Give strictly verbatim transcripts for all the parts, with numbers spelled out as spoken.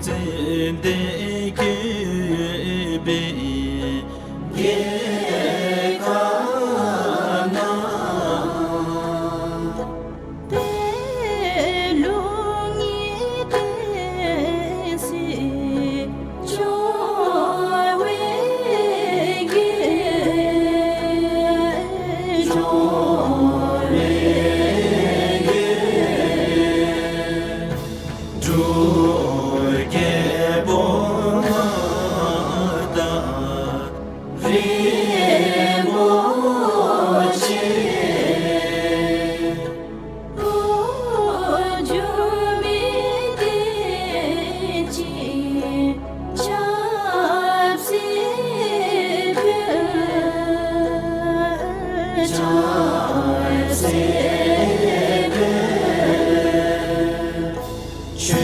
ཙན་དན་བཀོད་པའི་རྒྱལ་ཁབ་ན། ཆོས་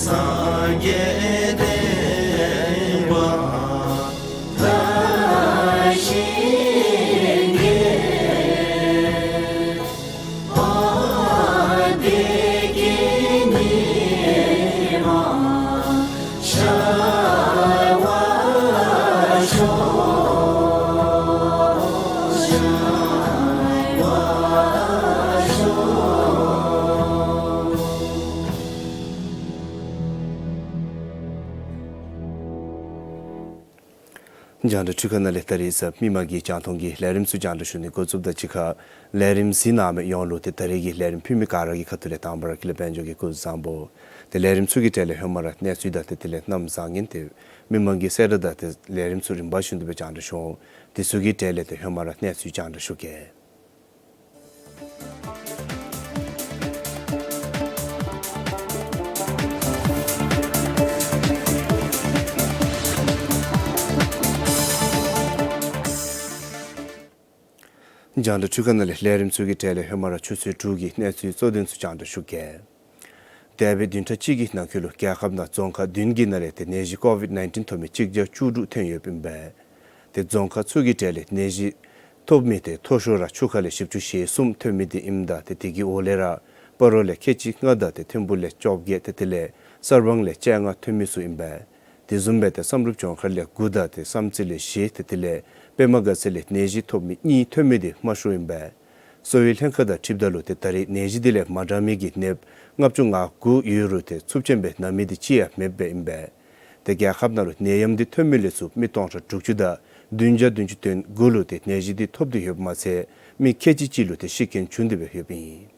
སངས་རྒྱས་བསྟན་པ་དར་ཞིང་རྒྱས། བདེ་སྐྱིད་ཉི་མ་ཤར་བར་ཤོག། ཤར་བར་ཤོག། རྒྱང་བསྒྲགས་འཕྲུལ་ཁང་ནང་ལས་ད་རིས་གཟའ་མིག་དམར་གྱི་རྒྱང་མཐོང་གི་ལས་རིམ་ཚུ་རྒྱང་བསྒྲགས་ཞུ་ནི་འགོ་བཙུགསཔ་དང་གཅིག་ཁར་ལས་རིམ་གཟིགས་གནང་མི་ཡོངས་ལུ་ཏེ་ད་རིས་ཀྱི་ལས་རིམ་ཕུལ་མི་ག་ར་གི་ཁ་ཐུག་ལས་དང་པ་ར་ཀུན་ལེགས་དཔལ་འབྱོར་གྱིས་སྐུ་གཟུགས་བཟང་པོ། ཏེ་ལས་རིམ་ཚུ་གི་གྲས་ལས་ཧེ་མ་ར་གནས་ཚུལ་དང་ཏེ་དེ་ལས་གནམ་བཟང་ངན་ཏེ་མི་མང་གི་གསལ་བསྒྲགས་དང་ཏེ་ལས་རིམ་ཚུ་རིམ་པ་བཞིན་དུ་སྦེ་རྒྱང་བསྒྲགས་ཞུ་འོང་། དེ་ཚུ་གི་གྲས་ལས་ཏེ་ཧེ་མ་ར་གནས་ཚུལ་རྒྱང་བསྒྲགས་ཞུ་གེ། རྒྱང་བསྒྲགས་འཕྲུལ་ཁང་ནང་ལས་ལས་རིམ་ཚུ་གི་གྲས་ལས་ཧེ་མ་ར་ཆུ་ཚོད་དྲུག་གི་གནས་ཚུལ་གཙོ་དོན་ཚུ་རྒྱང་བསྒྲགས་ཞུ་གེ། འདས་པའི་བདུན་ཕྲག་གཅིག་གི་ནང་འཁོད་ལུ་རྒྱལ་ཁབ་ནང་རྫོང་ཁག་བདུན་གྱི་ནང་ལས་ཏེ་ནད་གཞི་ཀོ་ཝིཌ་ནའིན་ཊིན་ཐོབ་མི་གཅིག་བརྒྱ་བཅུ་དྲུག་ཐོན་ཡོདཔ་ཨིན་པས། ཏེ་རྫོང་ཁག་ཚུ་གི་གྲས་ལས་ནད་གཞི་ཐོབ་མི་ཏེ་མཐོ་ཤོས་ར་ཆུ་ཁ་ལས་བཞི་བཅུ་ཞེ་གསུམ་ཐོན་མི་འདི་ཨིནམ་ད་ཏེ་དེ་གི་འོག་ལས་ར་སྤ་རོ་ལས་ཁལ་གཅིག་ལྔ་དང་ཏེ་ཐིམ་ཕུ་ལས་བཅོ་བརྒྱད་ཏེ་དེ་ལས་གསར་སྤང་ལས་བཅོ་ལྔ་ཐོན་མི་ཚུ་ཨིན་པས། དེ་བཟུམ་སྦེ་ཏེ་བསམ་གྲུབ་ལྗོངས་མཁར་ལས་དགུ་དང་ཏེ་བསམ་རྩེ་ལས་བཞི་ཏེ་དེ་ལས་པདྨ་དགའ་ཚལ་ལས་ནད་གཞི་ཐོབ་མི་གཉིས་ཐོན་མི་འདི་དམའ་ཤོས་ཨིན་པས། གསོ་བའི་ལྷན་ཁག་དང་འཁྲིལཝ་ད་ལུ་ཏེ་ད་རེས་ནད་གཞི་འདི་ལས་མ་དྲག་མི་གི་ནདཔ་ལྔ་བཅུ་ང་དགུ་ཡོད་རུང་ཏེ་ཚབས་ཆེན་སྦེ་ན་མི་འདི་གཅིག་ཡང་མེདཔ་ཨིན་པས། ཏེ་རྒྱལ་ཁབ་ནང་ལུ་ནད་ཡམས་འདི་ཐོན་མི་ལས་ཚུར་མི་སྟོང་ཕྲག་དྲུག་ཅུ་དང་བདུན་བརྒྱ་བདུན་ཅུ་དོན་དགུ་ལུ་ཏེ་ནད་གཞི་འདི་ཐོབ་སྟེ་ཡོདཔ་མ་ཚད་མི་ཁལ་གཅིག་གཅིག་ལུ་ཏེ་ཤི་རྐྱེན་བྱུང་སྟེ་སྦེ་ཡོདཔ་ཨིན།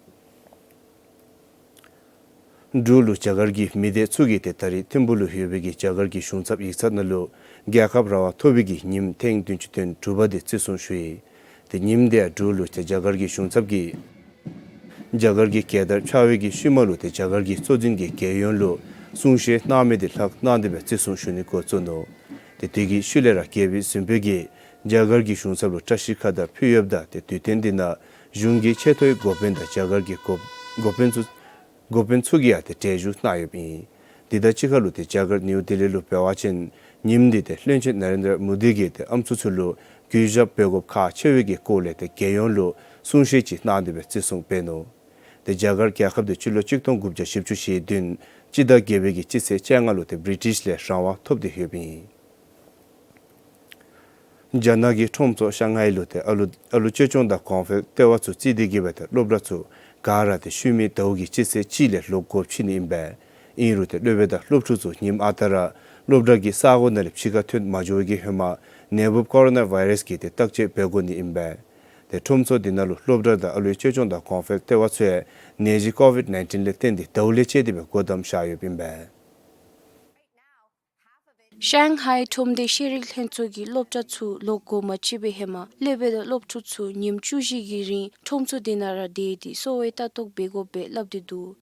འབྲུག་ལུ་རྒྱ་གར་གྱི་མི་སྡེ་ཚུ་གིས་ཏེ་ད་རེས་ཐིམ་ཕུ་ལུ་ཡོད་པའི་གི་རྒྱ་གར་གྱི་གཞུང་ཚབ་ཡིག་ཚང་ནང་ལུ་རྒྱལ་ཁབ་རང་དབང་ཐོབ་པའི་གི་ཉིནམ་ཐེངས་བདུན་ཅུ་དོན་དྲུག་པ་འདི་བརྩི་སྲུང་ཞུ་ཡི། ཏེ་ཉིནམ་འདི་ཡང་འབྲུག་ལུ་ཏེ་རྒྱ་གར་གྱི་གཞུང་ཚབ་ཀྱིས་རྒྱ་གར་གྱི་རྒྱལ་དར་འཕྱར་བའི་གི་ཤུལ་མ་ལུ་ཏེ་རྒྱ་གར་གྱི་གཙོ་འཛིན་གྱིས་རྒྱལ་ཡོངས་ལུ་གསུང་བཤད་གནང་མི་འདི་ལྷག་གནང་སྟེ་སྦེ་བརྩི་སྲུང་ཞུ་ནི་འགོ་བཙུགས་ནུག། ཏེ་དེ་གི་ཤུལ་ལས་ར་རྒྱལ་པོའི་གཟིམ་དཔོན་གྱིས་རྒྱ་གར་གྱི་གཞུང་ཚབ་ལུ་བཀྲ་ཤིས་ཁ་དར་ཕུལ་ཡོདཔ་ད་ཏེ་དུས་སྟོན་འདི་ནང་གཞུང་གི་ཆེ་མཐོའི་འགོ་དཔོན་དང་རྒྱ་གར་གྱི་འགོ་འགོ་དཔོན་ཚུ་འགོ་དཔོན་ཚུ་གིས་ཡང་ཏེ་གྲལ་བཞུགས་གནང་ཡོདཔ་ཨིན། དེ་དང་གཅིག་ཁར་ལུ་ཏེ་རྒྱ་གར་ནིའུ་ལྡི་ལི་ལུ་འབད་བ་ཅིན་ཉིནམ་འདི་ཏེ་བློན་ཆེན་ན་རེན་དྲ་མོ་དི་གིས་ཏེ་ཨམ་སྲུ་ཚུ་ལུ་གུས་ཞབས་འབད་དགོཔ་ཁག་ཆེ་བའི་གི་སྐོར་ལས་ཏེ་རྒྱལ་ཡོངས་ལུ་གསུང་བཤད་ཅིག་གནང་སྟེ་སྦེ་བརྩི་སྲུང་འབད་ནུག། ཏེ་རྒྱ་གར་རྒྱལ་ཁབ་འདི་སྤྱི་ལོ་གཅིག་སྟོང་དགུ་བརྒྱ་བཞི་བཅུ་ཞེ་བདུན་སྤྱི་ཟླ་བརྒྱད་པའི་གི་སྤྱི་ཚེས་བཅོ་ལྔ་ལུ་ཏེ་བི་རི་ཊིཤ་ལས་རང་དབང་ཐོབ་སྟེ་ཡོདཔ་ཨིན། རྒྱ་ནག་གི་ཁྲོམ་ཚོགས་ཤང་ཧའེ་ལུ་ཏེ་ཨ་ལུ་ཨ་ལུ་བཅོས་སྐྱོང་དང་གོང་འཕེལ་ལྟེ་བ་ཚུ་བརྩིས་ཏེ་གི་སྦེ་ཏེ་སློབ་གྲྭ་ཚུ་ག་ར་ཏེ་ཤུལ་མའི་ཟླཝ་གི་སྤྱི་ཚེས་གཅིག་ལས་ལོག་དགོཔ་ཅིག་ཨིན་པས། ཨིན་རུང་ཏེ་སློབ་དཔོན་དང་སློབ་ཕྲུག་ཚུ་ཉིནམ་ཨ་རྟག་ར་སློབ་གྲྭ་གི་ས་གོ་ནང་ལས་ཕྱི་ཁར་ཐོན་མ་འགྱོ་བའི་གི་ཧེ་མ་ནད་འབུཔ་ཀོ་རོ་ན་བཱའི་རཱསི་གི་ཏེ་བརྟག་དཔྱད་འབད་དགོ་ནི་ཨིན་པས། ཏེ་ཁྲོམ་ཚོགས་འདི་ནང་ལུ་སློབ་གྲྭ་དང་ཨ་ལུའི་བཅོས་སྐྱོང་དང་གོང་འཕེལ་ལྟེ་བ་ཚུ་ཡང་ནད་གཞི་ཀོ་ཝིཌ་ནའིན་ཊིན་ལས་བརྟེན་ཏེ་ཟླཝ་ལས་བཅད་དེ་སྦེ་སྒོ་བསྡམས་བཞག་ཡོདཔ་ཨིན་པས། ཤང་ཧའེ་ཁྲོམ་སྡེ་ཤེས་རིག་ལྷན་ཚོགས་ཀྱིས་སློབ་གྲྭ་ཚུ་ལོག་དགོ་མ་ཅི་བའི་ཧེ་མ་སློབ་དཔོན་དང་སློབ་ཕྲུག་ཚུ་ཉིནམ་བཅུ་བཞི་གི་རིང་ཁྲོམ་ཚོགས་འདི་ནང་ར་སྡོད་དེ་གསོ་བའི་ལྟ་རྟོག་འབད་དགོ་པས་སླབ་སྟེ་འདུག།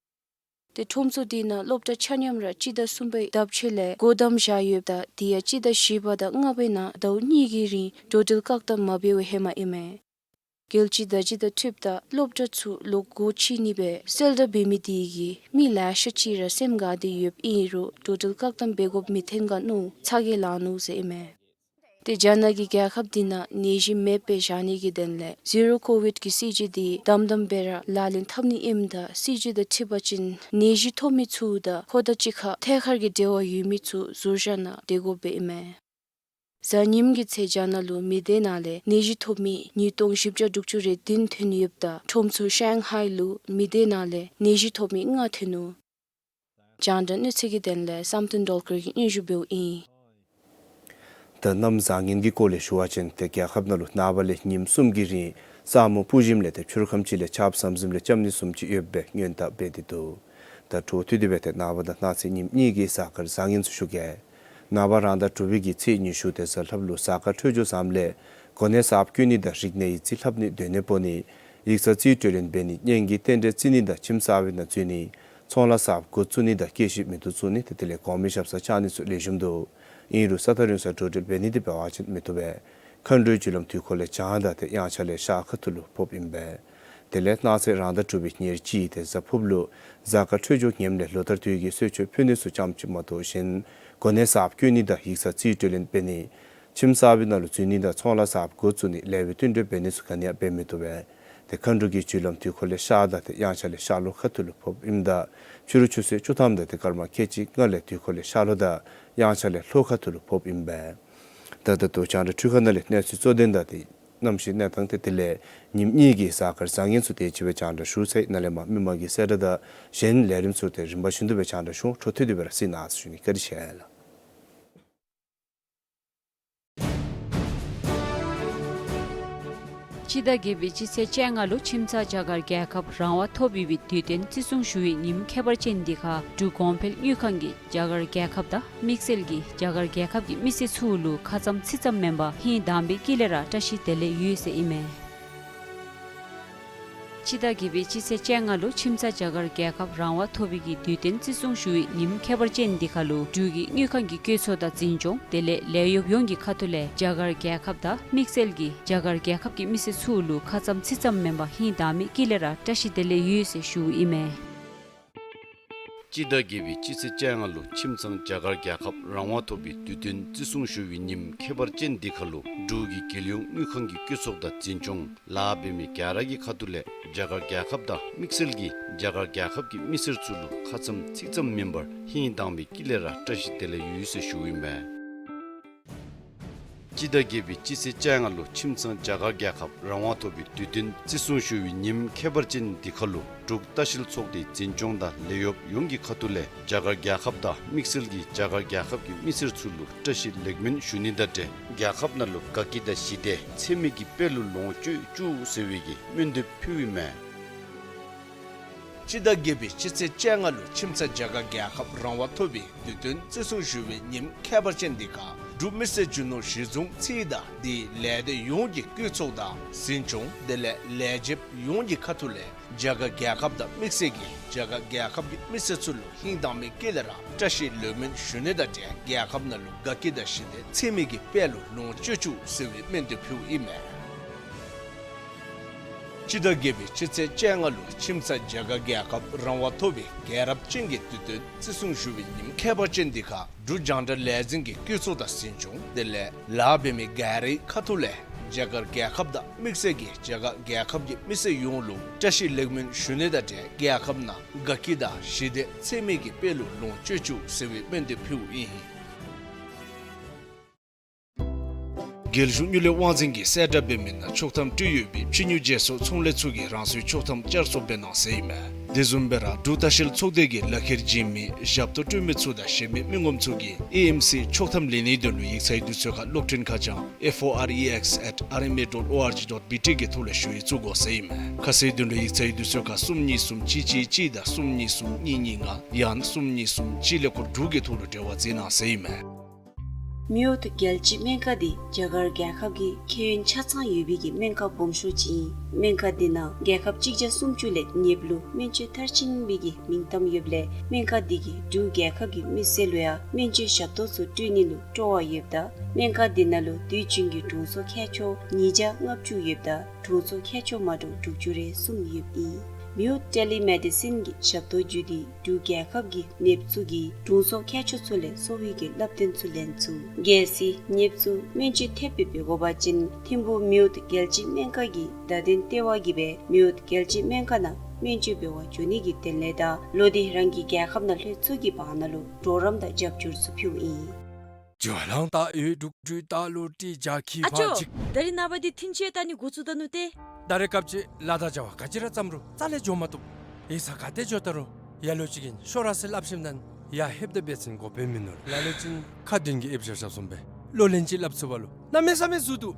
ཏེ་ཁྲོམ་ཚོགས་འདི་ནང་སློབ་གྲྭ་ཆ་མཉམ་ར་སྤྱི་ཟླ་གསུམ་པའི་ཟླཝ་ཕྱེད་ལས་སྒོ་བསྡམས་བཞག་ཡོདཔ་ད་དེ་ཡང་སྤྱི་ཟླ་བཞི་པ་དང་ལྔ་པའི་ནང་ཟླཝ་གཉིས་ཀྱི་རིང་འགྲོ་འགྲུལ་བཀག་དམ་མ་འབད་བའི་ཧེ་མ་ཨིན་མས། རྒྱལ་སྤྱི་བརྡ་བརྒྱུད་དང་འཁྲིལཝ་ད་སློབ་གྲྭ་ཚུ་ལོག་སྒོ་ཕྱེ་ནི་སྦེ་གསལ་བསྒྲགས་འབད་མི་དེ་གིས་མི་ལེ་ཤ་ཅིག་ར་སེམས་དགའ་སྟེ་ཡོདཔ་ཨིན་རུང་འགྲོ་འགྲུལ་བཀག་དམ་འབད་དགོཔ་མི་ཐོན་ག་མནོ་ཚ་གྱང་ལང་ནུག་ཟེར་ཨིན་མས། ཏེ་རྒྱ་ནག་གི་རྒྱལ་ཁབ་འདི་ནང་ནད་གཞི་མེདཔ་སྦེ་བཞག་ནི་གི་དོན་ལས་ཟི་རོ་ཀོ་ཝིཌ་གི་སྲིད་བྱུས་འདི་དམ་དམ་སྦེ་ར་ལག་ལེན་འཐབ་ནི་ཨིནམ་ད་སྲིད་བྱུས་དང་འཁྲིལ་བ་ཅིན་ནད་གཞི་ཐོབ་མི་ཚུ་དང་ཁོ་དང་གཅིག་ཁར་ཐད་ཀར་གྱི་འབྲེལ་བ་ཡོད་མི་ཚུ་ཟུར་བཞག་ནང་སྡོད་དགོཔ་སྦེ་ཨིན་མས། གཟའ་ཉིམ་གི་ཚེ་རྒྱ་ནག་ལུ་མི་སྡེ་ནང་ལས་ནད་གཞི་ཐོབ་མི་ཉིས་སྟོང་བཞི་བརྒྱ་དྲུག་ཅུ་རེ་བདུན་ཐོན་ཡོདཔ་ད་ཁྲོམ་ཚུ་ཤང་ཧའེ་ལུ་མི་སྡེ་ནང་ལས་ནད་གཞི་ཐོབ་མི་ལྔ་ཐོན་ནུག། རྒྱང་བསྒྲགས་གནས་ཚུལ་གྱི་དོན་ལས་བསམ་གཏན་སྒྲོལ་དཀར་གྱིས་སྙན་ཞུ་འབདཝ་ཨིན། ད་གནམ་བཟང་ངན་གྱི་སྐོར་ལས་ཞུ་བ་ཅིན་ཏེ་རྒྱལ་ཁབ་ནང་ལུ་ནངས་པ་ལས་ཉིནམ་གསུམ་གྱི་རིང་ས་སྨུག་སྤུབ་ཞིནམ་ལས་ཏེ་ཕྱི་རུ་ཁམས་ཅིག་ལས་ཆརཔ་ཟམ་ཟིམ་ལས་རྐྱབ་ནི་བཟུམ་ཅིག་ཡོདཔ་སྦེ་སྔོན་བརྡ་འབད་དེ་འདུག། ད་དྲོ་ཐུན་དེ་སྦེ་ཏེ་ནངས་པ་དང་གནངས་ཚེ་ཉིནམ་གཉིས་ཀྱི་གཟའ་སྐར་བཟང་ངན་ཚུ་ཞུ་གེ། ནངས་པ་རང་ཟླ་དྲུག་པའི་གི་ཚེས་ཉི་ཤུ་ཏེ་གཟའ་ལྷགཔ་ལུ་གཟའ་སྐར་འཕྲོད་སྦྱོར་བཟངམ་ལས་གོ་གནས་གསརཔ་བསྐོ་ནི་དང་རིག་གནས་ཡིག་རྩིས་ལྷབ་ནི་སྡོད་གནས་སྤོ་ནི་ཡིག་ཚང་རྩིས་སྤྲོད་ལེན་འབད་ནི་གཉེན་གྱི་རྟེན་འབྲེལ་བརྩི་ནི་དང་ཁྱིམ་གསར་པའི་ནང་འཛུལ་ནི་ཚོང་ལཱ་གསརཔ་འགོ་བཙུགས་ནི་དང་སྐྱེད་ཤིང་མེ་ཏོག་བཙུགས་ནི་ཏེ་དེ་ལས་གོང་མའི་ཞབས་སར་བཅར་ནི་ཚུ་ལེགས་ཤོམ་འདུག། ཨིན་རུང་ས་ཐག་རིང་སར་འགྲོ་འགྲུལ་འབད་ནི་དེ་འབད་བ་ཅིན་མི་བཏུབ་པས། མཁའ་འགྲོའི་རྒྱུ་ལམ་དུས་འཁོར་ལས་བྱང་དང་ཏེ་དབྱངས་འཆར་ལས་ཤར་ཁ་ཐུག་ལུ་ཕོགཔ་ཨིན་པས། དེ་ལས་གནངས་ཚེ་རང་ཟླ་དྲུག་པའི་ཉེར་གཅིག་ཏེ་གཟའ་ཕུརཔ་ལུ་གཟའ་སྐར་འཕྲོད་སྦྱོར་ངནམ་ལས་ལོ་ལྟར་དུས་ཀྱི་གསོལ་མཆོད་ཕུལ་ནི་ཚུ་ཙམ་ཅིག་མ་གཏོགས་གཞན་གོ་གནས་གསརཔ་བསྐོ་ནི་དང་ཡིག་ཚང་རྩིས་སྤྲོད་ལེན་འབད་ནི་ཁྱིམ་གསར་པའི་ནང་ལུ་འཛུལ་ནི་དང་ཚོང་ལཱ་གསརཔ་འགོ་བཙུགས་ནི་ལེགས་པའི་བསྟུན་གྲོས་འབད་ནི་ཚུ་ག་ནི་ཡང་འབད་མི་བཏུབ་པས། ཏེ་མཁའ་འགྲོ་གི་རྒྱུ་ལམ་དུས་འཁོར་ལས་ཤར་དང་ཏེ་དབྱངས་འཆར་ལས་ཤར་ལྷོ་ཁ་ཐུག་ལུ་ཕོགཔ་ཨིནམ་ད་ཕྱི་རུ་ཆུ་ཚོད་བཅུ་ཐམ་དང་ཏེ་སྐར་མ་ཁལ་གཅིག་ལྔ་ལས་དུས་འཁོར་ལས་ཤར་ལྷོ་དང་དབྱངས་འཆར་ལས་ལྷོ་ཁ་ཐུག་ལུ་ཕོགཔ་ཨིན་པས། ད་ད་ལྟོ་རྒྱང་བསྒྲགས་འཕྲུལ་ཁང་ནང་ལས་གནས་ཚུལ་གཙོ་དོན་དང་ཏེ་གནམ་གཤིས་གནས་སྟངས་ཏེ་དེ་ལས་ཉིནམ་གཉིས་ཀྱི་གཟའ་སྐར་བཟང་ངན་ཚུ་དེ་ཅིག་སྦེ་རྒྱང་བསྒྲགས་ཞུ་ཚར་ཡི། ནཱ་ལས་མར་མི་མང་གི་གསལ་བསྒྲགས་དང་གཞན་ལས་རིམ་ཚུ་ཏེ་རིམ་པ་བཞིན་དུ་སྦེ་རྒྱང་བསྒྲགས་ཞུ་འོང་། འཕྲོ་མཐུད་དེ་སྦེ་ར་གཟིགས་གནང་ཟེར་ཞུ་ནི། བཀའ་དྲིན་ཆེ་ལགས། སྤྱི་ཟླ་བརྒྱད་པའི་སྤྱི་ཚེས་བཅོ་ལྔ་ལུ་ཁྱིམ་ཚང་རྒྱ་གར་རྒྱལ་ཁབ་རང་དབང་ཐོབ་ཡོད་པའི་དུས་སྟོན་བརྩི་སྲུང་ཞུ་བའི་ཉིནམ་ཁྱད་པར་ཅན་འདི་ཁར་འབྲུག་གོང་འཕེལ་དངུལ་ཁང་གིས་རྒྱ་གར་རྒྱལ་ཁབ་དང་དམིགས་བསལ་གྱིས་རྒྱ་གར་རྒྱལ་ཁབ་ཀྱི་མི་སེར་ཚུ་ལུ་ཁ་ཙམ་ཚིག་ཙམ་མེན་པར་ཧིང་དྭངས་པའི་དཀྱིལ་ལས་ར་བཀྲ་ཤིས་བདེ་ལེགས་ཡོད་ཟེར་ཨིན་མས། སྤྱི་ཟླ་བརྒྱད་པའི་སྤྱི་ཚེས་བཅོ་ལྔ་ལུ་ཁྱིམ་ཚང་རྒྱ་གར་རྒྱལ་ཁབ་རང་དབང་ཐོབ་པའི་གི་དུས་སྟོན་བརྩི་སྲུང་ཞུ་བའི་ཉིནམ་ཁྱད་པར་ཅན་འདི་ཁར་ལུ་འབྲུག་གི་དངུལ་ཁང་གི་བཀོད་ཚོགས་དང་འཛིན་སྐྱོང་དེ་ལས་ལས་གཡོགཔ་ཡོངས་ཀྱི་ཁ་ཐུག་ལས་རྒྱ་གར་རྒྱལ་ཁབ་དང་དམིགས་བསལ་གྱིས་རྒྱ་གར་རྒྱལ་ཁབ་ཀྱི་མི་སེར་ཚུ་ལུ་ཁ་ཙམ་ཚིག་ཙམ་མེན་པར་ཧིང་དྭངས་མའི་དཀྱིལ་ལས་ར་བཀྲ་ཤིས་བདེ་ལེགས་ཡོད་ཟེར་ཞུཝ་ཨིན་མས། སྤྱི་ཟླ་བརྒྱད་པའི་སྤྱི་ཚེས་བཅོ་ལྔ་ལུ་ཁྱིམ་ཚང་རྒྱ་གར་རྒྱལ་ཁབ་རང་དབང་ཐོབ་པའི་དུས་སྟོན་བརྩི་སྲུང་ཞུ་བའི་ཉིནམ་ཁྱད་པར་ཅན་འདི་ཁར་ལུ་འབྲུག་གི་རྒྱལ་ཡོངས་དངུལ་ཁང་གི་བཀོད་ཚོགས་དང་འཛིན་སྐྱོང་ལཱ་འབད་མི་ག་ར་གི་ཁ་ཐུག་ལས་རྒྱ་གར་རྒྱལ་ཁབ་དང་དམིགས་བསལ་གྱིས་རྒྱ་གར་རྒྱལ་ཁབ་ཀྱི་མི་སེར་ཚུ་ལུ་ཁ་ཙམ་ཚིག་ཙམ་མེན་པར་ཧིང་དྭངས་པའི་དཀྱིལ་ལས་ར་བཀྲ་ཤིས་བདེ་ལེགས་ཡོད་ཟེར་ཞུཝ་ཨིན་མས། སྤྱི་ཟླ་བརྒྱད་པའི་སྤྱི་ཚེས་བཅོ་ལྔ་ལུ་ཁྱིམ་ཚང་རྒྱ་གར་རྒྱལ་ཁབ་རང་དབང་ཐོབ་པའི་དུས་སྟོན་བརྩི་སྲུང་ཞུ་བའི་ཉིནམ་ཁྱད་པར་ཅན་འདི་ཁར་ལུ་འབྲུག་ལྟ་བཤལ་ཚོགས་སྡེའི་འཛིན་སྐྱོང་དང་ལས་གཡོགཔ་ཡོངས་ཀྱི་ཁ་ཐུག་ལས་རྒྱ་གར་རྒྱལ་ཁབ་དང་དམིགས་བསལ་གྱིས་རྒྱ་གར་རྒྱལ་ཁབ་ཀྱི་མི་སེར་ཚུ་ལུ་བཀྲ་ཤིས་ལེགས་སྨོན་ཞུ་ནི་དང་འབྲེལ་རྒྱལ་ཁབ་ནང་ལུ་དགའ་སྐྱིད་དང་ཞི་བདེ་ཚད་མེད་ཀྱི་དཔལ་ལུ་ལོངས་སྤྱོད་བཅུག་ཟེར་བའི་གི་སྨོན་འདེབས་ཕུལཝ་ཨིན་མས། སྤྱི་ཟླ་བརྒྱད་པའི་སྤྱི་ཚེས་བཅོ་ལྔ་ལུ་ཁྱིམ་ཚང་རྒྱ་གར་རྒྱལ་ཁབ་རང་དབང་ཐོབ་པའི་དུས་སྟོན་བརྩི་སྲུང་ཞུ་བའི་ཉིནམ་ཁྱད་པར་ཅན་འདི་ཁར་འབྲུག་མི་སེར་རྒྱུ་ནོར་གཞི་བཟུང་རྩིས་དང་དེའི་ལས་སྡེ་ཡོངས་ཀྱི་བཀོད་ཚོགས་དང་འཛིན་སྐྱོང་དེ་ལས་ལས་བྱེདཔ་ཡོངས་ཀྱི་ཁ་ཐུག་ལས་རྒྱ་གར་རྒྱལ་ཁབ་དང་དམིགས་བསལ་གྱིས་རྒྱ་གར་རྒྱལ་ཁབ་ཀྱི་མི་སེར་ཚུ་ལུ་ཧིང་དྭངས་མའི་དཀྱིལ་ལས་ར་བཀྲ་ཤིས་ལེགས་སྨོན་ཞུ་ནི་དང་འབྲེལ་རྒྱལ་ཁབ་ནང་ལུ་དགའ་སྐྱིད་དང་ཞི་བདེ་ཚད་མེད་ཀྱི་དཔལ་ལུ་ལོངས་སྤྱོད་བཅུག་ཟེར་བའི་སྨོན་འདེབས་ཕུལཝ་ཨིན་མས། སྤྱི་ཟླ་བརྒྱད་པའི་སྤྱི་ཚེས་བཅོ་ལྔ་ལུ་ཁྱིམ་ཚང་རྒྱ་གར་རྒྱལ་ཁབ་རང་དབང་ཐོབ་པའི་རྒྱལ་རབས་ཅན་གྱི་དུས་སྟོན་བརྩི་སྲུང་ཞུ་བའི་ཉིནམ་ཁྱད་པར་ཅན་འདི་ཁར་འབྲུག་རྒྱང་བསྒྲགས་ལས་འཛིན་གྱི་བཀོད་ཚོགས་དང་འཛིན་སྐྱོང་དེ་ལས་ལཱ་འབད་མི་ག་རའི་ཁ་ཐུག་ལས་རྒྱ་གར་རྒྱལ་ཁབ་དང་དམིགས་བསལ་གྱིས་རྒྱ་གར་རྒྱལ་ཁབ་ཀྱི་མི་སེར་ཡོངས་ལུ་བཀྲ་ཤིས་ལེགས་སྨོན་ཞུ་ནི་དང་འབྲེལ་རྒྱལ་ཁབ་ནང་དགའ་སྐྱིད་དང་ཞི་བདེ་ཚད་མེད་ཀྱི་དཔལ་ལུ་ལོངས་སྤྱོད་བཅུག་ཟེར་བའི་སྨོན་འདེབས་ཕུལཝ་ཨིན། རྒྱལ་གཞུང་དངུལ་ལས་དབང་འཛིན་གྱིས་གསལ་བསྒྲགས་འབད་མི་ནང་ཆོག་ཐམ་སྤྲོད་ཡོད་པའི་ཕྱི་ཉོ་བརྗེ་སོར་ཚོང་ལས་ཚུ་གིས་རང་སོའི་ཆོག་ཐམ་བསྐྱར་གསོ་འབད་གནང་ཟེར་ཨིན་མས། དེ་བཟུམ་སྦེ་ར་འབྲུག་ལྟ་བཤལ་ཚོགས་སྡེ་གི་ལག་ཁྱེར་བྱིན་མི་ཞབས་ཏོག་སྤྲོད་མི་ཚུ་དང་གཞན་མི་མི་ངོམ་ཚུ་གིས་ཨེ་ཨེམ་སི་ཆོག་ཐམ་ལེན་ནིའི་དོན་ལུ་ཡིག་ཚང་གི་དུས་ཚོད་ཁར་གློག་འཕྲིན་ཁ་བྱང་ཨེཕ་ཨོ་ཨར་ཨི་ཨེགསི་ཨེཊ་ཨར་ཨེམ་ཨེ་ཌོཊ་ཨོ་ཨར་ཇི་ཌོཊ་བི་ཊི་གི་ཐོག་ལས་ཞུ་ཡིག་བཙུགས་དགོ་ཟེར་ཨིན་མས། ཁ་གསལ་དོན་ལུ་ཡིག་ཚང་གི་དུས་ཚོད་ཁར་གསུམ་གཉིས་གསུམ་གཅིག་གཅིག་གཅིག་དང་གསུམ་གཉིས་གསུམ་གཉིས་གཉིས་ལྔ་ཡང་གསུམ་གཉིས་གསུམ་གཅིག་ཀླད་ཀོར་དྲུག་གི་ཐོག་ལུ་འབྲེལ་བ་མཛད་གནང་ཟེར་ཨིན་མས། མིའུ་ཐུ་རྒྱལ་སྤྱིའི་སྨན་ཁང་འདི་རྒྱ་གར་རྒྱལ་ཁབ་ཀྱི་ཁེ་ཡོན་ཆ་ཚང་ཡོད་པའི་གི་སྨན་ཁང་སྦོམ་ཤོས་ཅིག་ཨིན། སྨན་ཁང་འདི་ནང་རྒྱལ་ཁབ་གཅིག་བརྒྱ་སུམ་ཅུ་ལས་ཉེ་བ་ལུ་སྨན་བཅོས་མཐར་ཕྱིན་པའི་གི་མིང་གཏམ་ཡོདཔ་ལས་སྨན་ཁང་འདི་གིས་འབྲུག་རྒྱལ་ཁབ་ཀྱི་མི་སེར་ལུ་ཡང་སྨན་བཅོས་ཞབས་ཏོག་ཚུ་སྤྲོད་ནི་ལུ་སྤྲོ་བ་ཡོདཔ་ད་སྨན་ཁང་འདི་ནང་ལུ་དུས་རྒྱུན་གྱི་གྲོངས་སོ་ཁྱད་ཆོས་ཉིས་བརྒྱ་ལྔ་བཅུ་ཡོདཔ་ད་གྲོངས་སོ་ཁྱད་ཆོས་མ་འདྲཝ་དྲུག་ཅུ་རེ་གསུམ་ཡོདཔ་ཨིན། མིའུཊ་ཊེ་ལི་མེ་ཌི་སིན་གྱི་ཞབས་ཏོག་བརྒྱུད་དེ་འབྲུག་རྒྱལ་ཁབ་ཀྱི་ནདཔ་ཚུ་གིས་དྲུང་འཚོ་མཁས་མཆོག་ཚུ་ལས་གསོ་བའི་གི་བསླབ་སྟོན་ཚུ་ལེན་ཚུགས། གལ་སྲིད་ནདཔ་ཚུ་སྨན་བཅོས་ཐེབས་སྦེ་འབད་དགོ་པ་ཅིན་ཐིམ་ཕུག་མིའུཊ་རྒྱལ་སྤྱིའི་སྨན་ཁང་གི་བརྡ་དོན་ལྟེ་བ་གིས་སྦེ་མིའུཊ་རྒྱལ་སྤྱིའི་སྨན་ཁང་ནང་སྨན་བཅོས་འབད་བར་འགྱོ་ནི་གི་དོན་ལས་དང་ལོག་སྟེ་རང་གི་རྒྱལ་ཁབ་ནང་ལྷོད་ཚུགས་ཀྱི་བར་ན་ལུ་གྲོགས་རམ་དང་རྒྱབ་སྐྱོར་ཚུ་ཕུལཝ་ཨིན། ཨ་ཅོ། ད་རེས་ནངས་པ་འདི་ཐིན་ཅི་ད་ནི་འགོ་བཙུགས་ད་ནུག་ཏེ། ད་རེས་སྐབས་ཅིག་ལཱ་དང་བྱ་བ་ག་ཅི་ར་བརྩམ་རུང་རྩ་ལས་འགྱོ་མ་བཏུབ། ཡིག་ཚང་ག་ཏེ་འགྱོ་ད་རུང་ལ་ལུ་ཅིག་གིས་ཤོག་ར་ཟེར་སླབ་ཞིནམ་ད་ཡར་ལྷོདཔ་ད་འབད་བ་ཅིན་འགོ་དཔོན་མིན་ནུག། ལ་ལུ་ཅིག་ཁ་བདུན་གྱིས་ཨེབ་བཞག་བཞགཔ་བཟུམ་སྦེ་ལོ་ལན་ཅིག་སླབ་ཚུགས་པ་ལུ་གནམ་མེད་ས་མེད་བཟོ་འདུག།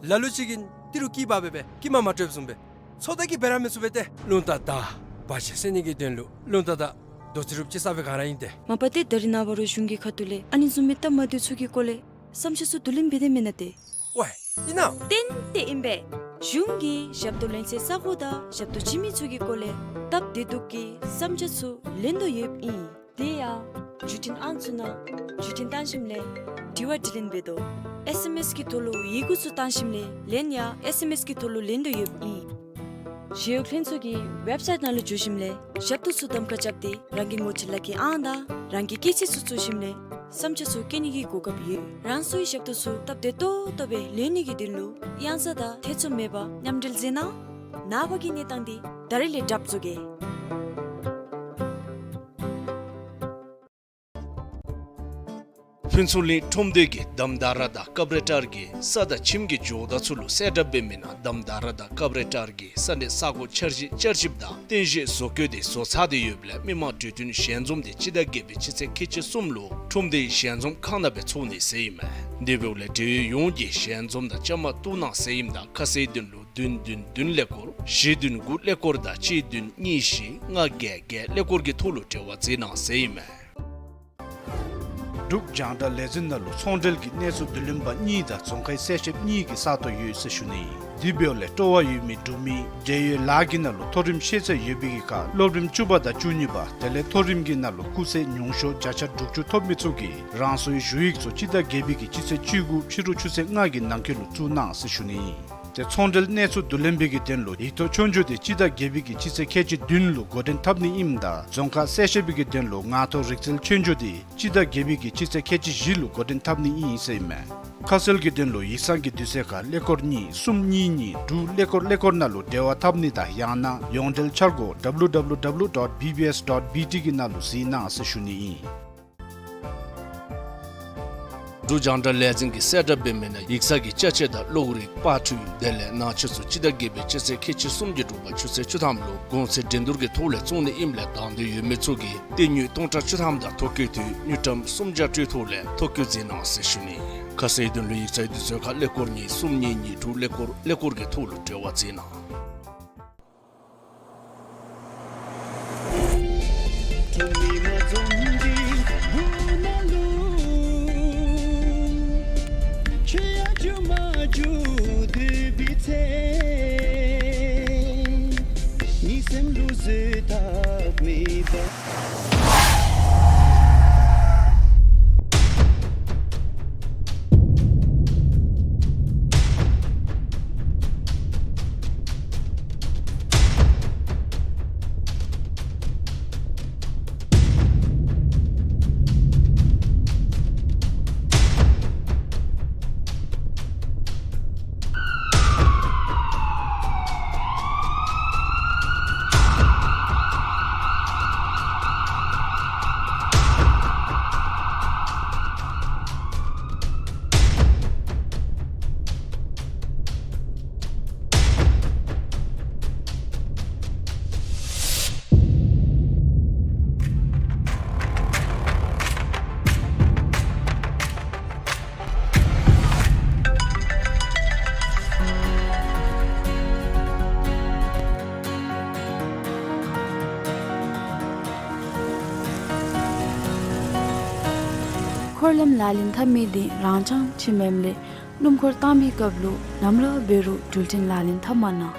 ལ་ལུ་ཅིག་གིས་ཏི་རུ་སྐྱི་འབག་སྦེ་སྦེ་སྐྱི་མ་མ་སྤྲོདཔ་བཟུམ་སྦེ་ཚོད་ལྟ་གིས་འབད་ར་མི་ཚུགས་པས་ཏེ། རླུང་རྟ་དང་བར་ཆད་སེལ་ནི་གི་དོན་ལུ་རླུང་རྟ་དང་རྡོ་རྩེགཔ་ཅིག་ས་སྦེ་ག་ར་ཨིན་ཏེ། མ་པ་ཏེ་ད་རེས་ནངས་པ་རུང་གཞུང་གི་ཁ་ཐུག་ལས་ཨ་ནི་བཟུམ་མའི་སྟབས་མ་བདེཝ་ཚུ་གི་སྐོར་ལས་བསམ་འཆར་ཚུ་བསྡུ་ལེན་འབད་དེ་མེན་ན་ཏེ། ཝའེ་ཨིན་ན། ཏན་ཏན་ཨིན་པས། གཞུང་གིས་ཞབས་ཏོག་ལེན་སའི་ས་གོ་དང་ཞབས་ཏོག་བྱིན་མི་ཚུ་གི་སྐོར་ལས་སྟབས་བདེ་སྡུག་གི་བསམ་འཆར་ཚུ་ལེན་དོ་ཡོདཔ་ཨིན། དེ་ཡང་བརྒྱུད་འཕྲིན་ཨང་ཚུ་ནང་བརྒྱུད་འཕྲིན་བཏང་ཞིནམ་ལས་དྲི་བ་དྲིས་ལན་འབད་དོ། ཨེས་ཨེམ་ཨེས་ཀྱི་ཐོག་ལུ་ཡི་གུ་ཚུ་བཏང་ཞིནམ་ལས་ལན་ཡང་ཨེས་ཨེམ་ཨེས་ཀྱི་ཐོག་ལུ་ལེན་དོ་ཡོདཔ་ཨིན། ཞི་གཡོག་ལྷན་ཚོགས་ཀྱི་ཝེབ་སའིཊ་ནང་ལུ་འཛུལ་ཞིནམ་ལས་ཞབས་ཏོག་ཚུ་གདམ་ཁ་རྐྱབ་སྟེ་རང་གི་ངོ་སྤྲོད་ལག་ཁྱེར་ཨང་དང་རང་གི་སྐྱེས་ཚེས་ཚུ་བཙུགས་ཞིནམ་ལས་བསམ་འཆར་ཚུ་བཀོད་ནི་གི་གོ་སྐབས་ཡོད། རང་སོའི་ཞབས་ཏོག་ཚུ་སྟབས་བདེ་ཏོག་ཏོ་སྦེ་ལེན་ནི་གི་དོན་ལུ་གཡང་ས་དང་ཐེ་ཚོམ་མེད་པར་མཉམ་འབྲེལ་མཛད་གནང་། ནངས་པ་གི་གནས་སྟངས་འདི་ད་རེས་ལས་གྲབས་བཟོ་གེ། ཕུན་ཚོགས་གླིང་ཁྲོམ་སྡེ་གིས་དམ་དར་དང་ཀབ་རེ་ཊར་གྱི་ས་དང་ཁྱིམ་གྱི་ཇོ་བདག་ཚུ་ལུ་གསལ་བསྒྲགས་འབད་མི་ནང་དམ་དར་དང་ཀབ་རེ་ཊར་གྱི་ས་གནས་ས་གོ་འཆར་གཞི་བསྐྱར་ཞིབ་དང་རྟེན་གཞི་བཟོ་བཀོད་དེ་བཟོ་ཚར་ཏེ་ཡོདཔ་ལས་མི་མང་གྲོས་མཐུན་ཞལ་འཛོམས་དེ་སྤྱི་ཟླ་བརྒྱད་པའི་སྤྱི་ཚེས་ཁལ་གཅིག་གསུམ་ལུ་ཁྲོམ་སྡེའི་ཞལ་འཛོམས་ཁང་ནང་སྦེ་ཚོགས་ནི་ཟེར་ཨིན་མས། དེ་འབདཝ་ལས་འབྲེལ་ཡོད་ཡོངས་ཀྱིས་ཞལ་འཛོམས་ནང་བཅའ་མར་གཏོགས་གནང་ཟེར་ཨིནམ་ད་ཁ་གསལ་དོན་ལུ་བདུན་བདུན་བདུན་ཀླད་ཀོར་བཞི་བདུན་དགུ་ཀླད་ཀོར་དང་གཅིག་བདུན་གཉིས་བཞི་ལྔ་བརྒྱད་བརྒྱད་ཀླད་ཀོར་གྱི་ཐོག་ལུ་འབྲེལ་བ་མཛད་གནང་ཟེར་ཨིན་མས། འབྲུག་རྒྱང་བསྒྲགས་ལས་འཛིན་ནང་ལུ་ཚོང་འབྲེལ་གྱི་གནས་ཚུལ་བསྡུ་ལེན་པ་གཉིས་དང་རྫོང་ཁའི་གསལ་བཤདཔ་གཉིས་ཀྱི་ས་སྟོང་ཡོད་ཟེར་ཞུ་ནི་ཨིན། དེ་འབདཝ་ལས་སྤྲོ་བ་ཡོད་མི་འབྲུག་མི་འབྲེལ་ཡོད་ལཱ་གི་ནང་ལུ་མཐོ་རིམ་ཤེས་ཚད་ཡོད་པའི་གི་ཁར་སློབ་རིམ་བཅུ་པ་དང་བཅུ་གཉིས་པ་དེ་ལས་མཐོ་རིམ་གྱི་ནང་ལུ་སྐུགས་ཚད་ཉུང་ཤོས་བརྒྱ་ཆ་དྲུག་ཅུ་ཐོབ་མི་ཚུ་གིས་རང་སོའི་ཞུ་ཡིག་ཚུ་སྤྱི་ཟླ་བརྒྱད་པའི་གི་སྤྱི་ཚེས་བཅུ་དགུ་ཕྱི་རུ་ཆུ་ཚོད་ལྔ་གི་ནང་འཁོད་ལུ་བཙུགས་གནང་ཟེར་ཞུ་ནི་ཨིན། ཏེ་ཚོང་འབྲེལ་གནས་ཚུལ་བསྡུ་ལེན་པའི་གི་དོན་ལུ་ཡིག་ཐོག་ཆོས་རྒྱུགས་དེ་སྤྱི་ཟླ་བརྒྱད་པའི་གི་སྤྱི་ཚེས་ཁལ་གཅིག་བདུན་ལུ་འགོ་འདྲེན་འཐབ་ནི་ཨིནམ་ད་རྫོང་ཁ་གསལ་བཤད་པའི་གི་དོན་ལུ་ངང་ཐོག་རིག་རྩལ་ཆོས་རྒྱུགས་དེ་སྤྱི་ཟླ་བརྒྱད་པའི་གི་སྤྱི་ཚེས་ཁལ་གཅིག་བཞི་ལུ་འགོ་འདྲེན་འཐབ་ནི་ཨིན་ཟེར་ཨིན་མས། ཁ་གསལ་གྱི་དོན་ལུ་ཡིག་ཚང་གི་དུས་ཚོད་ཁར་ཀླད་ཀོར་གཉིས་གསུམ་གཉིས་གཉིས་དྲུག་ཀླད་ཀོར་ཀླད་ཀོར་ནང་ལུ་འབྲེལ་བ་འཐབ་ནི་དང་ཡང་ན་ཡོངས་འབྲེལ་འཆར་སྒོ་W W W dot B B S dot B T གི་ནང་ལུ་གཟིགས་གནང་ཟེར་ཞུ་ནི་ཨིན། འབྲུག་རྒྱང་བསྒྲགས་ལས་འཛིན་གྱིས་གསལ་བསྒྲགས་འབད་མི་ནང་ཡིག་ཚང་གི་ཅ་ཆས་དང་གློག་རིག་པར་འཕྲུལ་དེ་ལས་ནང་ཆས་ཚུ་སྤྱི་ཟླ་བརྒྱད་པའི་སྤྱི་ཚེས་ཁལ་གཅིག་གསུམ་གྱི་དྲོ་པ་ཆུ་ཚོད་བཅུ་ཐམ་ལུ་གོང་ཚད་འགྲན་བསྡུར་གྱི་ཐོག་ལས་བཙོང་ནི་ཨིནམ་ལས་དང་འདོད་ཡོད་མི་ཚུ་གིས་སྟེང་དངུལ་སྟོང་ཕྲག་བཅུ་ཐམ་དང་ཐོ་བཀོད་དུས་དངུལ་ཀྲམ་སུམ་བརྒྱ་སྤྲོད་ཐོག་ལས་ཐོ་བཀོད་མཛད་གནང་ཟེར་ཞུ་ནི། ཁ་གསལ་དོན་ལུ་ཡིག་ཚང་དུས་ཚོད་ཁར་ཀླད་ཀོར་གཉིས་གསུམ་གཉིས་གཉིས་དྲུག་ཀླད་ཀོར་ཀླད་ཀོར་གྱི་ཐོག་ལུ་འབྲེལ་བ་མཛད་གནང་། འཁོར་ལམ་ལག་ལེན་འཐབ་མི་དེ་རང་འཚང་ཆེ་མེནམ་ལས་སྣུམ་འཁོར་བཏང་མི་སྐབས་ལུ་ནམ་ར་འབད་རུང་འགྲུལ་འཕྲིན་ལག་ལེན་འཐབ་མ་གནང་།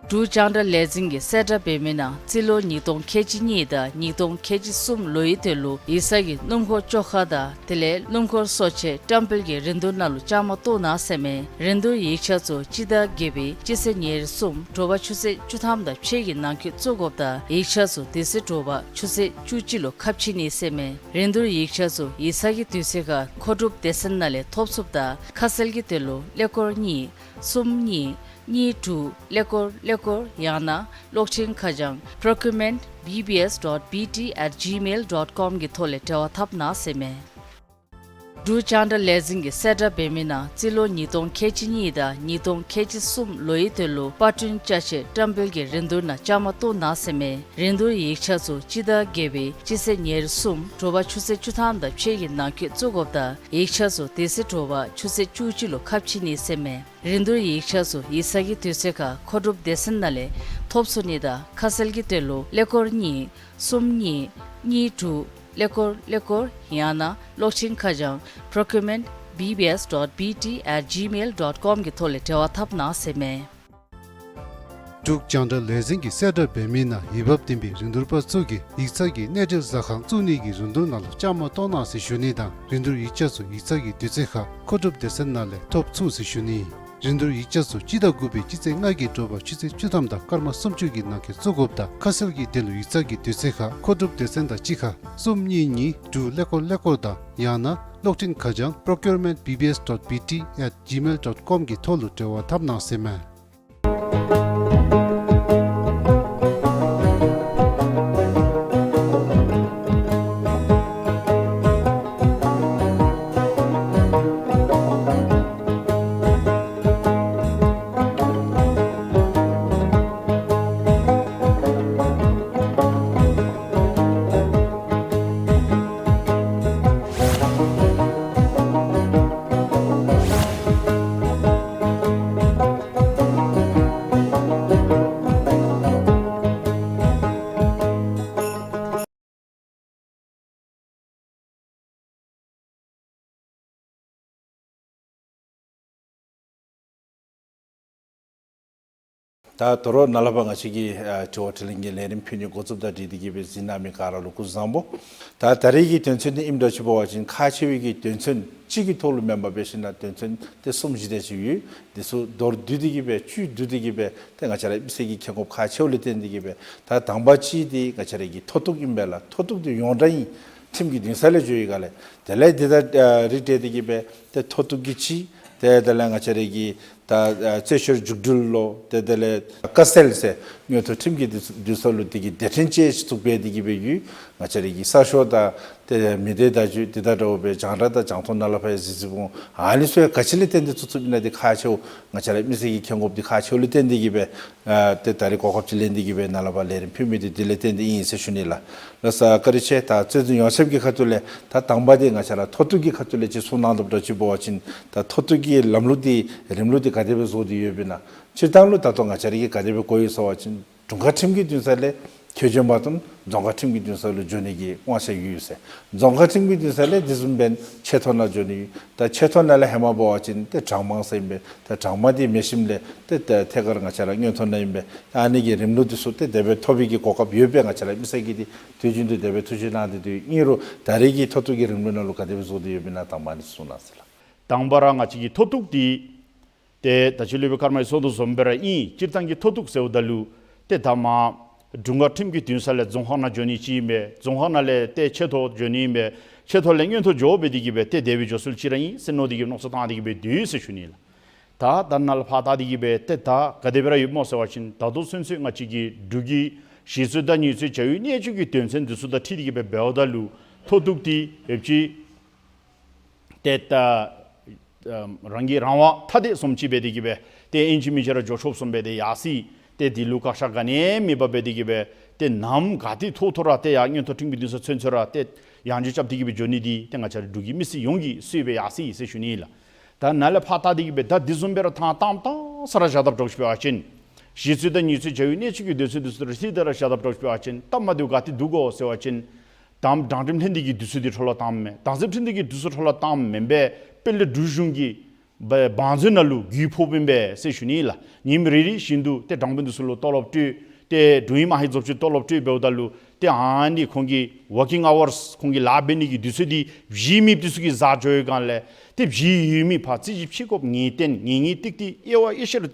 འབྲུག་རྒྱང་བསྒྲགས་ལས་འཛིན་གྱིས་གསལ་བསྒྲགས་འབད་མི་ནང་རྩིས་ལོ་ཉིས་སྟོང་ཁལ་གཅིག་གཉིས་དང་ཉིས་སྟོང་ཁལ་གཅིག་གསུམ་ལོའི་དོན་ལུ་ཡིག་ཚང་གི་སྣུམ་འཁོར་བཅོ་ཁ་དང་དེ་ལས་སྣུམ་འཁོར་གསོ་བྱེད་བཀྲམ་སྤེལ་གྱི་རིན་བསྡུར་ནང་ལུ་བཅའ་མར་གཏོགས་གནང་ཟེར་མས། རིན་བསྡུར་ཡིག་ཆ་ཚུ་སྤྱི་ཟླ་བརྒྱད་པའི་སྤྱི་ཚེས་ཉེར་གསུམ་དྲོ་པ་ཆུ་ཚོད་བཅུ་ཐམ་དང་ཕྱེད་ཀྱི་ནང་འཁོད་བཙུགས་དགོཔ་དང་ཡིག་ཆ་ཚུ་དེ་ཚེ་དྲོ་པ་ཆུ་ཚོད་བཅུ་གཅིག་ལུ་ཁ་ཕྱེ་ནི་ཟེར་མས། རིན་བསྡུར་ཡིག་ཆ་ཚུ་ཡིག་ཚང་གི་དུས་ཚོད་ཁར་མཁོ་སྒྲུབ་སྡེ་ཚན་ནང་ལས་ཐོབ་ཚུགསཔ་དང་ཁ་གསལ་གྱི་དོན་ལུ་ཀླད་ཀོར་གཉིས་གསུམ་གཉིས་གཉིས་དྲུག་ཀླད་ཀོར་ཀླད་ཀོར་ཡང་ན་གློག་འཕྲིན་ཁ་བྱང་procurement B B S dot B T at gmail dot com གི་ཐོག་ལས་འབྲེལ་བ་འཐབ་གནང་ཟེར་མས། འབྲུག་རྒྱང་བསྒྲགས་ལས་འཛིན་གྱིས་གསལ་བསྒྲགས་འབད་མི་ནང་རྩིས་ལོ་ཉིས་སྟོང་ཁལ་གཅིག་གཉིས་དང་ཉིས་སྟོང་ཁལ་གཅིག་གསུམ་ལོའི་དོན་ལུ་པར་སྐྲུན་བཅའ་ཆས་བཀྲམ་སྤེལ་གྱི་རིན་བསྡུར་ནང་བཅའ་མར་གཏོགས་གནང་ཟེར་མས། རིན་བསྡུར་ཡིག་ཆ་ཚུ་སྤྱི་ཟླ་བརྒྱད་པའི་སྤྱི་ཚེས་ཉེར་གསུམ་དྲོ་པ་ཆུ་ཚོད་བཅུ་ཐམ་དང་ཕྱེད་ཀྱི་ནང་འཁོད་བཙུགས་དགོཔ་དང་ཡིག་ཆ་ཚུ་དེ་ཚེ་དྲོ་པ་ཆུ་ཚོད་བཅུ་གཅིག་ལུ་ཁ་ཕྱེ་ནི་ཟེར་མས། རིན་བསྡུར་ཡིག་ཆ་ཚུ་ཡིག་ཚང་གི་དུས་ཚོད་ཁར་མཁོ་སྒྲུབ་སྡེ་ཚན་ནང་ལས་ཐོབ་ཚུགས་ནི་དང་ཁ་གསལ་གྱི་དོན་ལུ་ཀླད་ཀོར་གཉིས་གསུམ་གཉིས་གཉིས་དྲུག་ཀླད་ཀོར་ཀླད་ཀོར་ཡང་ན་གློག་འཕྲིན་ཁ་བྱང་procurement B B S dot B T at gmail dot com གི་ཐོག་ལས་འབྲེལ་བ་འཐབ་གནང་ཟེར་མས། འབྲུག་རྒྱང་བསྒྲགས་ལས་འཛིན་གྱིས་གསལ་བསྒྲགས་འབད་མི་ནང་འོས་འབབ་ལྡན་པའི་རིན་བསྡུར་པ་ཚུ་གིས་ཡིག་ཚང་གི་གནས་འབྲེལ་ཟ་ཁང་བཙུགས་ནི་གི་རིན་བསྡུར་ནང་ལུ་བཅའ་མར་གཏོགས་གནང་ཟེར་ཞུ་ནི་དང་རིན་བསྡུར་ཡིག་ཆ་ཚུ་ཡིག་ཚང་གི་དུས་ཚོད་ཁར་མཁོ་སྒྲུབ་སྡེ་ཚན་ནང་ལས་ཐོབ་ཚུགས་ཟེར་ཞུ་ནི། རིན་བསྡུར་ཡིག་ཆ་ཚུ་སྤྱི་ཟླ་དགུ་པའི་སྤྱི་ཚེས་ལྔ་གི་དྲོ་པ་ཆུ་ཚོད་བཅུ་ཐམ་དང་སྐར་མ་སུམ་ཅུ་གི་ནང་འཁོད་བཙུགས་དགོཔ་དང་ཁ་གསལ་གྱི་དོན་ལུ་ཡིག་ཚང་གི་དུས་ཚོད་ཁར་མཁོ་སྒྲུབ་སྡེ་ཚན་དང་གཅིག་ཁར་གསུམ་གཉིས་གཉིས་དྲུག་ཀླད་ཀོར་ཀླད་ཀོར་དང་ཡང་ན་གློག་འཕྲིན་ཁ་བྱང་procurement B B S dot B T at gmail dot com གི་ཐོག་ལུ་འབྲེལ་བ་འཐབ་གནང་ཟེར་མས། ད་དོ་རུང་ནཱ་ལས་ཕར་ང་བཅས་ཀྱི་ཨ་དྲི་བ་དྲིས་ལན་གྱི་ལས་རིམ་ཕུལ་ནི་འགོ་བཙུགསཔ་དང་འཁྲིལ་ཏེ་གི་སྦེ་གཟིགས་གནང་མི་ག་ར་ལུ་སྐུ་གཟུགས་བཟང་པོ། ད་ད་རེས་ཀྱི་དོན་ཚན་འདི་ཨིནམ་འདྲཝ་ཅིག་འབད་བ་ཅིན་ཁག་ཆེ་བའི་གི་དོན་ཚན་གཅིག་གི་ཐོག་ལུ་མེན་པར་འབད་ཞིན་ན་དོན་ཚན་ཏེ་གསུམ་བཞི་དེ་ཅིག་ཡོད། འདི་ཚུ་མདོར་བསྡུས་ཏེ་གི་སྦེ་བཅུད་བསྡུས་ཏེ་གི་སྦེ་ཏེ་ང་བཅས་ར་མི་སེར་གྱི་མཁྱེན་དགོཔ་ཁག་ཆེཝ་ལས་བརྟེན་ཏེ་གི་སྦེ་ད་དང་པ་གཅིག་འདི་ང་བཅས་ར་གི་མཐོ་གཏུགས་ཨིན་པས་ལགས། མཐོ་གཏུགས་འདི་ཡོངས་གྲགས་ཨིན། ཁྲིམས་ཀྱི་འདུན་ས་ལས་འགྱོ་ཡི་ག་ལས། དེ་ལས་འདི་ད་ཨ་རིགས་སྒྲེ་སྟེ་གི་སྦེ་ཏེ་མཐོ་གཏུགས་ཀྱི་གཅིག། ཏེ་དེ་ལས་ང་བཅས་ར་གི་ད་ཨ་རྩོད་བཤེར་མཇུག་སྒྲིལ་ལོ། ཏེ་དེ་ལས་བཀའ་སེལ་ཟེར་མངོན་མཐོ་ཁྲིམས་ཀྱི་འདུན་འདུན་ས་ལུ་འདི་གི་སྡེ་ཕྲན་ཅིག་བཙུགས་སྦེ་འདི་གི་སྦེ་ཡོད། ང་བཅས་ར་གི་གསར་ཤོག་དང་ཏེ་མི་སྡེ་བརྡ་བརྒྱུད་འདི་དང་འདྲཝ་སྦེ་རྒྱང་བསྒྲགས་དང་རྒྱང་མཐོང་ནང་ལས་ཕར་གཟིགས་གཟིགསཔ་འོང་། ཨ་ནི་ཚུ་ཡང་ག་ཅི་ལས་བརྟེན་ཏེ་བཙུགས་བཙུགསཔ་ཨིན་ན་འདི་ཁག་ཆེཝ་ང་བཅས་ར་མི་སེར་གྱི་མཁྱེན་དགོཔ་འདི་ཁག་ཆེཝ་ལས་བརྟེན་ཏེ་གི་སྦེ་ཨ་ཏེ་ད་རེས་གོ་སྐབས་ཅིག་ལེན་ཏེ་གི་སྦེ་ནཱ་ལས་ཕར་ལས་རིམ་ཕུལ་མི་འདི་དེ་ལས་བརྟེན་ཏེ་ཨིན་ཟེར་ཞུ་ནི་ལགས། ལགས་སོ་བཀའ་དྲིན་ཆེ། ད་རྩོད་འཛིན་ཡོངས་ཁྱབ་ཀྱི་ཁ་ཐུག་ལས་ད་དང་པ་འདི་ང་བཅས་ར་མཐོ་གཏུགས་ཀྱི་ཁ་ཐུག་ལས་ཅིག་གསུང་གནང་དོ་འདྲཝ་ཅིག་འབད་བ་ཅིན་ད་མཐོ་གཏུགས་ཀྱི་ལམ་ལུགས་འདི་རིམ་ལུགས་འདི་ག་དེ་སྦེ་བཟོ་སྟེ་ཡོདཔ་ཨིན་ན། སྤྱིར་བཏང་ལུ་ད་ལྟོ་ང་བཅས་ར་གིས་ག་དེ་སྦེ་གོ་ཡི་ཟེར་བ་ཅིན་དྲུང་ཁག་ཁྲིམས་ཀྱི་འདུན་ས་ལས་ཐོས་རྗེས་མ་བཏོན་རྫོང་ཁག་ཁྲིམས་ཀྱི་འདུན་ས་ལུ་འགྱོ་ནི་གི་དབང་ཆ་ཡོད་ཟེར། རྫོང་ཁག་ཁྲིམས་ཀྱི་འདུན་ས་ལས་དེ་བཟུམ་སྦེ་ཆེ་མཐོ་ནང་འགྱོ་ནི་ཡོད། ད་ཆེ་མཐོ་ནང་ལས་ཧེ་མ་འབད་བ་ཅིན་ཏེ་གྲངས་མང་ཟེར་ཨིན་པས། ད་གྲངས་མང་འདི་མེད་ཞིནམ་ལས་ཏེ་ད་ཐད་ཀར་ང་བཅས་ར་མངོན་མཐོ་ནང་ཨིན་པས། ད་ཨ་ནི་གི་རིམ་ལུགས་འདི་ཚུ་ཏེ་དེ་སྦེ་ཐོབ་པའི་གི་གོ་སྐབས་ཡོད་པས། ང་བཅས་ར་མི་སེར་གྱིས་འདི་དུས་རྒྱུན་དུ་དེ་སྦེ་ཐུགས་རྗེ་གནང་སྟེ་འདུག། ཨིན་རུང་ད་རེས་ཀྱི་མཐོ་གཏུགས་ཀྱི་རིམ་ལུགས་ནང་ལུ་ག་དེ་སྦེ་བཟོ་སྟེ་ཡོདཔ་ཨིན་ན་དང་པ་ཨ་ནི་གསུང་གནང་ཟེར་ལགས། དང་པ་ར་ང་བཅས་ཀྱི་མཐོ་གཏུགས་འདི་ཏེ་ད་ཅི་ལས་སྦེ་སྐར་མ་གིས་གསུང་དོ་བཟུམ་སྦེ་ར་ཨིན། སྤྱིར་བཏང་གི་མཐོ་གཏུགས་ཟེརཝ་ད་ལུ་ཏེ་ད་མ་དྲུང་ཁག་ཁྲིམས་ཀྱི་འདུན་ས་ལས་རྫོང་ཁག་ནང་འགྱོ་ནི་ཅིག་ཨིན་པས། རྫོང་ཁག་ནང་ལས་ཏེ་ཆེ་མཐོ་འགྱོ་ནི་ཨིན་པས། ཆེ་མཐོ་ལས་མངོན་མཐོ་འགྱོ་སྦེ་འདི་གིས་སྦེ་ཏེ་དེ་སྦེ་འགྱོ་སྲོལ་ཅིག་ར་ཨིན་ཟེར་མནོ་སྟེ་གི་མནོ་བསམ་བཏང་སྟེ་གི་སྦེ་འདུག་ཟེར་ཞུ་ནི་ལགས། ད་ད་ནཱ་ལས་ཕར་བལྟ་སྟེ་གི་སྦེ་ཏེ་ད་ག་དེ་སྦེ་ར་ཡོདཔ་སྨོ་ཟེར་བ་ཅིན་ད་ལྟོ་ཚུན་ཚོད་ང་བཅས་ཀྱི་འབྲུག་གི་གཞི་རྩའི་དང་ཉེས་རྩོད་བྱ་བའི་གནད་སྤྱོད་ཀྱི་དོན་ཚན་འདི་ཚུ་དང་འཁྲིལ་ཏེ་གི་སྦེ་འབདཝ་ད་ལུ་མཐོ་གཏུགས་འདི་ཡོདཔ་ཅིག་ཏེ་ད་ཨ་རང་གི་རང་དབང་ཐ་དད་བཟུམ་ཅིག་སྦེ་འདི་གིས་སྦེ་ཏེ་ཨིན་ཅི་མིན་ཅི་ར་འགྱོ་ཆོགཔ་བཟུམ་སྦེ་ཏེ་ཡར་སོ་ཡི། ཏེ་འདི་ལུ་བཀག་ཆ་ག་ནི་མེད་པར་སྦེ་འདི་གིས་སྦེ་ཏེ་ནམ་ག་ཏེ་ཐོག་ཐོག་ར་ཏེ་ཡར་མངོན་མཐོ་ཁྲིམས་ཀྱི་འདུན་ས་ཚུན་ཚོད་ར་ཏེ་ཡང་འགྱོ་རྐྱབ་སྟེ་གི་སྦེ་འགྱོ་ནི་འདི་ཏེ་ང་བཅས་ར་འབྲུག་གི་མི་སེར་ཡོངས་ཀྱིས་གསོལ་སྦེ་ཡར་སོ་ཡི་ཟེར་ཞུ་ནི་ལགས། ད་ནཱ་ལས་ཕར་བལྟ་སྟེ་གི་སྦེ་ད་འདི་བཟུམ་སྦེ་ར་ཐང་ཏང་ཏང་ས་ར་བཞག་དཔ་འདྲཝ་ཅིག་འབད་བ་ཅིན་གཞི་རྩའི་དང་ཉེས་རྩོད་བྱ་བའི་གནད་སྤྱོད་ཀྱི་དོན་ཚན་འདི་ཚུ་དང་འཁྲིལ་ཏེ་ར་བཞག་དཔ་འདྲཝ་ཅིག་འབད་བ་ཅིན་སྟབས་མ་བདེཝ་ག་ཏེ་འདུག་གོ་ཟེར་བ་ཅིན་དང་དྲང་ཁྲིམས་ལྷན་སྡེ་གི་དུས་ཚོད་འདི་འཕྲོ་བརླག་བཏངམ་མས། དྭངས་གསལ་ཁྲིམས་སྡེ་གི་དུས་ཚོད་འཕྲོ་བརླག་བཏངམ་མེན་པས། དཔལ་ལྡན་འབྲུག་གཞུང་གི་ བ་བང་མཛོད་ནང་ལུ་རྒུད་ཕོགཔ་ཨིན་པས་ཟེར་ཞུ་ནི་ལགས། ཉིནམ་རེ་རེ་བཞིན་དུ་ཏེ་དྲང་དཔོན་འདི་ཚུ་ལུ་ཏོ་ལོབ་སྤྲོད། ཏེ་དྲུང་ཡིག་མ་ཧེ་རྫོབ་ཅིག་ཏོ་ལོབ་སྤྲོད་འབདཝ་ད་ལུ་ཏེ་ཨ་ནི་ཁོང་གི་working hours ཁོང་གི་ལཱ་འབད་ནི་གི་དུས་ཚོད་འདི་གཞིས་མེདཔ་འདི་ཚུ་གིས་བཟའ་འགྱོ་བའི་སྒང་ལས་ཏེ་གཞིས་ཡོད་མི་ཕར་རྩོད་གཞི་ཕྱེ་དགོཔ་ངེས་གཏན་ངེས་ངེས་ཏིག་ཏིག་དབྱེ་བ་དབྱེ་ཞིབ་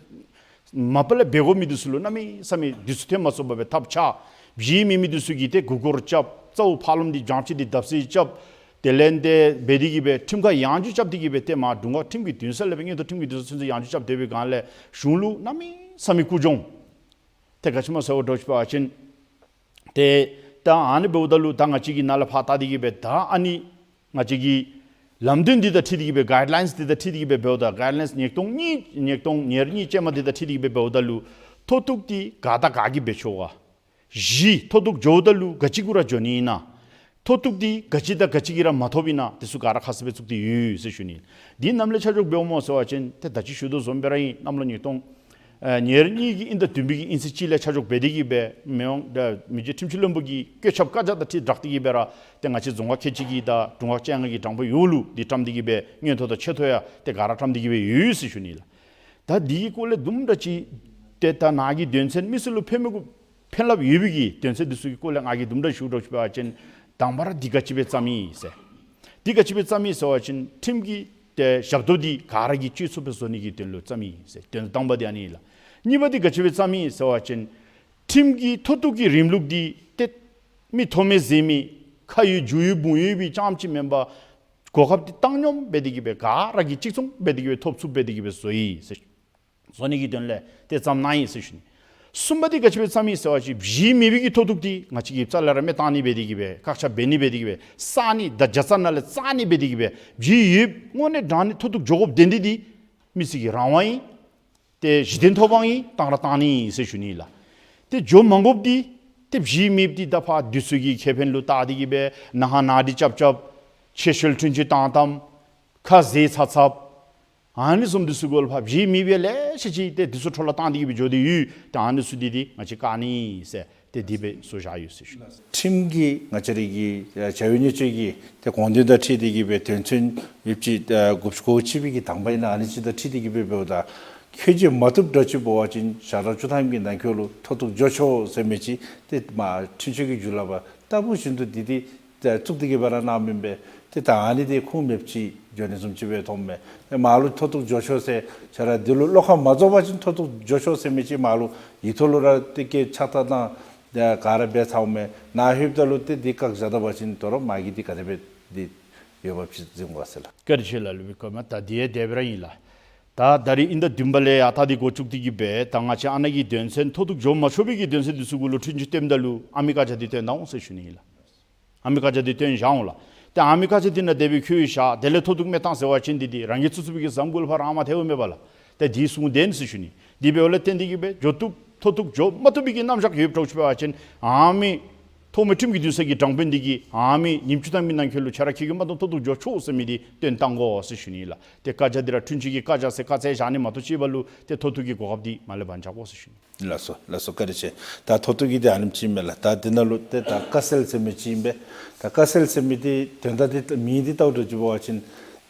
མ་པ་ལས་འབད་དགོ་མི་འདི་ཚུ་ལུ་གནམ་མེད་ས་མེད་དུས་ཚོད་ཐོན་མ་ཚུགས་པར་སྦེ་ཐབས་ཆག། གཞིས་མེད་མི་འདི་ཚུ་གིས་ཏེ་མགུ་སྐོར་རྐྱབ། རྩ་བོ་ཕར་ལོགམ་འདི་བྱང་ཕྱི་འདི་བརྡབ་གསིག་རྐྱབ། དེ་ལས་ཏེ་འབད་དེ་གིས་སྦེ་ཁྲིམས་ཁང་ཡང་ཅིན་རྐྱབ་སྟེ་གིས་སྦེ་ཏེ་མར་དྲུང་འཕར་ཁྲིམས་ཀྱི་འདུན་ས་ལས་སྦེ་མངོན་མཐོ་ཁྲིམས་ཀྱི་འདུན་ས་ཚུན་ཚོད་ཡང་ཅིན་རྐྱབ་སྡོད་པའི་སྒང་ལས་གཞུང་ལུ་གནམ་མེད་ས་མེད་ཀུ་གྱོང་། ཏེ་ག་ཅི་སྨོ་ཟེར་བ་འདྲཝ་ཅིག་འབད་བ་ཅིན་ཏེ་ད་ཨ་ནི་འབདཝ་ད་ལུ་ད་ང་བཅས་ཀྱིས་ནཱ་ལས་ཕར་བལྟ་སྟེ་གིས་སྦེ་ད་ཨ་ནི་ང་བཅས་ཀྱི་ལམ་སྟོན་འདི་དང་འཁྲིལ་ཏེ་གིས་སྦེ་གཱའིཌ་ལའིནསི་འདི་དང་འཁྲིལ་ཏེ་གིས་སྦེ་འབདཝ་ད་གཱའིཌ་ལའིནསི་ཉིས་སྟོང་གཉིས་ཉིས་སྟོང་ཉེར་གཉིས་ཅན་མ་འདི་དང་འཁྲིལ་ཏེ་གིས་སྦེ་འབདཝ་ད་ལུ་མཐོ་གཏུགས་འདི་ག་དང་ག་གིས་འབད་ཆོག་ག། གཞིས་མཐོ་གཏུགས་འགྱོཝ་ད་ལུ་ག་ཅི་གུ་ར་འགྱོ་ནི་ཨིན་ན། མཐོ་གཏུགས་འདི་ག་ཅི་དང་ག་ཅི་གིས་ར་མ་ཐོབ་ཨིན་ན་འདི་ཚུ་ག་ར་ཁ་གསལ་སྦེ་བཙུགས་ཏེ་ཡོད་ཟེར་ཞུ་ནི། འདི་ནམ་ལས་ཆ་འཇོག་འབདཝ་སྨོ་ཟེར་བ་ཅིན་ཏེ་ད་ཅི་ཞུ་དོ་བཟུམ་སྦེ་ར་ཨིན། གནམ་ལོ་ཉིས་སྟོང་ཨེ་ཉེར་གཉིས་ཀྱི་དབྱིན་ཟླ་བདུན་པའི་གི་དབྱིན་ཚེས་གཅིག་ལས་ཆ་འཇོག་འབད་དེ་གིས་སྦེ་མི་དབང་ད་མི་རྗེ་ཁྲིམས་ཞིབ་བློན་པོ་གི་བཀོད་ཁྱབ་བཀའ་རྒྱ་དང་འཁྲིལ་བསྒྲགས་ཏེ་གིས་སྦེ་ར་ཏེ་ང་བཅས་རྫོང་ཁག་ཁལ་གཅིག་གི་དང་དྲུང་ཁག་བཅོ་ལྔ་གི་དྲང་དཔོན་ཡོངས་ལུ་འདི་བཀྲམ་སྟེ་གིས་སྦེ་མངོན་མཐོ་དང་ཆེ་མཐོ་ཡང་ཏེ་ག་ར་བཀྲམ་སྟེ་གིས་སྦེ་ཡོད་ཟེར་ཞུ་ནི་ལགས། ད་འདི་གི་སྐོར་ལས་དུམ་གྲ་ཅིག་ཏེ་ད་ནཱ་གི་དོན་ཚན་མི་སེར་ལུ་ཕན་མི་དགོ་ཕན་རླབས་ཡོད་པའི་གི་དོན་ཚན་འདི་ཚུ་གི་སྐོར་ལས་ང་གིས་དུམ་གྲ་ཞུ་འདྲཝ་ཅིག་འབད་བ་ཅིན་དང་པ་ར་འདི་ག་ཅི་སྦེ་བརྩམས་ཡི་ཟེར། འདི་ག་ཅི་སྦེ་བརྩམས་ཡི་ཟེར་བ་ཅིན་ཁྲིམས་ཀྱི་ཏེ་ཞབས་ཏོག་འདི་ག་ར་གིས་སྤྱོད་ཚུགསཔ་སྦེ་བཟོ་ནི་གི་དོན་ལུ་བརྩམས་ཡི་ཟེར། དོན་དང་པ་འདི་ཨ་ནི་ལགས། གཉིས་པ་འདི་ག་ཅི་སྦེ་བརྩམས་ཡི་ཟེར་བ་ཅིན་ཁྲིམས་ཀྱི་མཐོ་གཏུགས་ཀྱི་རིམ་ལུགས་འདི་ཏེ་མི་མཐོ་དམན་ཟེར་མི་ཁ་ཡོད་རྒྱུ་ཡོད་བུང་ཡོད་པའི་རྐྱངམ་ཅིག་མེན་པར་གོ་སྐབས་འདི་བཏང་སྙོམས་འབད་དེ་གིས་སྦེ་ག་ར་གིས་གཅིག་མཚུངས་འབད་དེ་གིས་སྦེ་ཐོབ་ཚུགསཔ་འབད་དེ་གིས་སྦེ་བཟོ་ཡི་ཟེར། བཟོ་ནི་གི་དོན་ལས་ཏེ་བརྩམས་གནང་ཡི་ཟེར་ཞུ་ནི། གསུམ་པ་འདི་ག་ཅི་སྦེ་བརྩམས་ཡི་ཟེར་བ་ཅིན་གཞིས་མེད་པའི་གི་མཐོ་གཏུགས་འདི་ང་བཅས་ཀྱིས་རྩ་ལས་ར་མེ་བཏང་ནི་འབད་དེ་གིས་སྦེ་བཀག་ཆ་འབད་ནི་འབད་དེ་གིས་སྦེ་བསག་ནི་ད་བརྒྱ་རྩ་ནང་ལས་བསག་ནི་འབད་དེ་གིས་སྦེ་གཞིས་ཡོདཔ་དངོས་གནས་དྲང་གནས་མཐོ་གཏུགས་འགྱོ་དགོཔ་དོན་འདི་འདི་མི་སེར་གྱི་རང་དབང་ཨིན། ཏེ་གཞི་རྟེན་ཐོབ་དབང་ཨིན། བཏང་ར་བཏང་ནི་ཨིན་ཟེར་ཞུ་ནི་ལགས། ཏེ་འགྱོ་མ་དགོཔ་འདི་ཏེ་གཞིས་མེདཔ་འདི་ད་ཕར་དུས་ཚོད་ཀྱི་ཁེ་ཕན་ལུ་བལྟ་སྟེ་གིས་སྦེ་ནཱ་ཧ་ནཱ་འདི་རྐྱབ་རྐྱབ་ཆེ་ཤོས་ལུ་འཁྲུན་ཆོད་བཏང་བཏངམ་ཁ་ཟས་ཚ་ཚབ་ཨ་ནི་བཟུམ་འདི་ཚུ་གུ་ལུ་ཕར་གཞིས་མེད་པའི་ལེ་ཤ་ཅིག་ཏེ་འདི་ཚུ་འཕྲོ་བརླག་བཏང་སྟེ་གིས་སྦེ་འགྱོ་སྟེ་ཡོད། ཏེ་ཨ་ནི་ཚུ་འདི་འདི་ང་བཅས་བཀག་ནི་ཨིན་ཟེར་ཏེ་འདི་སྦེ་བཟོ་བཞག་ཡོད་ཟེར་ཞུ། ཁྲིམས་ཀྱི་ང་བཅས་རའི་གི་ཨ་བྱ་བའི་གནད་སྤྱོད་ཀྱི་ཏེ་དགོངས་དོན་དང་འཁྲིལ་ཏེ་གིས་སྦེ་དོན་ཚན་ཡོདཔ་ཅིག་ཨ་དགུ་བཅུ་གོ་གཅིག་པའི་གི་དང་པ་ཨིན་ན་ཨ་ནི་ཅིག་དང་འཁྲིལ་ཏེ་གིས་སྦེ་འབདཝ་ད་ཁྱོད་ཀྱིས་མ་བཏུབ་འདྲཝ་ཅིག་འབད་བ་ཅིན་ཞག་གྲངས་བཅུ་ཐམ་གྱི་ནང་འཁོད་ལུ་མཐོ་གཏུགས་འགྱོ་ཆོག་ཟེར་མི་ཅིག་ཏེ་མར་འཁྲུན་ཆོད་ཀྱི་བརྒྱུད་ལམ་པ་ལྟ་བུ་བཞིན་དུ་འདི་འདི་ཏེ་བཙུགས་ཏེ་གིས་སྦེ་ར་གནངམ་ཨིན་པས། ཏེ་ད་ཨ་ནི་འདི་ཁུངས་མེདཔ་ཅིག་འགྱོ་ནི་བཟུམ་ཅིག་སྦེ་མཐོངམ་མས། ཏེ་མར་ལུ་མཐོ་གཏུགས་འགྱོ་ཆོག་ཟེར་ཁྱོད་ར་འདི་ལུ་བློ་ཁ་མ་རྫོགས་པ་ཅིན་མཐོ་གཏུགས་འགྱོ་ཆོག་ཟེར་མི་ཅིག་མར་ལུ་ཡིག་ཐོག་ལུ་ར་ཏེ་སྐད་ཆ་ཐ་ན་ཏེ་ག་ར་འབད་ཚརཝ་མས། ནཱ་ལྷོདཔ་ད་ལུ་ཏེ་འདི་བཀག་བཞག་ད་པ་ཅིན་དོ་རུང་མ་གི་འདི་ག་དེ་སྦེ་འདི་འོས་འབབ་ཅིག་འཛིན་དགོ་ཟེར་ལགས། བཀའ་དྲིན་ཆེ་ལགས། ལུ་སྦེ་བཀོད་མ་ད་འདི་ཡང་དེ་སྦེ་ར་ཨིན་ལགས། ད་ད་རིས་དབྱིན་ཟླ་བདུན་པ་ལས་ཡར་ད་འདི་འགོ་བཙུགས་ཏེ་གིས་སྦེ་ད་ང་བཅས་ཨ་ནཱ་གི་དོན་ཚན་མཐོ་གཏུགས་འགྱོ་མ་ཆོག་པའི་གི་དོན་ཚན་འདི་ཚུ་གུ་ལུ་འཁྲུན་ཆོད་བཏོནམ་ད་ལུ་ཨ་མི་བཀའ་རྒྱ་འདི་བཏོན་གནང་འོང་ཟེར་ཞུ་ནི་ཨིན་ལགས། ཨ་མི་བཀའ་རྒྱ་འདི་བཏོན་བཞག་འོང་ལགས། ཏེ་ཨ་མི་བཀའ་རྒྱ་འདི་ནང་དེ་སྦེ་འཁོད་བཞག་དེ་ལས་མཐོ་གཏུགས་མི་བཏང་ཟེར་བ་ཅིན་འདི་འདི་རང་གིས་བཙུགས་བཙུགས་པའི་གི་ཟམ་གུ་ལུ་ཕར་རང་མ་ཐལཝ་མེད་པ་ལགས། ཏེ་འདི་གསུངས་དེ་ཨིན་ཟེར་ཞུ་ནི། དེ་འབདཝ་ལས་བརྟེན་ཏེ་གིས་སྦེ་འགྱོ་བཏུབ་མཐོ་གཏུགས་འགྱོ་མ་བཏུབ་པའི་གི་རྣམ་གཞག་ཡོདཔ་འདྲཝ་ཅིག་འབད་བ་ཅིན་ཨ་མི་མཐོ་དམན་ཁྲིམས་ཀྱི་འདུན་ས་གི་དྲང་དཔོན་འདི་གིས་ཨ་མི་ཉིནམ་བཅུ་ཐམ་གྱི་ནང་འཁོད་ལུ་ཁྱོད་ར་ཁྱོད་ཀྱིས་མ་བཏུབ་མཐོ་གཏུགས་འགྱོ་ཆོག་ཟེར་མི་འདི་བཏོན་བཏང་དགོ་ཟེར་ཞུ་ནི་ལགས། ཏེ་བཀའ་རྒྱ་འདི་ར་འཁྲུན་ཆོད་ཀྱི་བཀའ་རྒྱ་ཟེར་བཀའ་སྩལ་བཞག་ནི་མ་གཏོགས་ཅིག་འབད་རུང་ཏེ་མཐོ་གཏུགས་ཀྱི་གོ་སྐབས་འདི་མ་ལེན་པར་བཞག་དགོ་ཟེར་ཞུ་ནི། ལགས་སོ་ལགས་སོ། བཀའ་དྲིན་ཆེ། ད་མཐོ་གཏུགས་ཀྱི་འདི་ཨ་ནེམ་ཅིག་ཨིན་མས་ལགས། ད་འདི་ནང་ལུ་ཏེ་ད་བཀའ་སེལ་ཟེར་མི་ཅིག་ཨིན་པས། ད་བཀའ་སེལ་ཟེར་མི་འདི་དོན་དག་འདི་མིང་འདི་བལྟཝ་ད་ཅིག་འབད་བ་ཅིན་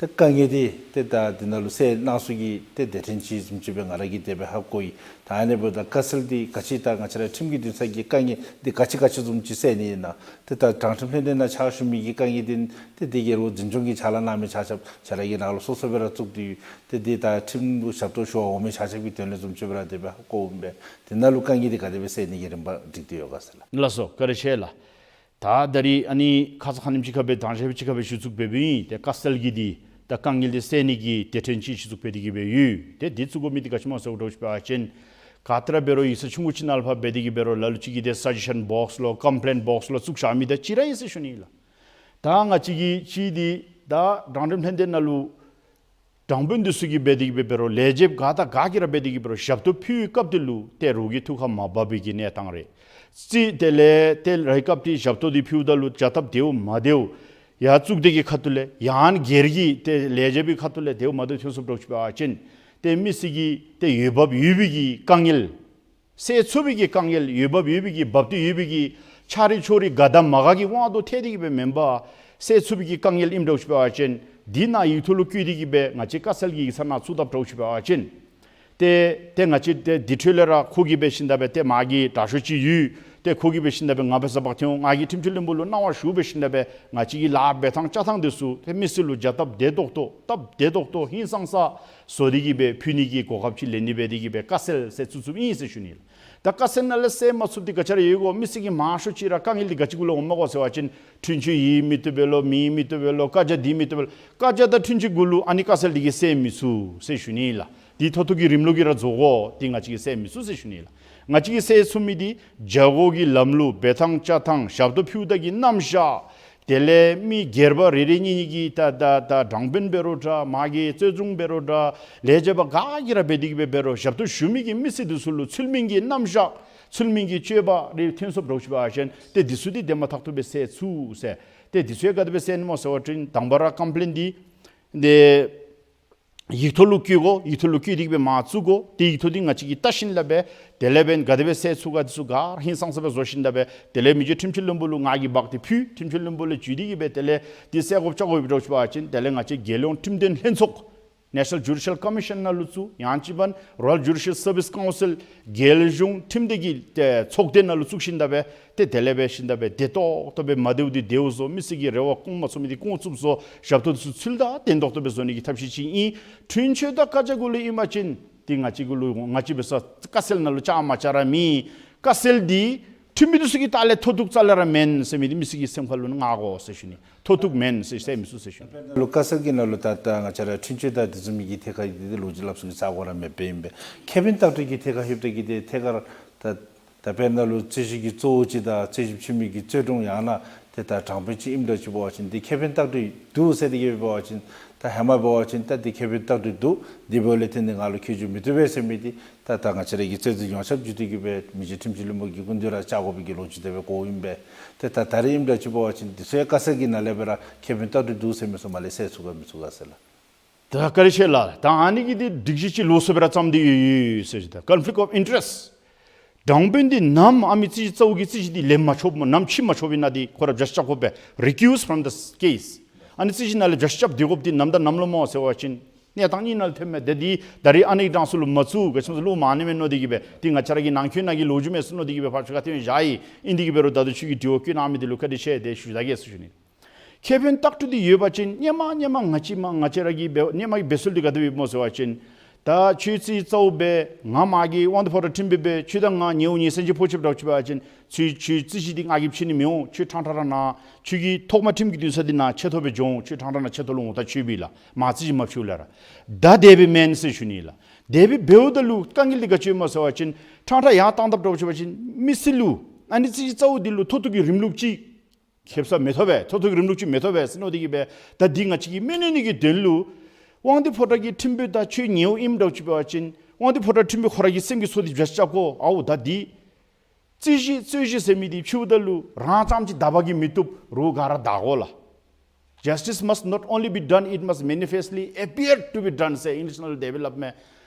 ཏེ་དཀའ་ངལ་འདི་ཏེ་ད་འདི་ནང་ལུ་སེལ་གནང་ས་གི་ཏེ་སྡེ་ཕྲན་ཅིག་བཟུམ་ཅིག་སྦེ་ང་ར་གིས་དེ་སྦེ་ཧ་གོ་ཡི། ད་ཨ་ནི་འབདཝ་ད་བཀའ་སེལ་འདི་ག་ཅི་ད་ང་བཅས་ར་ཁྲིམས་ཀྱི་འདུན་ས་གི་དཀའ་ངལ་འདི་ག་ཅི་ག་ཅི་བཟུམ་ཅིག་སེལ་ནི་ཨིན་ན། ཏེ་ད་དྲང་ཁྲིམས་ལྷན་སྡེ་ནང་ཕྱག་ཞུ་མི་གི་དཀའ་ངལ་འདི་ཏེ་འདི་གི་རོགས་འཛིན་སྐྱོང་གི་ཕྱག་ལཱ་གནང་མི་ཆ་ཁྱབ་ཁྱོད་ར་གི་ནང་ལུ་སོ་སོ་སྦེ་ར་བཙུགས་ཏེ་ཡོད། ཏེ་འདི་ད་ཁྲིམས་ལུ་ཞབས་ཏོག་ཞུ་བར་འོང་མི་ཆ་ཁྱབ་ཀྱི་དོན་ལས་བཟུམ་ཅིག་སྦེ་ར་དེ་སྦེ་ཧ་གོཝ་ཨིན་པས། དེ་ནང་ལུ་དཀའ་ངལ་འདི་ག་དེ་སྦེ་སེལ་ནི་གི་རིམ་པ་སྒྲིག་སྟེ་ཡོད་ག་ཟེར་ལགས། ལགས་སོ། བཀའ་དྲིན་ཆེ་ལགས། ད་ད་རིས་ཨ་ནི་ཁ་ཙ་ཁ་ཉིནམ་ཅིག་ཁར་སྦེ་དྲང་ཞིབ་ཅིག་ཁར་སྦེ་ཞུ་ཚུགས་འབད་འབདཝ་ཨིན། ཏེ་བཀའ་སེལ་གྱི་འདི་ད་དཀའ་ངལ་འདི་སེལ་ནི་གི་སྡེ་ཕྲན་ཅིག་ཞུ་ཚུགས་འབད་དེ་གིས་སྦེ་ཡོད། ཏེ་འདི་བཙུགས་དགོ་མི་འདི་ག་ཅི་སྨོ་ཟེར་བ་འདྲཝ་ཅིག་འབད་བ་ཅིན་ག་ཏེ་ར་འབད་རུང་ཡིག་ཚང་ཆུང་ཀུ་ཅིག་ནང་ལུ་ཕར་འབད་དེ་གིས་འབད་རུང་ལ་ལུ་ཅིག་གིས་ཏེ་སཱ་ཇེ་ཤཱན་བོགས་ལོ་ཀམ་པི་ལེནཊ་བོགས་ལོ་བཙུགས་བཞག་མི་དང་གཅིག་ར་ཨིན་ཟེར་ཞུ་ནི་ལགས། ད་ང་བཅས་ཀྱིས་ཅིག་འདི་ད་དྲང་ཁྲིམས་ལྷན་སྡེ་ནང་ལུ་དྲང་དཔོན་འདི་ཚུ་གིས་འབད་དེ་གིས་འབད་རུང་ལས་བྱེདཔ་ག་དང་ག་གིས་ར་འབད་དེ་གིས་འབད་རུང་ཞབས་ཏོག་ཕུལ་བའི་སྐབས་འདི་ལུ་ཏེ་རོགས་ཀྱི་ཐུགས་ཁར་མ་བབས་པའི་གི་གནས་སྟངས་རེ། རྩིས་དེ་ལས་ཏེ་རེ་སྐབས་ཏེ་ཞབས་ཏོག་འདི་ཕུལཝ་ད་ལུ་བྱ་ཐབས་བདེཝ་མ་བདེཝ་ཡར་གཙུག་སྡེ་གི་ཁ་ཐུག་ལས་ཡང་སྒེར་གྱི་ཏེ་ལས་བྱེདཔ་གི་ཁ་ཐུག་ལས་བདེཝ་མ་བདེཝ་ཐོན་སོངམ་འདྲཝ་ཅིག་འབད་བ་ཅིན་ཏེ་མི་སེར་གྱི་ཏེ་འོས་འབབ་ཡོད་པའི་གི་དཀའ་ངལ་སེལ་ཚུགས་པའི་གི་དཀའ་ངལ་འོས་འབབ་ཡོད་པའི་གི་འབབ་སྟེ་ཡོད་པའི་གི་ཆ་རེ་ཆོ་རེ་ག་དང་མ་ག་གི་དབང་དུ་ཐལ་ཏེ་གིས་སྦེ་མེན་པར་སེལ་ཚུགས་པའི་གི་དཀའ་ངལ་ཨིནམ་འདྲཝ་ཅིག་འབད་བ་ཅིན་ འདི་ནང་ཡིག་ཐོག་ལུ་བཀོད་དེ་གིས་སྦེ་ང་བཅས་དཀའ་སེལ་གྱི་ཡིག་ཚང་ནང་བཙུགས་དཔ་འདྲཝ་ཅིག་འབད་བ་ཅིན་ཏེ་ཏེ་ང་བཅས་ཏེ་འདི་འཕྲོ་ལས་ར་ཁོ་གིས་འབད་ཞིནམ་ད་སྦེ་ཏེ་མ་གི་དྲག་ཤོས་ཅིག་ཡོད། ཏེ་ཁོ་གིས་འབད་ཞིནམ་ད་སྦེ་ང་འབད་སར་འབག་སྟེ་འོང་། ང་གིས་ཁྲིམས་སྤྱི་བློན་པོ་ལུ་གནང་བ་ཞུ་འབད་ཞིནམ་ད་སྦེ་ང་བཅས་ཀྱི་ལཱ་འབད་ཐངས་བཅའ་ཐངས་འདི་ཚུ་ཏེ་མི་སེར་ལུ་བྱ་སྟབས་བདེ་ཏོག་ཏོ་སྟབས་བདེ་ཏོག་ཏོ་ཧིང་སངས་ས་བཟོ་སྟེ་གིས་སྦེ་ཕུལ་ནི་གི་གོ་སྐབས་ཅིག་ལེན་ནི་འབད་དེ་གིས་སྦེ་དཀའ་སེལ་ཟེར་བཙུགས་བཙུགསཔ་ཨིན་ཟེར་ཞུ་ནི་ལགས། ད་དཀའ་སེལ་ནང་ལས་སེལ་མ་ཚུགསཔ་འདི་ག་ཅི་ར་ཡོད་གོ། མི་སེར་གྱིས་མང་ཤོས་ཅིག་ར་དཀའ་ངལ་འདི་ག་ཅི་གུ་ལུ་འོངམ་མས་གོ་ཟེར་བ་ཅིན་འཁྲུན་ཆོད་ཡིག་མི་བཏུབ་པས་ལོ། མིང་མི་བཏུབ་པས་ལོ། བཀའ་རྒྱ་འདི་མི་བཏུབ་པས་ལོ། བཀའ་རྒྱ་དང་འཁྲུན་ཆོད་གུ་ལུ་ཨ་ནི་དཀའ་སེལ་འདི་གིས་སེལ་མི་ཚུགས་ཟེར་ཞུ་ནི་ལགས། འདི་ཐོག་ཐོག་གི་རིམ་ལུགས་ཀྱིས་ར་བཟོ་དགོ། འདི་ང་བཅས་ཀྱིས་སེལ་མི་ཚུགས་ཟེར་ཞུ་ནི་ལགས། ང་བཅས་ཀྱིས་སེལ་ཚུགས་མི་འདི་བྱ་སྒོ་གི་ལམ་ལུགས་འབད་ཐངས་བཅའ་ཐངས་ཞབས་ཏོག་ཕུལཝ་ད་གི་རྣམ་གཞག། དེ་ལས་མི་སྒེར་པ་རེ་རེ་གཉིས་གཉིས་ཀྱིས་ད་ད་ད་དྲང་དཔོན་འབད་རུང་འདྲ། མ་གི་རྩོད་སྒྲུང་འབད་རུང་འདྲ། ལས་བྱེདཔ་ག་གིས་ར་འབད་དེ་གིས་སྦེ་འབད་རུང་ཞབས་ཏོག་ཞུ་མི་གི་མི་སེར་འདི་ཚུ་ལུ་ཚུལ་མིན་གྱི་རྣམ་གཞག་ཚུལ་མིན་གྱི་སྤྱོད་པ་རེ་ཐོན་སོངམ་འདྲཝ་ཅིག་འབད་བ་ཅིན་ཏེ་འདི་ཚུ་འདི་དེ་མ་ཐག་ཏུ་སྦེ་སེལ་ཚུགས་ཟེར། ཏེ་འདི་ཚུ་ཡང་ག་དེ་སྦེ་སེལ་ནི་སྨོ་ཟེར་བ་ཅིན་དང་པ་ར་ཀམ་པི་ལེན་འདི་ཏེ་ཡིག་ཐོག་ལུ་བཀོད་དགོ། ཡིག་ཐོག་ལུ་བཀོད་དེ་གིས་སྦེ་མར་བཙུགས་དགོ། ཏེ་ཡིག་ཐོག་འདི་ང་བཅས་ཀྱིས་བལྟ་ཞིནམ་ལས་སྦེ་དེ་ལས་འབདན་ག་དེ་སྦེ་སེལ་ཚུགས་ག་འདི་ཚུ་ག་ར་ཧིང་སངས་ས་སྦེ་བཟོ་ཞིནམ་ལས་སྦེ་དེ་ལས་མི་རྗེ་ཁྲིམས་སྤྱི་བློན་པོ་ལུ་ང་གིས་འབག་སྟེ་ཕུལ། ཁྲིམས་སྤྱི་བློན་པོ་ལས་བརྒྱུད་དེ་གིས་སྦེ་དེ་ལས་འདི་སེལ་དགོཔ་བཅའ་དགོཔ་འདྲཝ་ཅིག་འབད་བ་ཅིན་དེ་ལས་ང་བཅས་རྒྱལ་ཡོངས་ཁྲིམས་དོན་ལྷན་ཚོགས་National Judicial Commission ནང་ལུ་བཙུགས། ཡང་ཅིན་Royal Judicial Service Council རྒྱལ་གཞུང་ཁྲིམས་སྡེ་གི་ཏེ་ཚོགས་སྡེ་ནང་ལུ་བཙུགས་ཞིནམ་ད་སྦེ་ཏེ་དེ་ལས་འབད་ཞིནམ་ད་སྦེ་བདེ་ཏོག་ཏོ་སྦེ་མ་བདེཝ་འདི་བདེཝ་བཟོ། མི་སེར་གྱི་རེ་བ་སྐོང་མ་ཚུགས་མི་འདི་སྐོང་ཚུགསཔ་བཟོ། ཞབས་ཏོག་འདི་ཚུ་ཚུལ་དང་ལྡན་ཏོག་ཏོ་སྦེ་བཟོ་ནི་གི་ཐབས་ཤེས་ཅིག་ཨིན། འཁྲུན་ཆོད་དང་བཀའ་རྒྱ་གུ་ལུ་ཨིན་པ་ཅིན་ཏེ་ང་བཅས་གུ་ལུ་ང་བཅས་འབད་སར་དཀའ་སེལ་ནང་ལུ་བཅའ་མར་བཅའ་ར་མེད། དཀའ་སེལ་འདི་འཁྲུན་མི་འདི་ཚུ་གི་ལྟག་ལས་མཐོ་གཏུགས་རྩ་ལས་ར་མེན་ཟེར་མི་འདི་མི་སེར་གྱི་སེམས་ཁ་ལུ་མངའ་དགོ་ཟེར་ཞུ་ནི། མཐོ་གཏུགས་མེན་ཟེར་སེལ་མི་ཚུགས་ཟེར་ཞུ་ནི། ལུ་དཀའ་སེལ་གྱི་ནང་ལུ་ད་ད་ང་བཅས་ར་འཁྲུན་ཆོད་དང་དེ་བཟུམ་མའི་གི་ཐད་ཁར་འདི་ལོ་རྒྱུས་སླབ་ས་གི་རྩ་དགོ་ར་མེདཔ་ཨིན་པས། ཁེ་ཕན་ལྟག་གྲུས་ཀྱི་ཐད་ཁར་ལྷོདཔ་ད་གི་ཏེ་ཐད་ཁར་ད་ད་དཔེར་ན་ལུ་རྩོད་གཞི་གི་གཙོ་བོ་ཅིག་དང་རྩོད་གཞི་ཕྱེ་མི་གི་རྩོད་དྲུང་ཡང་ན་ཏེ་ད་དྲང་དཔོན་ཅིག་ཨིནམ་འདྲཝ་ཅིག་འབད་བ་ཅིན་འདི་ཁེ་ཕན་ལྟག་གྲུས་འདུག་ཟེར་དེ་གིས་འབད་བ་ཅིན་ད་ཧེ་མ་འབད་བ་ཅིན་ད་འདི་ཁེ་ཕན་ལྟག་གྲུས་འདུག། འདི་འབདཝ་ལས་བརྟེན་ཏེ་ང་ལུ་ཁྱད་གཞི་མི་བཏུབ་པས་ཟེར་མི་འདི་ད་ད་ང་བཅས་ར་གི་རྩོད་འཛིན་ཡོངས་ཁྱབ་བརྒྱུད་དེ་གིས་སྦེ་མི་རྗེ་ཁྲིམས་སྤྱི་བློན་པོ་གི་སྐུ་མདུན་ར་བཅར་དགོ་པའི་གི་ལོ་རྒྱུས་དེ་སྦེ་གོཝ་ཨིན་པས། ཏེ་ད་ད་རེས་ཨིནམ་འདྲཝ་ཅིག་འབད་བ་ཅིན་འདི་ཚུ་ཡང་དཀའ་སེལ་གྱི་ནང་ལས་སྦེ་ར་ཁེ་ཕན་ལྟག་གྲུས་འདུག་ཟེར་མི་ཚུ་མར་ལས་སེལ་ཚུགས་ག་མི་ཚུགས་ག་ཟེར་ལགས། ད་བཀའ་དྲིན་ཆེ་ལགས། ད་ཨ་ནི་གི་འདི་སྒྲིག་གཞི་ཅིག་ལོགས་སུ་སྦེ་ར་བརྩམས་ཏེ་ཡོད་ཡོད་ཟེར་ཞུ་ད། Conflict of interest། དྲང་དཔོན་འདི་ནམ་ཨ་མི་རྩོད་གཞི་གཙོ་བོ་གི་རྩོད་གཞི་འདི་ལེན་མ་ཆོགཔ་སྨོ། ནམ་ཕྱེ་མ་ཆོགཔ་ཨིན་ན་འདི་ཁོ་ར་བྱ་ཞིན་རྐྱབ་དགོ་པས། Recuse from the case། ཨ་ནི་རྩོད་གཞི་ནང་ལས་བྱ་ཞིན་རྐྱབ་སྡོད་དགོཔ་འདི་ནམ་དང་ནམ་ལུ་སྨོ་ཟེར་བ་ཅིན་གནས་སྟངས་གཉིས་ནང་ལུ་ཐོནམ་མས། ཏེ་འདི་ད་རེས་ཨ་ནི་གི་གྲངས་སུ་ལུ་མ་བཙུགས། ག་ཅི་སྨོ་ཟེར་ལུ་མ་ཨ་ནི་མས་མནོ་སྟེ་གིས་སྦེ་ཏེ་ང་བཅས་ར་གི་ནང་འཁོད་ནང་གི་ལོ་རྒྱུས་མས་ཟེར་མནོ་སྟེ་གིས་སྦེ་ཕར་ཕྱོགས་ཁར་ཐོན་བཞག་ཡི། ཨིན་དེ་གིས་འབད་རུང་ད་ལྟོ་ཁྱོད་ཀྱིས་དྲི་བ་བཀོད་གནང་མི་འདི་ལུ་བཀའ་དྲིན་ཆེ་ཟེར་ཞུ་ད་གེ་ཟེར་ཞུ་ནི། ཁེ་ཕན་ལྟག་གྲུས་འདི་ཡོད་པ་ཅིན་སྔོན་མ་སྔོན་མ་ང་བཅས་མ་ང་བཅས་ར་གི་འབད་སྔོན་མ་གི་འབད་སྲོལ་འདི་ག་དེ་སྦེ་སྨོ་ཟེར་བ་ཅིན་ད་ཁྱོད་རྩོད་གཞི་གཙོ་བོ་འབད་ང་མ་གི་དབང་འདུས་ཕོ་བྲང་ཁྲིམས་དཔོན་འབད་ཁྱོད་དང་ང་ཉེ་བོ་ཉེ་སྲིང་ཅིག་ཕོག་ཆེ་འདྲཝ་ཅིག་འབད་བ་ཅིན་ཁྱོད་ཁྱོད་རྩོད་གཞི་འདི་ང་གིས་ཕྱེ་ནི་མི་འོང་། ཁྱོད་ཕྲང་ཕྲང་ར་ནཱ་ཁྱོད་ཀྱི་ཐོག་མ་ཁྲིམས་ཀྱི་འདུན་ས་འདི་ནང་ཆེ་མཐོ་སྦེ་འགྱོ་འོང་། ཁྱོད་ཕྲང་ཕྲང་ནཱ་ཆེ་མཐོ་ལུ་འོང་ད་ཁྱོད་འབད་ལགས། མ་རྩོད་གཞི་མ་ཕྱེཝ་ལས་ར། ད་དེ་སྦེ་མེན་ཟེར་ཞུ་ནི་ལགས། དེ་སྦེ་འབདཝ་ད་ལུ་དཀའ་ངལ་འདི་ག་ཅི་སྨོ་ཟེར་བ་ཅིན་ཕྲང་ཕྲང་ཡར་བཏང་དཔ་འདྲཝ་ཅིག་འབད་བ་ཅིན་མི་སེར་ལུ་ཨ་ནི་རྩོད་གཞི་གཙོ་བོ་འདི་ལུ་མཐོ་གཏུགས་ཀྱི་རིམ་ལུགས་ཅིག་ཁེབ་ས་མི་ཐོབ་པས། མཐོ་གཏུགས་ཀྱི་རིམ་ལུགས་ཅིག་མི་ཐོབ་པས་ཟེར་མནོ་སྟེ་གིས་སྦེ་ད་འདི་ང་བཅས་ཀྱིས་མི་ནུས་ནི་གི་དོན་ལུ་དབང་འདུས་ཕོ་བྲང་གི་ཁྲིམས་དཔོན་ད་ཁྱོད་ཉེ་བོ་ཨིནམ་འདྲཝ་ཅིག་འབད་བ་ཅིན་དབང་འདུས་ཕོ་བྲང་ཁྲིམས་དཔོན་ཁོ་ར་གི་སེམས་ཀྱི་ཚོར་འདི་བྱ་ཞིན་རྐྱབ་དགོ། ཨའུ་ད་འདི་རྩོད་གཞི་རྩོད་གཞི་ཟེར་མི་འདི་ཕྱེཝ་ད་ལུ་རང་རྐྱངམ་ཅིག་དག་པ་གིས་མི་བཏུབ། རོགས་ག་ར་དག་དགོ་ལགས། Justice must not only be done, it must manifestly appear to be done ཟེར་ཨིང་ལིཤ་ནང་ལུ་དེ་སྦེ་སླབ་མས།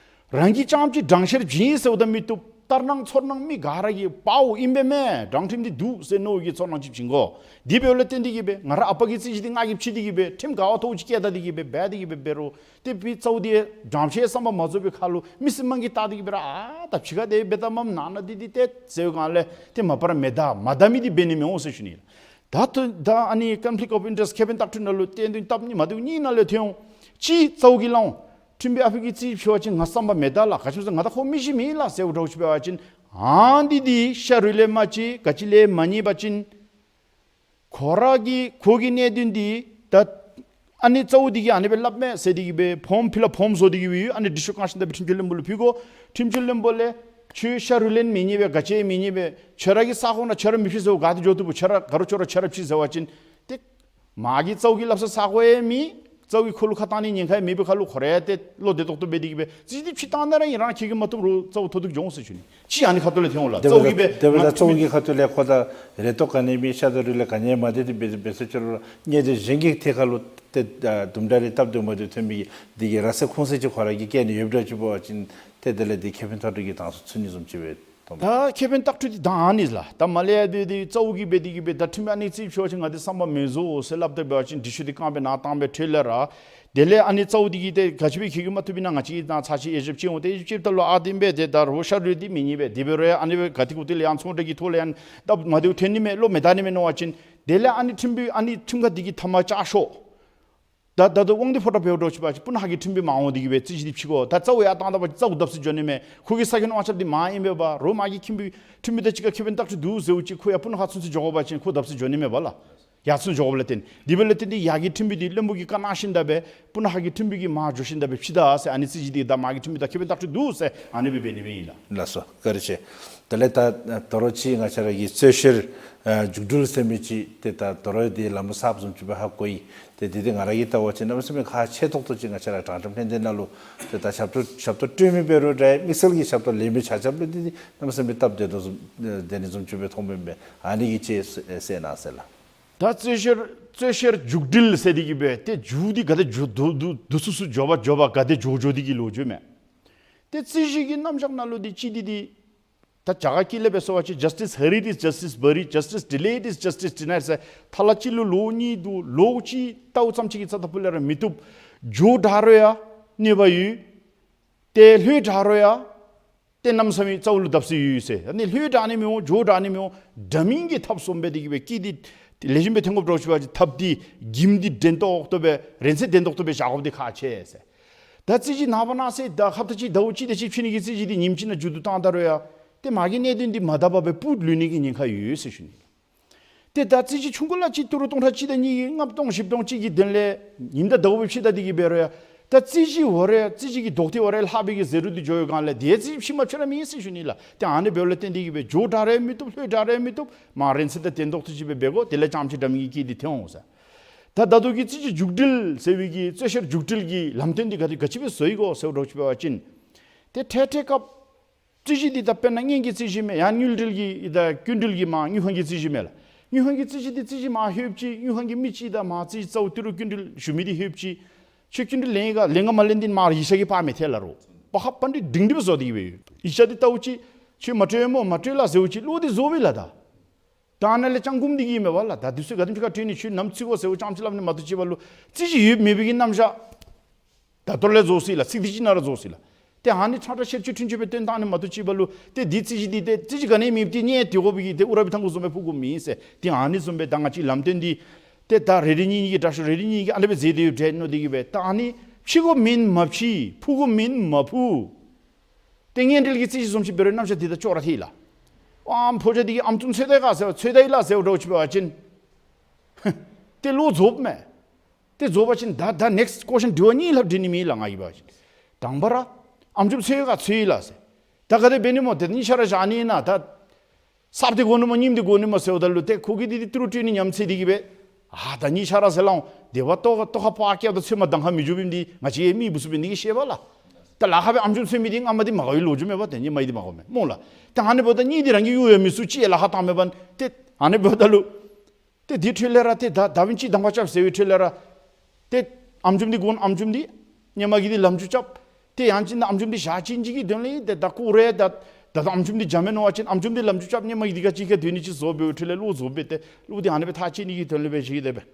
རང་གིས་རྐྱངམ་ཅིག་དྲང་ཤེར་བྱིན་ཟེརཝ་ད་མི་བཏུབ། ལྟར་སྣང་ཚོར་སྣང་མི་ག་ར་གིས་པའོ་ཨིན་པས་མས། དྲང་ཁྲིམས་འདི་འདུག་ཟེར་མནོ་བའི་གི་ཚོར་སྣང་ཅིག་བྱིན་དགོ། དེ་འབདཝ་ལས་བརྟེན་ཏེ་གིས་སྦེ་ང་ར་ཨ་པ་གི་རྩོད་གཞི་འདི་ང་གིས་ཕྱེ་སྟེ་གིས་སྦེ་ཁྲིམས་ག་བ་མཐོ་བོ་ཅིག་བཀལ་ད་སྟེ་གིས་སྦེ་འབད་དེ་གིས་སྦེ་འབད་རུང་ཏེ་དཔེ་གཙོ་བོ་འདི་དྲང་ཤེར་བསམ་པ་མ་རྫོགས་པའི་ཁར་ལུ་མི་སེར་དམངས་ཀྱིས་བལྟ་སྟེ་གིས་སྦེ་ར་ཨ་ད་ཕྱི་ཁར་དེ་སྦེ་བལྟ་མ་ནང་ན་འདི་འདི་ཏེ་ཟེར་བའི་སྒང་ལས་ཏེ་མ་པ་ར་མི་དག་མ་དག་མི་འདི་འབད་ནི་མི་འོང་ཟེར་ཞུ་ནི། ད་ད་ཨ་ནི་conflict of interest ཁེ་ཕན་ལྟག་གྲུས་ནང་ལུ་བསྟན་དོན་སྟབས་མ་བདེཝ་གཉིས་ནང་ལས་ཐོན་འོང་། གཅིག་གཙོ་བོ་གིས་སླབ་འོང་། ཁྲིམས་དཔོན་ཨ་ཕི་གི་རྩོད་གཞི་ཕྱེ་བ་ཅིན་ང་བསམ་པ་མི་དག་ལགས། ག་ཅི་སྨོ་ཟེར་ང་དང་ཁོ་མི་ཤེས་མེད་ལགས་ཟེརཝ་འདྲཝ་ཅིག་འབད་བ་ཅིན་ཨ་འདི་འདི་ཤ་རུས་ལས་མ་གཅིག་ག་ཅི་ལས་མ་རྙེད་པ་ཅིན་ཁོ་ར་གི་ཁོ་གི་གནད་དོན་འདི་ད་ཨ་ནི་གཙོ་བོ་འདི་གིས་ཨ་ནི་སྦེ་སླབ་མས་ཟེར་ཏེ་གིས་སྦེ་ཕོརམ་ཕིལ་ལཱཔ་ཕོརམ་བཟོ་སྟེ་གིས་སྦེ་ཡོད། ཨ་ནི་འདི་ཚུ་བཀང་ཞིནམ་ད་སྦེ་ཁྲིམས་སྤྱི་བློན་པོ་ལུ་ཕུལ་དགོ། ཁྲིམས་སྤྱི་བློན་པོ་ལས་ཁྱོད་ཤ་རུས་ལས་མི་རྙེད་པས། ག་ཅི་མི་རྙེད་པས། ཁྱོད་ར་གི་ས་གོ་ནང་ཁྱོད་ར་མི་ཕྱེ་ཟེརཝ་ག་ཏེ་འགྱོ་བཏུབ་པས། ཁྱོད་ར་ག་རུང་ཁྱོད་ར་ཁྱོད་ར་ཕྱེ་ཟེར་བ་ཅིན་ཏེ་མ་གི་གཙོ་བོ་གི་སླབ་ས་ས་གོ་ཡང་མེད། གཙོ་བོ་གིས་ཁོ་ལུ་ཁ་གཏང་ནི་ཉེན་ཁ་ཡང་མེད་པའི་ཁར་ལུ་ཁོ་ར་ཡང་ཏེ་བློ་བདེ་ཏོག་ཏོ་སྦེ་དེ་གིས་སྦེ་རྩོད་གཞི་འདི་ཕྱེ་བཏང་ན་ར་ཨིན། རང་ཁྱོད་ཀྱིས་མ་བཏུབ་རུང་གཙོ་བོ་མཐོ་གཏུགས་འགྱོ་འོང་ཟེར་ཞུ་ནི། གཅིག་ཨ་ནི་ཁ་ཐུག་ལས་ཐོན་འོང་ལགས། དེ་འབདཝ་ད་གཙོ་བོ་གི་དེ་འབདཝ་ད་གཙོ་བོ་གི་ཁ་ཐུག་ལས་ཁོ་ད་རེ་ཏོག་ག་ནི་མེད། ཤ་དང་རུས་ལས་ག་ནི་ཡང་མ་འདྲེས་ཏེ་འབད་འབད་སོང་ཅི་རུང་ར་གནད་དོན་གཞན་གྱི་ཐད་ཁར་ལུ་ཏེ་ཨ་དུམ་གྲ་རེ་སྟབས་བདེ་མ་བདེཝ་ཐོན་མི་གི་འདི་གིས་ར་སེམས་ཁུངས་སེམས་ཅིག་ཁོ་ར་གིས་བཀལ་ནི་ཡོདཔ་འདྲཝ་ཅིག་འབད་བ་ཅིན་ཏེ་དེ་ལས་འདི་ཁེ་ཕན་ལྟག་གྲུས་ཀྱི་གྲངས་སུ་ཚུད་ནི་བཟུམ་ཅིག་སྦེ། ད་ཁེ་ཕན་བརྟག་ཞིབ་འདི་ད་ཨ་ནི་ལགས། ད་མར་ལས་ཡར་འདི་འདི་རྩ་བོ་གིས་འབད་དེ་གིས་འབད་ད་ཁྲིམས་ཨ་ནི་རྩིས་ཞུ་བ་ཅིན་ང་འདི་བསམ་པ་མེད་བཟོ་ཟེར་སླབ་སྟེ་འབད་བ་ཅིན་འདི་ཤུལ་འདི་རྐང་པའི་ནང་བཏང་སྦེ་འཕྲོ་ལས་ར། དེ་ལས་ཨ་ནི་རྩ་བོ་འདི་གིས་ཏེ་ག་ཅི་སྦེ་ཁྱེད་ཀྱིས་མ་བཏུབ་ཨིན་ན་ང་བཅས་ཀྱིས་ད་ཚར་ཅིག་དབྱེ་ཞིབ་ཅིག་འོང་། ཏེ་དབྱེ་ཞིབ་ཅིག་ད་ལུ་ཨ་འདི་འབད་དེ་ད་རོགས་ཤ་རུལ་འདི་མི་ཉན་པས། དེ་འབད་རུང་ཡང་ཨ་ནི་སྦེ་ག་ཏེ་གུ་ཏེ་ལས་ཡང་ཚོང་འབྲེལ་གྱི་ཐོག་ལས་ཡང་ད་མ་བདེཝ་ཐོན་ནི་མས་བློ་མི་བདེ་ནི་མས་མནོ་བ་ཅིན། དེ་ལས་ཨ་ནི་ཁྲིམས་འདི་ཨ་ནི་ཁྲིམས་ཁང་འདི་གིས་ཐ་མ་བཅག་ཤོག། ད་ད་ལྟོ་དབང་འདུས་ཕོ་བྲང་འབདཝ་འདྲཝ་ཅིག་འབད་བ་ཅིན་སྤུ་ན་ཁ་གི་ཁྲིམས་འདི་མར་འོང་སྟེ་གིས་འབད་རྩོད་གཞི་འདི་ཕྱེ་དགོ། ད་རྩ་བོ་ཡར་བཏང་ད་པ་ཅིན་རྩ་བོ་བརྡབ་གསིག་འགྱོ་ནི་མས། ཁོ་གི་ས་ཁྱོན་དབང་ཆ་འདི་མར་ཨིན་པས་པ། རོགས་མ་གི་ཁྲིམས་འདི་ཁྲིམས་འདི་དང་གཅིག་ཁར་ཁེ་ཕན་བརྟག་ཞིབ་འདུག་ཟེརཝ་ཅིག་ཁོ་ཡར་སྤུ་ན་ཁ་ཚུན་ཚོད་འགྱོ་དགོ་པ་ཅིན་ཁོ་བརྡབ་གསིག་འགྱོ་ནི་མས་པ་ལགས། ཡར་ཚུན་འགྱོ་དགོཔ་ལས་བརྟེན། དེ་འབདཝ་ལས་བརྟེན་ཏེ་ཡར་གྱི་ཁྲིམས་འདི་བློན་པོ་གིས་བཀའ་གནང་ཞིནམ་ད་འབད་སྤུ་ན་ཁ་གི་ཁྲིམས་འདི་གིས་མར་འགྱོ་ཞིནམ་ད་འབད་ཕྱེ་ད་ཟེར། ཨ་ནི་རྩོད་གཞི་འདི་དང་མར་གྱི་ཁྲིམས་འདི་དང་ཁེ་ཕན་བརྟག་ཞིབ་འདུག་ཟེར་ཨ་ནི་སྦེ་འབད་ནི་མས་ཨིན་ལགས། ལགས་སོ། བཀའ་དྲིན་ཆེ། དེ་ལས་ད་དོ་རུང་ཅིག་ང་བཅས་ར་གི་རྩོད་བཤེར་ཨ་མཇུག་སྒྲིལ་ཟེར་མི་ཅིག་ཏེ་ད་དོ་རུང་འདི་ལམ་ལུགས་གསརཔ་བཟུམ་ཅིག་སྦེ་ཧ་གོ་ཡི། ཏེ་འདི་འདི་ང་ར་གིས་བལྟ་བ་ཅིན་གནམ་མེད་ས་མེད་ཁག་ཆེ་ཏོག་ཏོ་ཅིག་ང་བཅས་ར་དྲང་ཁྲིམས་ལྷན་སྡེ་ནང་ལུ་ཏེ་ད་ཞབས་ཏོག་ཞབས་ཏོག་སྤྲོད་མི་འབད་རུང་འདྲ་དམིགས་བསལ་གྱི་ཞབས་ཏོག་ལེན་མི་ཆ་ཁྱབ་ལུ་འདི་འདི་གནམ་མེད་ས་མེད་སྟབས་བདེ་ཏོག་ཏོ་བཟུམ་ཨེ་བདེ་ནི་བཟུམ་ཅིག་སྦེ་མཐོངམ་མས། ཨ་ནི་གི་ཅིག་གསལ་གནང་ཟེར་ལགས། ད་རྩོད་བཤེར་རྩོད་བཤེར་མཇུག་སྒྲིལ་ཟེར་འདི་གིས་འབད་ཏེ་མཇུག་འདི་ག་དེ་མཇུག་བསྡུ་བསྡུ་བསྡུ་ཚུན་ཚོད་འགྱོ་བ་འགྱོ་བ་ག་དེ་འགྱོ་འགྱོ་འདི་གི་ལོ་རྒྱུས་མས། ཏེ་རྩོད་གཞི་གི་རྣམ་གཞག་ནང་ལུ་འདི་ཅིག་འདི་འདི་ད་རྒྱ་གར་སྐད་ལས་འབད་སོང་བ་ཅིན་justice hurried is justice buried, justice delayed is justice denied ཟེར། ཐ་ལ་ཅིག་ལུ་ལོ་གཉིས་འདུག། ལོ་གཅིག་ལྟཝ་ཙམ་ཅིག་གི་རྩ་ལྟ་བུ་ལས་ར་མི་བཏུབ། མགྱོགས་དྲགས་རུང་ཡང་གནོད་པ་ཡོད། ཏེ་ལྷོད་དྲགས་རུང་ཡང་ཏེ་གནམ་མེད་ས་མེད་རྩ་བོ་ལུ་བརྡབ་གསིག་ཡོད་ཟེར། ཨ་ནི་ལྷོད་དྲགས་ནི་མི་འོང་མགྱོགས་དྲགས་ནི་མི་འོང་། འདྲ་མིན་གྱི་ཐབས་བཟུམ་སྦེ་འདི་གིས་འབད་སྐད་འདི་ལེགས་ཤོམ་སྦེ་ཐོན་དགོཔ་འདྲཝ་ཅིག་འབད་བ་ཅིན་ཐབས་འདི་གྱིམ་འདི་འགྲན་ཏོག་ཏོ་སྦེ་རན་ཚད་ལྡན་ཏོག་ཏོ་སྦེ་བཞག་དགོཔ་འདི་ཁག་ཆེ་ཟེར། ད་རྩོད་གཞི་ནངས་པ་གནངས་ཚེ་ད་ཁ་ཐུག་ཅིག་ཟླཝ་གཅིག་དེ་ཅིག་ཕྱེ་ནི་གི་རྩོད་གཞི་འདི་ཉིནམ་གཅིག་ནང་མཇུག་བསྡུ་བཏང་ད་རུང་ཡང་ཏེ་མ་གི་གནད་དོན་འདི་མ་དག་པ་སྦེ་སྤུ་ལུས་ནི་གི་ཉེན་ཁ་ཡོད་ཟེར་ཞུ་ནི། ཏེ་ད་རྩོད་གཞི་ཆུང་ཀུ་ལ་ཅིག་ཏི་རུ་སྟོང་ཕྲག་གཅིག་དང་གཉིས་ཀྱིས་ལྔ་སྟོང་བཞི་སྟོང་ཅིག་གི་དོན་ལས་ཉིནམ་དང་ཟླཝ་སྦེ་ཕྱེ་ད་འདི་གིས་འབད་རུང་ཡང་ད་རྩོད་གཞི་འོ་རེ་རྩོད་གཞི་གི་ལྡོག་ཐེངས་འོ་རེ་ལྷག་པའི་གི་ཟད་འགྲོ་འདི་འགྱོ་ཡོད་གང་ལས་ཏེ་རྩོད་གཞི་ཕྱེ་མ་ཕྱེ་ར་མེད་ཟེར་ཞུ་ནི་ལགས། ཏེ་ཨ་ནི་འབདཝ་ལས་བརྟེན་འདི་གིས་འབད་མགྱོགས་དྲགས་རུང་མི་བཏུབ། ལྷོད་དྲགས་རུང་མི་བཏུབ། མ་རན་ཚད་དང་ལྡན་ཏོག་ཏོ་ཅིག་སྦེ་འབད་དགོ། དེ་ལས་རྐྱངམ་ཅིག་འདྲ་མིན་གྱི་སྐད་འདི་ཐོན་འོང་ཟེར། ད་ད་ལྟོ་གི་རྩོད་གཞི་མཇུག་སྒྲིལ་ཟེར་བའི་གི་རྩོད་བཤེར་མཇུག་སྒྲིལ་གྱི་ལམ་སྟོན་འདི་ག་དེ་ག་ཅི་སྦེ་བཟོ་ཡི་གོ་ཟེརཝ་འདྲཝ་ཅིག་འབད་བ་ཅིན་ཏེ་འཕྲལ་འཕྲལ་སྐབས་རྩོད་གཞི་འདི་ད་དཔེར་ན་སྔོན་གྱི་རྩོད་གཞི་མས། ཡང་དངུལ་འབྲེལ་གྱི་ད་སྐྱིན་འགྲུལ་གྱི་མར་དངུལ་ཁང་གི་རྩོད་གཞི་མས་ལགས། དངུལ་ཁང་གི་རྩོད་གཞི་འདི་རྩོད་གཞི་མར་ལྷོདཔ་ཅིག་དངུལ་ཁང་གི་མི་ཅིག་དང་མར་རྩོད་གཞི་རྩ་བོ་ཏི་རུ་སྐྱིན་འགྲུལ་ཞུ་མི་འདི་ལྷོདཔ་ཅིག་ཁྱོད་སྐྱིན་འགྲུལ་ལེན་ཡི་ག་ལེན་ག་མ་ལེན་འདི་མར་ཡིག་ཆ་གིས་ཕར་མི་ཐལ་ལ་རོགས། པ་ཧ་པ་འདི་སྒྲིང་སྒྲི་སྦེ་བཟོ་སྟེ་གིས་འབད་ཡོད། ཡིག་ཆ་འདི་ལྟཝ་ཅིག་ཁྱོད་མ་སྤྲོད་སྨོ་མ་སྤྲོད་ལགས་ཟེརཝ་ཅིག་བློ་འདི་བཟོ་བས་ལགས། ད་ད་ཨ་ནཱ་ལས་སྤྱང་ཀུ་འདི་གིས་མས་པ་ལགས། ད་འདི་ཚུ་ག་དེམ་ཅིག་ཁར་སྤྲོད་ནི་ཁྱོད་ནམ་ཚུད་དགོ་ཟེརཝ་ཙམ་ཅིག་སླབ་ནི་མ་གཏོགས་ཅིག་འབད་ལུ་རྩོད་གཞི་ཡོད་མེད་པའི་གི་རྣམ་གཞག་ད་ལྟོ་ལས་བཟོ་སྲིད་ལགས། ཚིག་འདི་ཅིག་ནང་ར་བཟོ་སྲིད་ལགས། ཏེ་ཨ་ནི་ཁྲང་ཁྲ་ཤེར་ཕྱིར་ཁྲུན་ཆོད་སྦེ་བཏོན་བཏང་ནི་མ་གཏོགས་ཅིག་འབད་ལུ་ཏེ་འདི་རྩོད་གཞི་འདི་ཏེ་རྩོད་གཞི་ག་ནི་མེདཔ་ཏེ་གནས་ཏེ་དགོ་པའི་གི་ཏེ་ཨུ་ར་བི་ཐང་གུ་བཟུམ་སྦེ་ཕུ་དགོཔ་མེན་ཟེར། ཏེ་ཨ་ནི་བཟུམ་སྦེ་ད་ང་བཅས་ལམ་སྟོན་འདི་ཏེ་ད་རེ་རེ་གཉིས་གཉིས་ཀྱིས་དྲག་ཤོས་རེ་རེ་གཉིས་གཉིས་ཀྱིས་ཨ་ནི་སྦེ་མཛད་དེ་ཡོདཔ་འདྲས་མནོ་སྟེ་གིས་འབད་ད་ཨ་ནི་ཕྱེ་དགོཔ་མེན་མ་ཕྱེ། ཕུ་དགོཔ་མེན་མ་ཕུ། ཏེ་དངུལ་འབྲེལ་གྱི་རྩོད་གཞི་བཟུམ་ཅིག་འབད་རུང་རྣམ་གཞག་འདི་དང་ཅོག་ར་འཐད་ལགས། ཨམ་ཕོ་རྒྱས་འདི་གིས་ཨམ་ཅུམ་འཚོལ་ད་ཡི་ག་ཟེར་འཚོལ་ད་ཡི་ལགས་ཟེརཝ་འདྲཝ་ཅིག་འབད་བ་ཅིན་ཏེ་བློ་རྫོགསཔ་མས། ཏེ་རྫོགས་པ་ཅིན་ད་ད་ནེགསི་ཀོ་ཤཱན་དྲི་བ་གཉིས་ལྷག་དྲི་ནི་མེད་ལགས་ང་གིས་འབད་བ་ཅིན། དང་པ་ར་ཨམ་ཅུམ་འཚོལ་ཡི་ག་ཚོལ་ཡི་ལགས་ཟེར། ད་ག་དེ་འབད་ནི་སྨོ་ཏེ་གཉིས་ཆ་ར་བཞག་ནི་ཨིན་ན་ད་གསརཔ་འདི་དགོ་ནི་སྨོ་རྙིངམ་འདི་དགོ་ནི་སྨོ་ཟེརཝ་ད་ལུ་ཏེ་ཁོ་གིས་འདི་འདི་ཏི་རུ་སྤྲོད་ནི་ཉམས་ཚད་འདི་གིས་འབད་ཨ་ད་གཉིས་ཆ་ར་ཟེར་སླབ་འོང་། དེ་བ་ལྟོ་ཁ་ལྟོ་ཁ་པར་བཀལཝ་ད་ཚོད་མ་གདང་ཁ་མི་འགྱོ་བའི་འདི་ང་བཅས་མི་བུ་ཚུ་འབད་ནི་གིས་ཤེས་པ་ལགས། ད་ལཱ་ཁག་སྦེ་ཨམ་ཅུམ་འཚོལ་མི་འདི་སྔ་མ་འདི་མ་དགའ་བའི་ལོ་རྒྱུས་མས་པ། ཏེ་ཧེ་མ་འདི་མ་དགའཝ་མས་སྨོ་ལགས། ཏེ་ཨ་ནི་འབདཝ་ད་གཉིས་འདི་རང་གིས་གཡུག་ཡང་མི་ཚུགས་ཅིག་ཡང་ལཱ་ཁག་བཏང་མས་པ། ཏེ་ཨ་ནི་འབདཝ་ད་ལུ་ཏེ་དེ་འཕྲོ་ལས་ར་ཏེ་ད་ད་བིན་ཅི་དང་པ་རྐྱབ་ཟེར་བའི་འཕྲོ་ལས་ར་ཏེ་ཨམ་ཅུམ་འདི་དགོ་ན་ཨམ་ཅུམ་འདི་སྔོན་མ་གི་འདི་ལམ་འཇུག་རྐྱབ། ཏེ་ཡང་ཅིན་ཨམ་ཅུམ་འདི་བཞག་བྱིན་ཅིག་གི་དོན་ལས་ཏེ་ད་ཁོ་ར་ད་ད་ད་ཨམ་ཅུམ་འདི་འཇམ་མས་མནོ་བ་ཅིན་ཨམ་ཅུམ་འདི་ལམ་འཇུག་རྐྱབ། སྔོན་མ་གི་འདི་ག་ཅིག་ཁར་སྡོད་ནི་ཅིག་བཟོ་འབདཝ་འཕྲོ་ལས་བློ་རྫོགས་པས། ཏེ་བློ་འདི་ཨ་ནི་སྦེ་ཐག་བཅད་ནི་གི་དོན་ལས་འབད་ཞིནམ་ཏེ་འབད་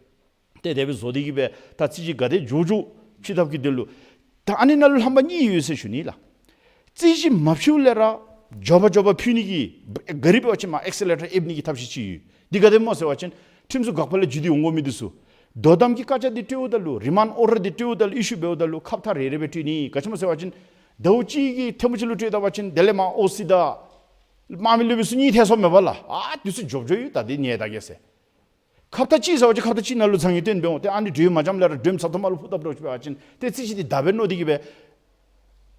ཏེ་དེ་སྦེ་བཟོ་སྟེ་གིས་འབད་ད་རྩོད་གཞི་ག་དེ་མགྱོགས་མགྱོགས་ཕྱེ་ཐབས་ཀྱི་དོན་ལུ་ད་ཨ་ནི་ནང་ལུ་རྣམ་པ་གཉིས་ཡོད་ཟེར་ཞུ་ནི་ལགས། རྩོད་གཞི་མ་ཕྱེཝ་ལས་ར་མགྱོགས་པ་མགྱོགས་པ་ཕུལ་ནི་གི་ག་རི་འབད་བ་ཅིན་མར་ཨེག་སི་ལེ་ཊར་ཨེབ་ནི་གི་ཐབས་ཤེས་ཅིག་ཡོད། འདི་ག་དེ་སྨོ་ཟེར་བ་ཅིན་ཁྲིམས་སྲུང་འགག་པ་ལས་བརྒྱུད་དེ་འོང་དགོ་མི་འདི་ཚུ་དོ་དམ་གྱི་བཀའ་རྒྱ་འདི་སྤྲོདཔ་ད་ལུ་རི་མཱནཌ་ཨོར་ཌར་འདི་སྤྲོདཔ་ད་ལུ་ཨི་ཤུ་འབདཝ་ད་ལུ་ཁ་ཐུག་རེ་རེ་སྦེ་སྤྲོད་ནི། ག་ཅི་སྨོ་ཟེར་བ་ཅིན་ཟླཝ་གཅིག་གི་ཐེངས་མ་གཅིག་ལུ་སྤྲོད་ད་པ་ཅིན་དེ་ལས་མར་ཨོ་སི་དང་དམག་མི་སློབ་དཔོན་ཚུ་གཉིད་ཐལ་སོངམ་མས་པ་ལགས། ཨ་འདི་ཚུ་མགྱོགས་མགྱོགས་ཡོད། ད་འདི་ཉལ་ད་གེ་ཟེར། ཁབ་ཏ་གཅིག་ཟེར་བ་ཅིན་ཁབ་ཏ་གཅིག་ནང་ལུ་ཚང་གི་སྟོན་འབད་འོང་། ཏེ་ཨ་ནི་གྲོས་མ་འཇམ་ལས་ར་གྲོས་མཚམས་ཐོག་མ་ལུ་ཕུ་བཏབ་འདྲཝ་ཅིག་འབད་བ་ཅིན་ཏེ་རྩོད་གཞི་འདི་ད་འབད་མནོ་སྟེ་གིས་འབད་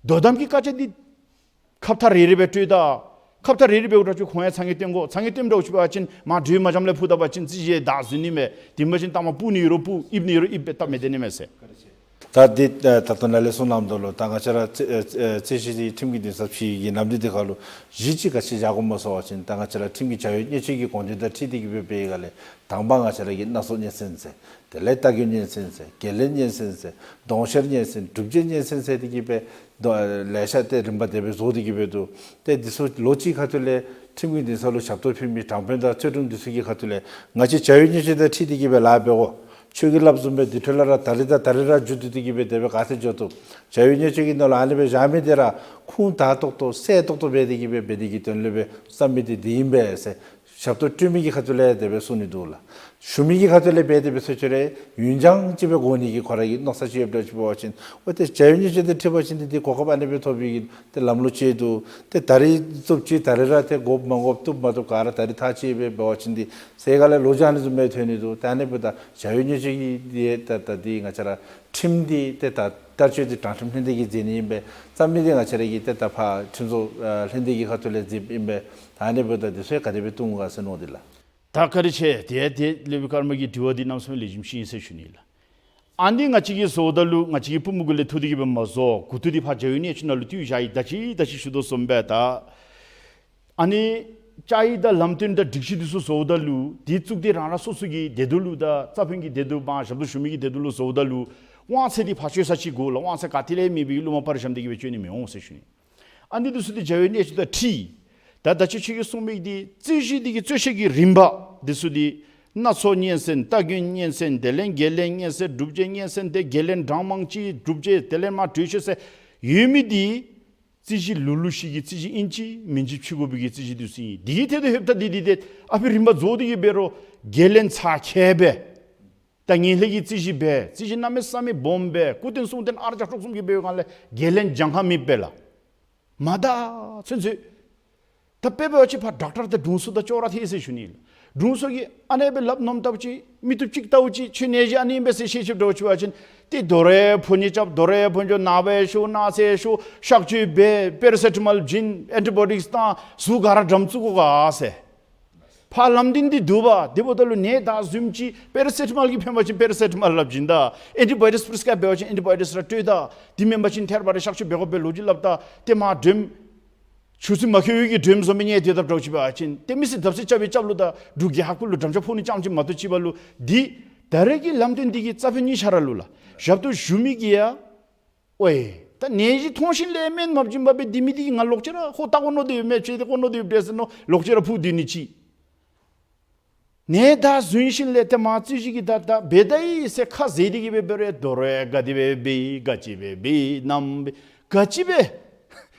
དོ་དམ་གྱི་བཀའ་རྒྱ་འདི་ཁ་ཐུག་རེ་རེ་སྦེ་སྤྲོད་ད། ཁ་ཐུག་རེ་རེ་འབདཝ་འདྲཝ་ཅིག་ཁོང་ཡང་ཚང་གི་སྟོན་དགོ། ཚང་གི་སྟོནམ་འདྲཝ་ཅིག་འབད་བ་ཅིན་མར་གྲོས་མ་འཇམ་ལས་ཕུ་བཏབ་པ་ཅིན་རྩོད་གཞི་ཡང་བདའ་ཟུན་ནི་མས། དེ་མ་ཅིན་ལྟ་མ་སྤུ་ནི་ཡོད་རུང་སྤུ་ཨིབ་ནི་ཡོད་རུང་ཨིབ་སྦེ་སྟབས་མི་བདེ་ནི་མས་ཟེར། ད་འདི་ད་ད་ལྟོ་ནཱ་ལས་གསུངས་གནངམ་ད་ལུ་ད་ང་བཅས་ར་རྩོད་ཨེ་རྩོད་གཞི་འདི་ཁྲིམས་ཀྱི་འདུན་ས་ཕྱེ་ནི་གི་ནམ་དུས་འདི་ཁར་ལུ་གཞི་ཅིག་ག་ཅི་བཞག་དགོཔ་སྨོ་ཟེར་བ་ཅིན་ད་ང་བཅས་ར་ཁྲིམས་ཀྱི་བྱ་བའི་གནད་སྤྱོད་ཀྱི་དགོངས་དོན་དང་འཁྲིལ་ཏེ་གི་སྦེ་འབད་བའི་སྒང་ལས་དང་པ་ང་བཅས་ར་གི་སྣ་ཚོགས་སྙན་གསན་ཟེར། དེ་ལས་རྟ་རྒོད་སྙན་གསན་ཟེར། བརྒལ་ལན་སྙན་གསན་ཟེར། དོང་གཤེར་སྙན་གསན། སྒྲུབ་བྱེད་སྙན་གསན་ཟེར་ཏེ་གི་སྦེ་དོ་ལེ་ཤ་ཏེ་རིམ་པ་དེ་སྦེ་བཟོ་སྟེ་གི་སྦེ་འདུག། ཏེ་འདི་ཚུ་ལོ་གཅིག་ཁ་ཐུག་ལས་ཁྲིམས་ཀྱི་འདུན་ས་ལུ་ཞབས་ཏོག་ཕུལ་མི་དྲང་དཔོན་དང་རྩོད་དྲུང་འདི་ཚུ་གི་ཁ་ཐུག་ལས་ང་བཅས་བྱ་བའི་གནད་སྤྱོད་དང་འཁྲིལ་ཏེ་གི་སྦེ་ལཱ་འབད་དགོ། ཁྱོད་ཀྱིས་སླབ་བཟུམ་སྦེ་དེ་འཕྲོ་ལས་ར་ད་རིས་དང་ད་རིས་ར་མཇུག་བསྡུ་སྟེ་གི་སྦེ་དེ་སྦེ་ག་ཏེ་འགྱོ་བཏུབ། བྱ་བའི་གནད་སྤྱོད་ཀྱི་ནང་ལུ་ཨ་ནི་སྦེ་བཞག་མི་དེ་ར་ཁུངས་དག་ཏོག་ཏོ་གསལ་ཏོག་ཏོ་འབད་དེ་གི་སྦེ་འབད་ནི་གི་དོན་ལུ་སྦེ་བསམ་མི་དེ་འདི་ཨིན་པས་ཟེར་ཞབས་ཏོག་སྤྲོད་མི་གི་ཁ་ཐུག་ལས་དེ་སྦེ་གསུང་ནི་འདུག་ལགས། ཞུ་མི་གི་ཁ་ཐུག་ལས་འབད་དེ་སྦེ་ཚུ་ཁྱོད་ར་ཡུན་འགྱངས་ཅིག་སྦེ་འགོར་ནི་གི་ཁོ་ར་གི་མནོ་ས་ཅིག་ཡོདཔ་འདྲཝ་ཅིག་འབད་བ་ཅིན་འོ་ཏེ་བྱ་བའི་གནད་སྤྱོད་དང་འཁྲིལ་བ་ཅིན་ཏེ་འདི་གོ་སྐབས་ཨ་ནི་སྦེ་ཐོབ་པའི་གི་ཏེ་ལམ་ལུགས་ཅིག་འདུག། ཏེ་ད་རིས་བཙུགསཔ་ཅིག་ད་རིས་ར་ཏེ་དགོཔ་མ་དགོཔ་བཏུབ་མ་བཏུབ་ག་ར་ད་རིས་ཐག་བཅད་སྦེ་འབད་བ་ཅིན་འདི་ཟེར་ག་ལས་ལོ་རྒྱུས་ཨ་ནི་བཟུམ་སྦེ་ཐོན་ནི་འདུག། ཏེ་ཨ་ནི་འབདཝ་ད་བྱ་བའི་གནད་སྤྱོད་ཀྱི་འདི་ད་ད་འདི་ང་བཅས་ར་ཁྲིམས་འདི་ཏེ་ད་བསྟར་སྤྱོད་འདི་དྲང་ཁྲིམས་ལྷན་སྡེ་གིས་མཛད་ནི་ཨིན་པས། རྩོད་མི་འདི་ང་བཅས་ར་གི་ཏེ་ད་ཕར་ཁྲིམས་བཟོ་ཨ་ལྷན་སྡེ་གི་ཁ་ཐུག་ལས་མཛདཔ་ཨིན་པས། ད་ཨ་ནི་འབདཝ་ད་འདི་ཚུ་ག་དེ་སྦེ་བཏུབ་ག་ཟེར་མནོ་འདི་ལགས། ད་བཀའ་དྲིན་ཆེ། དེ་དེ་ལས་སྦེ་ཀརྨ་གི་དྲི་བ་འདི་གནམ་མེད་ས་མེད་ལེགས་ཤོམ་ཅིག་ཨིན་ཟེར་ཞུ་ནི་ལགས། ཨ་ནི་ང་བཅས་ཀྱིས་བཟོཝ་ད་ལུ་ང་བཅས་ཀྱི་པུས་མོ་གུ་ལས་འཐུ་སྟེ་གི་སྦེ་མ་བཟོ། མགུ་ཏོ་འདི་ཕར་བྱ་བའི་གནད་སྤྱོད་ནང་ལུ་བཏུད་བཞག་ཡི། ད་ཅི་ད་ཅི་ཞུ་དོ་བཟུམ་སྦེ་ད་ཨ་ནི་བཅའ་ཡིག་དང་ལམ་སྟོན་དང་སྒྲིག་གཞི་འདི་ཚུ་བཟོཝ་ད་ལུ་འདི་གཙུག་སྡེ་རང་རང་སོ་སོ་གི་བདེ་སྡུག་ལུ་དང་རྩ་ཕན་གྱི་བདེ་སྡུག་མར་ཞབས་ཏོག་ཞུ་མི་གི་བདེ་སྡུག་ལུ་བཟོཝ་ད་ལུ་དབང་ཚད་འདི་ཕར་སྤྱོད་ས་ཅིག་དགོ་ལགས། དབང་ཚད་ག་ཏེ་ལས་མེད་པའི་གླུ་མ་པར་བཞག་སྟེ་གི་སྦེ་སྤྱོད་ནི་མི་འོང་ཟེར་ཞུ་ནི། ཨ་ནི་འདི་ཚུ་འདི་བྱ་བའི་གནད་སྤྱོད་དང་འཁྲིལ། ད་ད་ཅི་ཁྱོད་ཀྱིས་གསུངས་མི་འདི་རྩོད་གཞི་འདི་གི་རྩོད་བཤེར་གྱི་རིམ་པ་འདི་ཚུ་འདི་སྣ་ཚོགས་སྙན་གསན། རྟ་རྒོད་སྙན་གསན། དེ་ལས་བརྒལ་ལན་སྙན་གསན། སྒྲུབ་བྱེད་སྙན་གསན། ཏེ་བརྒལ་ལན་གྲངས་མང་ཅིག་སྒྲུབ་བྱེད་དེ་ལས་མར་གྲོས་ཆོད་ཟེར་ཡོད་མི་འདི་རྩོད་གཞི་ལུགས་ལུགས་ཤིག་གི་རྩོད་གཞི་ཨིན་ཅི་མིན་ཅི་ཕྱེ་དགོ་པའི་གི་རྩོད་གཞི་འདི་ཚུ་ཨིན། འདི་གི་ཐད་དུ་ལྷོདཔ་ད་འདི་འདི་ཏེ་ཨ་ཕི་རིམ་པ་རྫོགས་ཏེ་གི་འབད་རུང་བརྒལ་ལན་ཚ་ཁྱལ་སྦེ་ད་ངན་ལྷད་ཀྱི་རྩོད་གཞི་སྦེ་རྩོད་གཞི་གནམ་མེད་ས་མེད་སྦོམ་སྦེ་སྐུ་རྟེན་གསུང་རྟེན་ཨར་ཇ་ཁྲོག་གསུམ་གྱི་འབད་བའི་སྒང་ལས་བརྒལ་ལན་འཇམ་ཁ་མེདཔ་སྦེ་ལགས། མ་ད་ཚུན་ཚོད་ད་དཔེ་འབད་བ་ཅིན་ཕར་ཌོག་ཊར་དང་དྲུང་འཚོ་དང་ཅོག་ར་འཐད་ཟེར་ཞུ་ནི་ལགས། དྲུང་འཚོ་གིས་ཨ་ནི་སྦེ་ལགཔ་ནོམ་ལྟཝ་ཅིག་མིག་ཏོ་ཅིག་ལྟཝ་ཅིག་ཁྱོད་ནད་གཞི་ཨ་ནི་ཨིན་པས་ཟེར་ཤེས་ཤེསཔ་འདྲཝ་ཅིག་འབད་བ་ཅིན་ཏེ་དོ་རུང་ཕོ་ཉ་རྐྱབ། དོ་རུང་ཕོ་ཉ་ནངས་པ་ཤོག་གནངས་ཚེ་ཤོག་གཤག་བཅོས་འབད། པེ་ར་སེ་ཊ་མོལ་བྱིན། ཨེན་ཊི་བའི་ཡོ་ཊིཀསི་བཏང་། གཟུགས་ག་ར་འགྲམ་བཙུགས་དགོ་ག་ཟེར། ཕར་ལམ་སྟོན་འདི་འདུག་པ། དེ་འབདཝ་ད་ལུ་ནད་ད་གཟོནམ་ཅིག་པེ་ར་སེ་ཊ་མོལ་གྱིས་ཕན་པ་ཅིན་པེ་ར་སེ་ཊ་མོལ་སླབ་བྱིན་ད། ཨེན་ཊི་བའི་ཡོ་ཊིཀསི་པི་རི་སི་ཀརའིབ་འབད་བ་ཅིན་ཨེན་ཊི་བའི་ཡོ་ཊིཀསི་ར་སྤྲོད་ད། དེ་མེན་པ་ཅིན་ཐེར་པ་རེ་གཤག་བཅོས་འབད་དགོ་པའི་ལོ་རྒྱུས་སླབ་ད། ཏེ་མར་འདྲེམ་ཆུ་ཚོད་མ་འཁྱོལ་བའི་གི་འདྲེམ་བཟོ་མི་ཉལ་སྡོད་དཔ་འདྲཝ་ཅིག་འབད་བ་ཅིན་ཏེ་མི་སེར་བརྡབ་གསིག་རྐྱབ་པའི་རྐྱབ་ལུགས་དང་འབྲུག་རྒྱལ་ཁབ་ལུ་དྲང་ཆ་ཕོག་ནི་རྐྱངམ་ཅིག་མ་གཏོགས་ཅིག་འབད་ལུ་འདི་ད་རེས་ཀྱི་ལམ་སྟོན་འདི་གིས་རྩ་ཕན་གཉིས་ཆ་ར་ལུ་ལགས། ཞབས་ཏོག་ཞུ་མི་གིས་ཡང་ཝའེ་ད་ནད་གཞི་མཐོང་ཞིནམ་ལས་སྨན་མ་བྱིན་པར་སྦེ་སྡོད་མི་འདི་གིས་ང་ལོག་ཅི་ར་ཧོ་ད་ཁོ་མནོ་སྟེ་ཡོད་མས། ཁྱོད་འདི་ཁོ་མནོ་སྟེ་ཡོད་པས་ཟེར་མནོ་ལོག་ཅི་ར་ཕུ་སྡོད་ནི་ཅིག། ནད་ད་གཟོན་ཞིནམ་ལས་ཏེ་མར་རྩོད་གཞི་གི་ད་ད་འབད་ད་ཡི་ཟེར་ཁ་བཟེད་དེ་གི་སྦེ་འབད་རུང་དོ་རུང་ག་དེ་སྦེ་འབད་ག་ཅི་སྦེ་འབད་ནམ་འབད་ག་ཅི་འབད།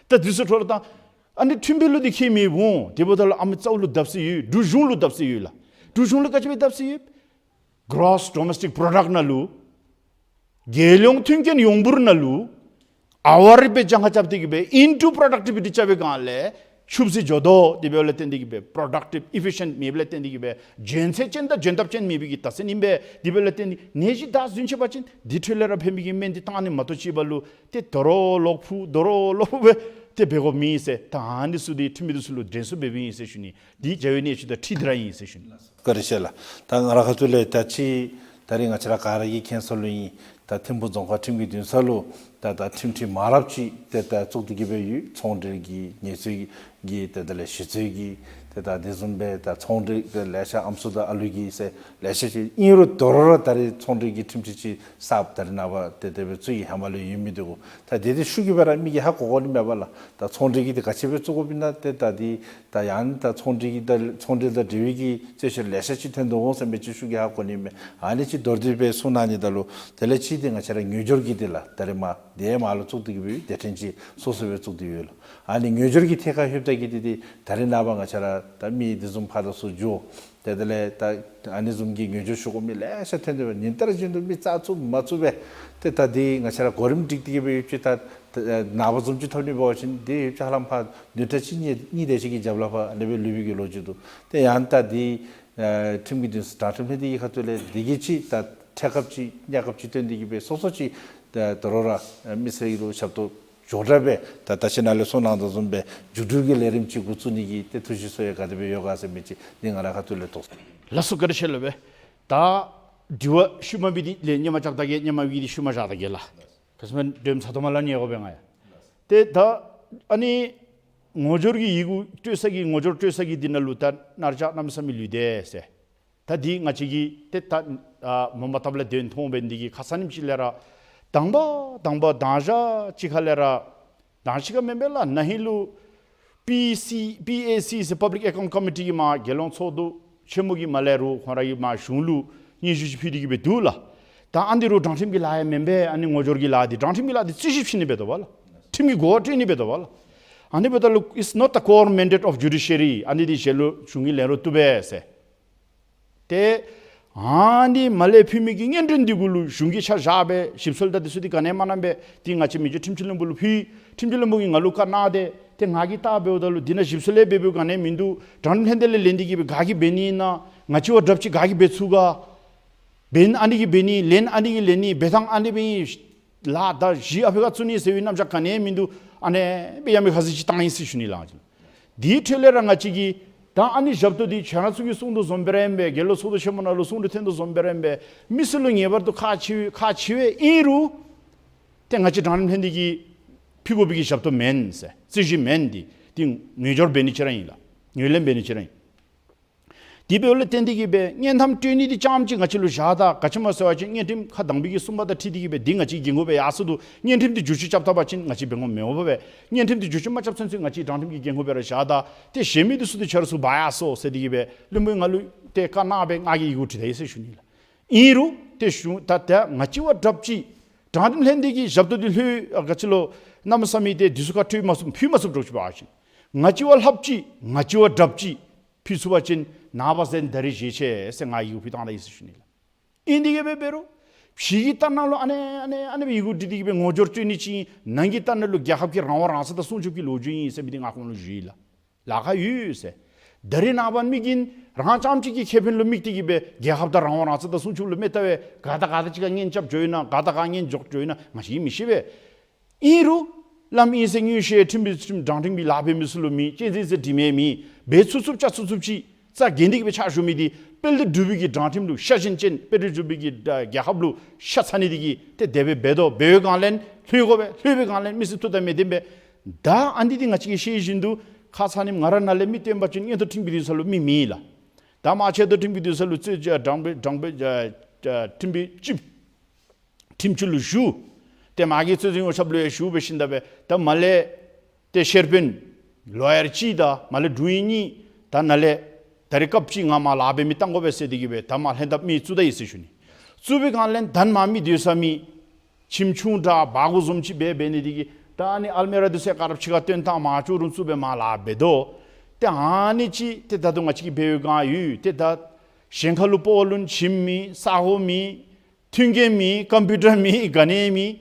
ད་འདི་ཚུ་འཕྲོ་བརླག་བཏང་། ཨ་ནི་ཁྲིམས་དཔོན་ལུ་འདི་ཁྱད་མེདཔ་འོང་། དེ་འབདཝ་ད་ལུ་ཨ་མི་རྩ་བོ་ལུ་བརྡབ་གསིག་ཡོད། འབྲུག་གཞུང་ལུ་བརྡབ་གསིག་ཡོད་ལགས། འབྲུག་གཞུང་ལུ་ག་ཅི་སྦེ་བརྡབ་གསིག་ཡོད། གྲོསི་ཌོ་མེསི་ཊིཀ་པོ་རོ་ཌཀཊ་ནང་ལུ་རྒྱལ་ཡོངས་མཐུན་རྐྱེན་ཡོངས་འབོར་ནང་ལུ་ཨ་ཝ་རི་སྦེ་གྱངས་ཁ་རྐྱབ་སྟེ་གི་སྦེ་ཨིན་ཊུ་པོ་རོ་ཌག་ཊི་བི་ཊི་རྐྱབ་པའི་སྒང་ལས་ཆུད་ཟོས་འགྱོ་དོ། དེ་འབདཝ་ལས་བརྟེན་ཏེ་གི་སྦེ་པོ་རོ་ཌག་ཊིབ་ཨི་ཕི་ཤེནཊ་མེདཔ་ལས་བརྟེན་ཏེ་གི་སྦེ་འཇོན་ཚད་ཅན་དང་འཇོན་ཐབས་ཅན་མེད་པའི་གི་རྟགས་མཚན་ཨིན་པས། དེ་འབདཝ་ལས་བརྟེན་ཏེ་ནད་གཞི་ད་གཟོན་ཆི་བ་ཅིན་དེ་འཕྲོ་ལས་ར་ཕན་པའི་གི་སྨན་འདི་བཏང་ནི་མ་གཏོགས་ཅིག་འབད་ལུ་ཏེ་དོ་རུང་ལོག་ཕུ་དོ་རུང་ལོག་ཕུ་སྦེ་ཏེ་འབད་དགོཔ་མེད་ཟེར། ད་ཨ་ནི་ཚུ་འདི་ཁྲིམས་མི་འདི་ཚུ་ལུ་དྲན་གསོ་འབད་འབདཝ་ཨིན་ཟེར་ཞུ་ནི། འདི་བྱ་བའི་གནད་སྤྱོད་དང་འཁྲིལ་ཏེ་ར་ཨིན་ཟེར་ཞུ་ནི། བཀའ་དྲིན་ཆེ་ལགས། ད་ང་ར་ཁ་ཐུག་ལས་ད་ཅི་ད་རིས་ང་བཅས་ར་ག་ར་གིས་མཁྱེན་སོང་ལོ་ཨིན། ད་ཐིམ་ཕུག་རྫོང་ཁག་ཁྲིམས་ཀྱི་འདུན་ས་ལུ་ད་ད་ཁྲིམས་ཁྲི་མང་རབས་ཅིག་ཏེ་ད་བཙུགས་ཏེ་གི་སྦེ་ཡོད། ཚོང་འབྲེལ་གྱི་ཉེས་རྩོད་ཀྱི་ཏེ་ད་ལས་ཞི་རྩོད་ཀྱི་ཏེ་ད་དེ་བཟུམ་སྦེ་ད་ཚོང་འབྲེལ་ཏེ་ལེ་ཤ་ཨམ་སྲུ་དང་ཨ་ལུ་གི་ཟེར་ལེ་ཤ་ཅིག་ཨིན་རུང་དོ་རུང་ར་ད་རིས་ཚོང་འབྲེལ་གྱི་ཁྲིམས་ཁྲི་ཅིག་གསརཔ་ད་རིས་ནངས་པ་ཏེ་དེ་སྦེ་བཙུགས་ཡི། ཧེ་མ་ལུ་ཡོད་མི་འདི་གུ་ད་དེ་འདི་ཤུགས་ཀྱིས་སྦེ་ར་མི་གིས་ཧ་གོ་གོ་ནི་མས་པ་ལགས། ད་ཚོང་འབྲེལ་གྱི་འདི་ག་ཅི་སྦེ་བཙུགས་དགོཔ་ཨིན་ན་ཏེ་ད་འདི་ད་ཡང་ད་ཚོང་འབྲེལ་གྱི་ད་ཚོང་འབྲེལ་དང་འབྲེལ་བའི་གི་རྩོད་བཤེར་ལེ་ཤ་ཅིག་ཐོན་དོ་འོང་ཟེར་མི་ཅིག་ཤུགས་ཀྱིས་ཧ་གོ་ནི་མས། ཨ་ནི་ཅིག་མདོར་བསྡུས་སྦེ་གསུང་གནང་ནི་ད་ལུ་དེ་ལས་ཅིག་འདི་ང་བཅས་ར་ངོས་སྦྱོར་གྱི་འདི་ལགས། ད་རིས་མར་དེ་མར་ལུ་བཙུགས་ཏེ་གི་སྦེ་སྡེ་ཕྲན་ཅིག་སོ་སོ་སྦེ་བཙུགས་ཏེ་ཡོད་ལགས། ཨ་ནི་ངོས་སྦྱོར་གྱི་ཐད་ཁར་ལྷོདཔ་ད་གི་འདི་འདི་ད་རིས་ནངས་པ་ང་བཅས་ར་ད་མི་འདི་བཟུམ་ཕར་དང་ཚུར་འགྱོ། ཏེ་དེ་ལས་ད་ཨ་ནི་བཟུམ་གྱི་ངོས་སྦྱོར་ཞུ་དགོ་མི་ལེ་ཤ་ཐོན་ཏེ་འབད་ཉིན་ལྟར་བཞིན་དུ་མི་རྩ་བཙུགས་མ་བཙུགས་སྦེ་ཏེ་ད་འདི་ང་བཅས་ར་གོ་རིམ་སྒྲིག་སྟེ་གི་སྦེ་ཡོདཔ་ཅིག་ད་ད་ནངས་པ་བཟུམ་ཅིག་ཐོབ་ནི་འབད་བ་ཅིན་འདི་ཡོདཔ་ཅིག་ཧ་ལམ་ཕར་བདུན་ཕྲག་གཅིག་གཉིས་གཉིས་དེ་ཅིག་གི་རྒྱབ་ལས་ཕར་ཨ་ནི་སྦེ་ལུས་པའི་གི་ལོ་རྒྱུས་འདུག། ཏེ་ཡང་ད་འདི་ཨ་ཁྲིམས་ཀྱི་འདུན་ས་དྲང་ཁྲིམས་ལྷན་སྡེ་གི་ཁ་ཐུག་ལས་འདི་གི་ཅིག་ད་ཐད་ཀར་ཅིག་གནས་སྐབས་ཅིག་སྟོན་ཏེ་གི་སྦེ་སོ་སོ་ཅིག་ད་དོ་རུང་ར་མི་སེར་གྱི་ལུ་ཞབས་ཏོག་མགྱོགས་དྲགས་སྦེ་ད་ད་ཅི་ནཱ་ལས་གསུང་གནང་དོ་བཟུམ་སྦེ་མཇུག་སྒྲིལ་གྱི་ལས་རིམ་ཅིག་འགོ་བཙུགས་ནི་གི་ཏེ་ཐུགས་བཞེད་གསོལ་ཡ་ག་དེ་སྦེ་ཡོད་ག་ཟེར་མི་ཅིག་འདི་ང་ར་ཁ་ཐུག་ལས་དོགས། ལགས་སོ་བཀའ་དྲིན་ཆེ་ལགས་སྦེ། ད་ དྲི་བ་ཤུལ་མ་འབད་དེ་ལན་སྙན་མ་རྐྱབ་ད་གེ། སྙན་མ་འབད་དེ་ཤུལ་མ་བཞག་ད་གེ་ལགས། ག་ཅི་སྨོ་དྲན་ཚར་དོ་མས་ལགས་ཉེ་གོ་སྦེ་ང་ཡང་། ཏེ་ད་ཨ་ནི་ངོ་སྦྱོར་གྱི་ཡི་གུ་སྤྲོད་ས་གི་ངོ་སྦྱོར་སྤྲོད་ས་གི་འདི་ནང་ལུ་ད་གནར་ལྕགས་གནམ་མེད་ས་མེད་ལུས་ཏེ་ཟེར། ད་འདི་ང་བཅས་ཀྱིས་ཏེ་ད་ཨ་མ་འོངམ་ད་ལས་དོན་མཐོང་འབད་ནི་འདི་གིས་ཁ་ཙ་ཉིནམ་ཅིག་ལས་ར་དང་པ་དང་པ་དང་ཞག་ཅིག་ཁ་ལས་ར་དང་ཅིག་ཁར་མེན་པས་ལགས། ན་ཧིང་ལུ་པི་སི་པི་ཨེ་སི་ཟེར་Public Account Committee གི་མར་རྒྱལ་ཡོངས་ཚོགས་འདུ་ཆེན་མོ་གི་མར་ལས་རུང་ཁོང་ར་གིས་མར་གཞུང་ལུ་སྙན་ཞུ་ཅིག་ཕུལ་ཏེ་གི་སྦེ་འདུག་ལགས། ད་ཨ་ནི་རུང་དྲང་ཁྲིམས་ཀྱི་ལཱ་ཡང་མེན་པས། ཨ་ནི་ངོ་སྦྱོར་གྱི་ལཱ་འདི་དྲང་ཁྲིམས་ཀྱི་ལཱ་འདི་རྩོད་གཞི་བྱིན་ནི་འབད་དོ་བ་ལགས། ཁྲིམས་ཀྱི་གོ་བ་སྤྲོད་ནི་འབད་དོ་བ་ལགས། ཨ་ནི་འབདཝ་ད་ལུ་it's not the core mandate of judiciary། ཨ་ནི་འདི་ཞལ་ལུ་གཞུང་གི་ལས་རོགས་བཏུབ་པས་ཟེར། ཏེ་ཨ་ནི་མར་ལས་ཕུལ་མི་གི་སྙན་སྒྲོན་འདི་གུ་ལུ་གཞུང་གིས་ཆ་བཞག་སྦེ་ཞིབ་འཚོལ་དང་འདི་ཚུ་འདི་ག་ནི་ཡང་མ་གནང་པས། འདི་ང་བཅས་མི་རྗེ་ཁྲིམས་སྤྱི་བློན་པོ་ལུ་ཕུལ། ཁྲིམས་སྤྱི་བློན་པོ་གིས་ང་ལུ་བཀའ་གནང་སྟེ། ཏེ་ང་གིས་བལྟ་འབདཝ་ད་ལུ་འདི་ནང་ཞིབ་འཚོལ་ལས་འབད་འབདཝ་ག་ནི་ཡང་མིན་འདུག། དྲང་ཁྲིམས་ལྷན་སྡེ་ལས་ལེན་ཏེ་གི་སྦེ་ག་གིས་འབད་ནི་ཨིན་ན། ང་བཅས་བ་དྲགཔ་ཅིག་ག་གིས་འབད་ཚུགས་ག། འབད་ན་ཨ་ནི་གིས་འབད་ནི། ལེན་ཨ་ནི་གིས་ལེན་ནི། འབད་ཐངས་ཨ་ནི་སྦེ་ཨིན། ལཱ་ད་གཞི་ཨ་ཕི་ཁར་བཙུགས་ནི་ཟེར་བའི་རྣམ་གཞག་ག་ནི་ཡང་མིན་འདུག། ཨ་ནི་སྦེ་ཡ་མེད་ཁ་ཟེར་ཅིག་བཏང་ཡི་ཟེར་ཞུ་ནི་ལགས། འདི་འཕྲོ་ལས་ར་ང་བཅས་ཀྱིས་ད་ཨ་ནི་ཞབས་ཏོག་འདི་ཁྱེད་ར་ཚུ་གིས་གསུང་དོ་བཟུམ་སྦེ་ར་ཨིན་པས། རྒྱལ་ཡོངས་ཚོགས་འདུ་ཆེན་མོ་ནང་ལུ་གསུང་དོ་ཐོན་དོ་བཟུམ་སྦེ་ར་ཨིན་པས། མི་སེར་ལུ་ངེས་པར་དུ་ཁག་ཆེ་ཁག་ཆེ་བས། ཨིན་རུང་ཏེ་ང་བཅས་དྲང་ཁྲིམས་ལྷན་སྡེ་གིས་ཕུལ་དགོ་པའི་གི་ཞབས་ཏོག་མེན་ཟེར། རྩོད་གཞི་མེན། འདི་འདི་ངོ་སྦྱོར་འབད་ནི་ཅིག་ར་ཨིན་ལགས། ངོས་ལེན་འབད་ནི་ཅིག་ར་ཨིན། དེ་འབདཝ་ལས་བརྟེན་ཏེ་གི་སྦེ་སྙན་ཐམ་སྤྲོད་ནི་འདི་རྐྱངམ་ཅིག་ང་བཅས་ལུ་བཞག་ད། ག་ཅི་སྨོ་ཟེར་བ་ཅིན་སྙན་ཁྲིམས་ཁག་དང་པའི་གི་གསུམ་པ་དང་འཁྲིལ་ཏེ་གི་སྦེ་འདི་ང་བཅས་ཀྱི་འགན་ཁུར་སྦེ་ཡར་སོང་འདུག། སྙན་ཁྲིམས་འདི་བསྒྱུར་བཅོས་རྐྱབ་ད་པ་ཅིན་ང་བཅས་འབད་དགོཔ་མེད་པས། སྙན་ཁྲིམས་འདི་བསྒྱུར་བཅོས་མ་རྐྱབ་ཚུན་ཚོད་ང་བཅས་དྲང་ཁྲིམས་ཀྱི་འགན་ཁུར་སྦེ་ར་བཞག་ད། ཏེ་གཞན་མི་འདི་ཚུ་འདི་ཁྱེད་ར་ཚུ་འབག་ཡར་སོང་ཟེར་ཏེ་གི་སྦེ་བློན་པོ་ང་ལུ་ཏེ་བཀའ་གནང་སྦེ་ང་གིས་ཡི་གུ་བྲིས་ད་ཡི་ཟེར་ཞུ་ནི་ལགས། ཨིན་རུང་ཏེ་གཞུང་ད་ད་ང་བཅས་བ་དྲགཔ་ཅིག་དྲང་ཁྲིམས་ལྷན་སྡེ་གི་ཞབས་ཏོག་འདི་ལྷོད་ཨ་ག་ཅི་ལོ་གནམ་མེད་ས་མེད་ཏེ་འདི་ཚུ་ཁར་སྤྲོད་མ་ཚུགས་ཕུལ་མ་ཚུགསཔ་འདྲཝ་ཅིག་འབད་བ་ཅིན་ང་བཅས་བ་ལྷགཔ་ཅིག་ང་བཅས་བ་དྲགཔ་ཅིག་ཕུལ་ཚུགས་པ་ཅིན་ནངས་པ་གཟའ་ཟླ་རེས་བཞེས་ཆེ་ཟེར་ང་ཡི་གུ་ཕུལ་བཏང་ད་ཡི་ཟེར་ཞུ་ནི་ལགས། ཨིན་ཏེ་གི་སྦེ་འབད་རུང་ཕྱི་གི་ལྟ་ན་ལུ་ཨ་ནི་ཨ་ནི་ཨ་ནི་སྦེ་ཡི་གུ་བྲིས་ཏེ་གི་སྦེ་ངོ་སྦྱོར་སྤྲོད་ནི་ཅིག་ཨིན། ནང་གི་ལྟ་ན་ལུ་རྒྱལ་ཁབ་ཀྱི་རང་དབང་རང་བཙན་དང་སྲུང་སྐྱོབ་ཀྱི་ལོ་རྒྱུས་ཨིན་ཟེར་མི་འདི་ང་ཁོང་ལུ་ཞུ་ཡི་ལགས། ལཱ་ཁག་ཡོད་ཟེར། ད་རེས་ནངས་པ་མི་གིས་རང་རྐྱངམ་ཅིག་གི་ཁེ་ཕན་ལུ་དམིགས་ཏེ་གི་སྦེ་རྒྱལ་ཁབ་དང་རང་དབང་རང་བཙན་དང་སྲུང་སྐྱོབ་ལུ་མི་ལྟ་བས། ག་དང་ག་དང་ཅིག་ཁར་གཉེན་རྐྱབ་འགྱོ་ཡི་ན་ག་དང་ག་གཉེན་འཇོག་འགྱོ་ཡི་ན་ང་བཅས་ཀྱིས་མི་ཤེས་པས། ཨིན་རུང་བླམ་ཨིན་ཟེར་མངོན་ཤེས་ཁྲིམས་པའི་ཁྲིམས་དྲང་ཁྲིམས་ཀྱི་ལཱ་འབད་མི་ཚུ་ལུ་མེད། གཅེས་འཛིན་ཟེར་དྲི་མེད་མེད། འབད་ཚུགས་ཚུགསཔ་བཅའ་ཚུགས་ཚུགསཔ་ཅིག་རྩ་འགེངས་ཏེ་གི་སྦེ་ཕྱག་ཞུ་མི་འདི་དཔལ་ལྡན་འབྲུག་པའི་གི་དྲང་ཁྲིམས་ལུ་ཤ་ཞེན་ཅན། དཔལ་ལྡན་འབྲུག་པའི་གི་རྒྱལ་ཁབ་ལུ་ཤ་ཚ་ནི་འདི་གིས་ཏེ་དེ་སྦེ་འབད་དོ། འབད་བའི་སྒང་ལས་ལྷོད་དགོ་པས། ལྷོད་པའི་སྒང་ལས་མི་སེར་ཐུགས་དང་མི་ལྡན་པས། ད་ཨ་ནི་འདི་ང་བཅས་ཀྱིས་ཤེས་བཞིན་དུ་ཁ་ཙ་ནི་ང་ར་ནཱ་ལས་མི་བཏོན་པ་ཅིན་མངོན་མཐོ་ཁྲིམས་ཀྱི་འདུན་ས་ལུ་མི་མེད་ལགས། ད་མ་ཆེ་མཐོ་ཁྲིམས་ཀྱི་འདུན་ས་ལུ་རྩོད་དྲང་དྲང་དྲང་ཁྲིམས་པའི་སྤྱི་ཁྲིམས་སྤྱི་ལུ་ཞུ། ཏེ་མ་གི་རྩོད་འཛིན་ཡོངས་ཁྱབ་ལུ་ཡང་ཞུ་འབད་ཞིནམ་ད་སྦེ་ད་མར་ལས་ཏེ་ཤེར་ཕན་ལོ་ཡར་གཅིག་དང་མར་ལས་དྲུང་ཡིག་གཉིས་ད་ནཱ་ལས་ད་རེས་སྐབས་ཅིག་ང་མར་ལཱ་འབད་མི་བཏང་དགོ་པས་ཟེར་ཏེ་གི་སྦེ་ད་མར་ལྷན་ཐབས་མི་བཙུགས་ད་ཡི་ཟེར་ཞུ་ནི། བཙུགས་པའི་སྒང་ལས་ད་མར་མི་སྡོད་ས་མེད། ཁྱིམ་ཆུང་དྲག་འབག་དགོཔ་བཟུམ་ཅིག་འབད་འབད་ནི་འདི་གིས་ད་ཨ་ནི་ཨལ་མི་ར་འདི་ཚུ་ག་ར་ཕྱི་ཁར་བཏོན་བཏང་མར་ཅོག་རུམ་བཙུགས་སྦེ་མར་ལཱ་འབད་དོ། ཏེ་ཨ་ནི་ཅིག་ཏེ་ད་ལྟོ་ང་བཅས་ཀྱིས་འབད་བའི་སྒང་ཡོད། ཏེ་ད་གཞན་ཁ་ལུ་སྤོ་ལུ་ཁྱིམ་མེད་ས་གོ་མེད། མཐུན་རྐྱེན་མེད། ཀམ་པིའུ་ཊར་མེད། ག་ནི་མེད།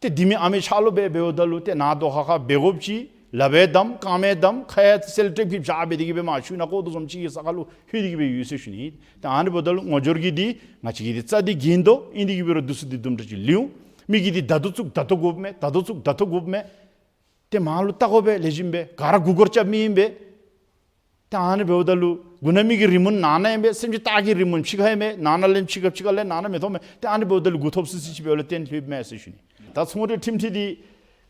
ཏེ་འདི་མེད་ཨ་མེད་ཆ་ལུ་སྦེ་འབདཝ་ད་ལུ་ཏེ་ནང་དོ་ཧ་ཁ་འབད་དགོཔ་ཅིག་ལགཔ་སྦེ་བསྡམ་རྐངམ་སྦེ་བསྡམ་ཁ་ཡང་སེལ་ཊེབ་ཀྱིས་བཞག་སྦེ་འདི་གིས་སྦེ་མར་ཤུལ་ནང་ཁོག་དོ་བཟུམ་ཅིག་གི་ས་ཁར་ལུ་ལྷོད་དེ་གི་སྦེ་ཡོད་ཟེར་ཞུ་ནི། ཏེ་ཨ་ནི་འབདཝ་ད་ལུ་ངོ་སྦྱོར་གྱི་འདི་ང་བཅས་ཀྱིས་འདི་རྩ་འདི་འགེངས་དོ། ཨིན་དེ་གིས་འབད་རུང་འདི་ཚུ་འདི་དུམ་གྲ་ཅིག་ལུས་འོང་། མི་གིས་འདི་ད་ལྟོ་བཙུགས་ད་ལྟོ་དགོཔ་མས། ད་ལྟོ་བཙུགས་ད་ལྟོ་དགོཔ་མས། ཏེ་མར་ལུ་བལྟ་དགོ་པས། ལེགས་ཤོམ་སྦེ་ག་ར་མགུ་སྐོར་རྐྱབ་མི་ཨིན་པས། ཏེ་ཨ་ནི་འབདཝ་ད་ལུ་མགུ་ན་མི་གི་རི་མོ་ནང་ན་ཨིན་པས། སེམས་ཅན་སྟག་གི་རི་མོ་ཕྱི་ཁར་ཨིན་པས། ནང་ན་ལས་ཕྱི་ཁར་ཕྱི་ཁ་ལས་ནང་ན་མི་མཐོང་མས། ཏེ་ཨ་ནི་འབདཝ་ད་ལུ་མགུ་འཐོམ་སི་སི་ཅིག་འབདཝ་ལས་བརྟེན་ལྷོདཔ་མས་ཟེར་ཞུ་ནི། ད་ཚོང་འབྲེལ་ཁྲིམས་འཁྲིག་འདི་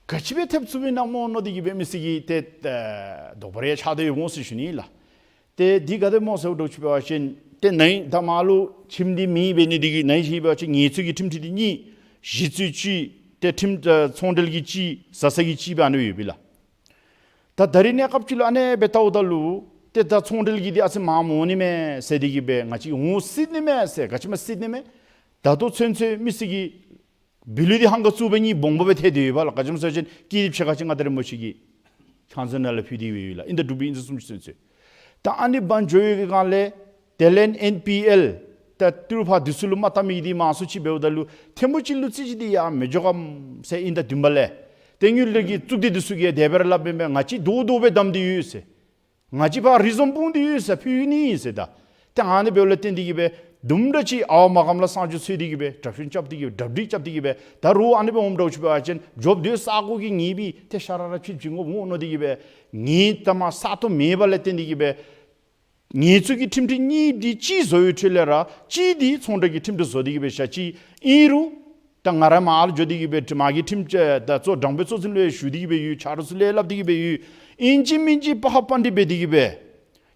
ག་ཅི་སྦེ་ཐེབས་ཚུགས་པའི་ནང་སྨོ་མནོ་སྟེ་གི་སྦེ་མི་སེར་གྱིས་ཏེ་ཨེ་དོགས་པ་རེ་ཆགས་ཏེ་ཡོདཔ་འོང་ཟེར་ཞུ་ནི་ལགས། ཏེ་འདི་ག་དེ་སྨོ་ཟེར་བ་འདྲཝ་ཅིག་འབད་བ་ཅིན་ཏེ་ནཱ་ད་མར་ལུ་ཁྱིམ་འདི་མེད་པའི་ནི་འདི་གིས་ནཱ་ཞུ་བ་ཅིན་ངལ་རྩོལ་གྱི་ཁྲིམས་འཁྲིག་འདི་གཉིས། གཞི་རྩོད་གཅིག། ཏེ་ཁྲིམས་ཨེ་ཚོང་འབྲེལ་གྱི་གཅིག། བཟའ་ཚང་གི་གཅིག་སྦེ་ཨ་ནི་ཡོད་པས་ལགས། ད་ད་རིས་གནས་སྐབས་ཅིག་ལུ་ཨ་ནི་སྦེ་བལྟཝ་ད་ལུ་ཏེ་ད་ཚོང་འབྲེལ་གྱི་འདི་ཨ་ཙི་མངམ་འོང་ནི་མས་ཟེར་ཏེ་གི་སྦེ་ང་བཅས་འོང་སྲིད་ནི་མས་ཟེར། ག་ཅི་སྨོ་སྲིད་ནི་མས། ད་ལྟོ་ཚུན་ཚོད་མི་སེར་གྱི་བུ་ལུས་འདི་ཧང་ག་བཙུགས་པའི་གཉིས་སྦོམ་སྦེ་ཐལ་ཏེ་ཡོད་པས་ལགས། ག་ཅི་སྨོ་ཟེར་བ་ཅིན་སྐྱིད་སྡུག་ཕྱེད་ཀ་ཅིག་ང་ད་རེས་མོ་ཅིག་གིས་ཁང་ཚན་ནང་ལས་ཕུལ་ཏེ་ཡོད་ལགས། ཨིན་ད་འབྲུག་པའི་ཨིན་ཟེར་གསུངས་ཅི་ཚུན་ཚོད། ད་ཨ་ནི་བང་འགྱོ་བའི་སྒང་ལས་དེ་ལས་ཨེན་པི་ཨེལ་ད་ཏི་རུ་ཕར་འདི་ཚུ་ལུ་མ་བཏབ་མི་འདི་མང་སུ་ཅིག་འབདཝ་ད་ལུ་ཐེངས་མོ་གཅིག་ལུ་རྩོད་གཞི་འདི་ཡང་མི་འགྱོ་གམ་ཟེར་ཨིན་ད་བདུན་པ་ལས། ཏེ་དངུལ་ལས་ཀྱི་གཙུག་སྡེ་འདི་ཚུ་གིས་དེ་སྦེ་ར་སླབ་ཨིན་པས། ང་བཅས་རྡོག་རྡོག་སྦེ་བསྡམས་ཏེ་ཡོད་ཟེར། ང་བཅས་ཕར་རི་བཟུམ་སྤུངས་ཏེ་ཡོད་ཟེར་ཕུལ་ནི་ཟེར་ད། ཏེ་ཨ་ནི་འབདཝ་ལས་བརྟེན་ཏེ་གི་སྦེ་དུམ་གྲ་ཅིག་ཨརཝ་མར་གམ་ལ་གསང་སྤྱོད་འཚོལ་ཏེ་གི་སྦེ་གྲབས་གཤིན་རྐྱབ་སྟེ་གི་སྦེ་གྲབས་སྒྲིག་རྐྱབ་སྟེ་གི་སྦེ་ད་རུང་ཨ་ནི་སྦེ་འོངམ་འདྲཝ་ཅིག་འབད་བ་ཅིན་འགྱོ་སྡོད་ས་གོ་གི་ངེས་པའི་ཏེ་ཤ་ར་ར་ཕྱིར་བྱིན་དགོཔ་འོང་མནོ་སྟེ་གི་སྦེ་ངེས་ད་མ་ས་སྟོང་མེད་པ་ལས་བརྟེན་ཏེ་གི་སྦེ་ ངལ་རྩོལ་གྱི་ཁྲིམས་ཁྲི་གཉིས་འདི་གཅིག་བཟོ་བའི་ཁྲོད་ལས་ར་གཅིག་འདི་ཚོང་འབྲེལ་གྱི་ཁྲིམས་ཁྲི་བཟོ་སྟེ་གི་སྦེ་བཞག་ཅི། ཨིན་རུང་ད་ང་ར་མར་ལུ་འགྱོ་སྟེ་གི་སྦེ་མར་གྱི་ཁྲིམས་ད་གཙོ་དྲང་དཔོན་གཙོ་འཛིན་ལུ་ཞུ་སྟེ་གི་སྦེ་ཡོད། ཆ་རོགས་ཚུ་ལུ་སླབ་སྟེ་གི་སྦེ་ཡོད། ཨིན་ཅི་མིན་ཅི་པ་ཧ་པ་འདི་འབད་དེ་གི་སྦེ་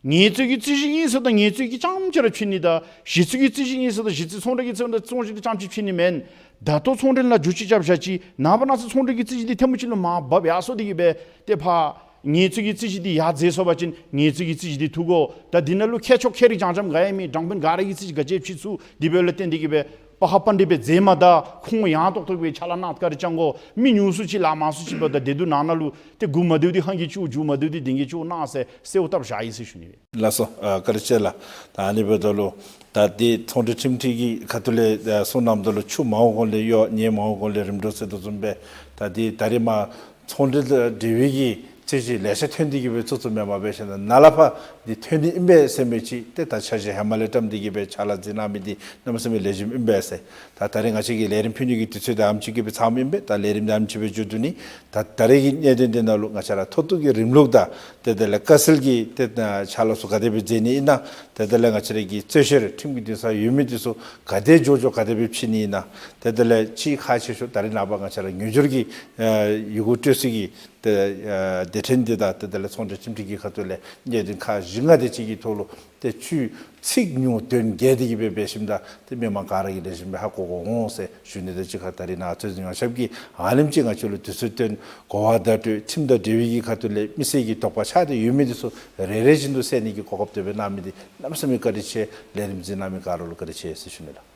ངལ་རྩོལ་གྱི་རྩོད་གཞི་ཨིན་ཟེར་ད་ངལ་རྩོལ་གྱི་རྐྱངམ་ཅིག་ར་ཕྱེ་ནི་དང་གཞི་རྩའི་གི་རྩོད་གཞི་ཨིན་ཟེར་ད་གཞི་རྩའི་ཚོང་འབྲེལ་གྱི་རྩོད་གཞི་འདི་རྐྱངམ་ཅིག་ཕྱེ་ནི་མེན། ད་ལྟོ་ཚོང་འབྲེལ་ལུ་འགྱུར་བཅོས་རྐྱབ་བཞག་ཅི། ནངས་པ་གནངས་ཚེ་ཚོང་འབྲེལ་གྱི་རྩོད་གཞི་འདི་ཐེངས་མ་གཅིག་ལུ་མར་བབས་ཡར་སོང་སྟེ་གི་སྦེ་ཏེ་ཕར་ངལ་རྩོལ་གྱི་རྩོད་གཞི་འདི་ཡར་འཛེགས་སོང་པ་ཅིན་ངལ་རྩོལ་གྱི་རྩོད་གཞི་འདི་འཐུས་དགོ། ད་འདི་ནང་ལུ་མཁས་མཆོག་མཁས་རིག་འཇམ་འཇམ་ག་ཡང་མེད། དྲང་དཔོན་ག་ར་གིས་རྩོད་གཞི་ག་ཅི་ཕྱེ་ཚུགས། དེ་འབདཝ་ལས་བརྟེན་ཏེ་གི་སྦེ་པ་ཧ་པ་འདི་སྦེ་མཛད་མ་ད་ཁོང་ཡང་ཏོག་ཏོ་སྦེ་ཕྱག་ལཱ་གནང་ག་ར་བཅང་དགོ། མི་ཉུང་སུ་ཅིག་ལཱ་མང་སུ་ཅིག་འབདཝ་ད་བདེ་སྡུག་ནང་ན་ལུ་ཏེ་མགུ་མ་བདེཝ་འདི་ཧང་གིས་བཅུག། མཇུག་མ་བདེཝ་འདི་གདེང་གིས་བཅུག་གནང་ཟེར་གསོལཝ་བཏབ་བཞག་ཡི་ཟེར་ཞུ་ནི་ཨིན། ལགས་སོ། ཨ་བཀའ་དྲིན་ཆེ་ལགས། ད་ཨ་ནི་འབདཝ་ད་ལུ་ད་འདི་ཚོང་འབྲེལ་ཁྲིམས་ཁྲི་གི་ཁ་ཐུག་ལས་ཨ་གསུངས་གནངམ་ད་ལུ་ཆུ་མང་བོ་གོང་ལས་གཡོ་ཉེ་མང་བོ་གོང་ལས་རིམ་གྲོ་ཟེར་དོ་བཟུམ་སྦེ་ད་འདི་ད་རེས་མར་ཚོང་འབྲེལ་དང་འབྲེལ་བའི་གི་རྩོད་གཞི་ལེ་ཤ་ཐོན་ཏེ་གི་སྦེ་ཚུན་ཚོད་མེན་པར་འབད་ཞིནམ་ལས་ནཱ་ལས་ཕར་འདི་ཐོན་ནི་ཨིན་པས་ཟེར་མི་ཅིག་ཏེ་ད་འཆར་གཞི་ཧེ་མ་ལས་བཀྲམ་སྟེ་གི་སྦེ་ཕྱག་ལཱ་མཛད་གནང་མི་འདི་གནམ་མེད་ས་མེད་ལེགས་ཤོམ་ཨིན་པས་ཟེར། ད་ད་རེས་ང་བཅས་ཀྱིས་ལས་རིམ་ཕུལ་ནི་གི་དུས་ཚོད་དེ་ཨ་ནེམ་ཅིག་གིས་སྦེ་ཚངམ་ཨིན་པས། ད་ལས་རིམ་དེ་ཨ་ནེམ་ཅིག་སྦེ་མཇུག་བསྡུ་ནི། ད་ད་རེས་ཀྱི་གནད་དོན་འདི་ནང་ལུ་ང་བཅས་ར་མཐོ་གཏུགས་ཀྱི་རིམ་ལུགས་དང་ཏེ་དེ་ལས་བཀའ་སེལ་གྱི་ཏེ་ཕྱག་ལཱ་ཚུ་ག་དེ་སྦེ་མཛད་ནི་ཨིན་ན། ཏེ་དེ་ལས་ང་བཅས་ར་གི་རྩོད་བཤེར་ཁྲིམས་ཀྱི་འདུན་ས་ཡོད་མི་འདི་ཚུ་ག་དེ་མགྱོགས་མགྱོགས་ག་དེ་སྦེ་ཕྱེ་ནི་ཨིན་ན། ཏེ་དེ་ལས་ཅིག་ཁག་ཆེ་ཤོས་ད་རེས་ནངས་པ་ང་བཅས་ར་ངོས་སྦྱོར་གྱི་ཨ་ཡི་གུ་སྤྲོད་ས་གི་ཏེ་ཨ་སྡེ་ཕྲན་འདི་དང་ཏེ་དེ་ལས་ཚོང་འབྲེལ་ཁྲིམས་ཁྲི་གི་ཁ་ཐུག་ལས་གནད་དོན་ཁག་བཞི་ལྔ་དེ་ཅིག་གི་ཐོག་ལུ་ཏེ་ཚིག་ཉུང་དོན་རྒྱས་ཏེ་གི་སྦེ་འབད་ཞིནམ་ད་ཏེ་མི་མང་ག་ར་གིས་ལེགས་ཤོམ་སྦེ་ཧ་གོ་གོ་འོང་ཟེར་ཞུ་ནི་དང་གཅིག་ཁར་ད་རེས་ནཱ་རྩོད་འཛིན་ཡོངས་ཁྱབ་ཀྱིས་ཨ་ནེམ་ཅིག་ང་བཅས་ལུ་དུས་ཚོད་བཏོན། གོ་བ་བརྡ་སྤྲོད་ཁྲིམས་དང་འབྲེལ་བའི་གི་ཁ་ཐུག་ལས་མི་སེར་གྱི་དོགས་པ་ཆགས་ཏེ་ཡོད་མི་འདི་ཚུ་རེ་རེ་བཞིན་དུ་སེལ་ནི་གི་གོ་སྐབས་དེ་སྦེ་གནང་མི་འདི་གནམ་མེད་ས་མེད་བཀའ་དྲིན་ཆེ། ལས་རིམ་གཟིགས་གནང་མི་ག་ར་ལུ་བཀའ་དྲིན་ཆེ་ཟེར་ཞུ་ནི་ལགས།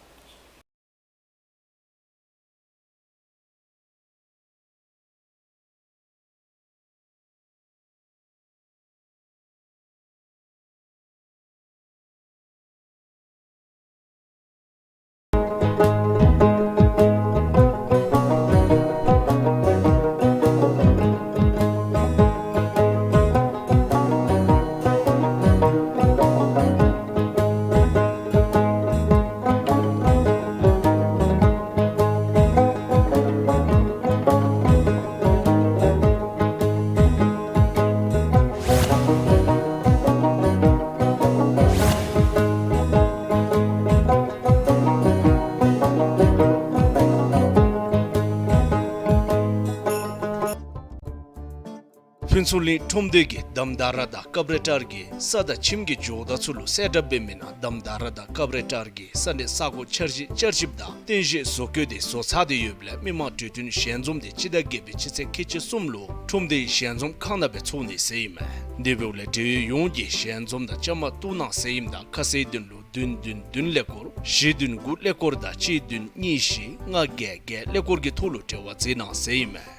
ཕུན་ཚོགས་གླིང་ཁྲོམ་སྡེ་གིས་དམ་དར་དང་ཀབ་རེ་ཊར་གྱི་ས་དང་ཁྱིམ་གྱི་ཇོ་བདག་ཚུ་ལུ་གསལ་བསྒྲགས་འབད་མི་ནང་དམ་དར་དང་ཀབ་རེ་ཊར་གྱི་ས་གནས་ས་གོ་འཆར་གཞི་བསྐྱར་ཞིབ་དང་རྟེན་གཞི་བཟོ་བཀོད་དེ་བཟོ་ཚར་ཏེ་ཡོདཔ་ལས་མི་མང་གྲོས་བསྟུན་ཞལ་འཛོམས་དེ་སྤྱི་ཟླ་བརྒྱད་པའི་སྤྱི་ཚེས་ཁལ་གཅིག་གསུམ་ལུ་ཁྲོམ་སྡེའི་ཞལ་འཛོམས་ཁང་ནང་སྦེ་ཚོགས་ནི་ཟེར་ཨིན་མས། དེ་འབདཝ་ལས་འབྲེལ་ཡོད་ཡོངས་ཀྱིས་ཞལ་འཛོམས་དང་བཅའ་མར་གཏོགས་གནང་ཟེར་ཨིནམ་ད་ཁ་གསལ་དོན་ལུ་བདུན་བདུན་བདུན་ཀླད་ཀོར་བཞི་བདུན་དགུ་ཀླད་ཀོར་དང་གཅིག་བདུན་གཉིས་བཞི་ལྔ་བརྒྱད་བརྒྱད་ཀླད་ཀོར་གྱི་ཐོག་ལུ་འབྲེལ་བ་མཛད་གནང་ཟེར་ཨིན་མས།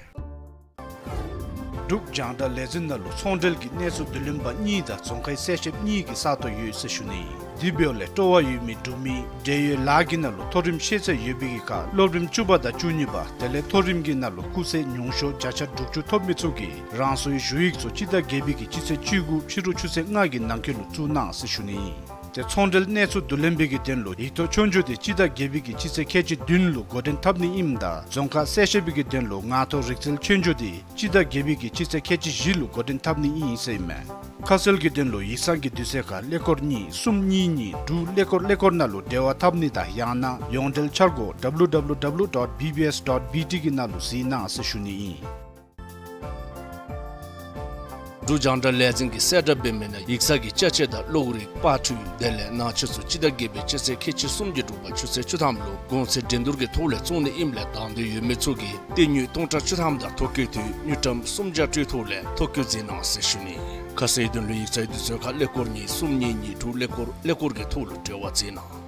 འབྲུག་རྒྱང་བསྒྲགས་ལས་འཛིན་ནང་ལུ་ཚོང་འབྲེལ་གྱི་གནས་ཚུལ་བསྡུ་ལེན་པ་གཉིས་དང་རྫོང་ཁའི་གསལ་བཤད་གཉིས་ཀྱི་ས་སྟོང་ཡོད་ཟེར་ཞུ་ནི་ཨིན། དེ་འབདཝ་ལས་སྤྲོ་བ་ཡོད་མི་འབྲུག་མི་འབྲེལ་ཡོད་ལཱ་གི་ནང་ལུ་མཐོ་རིམ་ཤེས་ཚད་ཡོད་པའི་གི་ཁར་སློབ་རིམ་བཅུ་པ་དང་བཅུ་གཉིས་པ་དེ་ལས་མཐོ་རིམ་གྱི་ནང་ལུ་སྐུགས་ཚད་ཉུང་ཤོས་བརྒྱ་ཆ་དྲུག་ཅུ་ཐོབ་མི་ཚུ་གིས་རང་སོའི་ཞུ་ཡིག་ཚུ་སྤྱི་ཟླ་བརྒྱད་པའི་གི་སྤྱི་ཚེས་བཅུ་དགུ་ཕྱི་རུ་ཆུ་ཚོད་ལྔ་གི་ནང་འཁོད་ལུ་བཙུགས་གནང་ཟེར་ཞུ་ནི་ཨིན། ཏེ་ཚོང་འབྲེལ་གནས་ཚུལ་བསྡུ་ལེན་པའི་གི་དོན་ལུ་ཡིག་ཐོག་ཆོས་རྒྱུགས་དེ་སྤྱི་ཟླ་བརྒྱད་པའི་གི་སྤྱི་ཚེས་ཁལ་གཅིག་བདུན་ལུ་འགོ་འདྲེན་འཐབ་ནི་ཨིནམ་ད་རྫོང་ཁ་གསལ་བཤད་པའི་གི་དོན་ལུ་ངག་ཐོག་རིག་རྩལ་ཆོས་རྒྱུགས་དེ་སྤྱི་ཟླ་བརྒྱད་པའི་གི་སྤྱི་ཚེས་ཁལ་གཅིག་བཞི་ལུ་འགོ་འདྲེན་འཐབ་ནི་ཨིན་ཟེར་ཨིན་མས། ཁ་གསལ་གྱི་དོན་ལུ་ཡིག་ཚང་གི་དུས་ཚོད་ཁར་ཀླད་ཀོར་གཉིས་གསུམ་གཉིས་གཉིས་དྲུག་ཀླད་ཀོར་ཀླད་ཀོར་ནང་ལུ་འབྲེལ་བ་འཐབ་ནི་དང་ཡང་ན་ཡོངས་འབྲེལ་འཆར་སྒོ་W W W dot B B S dot B T གི་ནང་ལུ་གཟིགས་གནང་ཟེར་ཞུ་ནི་ཨིན། འབྲུག་རྒྱང་བསྒྲགས་ལས་འཛིན་གྱིས་གསལ་བསྒྲགས་འབད་མི་ནང་ཡིག་ཚང་གི་ཅ་ཆས་དང་གློག་རིག་པར་འཕྲུལ་དེ་ལས་ནང་ཆས་ཚུ་སྤྱི་ཟླ་བརྒྱད་པའི་སྤྱི་ཚེས་ཁལ་གཅིག་གསུམ་གྱི་དྲོ་པ་ཆུ་ཚོད་བཅུ་ཐམ་ལུ་གོང་ཚད་འགྲན་བསྡུར་གྱི་ཐོག་ལས་བཙོང་ནི་ཨིནམ་ལས་དང་འདོད་ཡོད་མི་ཚུ་གིས་བརྟན་དངུལ་སྟོང་ཕྲག་བཅུ་ཐམ་དང་ཐོ་བཀོད་དུས་དངུལ་ཀྲམ་སུམ་བརྒྱ་སྤྲོད་ཐོག་ལས་ཐོ་བཀོད་མཛད་གནང་ཟེར་ཞུ་ནི། ཁ་གསལ་དོན་ལུ་ཡིག་ཚང་དུས་ཚོད་ཁར་ཀླད་ཀོར་གཉིས་གསུམ་གཉིས་གཉིས་དྲུག་ཀླད་ཀོར་ཀླད་ཀོར་གྱི་ཐོག་ལུ་འབྲེལ་བ་མཛད་གནང་།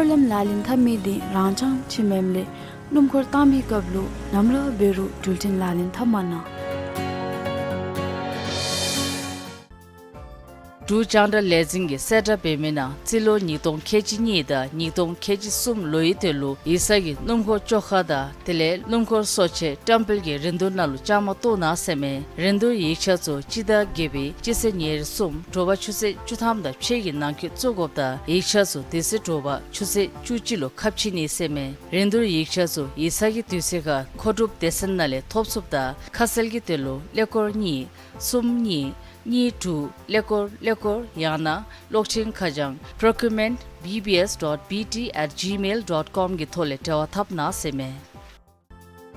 འཁོར་ལམ་ལག་ལེན་འཐབ་མི་དེ་རང་འཚང་ཆེ་མེནམ་ལས་སྣུམ་འཁོར་བཏང་མི་སྐབས་ལུ་ནམ་ར་འབད་རུང་འགྲུལ་འཕྲིན་ལག་ལེན་འཐབ་མ་གནང་། འབྲུག་རྒྱང་བསྒྲགས་ལས་འཛིན་གྱིས་གསལ་བསྒྲགས་འབད་མི་ནང་རྩིས་ལོ་ཉིས་སྟོང་ཁལ་གཅིག་གཉིས་དང་ཉིས་སྟོང་ཁལ་གཅིག་གསུམ་ལོའི་དོན་ལུ་ཡིག་ཚང་གི་སྣུམ་འཁོར་བཅོ་ཁ་དང་དེ་ལས་སྣུམ་འཁོར་གསོ་ཆས་བཀྲམ་སྤེལ་གྱི་རིན་བསྡུར་ནང་ལུ་བཅའ་མར་གཏོགས་གནང་ཟེར་མས། རིན་བསྡུར་ཡིག་ཆ་ཚུ་སྤྱི་ཟླ་བརྒྱད་པའི་སྤྱི་ཚེས་ཉེར་གསུམ་དྲོ་པ་ཆུ་ཚོད་བཅུ་ཐམ་དང་ཕྱེད་ཀྱི་ནང་འཁོད་བཙུགས་དགོཔ་དང་ཡིག་ཆ་ཚུ་དེ་ཚེ་དྲོ་པ་ཆུ་ཚོད་བཅུ་གཅིག་ལུ་ཁ་ཕྱེ་ནི་ཟེར་མས། རིན་བསྡུར་ཡིག་ཆ་ཚུ་ཡིག་ཚང་གི་དུས་ཚོད་ཁར་མཁོ་སྒྲུབ་སྡེ་ཚན་ནང་ལས་ཐོབ་ཚུགསཔ་དང་ཁ་གསལ་གྱི་དོན་ལུ་ཀླད་ཀོར་གཉིས་གསུམ་གཉིས་གཉིས་དྲུག་ཀླད་ཀོར་ཀླད་ཀོར་ཡང་ན་གློག་འཕྲིན་ཁ་བྱང་procurement B B S dot B T at gmail dot com གི་ཐོག་ལས་འབྲེལ་བ་འཐབ་གནང་ཟེར་མས།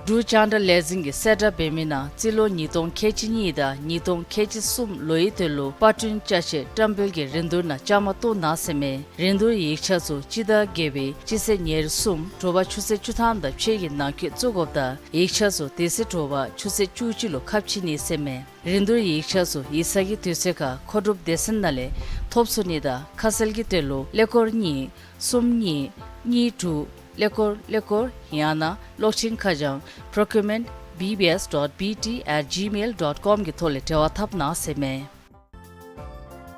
འབྲུག་རྒྱང་བསྒྲགས་ལས་འཛིན་གྱིས་གསལ་བསྒྲགས་འབད་མི་ནང་རྩིས་ལོ་ཉིས་སྟོང་ཁལ་གཅིག་གཉིས་དང་ཉིས་སྟོང་ཁལ་གཅིག་གསུམ་ལོའི་དོན་ལུ་པར་སྐྲུན་ཅ་ཆས་བཀྲམ་སྤེལ་གྱི་རིན་བསྡུར་ནང་བཅའ་མར་གཏོགས་གནང་ཟེར་མས། རིན་བསྡུར་ཡིག་ཆ་ཚུ་སྤྱི་ཟླ་བརྒྱད་པའི་སྤྱི་ཚེས་ཉེར་གསུམ་དྲོ་པ་ཆུ་ཚོད་བཅུ་ཐམ་དང་ཕྱེད་ཀྱི་ནང་འཁོད་བཙུགས་དགོཔ་དང་ཡིག་ཆ་ཚུ་དེ་ཚེ་དྲོ་པ་ཆུ་ཚོད་བཅུ་གཅིག་ལུ་ཁ་ཕྱེ་ནི་ཟེར་མས། རིན་བསྡུར་ཡིག་ཆ་ཚུ་ཡིག་ཚང་གི་དུས་ཚོད་ཁར་མཁོ་སྒྲུབ་སྡེ་ཚན་ནང་ལས་ཐོབ་ཚུགས་ནི་དང་ཁ་གསལ་གྱི་དོན་ལུ་ཀླད་ཀོར་གཉིས་གསུམ་གཉིས་གཉིས་དྲུག་ཀླད་ཀོར་ཀླད་ཀོར་ཡང་ན་གློག་འཕྲིན་ཁ་བྱང་procurement B B S dot B T at gmail dot com གི་ཐོག་ལས་འབྲེལ་བ་འཐབ་གནང་ཟེར་མས།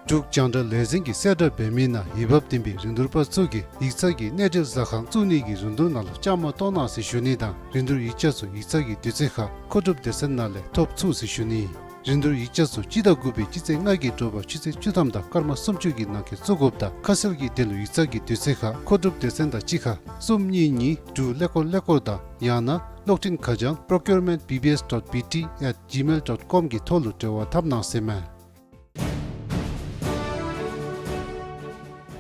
འབྲུག་རྒྱང་བསྒྲགས་ལས་འཛིན་གྱིས་གསལ་བསྒྲགས་འབད་མི་ནང་འོས་འབབ་ལྡན་པའི་རིན་བསྡུར་པ་ཚུ་གིས་ཡིག་ཚང་གི་གནས་འབྲེལ་ཟ་ཁང་བཙུགས་ནི་གི་རིན་བསྡུར་ནང་ལུ་བཅའ་མར་གཏོགས་གནང་ཟེར་ཞུ་ནི་དང་རིན་བསྡུར་ཡིག་ཆ་ཚུ་ཡིག་ཚང་གི་དུས་ཚོད་ཁར་མཁོ་སྒྲུབ་སྡེ་ཚན་ནང་ལས་ཐོབ་ཚུགས་ཟེར་ཞུ་ནི། རིན་བསྡུར་ཡིག་ཆ་ཚུ་སྤྱི་ཟླ་དགུ་པའི་སྤྱི་ཚེས་ལྔ་གི་དྲོ་པ་ཆུ་ཚོད་བཅུ་ཐམ་དང་སྐར་མ་སུམ་ཅུ་གི་ནང་འཁོད་བཙུགས་དགོཔ་དང་ཁ་གསལ་གྱི་དོན་ལུ་ཡིག་ཚང་གི་དུས་ཚོད་ཁར་མཁོ་སྒྲུབ་སྡེ་ཚན་དང་གཅིག་ཁར་གསུམ་གཉིས་གཉིས་དྲུག་ཀླད་ཀོར་ཀླད་ཀོར་དང་ཡང་ན་གློག་འཕྲིན་ཁ་བྱང་procurement B B S dot B T at gmail dot com གི་ཐོག་ལུ་འབྲེལ་བ་འཐབ་གནང་ཟེར་མས།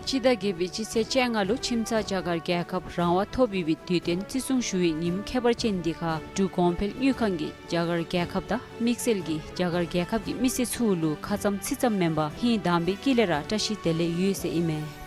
སྤྱི་ཟླ་བརྒྱད་པའི་སྤྱི་ཚེས་བཅོ་ལྔ་ལུ་ཁྱིམ་ཚང་རྒྱ་གར་རྒྱལ་ཁབ་རང་དབང་ཐོབ་ཡོད་པའི་དུས་སྟོན་བརྩི་སྲུང་ཞུ་བའི་ཉིནམ་ཁྱད་པར་ཅན་འདི་ཁར་འབྲུག་གོང་འཕེལ་དངུལ་ཁང་གིས་རྒྱ་གར་རྒྱལ་ཁབ་དང་དམིགས་བསལ་གྱིས་རྒྱ་གར་རྒྱལ་ཁབ་ཀྱི་མི་སེར་ཚུ་ལུ་ཁ་ཙམ་ཚིག་ཙམ་མེན་པར་ཧིང་དྭངས་པའི་དཀྱིལ་ལས་ར་བཀྲ་ཤིས་བདེ་ལེགས་ཡོད་ཟེར་ཨིན་མས།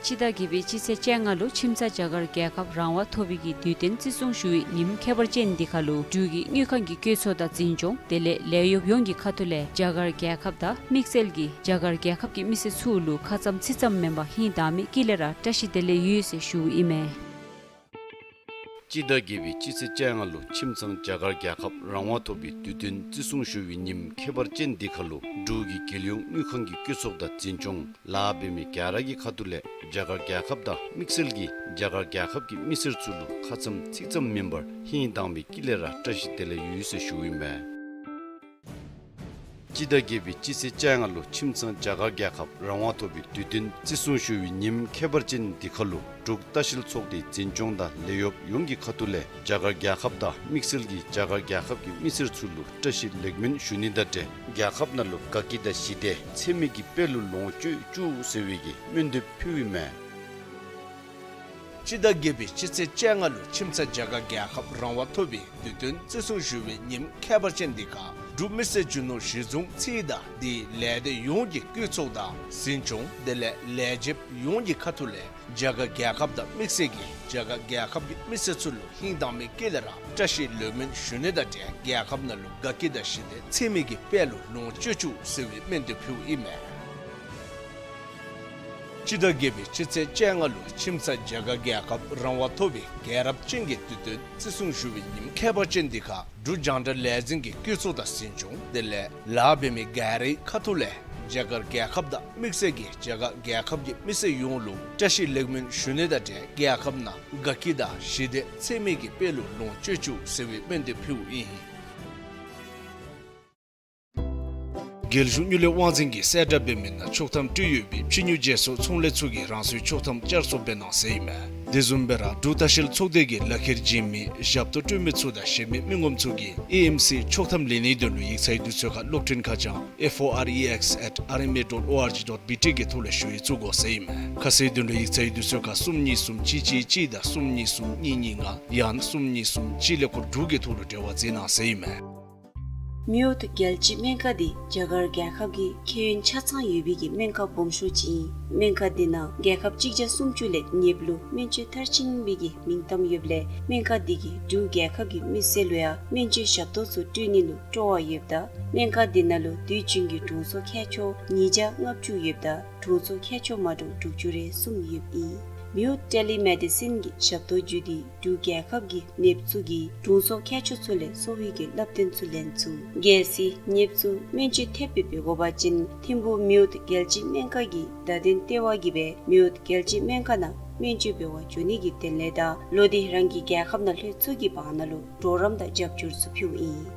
སྤྱི་ཟླ་བརྒྱད་པའི་སྤྱི་ཚེས་བཅོ་ལྔ་ལུ་ཁྱིམ་ཚང་རྒྱ་གར་རྒྱལ་ཁབ་རང་དབང་ཐོབ་པའི་གི་དུས་སྟོན་བརྩི་སྲུང་ཞུ་བའི་ཉིནམ་ཁྱད་པར་ཅན་འདི་ཁར་ལུ་འབྲུག་གི་དངུལ་ཁང་གི་བཀོད་ཚོགས་དང་འཛིན་སྐྱོང་དེ་ལས་ལས་གཡོགཔ་ཡོངས་ཀྱི་ཁ་ཐུག་ལས་རྒྱ་གར་རྒྱལ་ཁབ་དང་དམིགས་བསལ་གྱིས་རྒྱ་གར་རྒྱལ་ཁབ་ཀྱི་མི་སེར་ཚུ་ལུ་ཁ་ཙམ་ཚིག་ཙམ་མེན་པར་ཧིང་དྭངས་མའི་དཀྱིལ་ལས་ར་བཀྲ་ཤིས་བདེ་ལེགས་ཡོད་ཟེར་ཞུཝ་ཨིན་མས། སྤྱི་ཟླ་བརྒྱད་པའི་སྤྱི་ཚེས་བཅོ་ལྔ་ལུ་ཁྱིམ་ཚང་རྒྱ་གར་རྒྱལ་ཁབ་རང་དབང་ཐོབ་པའི་དུས་སྟོན་བརྩི་སྲུང་ཞུ་བའི་ཉིནམ་ཁྱད་པར་ཅན་འདི་ཁར་ལུ་འབྲུག་གི་རྒྱལ་ཡོངས་དངུལ་ཁང་གི་བཀོད་ཚོགས་དང་འཛིན་སྐྱོང་ལཱ་འབད་མི་ག་ར་གི་ཁ་ཐུག་ལས་རྒྱ་གར་རྒྱལ་ཁབ་དང་དམིགས་བསལ་གྱིས་རྒྱ་གར་རྒྱལ་ཁབ་ཀྱི་མི་སེར་ཚུ་ལུ་ཁ་ཙམ་ཚིག་ཙམ་མེན་པར་ཧིང་དྭངས་མའི་དཀྱིལ་ལས་ར་བཀྲ་ཤིས་བདེ་ལེགས་ཡོད་ཟེར་ཞུཝ་ཨིན་མས། སྤྱི་ཟླ་བརྒྱད་པའི་སྤྱི་ཚེས་བཅོ་ལྔ་ལུ་ཁྱིམ་ཚང་རྒྱ་གར་རྒྱལ་ཁབ་རང་དབང་ཐོབ་པའི་དུས་སྟོན་བརྩི་སྲུང་ཞུ་བའི་ཉིནམ་ཁྱད་པར་ཅན་འདི་ཁར་ལུ་འབྲུག་ལྟ་བཤལ་ཚོགས་སྡེའི་འཛིན་སྐྱོང་དང་ལས་གཡོགཔ་ཡོངས་ཀྱི་ཁ་ཐུག་ལས་རྒྱ་གར་རྒྱལ་ཁབ་དང་དམིགས་བསལ་གྱིས་རྒྱ་གར་རྒྱལ་ཁབ་ཀྱི་མི་སེར་ཚུ་ལུ་བཀྲ་ཤིས་ལེགས་སྨོན་ཞུ་ནི་དང་འབྲེལ་རྒྱལ་ཁབ་ནང་ལུ་དགའ་སྐྱིད་དང་ཞི་བདེ་ཚད་མེད་ཀྱི་དཔལ་ལུ་ལོངས་སྤྱོད་བཅུག་ཟེར་བའི་གི་སྨོན་འདེབས་ཕུལཝ་ཨིན་མས། སྤྱི་ཟླ་བརྒྱད་པའི་སྤྱི་ཚེས་བཅོ་ལྔ་ལུ་ཁྱིམ་ཚང་རྒྱ་གར་རྒྱལ་ཁབ་རང་དབང་ཐོབ་པའི་དུས་སྟོན་བརྩི་སྲུང་ཞུ་བའི་ཉིནམ་ཁྱད་པར་ཅན་འདི་ཁར་འབྲུག་མི་སེར་རྒྱུ་ནོར་གཞི་བཟུང་ཚད་དང་དེའི་ལས་སྡེ་ཡོངས་ཀྱི་བཀོད་ཚོགས་དང་འཛིན་སྐྱོང་དེ་ལས་ལས་བྱེདཔ་ཡོངས་ཀྱི་ཁ་ཐུག་ལས་རྒྱ་གར་རྒྱལ་ཁབ་དང་དམིགས་བསལ་གྱིས་རྒྱ་གར་རྒྱལ་ཁབ་ཀྱི་མི་སེར་ཚུ་ལུ་ཧིང་དྭངས་མའི་དཀྱིལ་ལས་ར་བཀྲ་ཤིས་ལེགས་སྨོན་ཞུ་ནི་དང་འབྲེལ་རྒྱལ་ཁབ་ནང་ལུ་དགའ་སྐྱིད་དང་ཞི་བདེ་ཚད་མེད་ཀྱི་དཔལ་ལུ་ལོངས་སྤྱོད་བཅུག་ཟེར་བའི་སྨོན་འདེབས་ཕུལཝ་ཨིན་མས། སྤྱི་ཟླ་བརྒྱད་པའི་སྤྱི་ཚེས་བཅོ་ལྔ་ལུ་ཁྱིམ་ཚང་རྒྱ་གར་རྒྱལ་ཁབ་རང་དབང་ཐོབ་པའི་རྒྱལ་རབས་ཅན་གྱི་དུས་སྟོན་བརྩི་སྲུང་ཞུ་བའི་ཉིནམ་ཁྱད་པར་ཅན་འདི་ཁར་འབྲུག་རྒྱང་བསྒྲགས་ལས་འཛིན་གྱི་བཀོད་ཚོགས་དང་འཛིན་སྐྱོང་དེ་ལས་ལཱ་འབད་མི་ག་རའི་ཁ་ཐུག་ལས་རྒྱ་གར་རྒྱལ་ཁབ་དང་དམིགས་བསལ་གྱིས་རྒྱ་གར་རྒྱལ་ཁབ་ཀྱི་མི་སེར་ཡོངས་ལུ་བཀྲ་ཤིས་ལེགས་སྨོན་ཞུ་ནི་དང་འབྲེལ་རྒྱལ་ཁབ་ནང་དགའ་སྐྱིད་དང་ཞི་བདེ་ཚད་མེད་ཀྱི་དཔལ་ལུ་ལོངས་སྤྱོད་བཅུག་ཟེར་བའི་སྨོན་འདེབས་ཕུལཝ་ཨིན། རྒྱལ་གཞུང་དངུལ་ལས་དབང་འཛིན་གྱིས་གསལ་བསྒྲགས་འབད་མི་ནང་ཆོག་ཐམ་སྤྲོད་ཡོད་པའི་ཕྱི་ཉོ་བརྗེ་སོར་ཚོང་ལས་ཚུ་གིས་རང་སོའི་ཆོག་ཐམ་བསྐྱར་གསོ་འབད་གནང་ཟེར་ཨིན་མས། དེ་བཟུམ་སྦེ་ར་འབྲུག་ལྟ་བཤལ་ཚོགས་སྡེ་གི་ལག་ཁྱེར་བྱིན་མི་ཞབས་ཏོག་སྤྲོད་མི་ཚུ་དང་གཞན་མི་མི་ངོམ་ཚུ་གིས་ཨེ་ཨེམ་སི་ཆོག་ཐམ་ལེན་ནིའི་དོན་ལུ་ཡིག་ཚང་གི་དུས་ཚོད་ཁར་གློག་འཕྲིན་ཁ་བྱང་F O R E X at R M A dot O R G dot B T གི་ཐོག་ལས་ཞུ་ཡིག་བཙུགས་དགོ་ཟེར་ཨིན་མས། ཁ་གསལ་དོན་ལུ་ཡིག་ཚང་གི་དུས་ཚོད་ཁར་གསུམ་གཉིས་གསུམ་གཅིག་གཅིག་གཅིག་དང་གསུམ་གཉིས་གསུམ་གཉིས་གཉིས་ལྔ་ཡང་ན་གསུམ་གཉིས་གསུམ་གཅིག་ཀླད་ཀོར་དྲུག་གི་ཐོག་ལུ་འབྲེལ་བ་མཛད་གནང་ཟེར་ཨིན་མས། མེའོ་ཏོ་རྒྱལ་སྤྱིའི་སྨན་ཁང་འདི་རྒྱ་གར་རྒྱལ་ཁབ་ཀྱི་ཁེ་ཡོན་ཆ་ཚང་ཡོད་པའི་གི་སྨན་ཁང་སྦོམ་ཤོས་ཅིག་ཨིན། སྨན་ཁང་འདི་ནང་རྒྱལ་ཁབ་གཅིག་བརྒྱ་སུམ་ཅུ་ལས་ཉེ་བ་ལུ་སྨན་བཅོས་མཐར་ཕྱིན་པའི་གི་མིང་གཏམ་ཡོདཔ་ལས་སྨན་ཁང་འདི་གིས་འབྲུག་རྒྱལ་ཁབ་ཀྱི་མི་སེར་ལུ་ཡང་སྨན་བཅོས་ཞབས་ཏོག་ཚུ་སྤྲོད་ནི་ལུ་སྤྲོ་བ་ཡོདཔ་ད་སྨན་ཁང་འདི་ནང་ལུ་དུས་རྒྱུན་གྱི་དྲུང་འཚོ་མཁས་མཆོག་ཉིས་བརྒྱ་ལྔ་བཅུ་ཡོདཔ་ད་དྲུང་འཚོ་མཁས་མཆོག་མ་འདྲཝ་དྲུག་ཅུ་རེ་གསུམ་ཡོདཔ་ཨིན། མེའོ་ཊེ་ལི་མེ་ཌི་སིན་གྱི་ཞབས་ཏོག་བརྒྱུད་དེ་འབྲུག་རྒྱལ་ཁབ་ཀྱི་ནདཔ་ཚུ་གིས་དྲུང་འཚོ་མཁས་མཆོག་ཚུ་ལས་གསོ་བའི་གི་བསླབ་སྟོན་ཚུ་ལེན་ཚུགས། གལ་སྲིད་ནདཔ་ཚུ་སྨན་བཅོས་ཐེབས་སྦེ་འབད་དགོ་པ་ཅིན་ཐིམ་ཕུག་མེའོ་ཊི་རྒྱལ་སྤྱིའི་སྨན་ཁང་གི་བརྡ་དོན་ལྟེ་བ་གིས་སྦེ་མེའོ་ཊི་རྒྱལ་སྤྱིའི་སྨན་ཁང་ནང་སྨན་བཅོས་འབད་བར་འགྱོ་ནི་གི་དོན་ལས་དང་ལོག་སྟེ་རང་གི་རྒྱལ་ཁབ་ནང་ལྷོད་ཚུགས་ཀྱི་བར་ན་ལུ་གྲོགས་རམ་དང་རྒྱབ་སྐྱོར་ཚུ་ཕུལཝ་ཨིན།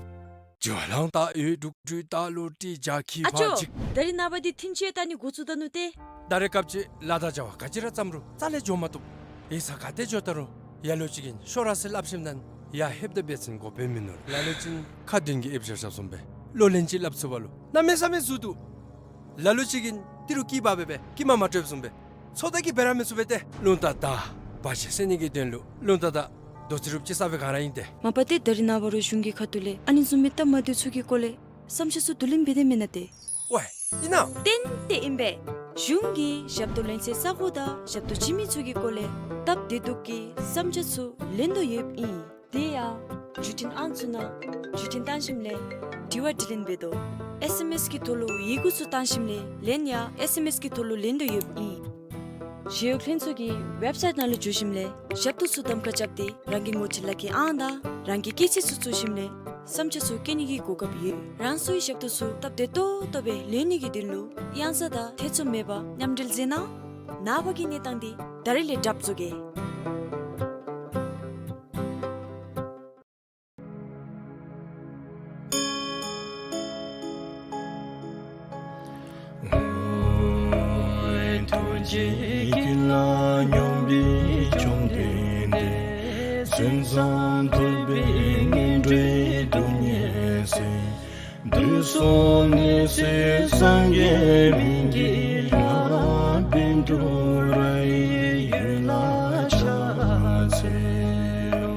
ཇོ་ལང་ཏ་ཡོད་དྲུག་དྲུག་ཏ་ལུ་ཏི་ཇ་ཁི་ཨ་ཕ་ཅོ། ཅིག་ད་རིས་ནངས་པ་འདི་ཐིན་ཅི་ཡང་ད་ནི་འགོ་བཙུགས་ད་ནུག་ཏེ། ད་རེས་སྐབས་ཅིག་ལཱ་དང་བྱ་བ་ག་ཅི་ར་བརྩམ་རུང་རྩ་ལས་འགྱོ་མ་བཏུབ། ཡིག་ཚང་ག་ཏེ་འགྱོ་ད་རུང་ཡ་ལོ་ཅིག་གིས་ཤོག་ར་ཟེར་སླབ་ཞིནམ་ད་ཡར་ལྷོདཔ་ད་འབད་བ་ཅིན་འགོ་དཔོན་མིན་ནུག། ལ་ལུ་ཅིག་ཁ་འདོན་གྱི་ཨེབ་ཤ་ཤ་བཟུམ་སྦེ་ལོ་ལན་ཅིག་སླབ་ཚུགས་པ་ལུ་གནམ་མེད་ས་མེད་ཟུར་འདུག། ལ་ལུ་ཅིག་གིས་ཏི་རུ་སྐྱི་པགས་སྦེ་སྦེ་སྐྱི་མ་མ་དྲོསཔ་བཟུམ་སྦེ་ཚོད་ལྟ་གིས་འབད་ར་མི་ཚུགས་པས་ཏེ། རླུང་རྟ་དང་བར་ཆད་སེལ་ནི་གི་དོན་ལུ་རླུང་རྟ་དང་རྡོ་རྩེག་རུབ་ཅིག་ས་སྦེ་ག་ར་ཨིན་ཏེ། མ་པ་ཏེ་ད་རིས་ནངས་པ་རུང་གཞུང་གི་ཁ་ཐུག་ལས་ཨ་ནི་བཟུམ་མའི་སྟབས་མ་བདེཝ་ཚུ་གི་སྐོར་ལས་བསམ་འཆར་ཚུ་བསྡུ་ལེན་འབད་དེ་མེན་ན་ཏེ། ཝའེ་ཨིན་ན། ཏན་ཏན་ཨིན་པས། གཞུང་གིས་ཞབས་ཏོག་ལེན་སའི་ས་གོ་དང་ཞབས་ཏོག་བྱིན་མི་ཚུ་གི་སྐོར་ལས་སྟབས་བདེ་སྡུག་གི་བསམ་འཆར་ཚུ་ལེན་དོ་ཡོདཔ་ཨིན། དེ་ཡང་བརྒྱུད་འཕྲིན་ཨང་ཚུ་ནང་བརྒྱུད་འཕྲིན་བཏང་ཞིནམ་ལས་དྲི་བ་དྲིས་ལན་འབད་དོ། ཨེསི་ཨེམ་ཨེསི་གི་ཐོག་ལུ་ཡི་གུ་ཚུ་བཏང་ཞིནམ་ལས་ལན་ཡང་ཨེསི་ཨེམ་ཨེསི་གི་ཐོག་ལུ་ལེན་དོ་ཡོདཔ་ཨིན། ཞི་གཡོག་ལྷན་ཚོགས་ཀྱི་ཝེབ་སའིཊ་ནང་ལུ་འཛུལ་ཞིནམ་ལས་ཞབས་ཏོག་ཚུ་གདམ་ཁ་རྐྱབ་སྟེ་རང་གི་ངོ་སྤྲོད་ལག་ཁྱེར་ཨང་དང་རང་གི་སྐྱེས་ཚེས་ཚུ་བཙུགས་ཞིནམ་ལས་བསམ་འཆར་ཚུ་བཀོད་ནི་གི་གོ་སྐབས་ཡོད། རང་སོའི་ཞབས་ཏོག་ཚུ་སྟབས་བདེ་ཏོག་ཏོ་སྦེ་ལེན་ནི་གི་དོན་ལུ་གཡང་ཟ་དང་ཐེ་ཚོམ་མེད་པར་མཉམ་འབྲེལ་མཛད་གནང་། ནངས་པ་གི་གནས་སྟངས་འདི་ད་རིས་ལས་གྲབས་བཟོ་གེ། ཐུགས་རྗེ་ཀུན་ལ་སྙོམས་པའི་བཅོམ་ལྡན་འདས། མཚན་ཙམ་ཐོས་པས་ངན་འགྲོའི་སྡུག་བསྔལ་སེལ། དུས་གསུམ་ནད་སེལ་སངས་རྒྱས་སྨན་གྱི་བླ། པཎ་གྲུབ་རིའི་ཡུལ་ལ་ཕྱག་འཚལ་ལོ།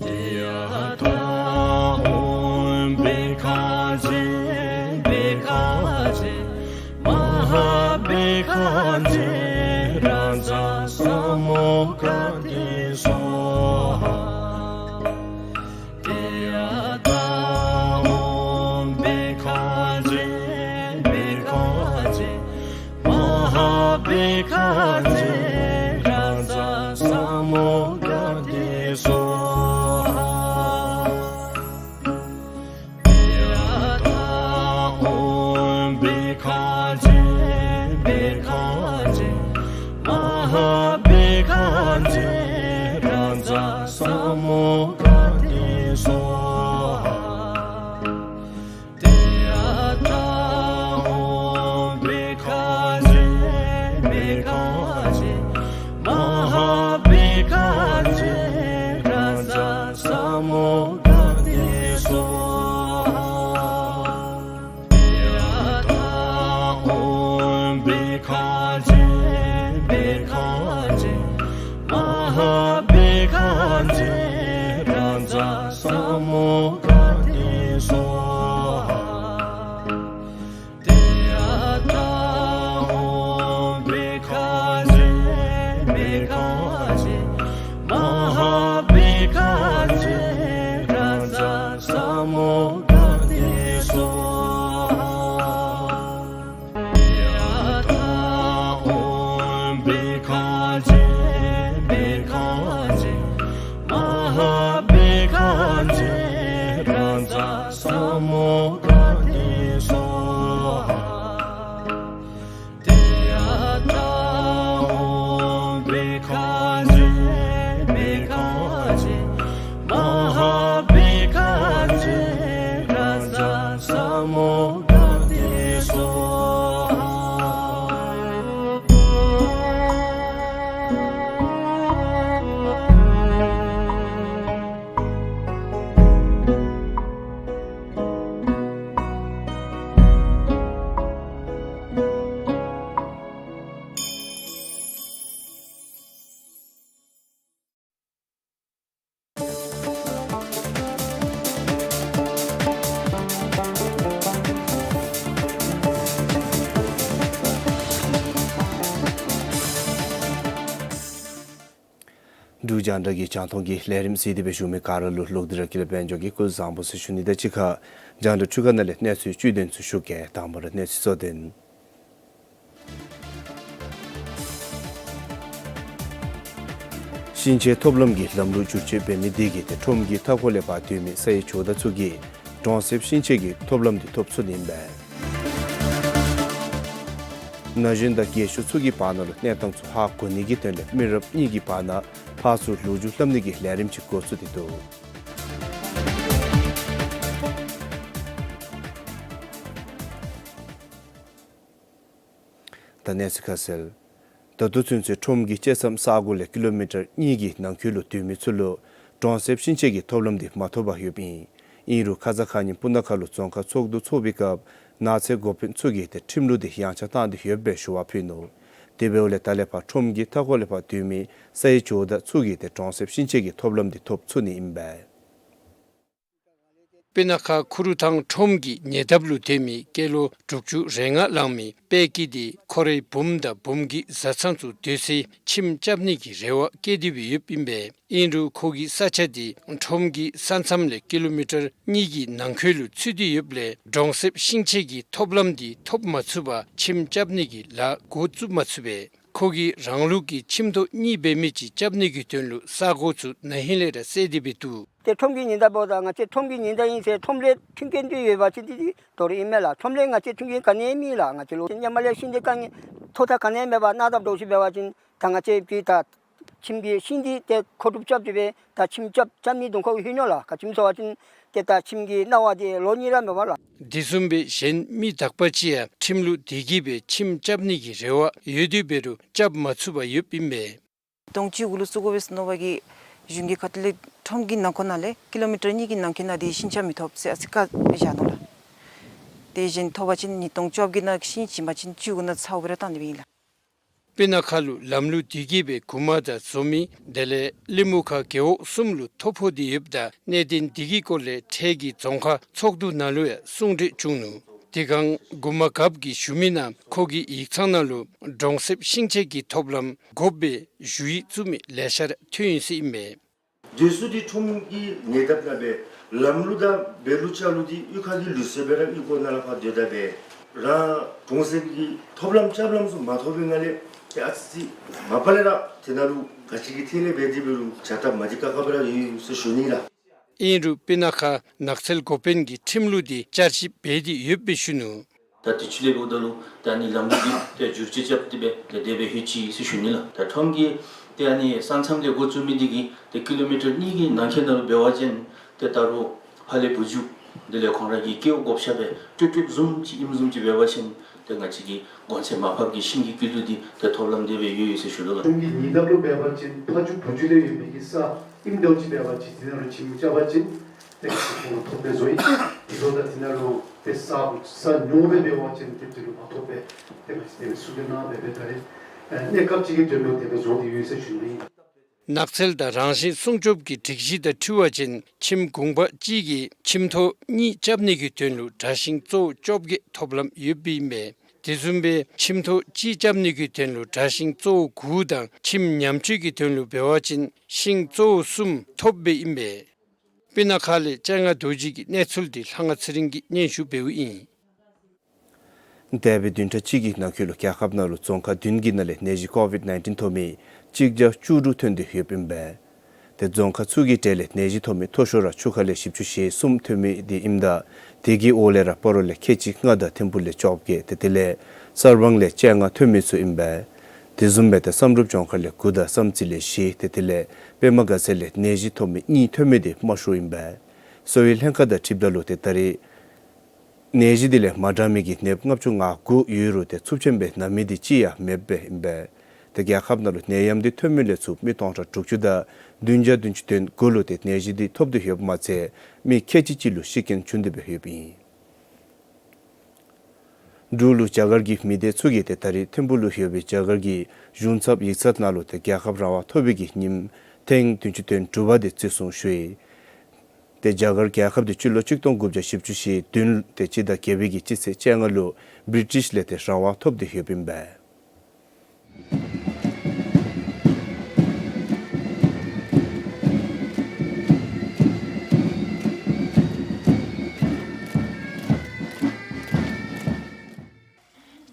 ཏདྱ་ཐཱ། ཨོཾ་བྷཻ་ཥ་ཛྱེ་བྷཻ་ཥ་ཛྱེ་མ་ཧཱ་བྷཻ་ཥ་ཛྱེ་རཱ་ཛ་ས་མུདྒ་ཏེ་སྭཱ་ཧཱ། ཏདྱ་ཐཱ། ཨོཾ་བྷཻ་ཥ་ཛྱེ་བྷཻ་ཥ་ཛྱེ་མ་ཧཱ་བྷཻ་ཥ་ཛྱེ་རཱ་ཛ་ས་མུདྒ་ཏེ་སྭཱ་ཧཱ། ཏདྱ་ཐཱ། ཨོཾ་བྷཻ་ཥ་ཛྱེ་བྷཻ་ཥ་ཛྱེ་མ་ཧཱ་བྷཻ་ཥ་ཛྱེ་རཱ་ཛ་ས་མུདྒ་ཏེ་སྭཱ་ཧཱ། ཏདྱ་ཐཱ། ཨོཾ་བྷཻ་ཥ་ཛྱེ་བྷཻ་ཥ་ཛྱེ་མ་ཧཱ་བྷཻ་ཥ་ཛྱེ་རཱ་ཛ་ས་མུདྒ་ཏེ་སྭཱ་ཧཱ། ཏདྱ་ཐཱ། ཨོཾ་བྷཻ་ཥ་ཛྱེ་བྷཻ་ཥ་ཛྱེ་མ་ཧཱ་བྷཻ་ཥ་ཛྱེ་རཱ་ཛ་ས་མུདྒ་ཏེ་སྭཱ་ཧཱ། ཏདྱ་ཐཱ། ཨོཾ་བྷཻ་ཥ་ཛྱེ་བྷཻ་ཥ་ཛྱེ་མ་ཧཱ་བྷཻ་ཥ་ཛྱེ་རཱ་ཛ་ས་མུདྒ་ཏེ་སྭཱ་ཧཱ། ཏདྱ་ཐཱ། ཨོཾ་བྷཻ་ཥ་ཛྱེ་བྷཻ་ཥ་ཛྱེ་མ་ཧཱ་བྷཻ་ཥ་ཛྱེ་རཱ་ཛ་ས་མུདྒ་ཏེ་སྭཱ་ཧཱ། ཏདྱ་ཐཱ། ཨོཾ་བྷཻ་ཥ་ཛྱེ་བྷཻ་ཥ་ཛྱེ་མ་ཧཱ་བྷཻ་ཥ་ཛྱེ་རཱ་ཛ་ས་མུདྒ་ཏེ་སྭཱ་ཧཱ། འབྲུག་རྒྱང་བསྒྲགས་ཀྱི་རྒྱང་མཐོང་གི་ལས་རིམ་གཟིགས་ཏེ་སྦེ་བཞུགས་མི་ག་ར་ལུ་ལོག་སྟེ་ར་སྐྱིད་སྡུག་དཔལ་འབྱོར་གྱིས་སྐུ་གཟུགས་བཟང་པོ་ཟེར་ཞུ་ནི་དང་གཅིག་ཁར་རྒྱང་བསྒྲགས་འཕྲུལ་ཁང་ནང་ལས་གནས་ཚུལ་བཅུད་དོན་ཚུ་ཞུ་གེ། དང་པ་ར་གནས་ཚུལ་གཙོ་དོན། ཤིང་ཆས་ཐོབ་ལམ་གྱི་ལམ་ལུགས་བསྒྱུར་བཅོས་འབད་མི་དེ་གིས་ཏེ་ཁྲོམ་གྱི་མཐའ་འཁོར་ལས་ཕར་སྡོད་མི་ས་ཡི་ཇོ་བདག་ཚུ་གིས་གྲོང་གསེབ་ཤིང་ཆས་ཀྱི་ཐོབ་ལམ་འདི་ཐོབ་ཚུགས་ནི་ཨིན་པས། ན་གཞོན་དང་རྒས་ཤོས་ཚུ་གི་བར་ན་ལུ་གནས་སྟངས་ཚུ་ཧ་གོ་ནི་གི་དོན་ལས་མི་རབས་གཉིས་ཀྱི་བར་ན་ཕར་ཚུར་ལོ་རྒྱུས་སླབ་ནི་གི་ལས་རིམ་ཅིག་འགོ་བཙུགས་ཏེ་འདུག། ད་གནས་ཚུལ་ཁ་གསལ། ད་ལྟོ་ཚུན་ཚོད་ཁྲོམ་གྱི་བཅད་མཚམས་ས་གོ་ལས་ཀི་ལོ་མི་ཊར་གཉིས་ཀྱི་ནང་འཁོད་ལུ་སྡོད་མི་ཚུ་ལུ་གྲོང་གསེབ་ཤིང་ཆས་ཀྱི་ཐོབ་ལམ་འདི་མ་ཐོབ་པར་ཡོདཔ་ཨིན། ཨིན་རུང་ཁ་ཙ་ཁ་ཉིནམ་སྤུ་ན་ཁ་ལུ་རྫོང་ཁག་ཚོགས་འདུ་ཚོགས་པའི་སྐབས་ནགས་ཚལ་འགོ་དཔོན་ཚུ་གིས་ཏེ་ཁྲིམས་ལུགས་འདི་ཡངས་ཆག་བཏང་སྟེ་ཡོདཔ་སྦེ་ཞུ་བ་ཕུལ་ནུག། དེ་འབདཝ་ལས་ད་ལས་ཕར་ཁྲོམ་གྱི་མཐའ་འཁོར་ལས་ཕར་སྡོད་མི་ས་ཡི་ཇོ་བདག་ཚུ་གིས་ཏེ་གྲོང་གསེབ་ཤིང་ཆས་ཀྱི་ཐོབ་ལམ་འདི་ཐོབ་ཚུགས་ནི་ཨིན་པས། སྤུ་ན་ཁ་ཁུ་རུ་ཐང་ཁྲོམ་གྱི་ཉེ་འདབས་ལུ་སྡོད་མི་སྐྱེས་ལོ་དྲུག་ཅུ་རེ་ལྔ་ལང་མི་པད་སྐྱིད་འདི་ཁོ་རའི་བུམོ་དང་བུམོ་གི་བཟའ་ཚང་ཚུ་སྡོད་སའི་ཁྱིམ་རྐྱབ་ནི་གི་རེ་བ་བསྐྱེད་དེ་སྦེ་ཡོདཔ་ཨིན་པས། ཨིན་རུང་ཁོ་གི་ས་ཆ་འདི་ཁྲོམ་གྱི་ས་མཚམས་ལས་ཀི་ལོ་མི་ཊར་གཉིས་ཀྱི་ནང་འཁོད་ལུ་ཚུད་དེ་ཡོདཔ་ལས་གྲོང་གསེབ་ཤིང་ཆས་ཀྱི་ཐོབ་ལམ་འདི་ཐོབ་མ་ཚུགས་པར་ཁྱིམ་རྐྱབ་ནི་གི་ལཱ་འགོ་བཙུགས་མ་ཚུགས་པས། ཁོ་གིས་རང་ལུགས་ཀྱི་ཁྱིམ་ཐོག་གཉིས་འབད་མི་ཅིག་རྐྱབ་ནི་གི་དོན་ལུ་ས་གོ་ཚུ་ན་ཧིང་ལས་ར་བསལ་ཏེ་སྦེ་འདུག། ཏེ་ཁྲོམ་གྱི་ཉེ་འདབས་འབདཝ་ད་ང་བཅས་ཁྲོམ་གྱི་ཉེ་འདབས་ཨིན་ཟེར་ཁྲོམ་ལས་མཐུན་རྐྱེན་འདི་ཡོད་པ་ཅིན་འདི་འདི་དོ་རུང་ཨིན་མས་ལགས། ཁྲོམ་ལས་ང་བཅས་མཐུན་རྐྱེན་ག་ནི་ཡང་མེད་ལགས། ང་བཅས་ལུ་ཧེ་མ་ལས་ཤིང་འདི་ག་ནི་ཐོག་ཐག་ག་ནི་ཡང་མེད་པར་གནག་དང་འདྲོག་ཅིག་འབད་བ་ཅིན་ད་ང་བཅས་ཀྱིས་ད་ཁྱིམ་གྱི་ཤིང་འདི་ཏེ་མཁོ་སྒྲུབ་རྐྱབ་སྟེ་སྦེ་ད་ཁྱིམ་རྐྱབ་རྐྱབ་ནི་དོན་ཁོ་ལྷོད་ནི་ལགས། ག་ཅི་སྨོ་ཟེར་བ་ཅིན་ཏེ་ད་ཁྱིམ་གྱི་གནང་བ་འདི་ལོ་གཉིས་ར་མེད་པ་ལགས། དེ་བཟུམ་སྦེ་གཞན་མི་དག་པ་ཅིག་ཡང་ཁྲིམས་ལུགས་དེ་གིས་སྦེ་ཁྱིམ་རྐྱབ་ནི་གི་རེ་བ་ཡོད་དེ་འབད་རུང་རྐྱབ་མ་ཚུགས་པར་ཡོདཔ་ཨིན་པས། ཉིས་སྟོང་བཅུ་དགུ་ལུ་བཙུགས་དགོ་པས་ཟེར་མནོ་བ་གིས་གཞུང་གི་ཁ་ཐུག་ལས་ཁྲོམ་གྱི་ནང་འཁོད་ནང་ལས་ཀི་ལོ་མི་ཊར་གཉིས་ཀྱི་ནང་འཁོད་ནང་འདི་ཤིང་ཆས་མི་ཐོབ་ཟེར་ཨ་ཙི་བཀག་བཞག་ནུག་ལགས། དེ་བཞིན་ཐོབ་པ་ཅིན་ཉིས་སྟོང་བཅོ་བརྒྱད་ནང་ཤིང་བྱིན་པ་ཅིན་བཅུ་དགུ་ནང་ཚརཝ་སྦེ་ར་བཏང་སྟེ་སྦེ་ཨིན་ལགས། སྤུ་ན་ཁ་ལུ་ལམ་ལུགས་དེ་གིས་སྦེ་གུ་མ་དང་ཟོ་མི་དེ་ལས་གླིང་མུ་ཁ་རྒེད་འོག་གསུམ་ལུ་ཐོ་ཕོག་སྟེ་ཡོདཔ་ད་གནད་དོན་དེ་གི་སྐོར་ལས་འཕྲལ་གྱི་རྫོང་ཁག་ཚོགས་འདུ་ནང་ལུ་ཡང་གསུང་གྲོས་བྱུང་ནུག། དེ་སྒང་གུ་མ་རྒཔོ་གིས་ཞུ་མི་ནང་ཁོ་གི་ཡིག་ཚང་ནང་ལུ་གྲོང་གསེབ་ཤིང་ཆས་ཀྱི་ཐོབ་ལམ་དགོཔ་སྦེ་ཞུ་ཡིག་བཙུགས་མི་ལེ་ཤ་ར་ཐོན་ཡི་ཟེར་ཨིན་མས། སྡོད་ས་འདི་ཁྲོམ་གྱི་ཉེ་འདབས་ནང་སྦེ་ལམ་ལུགས་དང་འབད་ལུགས་བྱ་ལུགས་འདི་གཡུས་ཁ་གི་ལུགས་སྲོལ་སྦེ་ར་གཡུས་སྒོ་ནང་ལུ་ཕར་སྡོད་ད་སྦེ་རང་གྲོང་གསེབ་ཀྱི་ཐོབ་ལམ་རྐྱབ་ལམ་ཚུ་མ་ཐོབ་པའི་ངང་ལས་ཏེ་ཨ་ཙི་ཙི་མ་པ་ལས་ར་དེ་ནང་ལུ་ག་ཅི་གི་ཐད་ལས་འབད་དེ་འབད་རུང་བྱ་སྟབས་མ་བདེ་ཁག་ཁ་སྦེ་ར་ཡོད་ཡོད་ཟེར་ཞུ་ནི་ལགས། ཨིན་རུང་སྤུ་ན་ཁ་ནགས་ཚལ་འགོ་དཔོན་གྱིས་ཁྲིམས་ལུགས་འདི་བསྐྱར་ཞིབ་འབད་དེ་ཡོདཔ་སྦེ་ཞུ་ནུག། ད་དུས་ཅི་ལས་འབདཝ་ད་ལུ་ད་ཨ་ནི་ལམ་ལུགས་འདི་ཏེ་བསྒྱུར་བཅོས་རྐྱབ་སྟེ་སྦེ་ཏེ་དེ་སྦེ་ལྷོད་ཅི་ཟེར་ཞུ་ནི་ལགས། ད་ཁྲོམ་གྱི་ཏེ་ཨ་ནི་ས་མཚམས་ལས་འགོ་བཙུགས་མི་འདི་གིས་ཏེ་ཀི་ལོ་མི་ཊར་གཉིས་ཀྱི་ནང་འཁོད་ནང་ལུ་འབད་བ་ཅིན་ཏེ་ད་རུང་ཕར་ལས་བུ་བརྒྱུད་དེ་ལས་ཁོང་ར་གི་སྐལཝ་བགོ་བཤའ་སྦེ་སྤྲོད་སྤྲོདཔ་བཟུམ་ཅིག་ཨིནམ་བཟུམ་ཅིག་འབད་བ་ཅིན་ཏེ་ང་བཅས་ཀྱི་གོང་ཚད་མར་ཕབ་ཀྱི་ཤིང་གི་སྐྱིད་སྡུག་འདི་ཏེ་ཐོབ་ལམ་དེ་སྦེ་ཡོད་ཡོད་ཟེར་ཞུ་དོ་ལགས། ཁྲོམ་གྱི་ཉེ་འདབས་ལུ་འབད་བ་ཅིན་ཕ་རྒྱུད་བུ་རྒྱུད་ལས་ཡོད་མི་གི་ས་ཨིནམ་འདྲཝ་ཅིག་འབད་བ་ཅིན་དེ་ནང་ལུ་ཁྱིམ་རྐྱབ་པ་ཅིན་ཏེ་ཁོང་ཐོབ་སྦེ་བཟོ་ཡི། དེ་ཚུ་ད་དེ་ནང་ལུ་ཏེ་ས་ས་ཉུང་སྦེ་འབད་བ་ཅིན་ཏེ་དེ་ལུ་མ་ཐོབ་པས། ཏེ་ང་བཅས་ཏེ་སུ་གིས་གནང་སྦེ་སྦེ་ད་རེས་ཨེ་གནས་སྐབས་ཅིག་གི་དོན་ལུ་དེ་སྦེ་བཟོ་སྟེ་ཡོད་ཟེར་ཞུ་ནི་ཨིན། ནགས་ཚལ་དང་རང་བཞིན་སྲུང་སྐྱོབ་ཀྱི་སྒྲིག་གཞི་དང་འཁྲིལ་བ་ཅིན་ཁྱིམ་གུང་པ་གཅིག་གིས་ཁྱིམ་ཐོག་གཉིས་རྐྱབ་ནི་གི་དོན་ལུ་དྲ་ཞིང་གཙོ་བོ་བཅོ་བརྒྱད་ཐོབ་ལམ་ཡོདཔ་ཨིན་པས། དེ་བཟུམ་སྦེ་ཁྱིམ་ཐོག་གཅིག་རྐྱབ་ནི་གི་དོན་ལུ་དྲ་ཞིང་གཙོ་བོ་དགུ་དང་ཁྱིམ་ཉམས་བཅོས་ཀྱི་དོན་ལུ་འབད་བ་ཅིན་ཤིང་གཙོ་བོ་གསུམ་ཐོབ་སྦེ་ཨིན་པས། སྤུ་ན་ཁ་ལས་སྤྱན་སྔ་རྡོ་རྗེ་གི་གནས་ཚུལ་འདི་ལྷ་དབང་ཚེ་རིང་གིས་སྙན་ཞུ་འབདཝ་ཨིན། འདས་པའི་བདུན་ཕྲག་གཅིག་གི་ནང་འཁོད་ལུ་རྒྱལ་ཁབ་ནང་ལུ་རྫོང་ཁག་བདུན་གྱི་ནང་ལས་ནད་གཞི་ཀོ་ཝིཌ་ནའིན་ཊིན་ཐོབ་མི་གཅིག་བརྒྱ་བཅུ་དྲུག་ཐོན་ཏེ་ཡོདཔ་ཨིན་པས། ཏེ་རྫོང་ཁག་ཚུ་གི་གྲས་ལས་ནད་གཞི་ཐོབ་མི་མཐོ་ཤོས་ར་ཆུ་ཁ་ལས་བཞི་བཅུ་ཞེ་གསུམ་ཐོན་མི་འདི་ཨིནམ་ད་དེ་གི་འོག་ལས་ར་སྤ་རོ་ལས་ཁལ་གཅིག་ལྔ་དང་ཐིམ་ཕུ་ལས་བཅོ་བརྒྱད་ཏེ་དེ་ལས་གསར་སྤང་ལས་བཅོ་ལྔ་ཐོན་མི་ཚུ་ཨིན་པས། དེ་བཟུམ་སྦེ་ཏེ་བསམ་གྲུབ་ལྗོངས་མཁར་ལས་དགུ་དང་བསམ་རྩེ་ལས་བཞི་ཏེ་དེ་ལས་པདྨ་དགའ་ཚལ་ལས་ནད་གཞི་ཐོབ་མི་གཉིས་ཐོན་མི་འདི་དམའ་ཤོས་ཨིན་པས། གསོ་བའི་ལྷན་ཁག་དང་འཁྲིལཝ་ད་ལུ་ཏེ་ད་རེས་ནད་གཞི་འདི་ལས་མ་དྲག་མི་གི་ནདཔ་ལྔ་བཅུ་ང་དགུ་ཡོད་རུང་ཏེ་ཚབས་ཆེན་སྦེ་ན་མི་འདི་གཅིག་ཡང་མེདཔ་སྦེ་ཨིན་པས། ཏེ་རྒྱལ་ཁབ་ནང་ལུ་ནད་ཡམས་འདི་ཐོན་མི་ལས་ཚུར་མི་སྟོང་ཕྲག་དྲུག་ཅུ་དང་བདུན་བརྒྱ་བདུན་ཅུ་དོན་དགུ་ལུ་ཏེ་ནད་གཞི་འདི་ཐོབ་སྟེ་ཡོདཔ་མ་ཚད་མི་ཁལ་གཅིག་གཅིག་ལུ་ཤི་རྐྱེན་བྱུང་སྟེ་སྦེ་ཡོདཔ་ཨིན། འབྲུག་ལུ་རྒྱ་གར་གྱི་མི་སྡེ་ཚུ་གིས་ཏེ་ད་རེས་ཐིམ་ཕུ་ལུ་ཡོད་པའི་རྒྱ་གར་གྱི་གཞུང་ཚབ་ཡིག་ཚང་ནང་ལུ་ཏེ་རྒྱལ་ཁབ་རང་དབང་ཐོབ་པའི་གི་ཉིནམ་ཐེངས་བདུན་ཅུ་དོན་དྲུག་པ་འདི་བརྩི་སྲུང་ཞུ་ཡི། ཏེ་རྒྱ་གར་རྒྱལ་ཁབ་འདི་སྤྱི་ལོ་གཅིག་སྟོང་དགུ་བརྒྱ་བཞི་བཅུ་ཞེ་བདུན་ཏེ་སྤྱི་ཟླ་བརྒྱད་པའི་གི་སྤྱི་ཚེས་བཅོ་ལྔ་ལུ་བི་རི་ཊིཤ་ལས་ཏེ་རང་དབང་ཐོབ་སྟེ་ཡོདཔ་ཨིན་པས།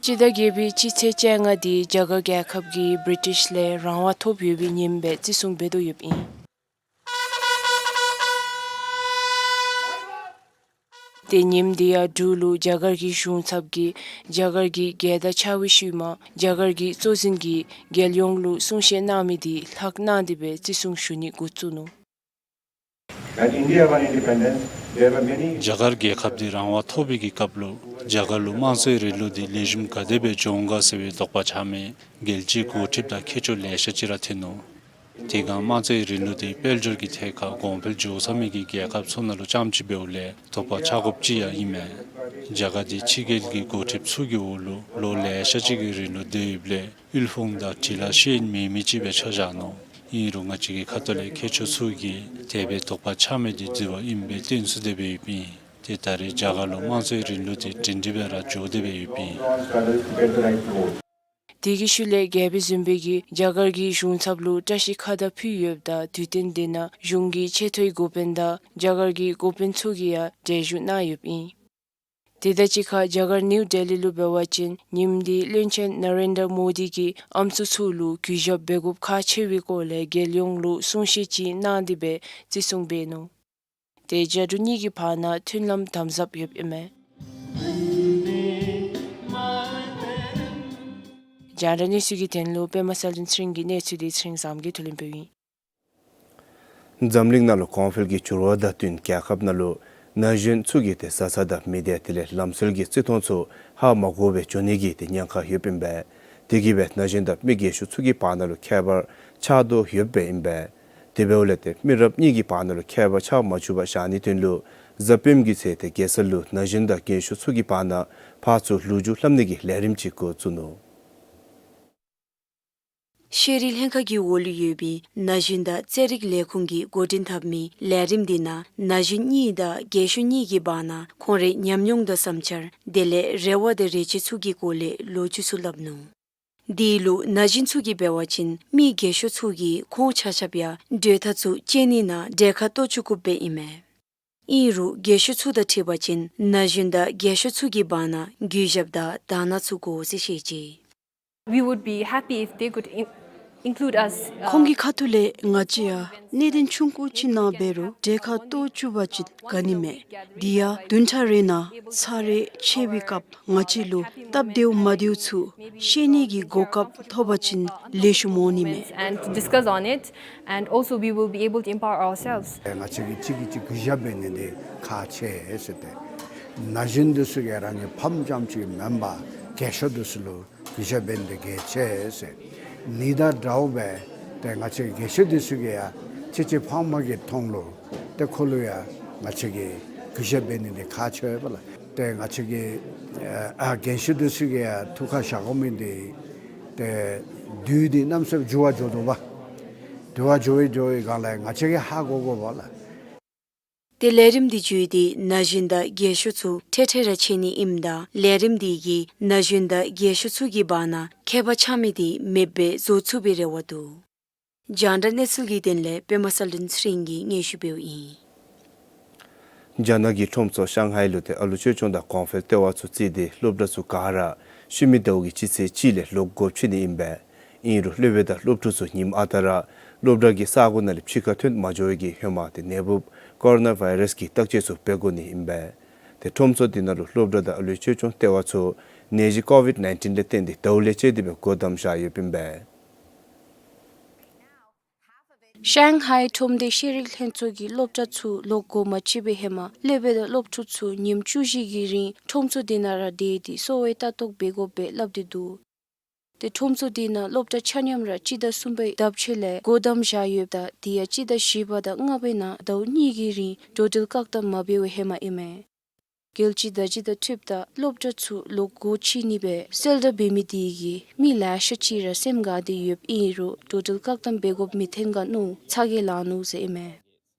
སྤྱི་ཟླ་བརྒྱད་པའི་སྤྱི་ཚེས་བཅོ་ལྔ་འདི་རྒྱ་གར་རྒྱལ་ཁབ་ཀྱིས་བི་རི་ཊིཤ་ལས་རང་དབང་ཐོབ་ཡོད་པའི་ཉིནམ་སྦེ་བརྩི་སྲུང་འབད་དོ་ཡོདཔ་ཨིན། ཏེ་ཉིནམ་འདི་ཡང་འབྲུག་ལུ་རྒྱ་གར་གྱི་གཞུང་ཚབ་ཀྱིས་རྒྱ་གར་གྱི་རྒྱལ་དར་འཕྱར་བའི་ཤུལ་མ་རྒྱ་གར་གྱི་གཙོ་འཛིན་གྱིས་རྒྱལ་ཡོངས་ལུ་གསུང་བཤད་གནང་མི་འདི་ལྷག་གནང་སྟེ་སྦེ་བརྩི་སྲུང་ཞུ་ནི་འགོ་བཙུགས་ནུག། When India won independence, there were many རྒྱ་གར་རྒྱལ་ཁབ་འདི་རང་དབང་ཐོབ་པའི་གི་སྐབས་ལུ་རྒྱ་གར་ལུ་དམངས་གཙོའི་རིང་ལུགས་འདི་ལེགས་ཤོམ་ག་དེ་སྦེ་འགྱོ་འོང་ག་ཟེར་བའི་དོགས་པ་ཆགས་མི་རྒྱལ་སྤྱིའི་འགོ་ཁྲིདཔ་དང་མཁས་མཆོག་ལེ་ཤ་ཅིག་ར་ཐོན་ནུག། དེ་སྒང་དམངས་གཙོའི་རིང་ལུགས་འདི་དཔལ་འབྱོར་གྱི་ཐད་ཁར་གོང་འཕེལ་འགྱོ་ཚར་མི་གི་རྒྱལ་ཁབ་ཚུ་ནང་ལུ་རྐྱངམ་ཅིག་འབདཝ་ལས་དོགས་པ་ཆགས་དགོཔ་ཅིག་ཡང་ཨིན་མས། རྒྱ་གར་འདི་ཕྱི་རྒྱལ་གྱི་འགོ་ཁྲིདཔ་ཚུ་གི་འོག་ལུ་ལོ་ལེ་ཤ་ཅིག་གི་རིང་ལུ་སྡོད་ཡོདཔ་ལས་དབུལ་ཕོངས་དང་འབྲེལ་བ་ཤེས་མེད་མི་ཅིག་སྦེ་ཆ་བཞག་ནུག། ཨིན་རུང་ང་བཅས་ཀྱི་ཁ་ཐུག་ལས་མཁས་མཆོག་ཚུ་གིས་དེ་སྦེ་དོགས་པ་ཆགས་མི་འདི་རྫི་བ་ཨིནམ་སྦེ་སྟོན་ཚུགས་ཏེ་སྦེ་ཡོདཔ་ཨིན། ཏེ་ད་རེས་རྒྱ་གར་ལུ་དམངས་གཙོའི་རིང་ལུགས་འདི་སྒྲིང་སྒྲི་སྦེ་ར་འགྱོ་སྟེ་སྦེ་ཡོདཔ་ཨིན། དེ་གི་ཤུལ་ལས་རྒྱལ་པོ་གཞོན་པ་གིས་རྒྱ་གར་གྱི་གཞུང་ཚབ་ལུ་བཀྲིས་ཁ་བརྡ་ཕུལ་ཡོདཔ་ད་དུས་སྟོན་འདི་ནང་གཞུང་གི་ཆེ་མཐོའི་འགོ་དཔོན་དང་རྒྱ་གར་གྱི་འགོ་དཔོན་ཚུ་གིས་ཡང་གྲལ་བཞུགས་གནང་ཡོདཔ་ཨིན། དེ་དང་གཅིག་ཁར་རྒྱ་གར་ནིའུ་ལྡི་ལི་ལུ་འབད་བ་ཅིན་ཉིནམ་འདི་བློན་ཆེན་ན་རེན་དྲ་མོ་དི་གིས་ཨམ་སྲུ་ཚུ་ལུ་གུས་ཞབས་འབད་དགོཔ་ཁག་ཆེ་བའི་སྐོར་ལས་རྒྱལ་ཡོངས་ལུ་གསུང་བཤད་ཅིག་གནང་སྟེ་སྦེ་བརྩི་སྲུང་འབད་ནུག། ཏེ་རྒྱ་འབྲུག་གཉིས་ཀྱི་བར་ན་མཐུན་ལམ་དམ་ཟབ་ཡོདཔ་ཨིན་མས། རྒྱང་བསྒྲགས་གནས་ཚུལ་གྱི་དོན་ལུ་པདྨ་གསལ་སྒྲོན་ཚེ་རིང་གི་གནས་ཚུལ་འདི་ཚེ་རིང་བཟངམོ་གིས་བསྡུ་ལེན་འབདཝ་ཨིན། འཛམ་གླིང་ནང་ལུ་གོང་འཕེལ་གྱི་འགྱུར་བ་དང་བསྟུན་རྒྱལ་ཁབ་ནང་ལུ་ན་གཞོན་ཚུ་གིས་ཏེ་བཟའ་ཚང་དང་མི་སྡེ་དེ་ལས་ལམ་སྲོལ་གྱི་བརྩི་མཐོང་ཚུ་ཧ་མ་གོ་བར་འགྱོ་ནི་གི་ཏེ་ཉེན་ཁ་ཡོདཔ་ཨིན་པས། དེ་གིས་སྦེ་ན་གཞོན་དང་མི་རྒས་ཤོས་ཚུ་གི་བར་ན་ལུ་ཁྱད་པར་ཆགས་དོ་ཡོདཔ་ཨིན་པས། དེ་འབདཝ་ལས་ཏེ་མི་རབས་གཉིས་ཀྱི་བར་ན་ལུ་ཁྱད་པར་ཆགས་མ་བཅུག་པར་བཞག་ནིའི་དོན་ལུ་གཟའ་སྤེནམ་གི་ཚེ་ཏེ་རྒྱལ་ས་ལུ་ན་གཞོན་དང་རྒས་ཤོས་ཚུ་གི་བར་ན་ཕར་ཚུར་ལོ་རྒྱུས་སླབ་ནི་གི་ལས་རིམ་ཅིག་འགོ་བཙུགས་ནུག། ཤེས་རིག་ལྷན་ཁག་གི་འོག་ལུ་ཡོད་པའི་ན་གཞོན་དང་རྩེད་རིགས་ལས་ཁུངས་ཀྱིས་འགོ་འདྲེན་འཐབ་མི་ལས་རིམ་འདི་ནང་ན་གཞོན་གཉིས་དང་རྒས་ཤོས་གཉིས་ཀྱི་བར་ན་ཁོང་རའི་ཉམས་མྱོང་དང་བསམ་འཆར་དེ་ལས་རེ་བ་དང་རེ་ཆེ་ཚུ་གི་སྐོར་ལས་ལོ་རྒྱུས་ཚུ་སླབ་ནུག། དེ་ལུ་ན་གཞོན་ཚུ་གིས་འབད་བ་ཅིན་མི་རྒས་ཤོས་ཚུ་གིས་ཁོང་ཆ་ཁྱབ་ཡང་གྲོས་ཐག་ཚུ་བཅད་ནི་ནང་གྲལ་ཁར་གཏོགས་བཅུག་དགོཔ་སྦེ་ཨིན་མས། ཨིན་རུང་རྒས་ཤོས་ཚུ་དང་འཁྲིལ་བ་ཅིན་ན་གཞོན་དང་རྒས་ཤོས་ཚུ་གི་བར་ན་གུས་ཞབས་དང་དག་སྣང་ཚུ་དགོ་ཟེར་བཤད་ཅི། We would be happy if they could in- include us, uh, ཁོང་གི་ཁ་ཐུག་ལས་ང་བཅས་ཡང་གནད་དོན་ཆུང་ཀུ་ཅིག་ནང་འབད་རུང་གྲལ་ཁར་གཏོགས་བཅུག་པ་ཅིན་དགའ་ནི་མས། དེ་ཡང་བདུན་ཕྲག་རེ་ནང་ཚར་རེ་ཕྱད་པའི་སྐབས་ང་བཅས་ལུ་སྟབས་བདེཝ་མ་བདེཝ་ཚུ་བཤད་ནི་གི་གོ་སྐབས་ཐོབ་པ་ཅིན་ལེགས་ཤོམ་འོང་ནི་མས། And discuss on it, and also we will be able to empower ourselves. ང་བཅས་ཀྱིས་གཅིག་གིས་གཅིག་གུས་ཞབས་འབད་ནི་འདི་ཁག་ཆེ་ཟེར་ཏེ། ན་གཞོན་འདི་ཚུ་གིས་རང་གི་ཕམ་རྐྱངམ་ཅིག་མེན་པར་རྒས་ཤོས་འདི་ཚུ་ལུ་གུས་ཞབས་འབད་ནི་འདི་གལ་ཆེ་ཟེར། ནི་དང་འདྲཝ་སྦེ་ཏེ་ང་བཅས་རྒས་ཤོས་འདི་ཚུ་གིས་ཡང་ཁྱེད་ཀྱི་ཕམ་གི་མཐོང་ལུ་ཏེ་ཁོ་ལུ་ཡང་ང་བཅས་ཀྱིས་གུས་ཞབས་འབད་ནི་འདི་ཁག་ཆེ་བས་ལགས། ཏེ་ང་བཅས་ཀྱིས་ཨ་རྒས་ཤོས་འདི་ཚུ་གིས་ཡང་ཐུགས་ཁར་བཞག་དགོ་མི་འདི་ཏེ་དུས་འདི་གནམ་མེད་ས་མེད་འགྱུར་བ་འགྱོ་དོ་བ། དུས་འགྱུར་བ་འགྱོ་བའི་འགྱོ་བའི་སྒང་ལས་ང་བཅས་ཀྱིས་ཧ་གོ་དགོ་པས་ལགས། ཏེ་ལས་རིམ་འདི་བརྒྱུད་དེ་ན་གཞོན་དང་རྒས་ཤོས་ཚུ་འཕྲལ་འཕྲལ་ར་མཇལ་ནི་ཨིནམ་ད་ལས་རིམ་འདི་གིས་ན་གཞོན་དང་རྒས་ཤོས་ཚུ་གི་བར་ན་ཁྱད་པར་ཆགས་མི་འདི་མེདཔ་སྦེ་བཟོ་ཚུགས་པའི་རེ་བ་འདུག། རྒྱང་བསྒྲགས་གནས་ཚུལ་གྱི་དོན་ལས་པདྨ་གསལ་སྒྲོན་ཚེ་རིང་གིས་སྙན་ཞུ་འབདཝ་ཨིན། རྒྱ་ནག་གི་ཁྲོམ་ཚོགས་ཤང་ཧའི་ལུ་ཏེ་ཨ་ལུ་ཆོས་སྐྱོང་དང་གོང་འཕེལ་ལྟེ་བ་ཚུ་བརྩིས་ཏེ་སློབ་གྲྭ་ཚུ་ག་ར་ཤུལ་མའི་ཟླཝ་གི་སྤྱི་ཚེས་གཅིག་ལས་ལོག་སྒོ་ཕྱེ་ནི་ཨིན་པས། ཨིན་རུང་སློབ་དཔོན་དང་སློབ་ཕྲུག་ཚུ་ཉིནམ་ཨ་རྟག་ར་སློབ་གྲྭ་གི་ས་གོ་ནང་ལས་ཕྱི་ཁར་ཐོན་མ་འགྱོ་བའི་གི་ཧེ་མ་ཏེ་ནད་འབུཔ་ཀོ་རོ་ན་བའི་རཱསི་གི་བརྟག་དཔྱད་ཚུ་འབད་དགོ་ནི་ཨིན་པས། ཏེ་ཁྲོམ་ཚོགས་འདི་ནང་ལུ་སློབ་གྲྭ་དང་ཨ་ལུ་ཆོས་སྐྱོང་ལྟེ་བ་ཚུ་ནད་གཞི་ཀོ་ཝིཌ་ནའིན་ཊིན་ལས་བརྟེན་ཏེ་ཟླཝ་ལས་བཅད་དེ་སྦེ་སྒོ་བསྡམས་བཞག་ཡོདཔ་ཨིན་པས། ཤང་ཧའི་ཁྲོམ་སྡེ་ཤེས་རིག་ལྷན་ཚོགས་ཀྱིས་སློབ་གྲྭ་ཚུ་ལོག་སྒོ་མ་ཕྱེ་བའི་ཧེ་མ་སློབ་དཔོན་དང་སློབ་ཕྲུག་ཚུ་ཉིནམ་བཅུ་བཞི་གི་རིང་ཁྲོམ་ཚོགས་འདི་ནང་ར་སྡོད་དེ་གསོ་བའི་ལྟ་རྟོག་འབད་དགོཔ་སྦེ་སླབ་སྟེ་འདུག། ཏེ་ཁྲོམ་ཚོགས་འདི་ནང་སློབ་གྲྭ་ཆ་མཉམ་ར་སྤྱི་ཟླ་གསུམ་པའི་ཟླཝ་ཕྱེད་ལས་སྒོ་བསྡམས་བཞག་ཡོདཔ་ད་དེ་ཡང་སྤྱི་ཟླ་བཞི་པ་དང་ལྔ་པའི་ནང་ཟླཝ་གཉིས་ཀྱི་རིང་འགྲོ་འགྲུལ་བཀག་དམ་མ་འབད་བའི་ཧེ་མ་ཨིན་མས། རྒྱལ་སྤྱི་ཟླ་སྤྱི་དང་འཁྲིལཝ་ད་སློབ་གྲྭ་ཚུ་ལོག་སྒོ་ཕྱེ་ནི་སྦེ་གསལ་བསྒྲགས་འབད་མི་དེ་གིས་མི་ལེ་ཤ་ཅིག་ར་སེམས་དགའ་སྟེ་ཡོདཔ་ཨིན་རུང་འགྲོ་འགྲུལ་བཀག་དམ་འབད་དགོཔ་མི་ཐོན་ག་མནོ་ཚ་གྱང་ལང་ནུག་ཟེར་ཨིན་མས།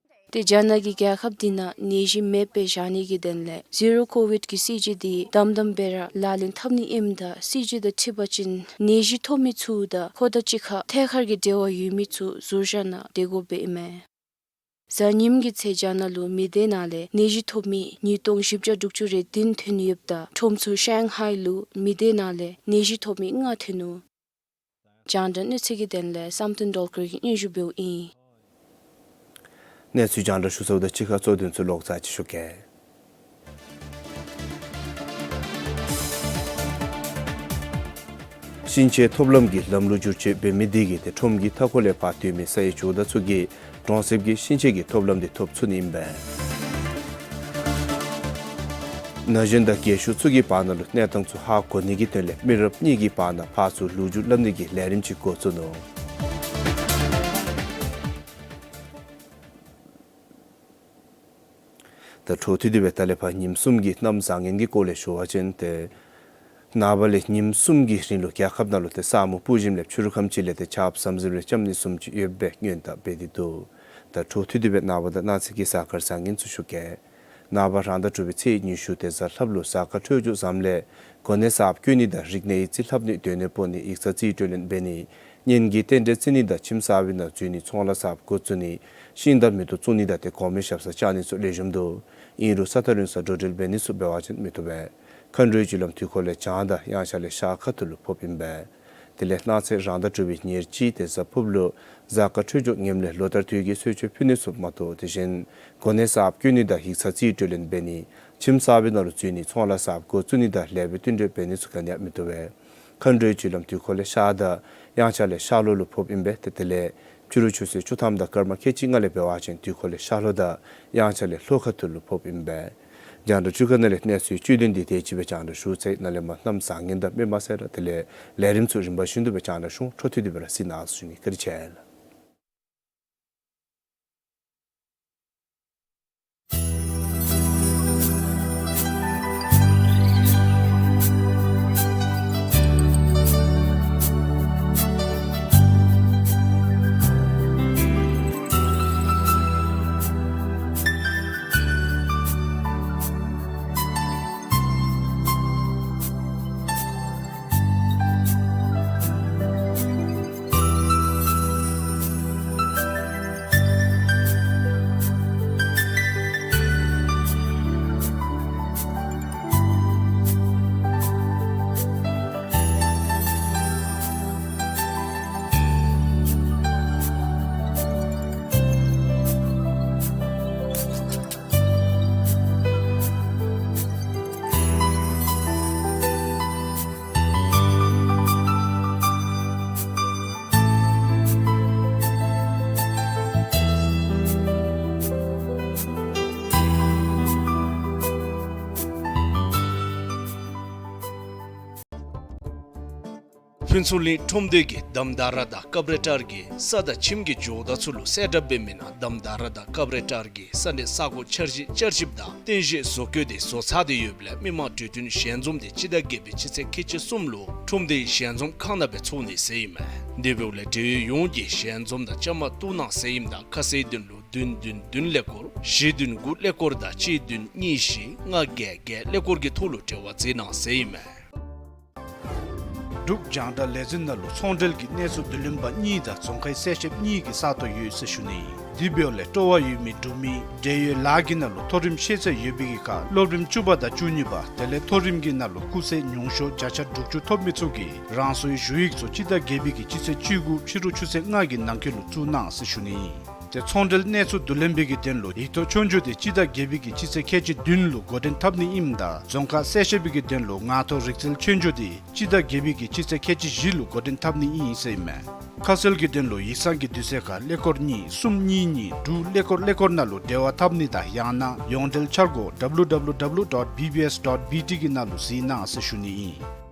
ཏེ་རྒྱ་ནག་གི་རྒྱལ་ཁབ་འདི་ནང་ནད་གཞི་མེདཔ་སྦེ་བཞག་ནི་གི་དོན་ལས་ཟི་རོ་ཀོ་ཝིཌ་གི་སྲིད་བྱུས་འདི་དམ་དམ་སྦེ་ར་ལག་ལེན་འཐབ་ནི་ཨིནམ་ད་སྲིད་བྱུས་དང་འཁྲིལ་བ་ཅིན་ནད་གཞི་ཐོབ་མི་ཚུ་དང་ཁོ་དང་གཅིག་ཁར་ཐད་ཀར་གྱི་འབྲེལ་བ་ཡོད་མི་ཚུ་ཟུར་བཞག་ནང་སྡོད་དགོཔ་སྦེ་ཨིན་མས། གཟའ་ཉིམ་གི་ཚེས་བརྒྱད་ནང་ལུ་མི་སྡེ་ནང་ལས་ནད་གཞི་ཐོབ་མི་ཉིས་སྟོང་བཞི་བརྒྱ་དྲུག་ཅུ་རེ་བདུན་ཐོན་ཡོདཔ་ད་ཁྲོམ་ཚུ་ཧྲང་ཧའེ་ལུ་མི་སྡེ་ནང་ལས་ནད་གཞི་ཐོབ་མི་ལྔ་ཐོན་ནུག། རྒྱང་བསྒྲགས་གནས་ཚུལ་གྱི་དོན་ལས་བསམ་གཏན་སྒྲོལ་དཀར་གྱིས་སྙན་ཞུ་འབདཝ་ཨིན། གནས་ཚུལ་རྒྱང་བསྒྲགས་ཞུ་ཚརཝ་ད་གཅིག་ཁར་གཙོ་དོན་ཚུ་ལོག་ཙ་ཅིག་ཞུ་གེ། ཤིང་ཆས་ཐོབ་ལམ་གྱི་ལམ་ལུགས་བསྒྱུར་བཅོས་འབད་མི་དེ་གིས་ཏེ་ཁྲོམ་གྱི་མཐའ་འཁོར་ལས་ཕར་སྡོད་མི་ས་ཡི་ཇོ་བདག་ཚུ་གིས་གྲོང་གསེབ་ཀྱི་ཤིང་ཆས་ཀྱི་ཐོབ་ལམ་དེ་ཐོབ་ཚུགས་ནི་ཨིན་པས། ན་གཞོན་དང་རྒས་ཤོས་ཚུ་གི་བར་ན་ལུ་གནས་སྟངས་ཚུ་ཧ་གོ་ནི་གི་དོན་ལས་མི་རབས་གཉིས་ཀྱི་བར་ན་ཕར་ཚུར་ལོ་རྒྱུས་སླབ་ནི་གི་ལས་རིམ་ཅིག་འགོ་བཙུགས་ནུག། ད་འཕྲོ་མཐུད་དེ་སྦེ་ད་ལས་ཕར་ཉིནམ་གསུམ་གྱི་གནམ་བཟང་ངན་གྱི་སྐོར་ལས་ཞུ་བ་ཅིན་ཏེ་ནངས་པ་ལས་ཉིནམ་གསུམ་གྱི་རིང་ལུ་རྒྱལ་ཁབ་ནང་ལུ་ཏེ་ས་སྨུག་སྤུ་ཞིམ་ལས་ཕྱི་རུ་ཁམས་ཅིག་ལས་ཏེ་ཆརཔ་ཟམ་ཟིམ་རེ་རྐྱབ་ནི་བཟུམ་ཅིག་ཡོདཔ་སྦེ་སྔོན་བརྡ་འབད་དེ་འདུག། ད་འཕྲོ་མཐུད་དེ་སྦེ་ནངས་པ་དང་གནངས་ཚེ་གི་གཟའ་སྐར་བཟང་ངན་ཚུ་ཞུ་གེ། ནངས་པ་རང་ཟླ་དྲུག་པའི་ཚེས་ཉི་ཤུ་ཏེ་གཟའ་ལྷགཔ་ལུ་གཟའ་སྐར་འཕྲོད་སྦྱོར་བཟངམ་ལས་གོ་གནས་གསརཔ་བསྐོ་ནི་དང་རིག་གནས་ཡིག་རྩིས་ལྷབ་ནི་སྡོད་གནས་སྤོ་ནི་ཡིག་ཚང་རྩིས་སྤྲོད་ལེན་འབད་ནི་གཉེན་གྱི་རྟེན་འབྲེལ་བརྩི་ནི་དང་ཁྱིམ་གསར་པའི་ནང་འཛུལ་ནི་ཚོང་ལཱ་གསརཔ་འགོ་བཙུགས་ནི་ཤིང་དང་མེ་ཏོག་བཙུགས་ནི་དང་ཏེ་གོང་མའི་ཞབས་སར་བཅར་ནི་ཚུ་ལེགས་ཤོམ་འདུག། ཨིན་རུང་ས་ཐག་རིང་སར་འགྲོ་འགྲུལ་འབད་ནི་ཚུ་འབད་བ་ཅིན་མི་བཏུབ་པས། མཁའ་འགྲོའི་རྒྱུ་ལམ་དུས་འཁོར་ལས་བྱང་དང་དབྱངས་འཆར་ལས་ཤར་ཁ་ཐུག་ལུ་ཕོགཔ་ཨིན་པས། དེ་ལས་གནངས་ཚེ་རང་ཟླ་དྲུག་པའི་ཉེར་གཅིག་ཏེ་གཟའ་ཕུརཔ་ལུ་གཟའ་སྐར་འཕྲོད་སྦྱོར་ངནམ་ལས་ལོ་ལྟར་དུས་ཀྱི་གསོལ་མཆོད་ཕུལ་ནི་ཚུ་མ་གཏོགས་དེ་བཞིན་གོ་གནས་གསརཔ་བསྐོ་ནི་དང་ཡིག་ཚང་རྩིས་སྤྲོད་ལེན་འབད་ནི་ཁྱིམ་གསར་པའི་ནང་ལུ་འཛུལ་ནི་ཚོང་ལཱ་གསརཔ་འགོ་བཙུགས་ནི་དང་ལེགས་པའི་བསྟུན་གྲོས་འབད་ནི་ཚུ་ག་ནི་ཡང་མི་བཏུབ་པས། མཁའ་འགྲོའི་རྒྱུ་ལམ་དུས་འཁོར་ལས་ཤར་དང་དབྱངས་འཆར་ལས་ཤར་ལྷོ་ལུ་ཕོགཔ་ཨིན་པས། ཏེ་དེ་ལས་ཕྱི་རུ་ཆུ་ཚོད་བཅུ་ཐམ་དང་སྐར་མ་ཁལ་གཅིག་ལྔ་ལས་འབད་བ་ཅིན་དུས་འཁོར་ལས་ཤར་ལྷོ་དང་དབྱངས་འཆར་ལས་ལྷོ་ཁ་ཐུག་ལུ་ཕོགཔ་ཨིན་པས། རྒྱང་བསྒྲགས་ཚུ་ག་ནང་ལས་གནས་ཚུལ་བཅུད་ལྡན་འདི་དེ་ཅིག་སྦེ་རྒྱང་བསྒྲགས་ཞུ་ཚར་ཡི། ནཱ་ལས་མར་གནམ་བཟང་ངན་དང་མི་མ་སེར་དེ་ལས་ལས་རིམ་ཚུ་རིམ་པ་བཞིན་དུ་སྦེ་རྒྱང་བསྒྲགས་ཞུ་འོང་། འཕྲོ་མཐུད་དེ་སྦེ་ར་གཟིགས་གནང་ཞུ་ནི། བཀའ་དྲིན་ཆེ་ལགས། ཕུན་ཚོགས་གླིང་ཁྲོམ་སྡེ་གིས་དམ་དར་དང་སྐབས་རེ་ཊར་གྱིས་ས་དང་ཁྱིམ་གྱི་ཇོ་བདག་ཚུ་ལུ་གསལ་བསྒྲགས་འབད་མི་ནང་དམ་དར་དང་སྐབས་རེ་ཊར་གྱིས་ས་གནས་ས་གོ་འཆར་གཞི་བསྐྱར་ཞིབ་དང་རྟེན་གཞི་བཟོ་བཀོད་དེ་བཟོ་ཚར་ཏེ་ཡོདཔ་ལས་མི་མང་གྲོས་མཐུན་ཞལ་འཛོམས་དེ་སྤྱི་ཟླ་བརྒྱད་པའི་སྤྱི་ཚེས་ཁལ་གཅིག་གསུམ་ལུ་ཁྲོམ་སྡེའི་ཞལ་འཛོམས་ཁང་ནང་སྦེ་ཚོགས་ནི་ཟེར་ཨིན་མས། དེ་འབདཝ་ལས་འབྲེལ་ཡོད་ཡོངས་ཀྱིས་ཞལ་འཛོམས་དང་བཅའ་མར་གཏོགས་གནང་ཟེར་ཨིནམ་ད་ཁ་གསལ་དོན་ལུ་བདུན་བདུན་བདུན་ཀླད་ཀོར་བཞི་བདུན་དགུ་ཀླད་ཀོར་དང་གཅིག་བདུན་གཉིས་བཞི་ལྔ་བརྒྱད་བརྒྱད་ཀླད་ཀོར་གྱི་ཐོག་ལུ་འབྲེལ་བ་མཛད་གནང་ཟེར་ཨིན་མས། འབྲུག་རྒྱང་བསྒྲགས་ལས་འཛིན་ནང་ལུ་ཚོང་འབྲེལ་གྱི་གནས་ཚུལ་བསྡུ་ལེན་པ་གཉིས་དང་རྫོང་ཁའི་གསལ་བཤདཔ་གཉིས་ཀྱི་ས་སྟོང་ཡོད་ཟེར་ཞུ་ནི། དེ་འབདཝ་ལས་སྤྲོ་བ་ཡོད་མི་འབྲུག་མི་འབྲེལ་ཡོད་ལཱ་གི་ནང་ལུ་མཐོ་རིམ་ཤེས་ཚད་ཡོད་པའི་གི་ཁར་སློབ་རིམ་བཅུ་པ་དང་བཅུ་གཉིས་པ་དེ་ལས་མཐོ་རིམ་གྱི་ནང་ལུ་སྐུགས་ཚད་ཉུང་ཤོས་བརྒྱ་ཆ་དྲུག་ཅུ་ཐོབ་མི་ཚུ་གིས་རང་སོའི་ཞུ་ཡིག་ཚུ་སྤྱི་ཟླ་བརྒྱད་པའི་གི་སྤྱི་ཚེས་བཅུ་དགུ་ཕྱི་རུ་ཆུ་ཚོད་ལྔ་གི་ནང་འཁོད་ལུ་བཙུགས་གནང་ཟེར་ཞུ་ནི། ཏེ་ཚོང་འབྲེལ་གནས་ཚུལ་བསྡུ་ལེན་པའི་གི་དོན་ལུ་ཡིག་ཐོག་ཆོས་རྒྱུགས་དེ་སྤྱི་ཟླ་བརྒྱད་པའི་གི་སྤྱི་ཚེས་ཁལ་གཅིག་བདུན་ལུ་འགོ་འདྲེན་འཐབ་ནི་ཨིནམ་ད་རྫོང་ཁ་གསལ་བཤད་པའི་གི་དོན་ལུ་ངང་ཐོག་རིག་རྩལ་ཆོས་རྒྱུགས་དེ་སྤྱི་ཟླ་བརྒྱད་པའི་གི་སྤྱི་ཚེས་ཁལ་གཅིག་བཞི་ལུ་འགོ་འདྲེན་འཐབ་ནི་ཨིན་ཟེར་ཨིན་མས། ཁ་གསལ་གྱི་དོན་ལུ་ཡིག་ཚང་གི་དུས་ཚོད་ཁར་ཀླད་ཀོར་གཉིས་གསུམ་གཉིས་གཉིས་དྲུག་ཀླད་ཀོར་ཀླད་ཀོར་ནང་ལུ་འབྲེལ་བ་འཐབ་ནི་དང་ཡང་ན་ཡོངས་འབྲེལ་འཆར་སྒོ་W W W dot B B S dot B T གི་ནང་ལུ་གཟིགས་གནང་ཟེར་ཞུ་ནི་ཨིན།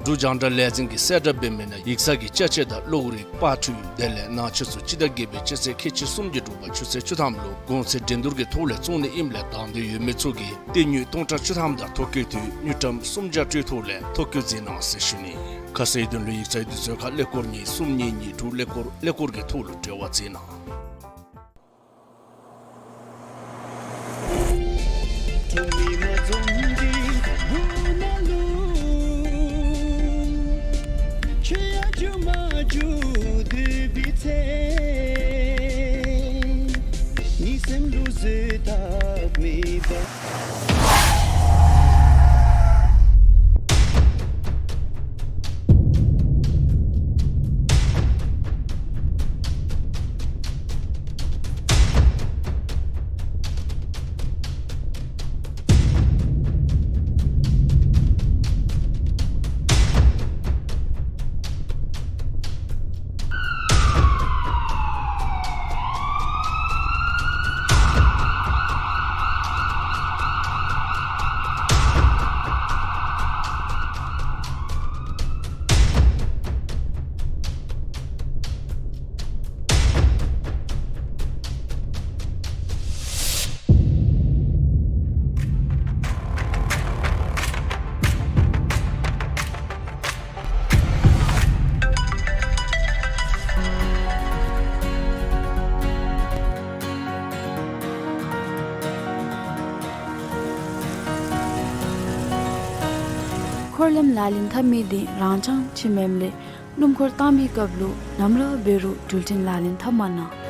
འབྲུག་རྒྱང་བསྒྲགས་ལས་འཛིན་གྱིས་གསལ་བསྒྲགས་འབད་མི་ནང་ཡིག་ཚང་གི་ཅ་ཆས་དང་གློག་རིག་པར་འཕྲུལ་དེ་ལས་ནང་ཆས་ཚུ་སྤྱི་ཟླ་བརྒྱད་པའི་སྤྱི་ཚེས་ཁལ་གཅིག་གསུམ་གྱི་དྲོ་པ་ཆུ་ཚོད་བཅུ་ཐམ་ལུ་གོང་ཚད་འགྲན་བསྡུར་གྱི་ཐོག་ལས་བཙོང་ནི་ཨིནམ་ལས་དང་འདོད་ཡོད་མི་ཚུ་གིས་སྟེང་དངུལ་སྟོང་ཕྲག་བཅུ་ཐམ་དང་ཐོ་བཀོད་དུས་དངུལ་ཀྲམ་སུམ་བརྒྱ་སྤྲོད་ཐོག་ལས་ཐོ་བཀོད་མཛད་གནང་ཟེར་ཞུ་ནི། ཁ་གསལ་དོན་ལུ་ཡིག་ཚང་དུས་ཚོད་ཁར་ཀླད་ཀོར་གཉིས་གསུམ་གཉིས་གཉིས་དྲུག་ཀླད་ཀོར་ཀླད་ཀོར་གྱི་ཐོག་ལུ་འབྲེལ་བ་མཛད་གནང་། སྨོན་ལམ་ལག་ལེན་འཐབ་མི་དེ་རང་འཚང་ཁྱིམ་མེམ་ལས་སྣུམ་འཁོར་བཏང་མི་སྐབས་ལུ་ནམ་ར་འབད་རུང་འགྲུལ་འཕྲིན་ལག་ལེན་འཐབ་མ་གནང་།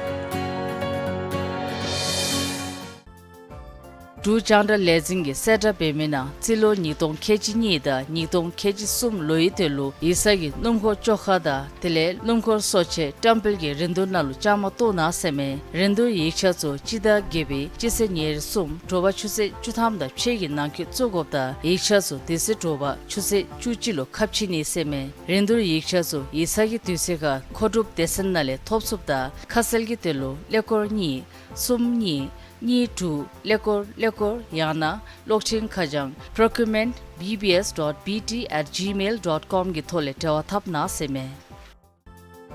འབྲུག་རྒྱང་བསྒྲགས་ལས་འཛིན་གྱིས་གསལ་བསྒྲགས་འབད་མི་ནང་རྩིས་ལོ་ཉིས་སྟོང་ཁལ་གཅིག་གཉིས་དང་ཉིས་སྟོང་ཁལ་གཅིག་གསུམ་ལོའི་དོན་ལུ་ཡིག་ཚང་གི་སྣུམ་འཁོར་བཅོ་ཁ་དང་དེ་ལས་སྣུམ་འཁོར་གསོ་ཆས་བཀྲམ་སྤེལ་གྱི་རིན་བསྡུར་ནང་ལུ་བཅའ་མར་གཏོགས་གནང་ཟེར་མས། རིན་བསྡུར་ཡིག་ཆ་ཚུ་སྤྱི་ཟླ་བརྒྱད་པའི་སྤྱི་ཚེས་ཉེར་གསུམ་དྲོ་པ་ཆུ་ཚོད་བཅུ་ཐམ་དང་ཕྱེད་ཀྱི་ནང་འཁོད་བཙུགས་དགོཔ་དང་ཡིག་ཆ་ཚུ་དེ་ཚེ་དྲོ་པ་ཆུ་ཚོད་བཅུ་གཅིག་ལུ་ཁ་ཕྱེ་ནི་ཟེར་མས། རིན་བསྡུར་ཡིག་ཆ་ཚུ་ཡིག་ཚང་གི་དུས་ཚོད་ཁར་མཁོ་སྒྲུབ་སྡེ་ཚན་ནང་ལས་ཐོབ་ཚུགསཔ་དང་ཁ་གསལ་གྱི་དོན་ལུ་ཀླད་ཀོར་གཉིས་གསུམ་གཉིས་གཉིས་དྲུག་ཀླད་ཀོར་ཀླད་ཀོར་ཡང་ན་གློག་འཕྲིན་ཁ་བྱང་procurement B B S dot B T at gmail dot com གི་ཐོག་ལས་འབྲེལ་བ་འཐབ་གནང་ཟེར་མས།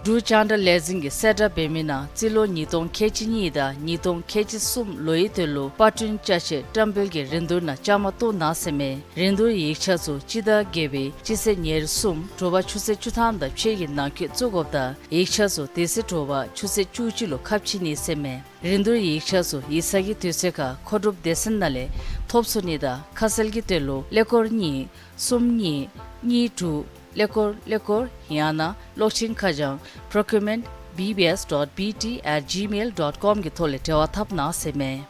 འབྲུག་རྒྱང་བསྒྲགས་ལས་འཛིན་གྱིས་གསལ་བསྒྲགས་འབད་མི་ནང་རྩིས་ལོ་ཉིས་སྟོང་ཁལ་གཅིག་གཉིས་དང་ཉིས་སྟོང་ཁལ་གཅིག་གསུམ་ལོའི་དོན་ལུ་པར་སྐྲུན་ཅ་ཆས་བཀྲམ་སྤེལ་གྱི་རིན་བསྡུར་ནང་བཅའ་མར་གཏོགས་གནང་ཟེར་མས། རིན་བསྡུར་ཡིག་ཆ་ཚུ་སྤྱི་ཟླ་བརྒྱད་པའི་སྤྱི་ཚེས་ཉེར་གསུམ་དྲོ་པ་ཆུ་ཚོད་བཅུ་ཐམ་དང་ཕྱེད་ཀྱི་ནང་འཁོད་བཙུགས་དགོཔ་དང་ཡིག་ཆ་ཚུ་དེ་ཚེ་དྲོ་པ་ཆུ་ཚོད་བཅུ་གཅིག་ལུ་ཁ་ཕྱེ་ནི་ཟེར་མས། རིན་བསྡུར་ཡིག་ཆ་ཚུ་ཡིག་ཚང་གི་དུས་ཚོད་ཁར་མཁོ་སྒྲུབ་སྡེ་ཚན་ནང་ལས་ཐོབ་ཚུགས་ནི་དང་ཁ་གསལ་གྱི་དོན་ལུ་ཀླད་ཀོར་གཉིས་གསུམ་གཉིས་གཉིས་དྲུག་ཀླད་ཀོར་ཀླད་ཀོར་ཡང་ན་གློག་འཕྲིན་ཁ་བྱང་procurement B B S dot B T at gmail dot com གི་ཐོག་ལས་འབྲེལ་བ་འཐབ་གནང་ཟེར་མས།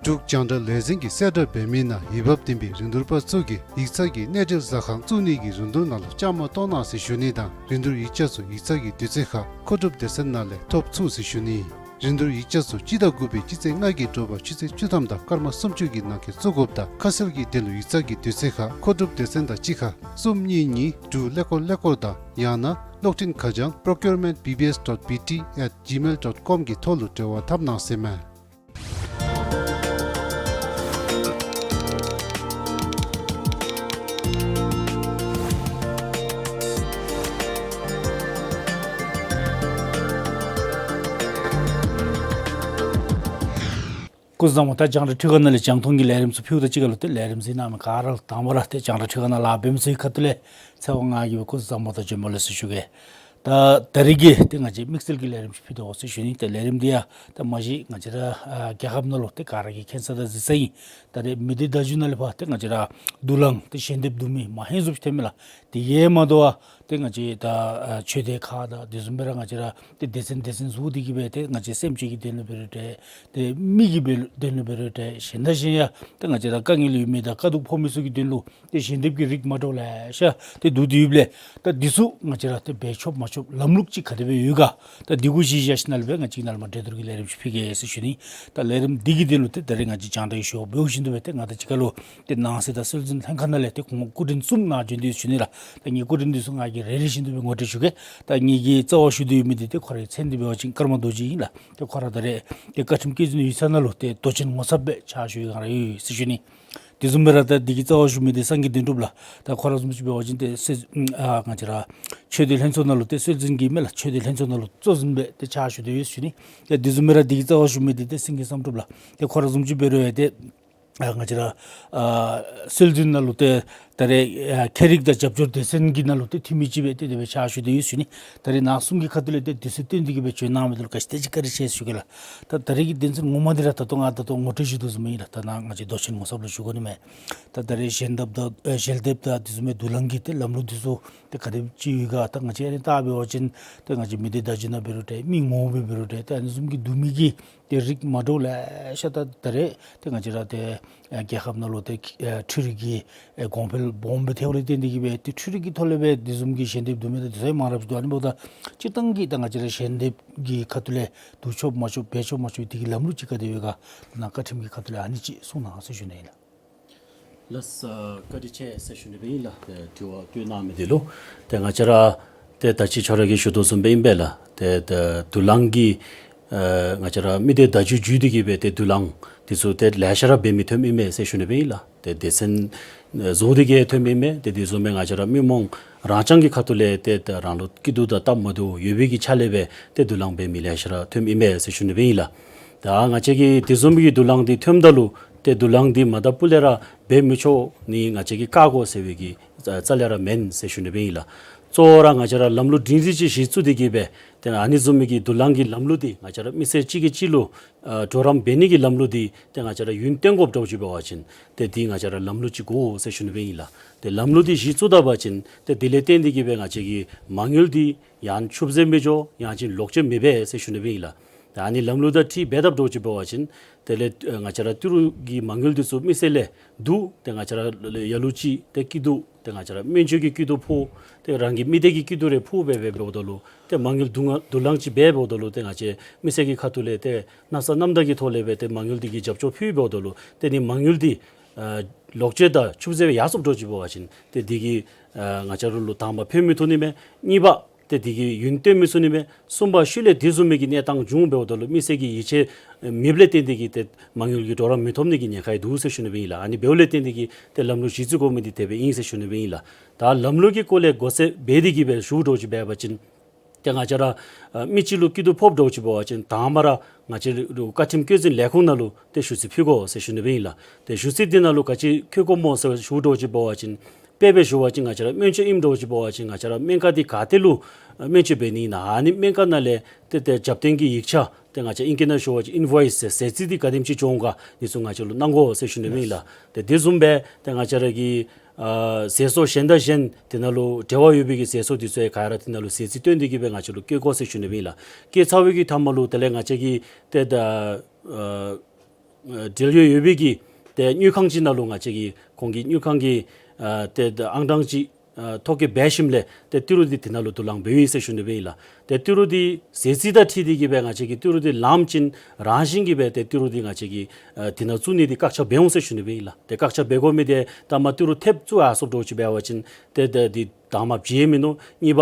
འབྲུག་རྒྱང་བསྒྲགས་ལས་འཛིན་གྱིས་གསལ་བསྒྲགས་འབད་མི་ནང་འོས་འབབ་ལྡན་པའི་རིན་བསྡུར་པ་ཚུ་གིས་ཡིག་ཚང་གི་གནས་འབྲེལ་ཟ་ཁང་བཙུགས་ནི་གི་རིན་བསྡུར་ནང་ལུ་བཅའ་མར་གཏོགས་གནང་ཟེར་ཞུ་ནི་དང་རིན་བསྡུར་ཡིག་ཆ་ཚུ་ཡིག་ཚང་གི་དུས་ཚོད་ཁར་མཁོ་སྒྲུབ་སྡེ་ཚན་ནང་ལས་ཐོབ་ཚུགས་ཟེར་ཞུ་ནི། རིན་བསྡུར་ཡིག་ཆ་ཚུ་སྤྱི་ཟླ་དགུ་པའི་སྤྱི་ཚེས་ལྔ་གི་དྲོ་པ་ཆུ་ཚོད་བཅུ་ཐམ་དང་སྐར་མ་སུམ་ཅུ་གི་ནང་འཁོད་བཙུགས་དགོཔ་དང་ཁ་གསལ་གྱི་དོན་ལུ་ཡིག་ཚང་གི་དུས་ཚོད་ཁར་མཁོ་སྒྲུབ་སྡེ་ཚན་དང་གཅིག་ཁར་གསུམ་གཉིས་གཉིས་དྲུག་ཀླད་ཀོར་ཀླད་ཀོར་དང་ཡང་ན་གློག་འཕྲིན་ཁ་བྱང་procurement B B S dot B T at gmail dot com གི་ཐོག་ལུ་འབྲེལ་བ་འཐབ་གནང་ཟེར་མས། སྐུ་གཟུགས་བཟང་པོ། ད་རྒྱང་བསྒྲགས་ཁྲི་ཁ་ནང་ལས་རྒྱང་མཐོང་གི་ལས་རིམ་ཚུ་ཕུལཝ་དང་གཅིག་ཁར་ལུ་ཏེ་ལས་རིམ་གཟིགས་གནང་མི་ག་ར་ལུ་དང་པ་ར་ཏེ་རྒྱང་བསྒྲགས་ཁྲི་ཁ་ནང་ལཱ་འབད་མི་ཚུ་གི་ཁ་ཐུག་ལས་ཚེ་དབང་ང་གིས་སྦེ་སྐུ་གཟུགས་བཟང་པོ་དང་བྱོན་པ་ལེགས་སོ་ཞུ་གེ། ད་ད་རིས་ཀྱི་ཏེ་ང་བཅས་དམིགས་བསལ་གྱི་ལས་རིམ་ཅིག་ཕུལ་དོ་ཟེར་ཞུ་ནི། ཏེ་ལས་རིམ་འདི་ཡང་ད་མ་གཞི་ང་བཅས་ར་ཨ་རྒྱལ་ཁབ་ནང་ལུ་ཏེ་ག་ར་གིས་མཁྱེན་ས་དང་གཟིགས་ས་ཨིན། ད་རེས་མི་སྡེ་བརྡ་བརྒྱུད་ནང་ལས་ཕར་ཏེ་ང་བཅས་ར་དུག་རླངས་ཏེ་ཞལ་འདེབས་བསྡུ་མི་མ་ཧེང་བཟུམ་ཅིག་ཐོན་མས་ལགས། དེ་གིས་མ་དོ་བར་ཏེ་ང་བཅས་ད་ཨ་ཆོས་སྡེ་ཁག་དང་དེ་བཟུམ་སྦེ་ར་ང་བཅས་ར་ཏེ་སྡེ་ཚན་སྡེ་ཚན་བཟོ་སྟེ་གིས་སྦེ་ཏེ་ང་བཅས་སེམས་ཅན་གྱི་དོན་ལུ་འབད་རུང་འདྲ་ཏེ་མི་གི་འབད་དོན་ལུ་འབད་རུང་འདྲ་གཞན་དང་གཞན་ཡང་ཏེ་ང་བཅས་ར་དཀའ་ངལ་ཡོད་མི་དང་དཀའ་སྡུག་ཕོག་མི་ཚུ་གི་དོན་ལུ་ཏེ་ཞལ་འདེབས་ཀྱི་རིགས་མ་འདྲཝ་ལེ་ཤ་ཏེ་བསྡུ་སྟེ་ཡོདཔ་ལས་ད་འདི་ཚུ་ང་བཅས་ར་ཏེ་འབད་ཆོགཔ་མ་ཆོགཔ་ལམ་ལུགས་ཅིག་ག་དེ་སྦེ་ཡོད་ག། ད་འདི་གུ་གཞི་བཞག་ཞིནམ་ལས་སྦེ་ང་བཅས་ནཱ་ལས་མར་གྲོས་བསྡུར་གྱི་ལས་རིམ་ཅིག་ཕུལ་གེ་ཟེར་ཞུ་ནི། ད་ལས་རིམ་འདི་གི་དོན་ལུ་ཏེ་ད་རེས་ང་བཅས་རྒྱང་བསྒྲགས་ཀྱི་ཞུ་བ་འབདཝ་བཞིན་དུ་སྦེ་ཏེ་ང་དང་གཅིག་ཁར་ལུ་ཏེ་ནང་སྲིད་དང་སྲོལ་འཛིན་ལྷན་ཁག་ནང་ལས་ཏེ་ཁོང་སྐུ་མགྲོན་གསུམ་ནཱ་བྱོན་ཏེ་ཡོད་ཟེར་ཞུ་ནི་ལགས། ད་ངེའི་སྐུ་མགྲོན་འདི་ཚུ་ང་གིས་རེ་རེ་བཞིན་དུ་སྦེ་ངོ་སྤྲོད་ཞུ་གེ། ད་ངེ་གི་རྩ་བར་ཞུ་སྟེ་ཡོད་མི་འདི་ཏེ་ཁོ་རའི་མཚན་འདི་འབད་བ་ཅིན་ཀརྨ་རྡོ་རྗེ་ཨིན་ལགས། ཏེ་ཁོ་ར་ད་རེས་ཏེ་བཀའ་ཁྲིམས་བཀོད་འཛིན་ཡིག་ཚང་ནང་ལུ་ཏེ་མདོ་ཆེན་ངོ་ཚབ་སྦེ་ཕྱག་ཞུ་བའི་སྒང་ར་ཡོད་ཟེར་ཞུ་ནི། དེ་བཟུམ་སྦེ་ར་ད་འདི་གི་རྩ་བར་བཞུགས་མི་འདི་སངས་རྒྱས་དོན་གྲུབ་ལགས། ད་ཁོ་ར་བཟུམ་ཅིག་འབད་བ་ཅིན་ཏེ་སྲོལ་ཨ་ང་བཅས་ར་ཆོས་སྡེ་ལྷན་ཚོགས་ནང་ལུ་ཏེ་སྲོལ་འཛིན་གྱི་མས་ལགས། ཆོས་སྡེ་ལྷན་ཚོགས་ནང་ལུ་གཙོ་འཛིན་སྦེ་ཏེ་ཕྱག་ཞུ་སྟེ་ཡོད་ཟེར་ཞུ་ནི། ཏེ་དེ་བཟུམ་སྦེ་ར་འདི་གི་རྩ་བར་བཞུགས་མི་འདི་ཏེ་སེང་གེ་བསམ་གྲུབ་ལགས། ཏེ་ཁོ་ར་བཟུམ་ཅིག་འབད་རུང་ཡང་ཏེ་ཨ་ང་བཅས་ར་ཨ་སྲོལ་འཛིན་ནང་ལུ་ཏེ་ད་རེས་ཨ་ཁྱད་རིག་དང་རྒྱབ་སྐྱོར་སྡེ་ཚན་གྱི་ནང་ལུ་ཏེ་འཐུས་མི་ཅིག་སྦེ་ཏེ་དེ་སྦེ་ཕྱག་ཞུ་སྟེ་ཡོད་ཟེར་ཞུ་ནི། ད་རེས་ནཱ་གསུམ་གྱི་ཁ་ཐུག་ལས་ཏེ་དུས་ཚོད་བཏོན་ཏེ་གིས་སྦེ་བྱོན་གནང་མི་འདི་ལུ་ག་ཅི་དེ་ཅིག་བཀའ་དྲིན་ཆེ་ཟེར་ཞུ་གེ་ལགས། ད་ད་རེས་ཀྱི་དོན་ཚན་ངོ་མ་འདི་ར་ད་ལྟོ་ང་ད་ལྟོ་ངོ་སྤྲོད་ཞུ་དོ་བཟུམ་ཨིན་ལགས། ད་ནཱ་ང་བཅས་མདོ་ཆེན་ངོ་ཚབ་ལུ་ཞུ་དགོ་ནི་མས། ད་ད་རེས་ཞལ་འདེབས་དང་ཨེ་ཞལ་འདེབས་དང་དེ་བཟུམ་མའི་དུག་རླངས་ཀྱི་ཏེ་ལམ་ལུགས་འདི་ཚུ་ཏེ་ག་དེ་ཅིག་ཡོད་ག། ད་ང་བཅས་ཨ་ནི་བལྟ་འབད་བ་ཅིན་ཏེ་ང་བཅས་མི་སྡེ་བརྡ་བརྒྱུད་ནང་འབད་རུང་འདྲ་མི་ངོ་མ་འབད་རུང་འདྲ་ཏེ་ཨ་ནི་བཟུམ་གྱི་བསྡུ་མི་གི་ཏེ་རིགས་མ་འདྲཝ་ལེ་ཤ་ད་ད་རེས་ཏེ་ང་བཅས་ར་ཏེ་ཨེ་རྒྱལ་ཁབ་ནང་ལུ་ཏེ་ཨེ་འཕྲུལ་རིག་གི་ཨེ་གོང་འཕེལ་སྦོམ་སྦེ་ཐལཝ་ལས་བརྟེན་ཏེ་གིས་སྦེ་ཏེ་འཕྲུལ་རིག་གི་ཐོག་ལས་སྦེ་དེ་བཟུམ་གྱི་ཞལ་འདེབས་བསྡུ་མི་དང་དེ་ཚུ་ཡང་མང་རབས་ཅིག་འདུག། ཨ་ནི་འབདཝ་ད་སྤྱིར་བཏང་གི་ད་ང་བཅས་ར་ཞལ་འདེབས་ཀྱི་ཁ་ཐུག་ལས་བསྡུ་ཆོགཔ་མ་ཆོགཔ་འབད་ཆོགཔ་མ་ཆོགཔ་དེ་གི་ལམ་ལུགས་ཅིག་ག་དེ་ཡོད་ག། ནཱ་བཀའ་ཁྲིམས་ཀྱི་ཁ་ཐུག་ལས་ཨ་ནི་ཅིག་གསུང་གནང་ཟེར་ཞུ་ནི་ཨིན་ལགས། ལགས་སོ། བཀའ་དྲིན་ཆེ་ཟེར་ཞུ་ནི་སྦེ་ཨིན་ལགས། ཨེ་དྲི་བ་བཀོད་གནང་མི་འདི་ལུ། ཏེ་ང་བཅས་ར་ཏེ་ད་ཅི་ཁྱོད་ར་གིས་ཞུ་དོ་བཟུམ་སྦེ་ཨིན་པས་ལགས། ཏེ་ད་དུག་རླངས་ཀྱི་ཨེ་ང་བཅས་ར་མི་སྡེ་བརྡ་བརྒྱུད་བརྒྱུད་དེ་གིས་སྦེ་ཏེ་དུག་རླངས་འདི་ཚུ་ཏེ་ལེ་ཤ་ར་འབད་མི་ཐོནམ་ཨིན་མས་ཟེར་ཞུ་ནི་སྦེ་ཨིན་ལགས། ཏེ་སྡེ་ཚན་ཨེ་བཟོ་སྟེ་གིས་ཐོནམ་ཨིན་མས། ཏེ་དེ་བཟུམ་སྦེ་ང་བཅས་ར་མི་རྨོངས་རང་རྐྱང་གི་ཁ་ཐུག་ལས་ཏེ་ད་རང་ལུ་སྐྱིད་སྡུག་དང་སྟབས་མ་བདེཝ་ཡོད་པའི་གི་ཆ་ལས་སྦེ་ཏེ་དུག་རླངས་འབད་མི་ལེ་ཤ་ར་ཐོནམ་ཨིན་མས་ཟེར་ཞུ་ནི་སྦེ་ཨིན་ལགས། ད་ང་བཅས་ཀྱིས་དེ་བཟུམ་གྱི་དུག་རླངས་འདི་ཐོནམ་ད་ལུ་ཏེ་དུག་རླངས་འདི་མ་ད་སྤུ་ལས་ར་འབད་མི་ཆོག་ནི་ང་བཅས་ཀྱིས་བཀག་དགོ་ཟེར་བའི་གི་རྩ་ལས་ར་མེན་ཟེར་ཞུ་ནི་སྦེ་ཨིན་ལགས། གཙོ་བོ་ར་ང་བཅས་ར་ལམ་ལུགས་སྒྲིང་སྒྲི་ཅིག་གཞི་བཙུགས་ཏེ་གི་སྦེ་ཏེ་ཨ་ནི་བཟུམ་མའི་གི་དུག་རླངས་ཀྱི་ལམ་ལུགས་འདི་ང་བཅས་ར་མི་སེར་གཅིག་གིས་གཅིག་ལུ་ཨ་གྲོགས་རམ་འབད་ནི་གི་ལམ་ལུགས་འདི་ཏེ་ང་བཅས་ར་ཡུན་བརྟན་དགོཔ་འདྲཝ་ཅིག་འབད་བ་ཅིན་ཏེ་འདི་ང་བཅས་ར་ལམ་ལུགས་ཅིག་དགོ་ཟེར་ཞུ་ནི་སྦེ་ཨིན་ལགས། ཏེ་ལམ་ལུགས་འདི་གཞི་བཙུགས་ད་པ་ཅིན་ཏེ་དེ་ལས་བརྟེན་ཏེ་གི་སྦེ་ང་བཅས་ཀྱི་མ་དངུལ་འདི་ཡང་ཆུད་ཟོས་མི་འགྱོ་ཡང་ཅིན་ལོག་སྤྱོད་མི་འབད་ཟེར་ཞུ་ནི་སྦེ་ཨིན་ལགས། ཏེ་ཨ་ནི་ལམ་ལུགས་དང་འཁྲིལ་འབད་དཔ་འདྲཝ་ཅིག་འབད་བ་ཅིན་དེ་ལས་ཨ་ང་བཅས་ར་ཏི་རུ་གི་མ་དངུལ་འདི་ཚུ་མི་སེར་ལས་བསྡུ་ཏེ་ང་བཅས་ར་ལ་ལ་ལ་ལུ་ཅིག་ཏེ་སྐྱིད་སྡུག་ཏེ་ང་བཅས་ར་སྨན་བཅོས་ཀྱི་སྐྱིད་སྡུག་ཕོག། ཏེ་རང་གི་མི་སྡེ་གི་སྐྱིད་སྡུག་རེ་ཕོག་སྦེ་སྦེ་འབདཝ་ད་ལུ་ཏེ་མ་དངུལ་དུག་ལྔ་དུག་རླངས་ཅིག་འབད་འབདཝ་ད་ལུ་ཏེ་ང་བཅས་མི་སེར་གྱི་ཁ་ཐུག་ལས་ཏེ་མནོ་བསམ་རྣམ་དག་གི་ཐོག་ལས་སྦེ་ཏེ་མ་དངུལ་འདི་གི་རྒྱབ་སྐྱོར་ཕུལ་འབདཝ་ད་ལུ་ཏེ་ནི་མ་དངུལ་འདི་ཨ་ལོག་སྤྱོད་དང་ཆུད་ཟོས་ཡར་སོངམ་འདྲཝ་ཅིག་འབད་བ་ཅིན་ཏེ་འདི་གིས་ཨ་ང་བཅས་ར་ལུ་དང་པ་ཕན་མི་ཐོགས་ནི་མས། གཉིས་པ་ཏེ་འདི་གིས་ཡུན་བརྟན་མི་ཚུགས་ནི་མས། གསུམ་པ་ཤུལ་ལས་དེ་བཟུམ་མའི་གི་གནས་སྟངས་བྱུང་འབདཝ་ད་ལུ་མི་སེར་གྱིས་ཡིད་ཆེས་མེདཔ་ལས་བརྟེན་ཏེ་གི་ཏེ་མ་དངུལ་གྱི་གྲོགས་རམ་མི་ཐོབ་ནི་གི་ཉེན་ཁ་ཡང་འདུག་ཟེར་ཞུ་ནི་སྦེ་ཨིན་ལགས། ཨ་ནི་འབདཝ་ལས་བརྟེན་ཏེ་གི་ཏེ་ལམ་ལུགས་གཞི་བཙུགས་དགོ་མི་འདི་དེ་སྦེ་ཨིན་ཟེར་ཞུ་ནི་སྦེ་ཨིན་ལགས། ད་ལམ་ལུགས་ཀྱི་སྐོར་ལས་མགོ་སེར་འབད་དེ་གི་སྦེ་ཞུཝ་འདྲཝ་ཅིག་འབད་བ་ཅིན་ཏེ་ང་བཅས་ར་ཨ་མི་གཅིག་ལུ་སྐྱིད་སྡུག་ཕོགཔ་འདྲཝ་ཅིག་འབད་བ་ཅིན་དང་པ་ར་ང་བཅས་ར་བཀའ་ཁྲིམས་བཀོད་འཛིན་ལས་ཁུངས་ནང་ལུ་ཏེ་ཞུ་ཚིག་ཕུལ་དགོ་ཟེར་ཞུ་ནི་སྦེ་ཨིན་ལགས། ཏེ་ཞུ་ཚིག་འདི་ནང་ལུ་ག་ཅི་འཁོད་དགོཔ་སྨོ་ཟེར་ཞུཝ་འདྲཝ་ཅིག་འབད་བ་ཅིན་དཔེ་སྦེ་ཞུ་བ་ཅིན་ང་བཅས་ར་སྨན་བཅོས་ཨིནམ་འདྲཝ་ཅིག་འབད་བ་ཅིན་ང་བཅས་ར་སྨན་ཁང་འདི་ག་ཏེ་ལུ་ཨ་སྨན་བཅོས་འབད་ནི་ཨིན་ན་ཨ་ནི་སྨན་ཁང་ནང་ལས་ཏེ་ཏེ་རྒྱབ་རྟེན་གྱི་ཡིག་ཆ་ཏེ་ང་བཅས་ཨིང་སྐད་ནང་ཞུ་བ་ཅིན་ཨིན་ཝོའིསི་ཟེར་ཟད་རྩིས་འདི་ག་དེམ་ཅིག་བྱུང་ག་འདི་ཚུ་ང་བཅས་ལུ་གནང་དགོ་ཟེར་ཞུ་ནི་སྦེ་ཨིན་ལགས། ཏེ་དེ་བཟུམ་སྦེ་ཏེ་ང་བཅས་ར་གི་ཨ་ཟས་ཚོགས་གཞན་དང་གཞན་དེ་ནང་ལུ་འབྲེལ་བ་ཡོད་པའི་གི་ཟས་ཚོགས་འདི་ཚུ་ཡང་ག་ར་དེ་ནང་ལུ་ཟད་རྩིས་བཏོན་ཏེ་གི་སྦེ་ང་བཅས་ལུ་བཀོད་དགོ་ཟེར་ཞུ་ནི་སྦེ་ཨིན་ལགས། བཀོད་ཚར་བའི་གི་མཐའ་མ་ལུ་དེ་ལས་ང་བཅས་ཀྱི་ཏེ་ད་ཨ་འབྲེལ་ཡོད་ཡོད་པའི་གི་ཏེ་དངུལ་ཁང་ཅིག་ནང་ལུ་ང་བཅས་ཀྱིས་ཁོང་གི་དངུལ་ཁང་གི་ཨ་ཏེ་ད་ཨང་གྲངས་ཅིག་ཨ་ཐོ་བཀོད་འབད་ཞིནམ་ལས་ཏེ་ཏི་རུ་འདི་དེ་ནང་ལུ་དུག་རླངས་འབདཝ་ཨིན་ཟེར་ཞུ་ནི་སྦེ་ཨིན་ལགས། ཏེ་ཏི་རུ་འདི་ཟད་རྩིས་དང་འཁྲིལ་ཏེ་གི་སྦེ་ང་བཅས་ཀྱིས་ཏི་རུ་འདི་ལངམ་ཅིག་རང་བཞིན་གྱིས་སྦེ་ཏེ་ཏི་རུ་འདི་ང་བཅས་ཀྱིས་ཨ་དེ་ནང་བཙུགས་ནི་འདི་བཀག་ཆ་འབད་འོང་ཟེར་ཞུ་ནི་སྦེ་ཨིན་ལགས། ཏེ་བཀག་ཆ་འབད་དགོ་མི་འདི་ད་མ་ཏི་རུ་ཐེབས་བཙུགས་ཡར་སོངམ་འདྲཝ་ཅིག་འབད་བ་ཅིན་ཏེ་ཏེ་འདི་དང་པ་བྱེལཝ་མིན་འདུག། གཉིས་པ་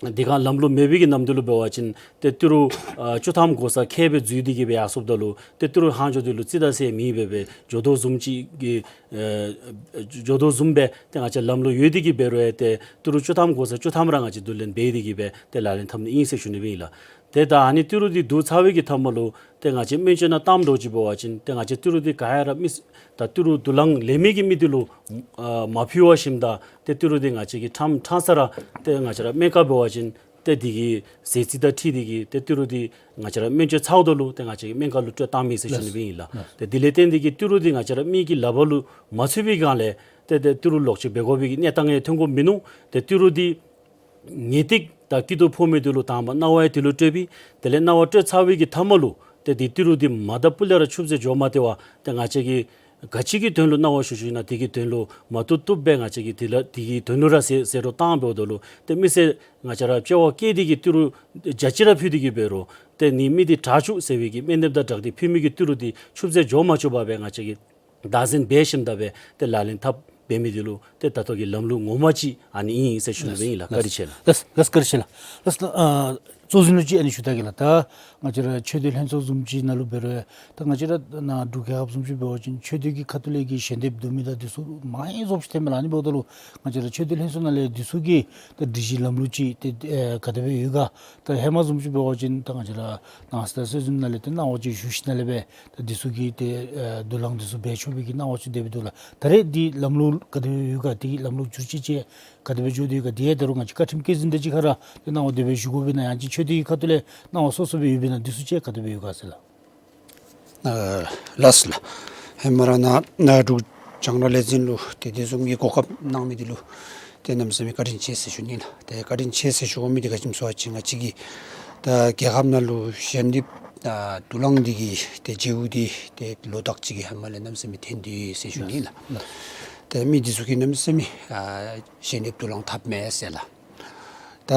འདི་ག་ལམ་ལུགས་མེད་པའི་གི་ནམ་དུས་ལུ་འབད་བ་ཅིན་ཏེ་ཏི་རུ་ཨ་བཅུ་ཐམ་གོ་ས་ཁལ་སྦེ་འཛུལ་ཏེ་གི་སྦེ་ཡར་སོངམ་ད་ལུ་ཏེ་ཏི་རུ་ལྷག་འགྱོ་འདི་ལུ་རྩིས་དང་ཟེར་མེད་པར་སྦེ་འགྱོ་དོ་བཟུམ་ཅིག་གི་ཨ་འགྱོ་དོ་བཟུམ་སྦེ་ཏེ་ང་བཅས་ལམ་ལུགས་ཡོད་དེ་གི་འབད་རུང་ཡང་ཏེ་ཏི་རུ་བཅུ་ཐམ་གོ་ས་བཅུ་ཐམ་ར་ང་བཅས་བསྡུ་ལེན་འབད་དེ་གི་སྦེ་ཏེ་ལག་ལེན་འཐབ་ནི་ཨིན་ཟེར་ཞུ་ནི་སྦེ་ཨིན་ལགས། ཏེ་ད་ཨ་ནི་ཏི་རུ་འདི་བསྡུ་ཚར་བའི་གི་མཐའ་མ་ལུ་ཏེ་ང་བཅས་སྨན་བཅོས་ནང་བཏངམ་འདྲཝ་ཅིག་འབད་བ་ཅིན་ཏེ་ང་བཅས་ཏི་རུ་འདི་ག་ཡ་ར་མི་ད་ཏི་རུ་དུག་རླངས་ལེན་མི་གི་མི་འདི་ལུ་ཨ་མ་ཕུལ་བར་ཞིནམ་ད་ཏེ་ཏི་རུ་འདི་ང་བཅས་ཀྱིས་ཕྲང་ཕྲང་ས་ར་ཏེ་ང་བཅས་ར་སྨན་ཁང་འབད་བ་ཅིན་ཏེ་འདི་གི་ཟད་རྩིས་དང་འཁྲིལ་ཏེ་གི་ཏེ་ཏི་རུ་འདི་ང་བཅས་ར་སྨན་བཅོས་ཚརཝ་ད་ལུ་ཏེ་ང་བཅས་ཀྱིས་སྨན་ཁང་ལུ་སྤྲོད་བཏང་མི་ཟེར་ཞུ་ནི་སྦེ་ཨིན་ལགས། ལགས། ཏེ་དེ་ལས་བརྟེན་ཏེ་གི་ཏི་རུ་འདི་ང་བཅས་ར་མི་གི་ལག་པར་ལུ་མ་ཚུད་པའི་སྒང་ལས་ཏེ་ཏེ་ཏི་རུ་ལོག་སྤྱོད་འབད་དགོ་པའི་གི་གནས་སྟངས་ཡང་ཐོན་དགོཔ་མིན་འདུག། ཏེ་ཏི་རུ་འདི་ངེས་ཏིག་དང་སྐྱིད་སྡུག་ཕོག་མི་འདི་ལུ་དང་པ་གནང་བ་ཡང་དེ་ལུ་སྤྲོད་པས། དེ་ལས་གནང་བ་སྤྲོད་ཚར་བའི་གི་མཐའ་མ་ལུ་ཏེ་འདི་ཏི་རུ་འདི་མ་དང་ཕུ་ལས་ར་ཆུད་ཟོས་འགྱོ་མ་སྟེར་བར་ཏེ་ང་བཅས་ཀྱིས་ག་ཅི་གི་དོན་ལུ་གནང་བ་ཞུ་ཞུ་ན་དེ་གི་དོན་ལུ་མ་བཏུབ་བཏུབ་སྦེ་ང་བཅས་ཀྱིས་དེ་ལ་དེ་གི་དོན་ལུ་ར་ཟད་ཟད་འགྲོ་བཏང་འབདཝ་ད་ལུ་ཏེ་མི་སེར་ང་བཅས་ར་དཔྱ་བ་བསྐྱེད་དེ་གི་ཏི་རུ་བརྒྱ་ཅིག་ར་ཕུལ་ཏེ་གི་འབད་རུང་ཏེ་ནི་མི་འདི་དྲག་བཅུག་ཟེར་བའི་གི་སྨན་གནོདཔ་དང་སྦྲགས་ཏེ་ཕུལ་མི་གི་ཏི་རུ་འདི་ཆུད་ཟོས་འགྱོ་མ་བཅུག་པར་སྦེ་ང་བཅས་ཀྱིས་བདག་འཛིན་འབད་ཞིནམ་ད་སྦེ་ཏེ་ལག་ལེན་འཐབ་འབད་མི་འདི་ལུ་ཏེ་ད་ལྟོ་གི་ལམ་ལུགས་ངོ་མ་ཅིག་ཨ་ནི་ཨིན་ཟེར་ཞུ་ནི་སྦེ་ཨིན་ལགས། བཀའ་དྲིན་ཆེ་ལགས། ལགས་ལགས། བཀའ་དྲིན་ཆེ་ལགས། ལགས་ལགས། ཨ་གཙོ་འཛིན་ལུ་ཅིག་ཨ་ནི་ཞུ་ད་གེ་ལགས། ད་ང་བཅས་ར་ཆོས་སྡེ་ལྷན་ཚོགས་བཟུམ་ཅིག་ནང་ལུ་འབད་རུང་ད་ང་བཅས་ར་ནཱ་འབྲུག་རྒྱལ་ཁབ་བཟུམ་ཅིག་འབད་བ་ཅིན་ཆོས་སྡེ་གི་ཁ་ཐུག་ལས་ཀྱི་ཞལ་འདེབས་བསྡུ་མི་དང་འདི་ཚུ་མང་ཡང་ཚོགས་ཅིག་ཐོནམ་མས་ལགས། ཨ་ནི་འབདཝ་ད་ལུ་ང་བཅས་ར་ཆོས་སྡེ་ལྷན་ཚོགས་ནང་ལས་འདི་ཚུ་གི་ད་སྒྲིག་གཞི་ལམ་ལུགས་ཅིག་ཏེ་ཨེ་ག་དེ་སྦེ་ཡོད་ག། ད་ཧེ་མ་བཟུམ་ཅིག་འབད་བ་ཅིན་ད་ང་བཅས་ར་ནང་སྲིད་དང་སྲོལ་འཛིན་ནང་ལས་ཏེ་གནང་བ་ཅིག་ཞུ་ཞིནམ་ལས་སྦེ་ད་འདི་ཚུ་གི་ཏེ་ཨེ་དུག་རླངས་འདི་ཚུ་འབད་ཆོག་པའི་གི་གནང་བ་ཅིག་དེ་སྦེ་འདུག་ལགས། ད་རེས་འདི་ལམ་ལུགས་ག་དེ་སྦེ་ཡོད་ག། དེ་གི་ལམ་ལུགས་བསྒྱུར་བཅོས་ཅིག་ག་དེ་སྦེ་འགྱོ་དོ་ཡོད་ག། དེ་ཡང་ད་རུང་ང་བཅས་བཀའ་ཁྲིམས་བཀོད་འཛིན་དང་གཅིག་ཁར་ར་ཏེ་གནང་བ་དེ་སྦེ་ཞུ་དགོ་པས་ན་ཡང་ཅིན་ཆོས་སྡེ་གི་ཁ་ཐུག་ལས་གནང་བ་སོ་སོ་སྦེ་ཡོད་པས་ན་འདི་ཚུ་ཅིག་ག་དེ་སྦེ་ཡོད་ག་ཟེར་ལགས། ཨ་ལགས་སོ་ལགས། ཧེ་མ་ར་ནཱ་ནཱ་འབྲུག་རྒྱང་བསྒྲགས་ལས་འཛིན་ལུ་ཏེ་དེ་བཟུམ་གྱི་གོ་སྐབས་གནང་མི་འདི་ལུ་ཏེ་གནམ་མེད་ས་མེད་བཀའ་དྲིན་ཆེ་ཟེར་ཞུ་ནི་ལགས། ཏེ་བཀའ་དྲིན་ཆེ་ཟེར་ཞུ་དགོ་མི་འདི་ག་ཅི་སྨོ་ཟེར་བ་ཅིན་ང་བཅས་ཀྱི་ད་རྒྱལ་ཁབ་ནང་ལུ་ཞལ་འདེབས་ཨ་དུག་རླངས་འདི་གི་ཏེ་བྱེལཝ་འདི་ཏེ་ལོ་དག་ཅིག་གི་ཧེ་མ་ལས་གནམ་མེད་ས་མེད་ཐོན་ཏེ་ཟེར་ཞུ་ནི་ལགས། ཏེ་མི་འདི་ཚུ་གིས་གནམ་མེད་ས་མེད་ཨ་ཞལ་འདེབས་དུག་རླངས་འཐབ་མས་ཟེར་ལགས། ད་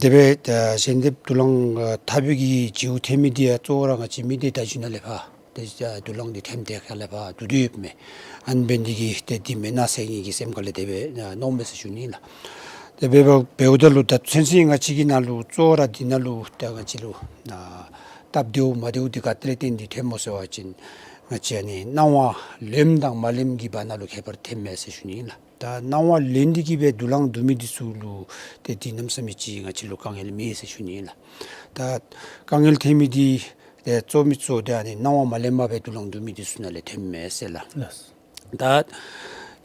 དེ་སྦེ་ད་ཞལ་འདེབས་དུག་རླངས་ཨ་འཐབ་པའི་གི་བྱེལཝ་ཐོན་མི་འདི་ཡང་གཙོ་བོ་ར་ང་བཅས་མི་སྡེ་བརྡ་བརྒྱུད་ནང་ལས་ཕར་ཏེ་ཨ་དུག་རླངས་འདི་ཐོནམ་དེ་ཁ་ལས་ཕར་བསྡུ་སྡོད་ཡོདཔ་མས། ཨ་ནི་འབད་ནི་འདི་གིས་ཏེ་འདི་མེན་ན་ཟེར་ངེ་གི་སེམས་ཁ་ལས་དེ་སྦེ་ཨ་མནོཝ་མས་ཟེར་ཞུ་ནི་ལགས། དེ་སྦེ་འབདཝ་ད་ལུ་ད་ཚུན་ཚོད་ང་བཅས་ཀྱི་ནང་ལུ་གཙོ་བོ་ར་འདི་ནང་ལུ་ད་ང་བཅས་ལུ་ཨ་སྟབས་བདེཝ་མ་བདེཝ་འདི་ག་ཏེ་ལས་བརྟེན་ཏེ་ཐོནམ་སྨོ་ཟེར་བ་ཅིན་ང་བཅས་ཨ་ནི་གནང་བ་ལེནམ་དང་མ་ལེནམ་གྱི་བར་ན་ལུ་ཁྱད་པར་ཐོནམ་མས་ཟེར་ཞུ་ནི་ལགས། ད་གནང་བ་ལེན་ཏེ་གི་སྦེ་དུག་རླངས་བསྡུ་མི་འདི་ཚུ་ལུ་ཏེ་འདི་གནམ་མེད་ས་མེད་ཅིག་ང་བཅས་ལུ་དཀའ་ངལ་མེད་ཟེར་ཞུ་ནི་ལགས། ད་དཀའ་ངལ་ཐོན་མི་འདི་ཏེ་གཙོ་མི་གཙོ་འདི་ཨ་ནི་གནང་བ་མ་ལེནམ་སྦེ་དུག་རླངས་བསྡུ་མི་འདི་ཚུ་ནང་ལས་ཐོནམ་མས་ཟེར་ལགས། ལགས།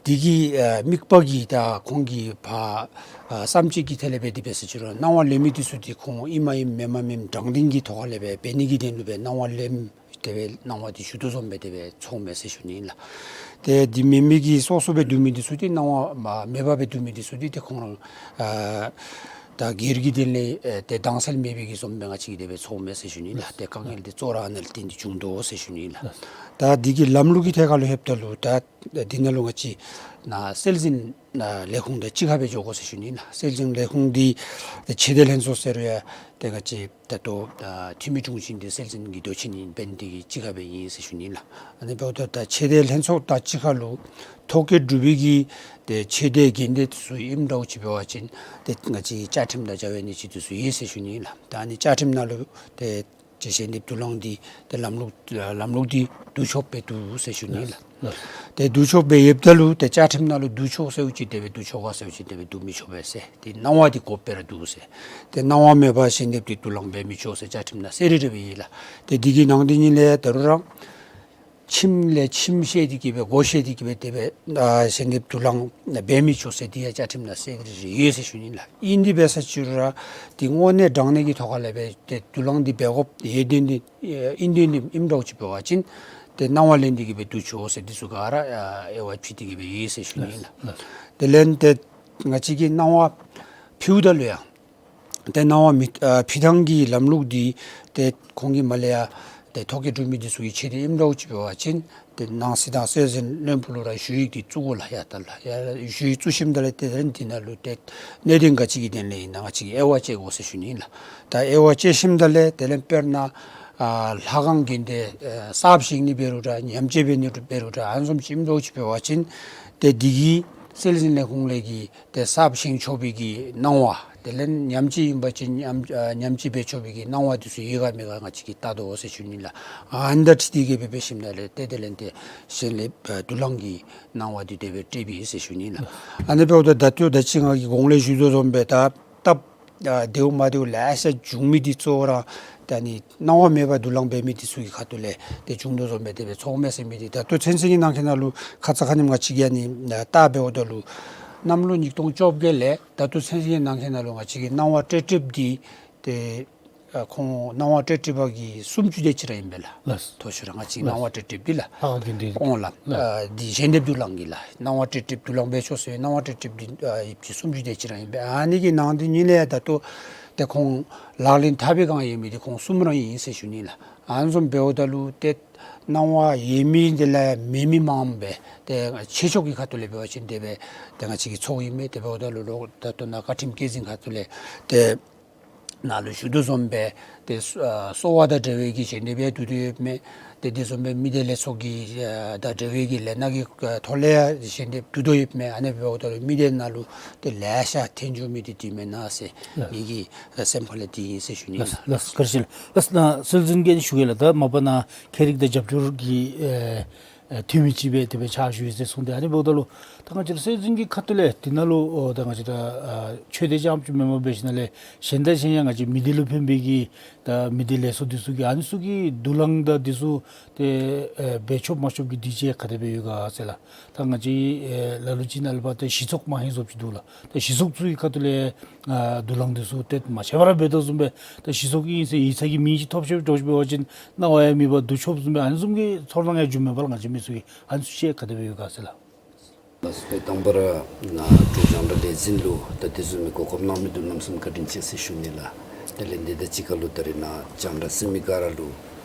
ད་ དེ་གི་ཨ་དམིགས་པ་གིས་ད་ཁོང་གིས་ཕར་ཨ་བསམ་སྤྱོད་ཀྱི་ཐད་ལས་སྦེ་དེ་སྦེ་ཟེར་ཞུ་རུང་སྣང་བ་ལེན་མི་དེ་ཚུ་དེ་ཁོང་ཨིན་མ་ཨིན་མེན་མ་མེན་དྲང་བདེན་གྱི་ཐོག་ལས་སྦེ་འབད་ནི་གི་དོན་ལུ་སྦེ་སྣང་བ་ལེན། དེ་སྦེ་སྣང་བ་དེ་ཞུ་དོ་བཟུམ་སྦེ་དེ་སྦེ་ཚོརཝ་མས་ཟེར་ཞུ་ནི་ལགས། ཏེ་དེ་མེན་མི་གི་སོ་སོ་སྦེ་འདུག་མི་དེ་ཚུ་དེ་སྣང་བ་མ་མེད་པར་སྦེ་འདུག་མི་དེ་ཚུ་དེ་ཏེ་ཁོང་ར་ཨ་ད་སྒེར་གྱི་དོན་ལས་ཨེ་ཏེ་དྭངས་གསལ་མེད་པའི་གི་བཟུམ་སྦེ་ང་བཅས་ཀྱིས་དེ་སྦེ་ཚོརཝ་མས་ཟེར་ཞུ་ནི་ལགས། ཏེ་དཀའ་ངལ་དེ་གཙོ་བོ་ར་ཨ་ནཱ་ལས་བརྟེན་ཏེ་བྱུང་དོ་ཟེར་ཞུ་ནི་ལགས། ད་དེ་གི་ལམ་ལུགས་ཀྱི་ཐད་ཁར་ལུ་ལྷོདཔ་ད་ལུ་ད་འདི་ནང་ལུ་ང་བཅས་ནཱ་སྲོལ་འཛིན་ལས་ཁུངས་དང་གཅིག་ཁར་སྦེ་འགྱོ་དགོ་ཟེར་ཞུ་ནི་ལགས། སྲོལ་འཛིན་ལས་ཁུངས་འདི་ཏེ་ཆོས་སྡེ་ལྷན་ཚོགས་ཟེར་རུང་ཡང་ཏེ་ང་བཅས་ད་ལྟོ་ཨ་འཐུས་མི་དྲུང་ཆེན་འདི་སྲོལ་འཛིན་གྱི་མདོ་ཆེན་ཨིན། འབདན་དེ་གི་གཅིག་ཁར་སྦེ་ཨིན་ཟེར་ཞུ་ནི་ལགས། ཨ་ནི་འབདཝ་ད་ད་ཆོས་སྡེ་ལྷན་ཚོགས་དང་གཅིག་ཁར་ལུ་ཐོ་བཀོད་གྲུབ་པའི་གི་ཏེ་ཆོས་སྡེ་དགོན་སྡེ་ཚུ་ཨིནམ་འདྲཝ་ཅིག་འབད་བ་ཅིན་ཏེ་ང་བཅས་བཅའ་ཁྲིམས་དང་སྦྱར་བའི་ནི་ཅིག་དེ་ཚུ་ཡོད་ཟེར་ཞུ་ནི་ལགས། ད་ཨ་ནི་བཅའ་ཁྲིམས་ནང་ལུ་ཏེ་ཏེ་ཞལ་འདེབས་དུག་རླངས་འདི་ཏེ་ལམ་ལུགས་ལམ་ལུགས་འདི་བསྡུ་ཆོགཔ་སྦེ་འདུག་ཟེར་ཞུ་ནི་ལགས། ལགས། ཏེ་བསྡུ་ཆོགཔ་སྦེ་ཡོདཔ་ད་ལུ་ཏེ་བཅའ་ཁྲིམས་ནང་ལུ་བསྡུ་ཆོག་ཟེརཝ་ཅིག་དེ་སྦེ་བསྡུ་ཆོག་ག་ཟེརཝ་ཅིག་དེ་སྦེ་བསྡུ་མི་ཆོག་པས་ཟེར། ཏེ་སྣང་བ་འདི་དགོཔ་སྦེ་ར་འདུག་ཟེར། ཏེ་སྣང་བ་མེད་པར་ཞལ་འདེབས་འདི་དུག་རླངས་འབད་མི་ཆོག་ཟེར་བཅའ་ཁྲིམས་ནང་གསལ་རི་རི་སྦེ་ཡོད་ལགས། ཏེ་འདི་གི་ནང་དོན་ཉིད་ལས་ད་རུང་ར་ཁྱིམ་ལས་ཁྱིམ་བཤལ་ཏེ་གི་སྦེ་སྒོ་བཤལ་ཏེ་གི་སྦེ་དེ་སྦེ་ཨ་ཞལ་འདེབས་དུག་རླངས་འབད་མི་ཆོག་ཟེར་འདི་ཡང་བཅའ་ཁྲིམས་ནང་གསལ་རི་རི་ཡོད་ཟེར་ཞུ་ནི་ལགས། ཨིན་དེ་འབད་ས་ཅིག་རུང་ར་ཏེ་དངོས་གནས་དྲང་གནས་ཀྱི་ཐོག་ཁ་ལས་སྦེ་ཏེ་དུག་རླངས་འདི་འབད་དགོཔ་ཡོད་དོན་འདི་ཨིན་དོན་འདི་ཨིནམ་འདྲཝ་ཅིག་འབད་བ་ཅིན་ཏེ་སྣང་བ་ལེན་ཏེ་གི་སྦེ་བསྡུ་ཆོག་ཟེར་འདི་ཚུ་ག་ར་ཨ་དབྱེ་བ་ཕྱེ་སྟེ་གི་སྦེ་ཡོད་ཟེར་ཞུ་ནི་ལགས། དེ་ལས་ཏེ་ང་བཅས་ཀྱིས་སྣང་བ་ཕུལཝ་ད་ལུ་ཡང་ཏེ་སྣང་བ་མི་ཨ་ཕུལ་ཐངས་ཀྱི་ལམ་ལུགས་འདི་ཏེ་ཁོང་གིས་མར་ལས་ཡར་ཏེ་ཐོ་བཀོད་གྲུབ་མི་འདི་ཚུ་གི་ཆོས་སྡེ་ཨིནམ་འདྲཝ་ཅིག་འབད་བ་ཅིན་ཏེ་ནང་སྲིད་དང་སྲོལ་འཛིན་བློན་པོ་ལུ་ར་ཞུ་ཡིག་འདི་བཙུགས་དགོ་ལགས། ཡར་ད་ལགས་ཡར་ཞུ་ཡིག་བཙུགས་ཞིནམ་ད་ལས་ཏེ་ཏེ་འདི་ནང་ལུ་ཏེ་གནད་དོན་ག་ཅི་གི་དོན་ལས་ཨིན་ན་ང་བཅས་ཀྱིས་དབྱེ་བ་དཔྱད་དགོ་ཟེར་ཞུ་ནི་ལགས། ད་དབྱེ་བ་དཔྱད་ཞིནམ་ད་ལས་དེ་ལས་དཔེར་ན་ཨ་ལྷ་ཁང་དགོན་སྡེ་ཨ་གསརཔ་བཞེངས་ནི་འབད་རུང་འདྲ་ཉམས་བཅོས་འབད་ནི་འབད་རུང་འདྲ་ཨ་ནི་བཟུམ་ཅིག་ཨིནམ་འདྲཝ་ཅིག་འབད་བ་ཅིན་ཏེ་འདི་གི་སྲོལ་འཛིན་ལས་ཁུངས་ལས་ཀྱི་ཏེ་གསརཔ་བཞེངས་ཆོག་པའི་གི་གནང་བ་དེ་ལས་ཉམས་བཅོས་ཨིན་པ་ཅིན་ཉམས་ཨ་ཉམས་བཅོས་འབད་ཆོག་པའི་གི་གནང་བ་དེ་ཚུ་ཡོད་ག་མེད་ག་ང་བཅས་ཀྱིས་བལྟ་དོ་ཟེར་ཞུ་ནི་ལགས། ཨ་ནི་དང་འཁྲིལ་ཏེ་གི་སྦེ་འབད་ཞིནམ་ལས་ཏེ་དེ་ལས་ཏེ་ཞལ་འདེབས་ཨ་དུག་རླངས་ཀྱི་གནང་བ་དེ་དེ་སྦེ་སྤྲོདཔ་ཨིན་ཟེར་ཞུ་ནི་ལགས། ཨ་ནི་འབདཝ་ད་ད་ལྟོ་ད་ཅི་ང་གིས་གོང་ལས་ཞུ་དོ་བཟུམ་སྦེ་ད་སྟབས་ཨ་བདེཝ་མ་བདེཝ་ལེ་ཤ་འབྱུང་མི་འདི་གཙོ་བོ་ར་ད་ཨ་ནི་སྣང་བ་མེད་པར་དུག་རླངས་འབད་མི་འདི་ཚུ་གི་ཁ་ཐུག་ལས་ཏེ་འབྱུང་དོ་བཟུམ་སྦེ་དེ་སྦེ་ཚོརཝ་མས་ཟེར་མི་འདི་ད་ལྟོ་ཚུན་ཚོད་ཀྱི་ནང་འཁོད་ནང་ལུ་ཁ་ཙ་ཁ་ཉིནམ་ང་བཅས་ཀྱིས་ཨ་ནི་ཨ་བལྟ་འབདཝ་ད་ལུ་གནམ་ལོ་ཉིས་སྟོང་བཅོ་བརྒྱད་ལས་ད་ལྟོ་ཚུན་ཚོད་ཀྱི་ནང་འཁོད་ནང་ལུ་ང་བཅས་ཀྱི་སྣང་བ་སྤྲོད་སྤྲོདཔ་འདི་ཏེ་ཨ་ཁོང་སྣང་བ་སྤྲོད་སྤྲོད་པ་གི་སུམ་ཅུ་དེ་ཅིག་ར་ཨིན་པས་ལགས། ལགས། མཐོ་ཤོས་ར་ང་བཅས་ལགས། སྣང་བ་སྤྲོད་སྤྲོདཔ་འདི་ལགས། ལྷ་ཁང་དགོན་སྡེ་ཁོང་ལགས། ལགས། ཨ་འདི་ཞལ་འདེབས་དུག་རླངས་ཀྱི་ལགས། སྣང་བ་སྤྲོད་སྤྲོདཔ་དུག་རླངས་འབད་ཆོག་ཟེར་སྣང་བ་སྤྲོད་སྤྲོདཔ་འདི་ཨ་ཡིབ་ཀྱི་སུམ་ཅུ་དེ་ཅིག་ར་ཨིན་པས། ཨ་ནི་གི་ནང་དོན་ཉིད་ལས་ད་ལྟོ་ཏེ་ཁོང་ལག་ལེན་འཐབ་པའི་སྒང་ཡོད་མི་འདི་ཁོང་གསུམ་ར་ཨིན་ཟེར་ཞུ་ནི་ལགས། ཨ་ནི་བཟུམ་འབདཝ་ད་ལུ་ཏེ་སྣང་བ་ཡོད་མི་འདི་ལས་མེད་མི་མངམ་སྦེ་ཏེ་ཆོས་ཕྱོགས་ཀྱི་ཁ་ཐུག་ལས་འབད་བ་ཅིན་དེ་སྦེ་ཏེ་ང་བཅས་ཀྱིས་ཚོརཝ་ཨིན་མས། དེ་འབདཝ་ད་ལུ་ལོག་ད་ལྟོ་ནཱ་བཀའ་ཁྲིམས་བཀོད་འཛིན་ཁ་ཐུག་ལས་ཏེ་ནཱ་ལུ་ཞུ་དོ་བཟུམ་སྦེ་ཏེ་གསོ་ཨ་གསོ་བ་དང་འབྲེལ་བའི་གི་ཞལ་འདེབས་ཡང་བསྡུ་དོ་ཡོདཔ་མས། ཏེ་དེ་བཟུམ་སྦེ་མི་སྡེ་ལས་ཚོགས་ཀྱི་ཨ་དང་འབྲེལ་བའི་གི་ལས་སྣ་གི་ཨ་ཐོག་ལས་ཡང་ཞལ་འདེབས་བསྡུ་དོ་ཡོདཔ་མས། ཨ་ནི་འབདཝ་ད་ལུ་མི་སྡེ་ནང་ལུ་ཏེ་ལེ་ཤ་ཐོན་འགྱོ་མི་འདི་འདི་མེན་ན་ཟེར་ལགས། ངེ་གི་ཨ་སེམས་ཁ་ལས་འདི་ཨིན་ཟེར་ཞུ་ནི་ལགས། ལགས། ལགས། བཀའ་དྲིན་ཆེ་ལགས། ལགས། ནཱ་སྲོལ་འཛིན་གྱིས་ཞུ་གེ་ལགས། ད་མ་པ་ནཱ་ཁྱད་རིག་དང་རྒྱབ་སྐྱོར་གྱི་ཨེ་ཨེ་འཐུས་མི་ཅིག་སྦེ་དེ་སྦེ་ཕྱག་ཞུ་ཡི་ཟེར་གསུངས་ཏེ། ཨ་ནི་འབདཝ་ད་ལུ་ད་ང་བཅས་ར་སྲོལ་འཛིན་གྱི་ཁ་ཐུག་ལས་འདི་ནང་ལུ་ཨོ་ད་ང་བཅས་ར་ཨ་ཆོས་སྡེ་རྐྱངམ་ཅིག་མེན་པར་འབད་ཞིནམ་ལས་གཞན་དང་གཞན་ཡང་ང་བཅས་མི་སྡེ་ལུ་ཕན་པའི་གི་ད་མི་སྡེ་ལས་ཚོགས་འདི་ཚུ་གིས་ཨ་ནི་ཚུ་གི་དུག་རླངས་དང་འདི་ཚུ་ཏེ་ཨེ་འབད་ཆོག་མ་ཆོག་གི་དུས་ཆེན་ག་དེ་སྦེ་ཡོད་ག་ཟེར་ལགས། ད་ང་བཅས་ཨེ་ལ་ལུ་ཅིག་ནང་ལུ་འབད་ད་གཞི་ཚོགས་མ་ཧེ་བཟུམ་ཅིག་འདུག་ལགས། ད་གཞི་ཚོགས་ཚུ་གི་ཁ་ཐུག་ལས་ཨ་དུག་རླངས་འདི་ཚུ་ཏེ་མ་ཆད་པར་འབད་དོ་བཟུམ་སྦེ་ད་གཞི་ཚོགས་ཨིན་ཟེར་ཡིག་ཚང་གི་མིང་ཅིག་ཐོབ་ཤོར་འགྱོ་ཞིནམ་འབད་བ་ཅིན་སྣང་བ་ཡང་མེད་པར་བསྡུ་ཆོགཔ་བཟུམ་སྦེ་ཨ་ནི་བཟུམ་གྱི་ཚོར་སྣང་ཡང་འགྱོཝ་མས་པ་ལགས། ང་བཅས་མི་ཚུ་གིས་ཨ་ནི་ཚུ་ཤེས་ག་དེ་སྦེ་ཡོད་ག་ཟེར་ལགས། ལགས་སོ། ཏེ་དང་པ་ར་ནཱ་འབྲུག་རྒྱང་བསྒྲགས་ལས་འཛིན་ལུ་ད་དེ་བཟུམ་མའི་གོ་སྐབས་གནང་མི་འདི་གནམ་མེད་ས་མེད་བཀའ་དྲིན་ཆེ་ཟེར་ཞུ་ནི་ལགས། དེ་ལས་འདི་དང་གཅིག་ཁར་ལུ་ད་རེས་ནཱ་རྒྱང་བསྒྲགས་གཟིགས་མི་ག་ར་ལུ་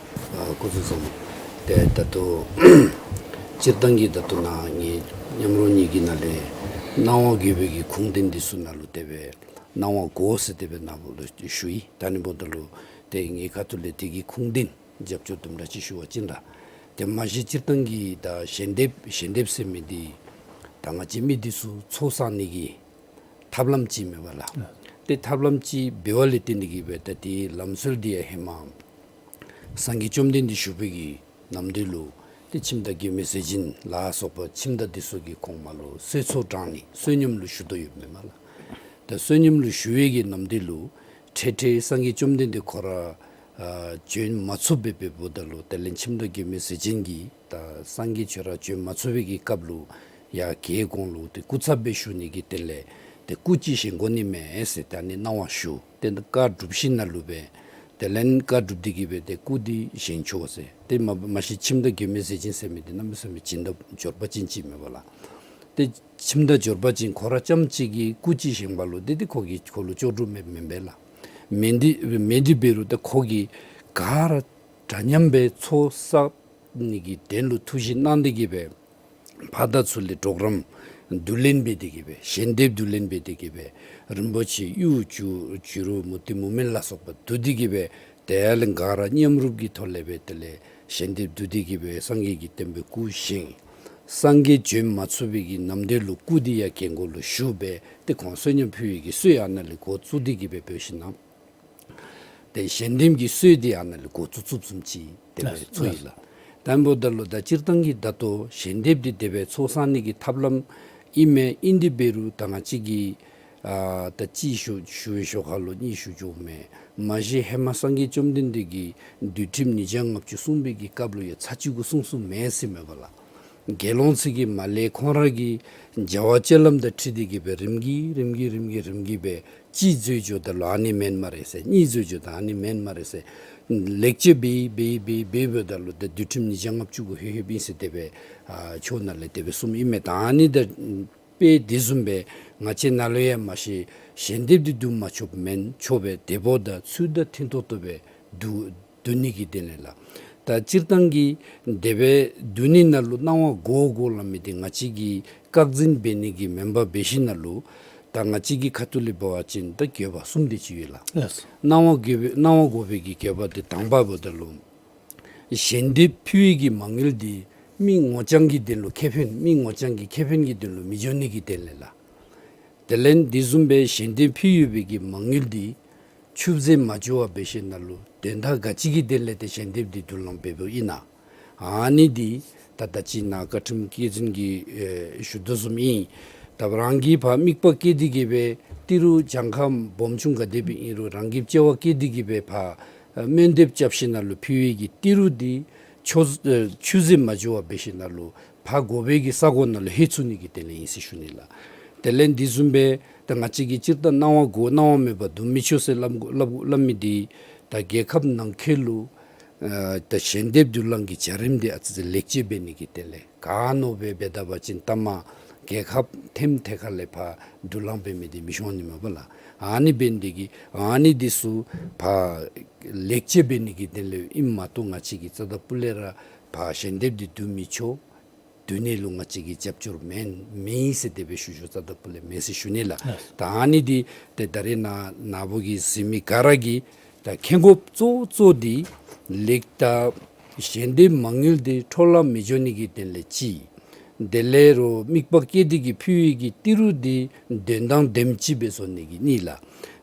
ཨ་སྐུ་གཟུགས་བཟང་། ཏེ་ད་ལྟོ་སྤྱིར་བཏང་གི་ད་ལྟོ་ནཱ་ངེའི་མཉམ་རོགས་གཉིས་ཀྱི་ནང་ལས་སྣང་བ་དགོ་པའི་གི་ཁུངས་དོན་འདི་ཚུ་ནང་ལུ་དེ་སྦེ་སྣང་བ་དགོ་ཟེར་དེ་སྦེ་ནཱ་ལུ་ཞུ་ཡི། ད་ཨ་ནི་འབདཝ་ད་ལུ་ཏེ་ངེའི་ཁ་ཐུག་ལས་དེ་གི་ཁུངས་དོན་རྒྱབ་སྐྱོར་དུམ་གྲ་ཅིག་ཞུ་བ་ཅིན་ལགས། ཏེ་མ་གཞི་སྤྱིར་བཏང་གི་ད་ཞལ་འདེབས་ཞལ་འདེབས་ཟེར་མི་འདི་ད་ང་བཅས་མི་འདི་ཚུ་ཚོགས་བསག་ནི་གི་ཐབས་ལམ་ཅིག་མས་པ་ལགས། ལགས། ཏེ་ཐབས་ལམ་ཅིག་འབདཝ་ལས་བརྟེན་ཏེ་གི་སྦེ་ད་དེའི་ལམ་སྲོལ་འདི་ཡང་ཧེ་མ་སངས་རྒྱས་བཅོམ་ལྡན་འདས་བཞུགས་པའི་གི་ནམ་དུས་ལུ་ཏེ་ཁྱིམ་བདག་མགོན་མེད་ཟས་སྦྱིན་ལ་སོགས་པ་ཁྱིམ་བདག་འདི་ཚུ་གིས་ཁོང་མར་ལུ་གསོལ་ཚོགས་དྲང་ནི་བསོད་སྙོམས་ལུ་ཞུ་དོ་ཡོདཔ་མས་པ་ལགས། ད་བསོད་སྙོམས་ལུ་ཞུ་བའི་གི་ནམ་དུས་ལུ་འཕྲལ་འཕྲལ་སངས་རྒྱས་བཅོམ་ལྡན་འདས་ཁོ་ར་ཨ་བྱོན་མ་ཚུགས་པར་སྦེ་འབདཝ་ད་ལུ་དེ་ལས་ཁྱིམ་བདག་མགོན་མེད་ཟས་སྦྱིན་གྱིས་ད་སངས་རྒྱས་ཁྱོད་ར་བྱོན་མ་ཚུགས་པའི་གི་སྐབས་ལུ་ ཡར་གྱལ་གོང་ལུ་ཏེ་སྐུ་ཚབ་སྦེ་ཞུ་ནི་གི་དོན་ལས་ཏེ་སྐུ་ཅིག་བཞེངས་དགོ་ནི་མས་ཟེར་ཏེ་ཨ་ནི་གནང་བ་ཞུ། ཏེ་བཀའ་སྒྲུབ་ཞིནམ་ལས་སྦེ་དེ་ལས་བཀའ་སྒྲུབ་སྟེ་གི་སྦེ་ཏེ་སྐུ་འདི་བཞེངས་ཆོག་ཟེར། ཏེ་མ་མ་གཞི་ཁྱིམ་བདག་མགོན་མེད་ཟས་སྦྱིན་ཟེར་མི་འདི་གནམ་མེད་ས་མེད་སྦྱིན་བདག་འབྱོར་པ་ཅན་ཅིག་མས་པ་ལགས། ཏེ་ཁྱིམ་བདག་འབྱོར་པ་ཅན་ཁོ་ར་རྐྱངམ་གཅིག་གིས་སྐུ་ཅིག་བཞེངས་པ་ལུ་ཏེ་ཏེ་ཁོ་གིས་ཁོ་ལུ་ལྕོགས་གྲུབ་མས་མེན་པས་ལགས། མེན་ཏེ་མེན་ཏེ་འབད་རུང་ཏེ་ཁོ་གིས་ག་ར་འདྲ་མཉམ་སྦེ་ཚོགས་བསགས་ནི་གི་དོན་ལུ་ཐུགས་བཞེད་གནང་སྟེ་གི་སྦེ་ཕར་དང་ཚུར་ལས་གྲོགས་རམ་བསྡུ་ལེན་འབད་དེ་གི་སྦེ་ཞལ་འདེབས་བསྡུ་ལེན་འབད་དེ་གི་སྦེ་རིན་པོ་ཆེ་གཡུ་བྱུ་བྱུ་རུ་མུ་ཏིག་མུ་མེན་ལ་སོགས་པ་བསྡུ་སྟེ་གི་སྦེ་དེ་ལས་ག་ར་མཉམ་རུབ་ཀྱི་ཐོག་ལས་སྦེ་དེ་ལས་ཞལ་འདེབས་བསྡུ་སྟེ་གི་སྦེ་སངས་རྒྱས་ཀྱི་བསྟན་པའི་སྐུ་བཞེངས། སངས་རྒྱས་བྱོན་མ་ཚུགས་པའི་གི་ནམ་དུས་ལུ་སྐུ་འདི་ཡར་གྱལ་གོང་ལུ་བཞུགས་སྦེ་ཏེ་ཁོང་བསོད་སྙོམས་ཕུལ་བའི་གི་སྲོལ་ཨ་ནཱ་ལས་འགོ་བཙུགས་ཏེ་གི་སྦེ་འབད་ཞིནམ་ལས་ཏེ་ཞལ་འདེབས་ཀྱི་སྲོལ་འདི་ཨ་ནཱ་ལས་འགོ་བཙུགས་བཙུགསཔ་བཟུམ་ཅིག་དེ་སྦེ་ལགས་ཚོར་ཡི་ལགས། ལགས། དེ་འབདཝ་ད་ལུ་ད་སྤྱིར་བཏང་གི་ད་ལྟོ་ཞལ་འདེབས་འདི་དེ་སྦེ་ཚོགས་བསགས་ནི་གི་ཐབས་ལམ་ཨིན་མས། ཨིན་ཏེ་འབད་རུང་ད་ང་བཅས་ཀྱིས་ཨ་ད་གཅིག་ཞུ་ཞུ་བའི་ཞོར་ཁ་ལུ་གཉིས་ཞུ་འགྱོཝ་མས། མ་གཞི་ཧེ་མ་སངས་རྒྱས་བཅོམ་ལྡན་འདས་ཀྱིས་འདུལ་ཁྲིམས་ཉིས་བརྒྱ་ལྔ་བཅུ་གསུངས་པའི་གི་སྐབས་ལུ་ཡང་ཚར་གཅིག་གུ་གསུངས་གསུངསམ་མེན་ཟེར་མས་པ་ལགས། དགེ་སློང་ཚུ་གིས་མར་ལས་ཁོང་ར་གི་བྱ་བ་སྤྱོད་ལམ་དང་འཁྲིལ་ཏེ་གི་སྦེ་རིམ་གྱིས་རིམ་གྱིས་རིམ་གྱིས་རིམ་གྱིས་སྦེ་གཅིག་འཛོལ་འགྱོཝ་ད་ལུ་ཨ་ནི་མེན་སྨ་རེ་ཟེར། གཉིས་འཛོལ་འགྱོཝ་ད་ཨ་ནི་མེན་སྨ་རེ་ཟེར། ལེགས་བཅོས་འབད་འབད་འབད་འབདཝ་ད་ལུ་ཏེ་འདུལ་ཁྲིམས་ཉིས་བརྒྱ་ལྔ་བཅུ་གུ་ལྷོད་ལྷོདཔ་ཨིན་ཟེར་དེ་སྦེ་ཨ་ཕྱོགས་ནང་ལས་དེ་སྦེ་གསུངསམ་ཨིན་མས། ད་ཨ་ནི་དང་དཔེ་དེ་བཟུམ་སྦེ་ང་བཅས་ནཱ་ལུ་ཡང་མ་གཞི་ཞལ་འདེབས་འདི་བསྡུ་མ་ཆོགཔ་མེན། ཆོག་པས། དེ་འབདཝ་ད་ཚུལ་དང་མཐུན་ཏོག་ཏོ་སྦེ་བསྡུ་བསྡུ་ནི་གི་དོན་ལས་ལགས། ད་སྤྱིར་བཏང་གི་དེ་སྦེ་བསྡུ་ནི་ནང་ལུ་གནང་བ་དགོ་དགོ་སླབ་མི་འདི་ང་བཅས་ཀྱིས་བཀག་འཛིན་འབད་ནི་གི་མེན་པར་འབད་ཞིནམ་ལས་ད་ང་བཅས་ཀྱི་ཁ་ཐུག་ལས་འབད་བ་ཅིན་ད་དགོས་པ་གསུམ་དེ་ཅིག་ཡོད་ལགས། ལགས། གནང་བ་དགོ་པའི་གནང་བ་དགོ་པའི་གི་དགོས་པ་འདི་དང་པ་འབདཝ་ད་ལུ་ཞལ་འདེབས་ཕུལ་བའི་གི་མ་དངུལ་འདི་མི་ངོ་རྐྱང་གི་དོན་ལུ་ཁེ་ཕན་མི་ངོ་རྐྱང་གི་ཁེ་ཕན་གྱི་དོན་ལུ་མི་འགྱོ་ནི་གི་དོན་ལས་ལགས། དེ་ལས་དེ་བཟུམ་སྦེ་ཞལ་འདེབས་ཕུལ་ཡོད་པའི་གི་མ་དངུལ་འདི་ཆུད་ཟོས་མ་འགྱོ་བར་འབད་ཞིནམ་ལས་དོན་དག་ག་ཅི་གི་དོན་ལས་ཏེ་ཞལ་འདེབས་འདི་བསྡུ་ལེན་འབདཝ་ཨིན་ན། ཨ་ནི་འདི་ད་ད་ཅི་ནཱ་བཀའ་ཁྲིམས་བཀའ་འཛིན་གྱིས་ཨེ་ཞུ་དོ་བཟུམ་ཨིན། ད་རང་གིས་ཕར་དམིགས་པ་བསྐྱེད་དེ་གི་སྦེ་ཏི་རུ་གྱངས་ཁ་སྦོམ་ཆུང་ག་དེ་སྦེ་ཨིན་རུང་རང་གིས་དཔྱད་པ་བསྐྱེད་དེ་གི་སྦེ་ཕར་ཨེ་སྨོན་འདེབས་རྐྱབ་ཞིནམ་ལས་ཕུལ་བའི་གི་ཏི་རུ་འདི་ཆུད་ཨེ་ཆུད་ཟོས་མ་འགྱོ་བར་འབད་ཞིནམ་ལས་ཕར་དགོ་པའི་གི་ས་གོ་ནང་ལུ་ལྷོད་ཚུགས་ནི་གི་དོན་ལས་ཨིན་ཟེར་ཞུ་ནི་ལགས། དེ་ལས་དེ་བཟུམ་སྦེ་ད་ང་བཅས་ཀྱིས་སྤྱིར་བཏང་གནང་བ་དགོ་གནང་བ་མེད་པར་བསྡུ་མི་ཆོག་ཟེར་སླབ་སླབ་སླབ་མི་འདི་ད་རྒྱལ་ཁབ་ནང་འཁོད་ལུ་ཨ་ད་ཞལ་འདེབས་བསྡུ་ལེན་གྱི་བྱ་རིམ་འདི་ཨ་ཙི་ཙི་ལེགས་བཅོས་འབད་ནི་གི་དོན་ལས་ག་མནོ་སྦེ་འབད་ད་པ་ཅིན་ལྟ་མ་རྒྱལ་ཁབ་ཐེམ་ཐེ་ཁ་ལས་ཕར་བསྡུ་ལེན་འབད་མི་འདི་མི་ཤོང་ནི་མས་པ་ལགས། ཨ་ནི་འབད་ནི་འདི་གིས་ཨ་ནི་འདི་ཚུ་ཕར་ལེགས་བཅོས་འབད་ནི་གི་དོན་ལས་ཨིནམ་མ་གཏོགས་ང་བཅས་ཀྱིས་རྩ་བ་ལས་ར་ཕར་ཞལ་འདེབས་འདི་བསྡུ་མི་ཆོག། བསྡུ་ནི་ལུ་ང་བཅས་ཀྱིས་རྒྱབ་སྐྱོར་མེན་མེད་ཟེར་དེ་སྦེ་ཞུ་ཞུཝ་རྩ་བ་ལས་མེད་ཟེར་ཞུ་ནི་ལགས། ལགས། ད་ཨ་ནི་འདི་ཏེ་ད་རེས་ནཱ་ནཱ་བུ་གིས་གཟིགས་མི་ག་ར་གིས་ད་མཁྱེན་དགོཔ་གཙོ་བོ་གཙོ་བོ་འདི་ལེགས་ད་ཞལ་འདེབས་མ་དངུལ་འདི་འཕྲོ་བརླག་མི་འགྱོ་ནི་གི་དོན་ལས་གཅིག། དེ་ལས་རོགས་དམིགས་པ་བསྐྱེད་དེ་གི་ཕུལ་བའི་གི་ཏི་རུ་འདི་དོན་དང་ལྡནམ་ཅིག་སྦེ་བཟོ་ནི་གི་གཉིས་ལགས།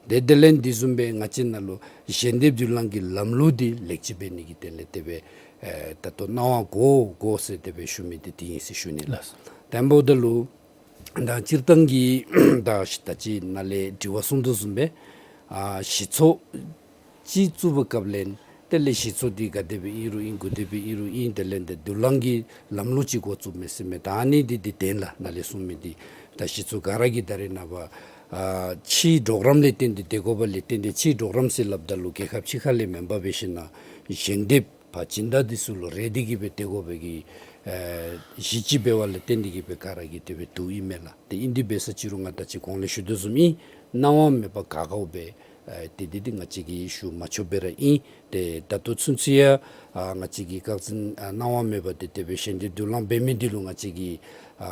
དེ་དེ་ལས་དེ་བཟུམ་སྦེ་ང་བཅས་ནཱ་ལུ་ཞལ་འདེབས་བསྡུ་ལེན་གྱི་ལམ་ལུགས་འདི་ལེགས་བཅོས་འབད་ནི་གི་དོན་ལས་དེ་སྦེ་ཨེ་ད་ལྟོ་གནང་བ་དགོ་དགོ་ཟེར་དེ་སྦེ་ཞུ་མི་འདི་དེ་ཨིན་ཟེར་ཞུ་ནི་ལགས། ལགས། དེ་འབདཝ་ད་ལུ་ད་སྤྱིར་བཏང་གི་ད་ད་ཅི་ནཱ་ལས་དྲི་བ་གསུངས་དོ་བཟུམ་སྦེ་ཨ་གཞི་ཚོགས་ཅིག་བཙུགས་པའི་སྐབས་ལས་དེ་ལས་གཞི་ཚོགས་འདི་ག་དེ་སྦེ་ཨིན་རུང་ཨིན། ག་དེ་སྦེ་ཨིན་རུང་ཨིན། དེ་ལས་འདི་བསྡུ་ལེན་གྱི་ལམ་ལུགས་ཅིག་འགོ་བཙུགས་མི་ཟེར་མི་ད་ཨ་ནི་འདི་འདི་དོན་ལགས། ནཱ་ལས་གསུངས་མི་འདི་ད་གཞི་ཚོགས་ག་ར་གིས་ད་རེས་ནངས་པ་ཨ་ཕྱིའི་གྲོགས་རམ་ལས་བརྟེན་ཏེ་སྡོད་དགོ་པ་ལས་བརྟེན་ཏེ་ཕྱིའི་གྲོགས་རམ་ཟེར་སླབ་ད་ལུ་རྒྱལ་ཁབ་ཕྱི་ཁ་ལས་མེན་པར་འབད་ཞིནམ་ལས་ཞལ་འདེབས་ཕར་སྦྱིན་བདག་འདི་ཚུ་ལུ་རེ་སྟེ་གི་སྦེ་སྡོད་དགོ་པའི་གི་ཨེ་གཞི་ཅིག་འབད་བ་ལས་བརྟེན་ཏེ་གི་སྦེ་ག་ར་གིས་དེ་སྦེ་བསྡུཝ་ཨིན་མས་ལགས། ཏེ་ཨིན་དེ་འབད་ས་ཅི་རུང་ང་ད་ཅི་གོང་ལས་ཞུ་དོ་བཟུམ་ཨིན། གནང་བ་མེད་པར་ག་ག་སྦེ་ཨེ་དེ་འདི་འདི་ང་བཅས་ཀྱིས་ཞུ་མ་ཆོགཔ་སྦེ་ར་ཨིན། ཏེ་ད་ལྟོ་ཚུན་ཚོད་ཡང་ཨ་ང་བཅས་ཀྱིས་བཀག་འཛིན་ཨ་གནང་བ་མེད་པར་ཏེ་དེ་སྦེ་ཞལ་འདེབས་བསྡུ་ལེན་འབད་མི་འདི་ལུ་ང་བཅས་ཀྱིས་ཨ་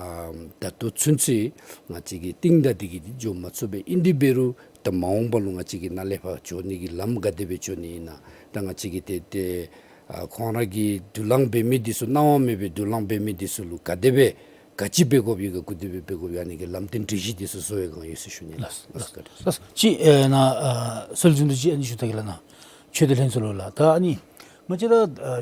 ད་ལྟོ་ཚུན་ཚོད་ང་བཅས་ཀྱིས་གཏིང་བདའ་སྟེ་གི་འདི་འགྱོ་མ་ཚུགས་པས། ཨིན་དེ་འབད་རུང་ད་མ་འོངས་པ་ལུ་ང་བཅས་ཀྱིས་ནཱ་ལས་ཕར་འགྱོ་ནི་གི་ལམ་ག་དེ་སྦེ་འགྱོ་ནི་ཨིན་ན། ད་ང་བཅས་ཀྱིས་ཏེ་ཏེ་ཨ་ཁོང་ར་གིས་བསྡུ་ལེན་འབད་མི་འདི་ཚུ་གནང་བ་མེད་པའི་བསྡུ་ལེན་འབད་མི་འདི་ཚུ་ལུ་ག་དེ་སྦེ་ག་ཅི་འབད་དགོཔ་ཡོད་ག་ག་དེ་སྦེ་འབད་དགོཔ་ཡོད་ག་ཨ་ནི་གི་ལམ་སྟོན་སྒྲིག་གཞི་འདི་ཚུ་བཟོ་བའི་སྒང་ཡོད་ཟེར་ཞུ་ནི་ལགས། ལགས། ལགས། ལགས། ཅིག་ཨེ་ནཱ་ཨ་སྲོལ་རྒྱུན་དུ་ཅིག་ཨ་ནི་ཞུ་ད་གེ་ལགས་ནཱ། ཆོས་སྡེ་ལྷན་ཚོགས་ལུ་ལགས། ད་ཨ་ནི་ང་བཅས་ར་ཨ་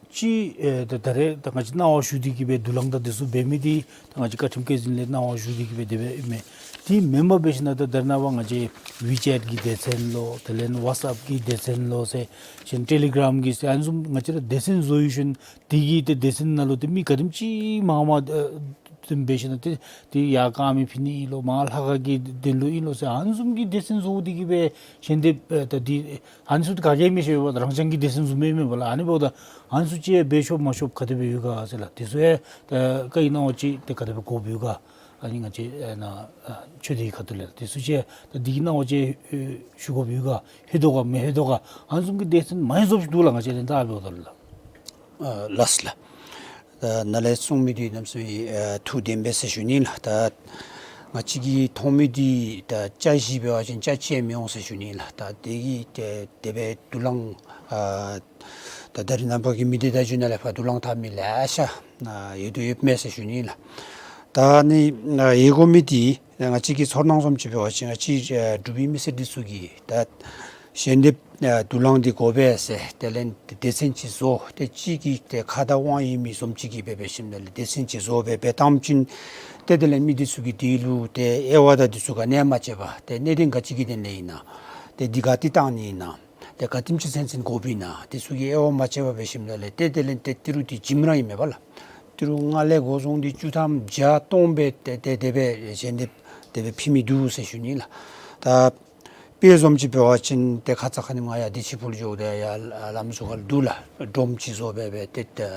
ཅིག་ཨེ་ད་ད་རེས་ད་ང་བཅས་གནང་བ་ཞུ་སྟེ་གི་སྦེ་བསྡུ་ལེན་དང་འདི་ཚུ་འབད་མི་འདི་ད་ང་བཅས་བཀའ་ཁྲིམས་བཀའ་འཛིན་ལས་གནང་བ་ཞུ་སྟེ་གི་སྦེ་དེ་སྦེ་ཨིན་མས། དེ་མེན་པར་འབད་ཞིནམ་ད་ད་རེས་ནངས་པ་ང་བཅས་ཝི་ཅེཊ་གི་སྡེ་ཚན་ལོ་དེ་ལས་ཝཊས་ཨེཔ་གི་སྡེ་ཚན་ལོ་ཟེར་ཞིནམ་ཊེ་ལི་གརམ་གི་ཟེར་ཨ་ནི་བཟུམ་ང་བཅས་ར་སྡེ་ཚན་བཟོ་ཡི་ཞིནམ་དེ་གི་ཏེ་སྡེ་ཚན་ནང་ལུ་ཏེ་མི་ག་དེམ་ཅིག་མངམ་ཨ་ བཏོན་འབད་ཞིནམ་ཏེ་ཏེ་ཡར་དཀར་མེ་ཕུལ་ནི་ཨིན་ལོ་མར་ལྷ་ཁང་གི་དོན་ལུ་ཨིན་ལོ་ཟེར་ཨ་ནི་བཟུམ་གྱི་སྡེ་ཚན་བཟོ་སྟེ་གི་སྦེ་ཞལ་འདེབས་ཨེ་ད་འདི་ཨ་ནི་ཚུ་ག་གིས་མི་ཤེས་པར་རང་རྐྱང་གི་སྡེ་ཚན་བཟོ་མི་མེན་པ་ལགས། ཨ་ནི་འབདཝ་ད་ཨ་ནི་ཚུ་ཅིག་འབད་ཆོགཔ་མ་ཆོགཔ་ག་དེ་སྦེ་ཡོད་ག་ཟེར་ལགས། དེ་ཚུ་ཡང་ད་བཀའ་གནང་བ་ཅིན་ཏེ་ག་དེ་སྦེ་དགོཔ་ཡོད་ག། ཨ་ནི་ང་བཅས་ཨ་ནཱ་ཨ་ཆོས་སྡེའི་ཁ་ཐུག་ལས་དེ་ཚུ་ཅིག་ད་འདི་གི་གནང་བ་ཅིན་ཨེ་ཞུ་དགོཔ་ཡོད་ག། ལྷོད་དོ་ག་མི་ལྷོད་དོ་ག། ཨ་ནི་བཟུམ་གྱི་སྡེ་ཚན་མང་རབས་ཅིག་འདུག་ལགས། ང་བཅས་ལས་ད་འབདཝ་ད་ལགས། ཨ་ལགས་ལགས། ཨ་ནཱ་ལས་གསུང་མི་འདི་གནམ་མེད་ས་མེད་ཨ་ཐུགས་བདེན་པས་ཟེར་ཞུ་ནི་ལགས། ད་ང་བཅས་ཀྱིས་མཐོང་མི་འདི་ད་ཅ་བཞི་འབད་བ་ཅིན་ཅ་གཅིག་མི་འོང་ཟེར་ཞུ་ནི་ལགས། ད་དེ་གིས་ཏེ་དེ་སྦེ་དུག་རླངས་ཨ་ད་ད་རེས་ནངས་པ་གི་མི་སྡེ་བརྡ་བརྒྱུད་ནང་ལས་ཕར་དུག་རླངས་འཐབ་མི་ལེ་ཤ་ཨ་ཡོད་དོ་ཡོདཔ་མས་ཟེར་ཞུ་ནི་ལགས། ད་ཨ་ནི་ཨ་ཡོད་དགོ་མི་འདི་ང་བཅས་ཀྱི་ཚོར་སྣང་བཟུམ་ཅིག་འབད་བ་ཅིན་ང་བཅས་ཨ་འབྲུག་པའི་མི་སེར་འདི་ཚུ་གིས་ད་ཞལ་འདེབས་ཨ་དུག་རླངས་འདི་དགོ་པས་ཟེར་དེ་ལས་སྡེ་ཚན་ཅིག་བཟོ་སྟེ་གཅིག་གིས་ཏེ་ཁ་དང་དབང་ཡོད་མི་བཟུམ་ཅིག་གིས་འབད་འབད་ཞིནམ་ལས་སྡེ་ཚན་ཅིག་བཟོ་སྦེ་འབད་བཏང་ཅིན་ཏེ་དེ་ལས་མི་འདི་ཚུ་གིས་དེ་ལུ་ཏེ་དབྱེ་བ་དང་འདི་ཚུ་ག་ནི་ཡང་མ་ཕྱེ་བར་ཏེ་གནད་དོན་ག་ཅི་གི་དོན་ལས་ཨིན་ན་ཏེ་འདི་ག་ཏེ་བཏང་ནི་ཨིན་ན་ཏེ་ག་དེམ་ཅིག་ཚུན་ཚོད་དགོཔ་ཨིན་ན་འདི་ཚུ་གི་དབྱེ་བ་མ་ཕྱེ་བར་འབད་ཞིནམ་ལས་ཏེ་དེ་ལས་ཏེ་ཏི་རུ་འདི་ཇི་མི་རང་ཨིན་མས་པ་ལགས། ཏི་རུ་ལྔ་ལས་འགོ་བཟུང་སྟེ་བཅུ་ཐམ་བརྒྱ་སྟོང་སྦེ་ཏེ་ཏེ་དེ་སྦེ་ཞལ་འདེབས་དེ་སྦེ་ཕུལ་མི་འདུག་ཟེར་ཞུ་ནི་ལགས། ད་དཔེ་བཟུམ་ཅིག་འབད་བ་ཅིན་ཏེ་ཁ་ཙ་ཁ་ཉིནམ་ང་ཡར་བདེ་ཆེན་ཕུག་ལུ་འགྱོཝ་ད་ཡར་ལམ་ཟུར་ཁར་འདུག་ལགས། སྒྲོམ་ཅིག་བཟོ་སྦེ་སྦེ་ཏེ་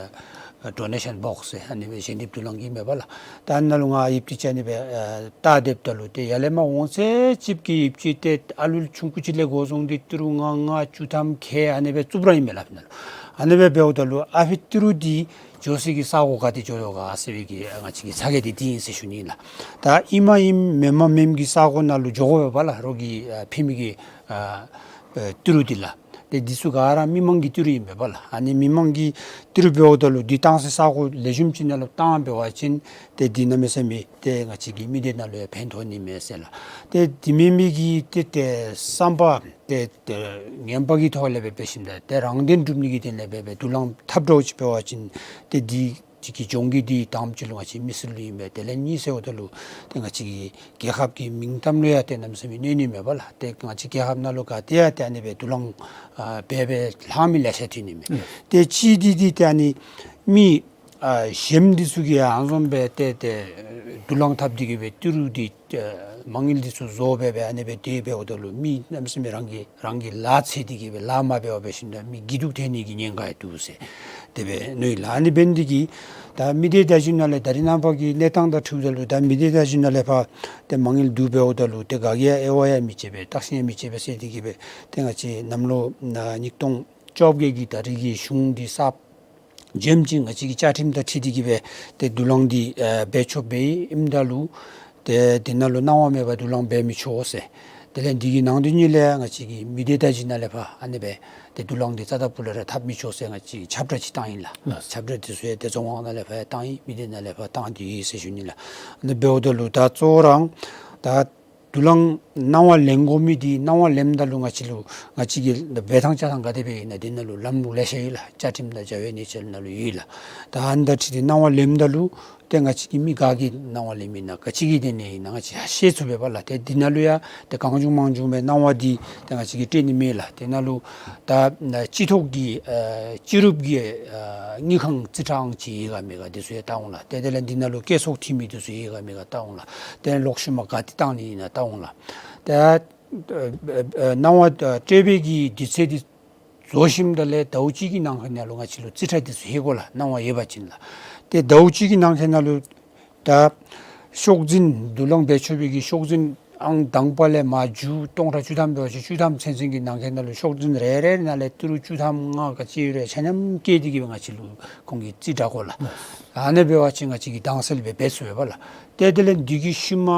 ཨ་ཌོ་ནེ་ཤཱན་བོགསི་ཟེར་ཨ་ནི་སྦེ་ཞལ་འདེབས་དུག་རླངས་ཀྱི་མས་པ་ལགས། ད་ཨ་ནཱ་ལུ་ང་ཡིབ་སྟེ་ཅིག་ཨ་ནི་སྦེ་ཨ་བལྟ་སྡོདཔ་ད་ལུ་ཏེ་ཡར་ལས་མར་འོང་ཚད་ཅིག་གི་ཡིབ་ཅི་ཏེ་ཨ་ལུ་ཆུང་ཀུ་ཅིག་ལས་འགོ་བཟུང་སྟེ་ཏི་རུ་ལྔ་ལྔ་བཅུ་ཐམ་ཁལ་ཨ་ནི་སྦེ་བཙུགསཔ་ར་ཨིན་མས་ལགས། ཨ་ནཱ་ལུ་ཨ་ནི་སྦེ་འབདཝ་ད་ལུ་ཨ་ཕི་ཏི་རུ་འདི་འགྱོ་སའི་གི་ས་གོ་ག་ཏེ་འགྱོ་དོ་ག་ཟེར་བའི་གི་ང་བཅས་ཀྱི་ཚ་གྱང་འདི་འདི་ཨིན་ཟེར་ཞུ་ནི་ལགས། ད་ཨིནམ་ཨིནམ་མེནམ་མེནམ་གི་ས་གོ་ནང་ལུ་འགྱོ་དགོ་པས་པ་ལགས། རོགས་ཀྱིས་ཨ་ཕུལ་མི་གི་ཨ་ཨ་ཏི་རུ་འདི་ལགས། ཏེ་འདི་ཚུ་ག་ར་མི་མང་གི་ཏི་རུ་ཨིན་པས་པ་ལགས། ཨ་ནི་མི་མང་གི་ཏི་རུ་འབདཝ་ད་ལུ་འདི་བཏང་སའི་ས་གོ་ལེགས་ཤོམ་ཅིག་ནང་ལུ་བཏང་འབད་བ་ཅིན་ཏེ་འདི་གནམ་མེད་ས་མེད་ཏེ་ང་བཅས་ཀྱི་མི་སྡེ་ནང་ལུ་ཡང་ཕན་ཐོགས་ནི་མས་ཟེར་ལགས། ཏེ་འདི་མེན་མི་གི་ཏེ་ཏེ་བསམ་པ་ཏེ་ཏེ་ངན་པ་གི་ཐོག་ལས་འབད་འབད་ཞིནམ་ད་ཏེ་རང་དོན་སྒྲུབ་ནི་གི་དོན་ལས་འབད་འབད་དུག་རླངས་འཐབ་འགྱོཝ་ཅིག་འབད་བ་ཅིན་ཏེ་འདི་གཅིག་གི་གྱོང་གུད་འདི་དང་པ་ཅིག་ལུ་ང་བཅས་མི་སེར་ལུ་ཨིན་པས། དེ་ལས་གཉིས་ཟེརཝ་ད་ལུ་ཏེ་ང་བཅས་ཀྱི་རྒྱལ་ཁབ་ཀྱི་མིང་གཏམ་ལུ་ཡང་ཏེ་གནམ་མེད་ས་མེད་གནོད་ནི་མས་པ་ལགས། ཏེ་ང་བཅས་རྒྱལ་ཁབ་ནང་ལུ་ག་ཏེ་ཡང་ཏེ་ཨ་ནི་སྦེ་དུག་རླངས་ཨ་འབད་འབད་ལྷག་མི་ལེ་ཤ་ཐོན་ནི་མས། ཨུམ་ཏེ་གཅིག་འདི་འདི་ཏེ་ཨ་ནི་མི་ཨ་གཞན་འདི་ཚུ་གིས་ཨ་ནི་བཟུམ་སྦེ་ཏེ་ཏེ་དུག་རླངས་འཐབ་སྟེ་གི་སྦེ་ཏི་རུ་འདི་ཨ་མ་དངུལ་འདི་ཚུ་བཟོ་སྦེ་སྦེ་ཨ་ནི་སྦེ་དེ་འབདཝ་ད་ལུ་མི་གནམ་མེད་ས་མེད་རང་གི་རང་གི་ལཱ་འཚོལ་ཏེ་གི་སྦེ་ལཱ་མ་འབད་བར་འབད་ཞིནམ་ད་མི་སྐྱིད་སྡུག་ཐོན་ནི་གི་ཉེན་ཁ་ཡང་འདུག་ཟེར་དེ་སྦེ་མནོ་ཡི་ལགས། ཨ་ནི་འབད་ནི་འདི་གིས་ད་མི་སྡེ་བརྡ་བརྒྱུད་ནང་ལས་ད་རེས་ནངས་པ་གི་གནས་སྟངས་དང་འཁྲིལཝ་ད་ལུ་ད་མི་སྡེ་བརྡ་བརྒྱུད་ནང་ལས་ཕར་ཏེ་མ་དངུལ་བསྡུ་འབདཝ་ད་ལུ་ཏེ་ག་གིས་ཡང་དབྱེ་བ་ཡང་མི་ཕྱེ་བས་བརྟག་ཞིབ་ཡང་མི་བྱེད་པས་ཟེར་ཏེ་གི་སྦེ་ཏེ་ང་བཅས་གནམ་ལོ་ཨ་ཉིས་སྟོང་བཅོ་བརྒྱད་ཀྱི་ད་རེས་ཀྱི་གཞུང་འདི་གསརཔ་འགྱོ་མི་ཅིག་ང་བཅས་ཀྱི་བཅའ་ཁྲིམས་དང་འཁྲིལ་ཏེ་གི་སྦེ་ཏེ་དུག་རླངས་འདི་ཨ་འབད་ཆོག་པའི་ཨིནམ་ད་ལུ་ཏེ་འདི་ནང་ལུ་གནང་བ་མེད་པར་དུག་རླངས་འབད་མི་ཆོག་ཟེར། དེ་ལས་འདི་གི་ནང་དོན་ཉིད་ལས་ང་བཅས་ཀྱི་མི་སྡེ་བརྡ་བརྒྱུད་ནང་ལས་ཕར་ཨ་ནི་སྦེ་ཏེ་དུག་རླངས་འདི་རྩ་དང་ཕུ་ལས་ར་འཐབ་མི་ཆོག་ཟེར་ང་བཅས་ཁྱབ་བསྒྲགས་ཅིག་བཏང་ཡི་ལགས། ལགས། ཁྱབ་བསྒྲགས་འདི་ཚུ་ཡང་ཏེ་རྫོང་ཁག་ནང་ལས་ཕར་ཡང་བཏང་ཡི། མི་སྡེ་ནང་ལས་ཕར་བཏང་སྟེ་ཡོད་ཟེར་ཞུ་ནི་ལགས། ཨ་ནི་འབདཝ་ད་ལུ་ད་གཙོ་བོ་ར་ད་དུག་རླངས་གནང་བ་ལེན་དགོ་མི་འདི་གནང་བ་ལེནམ་ད་ལུ་ང་བཅས་ལུ་ང་བཅས་ཀྱི་འབད་ཐངས་བཅའ་ཐངས་ག་དེ་སྦེ་ཨིན་ན་འདི་ནང་ལུ་ལམ་ལུགས་ལེ་ཤ་ཡོད་ལགས། བཅའ་ཁྲིམས་དང་བྱ་བའི་གནས་ཚད་ནང་ལུ་ཡོད་ལགས། ད་ཨ་ནི་དང་འཁྲིལ་ཏེ་གནང་བ་ལེནམ་ད་ལུ་ཏེ་ང་བཅས་ཀྱི་མི་ག་གིས་གནང་བ་ལེན་མི་ཨིན་ན་ག་ཅི་གི་དོན་ལས་ཨིན་ན་ང་བཅས་ཧ་ཤེས་ཚུགས་པས་པ་ལགས། ཏེ་འདི་ནང་ལུ་ཡང་ཏེ་གང་བྱུང་མང་བྱུང་སྦེ་གནང་བ་འདི་ཏེ་ང་བཅས་ཀྱིས་སྤྲོད་ནི་མེད་ལགས། དེ་ནང་ལུ་ད་སྤྱི་ཐོག་གི་ཨ་སྤྱི་རུབ་ཀྱི་ཨ་དངུལ་ཁང་རྩིས་ཁྲའང་ཅིག་ཡོད་ག་མེད་ག་འདི་ཚུ་ཡང་བལྟ་འོང་ལགས། ཏེ་དེ་ལས་འདི་ནང་ལུ་བཀོད་ཚོགས་འཐུས་མི་འདི་ཚུ་ཡོད་ག་མེད་ག་བལྟ་འོང་ལགས། ཏེ་ལོག་ཤུལ་མ་ག་ཏེ་བཏང་ནི་ཨིན་ན་བལྟ་འོང་ལགས། ཏེ་ཨ་ཨ་གནང་བ་ཨ་སྤྲོད་པའི་གི་དུས་ཚོད་འདི་རྫོགས་ཞིནམ་ད་ལས་ཟླཝ་གཅིག་གི་ནང་འཁོད་ནང་ལུ་ང་བཅས་ལུ་རྩིས་ཁྲ་འདི་ཚུ་ལྷོད་དགོ་ལགས། གནང་བ་ཡོད་པ་ཅིན་ལགས། ཏེ་ཟླཝ་གཅིག་གི་ནང་འཁོད་ནང་ལུ་ད་ཤོག་འཛིན་དུག་རླངས་འབད་ཆོག་པའི་གི་ཤོག་འཛིན་ཨང་དང་པ་ལས་མར་མཇུག་སྟོང་ཕྲག་བཅུ་ཐམ་འབད་བ་ཅིན་བཅུ་ཐམ་ཚུན་ཚོད་ཀྱི་ནང་འཁོད་ནང་ལུ་ཤོག་འཛིན་རེ་རེ་ནང་ལས་ཏི་རུ་བཅུ་ཐམ་ལྔ་ག་ཅི་ཡོད་རུང་ཆ་མཉམ་བཀལ་ཏེ་གི་སྦེ་ང་བཅས་ལུ་ཁོང་གིས་རྩིས་དྲག་དགོ་ལགས། ཨ་ནི་འབད་བ་ཅིན་ང་བཅས་ཀྱིས་དྭངས་གསལ་སྦེ་འབད་ཚུགས་པས་པ་ལགས། ཏེ་དེ་ལས་འདི་གི་ཤུལ་མ་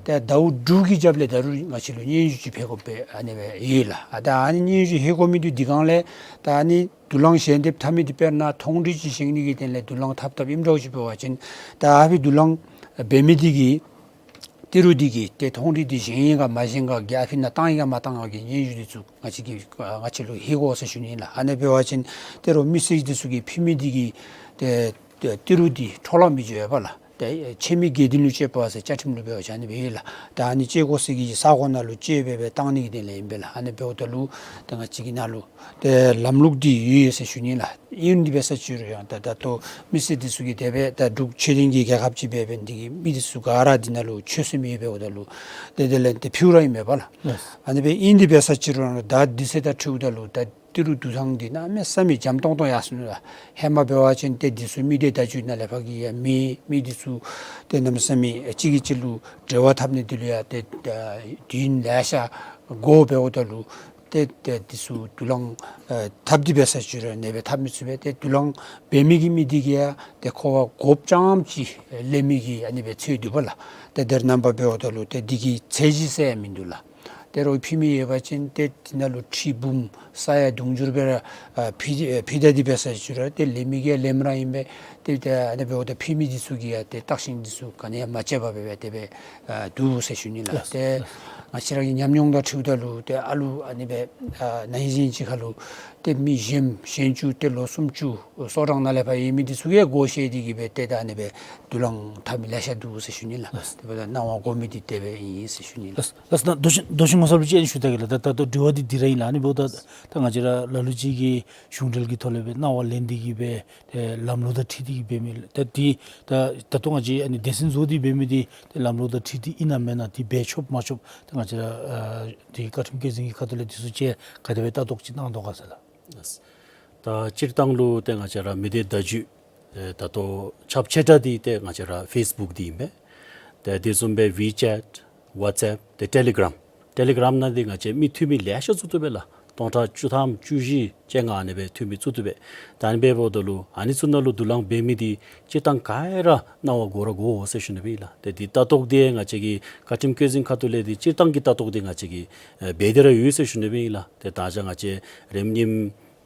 ཏེ་ཟླཝ་དྲུག་གི་རྒྱབ་ལས་ད་རུང་ང་བཅས་ལུ་སྙན་ཞུ་ཅིག་ཕུལ་དགོཔ་སྦེ་ཨ་ནི་སྦེ་ཡོད་ལགས། ཨ་ད་ཨ་ནི་སྙན་ཞུ་ཕུལ་དགོ་མི་འདི་འདི་སྒང་ལས་ད་ཨ་ནི་དུག་རླངས་ཞལ་འདེབས་འཐབ་མི་འདི་དཔེར་ན་མཐོང་གྲོལ་ཅིག་བཞེངས་ནི་གི་དོན་ལས་དུག་རླངས་འཐབ་འཐབ་ཨིནམ་འདྲཝ་ཅིག་འབད་བ་ཅིན་ད་ཨ་ཕི་དུག་རླངས་འབད་མི་འདི་གིས་ཏི་རུ་འདི་གི་ཏེ་མཐོང་གྲོལ་འདི་བཞེངས་ཡི་ག་མ་བཞེངས་ག་གི་ཨ་ཕི་ནང་བཏང་ཡི་ག་མ་བཏང་ག་གི་སྙན་ཞུ་འདི་ཚུ་ང་བཅས་ཀྱིས་ང་བཅས་ལུ་ཕུལ་དགོ་ཟེར་ཞུ་ནི་ལགས། ཨ་ནི་འབད་བ་ཅིན་ཏེ་རོགས་མི་སེར་འདི་ཚུ་གིས་ཕུལ་མི་འདི་གི་ཏེ་ཏི་རུ་འདི་འཕྲོ་བརླག་མི་འགྱོ་བས་པ་ལགས། ཏེ་ཆེན་མི་དགེ་འདུན་ལུ་བཅར་བར་ཟེར་བཅའ་ཁྲིམས་ལུ་འབད་བ་ཅིན་ཨ་ནི་སྦེ་ཡོད་ལགས། ད་ཨ་ནི་བཅར་དགོ་ཟེར་གྱི་ས་གོ་ནང་ལུ་བཅར་སྦེ་སྦེ་བཏང་ནི་གི་དོན་ལས་ཨིན་པས་ལགས། ཨ་ནི་འབདཝ་ད་ལུ་ཏེ་ང་བཅས་ཀྱི་ནང་ལུ་ཏེ་ལམ་ལུགས་འདི་ཡོད་ཡོད་ཟེར་ཞུ་ནི་ལགས། ཨིན་དེ་འབད་ས་ཅིག་རུང་ཡང་ད་ད་ལྟོ་མི་སེར་འདི་ཚུ་གིས་དེ་སྦེ་ད་འབྲུག་ཆོས་ལྡན་གྱི་རྒྱལ་ཁབ་ཅིག་འབད་འབད་ནི་འདི་གིས་མི་འདི་ཚུ་ག་ར་འདི་ནང་ལུ་ཆོས་སེམས་ཡོད་འབདཝ་ད་ལུ་ཏེ་དེ་ལས་ཏེ་ཕུལ་ར་ཨིན་མས་པ་ལགས། ལགས། ཨ་ནི་སྦེ་ཨིན་དེ་འབད་ས་ཅིག་རུང་ད་དུས་ཚོད་དང་འཁྲིལཝ་ད་ལུ་ད་ཏི་རུ་འདུ་ཁང་འདི་གནམ་མེད་ས་མེད་འཇམ་ཏོང་ཏོ་ཡར་སོང་ནུག་ལགས། ཧེ་མ་འབད་བ་ཅིན་ཏེ་འདི་ཚུ་མི་སྡེ་བརྡ་བརྒྱུད་ནང་ལས་ཕར་གྱི་ཡང་མེད། མི་འདི་ཚུ་ཏེ་གནམ་མེད་ས་མེད་གཅིག་གིས་གཅིག་ལུ་འབྲེལ་བ་འཐབ་ནི་འདི་ལུ་ཡང་ཏེ་ཨ་དུས་ཡུན་ལེ་ཤ་འགོར་འབདཝ་ད་ལུ་ཏེ་ཏེ་འདི་ཚུ་དུག་རླངས་ཨ་འཐབ་སྟེ་འབད་ས་ཅིག་རུང་ཨ་ནི་སྦེ་འཐབ་མི་ཚུགས་པས། ཏེ་དུག་རླངས་འབད་མི་གི་མི་འདི་གིས་ཡང་ཏེ་ཁོ་བ་དགོཔ་ཙམ་ཅིག་ལེན་མི་གི་ཨ་ནི་སྦེ་ཚུད་འདུག་པ་ལགས། ཏེ་དེ་རྣམ་པ་འབདཝ་ད་ལུ་ཏེ་འདི་གི་ཚད་གཞི་ཟེར་ཡང་མིན་འདུག་ལགས། ཏེ་རོགས་ཕུལ་མི་ཡོད་པ་ཅིན་ཏེ་འདི་ནང་ལུ་ཁྲི་འབུམ་ས་ཡ་དུང་ཕྱུར་སྦེ་ར་ཨ་ཕུལ་ཨ་ཕུལ་ད་དེ་འབད་ས་ཅིག་རུང་ཏེ་ལེན་མི་གིས་ཡང་ལེནམ་ར་ཨིན་པས། ཏེ་ཏེ་ཨ་ནི་འབདཝ་ད་ཕུལ་མི་འདི་ཚུ་གིས་ཡང་ཏེ་བརྟག་ཞིབ་འདི་ཚུ་ག་ནི་ཡང་མ་དཔྱད་པར་སྦེ་སྦེ་དེ་སྦེ་ཨ་འདུག་ཟེར་ཞུ་ནི་ལགས། ལགས། ཏེ་ལགས། ང་བཅས་ར་གི་ཉམས་མྱོང་དང་འཁྲིལཝ་ད་ལུ་ཏེ་ཨ་ལུ་ཨ་ནི་སྦེ་ཨ་ན་ཧིང་གཞེས་ཧིང་ཅིག་ཁར་ལུ་ཏེ་མི་གཞོནམ་གཞོན་བཅུད་ཏེ་ལོ་སུམ་ཅུ་སོ་གྲངས་ནང་ལས་ཕར་ཡོད་མི་འདི་ཚུ་གིས་སྒོ་ཕྱེ་སྟེ་གིས་སྦེ་ཏེ་ད་ཨ་ནི་སྦེ་དུག་རླངས་འཐབ་མི་ལེ་ཤ་འདུག་ཟེར་ཞུ་ནི་ལགས། ལགས། དེ་འབདཝ་ད་གནང་བ་དགོ་མི་འདི་དེ་སྦེ་ཨིན་ཟེར་ཞུ་ནི་ལགས། ལགས། ལགས། ད་མདོ་ཆེན་མདོ་ཆེན་ངོ་མཚར་ལུ་ཅིག་ཞུ་ད་གེ་ལགས། ད་ད་ལྟོ་དྲི་བ་འདི་འདི་ར་ཨིན་ལགས། ཨ་ནི་འབདཝ་ད་ད་ང་བཅས་ར་ལ་ལུ་ཅིག་གིས་གཞུང་འབྲེལ་གྱི་ཐོག་ལས་སྦེ་གནང་བ་ལེན་ཏེ་གིས་སྦེ་ཏེ་ལམ་ལུགས་དང་འཁྲིལ་ཏེ་གིས་འབད་མི་ལགས། ད་འདི་ད་ད་ལྟོ་ང་བཅས་ཨ་ནི་སྡེ་ཚན་བཟོ་སྟེ་འབད་མི་འདི་ཏེ་ལམ་ལུགས་དང་འཁྲིལ་ཏེ་ཨིན་ན་མེན་ན་འདི་འབད་ཆོག་མ་ཆོག་ད་ང་བཅས་ར་ཨ་འདི་བཀའ་ཁྲིམས་བཀོད་འཛིན་གྱི་ཁ་ཐུག་ལས་འདི་ཚུ་ཅིག་ག་དེ་སྦེ་ལྟ་རྟོག་ཅིག་གནང་དོ་ག་ཟེར་ལགས། ད་སྤྱིར་བཏང་ལུ་ཏེ་ང་བཅས་ར་མི་སྡེ་བརྡ་བརྒྱུད་ཨེ་ད་ལྟོ་ཁྱབ་ཆེ་དྲགས་འདི་ཏེ་ང་བཅས་ར་ཕེསི་བུཀ་འདི་ཨིན་པས། ཏེ་དེ་བཟུམ་སྦེ་ཝི་ཅེཊ་ཝཊས་ཨེཔ་ཏེ་ཊེ་ལི་གྲམ། ཊེ་ལི་གྲམ་ནང་འདི་ང་བཅས་མི་འཐུས་མི་ལེ་ཤ་བཙུགས་ཏེ་འབད་ལགས། སྟོང་ཕྲག་བཅུ་ཐམ་བཅུ་བཞི་ཅིག་ཨ་ནི་སྦེ་འཐུས་མི་བཙུགས་ཏེ་འབད། ད་ཨ་ནི་འབདཝ་ད་ལུ་ཨ་ནི་ཚུ་ནང་ལུ་དུག་རླངས་འབད་མི་འདི་སྤྱིར་བཏང་ག་ར་གནང་བ་དགོ་ར་དགོ་ཟེར་ཞུ་ནི་སྦེ་ཨིན་ལགས། ཏེ་འདི་ལྟ་རྟོག་འདི་ང་བཅས་ཀྱི་བཀའ་ཁྲིམས་བཀོད་འཛིན་ཁ་ཐུག་ལས་འདི་སྤྱིར་བཏང་གི་ལྟ་རྟོག་འདི་ང་བཅས་ཀྱིས་ཨེ་འབད་དེ་ར་ཡོད་ཟེར་ཞུ་ནི་སྦེ་ཨིན་ལགས། ཏེ་ད་ཅི་ང་བཅས་རེམ་ཉིམ་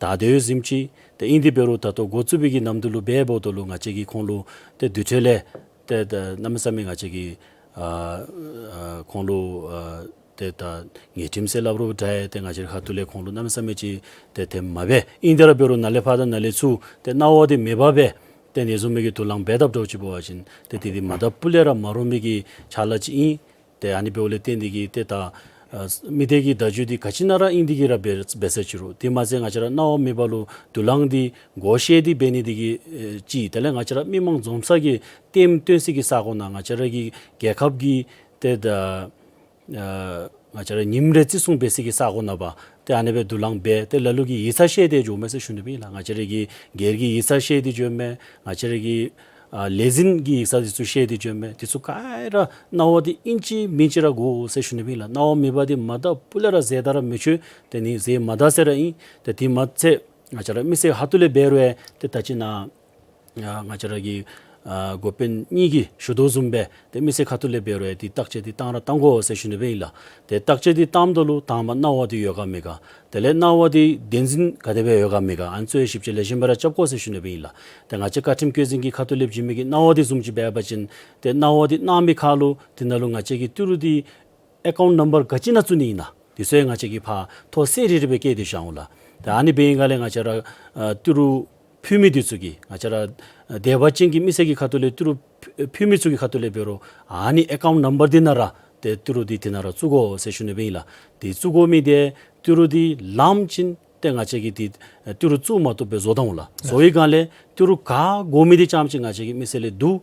ད་དེ་ཟེམ་ཅིག་ཏེ་ཨིན་དེ་འབད་རུང་ད་ལྟོ་འགོ་བཙུགས་པའི་གི་ནམ་དུས་ལུ་འབདཝ་ད་ལུ་ང་བཅས་ཀྱིས་ཁོང་ལུ་ཏེ་དུས་ཐོག་ལས་ཏེ་ད་གནམ་མེད་ས་མེད་ང་བཅས་ཀྱིས་ཨ་ཨ་ཁོང་ལུ་ཨ་ཏེ་ད་ཉེས་ཁྲིམས་ཟེར་སླབ་རུང་འདྲ་ཡང་ཏེ་ང་བཅས་ཁ་ཐུག་ལས་ཁོང་ལུ་གནམ་མེད་ས་མེད་ཅིག་ཏེ་དེ་མ་འབད། ཨིན་དེ་ར་འབད་རུང་ནཱ་ལས་ཕར་དང་ནཱ་ལས་ཚུར་ཏེ་གནང་བ་འདི་མེད་པར་སྦེ་ཏེ་ཨ་ནི་བཟུམ་མའི་གི་དུག་རླངས་འབད་དཔ་འདྲཝ་ཅིག་འབད་བ་ཅིན་ཏེ་དེ་འདི་མ་ད་སྤུ་ལས་ར་མ་རུང་མི་གི་ཕྱག་ལཱ་ཅིག་ཨིན། ཏེ་ཨ་ནི་འབདཝ་ལས་བརྟེན་ཏེ་གིས་ཏེ་ད་ཨ་མི་སྡེ་གི་བརྡ་བརྒྱུད་འདི་ག་ཅི་ནང་ར་ཨིན་ཏེ་གིས་ར་འབད་འབད་ས་ཅིག་རུང་དེ་མ་ཚད་ང་བཅས་ར་གནང་བ་མེད་པ་ལུ་དུག་རླངས་འདི་སྒོ་ཕྱེ་སྟེ་འབད་ནི་འདི་གིས་ཨེ་གཅིག་དེ་ལས་ང་བཅས་ར་མི་མང་འཛོམས་ས་གི་ལྟདམོ་སྟོན་ས་གི་ས་གོ་ནང་ང་བཅས་ར་གི་རྒྱལ་ཁབ་ཀྱི་ཏེ་ད་ཨ་ང་བཅས་ར་ཉིནམ་རེ་བརྩི་སྲུང་འབད་ས་གི་ས་གོ་ནང་པ་ཏེ་ཨ་ནི་སྦེ་དུག་རླངས་འབད་དེ་ལ་ལུ་གིས་ཡིག་ཚང་བཤལ་ཏེ་འགྱོཝ་མས་ཟེར་ཞུ་ནི་སྦེ་ཨིན་ལགས། ང་བཅས་ར་གི་སྒེར་གྱི་ཡིག་ཚང་བཤལ་ཏེ་འགྱོཝ་མས། ང་བཅས་ར་གི་ཨ་ལས་འཛིན་གྱི་ཡིག་ཚང་འདི་ཚུ་བཤལ་ཏེ་འགྱོཝ་མས། འདི་ཚུ་ག་ར་གནང་བ་འདི་ཨིན་ཅི་མིན་ཅི་ར་དགོ་ཟེར་ཞུ་ནི་སྦེ་ཨིན་ལགས། གནང་བ་མེད་པ་འདི་མ་ད་སྤུ་ལས་ར་ཟེར་ད་ར་མི་ཆོག། ཏེ་ཨ་ནི་ཟེར་མ་ད་ཟེར་ར་ཨིན། ཏེ་དེ་མ་ཚད་ང་བཅས་ར་མི་སེར་ཁ་ཐུག་ལས་འབད་རུང་ཡང་ཏེ་ད་ཅི་ནཱ་ཨ་ང་བཅས་ར་གི་ཨ་འགོ་དཔོན་གཉིས་ཀྱིས་ཞུ་དོ་བཟུམ་སྦེ་ཏེ་མི་སེར་ཁ་ཐུག་ལས་འབད་རུང་ཡང་ཏེ་བརྟག་དཔྱད་འདི་བཏང་ར་བཏང་དགོ་ཟེར་ཞུ་ནི་སྦེ་ཨིན་ལགས། ཏེ་བརྟག་དཔྱད་འདི་བཏངམ་ད་ལུ་དང་པ་གནང་བ་འདི་ཡོད་ག་མེད་ག། དེ་ལས་གནང་བ་འདི་བདེན་འཛིན་ག་དེ་སྦེ་ཡོད་ག་མེད་ག། ཨ་ནི་ཚུ་ཡང་ཞིབ་དཔྱད་ལེགས་ཤོམ་སྦེ་ར་རྐྱབ་དགོ་ཟེར་ཞུ་ནི་སྦེ་ཨིན་ལགས། ཏེ་ང་བཅས་བཀའ་ཁྲིམས་བཀོད་འཛིན་གྱི་ཁ་ཐུག་ལས་བྱིན་མི་གི་གནང་བ་འདི་བཟུམ་ཅིག་འབད་བ་ཅིན་ཏེ་གནང་བ་འདི་གནང་མི་ཁར་ལུ་དེ་ནང་ལུ་ང་བཅས་ཀྱི་ཏི་རུ་འདི་ཨེ་ཀའུནཊ་ནམ་བར་ག་ཅི་ནང་བཙུགས་ནི་ཨིན་ན་འདི་ཚུ་ཡང་ང་བཅས་ཀྱིས་ཕར་ཐོ་གསལ་རི་རི་སྦེ་བཀོད་དེ་བཞག་འོང་ལགས། ཏེ་ཨ་ནི་འབད་བའི་སྒང་ལས་ང་བཅས་ར་ཨ་ཏི་རུ་ཕུལ་མི་འདི་ཚུ་གིས་ང་བཅས་ར་ཨ་དད་པ་ཅན་གྱི་མི་སེར་གྱི་ཁ་ཐུག་ལས་ཏི་རུ་ཕུལ་མི་ཚུ་གི་ཁ་ཐུག་ལས་འབད་རུང་ཨ་ནི་ཨེ་ཀའུནཊ་ནམ་བར་འདི་ནང་ར་ཏེ་ཏི་རུ་འདི་དེ་ནང་ར་བཙུགས་དགོ་ཟེར་ཞུ་ནི་སྦེ་ཨིན་ལགས། ཏེ་བཙུགས་དགོ་མི་འདི་ཏི་རུ་འདི་ལངམ་ཅིག་ཏེ་ང་བཅས་ཀྱིས་ཏེ་ཏི་རུ་བཙུགས་མ་བཏུབ་སྦེ་བཟོ་ད་འོང་ལགས། བཟོ་བའི་སྒང་ལས་ཏི་རུ་ག་དགོ་མི་འདི་རྐྱངམ་ཅིག་ང་བཅས་ཀྱི་མི་སེར་ལས་བསྡུ།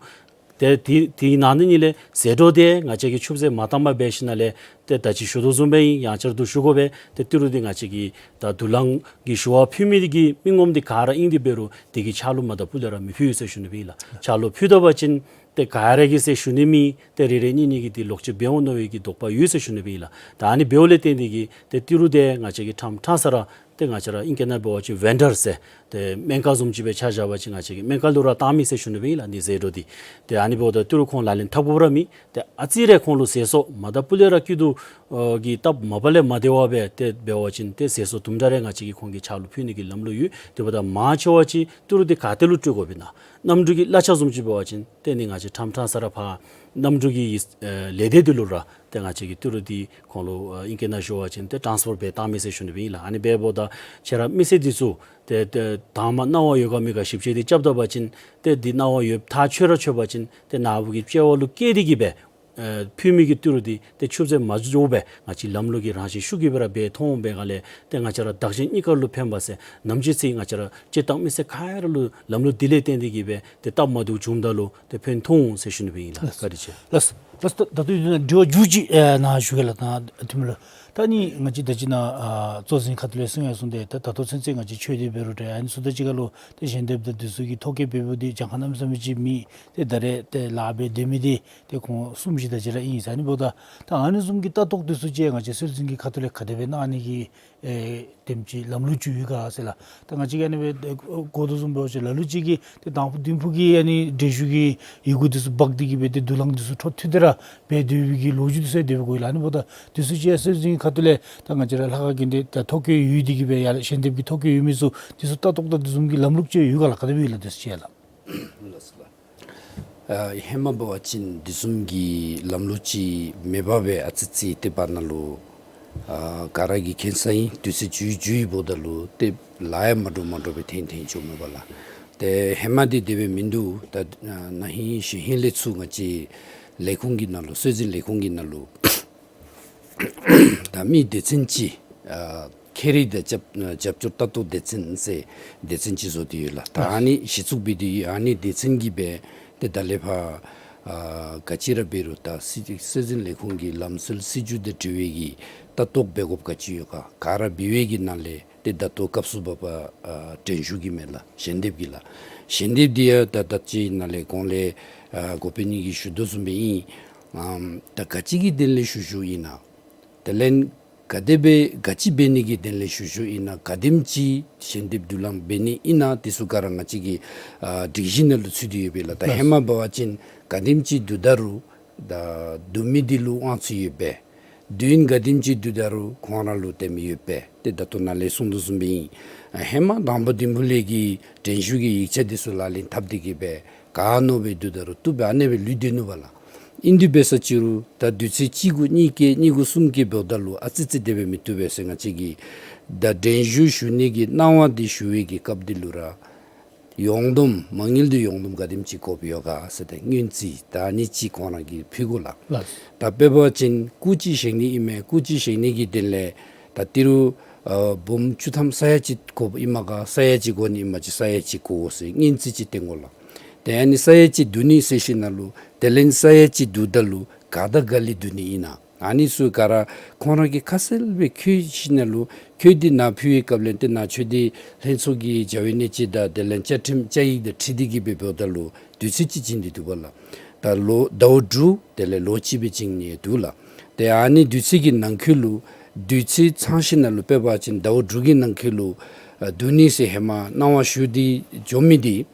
ཏེ་དེ་དེ་ནང་ན་ནི་ལས་ཟད་འགྲོ་འདི་ང་བཅས་ཀྱིས་ཆུད་ཟོས་མ་བཏང་པར་འབད་ཞིནམ་ལས་ཏེ་ད་ཅི་ཞུ་དོ་བཟུམ་སྦེ་ཨིན། ཡང་བསྐྱར་དུ་ཞུ་དགོ་པས། ཏེ་ཏི་རུ་འདི་ང་བཅས་ཀྱིས་ད་དུག་རླངས་ཀྱི་ཞུ་བ་ཕུལ་མི་འདི་གི་མི་ངོམ་འདི་ག་ར་ཨིན་དེ་འབད་རུང་དེ་གི་ཕྱག་ལུ་མ་ད་སྤུ་ལས་ར་མི་ཕུལ་ཟེར་ཞུ་ནི་སྦེ་ཨིན་ལགས། ཕྱག་ལུ་ཕུལ་ད་པ་ཅིན་ཏེ་ག་ར་གིས་ཟེར་ཞུ་ནི་མེད། ཏེ་རེ་རེ་གཉིས་གཉིས་ཀྱིས་ཏེ་ལོག་ཅི་འབད་འོང་མནོ་བའི་གི་དོགས་པ་ཡོད་ཟེར་ཞུ་ནི་སྦེ་ཨིན་ལགས། ད་ཨ་ནི་འབདཝ་ལས་བརྟེན་ཏེ་གིས་ཏེ་ཏི་རུ་འདི་ང་བཅས་ཀྱིས་ཕྲང་ཕྲང་ས་ར་ཏེ་ང་བཅས་ར་ཨིང་སྐད་ནང་འབད་བ་ཅིན་བེན་ཌར་ཟེར་ཏེ་སྨན་ཁང་བཟུམ་ཅིག་སྦེ་ཆ་བཞག་པ་ཅིན་ང་བཅས་ཀྱིས་སྨན་ཁང་ལུ་ར་བཏང་མི་ཟེར་ཞུ་ནི་སྦེ་ཨིན་ལགས། འདི་ཟད་འགྲོ་འདི། ཏེ་ཨ་ནི་འབདཝ་ད་ཏི་རུ་ཁོང་ལག་ལེན་འཐབ་དགོཔ་ར་མེད། ཏེ་ཨ་ཙི་རེ་ཁོང་ལུ་ཟད་སོང་མ་ད་སྤུ་ལས་ར་སྐྱིད་སྡུག་ཨ་གི་སྟབས་མ་པ་ལས་མ་བདེ་བ་སྦེ་ཏེ་འབད་བ་ཅིན་ཏེ་ཟད་སོང་དུམ་གྲ་རེ་ང་བཅས་ཀྱིས་ཁོང་གི་ཕྱག་ལུ་ཕུལ་ནི་གི་ལམ་ལུགས་ཡོད། དེ་འབདཝ་ད་མང་ཆེ་བ་ཅིག་ཏི་རུ་འདི་ག་ཏེ་ལུ་སྤྲོད་དགོཔ་ཨིན་ན། གནམ་གྲུ་གི་གླ་ཆ་བཟུམ་ཅིག་འབད་བ་ཅིན་ཏེ་ཨ་ནི་ང་བཅས་ཕྲང་ཕྲང་ས་ར་ཕར་གནམ་གྲུ་གི་ཨེ་ལས་སྡེ་འདི་ལུ་ར་ཏེ་ ཏེ་ང་བཅས་ཀྱིས་ཏི་རུ་འདི་ཁོང་ལུ་ཨ་ཨིང་སྐད་ནང་ཞུ་བ་ཅིན་ཏེ་ཊཱནསི་ཕར་འབད་བཏང་མས་ཟེར་ཞུ་ནི་སྦེ་ཨིན་ལགས། ཨ་ནི་འབདཝ་ད་ཁྱེད་ར་མི་སེར་འདི་ཚུ་ཏེ་ཏེ་དང་པ་གནང་བ་ཡོད་ག་མེད་ག་ཞིབ་དཔྱད་འདི་རྐྱབ་ད་པ་ཅིན་ཏེ་འདི་གནང་བ་ཡོདཔ་ཐག་ཆོད་ར་ཆོད་པ་ཅིན་ཏེ་ནཱ་བུ་གི་དཔྱལ་བ་ལུ་བསྐྱལ་ཏེ་གི་སྦེ་ཨེ་ཕུལ་མི་གི་ཏི་རུ་འདི་ཏེ་ཆུད་ཟོས་མ་འགྱོ་བར་ང་བཅས་ལམ་ལུགས་ཀྱི་རང་བཞིན་ཤུགས་ཀྱིས་སྦེ་ར་འབད་ཐོན་འོང་པའི་སྒང་ལས་ཏེ་ང་བཅས་ར་བདག་གཞན་གཉིས་ཀ་ལུ་ཕན་པ་ཟེར་ནམ་ཅིག་ཚེ་ང་བཅས་ར་སྤྱིར་བཏང་མི་སེར་ག་ར་ལུ་ལམ་ལུགས་འདི་ལས་བརྟེན་ཏེ་གི་སྦེ་ཏེ་སྟབས་མ་བདེཝ་བྱུངམ་ད་ལུ་ཏེ་ཕན་ཐོགས་འོང་ཟེར་ཞུ་ནི་སྦེ་ཨིན་ལགས། ལགས། བཀའ་དྲིན་ཆེ། ལགས། ལགས། ད་ལྟོ་ཡོད་ན་དྲི་བ་མཇུག་ཅིག་ཨེ་ནཱ་ཞུ་གེ་ལགས། ད་ཐུ་མི་ལུ་ད་ནི་ང་བཅས་ད་ཅི་ནཱ་ཨ་གཙོ་འཛིན་ཁ་ཐུག་ལས་གསུང་ཡར་སོང་སྟེ་ད་ད་ལྟོ་ཚུན་ཚོད་ང་བཅས་ཆོས་སྡེ་འབད་རུང་འདྲ་ཨ་ནི་ཚུ་དང་གཅིག་ཁར་ལུ་ཏེ་ཞལ་འདེབས་དང་འདི་ཚུ་གི་ཐོ་བཀོད་འབད་འབདཝ་འདི་གྱངས་ཁ་གནམ་མེད་ས་མེད་ཅིག་མེད། ཏེ་ད་རེས་ཏེ་ལཱ་འབད་སྡོད་མི་འདི་ཏེ་ཁོང་གསུམ་བཞི་དེ་ཅིག་ར་ཨིན་ཟེར། ཨ་ནི་འབདཝ་ད་ད་ཨ་ནི་བཟུམ་གྱི་ལྟ་རྟོག་འདི་ཚུ་ཅིག་ང་བཅས་སྲོལ་འཛིན་གྱི་ཁ་ཐུག་ལས་ག་དེ་སྦེ་གནང་ནི་གི་ཨེ་དེམ་ཅིག་ལམ་ལུགས་ཅིག་ཡོད་ག་ཟེར་ལགས། ད་ང་བཅས་ཀྱིས་ཨ་ནི་སྦེ་གོ་དོ་བཟུམ་འབད་བ་ཅིན་ལ་ལུ་ཅིག་གིས་ཏེ་དང་ཕུ་བདུན་ཕུ་གི་ཨ་ནི་འགྲན་ཞུགས་ཀྱི་ཡི་གུ་འདི་ཚུ་འབག་སྟེ་གི་སྦེ་ཏེ་དུག་རླངས་འདི་ཚུ་འཕྲོ་མཐུད་དེ་ར་འབད་སྡོད་པའི་གི་ལོ་རྒྱུས་འདི་ཚུ་ཡང་དེ་སྦེ་གོ་ཡི་ལགས། ཨ་ནི་འབདཝ་ད་འདི་ཚུ་ཅིག་ཡང་སྲོལ་འཛིན་གྱི་ཁ་ཐུག་ལས་ད་ང་བཅས་ར་ལྷ་ཁང་གི་འདི་ད་ཐོ་བཀོད་ཡོད་དེ་གི་སྦེ་ཡར་ཞལ་འདེབས་ཀྱི་ཐོ་བཀོད་ཡོད་མི་ཚུ་འདི་ཚུ་ལྟ་རྟོག་དང་འདི་བཟུམ་གྱི་ལམ་ལུགས་ཅིག་ཡོད་ག་ལགས། ག་དེ་སྦེ་ཡོད་ལགས། འདི་ཚུ་ཅིག་ཡང་ལགས། ལགས་སོ་ལགས། ཨ་ཧེ་མ་འབད་བ་ཅིན་འདི་བཟུམ་གྱི་ལམ་ལུགས་ཅིག་མེད་པར་སྦེ་ཨ་ཙི་ཙི་ཏེ་བར་ན་ལུ་ཨ་ག་ར་གིས་མཁྱེན་ས་ཨིན། དུས་ཚོད་འགྱོ་འགྱོཝ་ད་ལུ་ཏེ་ལཱ་ཡང་མ་འདྲཝ་མ་འདྲཝ་སྦེ་འཐེན་འཐེན་འགྱོཝ་མས་པ་ལགས། ཏེ་ཧེ་མ་འདི་དེ་སྦེ་མིན་འདུག། ད་ཨ་ན་ཧིང་གཞེས་ཧིང་ལས་ཚུར་ང་བཅས་ལས་ཁུངས་ཀྱི་ནང་ལུ་སྲོལ་འཛིན་ལས་ཁུངས་ཀྱི་ནང་ལུ་ད་མི་སྡེ་ཚན་ཅིག་ཨ་ཁེ་རི་དང་རྒྱབ་རྒྱབ་སྐྱོར་ལྟ་རྟོག་སྡེ་ཚན་ཟེར་སྡེ་ཚན་ཅིག་བཟོ་སྟེ་ཡོད་ལགས། ད་ཨ་ནི་གཞི་བཙུགས་འབད་དེ་ཡོད། ཨ་ནི་སྡེ་ཚན་གྱིས་སྦེ་ཏེ་ད་ལས་ཕར་ཨ་ག་ཅི་ར་འབད་རུང་ད་སྲིད་སྲོལ་འཛིན་ལས་ཁུངས་ཀྱི་ལམ་སྲོལ་སྲིད་བྱུས་དང་འབྲེལ་བའི་གི་ལྟ་རྟོག་འབད་དགོཔ་ག་ཅི་ཡོད་ག་ག་ར་འབད་བའི་གི་ནང་ལས་ཏེ་ད་ལྟོ་སྐབས་སུ་བབ་པ་ཨ་འགྲན་ཞུགས་ཀྱི་མས་ལགས། ཞལ་འདེབས་ཀྱི་ལགས། ཞལ་འདེབས་འདི་ཡང་ད་ད་ཅི་ནཱ་ལས་གོང་ལས་ཨ་འགོ་དཔོན་གཉིས་ཀྱིས་ཞུ་དོ་བཟུམ་སྦེ་ཨིན། ཨམ་ད་ག་ཅི་གི་དོན་ལས་ཞུ་ཞུཝ་ཨིན་ན། དེ་ལས་ག་དེ་སྦེ་ག་ཅི་འབད་ནི་གི་དོན་ལས་ཞུ་ཞུཝ་ཨིན་ན། ག་དེམ་ཅིག་ཞལ་འདེབས་དུག་རླངས་འབད་ནི་ཨིན་ན། དེ་ཚུ་ག་ར་ང་བཅས་ཀྱི་ཨ་སྒྲིག་གཞི་ནང་ལུ་ཚུད་དེ་ཡོད་པས་ལགས། ད་ལགས། ཧེ་མ་འབད་བ་ཅིན་ག་དེམ་ཅིག་དུག་ད་རུང་ད་དུག་མི་འདི་ལུ་དབང་ཚད་ཡོད་པས། དུག་ཡོན་ག་དེམ་ཅིག་དུག་ད་རུང་ཁོང་ར་ལུ་དེམ་ཡོད་པས། ཏེ་ད་ལྟོ་ནཱ་ལས་གསུངས་དོ་བཟུམ་སྦེ་ཨིན། ཨ་ཧེ་མ་དང་པ་བདུན་ཕུ་ལས་ཀྱི་འགྲན་ཞུགས་ཀྱི་ཡིག་ཆ་འདི་ཚུ་ལག་ལེན་འཐབ་སྟེ་གི་སྦེ་ག་མནོ་སྦེ་དུག་ད་རུང་བཏུབ་སྦེ་ཨ་ནེ་སྦེ་ལུས་སྡོད་ནུག་པ་ལགས། ཨིན་དེ་འབད་ས་ཅིག་རུང་ད་དུས་ཚོད་གཅིག་གུ་གཉིས་བཀལ་གཉིས་གུ་གསུམ་བཀལ་འབདཝ་ད་ལུ་ཨ་ཙི་ཙི་དེ་སྦེ་མི་བཏུབ་པས་ཟེར་ང་བཅས་ཀྱིས་ད་འགྲན་ཞུགས་ཞུ་ནི་གི་གནང་བ་འདི་ཞུ་བའི་གི་སྐབས་འདི་ལུ་ར་ཡོངས་བསྡོམས་མ་དངུལ་འདི་ཡོངས་བསྡོམས་ག་དེམ་ཅིག་དགོཔ་ཡོད་ག་ཟེར་ཏེ་སྔོན་རྩིས་ད་ཨ་ནི་ཅིག་ཁོང་ར་གིས་ཕུལ་དགོ་ལགས། ལགས། ད་དཔེ་འབད་བ་ཅིན་སྐུ་ཅིག་བཞེངས་ནི་ཨིན་མས། སྐུ་ཅིག་བཞེངས་ནི་གི་དོན་ལས་ད་ཏི་རུ་ཨ་འབུམ་བཅུ་ཐམ་ས་ཡ་གཅིག་དགོཔ་ཨིན་མས་ག་ས་ཡ་གཅིག་དགོ་ནི་ཨིན་མས་ཅིག་ས་ཡ་གཅིག་དགོ་ཟེར་སྔོན་རྩིས་ཅིག་བཏོན་དགོ་ལགས། ཏེ་ཨ་ནི་ས་ཡ་གཅིག་དུག་ནི་ཟེར་ཞིནམ་ལས་དེ་ལས་ས་ཡ་གཅིག་དུག་ད་ལུ་ག་དང་ག་ལས་དུག་ནི་ཨིན་ན། ཨ་ནི་ཚུ་ག་ར་ཁོང་ར་གིས་ཁ་གསལ་སྦེ་བཀོད་ཞིནམ་ལས་བཀོད་དེ་ནཱ་ཕུལ་བའི་སྐབས་ལས་ཏེ་ནཱ་ཆོས་སྡེ་ལྷན་ཚོགས་ཀྱི་བྱ་བའི་གནས་སྤྱི་དང་དེ་ལས་བཅའ་ཁྲིམས་བཅའ་ཡིག་དང་འཁྲིལ་ཏེ་གི་སྦེ་འབདཝ་ད་ལུ་དུས་ཚོད་ཅིག་བྱིན་ཏེ་འདུག་པ་ལགས། ད་ལོ་ཟླཝ་དྲུག་དེ་ལས་ལོ་གཅིག་སྦེ་བྱིན་ནི་འདུག་ལགས། ཏེ་ཨ་ནི་དུས་ཚོད་ཀྱི་ནང་འཁོད་ལུ་དུས་ཚོད་ཚང་ཞིནམ་ལས་དཔེ་འབད་བ་ཅིན་ཟླཝ་དྲུག་གི་ནང་འཁོད་ལུ་ཨ་དུག་ནི་ཟེར་ཧེ་མ་གནང་བ་ཞུ་སྟེ་འགྱོ་མི་འདི་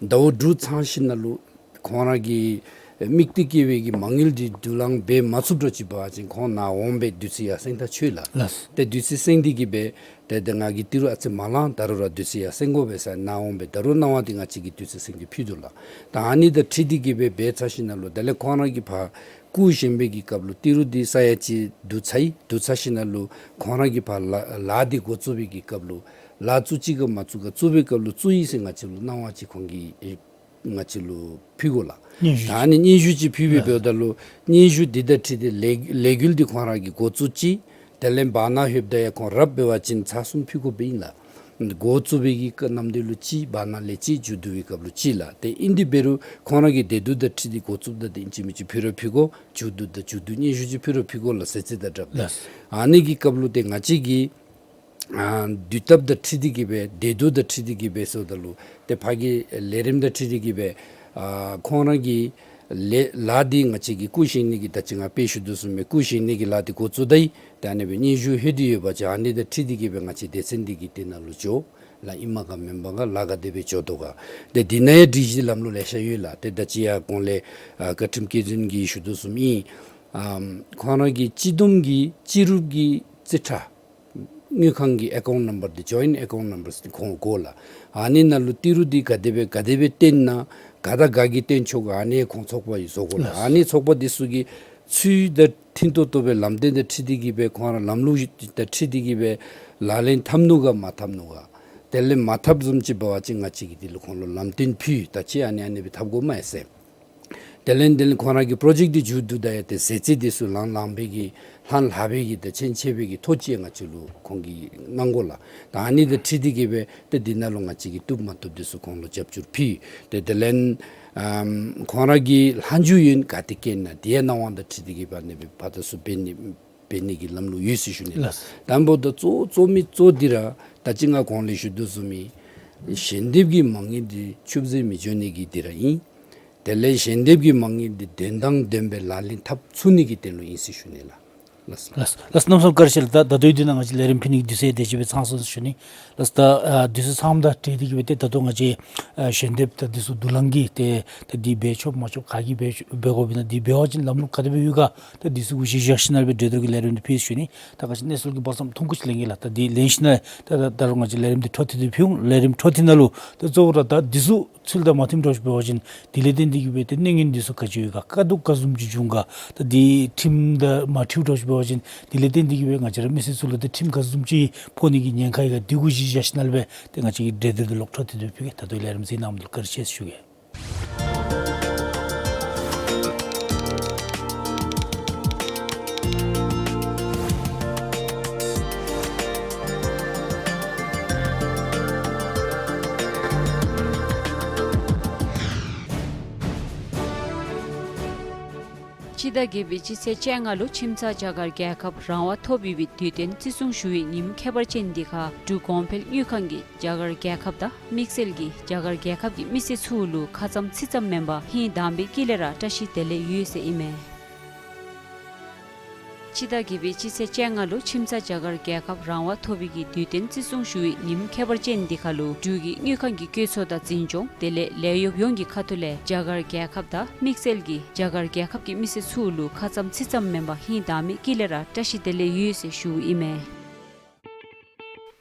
ཟླཝ་དྲུག་ཚང་ཞིནམ་ལས་ཁོང་ར་གི་དམིགས་གཏད་བསྐྱེད་པའི་གི་མ་དངུལ་འདི་དུག་རླངས་འབད་མ་ཚུགསཔ་འདྲཝ་ཅིག་འབད་བ་ཅིན་ཁོང་ནཱ་འོང་སྦེ་དུས་ཚོད་ཡར་སེང་ད་ཆོག་ལགས། ལགས། ཏེ་དུས་ཚོད་སེང་སྟེ་གི་སྦེ་ཏེ་ཏེ་ང་གིས་ཏི་རུ་ཨ་ཙི་མ་ལང་ད་རུང་ར་དུས་ཚོད་ཡར་སེང་དགོ་པས་ཟེར་ནཱ་འོང་སྦེ་ད་རུང་གནང་བ་འདི་ང་བཅས་ཀྱིས་དུས་ཚོད་སེང་སྟེ་ཕུལ་དོ་ལགས། ད་ཨ་ནི་དང་འཁྲིལ་ཏེ་གི་སྦེ་འབད་ཚར་ཞིནམ་ལས་དེ་ལས་ཁོང་ར་གིས་ཕར་སྐུ་བཞེངས་པའི་གི་སྐབས་ལུ་ཏི་རུ་འདི་ས་ཡ་གཅིག་དུག་ཚར་ཡི། དུག་ཚར་ཞིནམ་ལས་ཁོང་ར་གིས་ཕར་ལཱ་ལཱ་འདི་འགོ་བཙུགས་པའི་གི་སྐབས་ལུ་ལཱ་བཙུགས་ཅི་ག་མ་བཙུགས་ག་བཙུགས་པའི་སྐབས་ལུ་བཙུགས་ཡི་ཟེར་ང་བཅས་ལུ་གནང་བ་ཅིག་ཁོང་གིས་ཨེ་ང་བཅས་ལུ་ཕུལ་དགོ་ལགས། སྙན་ཞུ་ད་ཨ་ནི་སྙན་ཞུ་ཅིག་ཕུལ་སྦེ་ལགས། འབདཝ་ད་ལུ་སྙན་ཞུ་འདི་དང་འཁྲིལ་ཏེ་ལས་ལས་འགུལ་འདི་ཁོང་ར་གིས་འགོ་བཙུགས་ཅི། དེ་ལས་བར་ན་ལྷོདཔ་ད་ཡང་ཁོང་ར་འབད་བ་ཅིན་ཚར་གསུམ་ཕུལ་དགོཔ་ཨིན་ལགས། འགོ་བཙུགས་པའི་གི་གནམ་དུས་ལུ་གཅིག་བར་ན་ལས་གཅིག་མཇུག་བསྡུ་བའི་སྐབས་ལུ་གཅིག་ལགས། ཏེ་ཨིན་དེ་འབད་རུང་ཁོང་ར་གི་བདེ་སྡུག་དང་འཁྲིལ་ཏེ་འགོ་བཙུགསཔ་ད་ཏེ་ཨིན་ཅི་མིན་ཅི་ཕུལ་ར་ཕུལ་དགོ། མཇུག་བསྡུ་དང་མཇུག་བསྡུ་སྙན་ཞུ་ཅིག་ཕུལ་ར་ཕུལ་དགོ་ལགས་ཟེར་ཚིག་དང་སྦྲགས་ཏེ། ལགས། ཨ་ནི་གི་སྐབས་ལུ་ཏེ་ང་བཅས་ཀྱིས་ཨ་དུས་སྟབས་དང་འཁྲིལ་ཏེ་གི་སྦེ་བདེ་སྡུག་དང་འཁྲིལ་ཏེ་གི་སྦེ་ཟེརཝ་ད་ལུ་ཏེ་ཕར་གྱི་ལས་རིམ་དང་འཁྲིལ་ཏེ་གི་སྦེ་ཨ་ཁོང་ར་གི་ལས་ལཱ་འདི་ང་བཅས་ཀྱིས་སྐུ་བཞེངས་ནི་གི་ད་ཅི་ང་དཔེ་ཞུ་དོ་བཟུམ་སྦེ་སྐུ་བཞེངས་ནི་གི་ལཱ་འདི་འགོ་བཙུགས་ད་ཡི། ད་ཨ་ནི་སྦེ་སྙན་ཞུ་ལྷོད་དེ་ཡོད་པ་ཅིན་ཨ་ནི་དང་འཁྲིལ་ཏེ་གི་སྦེ་ང་བཅས་སྡེ་ཚན་འདི་གིས་དེ་ནང་ལུ་འགྱོ་ལགས། ཨིན་མས་ག་མེན་པས་ག་ལཱ་ག་དེ་སྦེ་འགྱོ་དོ་ག། ཏེ་འདི་ནང་ཡང་སྒྲིག་གཞི་ལམ་ལུགས་ལེ་ཤ་ཡོད་ལགས། ཏེ་ད་ཅི་ཡར་གོང་ལས་ཨ་བཀའ་ཁྲིམས་བཀོད་འཛིན་གྱིས་ཞུ་དོ་བཟུམ་ཨིན། ཨམ་ཁོང་ར་གི་སྤྱི་བསྡོམས་ཀྱི་སྤྱི་རུབ་ཀྱི་རྩིས་ཁྲ་དངུལ་ཁང་གི་ཨེ་ཀའུནཊ་ནམ་བར་འདི་ཇོའིནཊ་ཨེ་ཀའུནཊ་ནམ་བར་འདི་ཁོང་དགོ་ལགས། ཨ་ནི་ནང་ལུ་ཏི་རུ་འདི་ག་དེ་སྦེ་ག་དེ་སྦེ་བཏོན་ན་ག་དང་ག་གིས་བཏོན་ཆོག་ག། ཨ་ནི་ཁོང་ཚོགས་པ་གིས་བཟོ་དགོ་ལགས། ལགས། ཨ་ནི་ཚོགས་པ་འདི་ཚུ་གིས་ ཚུལ་དང་མཐུན་ཏོག་ཏོ་སྦེ་ལམ་སྟོན་དང་འཁྲིལ་ཏེ་གི་སྦེ་ཁོང་ར་ལམ་ལུགས་དང་འཁྲིལ་ཏེ་གི་སྦེ་ལག་ལེན་འཐབ་ནུག་ག་མ་འཐབ་ནུག་ག། དེ་ལས་མ་འཐབ་བཟུམ་ཅིག་འབད་བ་ཅིན་ང་བཅས་ཀྱིས་དེ་ལུ་ཁོང་ལུ་ལམ་སྟོན་ཕུལ། ད་ཅི་ཨ་ནི་ཨ་ནི་སྦེ་འཐབ་དགོ་མས་ཟེར། དེ་ལས་དེ་ལས་ཁོང་ར་གི་པྲོ་ཇེཀཊ་འདི་མཇུག་བསྡུ་ད་ཡང་ཏེ་ཟས་རྩིས་འདི་ཚུ་ལང་ལང་སྦེ་གི་ལྷང་ལྷང་སྦེ་གི་ཏེ་ཆེན་ཆེ་སྦེ་གི་ཐོ་ཅིག་ང་བཅས་ལུ་ཁོང་གིས་གནང་དགོ་ལགས། ད་ཨ་ནི་དང་འཁྲིལ་ཏེ་གི་སྦེ་ཏེ་འདི་ནང་ལུ་ང་བཅས་ཀྱིས་བཏུབ་མ་བཏུབ་འདི་ཚུ་ཁོང་ལུ་རྒྱབ་སྐྱོར་ཕུལ། ཏེ་དེ་ལས་ཨམ་ཁོང་ར་གི་ལྷག་འཇུག་ཡོན་ག་ཏེ་བཀལ་ན་དེ་ཡང་གནང་བ་དང་འཁྲིལ་ཏེ་གི་སྦེ་ཨ་ནི་སྦེ་ཕར་དང་ཚུར་འབད་ནི་འབད་ནི་གི་ལམ་ལུགས་ཡོད་ཟེར་ཞུ་ནི་ལགས། ལགས། དང་པོ་ད་གཙོ་གཙོ་མི་གཙོ་འདི་ར་ད་ཅི་ང་གོང་ལས་ཞུ་དོ་བཟུམ་སྦེ་ཞལ་འདེབས་ཀྱི་མ་དངུལ་འདི་ཆུད་ཟོས་མི་འགྱོ་ནི་གི་འདི་ར་ཨིན། དེ་ལས་ཞལ་འདེབས་ཀྱི་མ་དངུལ་འདི་དོན་དང་ལྡནམ་སྦེ་ལག་ལེན་འཐབ་ཚུགས་ནི་གི་དོན་ལུ་ཨིན་ཟེར་ཞུ་ནི་ལགས། ལགས། ལགས། ལགས། གནམ་མེད་ས་མེད་བཀའ་དྲིན་ཆེ་ལགས། ད་ད་ལྟོའི་དུས་ནང་ང་བཅས་ལས་རིམ་ཕུལ་ནི་གི་དུས་ཚོད་དེ་ཅིག་སྦེ་ཚང་སོང་ཟེར་ཞུ་ནི། ལགས། ད་ཨ་དུས་ཚོད་ཚངམ་དང་འཁྲིལ་ཏེ་གི་སྦེ་ཏེ་ད་ལྟོ་ང་བཅས་ཨ་ཞལ་འདེབས་ད་འདི་ཚུ་དུ་ལང་གི་ཏེ་ད་འདི་འབད་ཆོག་མ་ཆོག་ག་གིས་འབད་འབད་དགོཔ་ཨིན་ན་འདི་འབད་བ་ཅིན་ལམ་ལུགས་ག་དེ་སྦེ་ཡོད་ག། ད་འདི་ཚུ་གུ་གཞི་བཞག་ཞིནམ་ལས་སྦེ་གྲོས་བསྡུར་གྱི་ལས་རིམ་འདི་ཕུལ་ཞུ་ནི། ད་ག་ཅི་གནས་ཚུལ་གྱི་བར་མཚམས་ཐུང་ཀུ་ཅིག་ལེན་གེ་ལགས། ད་འདི་ལེན་ཞིནམ་ལས་ད་ད་ད་རུང་ང་བཅས་ལས་རིམ་འདི་འཕྲོ་མཐུད་དེ་ཕུལ་འོང་། ལས་རིམ་འཕྲོ་མཐུད་ནང་ལུ་ད་གཙོ་བོ་ར་ད་འདི་ཚུ་ཚུལ་དང་མ་མཐུན་འདྲཝ་ཅིག་འབད་བ་ཅིན་དེ་ལས་བརྟེན་ཏེ་གི་སྦེ་ཏེ་གནོད་ཉེན་འདི་ཚུ་ག་ཅི་ཡོད་ག། དཀའ་སྡུག་ག་བཟུམ་ཅིག་འབྱུང་ག། ད་འདི་ཁྲིམས་དང་མ་འཁྲིལཝ་འདྲཝ་ཅིག་འབད་བ་ཅིན་དེ་ལས་བརྟེན་ཏེ་གི་སྦེ་ང་བཅས་ར་མི་སེར་ཚུ་ལུ་ཏེ་ཁྲིམས་ག་བཟུམ་ཅིག་ཕོག་ནི་གི་ཉེན་ཁ་ཡོད་ག། འདི་གུ་གཞི་བཞག་ཞིནམ་ལས་སྦེ་ཏེ་ང་བཅས་ཀྱིས་གྲོས་བསྡུར་འདི་ལོག་འཕྲོ་མཐུད་དེ་ཕུལ་གེ། ད་ལྟོ་ལས་རིམ་གཟིགས་གནང་མི་ལུ་བཀའ་དྲིན་ཆེ་ཞུ་གེ། སྤྱི་ཟླ་བརྒྱད་པའི་སྤྱི་ཚེས་བཅོ་ལྔ་ལུ་ཁྱིམ་ཚང་རྒྱ་གར་རྒྱལ་ཁབ་རང་དབང་ཐོབ་ཡོད་པའི་དུས་སྟོན་བརྩི་སྲུང་ཞུ་བའི་ཉིནམ་ཁྱད་པར་ཅན་འདི་ཁར་འབྲུག་གོང་འཕེལ་དངུལ་ཁང་གིས་རྒྱ་གར་རྒྱལ་ཁབ་དང་དམིགས་བསལ་གྱིས་རྒྱ་གར་རྒྱལ་ཁབ་ཀྱི་མི་སེར་ཚུ་ལུ་ཁ་ཙ་ཚིག་ཙམ་མེན་པར་ཧིང་དྭངས་པའི་དཀྱིལ་ལས་ར་བཀྲ་ཤིས་བདེ་ལེགས་ཡོད་ཟེར་ཨིན་མས། སྤྱི་ཟླ་བརྒྱད་པའི་སྤྱི་ཚེས་བཅོ་ལྔ་ལུ་ཁྱིམ་ཚང་རྒྱ་གར་རྒྱལ་ཁབ་རང་དབང་ཐོབ་པའི་གི་དུས་སྟོན་བརྩི་སྲུང་ཞུ་བའི་ཉིནམ་ཁྱད་པར་ཅན་འདི་ཁར་ལུ་འབྲུག་གི་དངུལ་ཁང་གི་བཀོད་ཚོགས་དང་འཛིན་སྐྱོང་དེ་ལས་ལས་གཡོགཔ་ཡོངས་ཀྱི་ཁ་ཐུག་ལས་རྒྱ་གར་རྒྱལ་ཁབ་དང་དམིགས་བསལ་གྱིས་རྒྱ་གར་རྒྱལ་ཁབ་ཀྱི་མི་སེར་ཚུ་ལུ་ཁ་ཙ་ཚིག་ཙམ་མེན་པར་ཧིང་དྭངས་པའི་དཀྱིལ་ལས་ར་བཀྲ་ཤིས་བདེ་ལེགས་ཡོད་ཟེར་ཞུཝ་ཨིན་མས།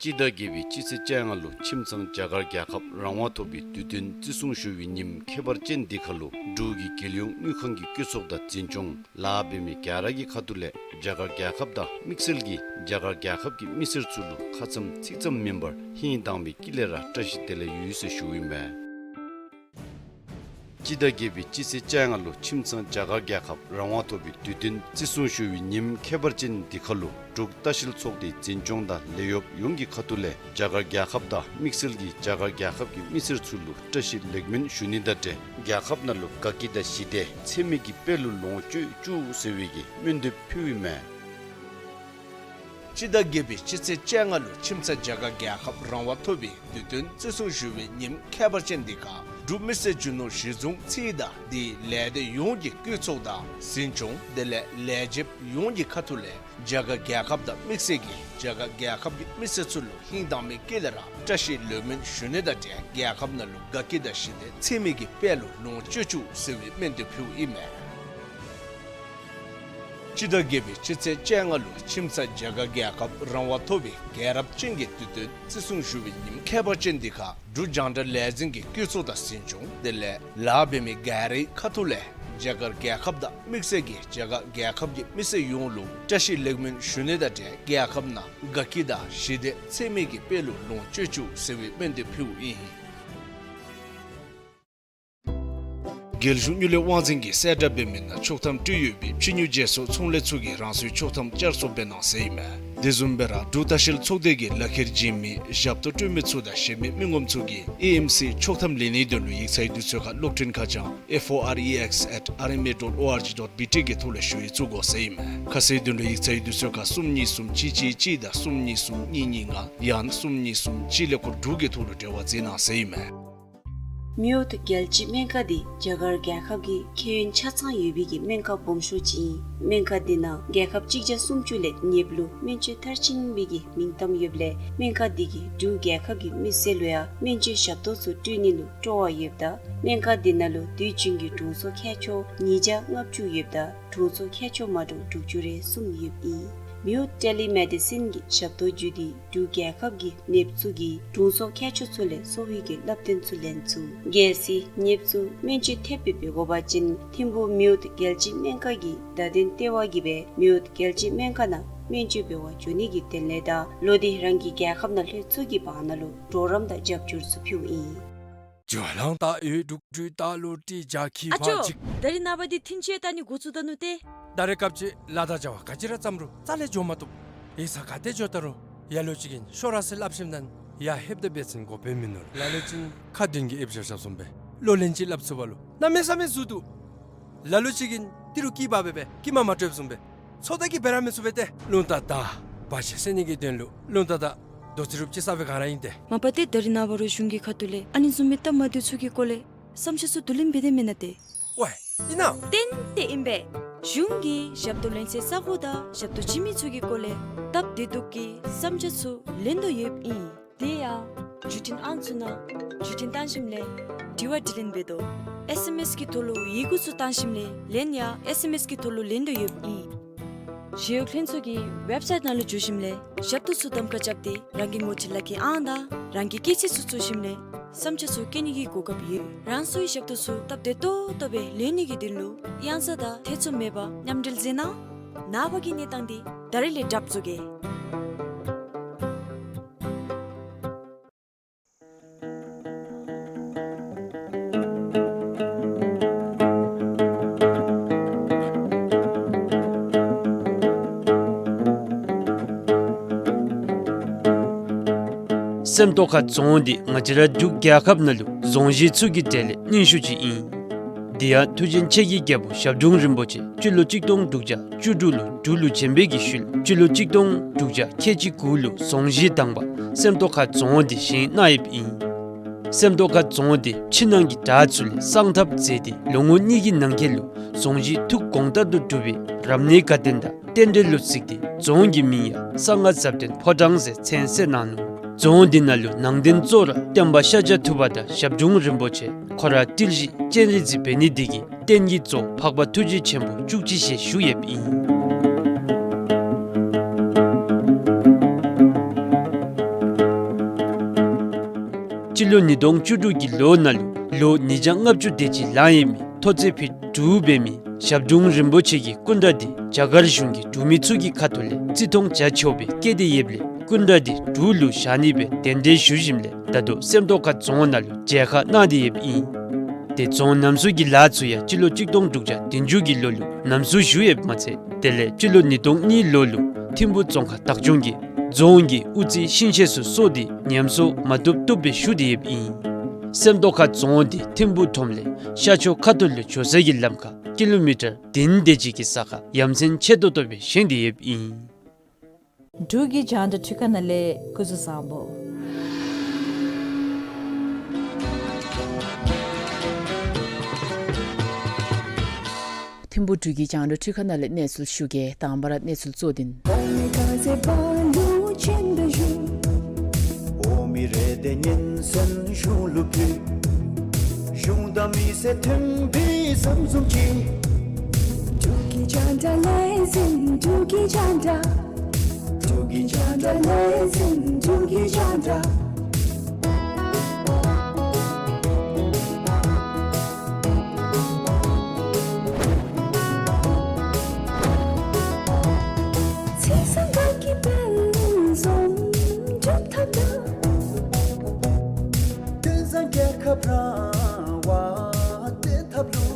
སྤྱི་ཟླ་བརྒྱད་པའི་སྤྱི་ཚེས་བཅོ་ལྔ་ལུ་ཁྱིམ་ཚང་རྒྱ་གར་རྒྱལ་ཁབ་རང་དབང་ཐོབ་པའི་དུས་སྟོན་བརྩི་སྲུང་ཞུ་བའི་ཉིནམ་ཁྱད་པར་ཅན་འདི་ཁར་ལུ་འབྲུག་གི་རྒྱལ་ཡོངས་དངུལ་ཁང་གི་བཀོད་ཚོགས་དང་འཛིན་སྐྱོང་ལཱ་འབད་མི་ག་ར་གི་ཁ་ཐུག་ལས་རྒྱ་གར་རྒྱལ་ཁབ་དང་དམིགས་བསལ་གྱིས་རྒྱ་གར་རྒྱལ་ཁབ་ཀྱི་མི་སེར་ཚུ་ལུ་ཁ་ཙ་ཚིག་ཙམ་མེན་པར་ཧིང་དྭངས་པའི་དཀྱིལ་ལས་ར་བཀྲ་ཤིས་བདེ་ལེགས་ཡོད་ཟེར་ཞུཝ་ཨིན་མས། སྤྱི་ཟླ་བརྒྱད་པའི་སྤྱི་ཚེས་བཅོ་ལྔ་ལུ་ཁྱིམ་ཚང་རྒྱ་གར་རྒྱལ་ཁབ་རང་དབང་ཐོབ་པའི་དུས་སྟོན་བརྩི་སྲུང་ཞུ་བའི་ཉིནམ་ཁྱད་པར་ཅན་འདི་ཁར་ལུ་འབྲུག་ལྟ་བཤལ་ཚོགས་སྡེའི་འཛིན་སྐྱོང་དང་ལས་གཡོགཔ་ཡོངས་ཀྱི་ཁ་ཐུག་ལས་རྒྱ་གར་རྒྱལ་ཁབ་དང་དམིགས་བསལ་གྱིས་རྒྱ་གར་རྒྱལ་ཁབ་ཀྱི་མི་སེར་ཚུ་ལུ་བཀྲ་ཤིས་ལེགས་སྨོན་ཞུ་ནི་དང་འབྲེལ་རྒྱལ་ཁབ་ནང་ལུ་དགའ་སྐྱིད་དང་ཞི་བདེ་ཚེ་མེད་ཀྱི་དཔལ་ལུ་ལོངས་སྤྱོད་བཅུག་ཟེར་བའི་གི་སྨོན་འདེབས་ཕུལཝ་ཨིན་མས། སྤྱི་ཟླ་བརྒྱད་པའི་སྤྱི་ཚེས་བཅོ་ལྔ་ལུ་ཁྱིམ་ཚང་རྒྱ་གར་རྒྱལ་ཁབ་རང་དབང་ཐོབ་པའི་དུས་སྟོན་བརྩི་སྲུང་ཞུ་བའི་ཉིནམ་ཁྱད་པར་ཅན་འདི་ཁར་འབྲུག་མི་སེར་རྒྱུ་ནོར་གཞི་བཟུང་རྩིས་དང་དེའི་ལས་སྡེ་ཡོངས་ཀྱི་བཀོད་ཚོགས་དང་འཛིན་སྐྱོང་དེ་ལས་ལས་བྱེདཔ་ཡོངས་ཀྱི་ཁ་ཐུག་ལས་རྒྱ་གར་རྒྱལ་ཁབ་དང་དམིགས་བསལ་གྱིས་རྒྱ་གར་རྒྱལ་ཁབ་ཀྱི་མི་སེར་ཚུ་ལུ་ཧིང་དྭངས་མའི་དཀྱིལ་ལས་ར་བཀྲ་ཤིས་ལེགས་སྨོན་ཞུ་ནི་དང་འབྲེལ་རྒྱལ་ཁབ་ནང་ལུ་དགའ་སྐྱིད་དང་ཞི་བདེ་ཚེ་མེད་ཀྱི་དཔལ་ལུ་ལོངས་སྤྱོད་བཅུག་ཟེར་བའི་སྨོན་འདེབས་ཕུལཝ་ཨིན་མས། སྤྱི་ཟླ་བརྒྱད་པའི་སྤྱི་ཚེས་བཅོ་ལྔ་ལུ་ཁྱིམ་ཚང་རྒྱ་གར་རྒྱལ་ཁབ་རང་དབང་ཐོབ་པའི་རྒྱལ་རབས་ཅན་གྱི་དུས་སྟོན་བརྩི་སྲུང་ཞུ་བའི་ཉིནམ་ཁྱད་པར་ཅན་འདི་ཁར་འབྲུག་རྒྱང་བསྒྲགས་ལས་འཛིན་གྱི་བཀོད་ཚོགས་དང་འཛིན་སྐྱོང་དེ་ལས་ལཱ་འབད་མི་ག་རའི་ཁ་ཐུག་ལས་རྒྱ་གར་རྒྱལ་ཁབ་དང་དམིགས་བསལ་གྱིས་རྒྱ་གར་རྒྱལ་ཁབ་ཀྱི་མི་སེར་ཡོངས་ལུ་བཀྲ་ཤིས་ལེགས་སྨོན་ཞུ་ནི་དང་འབྲེལ་རྒྱལ་ཁབ་ནང་དགའ་སྐྱིད་དང་ཞི་བདེ་ཚེ་མེད་ཀྱི་དཔལ་ལུ་ལོངས་སྤྱོད་བཅུག་ཟེར་བའི་སྨོན་འདེབས་ཕུལཝ་ཨིན། རྒྱལ་གཞུང་དངུལ་ལས་དབང་འཛིན་གྱིས་གསལ་བསྒྲགས་འབད་མི་ནང་ཆོག་ཐམ་སྤྲོད་ཡོད་པའི་ཕྱི་ཉོ་བརྗེ་སོར་ཚོང་ལས་ཚུ་གིས་རང་སོའི་ཆོག་ཐམ་བསྐྱར་གསོ་འབད་གནང་ཟེར་ཨིན་མས། དེ་བཟུམ་སྦེ་ར་འབྲུག་ལྟ་བཤལ་ཚོགས་སྡེ་གིས་ལག་ཁྱེར་བྱིན་མི་ཞབས་ཏོག་སྤྲོད་མི་ཚུ་དང་གཞན་མི་མི་ངོམ་ཚུ་གིས་ཨེ་ཨེམ་སི་ཆོག་ཐམ་ལེན་ནིའི་དོན་ལུ་ཡིག་ཚང་གི་དུས་ཚོད་ཁར་གློག་འཕྲིན་ཁ་བྱང་F O R E X at R M A dot O R G dot B T གི་ཐོག་ལས་ཞུ་ཡིག་བཙུགས་དགོ་ཟེར་ཨིན་མས། ཁ་གསལ་དོན་ལུ་ཡིག་ཚང་གི་དུས་ཚོད་ཁར་གསུམ་གཉིས་གསུམ་གཅིག་གཅིག་གཅིག་དང་གསུམ་གཉིས་གསུམ་གཉིས་གཉིས་ལྔ་ཡང་ན་གསུམ་གཉིས་གསུམ་གཅིག་ཀླད་ཀོར་དྲུག་གི་ཐོག་ལུ་འབྲེལ་བ་མཛད་གནང་ཟེར་ཨིན་མས། མིའུ་ཐུ་རྒྱལ་སྤྱིའི་སྨན་ཁང་འདི་རྒྱ་གར་རྒྱལ་ཁབ་ཀྱི་ཁེ་ཡོན་ཆ་ཚང་ཡོད་པའི་གི་སྨན་ཁང་སྦོམ་ཤོས་ཅིག་ཨིན། སྨན་ཁང་འདི་ནང་རྒྱལ་ཁབ་གཅིག་བརྒྱ་སུམ་ཅུ་ལས་ཉེར་དྲུག་ལུ་སྨན་བཅོས་མཐར་ཕྱིན་པའི་གི་མིང་གཏམ་ཡོདཔ་ལས་སྨན་ཁང་འདི་གིས་འབྲུག་རྒྱལ་ཁབ་ཀྱི་མི་སེར་ལུ་ཡང་སྨན་བཅོས་ཞབས་ཏོག་ཚུ་སྤྲོད་ནི་ལུ་སྤྲོ་བ་ཡོདཔ་ད་སྨན་ཁང་འདི་ནང་ལུ་དུས་རྒྱུན་གྱི་དྲུང་འཚོ་མཁས་མཆོག་ཉིས་བརྒྱ་ལྔ་བཅུ་ཡོདཔ་ད་དྲུང་འཚོ་མཁས་མཆོག་མ་འདྲཝ་དྲུག་ཅུ་རེ་གསུམ་ཡོདཔ་ཨིན། མིའུཊ་ཊེ་ལི་མེ་ཌི་སིན་གྱི་ཞབས་ཏོག་བརྒྱུད་དེ་འབྲུག་རྒྱལ་ཁབ་ཀྱི་ནདཔ་ཚུ་གིས་དྲུང་འཚོ་མཁས་མཆོག་ཚུ་ལས་གསོ་བའི་གི་བསླབ་སྟོན་ཚུ་ལེན་ཚུགས། གལ་སྲིད་ནདཔ་ཚུ་སྨན་བཅོས་ཐེབས་སྦེ་འབད་དགོ་པ་ཅིན་ཐིམ་ཕུག་མིའུཊ་རྒྱལ་སྤྱིའི་སྨན་ཁང་གི་བརྡ་དོན་ལྟེ་བ་གིས་སྦེ་མིའུཊ་རྒྱལ་སྤྱིའི་སྨན་ཁང་ནང་སྨན་བཅོས་འབད་བར་འགྱོ་ནི་གི་དོན་ལས་དང་ལོག་སྟེ་རང་གི་རྒྱལ་ཁབ་ནང་ལྷོད་ཚུགས་ཀྱི་བར་ན་ལུ་གྲོགས་རམ་དང་རྒྱབ་སྐྱོར་ཚུ་ཕུལཝ་ཨིན། ཨ་ཅོ། ད་རེས་ནངས་པ་འདི་ཐིན་ཅི་ལྟ་ནི་འགོ་བཙུགས་ད་ནུག་ཏེ། ད་རེས་སྐབས་ཅིག་ལཱ་དང་བྱ་བ་ག་ཅི་ར་བརྩམ་རུང་རྩ་ལས་འགྱོ་མ་བཏུབ། ཡིག་ཚང་ག་ཏེ་འགྱོ་ད་རུང་ལ་ལུ་ཅིག་གིས་ཤོག་ར་ཟེར་སླབ་ཞིནམ་ད་ཡར་ལྷོདཔ་ད་འབད་བ་ཅིན་གོ་བརྡ་མིན་ནུག། ལ་ལུ་ཅིག་ཁ་བདུན་གྱིས་ཨིབ་ཞབས་ཞབས་བཟུམ་སྦེ་ལོ་ལན་ཅིག་སླབ་ཚུགས་པ་ལུ་གནམ་མེད་ས་མེད་ཟུག་འདུག། ལ་ལུ་ཅིག་གིས་ཏི་རུ་སྐྱི་འབག་སྦེ་སྦེ་སྐྱི་མ་མ་དྲོཔ་བཟུམ་སྦེ་ཚོད་ལྟ་གིས་འབད་ར་མི་ཚུགས་པས་ཏེ། རླུང་རྟ་དང་བར་ཆད་སེལ་ནི་གི་དོན་ལུ་རླུང་རྟ་དང་རྡོ་རྩེག་རུབ་ཅིག་ཟ་བའི་སྒང་ར་ཨིན་ཏེ། མ་པ་ཏེ་ད་རེས་ནངས་པ་ར་གཞུང་གི་ཁ་ཐུག་ལས་ཨ་ནི་བཟུམ་མའི་སྟབས་མ་བདེཝ་ཚུ་གི་སྐོར་ལས་བསམ་འཆར་ཚུ་བསྡུ་ལེན་འབད་དེ་མེན་ན་ཏེ། ཝའི་ཨིན་ན། ཏན་ཏན་ཨིན་པས། གཞུང་གིས་ཞབས་ཏོག་ལེན་སའི་ས་གོ་དང་ཞབས་ཏོག་བྱིན་མི་ཚུ་གི་སྐོར་ལས་སྟབས་བདེ་སྡུག་གི་བསམ་འཆར་ཚུ་ལེན་དོ་ཡོདཔ་ཨིན། དེ་ཡང་བརྒྱུད་འཕྲིན་ཨང་ཚུ་ནང་བརྒྱུད་འཕྲིན་བཏང་ཞིནམ་ལས་དྲི་བ་དྲིས་ལན་འབད་དོ། ཨེས་ཨེམ་ཨེས་ཀྱི་ཐོག་ལུ་ཡི་གུ་ཚུ་བཏང་ཞིནམ་ལས་ལན་ཡང་ཨེས་ཨེམ་ཨེས་ཀྱི་ཐོག་ལུ་ལེན་དོ་ཡོདཔ་ཨིན། ཞི་གཡོག་ལྷན་ཚོགས་ཀྱི་ཝེབ་སའིཊ་ནང་ལུ་འཛུལ་ཞིནམ་ལས་ཞབས་ཏོག་ཚུ་གདམ་ཁ་རྐྱབ་སྟེ་རང་གི་ངོ་སྤྲོད་ལག་ཁྱེར་ཨང་དང་རང་གི་སྐྱེས་ཚེས་ཚུ་བཙུགས་ཞིནམ་ལས་བསམ་འཆར་ཚུ་བཀོད་ནི་གི་གོ་སྐབས་ཡོད། རང་སོའི་ཞབས་ཏོག་ཚུ་སྟབས་བདེ་ཏོག་ཏོ་སྦེ་ལེན་ནི་གི་དོན་ལུ་གཡང་ས་དང་ཐེ་ཚོམ་མེད་པར་མཉམ་འབྲེལ་མཛད་གནང་། ནངས་པ་གི་གནས་སྟངས་འདི་ད་རེས་ལས་གྲབས་བཟོ་གེ། སེམས་རྟོགས་ཁ་རྫོང་འདི་ང་བཅས་ར་འབྲུག་རྒྱལ་ཁབ་ནང་ལུ་རྫོང་གཞི་ཚུ་གི་གྲས་ལས་རྙིང་ཤོས་ཅིག་ཨིན། དེ་ཡང་ཐུགས་རྗེ་ཆེན་པོ་གི་རྒྱལ་པོ་ཞབས་དྲུང་རིན་པོ་ཆེ་སྤྱི་ལོ་གཅིག་སྟོང་དྲུག་བརྒྱ་བཅུ་དྲུག་ལུ་འབྲུག་ལུ་བྱོན་པའི་གི་ཤུལ་སྤྱི་ལོ་གཅིག་སྟོང་དྲུག་བརྒྱ་ཁལ་གཅིག་དགུ་ལུ་རྫོང་གཞི་དང་པ་སེམས་རྟོགས་ཁ་རྫོང་འདི་བཞེངས་གནང་ཡོདཔ་ཨིན། སེམས་རྟོགས་ཁ་རྫོང་འདི་ཕྱི་ནང་གི་བྲག་ཚུ་ལས་གསང་ཐབས་མཛད་དེ་ལོ་ངོ་གཉིས་ཀྱི་ནང་འཁོད་ལུ་རྫོང་གཞི་ཐུགས་དགོངས་ལྟར་དུ་གྲུབ་པའི་རབ་གནས་དགའ་སྟོན་དང་རྟེན་འབྲེལ་ལུ་གཟིགས་ཏེ་རྫོང་གི་མིང་ཡང་གསང་སྔགས་ཟབ་དོན་ཕོ་བྲང་ཟེར་མཚན་གསོལ་གནང་ནུག། རྫོང་འདི་ནང་ལུ་ནང་རྟེན་གཙོ་བོ་ར་སྟོན་པ་ཤཱཀྱ་ཐུབ་པ་དང་ཞབས་དྲུང་རིན་པོ་ཆེ་ཁོ་ར་ཏིལ་བཞི་སྤྱན་རས་གཟིགས་འབད་ནི་འདི་གིས་རྟེན་གྱི་གཙོ་བོ་འཕགས་པ་ཐུགས་རྗེ་ཆེན་པོ་བཅུ་གཅིག་ཞལ་བཞུགས་ཡོདཔ་ཨིན། སྤྱི་ལོ་ཉིས་སྟོང་བཅུ་དྲུག་གི་ལོ་ནང་ལུ་ལོ་ཉིས་བརྒྱ་ལྔ་བཅུ་དེ་ཅིག་ལང་ཡོད་མི་མཐོ་ཚད་ཕིཊ་དྲུག་འབད་མི་ཞབས་དྲུང་རིན་པོ་ཆེ་གི་སྐུ་འདྲ་འདི་རྒྱ་གར་གཞུང་གི་འབྲུག་མི་ཚུ་གི་ཁ་ཐུག་ལས་བརྩི་མཐོང་བྱ་ཆོག་པའི་བཀོད་དེ་ཡོདཔ་ལས་སྐུ་འདྲ་འདི་འབྲུག་ལུ་བཞག་ནི་སྦེ་གདན་འདྲེན་ཞུ་ཞིནམ་ལས་ད་ལྟོ་སེམས་རྟོགས་ཁ་རྫོང་ནང་ལུ་མཇལ་ཁ་གནང་སྟེ་ཡོདཔ་ཨིན། ཏེ་རྫོང་རྣམ་གསུམ་གྱི་ལཱ་ཚུ་ཡང་སྤྱི་ལོ་གཅིག་སྟོང་དྲུག་བརྒྱ་བདུན་ཅུ་གི་ལོ་ལུ་རྣམ་གསུམ་ཞུ་ཡོདཔ་མ་ཚད་དེ་ལས་སྤྱི་ལོ་ཉིས་སྟོང་གཉིས་ལོ་ལུ་ཐིམ་ཕུག་རྫོང་ཁག་བདག་སྐྱོང་གིས་རྫོང་གི་དབུ་རྩེ་ཤིང་ཤེད་ཚུ་སོར་ཏེ་ཉམས་གསོ་མ་བཏུབ་བཏུབ་སྦེ་ཞུ་སྟེ་ཡོདཔ་ཨིན། སེམས་རྟོགས་ཁ་རྫོང་འདི་ཐིམ་ཕུག་ཁྲོམ་ལས་ཤར་ཕྱོགས་ཁ་ཐུག་ལུ་འགྱོ་ས་གི་ལམ་ཁར་ཀི་ལོ་མི་ཊར་བདུན་དེ་ཅིག་གི་ས་ཁར་ཡ་མཚན་ཆེ་ཏོག་ཏོ་སྦེ་བཞེངས་ཏེ་ཡོདཔ་ཨིན། འབྲུག་གི་རྒྱང་བསྒྲགས་འཕྲུལ་ཁང་ནང་ལས་སྐུ་གཟུགས་བཟང་པོ། ཐིམ་ཕུག་འབྲུག་གི་རྒྱང་བསྒྲགས་འཕྲུལ་ཁང་ནང་ལས་གནས་ཚུལ་ཞུ་གེ། དང་པ་ར་གནས་ཚུལ་གཙོ་དོན། འབྲུག་གི་རྒྱང་བསྒྲགས་ལས་འཛིན། འབྲུག་གི་རྒྱང་བསྒྲགས། འབྲུག་གི་རྒྱང་བསྒྲགས་ལས་འཛིན། འབྲུག་གི་རྒྱང་བསྒྲགས། ཚེས་བཟང་དགའ་སྐྱིད་དཔལ་འཛོམས་འགྲུབ་ཐབས་དང་། བསྟན་བཟང་རྒྱལ་ཁབ་རང་དབང་བརྟན་ཐབས་ལུ།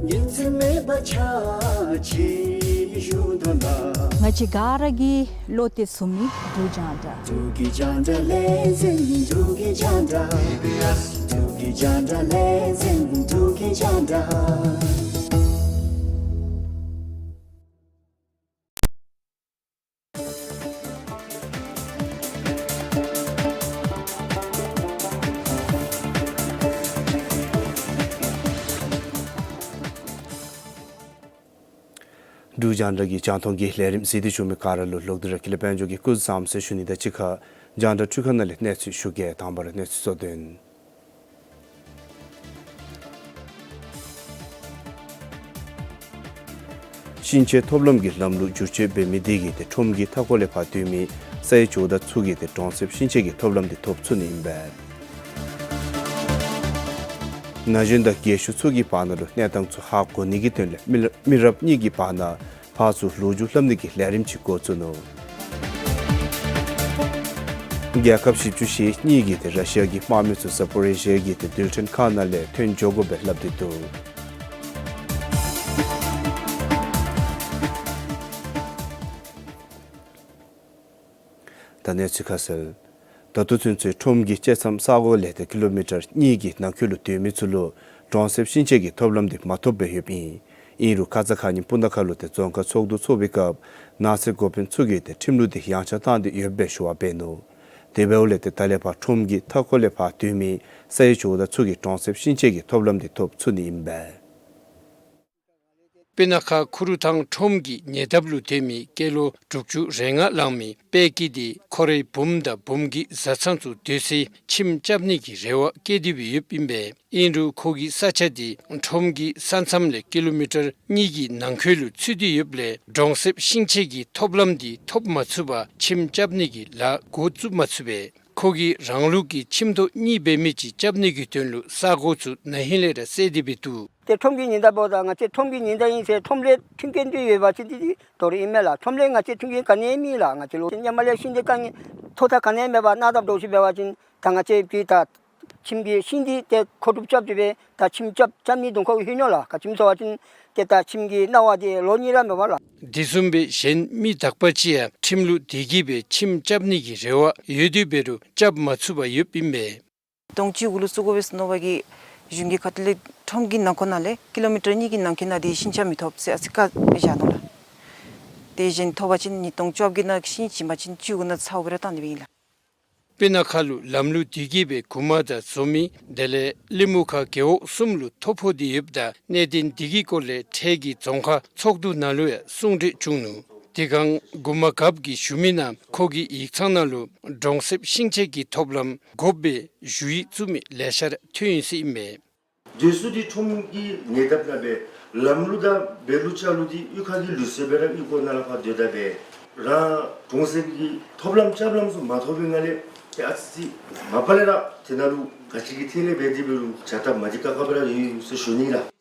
ཉིན་མཚན་མེད་པར་ཕྱག་ཕྱི་ཞུ་དོ་ན། ང་བཅས་ག་ར་གི་བློ་གཏད་ཚུགས་མི་འབྲུག་རྒྱང་བསྒྲགས། འབྲུག་གི་རྒྱང་བསྒྲགས་ལས་འཛིན། འབྲུག་གི་རྒྱང་བསྒྲགས། འབྲུག་གི་རྒྱང་བསྒྲགས་ལས་འཛིན། འབྲུག་གི་རྒྱང་བསྒྲགས། འབྲུག་རྒྱང་བསྒྲགས་ཀྱི་རྒྱང་མཐོང་གི་ལས་རིམ་གཟིགས་ཏེ་བཞུགས་མི་ག་ར་ལུ་ལོག་སྟེ་ར་ཀུན་ལེགས་དཔལ་འབྱོར་གྱིས་སྐུ་གཟུགས་བཟང་ཟེར་ཞུ་ནི་དང་གཅིག་ཁར་རྒྱང་བསྒྲགས་འཕྲུལ་ཁང་ནང་ལས་གནས་ཚུལ་ཞུ་གེ། དང་པ་ར་གནས་ཚུལ་གཙོ་དོན། ཤིང་ཆས་ཐོབ་ལམ་གྱི་ལམ་ལུགས་བསྒྱུར་བཅོས་འབད་མི་དེ་གིས་ཏེ་ཁྲོམ་གྱི་མཐའ་འཁོར་ལས་ཕར་སྡོད་མི་ས་ཡ་བཅུ་དང་ཚུ་གིས་ཏེ་གྲོང་གསེབ་ཤིང་ཆས་ཀྱི་ཐོབ་ལམ་དེ་ཐོབ་ཚུགས་ནི་ཨིན་པས། ན་གཞོན་དང་རྒས་ཤོས་ཚུ་གི་བར་ན་ལུ་གནས་སྟངས་ཚུ་ཧ་གོ་ནི་གི་དོན་ལས་མི་མི་རབས་གཉིས་ཀྱི་བར་ན་ཕར་ཚུར་ལོ་རྒྱུས་སླབ་ནི་གི་ལས་རིམ་ཅིག་འགོ་བཙུགས་ནུག། རྒྱལ་ཁབ་བཞི་བཅུ་ཞེ་གཉིས་ཀྱིས་ཏེ་ར་ཤི་ཡ་གི་དམག་མི་ཚུ་ཟ་པོ་རི་ཞི་ཡ་གི་ཏེ་རྡུལ་ཕྲན་ཁག་ནང་ལས་ཐོན་འགྱོ་དགོ་པས་སླབ་སྟེ་འདུག། ད་གནས་ཚུལ་ཁ་གསལ། ད་ལྟོ་ཚུན་ཚོད་ཁྲོམ་གྱི་བཅད་མཚམས་ས་གོ་ལས་ཏེ་ཀི་ལོ་མི་ཊར་གཉིས་ཀྱི་ནང་འཁོད་ལུ་སྡོད་མི་ཚུ་ལུ་གྲོང་གསེབ་ཤིང་ཆས་ཀྱི་ཐོབ་ལམ་དེ་མ་ཐོབ་པར་ཡོདཔ་ཨིན། ཨིན་རུང་ཁ་ཙ་ཁ་ཉིནམ་སྤུ་ན་ཁ་ལུ་ཏེ་རྫོང་ཁག་ཚོགས་འདུ་ཚོགས་པའི་སྐབས་ནགས་ཚལ་འགོ་དཔོན་ཚུ་གིས་ཏེ་ཁྲིམས་ལུགས་དེ་ཡངས་ཆག་བཏང་སྟེ་ཡོད་པའི་ཞུ་བ་འབད་ནུག། དེ་འབདཝ་ལས་ཏེ་ད་ལས་ཕར་ཁྲོམ་གྱི་མཐའ་འཁོར་ལས་ཕར་སྡོད་མི་ས་ཡ་བཅུ་དང་ཚུ་གིས་གྲོང་གསེབ་ཤིང་ཆས་ཀྱི་ཐོབ་ལམ་དེ་ཐོབ་ཚུགས་ནི་ཨིན་པས། སྤུ་ན་ཁ་ཁུ་རུ་ཐང་ཁྲོམ་གྱི་ཉེ་འདབས་ལུ་སྡོད་མི་སྐྱེས་ལོ་དྲུག་ཅུ་རེ་ལྔ་ལང་མི་པད་སྐྱིད་དེ་ཁོ་རའི་བུམོ་དང་བུམོ་གི་བཟའ་ཚང་ཚུ་སྡོད་སའི་ཁྱིམ་རྐྱབ་ནི་གི་རེ་བ་བསྐྱེད་དེ་སྦེ་ཡོདཔ་ཨིན་པས། ཨིན་རུང་ཁོ་གི་ས་ཆ་དེ་ཁྲོམ་གྱི་ས་མཚམས་ལས་ཀི་ལོ་མི་ཊར་གཉིས་ཀྱི་ནང་འཁོད་ལུ་ཚུད་དེ་ཡོདཔ་ལས་གྲོང་གསེབ་ཤིང་ཆས་ཀྱི་ཐོབ་ལམ་དེ་ཐོབ་མ་ཚུགས་པར་ཁྱིམ་རྐྱབ་ནི་གི་ལཱ་འགོ་བཙུགས་མ་ཚུགས་པས། ཁོ་གིས་རང་ལུགས་ཀྱི་ཁྱིམ་ཐོག་གཉིས་འབད་མི་ཅིག་རྐྱབ་ནི་གི་དོན་ལུ་ས་གོ་ཚུ་ན་ཧིང་ལས་ར་བསལ་ཏེ་སྦེ་འདུག། ཏེ་ཁྲོམ་གྱི་ཉེ་འདབས་འབདཝ་ད་ང་བཅས་ཁྲོམ་གྱི་ཉེ་འདབས་ཨིན་ཟེར་ཁྲོམ་ལས་མཐུན་རྐྱེན་འདི་ཡོད་པ་ཅིན་འདི་འདི་དོ་རུང་ཨིན་མས་ལགས། ཁྲོམ་ལས་ང་བཅས་མཐུན་རྐྱེན་ག་ནི་མེད་ལགས། ང་བཅས་ལུ་ཧེ་མ་ལས་ཤིང་འདི་དཀའ་ངལ་ཐོག་ཐག་ག་ནི་མེད་པར་གནག་དམ་འདྲོག་ཅིག་འབད་བ་ཅིན་ད་ང་བཅས་ཀྱིས་ད་ཁྱིམ་གྱི་ཤིང་འདི་ཏེ་མཁོ་སྒྲུབ་རྐྱབ་སྟེ་སྦེ་ད་ཁྱིམ་རྐྱབ་རྐྱབ་ནི་དོན་ཁོ་གིས་ལྷོད་ནུག་ལགས། ག་ཅི་སྨོ་ཟེར་བ་ཅིན་ཏེ་ད་ཁྱིམ་གྱི་གནང་བ་འདི་ལོ་གཉིས་ར་མེད་པ་ལགས། དེ་བཟུམ་སྦེ་གཞན་མི་དག་པ་ཅིག་ཡང་ཁྲིམས་ལུགས་དེ་གིས་སྦེ་ཁྱིམ་རྐྱབ་ནི་གི་རེ་བ་ཡོད་དེ་འབད་རུང་རྐྱབ་མ་ཚུགས་པར་ཡོདཔ་ཨིན་པས། སྟོང་བཅུ་དགུ་ལུ་བཙུགས་དགོ་པས་ཟེར་མནོ་བ་གིས་གཞུང་གི་ཁ་ཐུག་ལས་ཁྲོམ་གྱི་ནང་འཁོད་ནང་ལས་ཀི་ལོ་མི་ཊར་གཉིས་ཀྱི་ནང་འཁོད་ནང་འདི་ཤིང་ཆས་མི་ཐོབ་ཟེར་ཨ་ཙི་བཀག་སྦེ་བཞག་ནུག་ལགས། ཏེ་གཞན་ཐོབ་པ་ཅིན་ཉིས་སྟོང་བཅོ་བརྒྱད་ནང་ཤིང་བྱིན་པ་ཅིན་བཅུ་དགུ་ནང་ཚ་བོ་སྦེ་ར་བཏང་སྟེ་སྦེ་ཨིན་ལགས། སྤུ་ན་ཁ་ལུ་ལམ་ལུགས་དེ་གིས་སྦེ་རྐུན་མ་དང་བཙོན་མི་དེ་ལས་གླིང་མུ་ཁ་རྒེད་འོག་གསུམ་ལུ་ཐོ་ཕོག་སྟེ་ཡོདཔ་ད་གནད་དོན་དེ་གི་སྐོར་ལས་འཕྲལ་གྱི་རྫོང་ཁག་ཚོགས་འདུ་ནང་ལུ་ཡང་གསུང་གྲོས་བྱུང་ནུག། དེ་སྒང་མགུར་མ་རྒཔོ་གིས་ཞུ་མི་ནང་ཁོ་གི་ཡིག་ཚང་ནང་ལུ་གྲོང་གསེབ་ཤིང་ཆས་ཀྱི་ཐོབ་ལམ་དགོཔ་སྦེ་ཞུ་ཡིག་བཙུགས་མི་ལེ་ཤ་ར་ཐོན་ཡི་ཟེར་ཨིན་མས། དེ་ཚུ་འདི་ཁྲོམ་གྱི་ཉེ་འདབས་ནང་སྦེ་ལམ་ལུགས་དང་འབད་ལུགས་བཅའ་ལུགས་འདི་གཡུས་ཁ་གི་ལུགས་སྲོལ་སྦེ་ར་གཡུས་སྒོ་ནང་ལུ་ཕར་སྡོད་ད་སྦེ་རང་གྲོང་གསེབ་ཀྱི་ཐོབ་ལམ་རྐྱབ་ལམ་ཚུ་མ་ཐོབ་པའི་ངང་ལས་ཏེ་ཨ་ཙི་ཙི་མ་པ་ལས་ར་དེ་ནང་ལུ་ག་ཅི་གི་ཐད་ལས་འབད་དེ་འབད་རུང་བྱ་སྟབས་མ་བདེ་ཁག་ཁ་སྦེ་ར་ཡོད་ཡོད་ཟེར་ཞུ་ནི་ལགས།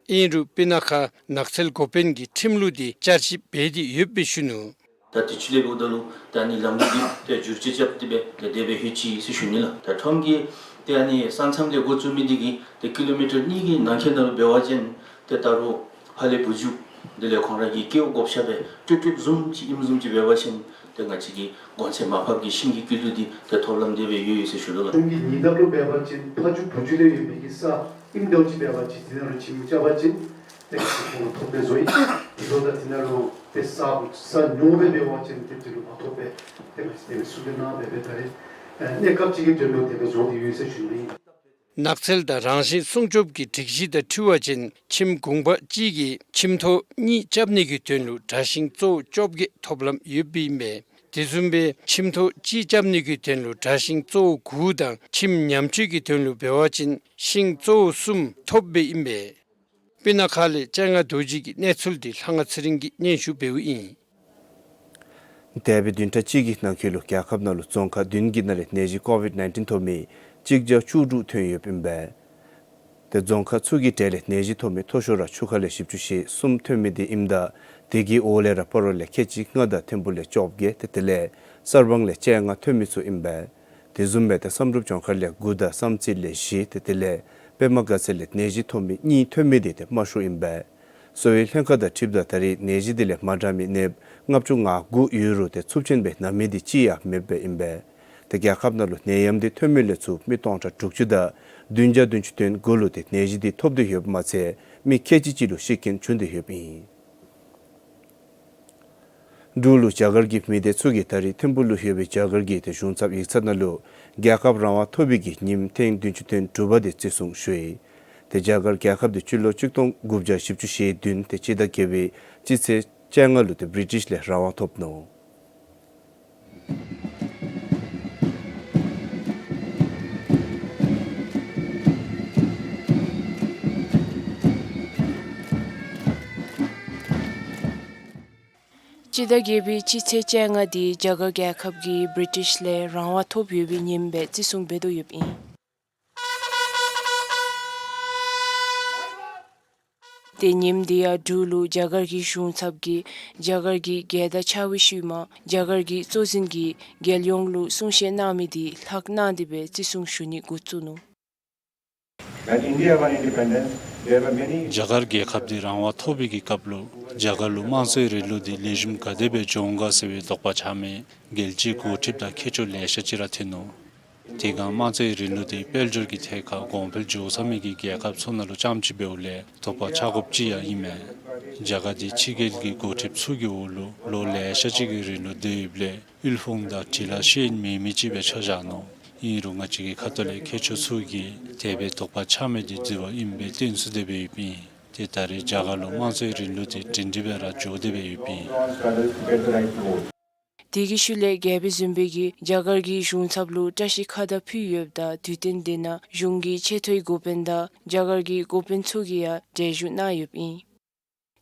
ཨིན་རུང་སྤུ་ན་ཁ་ནགས་ཚལ་འགོ་དཔོན་གྱིས་ཁྲིམས་ལུགས་འདི་བསྐྱར་ཞིབ་འབད་དེ་ཡོདཔ་སྦེ་ཞུ་ནུག། ད་དུས་ཅི་ལས་འབདཝ་ད་ལུ་ད་ཨ་ནི་ལམ་ལུགས་འདི་ཏེ་བསྒྱུར་བཅོས་རྐྱབ་སྟེ་སྦེ་ཏེ་དེ་སྦེ་ལྷོད་ཅི་ཟེར་ཞུ་ནི་ལགས། ད་ཁྲོམ་གྱི་ཏེ་ཨ་ནི་ས་མཚམས་ལས་འགོ་བཙུགས་མི་འདི་གིས་ཏེ་ཀི་ལོ་མི་ཊར་གཉིས་ཀྱི་ནང་འཁོད་ནང་ལུ་འབད་བ་ཅིན་ཏེ་ད་རུང་ཕར་ལས་བུ་བརྒྱུད་དེ་ལས་ཁོང་ར་གི་སྐྱེ་བོ་བགོ་བཤའ་སྦེ་སྤྲོད་སྤྲོདཔ་བཟུམ་ཅིག་ཨིནམ་བཟུམ་ཅིག་འབད་བ་ཅིན་ཏེ་ང་བཅས་ཀྱི་གོང་ཚད་མར་ཕབ་ཀྱི་ཤིང་གི་སྐྱིད་སྡུག་འདི་ཏེ་ཐོབ་ལམ་དེ་སྦེ་ཡོད་ཡོད་ཟེར་ཞུ་དོ་ལགས། ཁྲོམ་གྱི་ཉེ་འདབས་ལུ་འབད་བ་ཅིན་ཕ་ཇོ་བུ་བརྒྱུད་ལས་ཡོད་མི་གི་ས་ཨིནམ་འདྲཝ་ཅིག་འབད་བ་ཅིན་དེ་ནང་ལུ་ཁྱིམ་རྐྱབ་པ་ཅིན་ཏེ་ཁོང་ཐོབ་སྦེ་བཟོ་ཡི། དེ་ལུ་ད་དེ་ནང་ལུ་ཏེ་ས་ས་ཉུང་སྦེ་འབད་བ་ཅིན་ཏེ་དེ་ལུ་མ་ཐོབ་པས། ཏེ་ང་བཅས་ཏེ་སུ་གིས་གནང་སྦེ་སྦེ་ད་རེས་ཨེ་གནས་སྐབས་ཅིག་གི་དོན་ལུ་དེ་སྦེ་བཟོ་སྟེ་ཡོད་ཟེར་ཞུ་ནི་ཨིན། ནགས་ཚལ་དང་རང་བཞིན་སྲུང་སྐྱོབ་ཀྱི་སྒྲིག་གཞི་དང་འཁྲིལ་བ་ཅིན་ཁྱིམ་གུང་པ་གཅིག་གིས་ཁྱིམ་ཐོག་གཉིས་རྐྱབ་ནི་གི་དོན་ལུ་དྲ་ཤིང་གཙོ་བོ་བཅོ་བརྒྱད་ཐོབ་ལམ་ཡོདཔ་ཨིན་པས། དེ་བཟུམ་སྦེ་ཁྱིམ་ཐོག་གཅིག་རྐྱབ་ནི་གི་དོན་ལུ་དྲ་ཤིང་གཙོ་བོ་དགུ་དང་ཁྱིམ་ཉམས་བཅོས་ཀྱི་དོན་ལུ་འབད་བ་ཅིན་ཤིང་གཙོ་བོ་གསུམ་ཐོབ་སྦེ་ཨིན་པས། སྤུ་ན་ཁ་ལས་སྤྱན་སྔ་རྡོ་རྗེ་གི་གནས་ཚུལ་འདི་ལྷ་དབང་ཚེ་རིང་གིས་སྙན་ཞུ་འབདཝ་ཨིན། འདས་པའི་བདུན་ཕྲག་གཅིག་གི་ནང་འཁོད་ལུ་རྒྱལ་ཁབ་ནང་ལུ་རྫོང་ཁག་བདུན་གྱི་ནང་ལས་ནད་གཞི་ཀོ་ཝིཌ་ནའིན་ཊིན་ཐོབ་མི་གཅིག་བརྒྱ་བཅུ་དྲུག་ཐོན་ཡོདཔ་ཨིན་པས། ཏེ་རྫོང་ཁག་ཚུ་གི་གྲས་ལས་ནད་གཞི་ཐོབ་མི་མཐོ་ཤོས་ར་ཆུ་ཁ་ལས་བཞི་བཅུ་ཞེ་གསུམ་ཐོན་མི་དེ་ཨིནམ་ད་དེ་གི་འོག་ལས་ར་སྤ་རོ་ལས་ཁལ་གཅིག་ལྔ་དང་ཐིམ་ཕུ་ལས་བཅོ་བརྒྱད་དེ་དེ་ལས་གསར་སྤང་ལས་བཅོ་ལྔ་ཐོན་མི་ཚུ་ཨིན་པས། དེ་བཟུམ་སྦེ་ཏེ་བསམ་གྲུབ་ལྗོངས་མཁར་ལས་དགུ་དང་བསམ་རྩེ་ལས་བཞི་དེ་དེ་ལས་པདྨ་དགའ་ཚལ་ལས་ནད་གཞི་ཐོབ་མི་གཉིས་ཐོན་མི་དེ་ཏེ་དམའ་ཤོས་ཨིན་པས། གསོ་བའི་ལྷན་ཁག་དང་འཁྲིལཝ་ད་ད་རེས་ནད་གཞི་དེ་ལས་མ་དྲག་མི་ནདཔ་ལྔ་བཅུ་ང་དགུ་ཡོད་རུང་ཏེ་ཚབས་ཆེན་སྦེ་ན་མི་དེ་གཅིག་ཡང་མེདཔ་སྦེ་ཨིན་པས། ཏེ་རྒྱལ་ཁབ་ནང་ལུ་ནད་ཡམས་དེ་ཐོན་མི་ལས་ཚུར་མི་སྟོང་ཕྲག་དྲུག་ཅུ་དང་བདུན་བརྒྱ་བདུན་ཅུ་དོན་དགུ་ལུ་ཏེ་ནད་གཞི་དེ་ཐོབ་སྟེ་ཡོདཔ་མ་ཚད་མི་ཁལ་གཅིག་ཅིག་ལུ་ཤི་རྐྱེན་བྱུང་སྟེ་ཡོདཔ་ཨིན། འབྲུག་ལུ་རྒྱ་གར་གྱི་མི་སྡེ་ཚུ་གིས་ད་རེས་ཐིམ་ཕུ་ལུ་ཡོད་པའི་རྒྱ་གར་གྱི་ཏེ་གཞུང་ཚབ་ཡིག་ཚང་ནང་ལུ་རྒྱལ་ཁབ་རང་དབང་ཐོབ་པའི་གི་ཉིནམ་ཐེངས་བདུན་ཅུ་དོན་དྲུག་པ་དེ་བརྩི་སྲུང་ཞུ་ཡི། ཏེ་རྒྱ་གར་རྒྱལ་ཁབ་དེ་སྤྱི་ལོ་གཅིག་སྟོང་དགུ་བརྒྱ་བཞི་བཅུ་ཞེ་བདུན་ཏེ་སྤྱི་ཟླ་བརྒྱད་པའི་སྤྱི་ཚེས་བཅོ་ལྔ་ལུ་ཏེ་བི་རི་ཊིཤ་ལས་རང་དབང་ཐོབ་ནུག། སྤྱི་ཟླ་བརྒྱད་པའི་སྤྱི་ཚེས་བཅོ་ལྔ་འདི་རྒྱ་གར་རྒྱལ་ཁབ་ཀྱིས་བི་རི་ཊིཤ་ལས་རང་དབང་ཐོབ་ཡོད་པའི་ཉིནམ་སྦེ་བརྩི་སྲུང་འབད་དོ་ཡོདཔ་ཨིན། ཏེ་ཉིནམ་འདི་ཡང་འབྲུག་ལུ་རྒྱ་གར་གྱི་གཞུང་ཚབ་ཀྱིས་རྒྱ་གར་གྱི་རྒྱལ་དར་འཕྱར་བའི་ཤུལ་མ་རྒྱ་གར་གྱི་གཙོ་འཛིན་གྱིས་རྒྱལ་ཡོངས་ལུ་གསུང་བཤད་གནང་མི་འདི་ལྷག་གནང་སྟེ་སྦེ་བརྩི་སྲུང་ཞུ་ནི་འགོ་བཙུགས་ནུག། When India won independence, there were many རྒྱ་གར་རྒྱལ་ཁབ་འདི་རང་དབང་ཐོབ་པའི་གི་སྐབས་ལུ་རྒྱ་གར་ལུ་དམངས་གཙོའི་རིང་ལུགས་འདི་ལེགས་ཤོམ་ག་དེ་སྦེ་འགྱོ་འོང་ག་ཟེར་བའི་དོགས་པ་ཆགས་མི་རྒྱལ་སྤྱིའི་འགོ་ཁྲིདཔ་དང་མཁས་མཆོག་ལེ་ཤ་ཅིག་ར་ཐོན་ནུག། དེ་སྒང་དམངས་གཙོའི་རིང་ལུགས་འདི་དཔལ་འབྱོར་གྱི་ཐད་ཁར་གོང་འཕེལ་འགྱོ་ཚར་མི་གི་རྒྱལ་ཁབ་ཚུ་ནང་ལུ་རྐྱངམ་ཅིག་འབདཝ་ལས་དོགས་པ་ཆགས་དགོཔ་ཅིག་ཡང་ཨིན་མས། རྒྱ་གར་འདི་ཕྱི་རྒྱལ་གྱི་འགོ་ཁྲིདཔ་ཚུ་གི་འོག་ལུ་ལོ་ལེ་ཤ་ཅིག་གི་རིང་ལུ་སྡོད་ཡོདཔ་ལས་དབུལ་ཕོངས་དང་འབྲེལ་བ་ཤེས་མེད་མི་ཅིག་སྦེ་ཆ་བཞག་ནུག། ཨིན་རུང་ང་བཅས་ཀྱི་ཁ་ཐུག་ལས་མཁས་མཆོག་ཚུ་གིས་དེ་སྦེ་དོགས་པ་ཆགས་མི་འདི་རྫི་བ་ཨིནམ་སྦེ་སྟོན་ཚུགས་ཏེ་སྦེ་ཡོདཔ་ཨིན། ཏེ་ད་རེས་རྒྱ་གར་ལུ་དམངས་གཙོའི་རིང་ལུགས་འདི་སྒྲིང་སྒྲི་སྦེ་ར་འགྱོ་སྟེ་སྦེ་ཡོདཔ་ཨིན། དེ་གི་ཤུལ་ལས་རྒྱལ་པོ་གཟིམ་དཔོན་གྱིས་རྒྱ་གར་གྱི་གཞུང་ཚབ་ལུ་བཀྲིས་ཁ་བརྡ་ཕུལ་ཡོདཔ་ད་དུས་སྟོན་འདི་ནང་གཞུང་གི་ཆེ་མཐོའི་འགོ་དཔོན་དང་རྒྱ་གར་གྱི་འགོ་དཔོན་ཚུ་གིས་ཡང་གྲལ་བཞུགས་གནང་ཡོདཔ་ཨིན།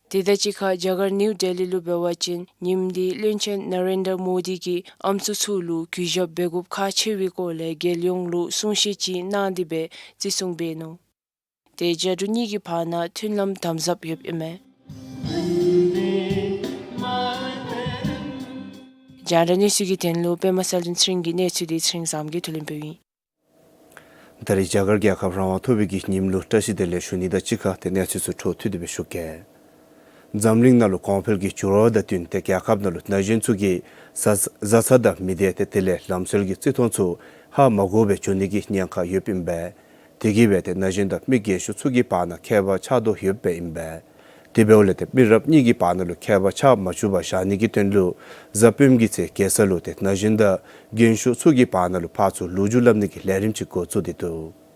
དེ་དང་གཅིག་ཁར་རྒྱ་གར་ནིའུ་ཌེ་ལི་ལུ་འབད་བ་ཅིན་ཉིནམ་འདི་བློན་ཆེན་ན་རེན་དྲ་མོ་དི་གིས་ཨམ་སྲུ་ཚུ་ལུ་གུས་ཞབས་འབད་དགོཔ་ཁག་ཆེ་བའི་སྐོར་ལས་རྒྱལ་ཡོངས་ལུ་གསུང་བཤད་ཅིག་གནང་སྟེ་སྦེ་བརྩི་སྲུང་འབད་ནུག། ཏེ་རྒྱ་འབྲུག་གཉིས་ཀྱི་བར་ན་མཐུན་ལམ་དམ་ཟབ་ཡོདཔ་ཨིན་མས། རྒྱང་བསྒྲགས་གནས་ཚུལ་གྱི་དོན་ལུ་པདྨ་གསལ་སྒྲོན་ཚེ་རིང་གི་གནས་ཚུལ་འདི་ཚེ་རིང་བཟངམོ་གིས་བསྡུ་ལེན་འབདཝ་ཨིན། ད་རེས་རྒྱ་གར་རྒྱལ་ཁབ་རང་དབང་ཐོབ་པའི་གི་ཉིནམ་ལུ་བཀྲིས་བདེ་ལེགས་ཞུ་ནི་དང་གཅིག་ཁར་ཏེ་གནས་ཚུལ་ཚུ་འཕྲོ་མཐུད་དེ་སྦེ་ཞུ་གེ། འཛམ་གླིང་ནང་ལུ་གོང་འཕེལ་གྱི་འགྱུར་བ་དང་བསྟུན་ཏེ་རྒྱལ་ཁབ་ནང་ལུ་ན་གཞོན་ཚུ་གི་བཟའ་བཟའ་ཚང་དང་མི་སྡེ་ཏེ་དེ་ལས་ལམ་སྲོལ་གྱི་བརྩི་མཐོང་ཚུ་ཧ་མ་གོ་བར་འགྱོ་ནི་གི་ཉེན་ཁ་ཡོདཔ་ཨིན་པས། དེ་གིས་འབད་ཏེ་ན་གཞོན་དང་མི་རྒས་ཤོས་ཚུ་གི་བར་ན་ཁྱད་པར་ཆགས་དོ་ཡོདཔ་ཨིན་པས། དེ་འབདཝ་ལས་ཏེ་མི་རབས་གཉིས་ཀྱི་བར་ན་ལུ་ཁྱད་པར་ཆགས་མ་བཅུག་པར་བཞག་ནི་གི་དོན་ལུ་གཟའ་སྤེནམ་གི་ཚེ་རྒྱལ་ས་ལུ་ཏེ་ན་གཞོན་དང་རྒན་ཤོས་ཚུ་གི་བར་ན་ལུ་ཕར་ཚུར་ལོ་རྒྱུས་སླབ་ནི་གི་ལས་རིམ་ཅིག་འགོ་བཙུགས་ཏེ་འདུག།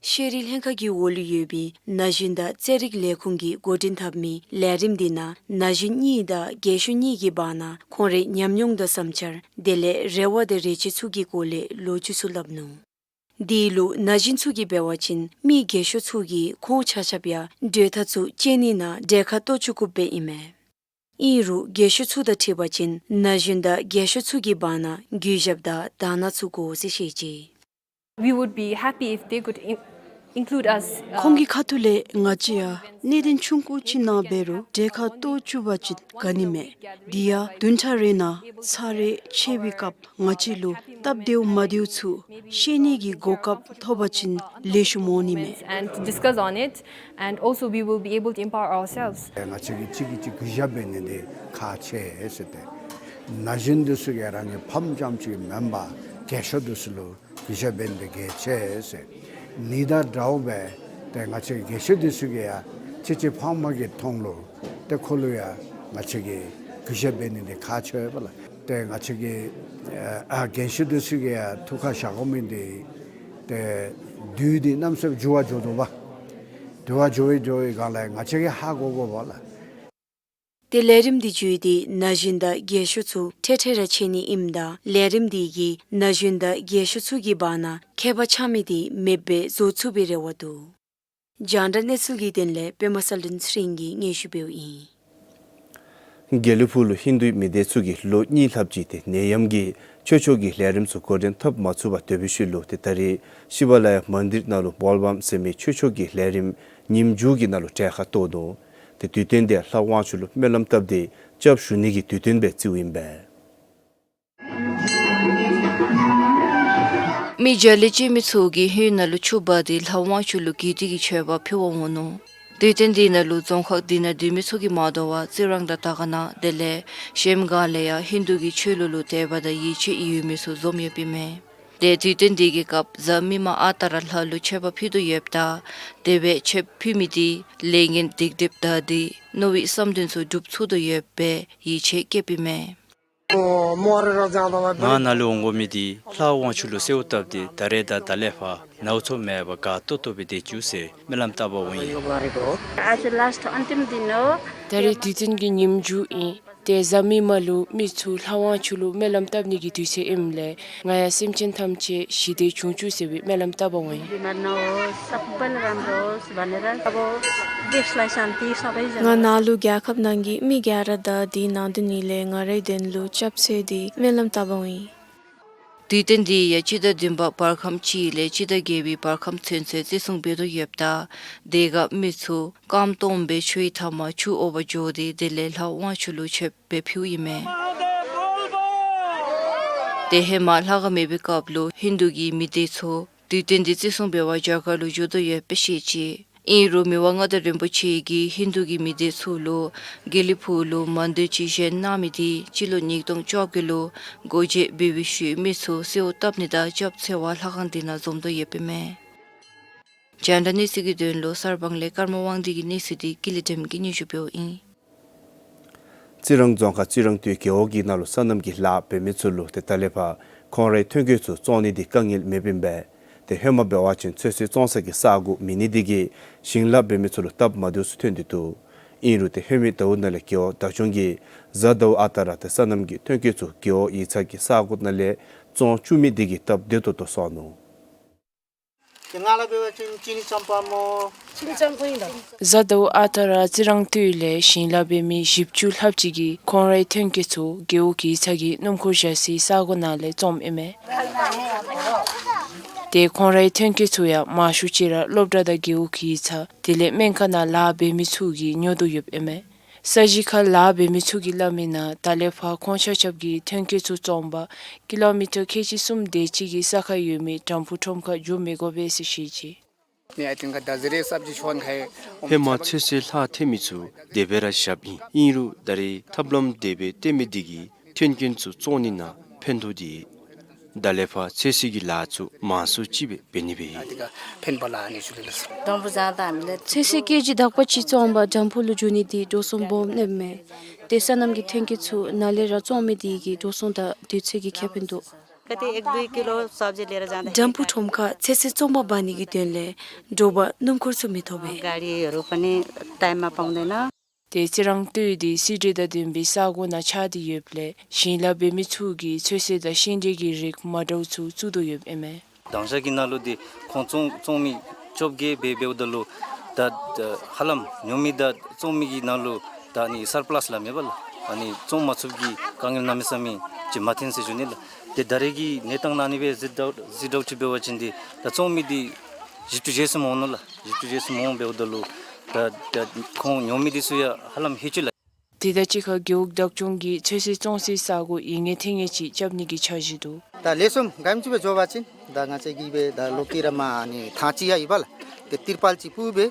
ཤེས་རིག་ལྷན་ཁག་གི་འོག་ལུ་ཡོད་པའི་ན་གཞོན་དང་རྩེད་རིགས་ལས་ཁུངས་ཀྱིས་འགོ་འདྲེན་འཐབ་མི་ལས་རིམ་འདི་ནང་ན་གཞོན་གཉིས་དང་རྒས་ཤོས་གཉིས་ཀྱི་བར་ན་ཁོང་རའི་ཉམས་མྱོང་དང་བསམ་འཆར་དེ་ལས་རེ་བ་དང་རེ་ཆེ་ཚུ་གི་སྐོར་ལས་ལོ་རྒྱུས་ཚུ་སླབ་ནུག། དེ་ལུ་ན་གཞོན་ཚུ་གིས་འབད་བ་ཅིན་མི་རྒས་ཤོས་ཚུ་གིས་ཁོང་ཆ་ཁྱབ་ཡང་གྲོས་ཐག་ཚུ་བཅད་ནི་ནང་གྲལ་ཁར་གཏོགས་བཅུག་དགོཔ་སྦེ་ཨིན་མས། ཨིན་རུང་རྒས་ཤོས་ཚུ་དང་འཁྲིལ་བ་ཅིན་ན་གཞོན་དང་རྒས་ཤོས་ཚུ་གི་བར་ན་གུས་ཞབས་དང་དག་སྣང་ཚུ་དགོ་ཟེར་བཤད་ཅི། We would be happy if they could in- include us, uh, ཁོང་གི་ཁ་ཐུག་ལས་ང་བཅས་ཡང་གནད་དོན་ཆུང་ཀུ་ཅིག་ནང་འབད་རུང་གྲལ་ཁར་གཏོགས་བཅུག་པ་ཅིན་དགའ་ནི་མས། དེ་ཡང་བདུན་ཕྲག་རེ་ནང་ཚར་རེ་ཕྱད་པའི་སྐབས་ང་བཅས་ལུ་སྟབས་བདེཝ་མ་བདེཝ་ཚུ་བཤད་ནི་གི་གོ་སྐབས་ཐོབ་པ་ཅིན་ལེགས་ཤོམ་འོང་ནི་མས། And discuss on it, and also we will be able to empower ourselves. ང་བཅས་ཀྱིས་གཅིག་གིས་གཅིག་གུས་ཞབས་འབད་ནི་འདི་ཁག་ཆེ་ཟེར་ཏེ། ན་གཞོན་འདི་ཚུ་གིས་རང་གི་ཕམ་རྐྱངམ་ཅིག་མེན་པར་རྒས་ཤོས་འདི་ཚུ་ལུ་གུས་ཞབས་འབད་ནི་འདི་གལ་ཆེ་ཟེར། ནི་དང་འདྲཝ་སྦེ་ཏེ་ང་བཅས་རྒས་ཤོས་འདི་ཚུ་གིས་ཡང་གཅེས་གཅེས་ཕངས་ཕངས་ཀྱི་དོན་ལུ་ཏེ་ཁོ་ལུ་ཡང་ང་བཅས་ཀྱིས་གུས་ཞབས་འབད་ནི་འདི་ཁག་ཆེ་བས་ལགས། ཏེ་ང་བཅས་ཀྱིས་ཨ་རྒས་ཤོས་འདི་ཚུ་གིས་ཡང་ཐུགས་ཁར་བཞག་དགོ་མི་འདི་ཏེ་དུས་འདི་གནམ་མེད་ས་མེད་འགྱུར་བ་འགྱོ་དོ་བ། འགྱུར་བ་འགྱོ་བའི་འགྱོ་བའི་སྒང་ལས་ང་བཅས་ཀྱིས་ཧ་གོ་དགོ་པས་ལགས། ཏེ་ལས་རིམ་འདི་བརྒྱུད་དེ་ན་གཞོན་དང་རྒས་ཤོས་ཚུ་འཕྲལ་འཕྲལ་ར་ཕྱད་ནི་ཨིནམ་ད་ལས་རིམ་འདི་གིས་ན་གཞོན་དང་རྒས་ཤོས་ཚུ་གི་བར་ན་ཁྱད་པར་ཆགས་མི་འདི་མེདཔ་སྦེ་བཟོ་ཚུགས་པའི་རེ་བ་འདུག། རྒྱང་བསྒྲགས་གནས་ཚུལ་གྱི་དོན་ལས་པདྨ་གསལ་སྒྲོན་ཚེ་རིང་གིས་སྙན་ཞུ་འབདཝ་ཨིན། དགེ་ལེགས་ཕུག་ལུ་ཧིན་དུའི་མི་སྡེ་ཚུ་གིས་ལོ་གཉིས་ལྷགཔ་ཅིག་ཏེ་ནད་ཡམས་ཀྱི་ཆོས་ཕྱོགས་ཀྱི་ལས་རིམ་ཚུ་འགོ་འདྲེན་འཐབ་མ་ཚུགས་པར་སྡོད་པའི་ཤུལ་ལུ་ཏེ་ད་རེས་ཤི་བ་ལ་ཡ་མན་དིར་ནང་ལུ་བོལ་བམ་ཟེར་མི་ཆོས་ཕྱོགས་ཀྱི་ལས་རིམ་ཉིནམ་མཇུག་གི་ནང་ལུ་གྲལ་ཁར་གཏོགས་ནུག། ཏེ་དུས་སྟོན་འདི་ལྷ་དབང་ཕྱུག་ལུ་སྨོན་ལམ་བཏབ་སྟེ་སྐྱབས་ཞུ་ནི་གི་དུས་སྟོན་སྦེ་བརྩིཝ་ཨིན་པས། མི་བརྒྱ་ལས་བཅད་མི་ཚུ་གིས་ཧིན་ནང་ལུ་ཆུ་འབག་སྟེ་ལྷ་དབང་ཕྱུག་ལུ་གུས་བརྩི་གི་མཆོད་པ་ཕུལ་བར་འོང་ནུག། དུས་སྟོན་འདི་ནང་ལུ་རྫོང་ཁག་འདི་ནང་སྡོད་མི་ཚུ་གིས་མ་དོ་བར་རྩི་རང་དང་དར་དཀར་ན་དེ་ལས་གཞལམ་སྒང་ལས་ཡང་ཧིན་དུ་གི་ཆོས་ལུགས་ལུ་དད་པ་དང་ཡིད་ཆེས་ཡོད་མི་ཚུ་འཛོམས་ཡོདཔ་ཨིན་མས། ཏེ་དུས་སྟོན་འདི་གི་སྐབས་གཟའ་མིག་དམར་ཨ་རྟག་ར་ལྷ་ལུ་མཆོད་པ་ཕུལ་དོ་ཡོདཔ་ད་དེ་སྦེ་མཆོད་པ་ཕུལ་མི་འདི་ལས་ངན་སྡིག་སྒྲིབ་དག་སྟེ་མནོ་བའི་བསམ་དོན་ཚུ་འགྲུབ་ཚུགས་དོ་ཡོདཔ་སྦེ་ཡིད་ཆེས་བསྐྱེདཔ་ཨིན་མས། ང་ནཱ་ལུ་འོང་དགོ་མི་འདི་ལྷ་དབང་ཕྱུག་ལུ་གསོལཝ་བཏབ་སྟེ་ད་རེས་དང་ད་ལས་ཕར་ནཝ་ཚོད་མེད་པར་དགའ་ཏོག་ཏོ་སྦེ་སྡོད་བཅུག་ཟེར་སྨོན་ལམ་བཏབ་པར་འོང་ཡི། आज लास्ट अन्तिम दिन हो। ད་རེས་དུས་སྟོན་གྱི་ཉིནམ་མཇུག་ཨིན། ཏེ་གཟའ་མིག་དམར་ལུ་མི་ཚུ་ལྷ་དབང་ཕྱུག་ལུ་སྨོན་ལམ་བཏབ་ནི་གི་དུས་ཚོད་ཨིནམ་ལས་ང་ཡང་སེམས་ཅན་ཐམས་ཅད་ཞི་བདེ་འབྱུང་བཅུག་ཟེར་བའི་སྨོན་ལམ་བཏབ་པར་འོང་ཡི། बिमार नहोस्, सबैलाई राम्रो होस् भनेर अब देशलाई शान्ति, सबैजना। ང་ནཱ་ལུ་རྒྱལ་ཁབ་ནང་གི་མི་ག་ར་དང་དེའི་ནང་དོན་ནི་ལས་ང་རའི་དོན་ལུ་སྐྱབས་བཅོལ་ཏེ་སྨོན་ལམ་བཏབ་པ་ཨིན། དུས་སྟོན་འདི་ཡང་སྤྱི་ཟླ་བདུན་པ་བར་ཁམས་གཅིག་ལས་སྤྱི་ཟླ་བརྒྱད་པའི་བར་ཁམས་ཚུན་ཚོད་བརྩི་སྲུང་འབད་དོ་ཡོདཔ་ད་དེ་སྐབས་མི་ཚུ་རྐངམ་སྟོངམ་སྦེ་ཆུའི་མཐའ་མར་ཆུ་དབོར་བར་འགྱོ་སྟེ་དེ་ལས་ལྷ་དབང་ཕྱུག་ལུ་མཆོདཔ་སྦེ་ཕུལཝ་ཨིན་མས། ཏེ་ཧེ་མ་ལྷ་ཁང་མེད་པའི་སྐབས་ལུ་ཧིན་དུ་གི་མི་སྡེ་ཚུ་དུས་སྟོན་འདི་བརྩི་སྲུང་འབད་བར་རྒྱ་གར་ལུ་འགྱོ་དོ་ཡོདཔ་སྦེ་བཤད་ཅི། ཨིན་རུང་མི་དབང་མངའ་བདག་རིན་པོ་ཆེ་གིས་ཧིན་དུ་གི་མི་སྡེ་ཚུ་ལུ་དགེ་ལེགས་ཕུག་ལུ་མན་དིར་ཅིག་བཞེངས་གནང་མི་འདི་སྤྱི་ལོ་ཉིས་སྟོང་བཅོ་བརྒྱད་ལུ་སྒོ་འབྱེད་འབད་བའི་ཤུལ་མི་ཚུ་གསོལཝ་བཏབ་ནི་དང་སྐྱབས་བཅོལ་བར་ལྷ་ཁང་འདི་ནང་འཛོམས་དོ་ཡོདཔ་ཨིན་མས། རྒྱང་བསྒྲགས་གནས་ཚུལ་གྱི་དོན་ལུ་གསར་སྤང་ལས་ཀརྨ་དབང་འདུས་ཀྱི་གནས་ཚུལ་འདི་ཀུན་ལེགས་སྒྲོལ་མ་གིས་སྙན་ཞུ་འབདཝ་ཨིན། རྩི་རང་རྫོང་ཁག་རྩི་རང་སྟོད་རྒེད་འོག་གི་ནང་ལུ་སོ་ནམ་གྱི་ལཱ་འབད་མི་ཚུ་ལུ་ཏེ་ད་ལས་ཕར་ཁོང་རའི་ཐོན་སྐྱེད་ཚུ་བཙོང་ནི་འདི་དཀའ་ངལ་མེདཔ་ཨིན་པས། ཏེ་ཧེ་མ་འབད་བ་ཅིན་ཚོད་བསྲེ་བཙོང་ས་གི་ས་སྒོ་མེད་ནི་འདི་གིས་ཞིང་ལཱ་འབད་མི་ཚུ་ལུ་སྟབས་མ་བདེཝ་ཚུ་ཐོན་ཏེ་འདུག། ཨིན་རུང་ཏེ་ཧེ་མའི་ཟླཝ་ནང་ལས་རྒེད་འོག་བདག་སྐྱོང་གིས་གཟའ་ཟླཝ་ཨ་རྟག་ར་ཏེ་སོ་ནམ་གྱི་ཐོན་སྐྱེད་ཚུ་རྒེད་འོག་ཡིག་ཚང་གི་ས་སྒོ་ནང་ལས་བཙོང་བཅུག་མི་འདི་གིས་སྟབས་བདེ་ཏོག་ཏོ་སོང་ནུག། གཟའ་ཟླཝ་ཨ་རྟག་ར་རྩི་རང་སྟོད་ལས་ཞིང་ལཱ་འབད་མི་བཞི་བཅུ་ལྷགཔ་ཅིག་གིས་ཁོང་རའི་ཐོན་སྐྱེད་ཚུ་རྒེད་འོག་ཡིག་ཚང་གི་སྣུམ་འཁོར་བཞག་སའི་ས་སྒོ་ནང་ལས་བཙོངམ་ཨིན་མས། ཏེ་ཁོང་རའི་ཐོན་སྐྱེད་ཚུ་ཡང་མང་ཤོས་ཅིག་ར་སློབ་གྲྭ་དང་རྒེད་འོག་ཡིག་ཚང་དེ་ལས་སྨན་ཁང་ནང་ལཱ་འབད་མི་ཚུ་གིས་ཉོ་དོ་ཡོདཔ་ཨིན་མས། ས་གཞི་ཁར་ལཱ་འབད་མི་ཚུ་གིས་སླབ་མིའི་ནང་ད་ལས་ཕར་ཁོང་ཆ་ཁྱབ་ཀྱི་ཐོན་སྐྱེད་ཚུ་བཙོང་པར་ཀི་ལོ་མི་ཊར་ཁལ་གཅིག་གསུམ་དེ་ཅིག་གི་ས་ཁར་ཡོད་མི་དམ་ཕུག་ཁྲོམ་ཁར་འགྱོ་མི་དགོ་པས་ཟེར་བཤད་ཅི། ཧེ་མ་ཚོད་བསྲེ་ལྷག་འཐེན་མི་ཚུ་དེ་སྦེ་ར་བཞགཔ་ཨིན། ཨིན་རུང་ད་རེས་ཐབས་ལམ་དེ་སྦེ་བཏོན་མི་འདི་གིས་ཐོན་སྐྱེད་ཚུ་བཙོང་ནི་ནང་ཕན་ཐོགས་ཏེ་ད་ལས་ཕར་ཚོད་བསྲེ་གི་ལཱ་ཚུ་མང་སུ་ཅིག་སྦེ་འབད་ནི་སྦེ་ཨིན། ཚོད་བསྲེ་ཀེ་ཇི་དག་པ་ཅིག་བཙོང་པར་དམ་ཕུག་ལུ་འགྱོ་ནི་འདི་འགྲོ་སོང་སྦོམ་ཨིན་མས། ཏེ་སོ་ནམ་གྱི་ཐོན་སྐྱེད་ཚུ་ནཱ་ལས་ར་བཙོང་མི་འདི་གིས་འགྲོ་སོང་དང་དུས་ཚོད་ཀྱི་ཁེ་ཕན་འདུག། དམ་ཕུག་ཁྲོམ་ཁར་ཚོད་བསྲེ་བཙོང་པར་འབག་ནི་གི་དོན་ལས་འགྲོ་བར་སྣུམ་འཁོར་ཚུ་མི་ཐོབ་པས། ཏེ་རྩི་རང་སྟོད་འདི་སི་ཌི་དང་ལྡན་པའི་ས་སྒོ་ནང་ཆགས་ཏེ་ཡོདཔ་ལས་ཞིང་ལཱ་འབད་མི་ཚུ་གིས་ཚོད་བསྲེ་དང་ཤིང་འབྲས་ཀྱི་རིགས་མ་འདྲཝ་ཚུ་བཙུགས་དོ་ཡོདཔ་ཨིན་མས། དང་ཞག་གི་ནང་ལུ་འདི་ཁོང་བཙོང་བཙོང་མི་བཅོ་བརྒྱད་འབད་འབདཝ་ད་ལུ་ད་ད་ཧ་ལམ་ཉོ་མི་དང་བཙོང་མི་གི་ནང་ལུ་ད་ཨ་ནི་སར་པ་ལཱསི་ལགས་མེན་པ་ལགས། ཨ་ནི་བཙོང་མ་ཚུགསཔ་གི་དཀའ་ངལ་གནམ་མེད་ས་མེད་ཅིག་མ་ཐོན་ཟེར་ཞུ་ནི་ལགས། ཏེ་ད་རེས་ཀྱི་གནས་སྟངས་ནང་ཨ་ནི་སྦེ་གཟིགས་དོ་གཟིགས་དོ་ཅིག་འབད་བ་ཅིན་འདི་ད་བཙོང་མི་འདི་བཞི་བཅུ་ཞེ་གསུམ་འོང་ནུག་ལགས། བཞི་བཅུ་ཞེ་གསུམ་འོང་འབདཝ་ད་ལུ་ད་ད་ཁོང་ཉོ་མི་འདི་ཚུ་ཡང་ཧ་ལམ་ཧེ་ཅིག་ལགས། དེ་དང་གཅིག་ཁར་རྒེད་འོག་བདག་སྐྱོང་གིས་ཚོད་བསྲེ་བཙོང་སའི་ས་སྒོ་ཡིན་ངེས་ཐོན་ངེས་ཅིག་རྐྱབ་ནི་གི་འཆར་གཞི་འདུག། ད་ལེགས་ཤོམ་ག་ཨིནམ་ཅིག་སྦེ་འགྱོ་བ་ཅིན་ད་ང་བཅས་ཀྱིས་སྦེ་ད་ལོ་ཀི་ར་མ་ཨ་ནི་ཐང་ཅིག་ཡང་ཡོད་པ་ལགས། ཏེ་ཏིར་པཱལ་ཅིག་སྤུབ་སྦེ་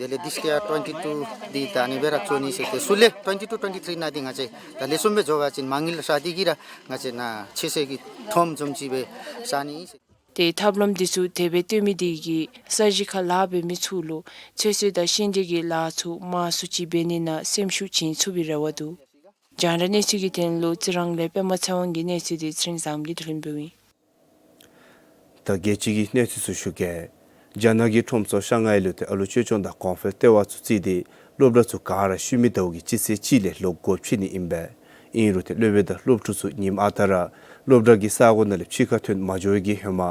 དེ་ལས་དིས་ཀི་ཡ་ཊུ་ཝེན་ཊི་ཊུ་འདི་ད་ཨ་ནི་སྦེ་ར་བཙོང་ནི་ཟེར། ཏེ་ཚུར་ལས་ཊུ་ཝེན་ཊི་ཊུ་ཊུ་ཝེན་ཊི་ཐི་རི་ནང་འདི་ང་བཅས་ད་ལེགས་ཤོམ་སྦེ་འགྱོ་བ་ཅིན་མ་དངུལ་བསགས་ཏེ་གིས་ར་ང་བཅས་ནཱ་ཚོད་བསྲེ་གི་ཐོནམ་བཟུམ་ཅིག་སྦེ་བསག་ནི་ཨིན་ཟེར། ཏེ་ཐབས་ལམ་འདི་ཚུ་དེ་སྦེ་བཏོན་མི་འདི་གིས་ས་གཞི་ཁར་ལཱ་འབད་མི་ཚུ་ལུ་ཚོད་བསྲེ་དང་ཤིང་འབྲས་ཀྱི་ལཱ་ཚུ་མང་སུ་ཅིག་འབད་ནི་ནང་སེམས་ཤུགས་བྱིན་ཚུགས་པའི་རེ་བ་འདུག། རྒྱང་བསྒྲགས་གནས་ཚུལ་གྱི་དོན་ལུ་རྩི་རང་ལས་པདྨ་ཚེ་དབང་གི་གནས་ཚུལ་འདི་ཚེ་རིང་བཟངམོ་གིས་བསྡུ་ལེན་འབདཝ་ཨིན། ད་རྒྱལ་སྤྱི་གི་གནས་ཚུལ་ཚུ་ཞུ་གེ། རྒྱ་ནག་གི་ཁྲོམ་ཚུ་ཤང་ཧའེ་ལུ་ཏེ་ཨ་ལུ་ཆོས་སྐྱོང་དང་གོང་འཕེལ་ལྟེ་བ་ཚུ་བརྩིས་ཏེ་སློབ་གྲྭ་ཚུ་ག་ར་ཤུལ་མའི་ཟླཝ་གི་སྤྱི་ཚེས་གཅིག་ལས་ལོག་སྒོ་ཕྱེ་ནི་ཨིན་པས། ཨིན་རུང་ཏེ་སློབ་དཔོན་དང་སློབ་ཕྲུག་ཚུ་ཉིནམ་ཨ་རྟག་ར་སློབ་གྲྭ་གི་ས་སྒོ་ནང་ལས་ཕྱི་ཁར་ཐོན་མ་འགྱོ་བའི་གི་ཧེ་མ་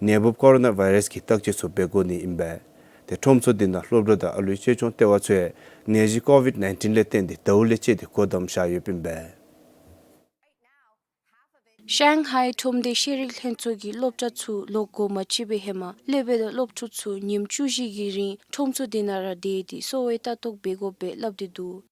ནད་འབུབ་ཀོ་རོ་ན་བཱའི་རཱསི་གི་བརྟག་དཔྱད་ཚུ་འབད་དགོ་ནི་ཨིན་པས། ཏེ་ཁྲོམ་ཚུ་འདི་ནང་སློབ་གྲྭ་དང་ཨ་ལུའི་གཅེས་སྐྱོང་ལྟེ་བ་ཚུ་ཡང་ནད་གཞི་ཀོ་ཝིཌ་ནའིན་ཊིན་ལས་བརྟེན་ཏེ་ཟླཝ་ལས་བཅད་དེ་སྒོ་བསྡམས་བཞག་ཡོདཔ་ཨིན་པས། ཤང་ཧའེ་ཁྲོམ་སྡེ་ཤེས་རིག་ལྷན་ཚོགས་ཀྱིས་སློབ་གྲྭ་ཚུ་ལོག་སྒོ་མ་ཕྱེ་བའི་ཧེ་མ་སློབ་དཔོན་དང་སློབ་ཕྲུག་ཚུ་ཉིནམ་བཅུ་བཞི་གི་རིང་ཁྲོམ་ཚུ་འདི་ནང་ར་སྡོད་དེ་གསོ་བའི་ལྟ་རྟོག་འབད་དགོ་པས་སླབ་སྟེ་འདུག།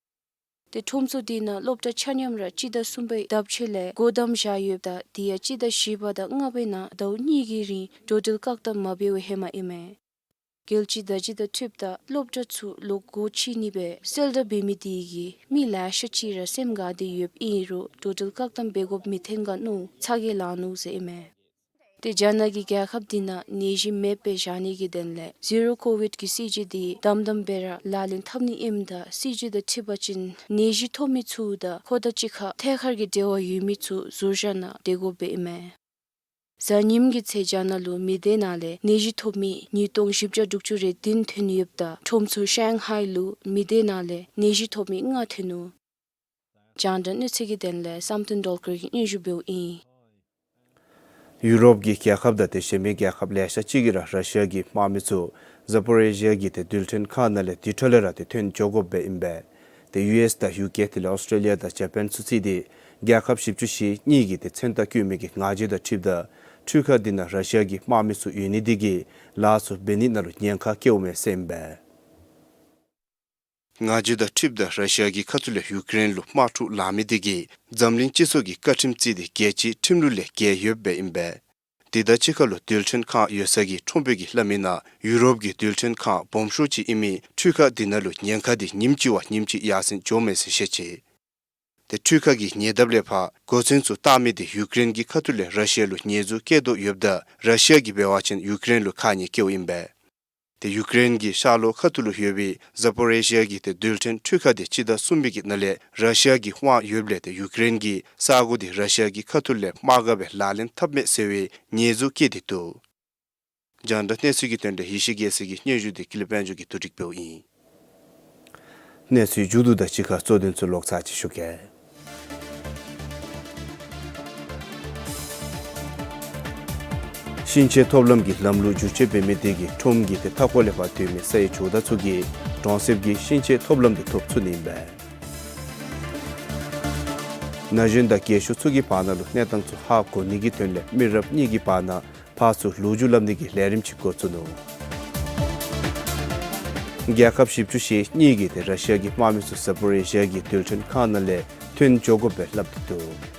ཏེ་ཁྲོམ་ཚུ་འདི་ནང་སློབ་གྲྭ་ཆ་མཉམ་ར་སྤྱི་ཟླ་གསུམ་པའི་ཟླཝ་ཕྱེད་ལས་སྒོ་བསྡམས་བཞག་ཡོདཔ་ད་དེ་ཡང་སྤྱི་ཟླ་བཞི་པ་དང་ལྔ་པའི་ནང་ཟླཝ་གཉིས་ཀྱི་རིང་འགྲོ་འགྲུལ་བཀག་དམ་མ་འབད་བའི་ཧེ་མ་ཨིན་མས། རྒྱལ་སྤྱི་ཟླ་སྤྱི་དང་འཁྲིལཝ་ད་སློབ་གྲྭ་ཚུ་ལོག་སྒོ་ཕྱེ་ནི་སྦེ་གསལ་བསྒྲགས་འབད་མི་དེ་གིས་མི་ལེ་ཤ་ཅིག་ར་སེམས་དགའ་སྟེ་ཡོདཔ་ཨིན་རུང་འགྲོ་འགྲུལ་བཀག་དམ་འབད་དགོཔ་མི་ཐོན་ག་མནོ་ཚ་གྱང་ལང་ནུག་ཟེར་ཨིན་མས། ཏེ་རྒྱ་ནག་གིས་རྒྱལ་ཁབ་འདི་ནང་ནད་གཞི་མེདཔ་སྦེ་བཞག་ནི་གི་དོན་ལས་ཟི་རོ་ཀོ་ཝིཌ་གི་སྲིད་བྱུས་དེ་དམ་དམ་སྦེ་ར་ལག་ལེན་འཐབ་ནི་ཨིནམ་ད་སྲིད་བྱུས་དང་འཁྲིལ་བ་ཅིན་ནད་གཞི་ཐོབ་མི་ཚུ་དང་ཁོ་དང་གཅིག་ཁར་ཐད་ཀར་གྱི་འབྲེལ་བ་ཡོད་མི་ཚུ་ཟུར་བཞག་ནང་སྡོད་དགོཔ་ཨིན་མས། གཟའ་ཉིམ་གི་ཚེ་རྒྱ་ནག་ལུ་མི་སྡེ་ནང་ལས་ནད་གཞི་ཐོབ་མི་ཉིས་སྟོང་བཞི་བརྒྱ་དྲུག་ཅུ་རེ་བདུན་ཐོན་ཡོདཔ་ད་ཁྲོམ་ཚུ་ཤང་ཧའེ་ལུ་མི་སྡེ་ནང་ལས་ནད་གཞི་ཐོབ་མི་ལྔ་ཐོན་ནུག། རྒྱང་བསྒྲགས་གནས་ཚུལ་གྱི་དོན་ལས་བསམ་གཏན་སྒྲོལ་དཀར་གྱིས་སྙན་ཞུ་འབདཝ་ཨིན། ཡུ་རོབ་ཀྱི་རྒྱལ་ཁབ་དང་དེ་གཞན་མི་རྒྱལ་ཁབ་ལེ་ཤ་ཅིག་གིས་ར་ར་ཤི་ཡ་གི་དམག་མི་ཚུ་ ཟ་པོ་རེ་ཤི་ཡ་གི་ཏེ་རྡུལ་ཕྲན་ཁང་ནང་ལས་དེ་འཕྲོ་ལས་ར་ཏེ་ཐོན་འགྱོ་དགོཔ་སྦེ་ཨིན་པས། ཏེ་ཡུ་ཨེསི་དང་ཡུ་ཀེ་དེ་ལས་ཨོསི་ཊྲེ་ལི་ཡ་དང་ཇ་པཱན་ཚུ་ཚུད་དེ་རྒྱལ་ཁབ་བཞི་བཅུ་ཞེ་གཉིས་ཀྱི་ཏེ་མཚོན་རྟགས་བཀོད་མི་གི་མངའ་ཆེན་དང་འཁྲིལཝ་ད་འཕྲུལ་ཁང་འདི་ནང་ར་ཤི་ཡ་གི་དམག་མི་ཚུ་ཡོད་ནི་དེ་གིས་ལཱ་ཚུ་འབད་ནི་ནང་ལུ་ཉེན་ཁ་བཀལཝ་མས་ཟེར་ཨིན་པས། མངའ་ཆེན་དང་འཁྲིལཝ་ད་ར་ཤི་ཡ་གི་ཁ་ཐུག་ལས་ཡུཀ་རེན་ལུ་དམག་འཁྲུག་ལང་མི་དེ་གིས་འཛམ་གླིང་སྤྱི་ཚོགས་ཀྱི་བཀའ་ཁྲིམས་བརྩིས་ཏེ་རྒྱལ་སྤྱིའི་ཁྲིམས་ལུགས་ལས་འགལ་ཡོདཔ་སྦེ་ཨིན་པས། དེ་དང་གཅིག་ཁར་ལུ་རྡུལ་ཕྲན་ཁང་ཡོད་ས་གི་ཁྲོམ་དཔོན་གྱིས་སླབ་མི་ནང་ཡུ་རོབ་ཀྱི་རྡུལ་ཕྲན་ཁང་སྦོམ་ཤོས་ཅིག་ཨིན་མི་འཕྲུལ་ཁང་འདི་ནང་ལུ་ཉེན་ཁ་དེ་ཉིནམ་གཅིག་བ་ཉིནམ་གཅིག་ཡར་སེང་འགྱོཝ་མས་ཟེར་བཤད་ཅི། ཏེ་འཕྲུལ་ཁང་གི་ཉེ་འདབས་ལས་ཕར་གོ་མཚོན་ཚུ་བཏགས་མི་དེ་ཡུཀ་རེན་གྱི་ཁ་ཐུག་ལས་ར་ཤི་ཡ་ལུ་ཉེས་འཛུགས་བཀལ་དོ་ཡོདཔ་ད་ར་ཤི་ཡ་གིས་འབད་བ་ཅིན་ཡུཀ་རེན་ལུ་ཁ་ཉེས་བཀལཝ་ཨིན་པས། ཏེ་ཡུཀ་རེན་གྱི་ཤར་ལྷོ་ཁ་ཐུག་ལུ་ཡོད་པའི་ཟ་པོ་རེ་ཤི་ཡ་གི་ཏེ་རྡུལ་ཕྲན་འཕྲུལ་ཁང་དེ་སྤྱི་ཟླ་གསུམ་པའི་གི་ནང་ལས་ར་ཤི་ཡ་གིས་དབང་ཡོདཔ་ལས་ཏེ་ཡུཀ་རེན་གྱིས་ས་གོ་དེ་ར་ཤི་ཡ་གི་ཁ་ཐུག་ལས་དམག་སྒར་སྦེ་ལག་ལེན་འཐབ་མས་ཟེར་བའི་ཉེས་འཛུགས་བཀལ་ཏེ་འདུག། རྒྱང་བསྒྲགས་གནས་ཚུལ་གྱི་དོན་ལས་ཡེ་ཤེས་རྒྱལ་མཚན་གྱིས་སྙན་ཞུ་དེ་ཀུན་ལེགས་དཔལ་འབྱོར་གྱིས་བསྡུ་སྒྲིག་འབདཝ་ཨིན། གནས་ཚུལ་མཇུག་བསྡུ་དང་གཅིག་ཁར་གཙོ་དོན་ཚུ་ལོག་ཚར་ཅིག་ཞུ་གེ། ཤིང་ཆེན་ཐོབ་ལམ་གྱི་ལམ་ལུགས་བསྒྱུར་བཅོས་འབད་མི་དེ་གིས་ཁྲོམ་གྱི་ཏེ་མཐའ་འཁོར་ལས་ཕར་སྡོད་མི་ས་ཡི་ཇོ་བདག་ཚུ་གིས་གྲོང་གསེབ་ཀྱི་ཤིང་ཆེན་ཐོབ་ལམ་དེ་ཐོབ་ཚུགས་ནི་ཨིན་པས། ན་གཞོན་དང་རྒས་ཤོས་ཚུ་གི་བར་ན་ལུ་གནས་སྟངས་ཚུ་ཧ་གོ་ནི་གི་དོན་ལས་མི་རབས་གཉིས་ཀྱི་བར་ན་ཕར་ཚུར་ལོ་རྒྱུས་སླབ་ནི་གི་ལས་རིམ་ཅིག་འགོ་བཙུགས་ནུག། རྒྱལ་ཁབ་བཞི་བཅུ་ཞེ་གཉིས་ཀྱི་ཏེ་ར་ཤི་ཡ་གི་དམག་མི་ཚུ་ཟ་པོ་རེ་ཤི་ཡ་གི་རྡུལ་ཕྲན་ཁང་ནང་ལས་ཐོན་འགྱོ་དགོཔ་སྦེ་སླབ་སྟེ་འདུག།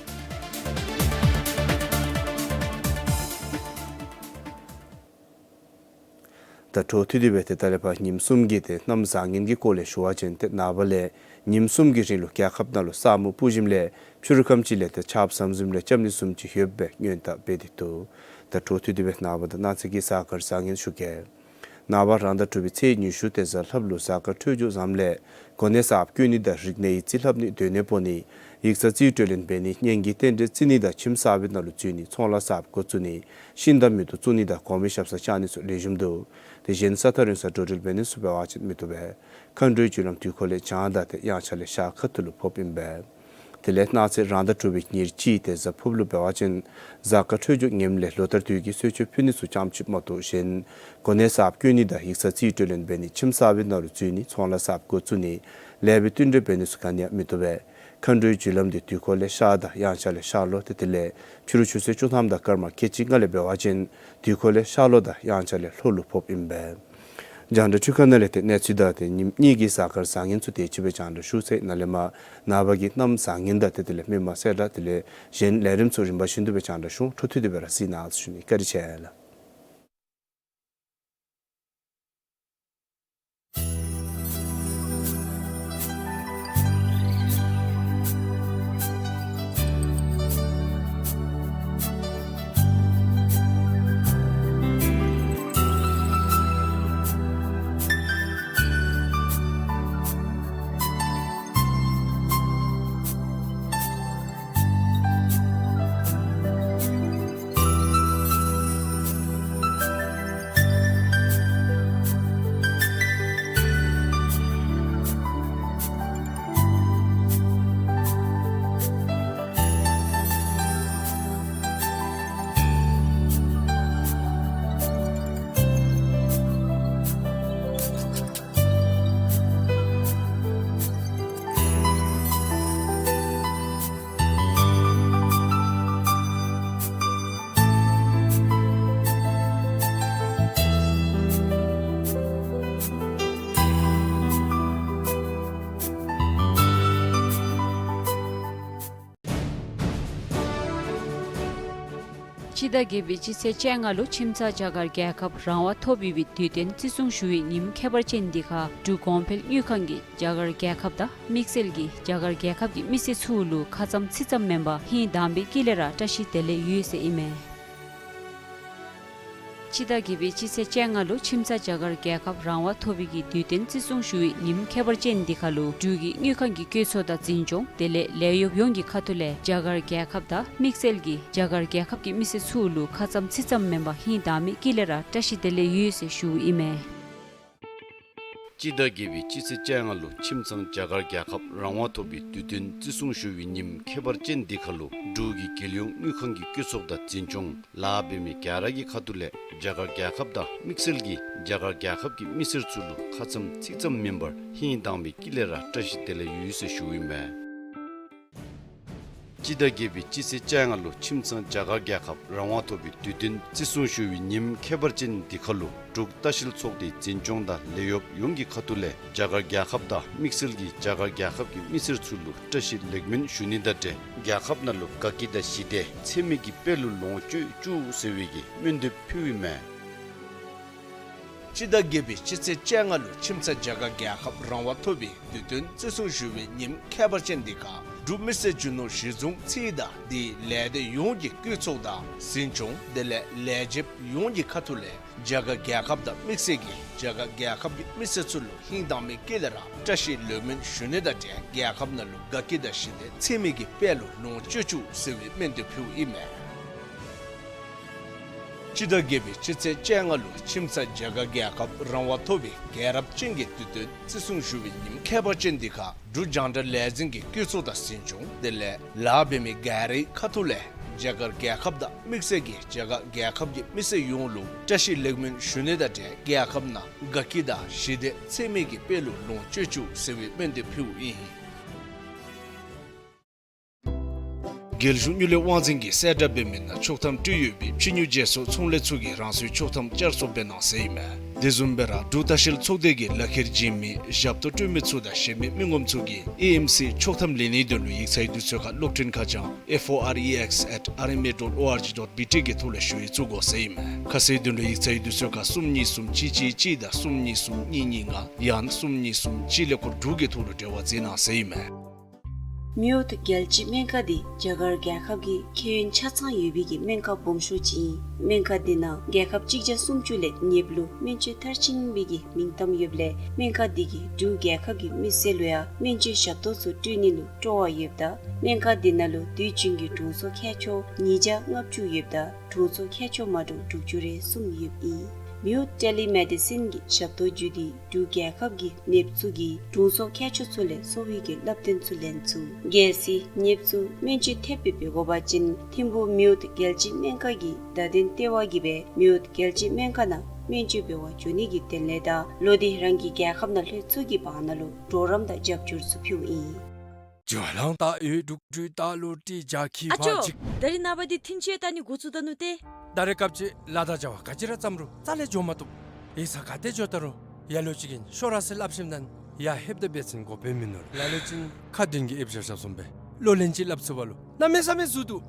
ད་འཕྲོ་མཐུད་དེ་སྦེ་ཏེ་ད་ལས་ཕར་ཉིནམ་གསུམ་གྱི་ཏེ་གནམ་བཟང་ངན་གྱི་སྐོར་ལས་ཞུ་བ་ཅིན་ཏེ་ནངས་པ་ལས་ཉིནམ་གསུམ་གྱི་རིང་ལུ་རྒྱལ་ཁབ་ནང་ལུ་ས་སྨུག་སྤུབ་ཞིནམ་ལས་ཕྱི་རུ་ཁམས་ཅིག་ལས་ཏེ་ཆརཔ་ཟམ་ཟིམ་ལས་སྐྱབས་གནས་བཟུམ་ཅིག་ཡོདཔ་སྦེ་སྔོན་བརྡ་འབད་དེ་འདུག། ད་འཕྲོ་མཐུད་དེ་སྦེ་ནངས་པ་དང་གནངས་ཚེ་གི་གཟའ་སྐར་བཟང་ངན་ཞུ་གེ། ནངས་པ་རང་ཟླ་དྲུག་པའི་ཚེས་ཉི་ཤུ་ཏེ་གཟའ་ལྷགཔ་ལུ་གཟའ་སྐར་འཕྲོད་སྦྱོར་བཟངམ་ལས་གོ་གནས་གསརཔ་བསྐོ་ནི་དང་རིག་གནས་ཡིག་རྩིས་ལྷབ་ནི་སྡོད་གནས་སྤོ་ནི་ཡིག་ཚང་རྩིས་སྤྲོད་ལེན་འབད་ནི་གཉེན་གྱི་རྟེན་འབྲེལ་བརྩི་ནི་དང་ཁྱིམ་གསར་པའི་ནང་ལུ་འཛུལ་ནི་ཚོང་ལཱ་གསརཔ་འགོ་བཙུགས་ནི་ཤིང་དང་མེ་ཏོག་བཙུགས་ནི་དང་གོང་མའི་ཞབས་སར་བཅར་ནི་ཚུ་ལེགས་ཤོམ་འདུག། དེ་གཞན་ས་ཐག་རིང་སར་འགྲོ་འགྲུལ་འབད་ནི་ཚུ་འབད་བ་ཅིན་མི་བཏུབ་པས། མཁའ་འགྲོའི་རྒྱུ་ལམ་དུས་འཁོར་ལས་བྱང་དང་ཏེ་དབྱངས་འཆར་ལས་ཤར་ཁ་ཐུག་ལུ་ཕོགཔ་ཨིན་པས། དེ་ལས་གནངས་ཚེ་རང་ཟླ་དྲུག་པའི་ཉེར་གཅིག་ཏེ་གཟའ་ཕུརཔ་ལུ་འབད་བ་ཅིན་གཟའ་སྐར་འཕྲོད་སྦྱོར་ངནམ་ལས་ལོ་ལྟར་དུས་ཀྱི་གསོལ་མཆོད་ཕུལ་ནི་ཚུ་ཙམ་ཅིག་མ་གཏོགས་གཞན་གོ་གནས་གསརཔ་བསྐོ་ནི་དང་ཡིག་ཚང་རྩིས་སྤྲོད་ལེན་འབད་ནི་ཁྱིམ་གསར་པའི་ནང་ལུ་འཛུལ་ནི་ཚོང་ལཱ་གསརཔ་འགོ་བཙུགས་ནི་ལེགས་པའི་བསྟུན་གྲོས་འབད་ནི་ཚུ་ག་ནི་ཡང་མི་བཏུབ་པས། མཁའ་འགྲོའི་རྒྱུ་ལམ་དེ་དུས་འཁོར་ལས་ཤར་དང་དབྱངས་འཆར་ལས་ཤར་ལྷོ་ཏེ་དེ་ལས་ཕྱི་རུ་ཆུ་ཚོད་བཅུ་ཐམ་དང་སྐར་མ་ཁལ་གཅིག་ལྔ་ལས་འབད་བ་ཅིན་དུས་འཁོར་ལས་ཤར་ལྷོ་དང་དབྱངས་འཆར་ལས་ལྷོ་ལུ་ཕོགཔ་ཨིན་པས། རྒྱང་བསྒྲགས་འཕྲུལ་ཁང་ནང་ལས་ཏེ་གནས་ཚུལ་དང་ཏེ་ཉིནམ་གཉིས་ཀྱི་གཟའ་སྐར་བཟང་ངན་ཚུ་དེ་ཅིག་སྦེ་རྒྱང་བསྒྲགས་ཞུ་ཚར་ཡི། ནཱ་ལས་མར་ནངས་པ་གི་གནམ་བཟང་ངན་དང་ཏེ་དེ་ལས་མི་མང་གསལ་བསྒྲགས་དེ་ལས་གཞན་ལས་རིམ་ཚུ་རིམ་པ་བཞིན་དུ་སྦེ་རྒྱང་བསྒྲགས་ཞུ་འོང་། འཕྲོ་མཐུད་དེ་སྦེ་ར་གཟིགས་གནང་ཟེར་ཞུ་ནི། བཀའ་དྲིན་ཆེ་ལགས། སྤྱི་ཟླ་བརྒྱད་པའི་སྤྱི་ཚེས་བཅོ་ལྔ་ལུ་ཁྱིམ་ཚང་རྒྱ་གར་རྒྱལ་ཁབ་རང་དབང་ཐོབ་ཡོད་པའི་དུས་སྟོན་བརྩི་སྲུང་ཞུ་བའི་ཉིནམ་ཁྱད་པར་ཅན་འདི་ཁར་འབྲུག་གོང་འཕེལ་དངུལ་ཁང་གིས་རྒྱ་གར་རྒྱལ་ཁབ་དང་དམིགས་བསལ་གྱིས་རྒྱ་གར་རྒྱལ་ཁབ་ཀྱི་མི་སེར་ཚུ་ལུ་ཁ་ཙ་ཙིག་ཙམ་མེན་པར་ཧིང་དྭངས་པའི་དཀྱིལ་ལས་ར་བཀྲ་ཤིས་བདེ་ལེགས་ཡོད་ཟེར་ཨིན་མས། སྤྱི་ཟླ་བརྒྱད་པའི་སྤྱི་ཚེས་བཅོ་ལྔ་ལུ་ཁྱིམ་ཚང་རྒྱ་གར་རྒྱལ་ཁབ་རང་དབང་ཐོབ་པའི་གི་དུས་སྟོན་བརྩི་སྲུང་ཞུ་བའི་ཉིནམ་ཁྱད་པར་ཅན་འདི་ཁར་ལུ་འབྲུག་གི་དངུལ་ཁང་གི་བཀོད་ཚོགས་དང་འཛིན་སྐྱོང་དེ་ལས་ལས་གཡོགཔ་ཡོངས་ཀྱི་ཁ་ཐུག་ལས་རྒྱ་གར་རྒྱལ་ཁབ་དང་དམིགས་བསལ་གྱིས་རྒྱ་གར་རྒྱལ་ཁབ་ཀྱི་མི་སེར་ཚུ་ལུ་ཁ་ཙ་ཙིག་ཙམ་མེན་པར་ཧིང་དྭངས་མའི་དཀྱིལ་ལས་ར་བཀྲ་ཤིས་བདེ་ལེགས་ཡོད་ཟེར་ཞུཝ་ཨིན་མས། སྤྱི་ཟླ་བརྒྱད་པའི་སྤྱི་ཚེས་བཅོ་ལྔ་ལུ་ཁྱིམ་ཚང་རྒྱ་གར་རྒྱལ་ཁབ་རང་དབང་ཐོབ་པའི་དུས་སྟོན་བརྩི་སྲུང་ཞུ་བའི་ཉིནམ་ཁྱད་པར་ཅན་འདི་ཁར་ལུ་འབྲུག་གི་རྒྱལ་ཡོངས་དངུལ་ཁང་གི་བཀོད་ཚོགས་དང་འཛིན་སྐྱོང་ལཱ་འབད་མི་ག་ར་གི་ཁ་ཐུག་ལས་རྒྱ་གར་རྒྱལ་ཁབ་དང་དམིགས་བསལ་གྱིས་རྒྱ་གར་རྒྱལ་ཁབ་ཀྱི་མི་སེར་ཚུ་ལུ་ཁ་ཙམ་ཚིག་ཙམ་མེན་པར་ཧིང་དྭངས་མའི་དཀྱིལ་ལས་ར་བཀྲ་ཤིས་བདེ་ལེགས་ཡོད་ཟེར་ཞུཝ་ཨིན་མས། སྤྱི་ཟླ་བརྒྱད་པའི་སྤྱི་ཚེས་བཅོ་ལྔ་ལུ་ཁྱིམ་ཚང་རྒྱ་གར་རྒྱལ་ཁབ་རང་དབང་ཐོབ་པའི་དུས་སྟོན་བརྩི་སྲུང་ཞུ་བའི་ཉིནམ་ཁྱད་པར་ཅན་འདི་ཁར་ལུ་འབྲུག་ལྟ་བཤལ་ཚོགས་སྡེའི་འཛིན་སྐྱོང་དང་ལས་གཡོགཔ་ཡོངས་ཀྱི་ཁ་ཐུག་ལས་རྒྱ་གར་རྒྱལ་ཁབ་དང་དམིགས་བསལ་གྱིས་རྒྱ་གར་རྒྱལ་ཁབ་ཀྱི་མི་སེར་ཚུ་ལུ་བཀྲ་ཤིས་ལེགས་སྨོན་ཞུ་ནི་དང་འབྲེལ་རྒྱལ་ཁབ་ནང་ལུ་དགའ་སྐྱིད་དང་ཞི་བདེ་ཚད་མེད་ཀྱི་དཔལ་ལུ་ལོངས་སྤྱོད་བཅུག་ཟེར་བའི་གི་སྨོན་འདེབས་ཕུལཝ་ཨིན་མས། སྤྱི་ཟླ་བརྒྱད་པའི་སྤྱི་ཚེས་བཅོ་ལྔ་ལུ་ཁྱིམ་ཚང་རྒྱ་གར་རྒྱལ་ཁབ་རང་དབང་ཐོབ་པའི་དུས་སྟོན་བརྩི་སྲུང་ཞུ་བའི་ཉིནམ་ཁྱད་པར་ཅན་འདི་ཁར་འབྲུག་མི་སེར་རྒྱུ་ནོར་གཞི་བཟུང་ཚད་དང་དེའི་ལས་སྡེ་ཡོངས་ཀྱི་བཀོད་ཚོགས་དང་འཛིན་སྐྱོང་དེ་ལས་ལས་བྱེདཔ་ཡོངས་ཀྱི་ཁ་ཐུག་ལས་རྒྱ་གར་རྒྱལ་ཁབ་དང་དམིགས་བསལ་གྱིས་རྒྱ་གར་རྒྱལ་ཁབ་ཀྱི་མི་སེར་ཚུ་ལུ་ཧིང་དྭངས་མའི་དཀྱིལ་ལས་ར་བཀྲ་ཤིས་ལེགས་སྨོན་ཞུ་ནི་དང་འབྲེལ་རྒྱལ་ཁབ་ནང་ལུ་དགའ་སྐྱིད་དང་ཞི་བདེ་ཚད་མེད་ཀྱི་དཔལ་ལུ་ལོངས་སྤྱོད་བཅུག་ཟེར་བའི་སྨོན་འདེབས་ཕུལཝ་ཨིན་མས། སྤྱི་ཟླ་བརྒྱད་པའི་སྤྱི་ཚེས་བཅོ་ལྔ་ལུ་ཁྱིམ་ཚང་རྒྱ་གར་རྒྱལ་ཁབ་རང་དབང་ཐོབ་པའི་རྒྱལ་རབས་ཅན་གྱི་དུས་སྟོན་བརྩི་སྲུང་ཞུ་བའི་ཉིནམ་ཁྱད་པར་ཅན་འདི་ཁར་འབྲུག་རྒྱང་བསྒྲགས་ལས་འཛིན་གྱི་བཀོད་ཚོགས་དང་འཛིན་སྐྱོང་དེ་ལས་ལཱ་འབད་མི་ག་རའི་ཁ་ཐུག་ལས་རྒྱ་གར་རྒྱལ་ཁབ་དང་དམིགས་བསལ་གྱིས་རྒྱ་གར་རྒྱལ་ཁབ་ཀྱི་མི་སེར་ཡོངས་ལུ་བཀྲ་ཤིས་ལེགས་སྨོན་ཞུ་ནི་དང་འབྲེལ་རྒྱལ་ཁབ་ནང་དགའ་སྐྱིད་དང་ཞི་བདེ་ཚད་མེད་ཀྱི་དཔལ་ལུ་ལོངས་སྤྱོད་བཅུག་ཟེར་བའི་སྨོན་འདེབས་ཕུལཝ་ཨིན། རྒྱལ་གཞུང་དངུལ་ལས་དབང་འཛིན་གྱིས་གསལ་བསྒྲགས་འབད་མི་ནང་ཆོག་ཐམ་སྤྲོད་ཡོད་པའི་ཕྱི་ཉོ་རྒྱལ་ཚོགས་ཚོང་ལས་ཚུ་གིས་རང་སོའི་ཆོག་ཐམ་བསྐྱར་གསོ་འབད་གནང་ཟེར་ཨིན་མས། དེ་བཟུམ་སྦེ་ར་འབྲུག་ལྟ་བཤལ་ཚོགས་སྡེ་གིས་ལག་ཁྱེར་བྱིན་མི་ཞབས་ཏོག་སྤྲོད་མི་ཚུ་དང་གཞན་མི་མི་ངོམ་ཚུ་གིས་ཨེ་ཨེམ་སི་ཆོག་ཐམ་ལེན་ནིའི་དོན་ལུ་ཡིག་ཚང་གི་དུས་ཚོད་ཁར་གློག་འཕྲིན་ཁ་བྱང་F O R E X at R M A dot O R G dot B T གི་ཐོག་ལས་ཞུ་ཡིག་བཙུགས་དགོ་ཟེར་ཨིན་མས། ཁ་གསལ་དོན་ལུ་ཡིག་ཚང་གི་དུས་ཚོད་ཁར་གསུམ་གཉིས་གསུམ་གཅིག་གཅིག་གཅིག་དང་གསུམ་གཉིས་གསུམ་གཉིས་གཉིས་ལྔ་ཡང་ན་གསུམ་གཉིས་གསུམ་གཅིག་ཀླད་ཀོར་དྲུག་གི་ཐོག་ལུ་འབྲེལ་བ་མཛད་གནང་ཟེར་ཨིན་མས། མེའོཊ་རྒྱལ་སྤྱིའི་སྨན་ཁང་འདི་རྒྱ་གར་རྒྱལ་ཁབ་ཀྱི་ཁེ་ཕན་ཆ་ཚང་ཡོད་པའི་གི་སྨན་ཁང་སྦོམ་ཤོས་ཅིག་ཨིན། སྨན་ཁང་འདི་ནང་རྒྱལ་ཁབ་གཅིག་བརྒྱ་སུམ་ཅུ་ལས་ཉེསཔ་ལུ་སྨན་བཅོས་མཐར་ཕྱིན་པའི་གི་མིང་གཏམ་ཡོདཔ་ལས་སྨན་ཁང་འདི་གིས་འབྲུག་རྒྱལ་ཁབ་ཀྱི་མི་སེར་ལུ་ཡང་སྨན་བཅོས་ཞབས་ཏོག་ཚུ་སྤྲོད་ནི་ལུ་སྤྲོ་བ་ཡོདཔ་ད་སྨན་ཁང་འདི་ནང་ལུ་དུས་རྒྱུན་གྱི་དྲུང་འཚོ་མཁས་མཆོག་ཉིས་བརྒྱ་ལྔ་བཅུ་ཡོདཔ་ད་དྲུང་འཚོ་མཁས་མཆོག་མ་འདྲཝ་དྲུག་ཅུ་རེ་གསུམ་ཡོདཔ་ཨིན། མེའོཊ་ཊེ་ལི་མེ་ཌི་སིན་གྱི་ཞབས་ཏོག་བརྒྱུད་དེ་འབྲུག་རྒྱལ་ཁབ་ཀྱི་ནདཔ་ཚུ་གིས་དྲུང་འཚོ་མཁས་མཆོག་ཚུ་ལས་གསོ་བའི་གི་བསླབ་སྟོན་ཚུ་ལེན་ཚུགས། གལ་སྲིད་ནདཔ་ཚུ་སྨན་བཅོས་ཐེབས་སྦེ་འབད་དགོ་པ་ཅིན་ཐིམ་ཕུག་མེའོཊ་རྒྱལ་སྤྱིའི་སྨན་ཁང་གི་བརྡ་དོན་ལྟེ་བ་གིས་སྦེ་མེའོཊ་རྒྱལ་སྤྱིའི་སྨན་ཁང་ནང་སྨན་བཅོས་འབད་བར་འགྱོ་ནི་གི་དོན་ལས་དང་ལོག་སྟེ་རང་གི་རྒྱལ་ཁབ་ནང་ལྷོད་ཚུགས་ཀྱི་བར་ན་ལུ་གྲོགས་རམ་དང་རྒྱབ་སྐྱོར་ཚུ་ཕུལཝ་ཨིན། ཨ་ཅོ། ད་རིས་ནངས་པ་འདི་ཐིན་ཅི་ད་ནི་འགོ་བཙུགས་ད་ནུག་ཏེ། ད་རེས་སྐབས་ཅིག་ལཱ་དང་བྱ་བ་ག་ཅི་ར་བརྩམ་རུང་རྩ་ལས་འགྱོ་མ་བཏུབ། ཡིག་ཚང་ག་ཏེ་འགྱོ་ད་རུང་ལ་ལུ་ཅིག་གིས་ཤོག་ར་ཟེར་སླབ་ཞིནམ་ད་ཡར་ལྷོདཔ་ད་འབད་བ་ཅིན་གོ་བརྡ་མིན་ནུག། ལ་ལུ་ཅིག་ཁ་འདོན་གྱི་ཨེབ་བཞག་བཞགཔ་བཟུམ་སྦེ་ལོ་ལན་ཅིག་སླབ་ཚུགས་པ་ལུ་གནམ་མེད་ས་མེད་ཟུར་འདུག།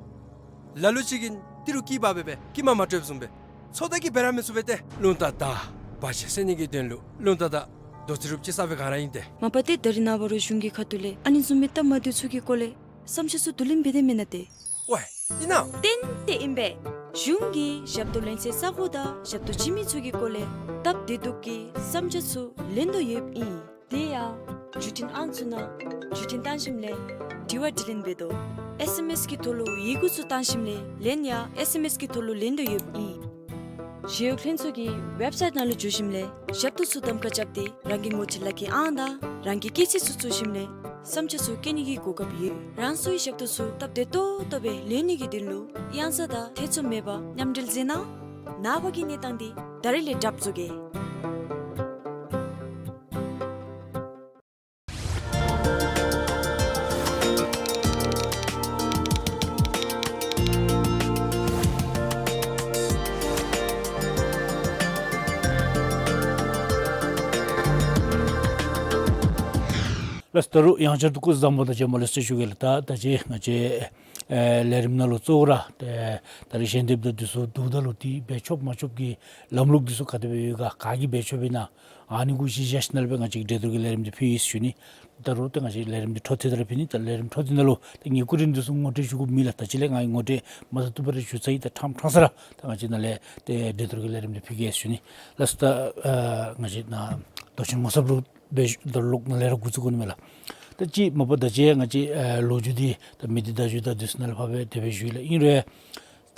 ལ་ལུ་ཅིག་གིས་ཏི་རུ་སྐྱིད་པ་སྦེ་སྦེ་སྐྱིད་མ་མ་སྤྲོདཔ་བཟུམ་སྦེ་ཚོད་ལྟ་གིས་འབད་ར་མི་ཚུགས་པས་ཏེ། རླུང་རྟ་དང་བར་ཆད་སེལ་ནི་གི་དོན་ལུ་རླུང་རྟ་དང་རྡོ་རྩེག་རུབ་ཅིག་ཟ་བའི་སྒང་ར་ཨིན་ཏེ། མ་པ་ཏེ་ད་རིས་ནངས་པ་རུང་གཞུང་གི་ཁ་ཐུག་ལས་ཨ་ནི་བཟུམ་མའི་སྟབས་མ་བདེཝ་ཚུ་གི་སྐོར་ལས་བསམ་འཆར་ཚུ་བསྡུ་ལེན་འབད་དེ་མེན་ན་ཏེ། ཝའེ་ཨིན་ན། ཏན་ཏན་ཨིན་པས། གཞུང་གིས་ཞབས་ཏོག་ལེན་སའི་ས་གོ་དང་ཞབས་ཏོག་བྱིན་མི་ཚུ་གི་སྐོར་ལས་སྟབས་བདེ་སྡུག་གི་བསམ་འཆར་ཚུ་ལེན་དོ་ཡོདཔ་ཨིན། དེ་ཡང་བརྒྱུད་འཕྲིན་ཨང་ཚུ་ནང་བརྒྱུད་འཕྲིན་བཏང་ཞིནམ་ལས་དྲི་བ་དྲིས་ལན་འབད་དོ། ཨེས་ཨེམ་ཨེས་གི་ཐོག་ལུ་ཡི་གུ་ཚུ་བཏང་ཞིནམ་ལས་ལན་ཡང་ཨེས་ཨེམ་ཨེས་གི་ཐོག་ལུ་ལེན་དོ་ཡོདཔ་ཨིན། ཞི་གཡོག་ལྷན་ཚོགས་ཀྱི་ཝེབ་སའིཊ་ནང་ལུ་འཛུལ་ཞིནམ་ལས་ཞབས་ཏོག་ཚུ་གདམ་ཁ་རྐྱབ་སྟེ་རང་གི་ངོ་སྤྲོད་ལག་ཁྱེར་ཨང་དང་རང་གི་སྐྱེས་ཚེས་ཚུ་བཙུགས་ཞིནམ་ལས་བསམ་འཆར་ཚུ་བཀོད་ནི་གི་གོ་སྐབས་ཡོད། རང་སོའི་ཞབས་ཏོག་ཚུ་སྟབས་བདེ་ཏོག་ཏོ་སྦེ་ལེན་ནི་གི་དོན་ལུ་གཡང་ས་དང་ཐེ་ཚོམ་མེད་པར་མཉམ་འབྲེལ་མཛད་གནང་། ནངས་པ་གི་གནས་སྟངས་འདི་ད་རིས་ལས་གྲབས་བཟོ་གེ། ལགས་སོ། ད་རུང་ཡང་བསྐྱར་དུ་སྐུ་གཟུགས་བཟང་པོ་དང་བཅས་མ་ལུ་གསོལ་ཞུ་གེ་ལགས། ད་ད་ཅི་ང་བཅས་ཨེ་ལས་རིམ་ནང་ལུ་གཙོ་བོ་ར་ཏེ་ད་རིས་ཞལ་འདེབས་དང་འདི་ཚུ་བསྡུཝ་ད་ལུ་ཏེ་འབད་ཆོགཔ་མ་ཆོགཔ་གི་ལམ་ལུགས་འདི་ཚུ་ག་དེ་སྦེ་ཡོད་ག་ག་གིས་འབད་ཆོགཔ་ཨིན་ན་ཨ་ནི་གུ་གཞི་བཞག་ཞིནམ་ལས་སྦེ་ང་བཅས་འགྲན་བསྡུར་གྱི་ལས་རིམ་འདི་ཕུལ་ཡི་ཟེར་ཞུ་ནི། ད་རུང་ཏེ་ང་བཅས་ལས་རིམ་འདི་འཕྲོ་མཐུད་དེ་ར་ཕུལ་ནི། ད་ལས་རིམ་འཕྲོ་མཐུད་ནང་ལུ་ཏེ་ངེའི་སྐུ་མགྲོན་འདི་ཚུ་ངོ་སྤྲོད་ཞུ་དགོཔ་མེད་ལགས། ད་ཅི་ལས་ང་ངོ་སྤྲོད་མ་ཚར་བར་ར་ཞུ་ཚར་ཡི། ད་ཕྲང་ཕྲང་ས་ར་ད་ང་བཅས་ནཱ་ལས་ཏེ་འགྲན་བསྡུར་གྱི་ལས་རིམ་འདི་ཕུལ་གེ་ཟེར་ཞུ་ནི། ལགས་སོ། ད་ཨ་ང་བཅས་ནཱ་མདོ་ཆེན་ངོ་ཚབ་ལུ་འབད་ད་ལོག་ནཱ་ལས་ར་འགོ་བཙུགས་དགོ་ནི་མས་ལགས། ད་ཅི་མ་པ་ད་ཅི་ང་བཅས་ཨ་ལོ་རྒྱུས་འདི་ད་མི་སྡེ་བརྡ་བརྒྱུད་དང་འདི་ཚུ་ནང་ལས་ཕར་སྦེ་དེ་སྦེ་ཞུ་ཡི་ལགས། ཨིན་རུང་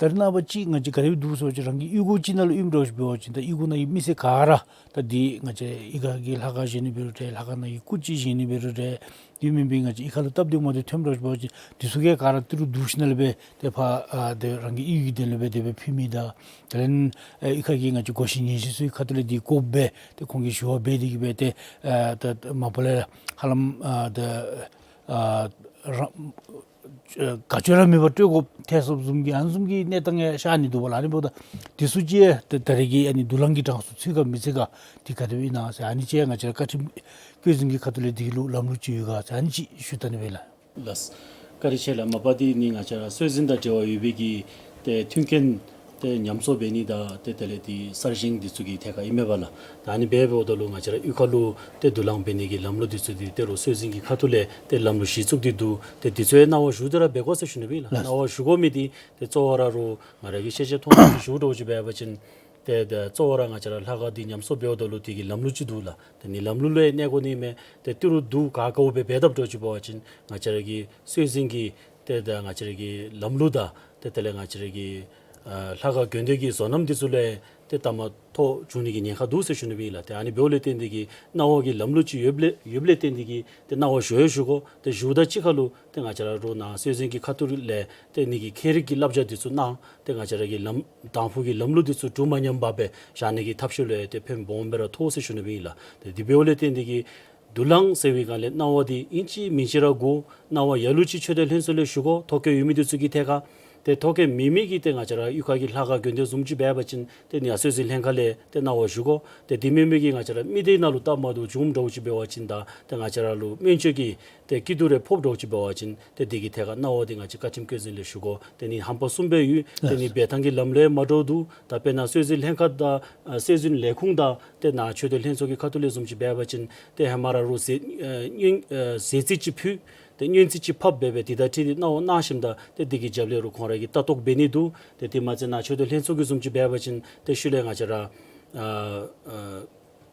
ད་ ད་རེས་ནངས་པ་ཅིག་ང་བཅས་ག་དེ་སྦེ་འདུག་ཟེར་བ་ཅིན་རང་གི་གཡུས་སྒོ་ཅིག་ནང་ལུ་ཨིནམ་འདྲཝ་ཅིག་འབད་བ་ཅིན་ད་གཡུས་སྒོ་ནང་གི་མི་སེར་ག་ར་ད་འདི་ང་བཅས་གཡུས་ཁ་གི་ལྷ་ཁང་བཞེངས་ནི་འབད་རུང་འདྲ་ལྷ་ཁང་ནང་གི་སྐུ་ཅིག་བཞེངས་ནི་འབད་རུང་འདྲ་དེ་མེན་པའི་ང་བཅས་གཡུས་ཁ་ལུ་སྟབས་བདེ་མ་བདེ་ཐོནམ་འདྲཝ་ཅིག་འབད་བ་ཅིན་དེ་ཚུ་ག་ར་ཏི་རུ་བསྡུ་ཞིནམ་ལས་སྦེ་ཏེ་ཕར་ཨ་ཏེ་རང་གི་གཡུས་ཀྱི་དོན་ལུ་སྦེ་དེ་སྦེ་ཕུལ་མི་དང་དེ་ལས་ཨེ་གཡུས་ཁ་གི་ང་བཅས་སྒོ་བཞི་ཉེས་བཞི་ཚུ་གི་ཁ་ཐུག་ལས་འདི་དགོཔ་སྦེ་ཏེ་ཁོང་གིས་ཞུ་བ་འབད་དེ་གིས་སྦེ་ཏེ་ཨ་ད་མ་པ་ལས་ཧ་ལམ་ཨ་ད་ཨ་རང་ཨ་ག་ཅི་ར་མེད་པར་སྤྲོད་དགོཔ་ཐལ་སོངམ་བཟུམ་གྱི་ཨ་ནི་བཟུམ་གྱི་གནས་སྟངས་ཡང་ཤར་ནི་འདུག་པ་ལགས། ཨ་ནི་འབདཝ་ད་དེ་ཚུ་ཅིག་ད་ད་རེས་ཀྱི་ཨ་ནི་དུ་ལང་གི་གྲངས་སུ་ཚུད་ག་མི་ཚུད་ག་དེ་ག་དེ་སྦེ་ཨིན་ན་ཟེར་ཨ་ནི་ཅིག་ང་བཅས་ར་བཀའ་ཁྲིམས་བཀོད་འཛིན་གྱི་ཁ་ཐུག་ལས་དེ་གི་ལུ་ལམ་ལུགས་ཅིག་ཡོད་ག་ཟེར་ཨ་ནི་ཅིག་ཞུ་བལྟ་ནི་སྦེ་ལགས། ལགས། བཀའ་དྲིན་ཆེ་ལགས། མ་པ་འདི་ནི་ང་བཅས་ར་སྲོལ་འཛིན་དང་འབྲེལ་བ་ཡོད་པའི་གི་ཏེ་མཐུན་རྐྱེན་ཏེ་ཉམས་གསོ་འབད་ནི་དང་ཏེ་དེ་ལས་ཏེ་གསར་བཞེངས་འདི་ཚུ་གི་ཐད་ཁར་ཨིན་མས་པ་ལགས། ད་ཨ་ནི་འབད་འབདཝ་ད་ལུ་ང་བཅས་ར་གཡུས་ཁ་ལུ་ཏེ་དུ་ལང་འབད་ནི་གི་ལམ་ལུགས་འདི་ཚུ་འདི་ཏེ་རུང་སྲོལ་འཛིན་གྱི་ཁ་ཐུག་ལས་ཏེ་ལམ་ལུགས་གཞི་བཙུགས་ཏེ་འདུག། ཏེ་འདི་ཚུ་ཡང་གནང་བ་ཞུ་སྟེ་ར་འབད་དགོ་ཟེར་ཞུ་ནི་སྦེ་ལགས། ལགས། གནང་བ་ཞུ་དགོ་མི་འདི་ཏེ་གཙོ་བོ་ར་རུང་ང་ར་གིས་ཤེས་ཤེས་མཐོང་མཐོང་ཅིག་ཞུ་འདྲཝ་ཅིག་འབད་བ་ཅིན་ཏེ་ཏེ་གཙོ་བོ་ར་ང་བཅས་ར་ལྷ་ཁང་འདི་ཉམས་གསོ་འབདཝ་ད་ལུ་དེ་གི་ལམ་ལུགས་ཅིག་འདུག་ལགས། ཏེ་ནི་ལམ་ལུགས་ལུ་ཡང་གནས་དགོ་ནི་མས། ཏེ་ཏི་རུ་འདུག་ག་དཀའཝ་སྦེ་འབད་དཔ་འདྲཝ་ཅིག་འབད་བ་ཅིན་ང་བཅས་ར་གི་སྲོལ་འཛིན་གྱི་ཏེ་ད་ང་བཅས་ར་གི་ལམ་ལུགས་དང་ཏེ་དེ་ལས་ང་བཅས་ར་གི་ཨ་ལྷ་ཁང་དགོན་སྡེ་གི་བཟོ་རྣམ་འདི་ཚུ་ལུ་ཡང་ཏེ་ལྟ་མ་ཐོག་འགྱོ་ནི་གི་ཉེན་ཁ་འདུག་ཟེར་ཞུ་ནི་སྦེ་ཨིན་ལགས། ཏེ་ཨ་ནི་འབདཝ་ལས་བརྟེན་ཏེ་གིས་གནང་བ་གི་ལམ་ལུགས་ཅིག་ཡོདཔ་ལས་ཡོདཔ་ལས་བརྟེན་ཏེ་གིས་ཏེ་གནང་བ་ཞུ་ཡང་ཞུ་དགོ། ཏེ་ཞུཝ་ད་གཅིག་ཁར་ལུ་ཏེ་ང་བཅས་ར་རུང་ནཱ་སྲོལ་འཛིན་གྱི་ཁ་ཐུག་ལས་ཏེ་ནི་གི་ཁྱད་རིག་གི་བསླབ་བྱ་འདི་ཚུ་གནང་། ཏེ་ང་བཅས་ར་གི་ལམ་དང་ཕུ་གི་ལམ་ལུགས་འདི་ཚུ་འགྲོ་མ་ཉམས་པར་སྦེ་བཞག་ནི་གི་ཐབས་ཤེས་ལུ་ཡང་ཏེ་ཕན་སྦོམ་སྦེ་ར་ཐོགས་ཟེར་ཞུ་ནི་སྦེ་ཨིན་ལགས། ཏེ་དེ་འབདཝ་ལས་བརྟེན་ཏེ་གིས་དུ་ལང་ཟེར་བའི་སྒང་ལས་གནང་བ་འདི་ཨིན་ཅི་མིན་ཅི་ར་དགོ། གནང་བ་ལ་ལུ་ཅིག་ཆོས་དད་ལྷན་ཚོགས་ལས་ཞུ་དགོ། ཐོ་བཀོད་ཡོད་མི་འདི་ཚུ་གི་ཐད་ཁར། ཏེ་ཐོ་བཀོད་མེད་མི་གིས་ཏེ་ང་བཅས་ར་གཡུས་ཁ་གི་ལྷ་ཁང་དགོན་སྡེ་བཟུམ་ཅིག་འབད་བ་ཅིན་ཏེ་ནི་ཡང་སྲོལ་འཛིན་ལྷན་ཁག་ལས་ཏེ་གནང་བ་ཞུ་དགོ། ཏེ་དེ་མེན་མི་གིས་ང་བཅས་ར་མི་སྡེ་ནང་ལུ་སྟབས་མ་བདེཝ་བྱུངམ་འདྲཝ་ཅིག་འབད་བ་ཅིན་དང་ཏེ་ང་བཅས་ར་ལུ་སྨན་བཅོས་ཀྱི་ཏེ་སྐྱིད་སྡུག་རེ་ཕོགཔ་འདྲཝ་ཅིག་འབད་བ་ཅིན་ཏེ་དེ་གི་ཐད་ཁར་གནང་བ་འདི་ང་བཅས་བཀའ་ཁྲིམས་བཀོད་འཛིན་ལས་ཞུ་དགོ། ཏེ་ནི་ཧམ་པ་གསུམ་སྦེ་ཡོད། ཏེ་ནི་འབད་ཐངས་ཀྱི་ལམ་ལུགས་མ་འདྲཝ་འདུག། ད་དཔེར་ན་སྲོལ་འཛིན་ལྷན་ཁག་དང་ཨ་སྲོལ་འཛིན་ལས་ཁུངས་དང་ཏེ་ནཱ་ཆོས་དད་ལྷན་ཚོགས་ཀྱི་ཁ་ཐུག་ལས་བཟུམ་ཅིག་འབད་བ་ཅིན་ཏེ་ཧེ་མ་ར་རུང་ཟས་ཨ་སྨན་ཨ་ཟས་རྩིས་ཅིག་ཕུལ། ཏེ་སྨན་རྩིས་ཅིག་ཕབ་འབད་སྦེ་དེ་དང་འཁྲིལ་ཏེ་གནང་བ་གནང་ཞིནམ་ད་ཏེ་དེ་གི་རྒྱབ་ལས་རུང་ཁོང་ར་གིས་ལྟ་རྟོག་འབད་ནི་འདུག། ཏེ་དེ་མ་ཚད་ནཱ་ཆོས་དད་ལྷན་ཚོགས་ཀྱིས་བཟུམ་ཅིག་འབད་བ་ཅིན་ཏེ་ཤུལ་ལས་ང་བཅས་ར་ཨ་ཨ་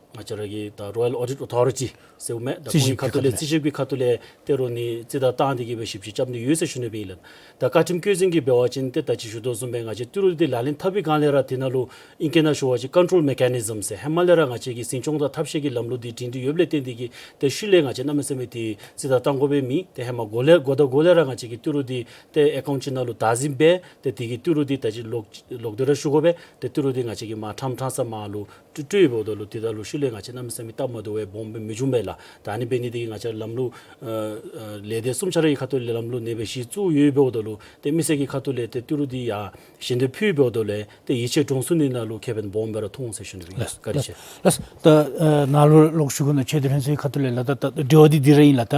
ང་བཅས་ར་གི་ད་Royal Audit Authority ཟེརཝ་མས། ད་རྩིས་ཞིབ་ཀྱི་ཁ་ཐུག་ལས་རྩིས་ཞིབ་ཀྱི་ཁ་ཐུག་ལས་ཏེ་རུང་ནི་རྩིས་བདའ་བཏང་སྟེ་གིས་སྦེ་ཞིབ་དཔྱད་རྐྱབ་ནི་ཡོད་ཟེར་ཞུ་ནི་སྦེ་ཨིན་ལགས། ད་བཀའ་ཁྲིམས་བཀོད་འཛིན་གྱིས་འབད་བ་ཅིན་ཏེ་ད་ཅི་ཞུ་དོ་བཟུམ་སྦེ་ང་བཅས་ཏི་རུ་འདི་ལག་ལེན་འཐབ་པའི་སྒང་ལས་ར་དེ་ནང་ལུ་ཨིང་སྐད་ནང་ཞུ་བ་ཅིན་control mechanism ཟེར་ཧེ་མ་ལས་ར་ང་བཅས་ཀྱི་འཛིན་སྐྱོང་དང་ཐབས་ཤེས་ཀྱི་ལམ་ལུགས་འདི་སྒྲིང་སྒྲི་ཡོདཔ་ལས་བརྟེན་ཏེ་གིས་ཏེ་ཤུལ་ལས་ང་བཅས་གནམ་མེད་ས་མེད་ཏེ་རྩིས་བདའ་བཏང་དགོ་པའི་མེད། ཏེ་ཧེ་མ་འགོ་ལས་འགོ་དང་འགོ་ལས་ར་ང་བཅས་ཀྱིས་ཏི་རུ་འདི་ཏེ་ཨེ་ཀའུནཊ་ཅིག་ནང་ལུ་བདའ་ཟུན་འབད། ཏེ་དེ་གིས་ཏི་རུ་འདི་ད་ཅི་ལོག་ལོག་སྟེ་ར་ཞུ་དགོ་པས། ཏེ་ཏི་རུ་འདི་ང་བཅས་ཀྱིས་མར་ཕྲང་ཕྲང་ས་མར་ལུ་སྤྲོད་སྤྲོད་འབདཝ་ད་ལུ་དེ་ད་ལུ་ཤུལ་ལས་ང་བཅས་གནམ་མེད་ས་མེད་སྟབས་མ་བདེཝ་སྦོམ་སྦེ་མི་འབྱུང་པས་ལགས། ད་ཨ་ནི་འབད་ནི་དེ་གིས་ང་བཅས་ལམ་ལུགས་ཨ་ཨ་ལས་སྡེ་གསུམ་ཆ་ར་གི་ཁ་ཐུག་ལས་ལམ་ལུགས་ཨ་ནེ་སྦེ་གཞི་བཙུགས་ཡོདཔ་འབདཝ་ད་ལུ་ཏེ་མི་སེར་གྱི་ཁ་ཐུག་ལས་ཏེ་ཏི་རུ་འདི་ཡར་ཞལ་འདེབས་ཕུལ་འབདཝ་ད་ལུ་ཏེ་ཡིད་ཆེས་འདྲོངས་ཚུགས་ནི་ནང་ལུ་ཁེ་ཕན་སྦོམ་སྦེ་ར་མཐོང་ཟེར་ཞུ་ནི་ཨིན། ལགས། བཀའ་དྲིན་ཆེ། ལགས། ད་ཨ་ནཱ་ལུ་ལོག་ཞུ་དགོ་ན་ཆོས་དད་ལྷན་ཚོགས་ཀྱི་ཁ་ཐུག་ལས་ལགས། ད་ད་འབྲེལ་བ་འདི་འདི་ར་ཨིན་ལགས། ད་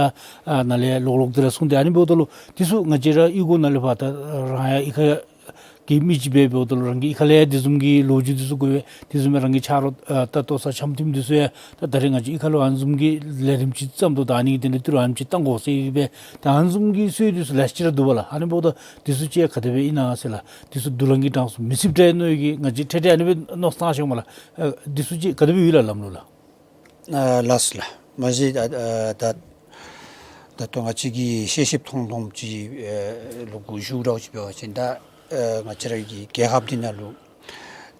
ཨ་ནཱ་ལས་ལོག་ལོག་སྟེ་ར་གསུངས་ཏེ་ཨ་ནི་འབདཝ་ད་ལུ་དེ་ཚུ་ང་བཅས་ར་གཡུས་སྒོ་ནང་ལས་ཕར་ད་རང་ཡང་གཡུས་ཁ་གི་མི་ཅིག་སྦེ་འབདཝ་ད་ལུ་རང་གི་གཡུས་ཁ་ལས་ཡང་དེ་བཟུམ་གྱི་ལོ་རྒྱུས་དེ་ཚུ་གོ་བས། དེ་བཟུམ་སྦེ་རང་གི་ཆ་རོགས་ཨ་ད་ལྟོ་ཚང་འཆམ་མཐུན་དེ་ཚུ་ཡང་ད་ད་རེས་ང་བཅས་གཡུས་ཁ་ལུ་ཨ་ནི་བཟུམ་གྱི་ལས་རིམ་ཅིག་བརྩམ་དོ། ད་ཨ་ནི་གི་དོན་ལས་ཏི་རུ་ཨ་ནེམ་ཅིག་བཏང་དགོ་ཟེར་སྦེ་ད་ཨ་ནི་བཟུམ་གྱི་སྲོལ་དེ་ཚུ་ལེ་ཤ་ཅིག་ར་འདུག་པ་ལགས། ཨ་ནི་འབདཝ་ད་དེ་ཚུ་ཅིག་ག་དེ་སྦེ་ཨིན་ན་ཟེར་ལགས། དེ་ཚུ་དུ་ལང་གི་གྲངས་སུ་མི་ཚུདཔ་འདྲས་མནོ་ཡི་གི་ང་བཅས་འཕྲལ་འཕྲལ་ཨ་ནི་སྦེ་མནོ་བསམ་བཏང་ཤོང་མས་ལགས། ཨ་དེ་ཚུ་ཅིག་ག་དེ་སྦེ་ཡོད་ལགས་ལམ་ལུགས་ལགས། ཨ་ལགས་སོ་ལགས། མ་གཞི་ཨ་ཨ་ད་ད་ལྟོ་ང་བཅས་ཀྱིས་ཤེས་ཤེསཔ་མཐོང་མཐོངམ་ཅིག་ཨེ་ལུ་གུ་ཞུ་འདྲཝ་ཅིག་འབད་བ་ཅིན་ད་ཨེ་ང་བཅས་ར་གི་རྒྱལ་ཁབ་འདི་ནང་ལུ་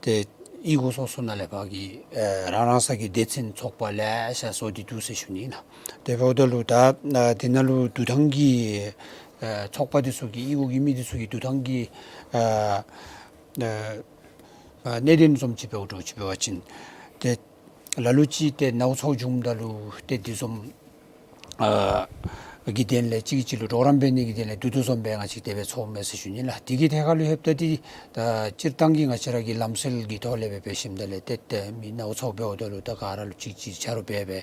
ཏེ་གཡུས་སྒོ་སོ་སོ་ནང་ལས་ཕར་གྱི་ཨེ་རང་རང་སོ་གི་སྡེ་ཚན་ཚོགས་པ་ལེ་ཤ་བཟོ་སྟེ་འདུག་ཟེར་ཞུ་ནི་ཨིན་ལགས། དེ་འབདཝ་ད་ལུ་ད་ཨ་འདི་ནང་ལུ་འདུ་ཐངས་ཀྱི་ཨེ་ཚོགས་པ་འདི་ཚུ་གི་གཡུས་སྒོ་གི་མི་འདི་ཚུ་གི་འདུ་ཐངས་ཀྱི་ཨ་ཨ་གནད་དོན་བཟུམ་ཅིག་འབདཝ་འདྲཝ་ཅིག་འབད་བ་ཅིན་ཏེ་ལ་ལུ་ཅིག་ཏེ་ནཝ་ཚཝ་བྱུངམ་ད་ལུ་ཏེ་འདི་བཟུམ་ཨ་གི་དོན་ལས་གཅིག་གིས་གཅིག་ལུ་གྲོགས་རམ་འབད་ནི་གི་དོན་ལས་འདུ་འདུ་བཟུམ་སྦེ་ང་བཅས་དེ་སྦེ་ཚོགསཔ་མས་ཟེར་ཞུ་ནི་ལགས། དེ་གི་ཐད་ཁར་ལུ་ལྷོདཔ་ད་ཏེ་ད་སྤྱིར་བཏང་གི་ང་བཅས་ར་གི་ལམ་སྲོལ་གྱི་ཐོག་ལས་སྦེ་འབད་ཞིནམ་ད་ལས་ཏེ་ཏེ་མི་ནཝ་ཚཝ་འབདཝ་ད་ལུ་ད་ག་ར་ལུ་གཅིག་གིས་གཅིག་ཆ་རོགས་འབད་སྦེ་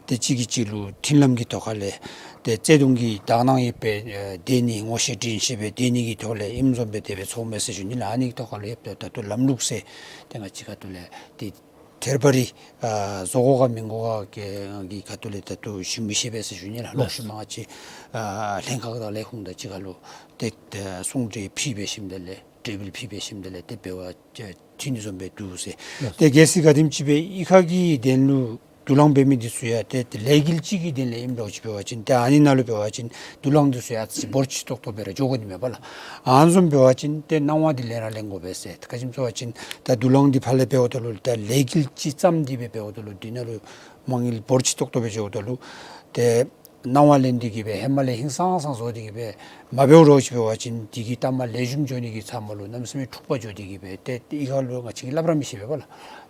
ཏེ་གཅིག་གིས་གཅིག་ལུ་མཐུན་ལམ་གྱི་ཐོག་ཁ་ལས་ཏེ་བརྩེ་གདུང་གི་དག་སྣང་ཡོད་པའི་ཨེ་སྡོད་ནི་ངོ་ཤེས་དྲིན་ཤེས་སྦེ་སྡོད་ནི་གི་ཐོག་ལས་ཨིནམ་བཟུམ་སྦེ་དེ་སྦེ་ཚོགསཔ་མས་ཟེར་ཞུ་ནི་ལགས། ཨ་ནི་གི་ཐོག་ཁ་ལུ་ལྷོདཔ་ད་ད་ལྟོ་ལམ་ལུགས་ཟེར་ཏེ་ང་བཅས་ཁ་ཐུག་ལས་ཏེ་ཐད་རི་བ་རི་ཨ་བཟོ་དགོ་ག་མི་དགོ་ག་གི་ཁ་ཐུག་ལས་ད་ལྟོ་ཞུ་མི་ཤེས་པས་ཟེར་ཞུ་ནི་ལགས། ལོག་ཤུལ་མ་ང་བཅས་ཨ་ལྷན་ཁག་དང་ལས་ཁུངས་དང་གཅིག་ཁར་ལུ་ཏེ་ཨ་གསུང་གྲོས་ཕུལ་འབད་ཞིནམ་ད་ལས་གྲོས་འབུལ་ཕུལ་འབད་ཞིནམ་ད་ལས་ཏེ་འབད་བ་ཅིན་འཐུས་ནི་བཟུམ་སྦེ་འདུག་ཟེར། ཏེ་གལ་སྲིད་ག་དེམ་ཅིག་སྦེ་གཡུས་ཁ་གི་དོན་ལུ་ དུག་རླངས་འབད་མི་འདི་ཚུ་ཡང་ཏེ་ཏེ་ལས་འགུལ་ཅིག་གི་དོན་ལས་ཨིནམ་འདྲཝ་ཅིག་འབད་བ་ཅིན་ཏེ་ཨ་ནི་ནང་ལུ་འབད་བ་ཅིན་དུག་རླངས་འདི་ཚུ་ཡང་ཅིག་འབོར་ཆེ་ཏོག་ཏོ་སྦེ་ར་འགྱོ་དགོ་ནི་མས་པ་ལགས། ཨ་ནི་བཟུམ་འབད་བ་ཅིན་ཏེ་སྣང་བ་འདི་ལས་ར་ལེན་དགོ་པས་ཟེར། ག་ཅི་སྨོ་ཟེར་བ་ཅིན་ད་དུག་རླངས་འདི་ཕར་ལས་འབདཝ་ད་ལུ་ད་ལས་འགུལ་ཅིག་བརྩམས་ཏེ་སྦེ་འབདཝ་ད་ལུ་འདི་ནང་ལུ་མ་དངུལ་འབོར་ཆེ་ཏོག་ཏོ་སྦེ་འགྱོཝ་ད་ལུ་ཏེ་སྣང་བ་ལེན་ཏེ་གི་སྦེ་ཧེ་མ་ལས་ཧིང་སངས་ས་བཟོ་སྟེ་གི་སྦེ་མ་འབདཝ་འདྲཝ་ཅིག་འབད་བ་ཅིན་དེ་གི་ལྟ་མ་ལེགས་ཤོམ་འགྱོ་ནི་གི་ཚབ་མ་ལུ་གནམ་མེད་ས་མེད་འཁྲུག་པ་འགྱོ་སྟེ་གི་སྦེ་ཏེ་ཨི་ཁ་ལུ་ང་བཅས་ཀྱིས་སླབ་ར་མི་ཤེས་པས་པ་ལགས།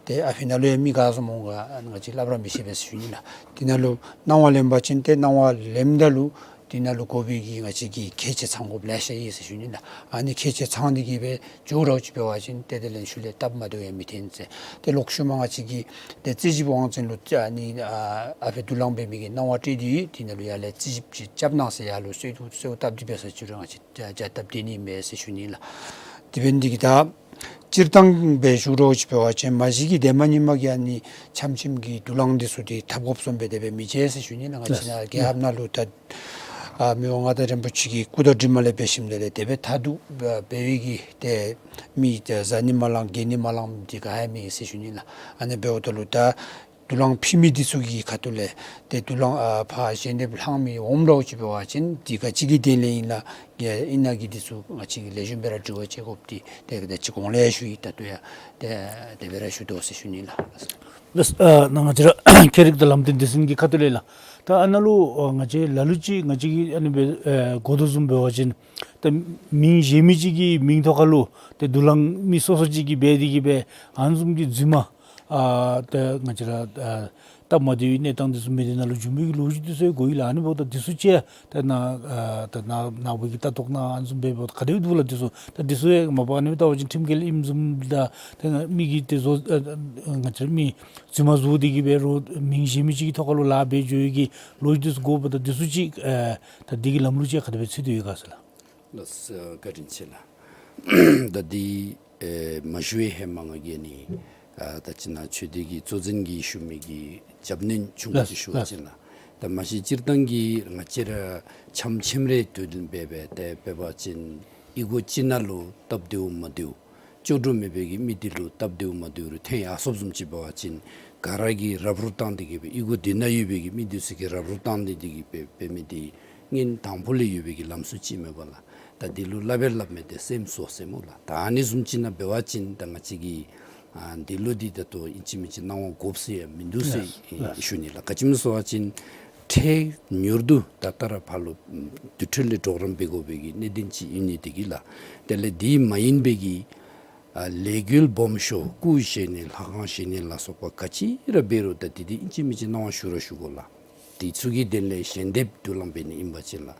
ཏེ་ཨ་ཕི་ནང་ལུ་ཡང་མི་ག་བཟུམ་འོང་ག་ང་བཅས་སླབ་ར་མི་ཤེས་པས་ཟེར་ཞུ་ནི་ལགས། དེ་ནང་ལུ་སྣང་བ་ལེན་པ་ཅིན་ཏེ་སྣང་བ་ལེནམ་ད་ལུ་དེ་ནང་ལུ་དགོ་པའི་གི་ང་བཅས་ཀྱིས་ཁྱད་ཆོས་ཚང་དགོཔ་ལེ་ཤ་ཡོད་ཟེར་ཞུ་ནི་ལགས། ཨ་ནི་ཁྱད་ཆོས་ཚང་སྟེ་གི་སྦེ་འགྱོ་འདྲཝ་ཅིག་འབད་བ་ཅིན་ཏེ་དེ་ལས་ཤུལ་ལས་སྟབས་མ་བདེཝ་ཡང་མི་འཐོན་ཟེར། ཏེ་ལོག་ཤུལ་མ་ང་བཅས་ཀྱིས་ཏེ་རྩིས་ཞིབ་དབང་འཛིན་ལུ་ཨ་ནི་ཨ་ཨ་ཕི་དུག་རླངས་འབད་མི་གི་སྣང་བ་སྤྲོད་དེ་ཡོད། དེ་ནང་ལུ་ཡར་ལས་རྩིས་ཞིབ་ཅིག་རྐྱབ་གནང་ཟེར་ཡར་ལུ་གསོལ་གསོལཝ་བཏབ་སྟེ་འབད་ས་ཅིག་རུང་ང་བཅས་བྱ་བྱ་སྟབས་བདེ་ནི་མས་ཟེར་ཞུ་ནི་ལགས། དེ་འབད་ནི་འདི་གིས་ད་སྤྱིར་བཏང་སྦེ་ཞུ་འདྲཝ་ཅིག་འབད་བ་ཅིན་མ་གཞི་གིས་ཏེ་མ་ཉིནམ་གི་ཨ་ནི་ཆམ་ཆིམ་གྱི་དུག་རླངས་འདི་ཚུ་འདི་འཐབ་དགོཔ་བཟུམ་སྦེ་དེ་སྦེ་མི་མཇལ་ཟེར་ཞུ་ནི་ལགས། ང་བཅས་ནཱ་རྒྱལ་ཁབ་ནང་ལུ་ད་ཨ་མི་དབང་མངའ་བདག་རིན་པོ་ཆེ་གི་སྐུ་དྲིན་ལས་འབད་ཞིནམ་ལས་དེ་སྦེ་ད་འདུག་འབད་བའི་གི་ཏེ་མི་ཏེ་བཟའ་ནི་མ་ལང་གྱོན་ནི་མ་ལང་འདི་ག་ཡང་མེད་ཟེར་ཞུ་ནི་ལགས། ཨ་ནི་འབདཝ་ད་ལུ་ད་དུག་རླངས་ཕུལ་མི་འདི་ཚུ་གི་ཁ་ཐུག་ལས་ཏེ་དུག་རླངས་ཨ་ཕར་ཞལ་འདེབས་ལྷང་མི་འོངམ་འདྲཝ་ཅིག་འབད་བ་ཅིན་འདི་ག་ཅི་གི་དོན་ལས་ཨིན་ལགས། ཨིན་ན་གི་འདི་ཚུ་ང་བཅས་ཀྱིས་ལེགས་ཤོམ་སྦེ་ར་དྲི་བ་དཔྱད་དགོཔ་འདི་ཏེ་ད་ཅི་གོང་ལས་ཞུ་ཡི། ད་ལྟོ་ཡང་ཏེ་དེ་སྦེ་ར་ཞུ་དོ་ཟེར་ཞུ་ནི་ལགས། ལགས། ཨ་ནཱ་ང་བཅས་ར་ཁྱད་རིག་དང་ལམ་སྟོན་སྡེ་ཚན་གྱི་ཁ་ཐུག་ལས་ལགས། ད་ཨ་ནཱ་ལུ་ཨ་ང་བཅས་ལ་ལུ་ཅིག་ང་བཅས་ཀྱིས་ཨ་ནི་སྦེ་ཨེ་གོ་དོ་བཟུམ་འབད་བ་ཅིན་ད་མིང་གཞན་མི་ཅིག་གི་མིང་ཐོག་ཁར་ལུ་ཏེ་དུག་རླངས་མི་སོ་སོ་ཅིག་གིས་འབད་དེ་གི་སྦེ་ཨ་ནི་བཟུམ་གྱི་རྫུན་མ་ཨ་ད་ང་བཅས་ར་ཨ་སྟབས་མ་བདེ་བའི་གནས་སྟངས་འདི་ཚུ་མི་སྡེ་ནང་ལུ་འབྱུང་མི་གི་ལོ་རྒྱུས་འདི་ཚུ་ཡང་གོ་ཡི་ལགས། ཨ་ནི་འབདཝ་ད་འདི་ཚུ་ཅིག་ད་ནཱ་ཨ་ད་ནཱ་ནཱ་བུ་གིས་ལྟ་རྟོག་གནང་ཨ་ནི་བཟུམ་སྦེ་འབདཝ་ད་ག་དེ་སྦེ་འདུག་ལགས། འདི་ཚུ་ད་འདི་ཚུ་ཡང་མ་པ་ཨ་ནི་སྦེ་བལྟ་བ་ཅིན་ཁྲིམས་འགལ་ཨིནམ་བཟུམ་དང་ད་མི་གིས་ཏེ་བཟོ་ཨ་ང་བཅས་ར་མི་རྫུན་མ་བཟོ་སྟེ་གི་སྦེ་རོགས་མིང་གཞན་མི་ཅིག་གི་ཐོག་ཁར་ལུ་ལཱ་འབད་འགྱོ་ཡི་གི་ལོ་རྒྱུས་འདི་ཚུ་གོཝ་ད་འདི་ཚུ་ཅིག་ཨ་ད་འདི་གི་ལམ་ལུགས་ཅིག་ག་དེ་སྦེ་འཚོལ་དོ་ཡོད་ག་ཟེར་ལགས། ལགས་སོ། བཀའ་དྲིན་ཆེ་ལགས། ད་འདི་ཨེ་མ་ཞུ་བའི་ཧེ་མ་ང་གིས་ཨ་ནི་ཨ་ད་ཅི་ནཱ་ཆོས་སྡེ་གི་གཙོ་འཛིན་གྱིས་ཞུ་མི་གི་རྒྱབ་སྣོན་ཆུང་ཀུ་ཅིག་ཞུ་བ་ཅིན་ལགས། ད་མ་གཞི་སྤྱིར་བཏང་གི་ང་བཅས་ར་ཆམ་ཆིམ་རེ་དུས་ལྡན་འབད་སྦེ་ཏེ་འབད་བ་ཅིན་ཨི་གོ་ཅིག་ནང་ལུ་སྟབས་བདེཝ་མ་བདེཝ་ཅོག་འཐདཔ་མེད་པའི་གི་མི་སྡེ་ལུ་སྟབས་བདེཝ་མ་བདེཝ་རེ་ཐོན་ཡར་སོངམ་བཟུམ་ཅིག་འབད་བ་ཅིན་ག་ར་གིས་རབ་རུབ་བཏང་སྟེ་གི་སྦེ་ཨི་གོ་འདི་ནང་ཡོད་པའི་གི་མི་སྡེ་ཚུ་གིས་རབ་རུབ་བཏང་སྟེ་འདི་གིས་འབད་འབད་མི་འདི་སྔོན་དང་ཕུ་ལས་ཡོད་པའི་གི་ལམ་སྲོལ་ཅིག་མས་པ་ལགས། ད་འདི་ལུ་སླབ་པའི་སླབ་མི་འདི་སེམས་གསོ་ཟེར་སྨོ་ལགས། ད་ཨ་ནི་བཟུམ་ཅིག་ནང་འབད་བ་ཅིན་ད་ང་བཅས་ཀྱིས་ཨ་འདི་ལུ་འདི་ད་ལྟོ་ཨིན་ཅི་མིན་ཅི་སྣང་བ་དགོཔ་ཟེར་ཡང་མིན་འདུག་ཟེར་ལགས། ཨེ་ལགས། ཞུ་ནི་ལགས། ག་ཅི་སྨོ་ཟེར་བ་ཅིན་འཕྲལ་མྱུར་དུ་ད་ལྟོ་ར་ཕར་ལུ་དུར་ཁྲོད་ལས་གྲོགས་རམ་འབད་དགོ་པའི་གི་གནད་དོན་ཅིག་ཨིན་ནི་འདི་གིས་ལགས། དེ་ལས་འདི་མ་ཡིན་པའི་གི་ཨ་ལས་འགུལ་སྦོམ་ཤོས་སྐུ་བཞེངས་ནི་ལྷ་ཁང་བཞེངས་ནི་ལ་སོགས་པ་ག་ཅི་ར་འབད་རུང་ད་འདི་འདི་ཨིན་ཅི་མིན་ཅི་སྣང་བ་ཞུ་ར་ཞུ་དགོ་ལགས། འདི་ཚུ་གི་དོན་ལས་ཞལ་འདེབས་དུག་རླངས་འབད་ནི་ཨིན་པ་ཅིན་ལགས།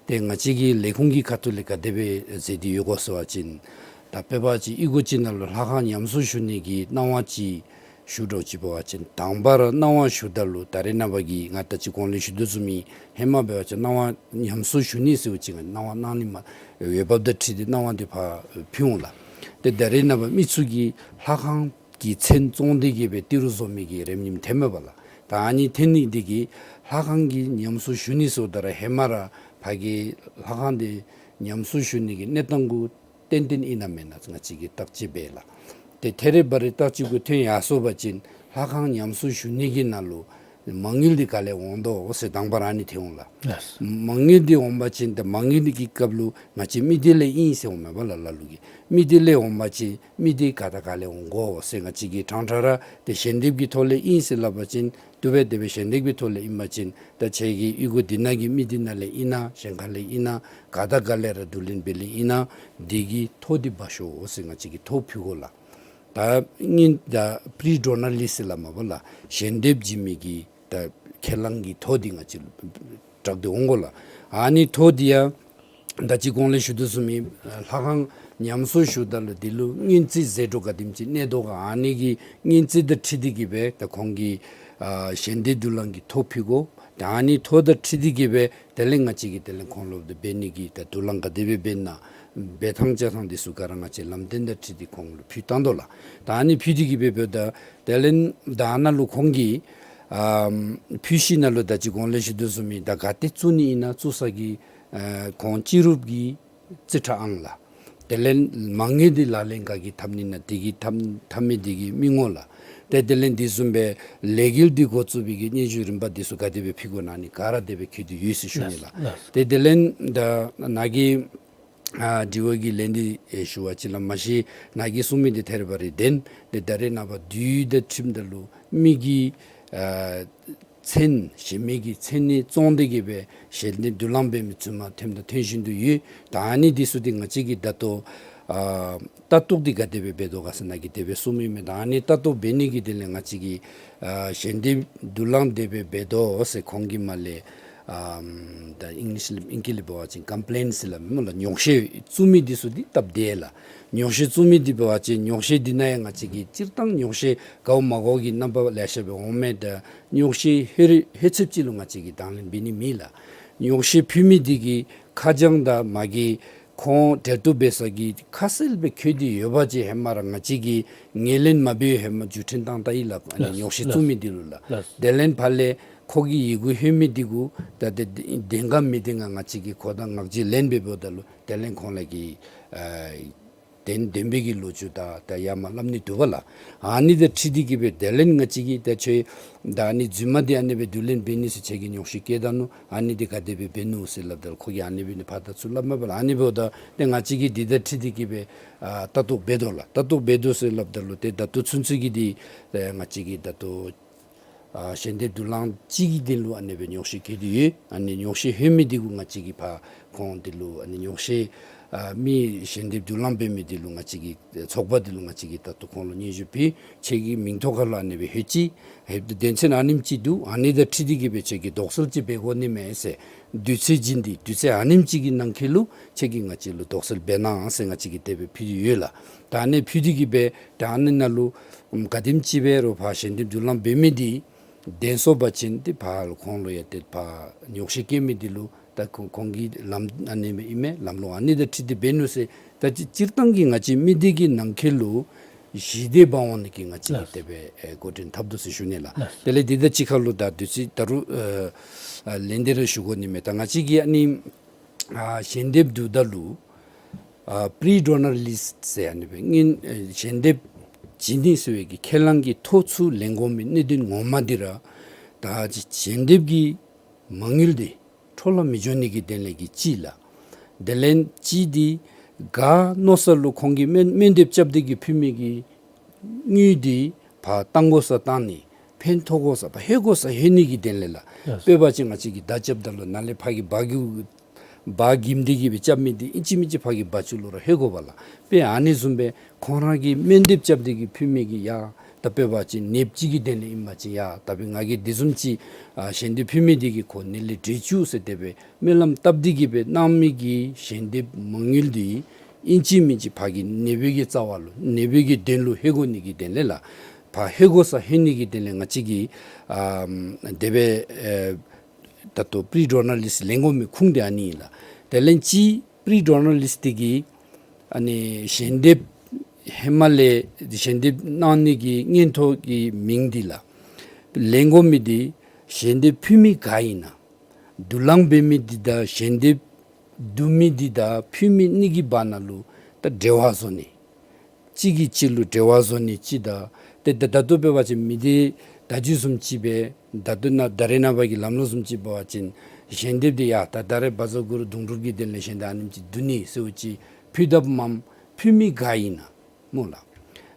ཏེ་ང་བཅས་ཀྱི་ལས་ཁུངས་ཀྱི་ཁ་ཐུག་ལས་ག་དེ་སྦེ་མཛད་དེ་ཡོད་ག་ཟེར་བ་ཅིན་ད་དཔེ་འབད་བ་ཅིན་ཨི་གོ་ཅིག་ནང་ལུ་ལྷ་ཁང་ཉམས་གསོ་ཞུ་ནི་གི་གནང་བ་ཅིག་ཞུ་འདྲཝ་ཅིག་འབད་བ་ཅིན་དང་པ་ར་གནང་བ་ཞུཝ་ད་ལུ་ད་རེས་ནངས་པ་གི་ང་ད་ཅི་གོང་ལས་ཞུ་དོ་བཟུམ་སྦེ་ཧེ་མ་འབད་བ་ཅིན་གནང་བ་ཉམས་གསོ་ཞུ་ནི་ཟེར་བ་ཅིན་གནང་བ་གནང་ནི་མ་འོས་འབབ་དང་འཁྲིལ་ཏེ་གནང་བ་འདི་ཕར་ཕུལ་འོང་ལགས། ཏེ་ད་རེས་ནངས་པ་མི་ཚུ་གིས་ལྷ་ཁང་གི་མཚན་བཙོང་སྟེ་གི་སྦེ་ཏི་རུ་བཟོ་མི་གི་རེ་སྙེག་ཐོནམ་མས་པ་ལགས། ད་ཨ་ནི་ཐོན་ནི་འདི་གིས་ལྷ་ཁང་གི་ཉམས་གསོ་ཞུ་ནི་ཟེརཝ་ད་ར་ཧེ་མ་ར་ཕར་གྱི་ལྷ་ཁང་འདི་ཉམས་གསོ་ཞུ་ནི་གི་གནས་སྟངས་གུ་ཏན་ཏན་ཨིན་ན་མེན་ན་ང་བཅས་ཀྱིས་བརྟག་དཔྱད་འབད་ལགས། ཏེ་ཐད་རི་བ་རི་བརྟག་དཔྱད་གུ་ཐོན་ཡར་སོང་པ་ཅིན་ལྷ་ཁང་ཉམས་གསོ་ཞུ་ནི་གི་ནང་ལུ་མ་དངུལ་འདི་ག་ལས་འོང་དོ་ཟེར་དང་པ་ར་ཨ་ནི་ཐོན་འོང་ལགས། ལགས། མ་དངུལ་འདི་འོང་པ་ཅིན་ཏེ་མ་དངུལ་འདི་གི་སྐབས་ལུ་ང་བཅས་མི་སྡེ་ལས་ཨིན་ཟེར་འོང་མས་པ་ལགས། ལ་ལུ་གིས་མི་སྡེ་ལས་འོང་པ་ཅིན་མི་སྡེ་ག་དང་ག་ལས་འོང་དགོ་ཟེར་ང་བཅས་ཀྱིས་ཕྲང་ཕྲང་ར་ཏེ་ཞལ་འདེབས་ཀྱི་ཐོག་ལས་ཨིན་ཟེར་སླབ་པ་ཅིན་དེ་སྦེ་དེ་སྦེ་ཞལ་འདེབས་ཀྱི་ཐོག་ལས་ཨིན་པ་ཅིན་ད་ཁྱེད་ཀྱིས་ཨི་གོ་འདི་ནང་གི་མི་སྡེ་ནང་ལས་ཨིན་ན་གཞན་ཁ་ལས་ཨིན་ན་ག་དང་ག་ལས་ར་བསྡུ་ལེན་འབད་ལེ་ཨིན་ན་འདི་གི་ཐོ་འདི་འབག་ཤོག་ཟེར་ང་བཅས་ཀྱིས་ཐོ་ཕུལ་དགོ་ལགས། ད་ཨ་ནི་ད་པི་རི་ཌོ་ནར་ལིསཊ་ཟེར་སླབ་མས་པ་ལགས། ཞལ་འདེབས་བྱིན་མི་གི་ད་ཁས་བླངས་ཀྱི་ཐོ་འདི་ང་བཅས་ལུ་བསྒྲགས་ཏེ་འོང་དགོ་ལགས། ཨ་ནི་ཐོ་འདི་ཡང་ད་ཅི་གོང་ལས་ཞུ་དོ་བཟུམ་སྦེ་ལྷ་ཁང་ཉམས་གསོ་ཞུཝ་ད་ལུ་འདི་ལུ་སྔོན་རྩིས་ཟད་འགྲོ་ག་དེམ་ཅིག་གནས་དོ་ག་ཨ་ནི་གི་སྔོན་རྩིས་དང་འཁྲིལ་ཏེ་གི་སྦེ་ད་ཁོང་གིས་ཨ་ཞལ་འདེབས་དུག་རླངས་ཀྱི་ཐོ་ཕུལ་དགོ། ད་ཨ་ནི་ཐོ་དང་འཁྲིལ་ཏེ་གི་སྦེ་དེ་ལས་ང་བཅས་ཀྱིས་དེ་ལས་ཁོང་ལུ་འབད་ནི་གི་ད་དུག་རླངས་ག་དེ་སྦེ་འབད་ན་འབད་ཐངས་བཅའ་ཐངས་འདི་ཚུ་ག་ར་ང་བཅས་ལམ་སྟོན་དང་འཁྲིལ་ཏེ་ཁོང་ལུ་ཕུལ་བཏང་དོ་ལགས། ད་ཨ་ནི་ཕུལ་ཏེ་གི་སྦེ་འབདཝ་ད་དེ་ལས་ད་ཨ་ནཱ་ལུ་ཁོང་གིས་ཨམ་ཕུལ་ཞིནམ་ལས་ད་ཅི་གོང་ལས་ཞུ་དོ་བཟུམ་སྦེ་ད་ག་ཏེ་བཙུགས་ནི་ཨིན་ན་བཙུགས་ས་གི་ཨ་ཁོང་སྤྱི་རུབ་ཀྱི་རྩིས་ཁྲ་ཨང་ལགས། དེ་ལས་མ་དངུལ་འདི་ལག་ལེན་ག་གིས་འཐབ་ནི་ན་དེ་གིས་འཐབ་འཐབ་མི་དེ་གིས་མི་ངོ་ལགས། ཏེ་དེ་ལས་འདི་བཟུམ་སྦེ་ལས་འགུལ་འདི་འགོ་བཙུགས་པའི་གི་སྙན་ཞུ་རིམ་པ་འདི་ཚུ་ག་དེ་སྦེ་ཕུལ་དགོ་ན་ཨ་ནི་ག་ར་དེ་སྦེ་ཕུལ་ཏེ་ཡོད་ཟེར་ཞུ་ནི་ལགས། ལགས། ཏེ་དེ་ལས་ད་ནཱ་གི་ཨ་དྲི་བ་གི་ལན་འདི་ཨེ་ཞུ་བ་ཅིན་ལགས། མ་གཞི་ནཱ་གིས་གསུངས་མི་འདི་ཐད་རི་བ་རི་བདེན། ཏེ་ད་རེས་ནངས་པ་དུས་དང་ཁྲིམས་དང་ལུ་མི་གི་ཨ་མཚན་གཞན་མི་གི་མཚན་ནི་བཙོང་སྟེ་གི་སྦེ་ཞལ་འདེབས་བསྡུ་ལེན་འབད་མི་བཙུན་མ་ཐོནམ་དང་ཐོན་བཞིན་དུ་ཡོད། ད་ཨ་ནི་འདི་ཚུ་འདི་ང་བཅས་ཀྱིས་ད་ལྟོ་ཨ་ལྟ་རྟོག་འདི་ག་དེ་སྦེ་འབད་དོ་ག་ཟེར་ནཱ་གིས་དེ་སྦེ་གསུངས་མི་མས། ད་ཨ་ནི་ལྟ་རྟོག་འབད་ནི་གི་དེ་ལས་ང་བཅས་ཀྱིས་ཨ་ཞལ་འདེབས་བསྡུ་ལེན་དེ་སྦེ་འབད་དོ་ཟེར་ཁོང་གིས་མར་ལས་ཨམ་ད་ཨིང་ལིཤ་ལས་ཨིང་སྐད་ལས་འབད་བ་ཅིན་ཀམ་པི་ལེནཊ་ཟེར་སླབ་མས་སྨོ་ལགས། ཉོགས་བཤད་བཙུགས་མི་འདི་ཚུ་འདི་སྟབས་བདེ་ལགས། ཉོགས་བཤད་བཙུགས་མི་འདི་འབད་བ་ཅིན་ཉོགས་བཤད་འདི་ནང་ཡང་ང་བཅས་ཀྱིས་སྤྱིར་བཏང་ཉོགས་བཤད་དགའཝ་མ་དགའཝ་གི་རྣམ་པ་ལེ་ཤ་སྦེ་འོང་མས། ད་ཉོགས་བཤད་ཧེ་རི་ཧེ་ཚེབ་ཅིག་ལུ་ང་བཅས་ཀྱིས་དང་ལེན་འབད་ནི་མེད་ལགས། ཉོགས་བཤད་ཕུལ་མི་འདི་གི་ཁ་བྱང་དང་མ་གི་ཁོང་འབྲེལ་གཏུག་འབད་ས་གི་ཁ་གསལ་སྦེ་བཀོད་དེ་ཡོད་པ་ཅིན་ཧེ་མ་ར་ང་བཅས་ཀྱིས་ངོས་ལེན་མ་འབད་ཧེ་མ་བརྒྱུད་འཕྲིན་བཏང་ད་ཡི་ལགས། ཨ་ནི་ལགས། ཉོགས་བཤད་བཙུགས་མི་འདི་ལུ་ལགས། ལགས། དེ་ལས་ཕར་ལས་ཁོ་གི་ཡི་གུ་ལྷོད་མི་འདི་གུ་ད་དེ་བདེན་ག་མི་བདེན་ག་ང་བཅས་ཀྱིས་ཁོ་དང་ངག་བརྗེས་ལེན་འབདཝ་ད་ལུ་དེ་ལས་ཁོང་ལས་ཀྱི་ཨ་བདེན་བདེན་པའི་གི་ལོ་རྒྱུས་དང་ད་ཡར་མར་སླབ་ནི་འདུག་པ་ལགས། ཨ་ནི་དང་འཁྲིལ་ཏེ་གི་སྦེ་དེ་ལས་ང་བཅས་ཀྱིས་ད་ཁྱོད་ད་ཨ་ནི་རྫུན་མ་འདི་ཨ་ནི་སྦེ་བསྡུ་ལེན་འབད་ནི་ཟེར་ཁྱོད་ཀྱིས་ཉོགས་བཤད་བཀོད་ད་ནུག། ཨ་ནི་འདི་ག་དེ་སྦེ་འབད་ནུག་ཟེར་སླབ་ད་ལུ་ཁོ་གིས་ཨ་ནི་སྦེ་ནི་ཕར་ད་ཚུར་སླབ་མས་པ་ལགས། ཨ་ནི་འབདཝ་ད་ཏེ་ང་བཅས་ཀྱིས་འདི་དང་འཁྲིལ་ཏེ་གི་སྦེ་ཨ་ལྟ་རྟོག་འབད་དོ་ལགས། ལྟ་རྟོག་འབད་དོ་ཟེར་སླབ་ད་ལུ་ཏེ་ད་ལྟོ་ཚུན་ཚོད་ཀྱི་འདི་ཨེ་ང་བཅས་ཀྱིས་ད་ལྟོ་ཨ་ཞལ་འདེབས་བསྡུ་ལེན་གཅིག་གི་དོན་ལུ་ཨ་ནི་སྦེ་ཉོགས་བཤད་བཀོད་དེ་ཡོད། ཨ་ནི་ཉོགས་བཤད་ལྷོད་མི་འདི་གུ་ང་བཅས་ཀྱིས་ཕར་ཁོང་འདི་ལུ་ཨ་ནི་ཉོགས་བཤད་ཨ་མི་ཞལ་འདེབས་བསྡུ་ལེན་འབད་མི་འདི་ལུ་ང་བཅས་ཀྱིས་ཚོགས་པ་འདི་ལུ་ང་བཅས་ཀྱིས་ད་ལྟོ་ཁོང་ལུ་སྙན་ཞུ་ཕུལ། ཁྱོད་ཀྱི་མིང་ཐོག་ཁར་ལུ་ཨ་ནི་སྦེ་ལྷོད་ཅི། ལྷོདཔ་ད་དོན་ཚན་ཨ་ནེམ་ཅིག་འདུག། ཨ་ནི་དང་འཁྲིལ་ཏེ་གི་སྦེ་ཁྱོད་ཀྱིས་དོགས་སེལ་ཅིག་འབད་དགོ་ནི་མས་ཟེར། དུས་ཚོད་བྱིན་ཏེ་དུས་ཚོད་ཨ་ནེམ་ཅིག་གི་ནང་འཁོད་ལུ་ཁྱོད་ཀྱིས་ང་བཅས་ལུ་དོགས་སེལ་འབད་གནང་ཟེར་ང་བཅས་ཀྱིས་དེ་སྦེ་ཕུལ་ཏེ་ཡོད་ལགས། ད་ཨ་ནི་ཕུལ་ཏེ་གི་སྦེ་ད་ཨ་ནི་ནང་ལུ་ཨམ་ག་དེམ་ཅིག་སྦེ་རོགས་ཕར་ཞལ་འདེབས་བསྡུ་ལེན་འབད་མི་འདི་བདེན་སོང་པ་ཅིན་ཏེ་ཕར་ཁོང་ལུ་ཡང་ཏེ་ཕར་ཉོགས་བཤད་བཀོད་མི་འདི་ལུ་ད་ཁོང་ཁོང་གི་ལམ་ཨ་ནི་སྦེ་ཨིན་མས། ལམ་ལུགས་ཨ་ནི་དང་འཁྲིལ་ཏེ་འབད་ནུག་ཟེར། ད་སྤྱིར་བཏང་གི་ང་བཅས་མི་སྡེ་གི་ནང་འཁོད་ལུ་ཞི་བདེ་འབག་འོང་ནི་གི་ང་བཅས་ཀྱིས་དེ་སྦེ་ཨེ་འགོ་འདྲེན་འཐབ་དོ་ཟེར་ཞུ་ནི་ལགས། དེ་ལས་འདི་དང་གཅིག་ཁར་ལུ་ད་དུས་ཚོད་ད་རུང་ཨ་ཨ་ལན་འདི་རེ་ཞུ་དགོ་ནི་མས། ད་ང་བཅས་ཀྱིས་ཨ་ནི་ཨ་ཞལ་འདེབས་བསྡུཝ་ད་ལུ་ཨ་པི་རི་ཌོ་ནར་ལིསཊ་ཟེར་ཨ་ནི་སྦེ་སྔོན་ཨེ་ཞལ་འདེབས་བྱིན་ནི་ཟེར་བའི་གི་ཁས་བླངས་ཀྱི་ཐོ་ཚུ་ལེན་དགོ་མི་གནད་དོན་ངོ་མ་འདི་ར་ད་ཞལ་འདེབས་ཀྱི་མ་དངུལ་འདི་འཕྲོ་བརླག་མི་འགྱོ་ནི་གི་དོན་ལས་ཀྱི་གཅིག་ལགས། དེ་ལས་གཅིག་འདི་ག་མནོ་ས་ལུ་ཁོང་གིས་སྨོན་སྨོན་འདེབས་རྐྱབ་སྟེ་གི་ཕུལ་མི་གི་དངུལ་འདི་ཕར་བཏང་དགོ་སར་བཏང་ནི་ཕན་ཐོགས་དགོ་སར་ཕར་ལྷོད་དགོ་སར་ལྷོད་ནི་གི་དོན་ལས་ལགས། ལགས། དཔེ་འབད་བ་ཅིན་ང་བཅས་ཀྱིས་མདའ་རྐྱབ་ད་ལུ་ནཱ་ལས་ཕར་གི་འབའ་གི་འབའ་གིམ་འདི་གིས་སྦེ་རྐྱབ་མི་འདི་ཨིན་ཅི་མིན་ཅི་ཕར་གི་འབའ་ཚུ་ལུ་ར་ལྷོད་དགོ་པས་ལགས། དཔེ་ཨ་ནི་བཟུམ་སྦེ་ཁོང་ར་གིས་སྨོན་འདེབས་རྐྱབ་སྟེ་གི་ཕུལ་མི་གི་ཡ་ད་དཔེ་འབད་བ་ཅིན་ནདཔ་ཅིག་གི་དོན་ལས་ཨིན་པ་ཅིན་ཡ་ད་དཔེ་ང་གིས་འདི་བཟུམ་ཅིག་ཨ་ཞལ་འདེབས་ཕུལ་མི་འདི་གིས་ཁོ་ནད་ལས་གྲོལ་བཅུག་ཟེར་དེ་སྦེ་སྨོན་ལམ་བཏབ་སྟེ་གི་སྦེ་གནང་མི་གི་ཞལ་འདེབས་མ་དངུལ་འདི་ཨིན་ཅི་མིན་ཅི་ཕར་གི་ནདཔ་གི་རྩ་བ་ལུ་ནདཔ་གི་དོན་ལུ་ལྷོད་དགོ་ནི་གི་དོན་ལས་ལགས། ཕར་ལྷོད་དགོ་སར་ལྷོད་ནི་གི་དོན་ལས་ང་བཅས་ཀྱིས་ཨ་དེ་སྦེ་ཨེ་ད་ལྟོ་པི་རི་ཌོ་ནར་ལིསཊ་ལེན་དགོ་མི་ཁུངས་འདི་ཨ་ནི་ཨིན་ལགས། དེ་ལས་གཅིག་པི་རི་ཌོ་ནར་ལིསཊ་འདི་གིས་ཨ་ནི་ཞལ་འདེབས་ཧེ་མ་ལས་ཞལ་འདེབས་གནང་ནི་གི་མངོན་མཐོ་གི་མིང་འདི་ལགས། ལེན་དགོ་མི་འདི་ཞལ་འདེབས་ཕུལ་མི་ག་ཨིན་ན། བསྡུ་ལེན་འབད་མི་འདི་དང་ཞལ་འདེབས་བསྡུ་མི་འདི་དང་ཕུལ་མི་གཉིས་ཀྱི་བར་ན་ལུ་ད་འབྲེལ་བ་བཟོ་ནི། གཅིག་གིས་གཅིག་ལུ་འབྲེལ་བ་བཟོ་ནི་གཅིག་དང་ཏེ་ད་ད་ལྟོ་འབད་བ་ཅིན་མི་སྡེ་ད་ཅི་བཟུམ་ཅིག་སྦེ་ད་ལྟོ་ནཱ་ད་རེས་ནངས་པ་གི་ལམ་ལུགས་བཟུམ་ཅིག་འབད་བ་ཅིན་ཞལ་འདེབས་འདི་ཡ་ད་ད་རེས་བཛྲ་གུ་རུ་དུང་སྒྲུབ་ཀྱི་དོན་ལས་ཞལ་འདེབས་ཨ་ནེམ་ཅིག་བསྡུ་ནི་ཟེརཝ་ཅིག་ཕུལ་དཔ་མམ་ཕུལ་མི་ག་ཨིན་ན་སྨོ་ལགས།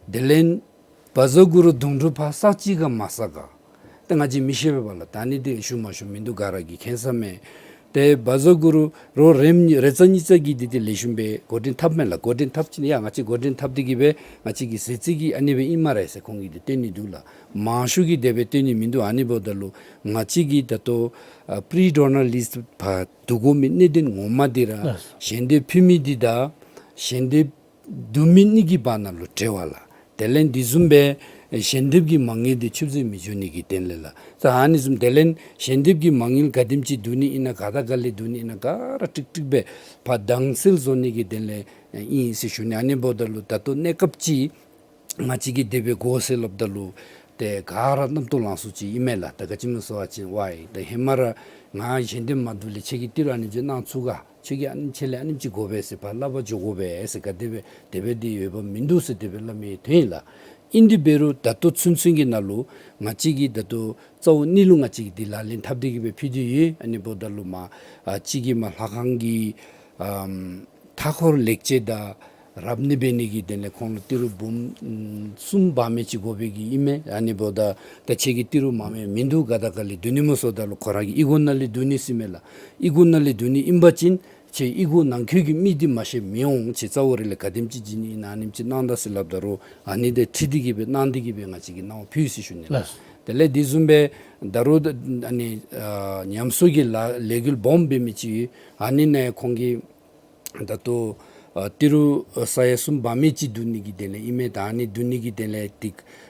དེ་ལས་བཛྲ་གུ་རུ་དུང་སྒྲུབ་ཕར་བསགས་ཅི་ག་མ་བསགས་ག་ད་ང་བཅས་མི་ཤེས་པས་པ་ལགས། ད་ཨ་ནི་འདི་ཞུ་མ་ཞུ་མིན་འདུག། ག་ར་གིས་མཁྱེན་ས་མས། ཏེ་བཛྲ་གུ་རུ་རོགས་རེམ་རེ་ཙམ་གཉིས་ཙམ་གྱིས་འདི་འདི་ལེགས་ཤོམ་སྦེ་འགོ་འདྲེན་འཐབ་མས་ལགས། འགོ་འདྲེན་འཐབ་ཅི་ན་ཡ་ང་བཅས་འགོ་འདྲེན་འཐབ་སྟེ་གི་སྦེ་ང་བཅས་ཀྱི་ཟེར་ཅི་གི་ཨ་ནི་སྦེ་ཨིན་སྨ་རེ་ཟེར་ཁོང་གིས་འདི་སྟོན་ནི་འདུག་ལགས། མང་ཤོས་ཀྱིས་དེ་སྦེ་སྟོན་ནི་མིན་འདུག། ཨ་ནི་འབདཝ་ད་ལུ་ང་བཅས་ཀྱིས་ད་ལྟོ་ཨ་པི་རི་ཌོ་ནར་ལིསཊ་ཕར་བསྡུ་དགོ་མི་གནད་དོན་ངོ་མ་འདི་ར་ལགས། ཞལ་འདེབས་ཕུལ་མི་འདི་དང་ཞལ་འདེབས་བསྡུ་མི་གཉིས་ཀྱི་བར་ན་ལུ་འབྲེལ་བ་ལགས། དེ་ལས་འདི་བཟུམ་སྦེ་ཞལ་འདེབས་ཀྱི་མ་དངུལ་འདི་ཆུད་ཟོས་མི་འགྱོ་ནི་གི་དོན་ལས་ལགས། ད་ཨ་ནི་བཟུམ་དེ་ལས་ཞལ་འདེབས་ཀྱི་མ་དངུལ་ག་དེམ་ཅིག་བསྡུ་ནི་ཨིན་ན་ག་དང་ག་ལས་བསྡུ་ནི་ཨིན་ན་ག་ར་ཀྲིག་ཀྲིག་སྦེ་ཕར་དྭངས་གསལ་བཟོ་ནི་གི་དོན་ལས་ཨིན་ཟེར་ཞུ་ནི། ཨ་ནི་འབདཝ་ད་ལུ་ད་ལྟོ་གནས་སྐབས་ཅིག་ང་བཅས་ཀྱིས་དེ་སྦེ་དགོ་ཟེར་སླབ་ད་ལུ་ཏེ་ག་ར་རྣམ་རྟོག་ལངས་སུ་ཅིག་ཨིན་མས་ལགས། ད་ག་ཅི་སྨོ་ཟེར་བ་ཅིན་ཝའི་ད་ཧེ་མ་ར་ང་ཞལ་འདེབས་མ་བསྡུ་ལས་ཁྱོད་ཀྱིས་ཏི་རུ་ཨ་ནི་ཅིག་གནང་ཚུགས་ག། ཁྱོད་ཀྱིས་ཨ་ནི་ཁྱོད་ལས་ཨ་ནེམ་ཅིག་དགོ་པས་ཟེར་ཕར་སླབ་པར་འགྱོ་དགོ་པས་ཟེར་ག་དེ་སྦེ་དེ་སྦེ་འདི་འོས་འབབ་མིན་འདུག་ཟེར་དེ་སྦེ་སླབ་མི་དོན་ཨིན་ལགས། ཨིན་དེ་འབད་རུང་ད་ལྟོ་ཚུན་ཚུན་གྱི་ནང་ལུ་ང་བཅས་ཀྱིས་ད་ལྟོ་རྩ་བོ་གཉིས་ལུ་ང་བཅས་ཀྱིས་འདི་ལག་ལེན་འཐབ་སྟེ་གི་སྦེ་ཕུལ་ཏེ་ཡོད། ཨ་ནི་འབདཝ་ད་ལུ་མ་ཨ་གཅིག་གིས་མ་ལྷ་ཁང་གི་ཨམ་མཐའ་འཁོར་ལེགས་བཅོས་དང་རབ་གནས་འབད་ནི་གི་དོན་ལས་ཁོང་ལུ་ཏི་རུ་འབུམ་ཨམ་གསུམ་འབག་མི་ཅིག་དགོ་པའི་གི་ཨིན་མས། ཨ་ནི་འབདཝ་ད་ད་ཁྱོད་ཀྱིས་ཏི་རུ་མངམ་མིན་འདུག། ག་དང་ག་ལས་བསྡུ་ནི་སྨོ་ཟེརཝ་ད་ལུ་ཁོ་ར་གིས་ཨི་གོ་ནང་ལས་བསྡུ་ནི་ཟེར་མས་ལགས། ཨི་གོ་ནང་ལས་བསྡུ་ནི་ཨིན་པ་ཅིན་ཁྱོད་ཨི་གོ་ནང་འཁོད་ཀྱི་མི་འདི་མ་ཤེས་མི་འོང་། ཁྱོད་རྩ་བོ་ར་ལས་ག་དེམ་ཅིག་བྱིན་ནི་ཨིན་ན་ཨ་ནེམ་ཅིག་གནང་ད་ཟེར་སླབ་ད་རུང་ཨ་ནི་དེ་ཁྲིད་དེ་གི་སྦེ་གནང་སྟེ་གི་སྦེ་ང་བཅས་ཀྱིས་གནང་བ་ཕུལ་ཟེར་ཞུ་ནི་ལགས། ལགས། དེ་ལས་དེ་བཟུམ་སྦེ་ད་རུང་ཨ་ནི་ཨ་ཉམས་གསོ་གི་ལཱ་ལས་འགུལ་སྦོམ་འབད་མི་ཅིག་ཡོད། ཨ་ནི་ནང་ཁོང་གིས་ད་ལྟོ་ཨ་ཏི་རུ་ཨ་ས་ཡ་གསུམ་འབག་མི་ཅིག་བསྡུ་ནི་གི་དོན་ལས་ཨིན་མས། ད་ཨ་ནི་བསྡུ་ནི་གི་དོན་ལས་ཏེ་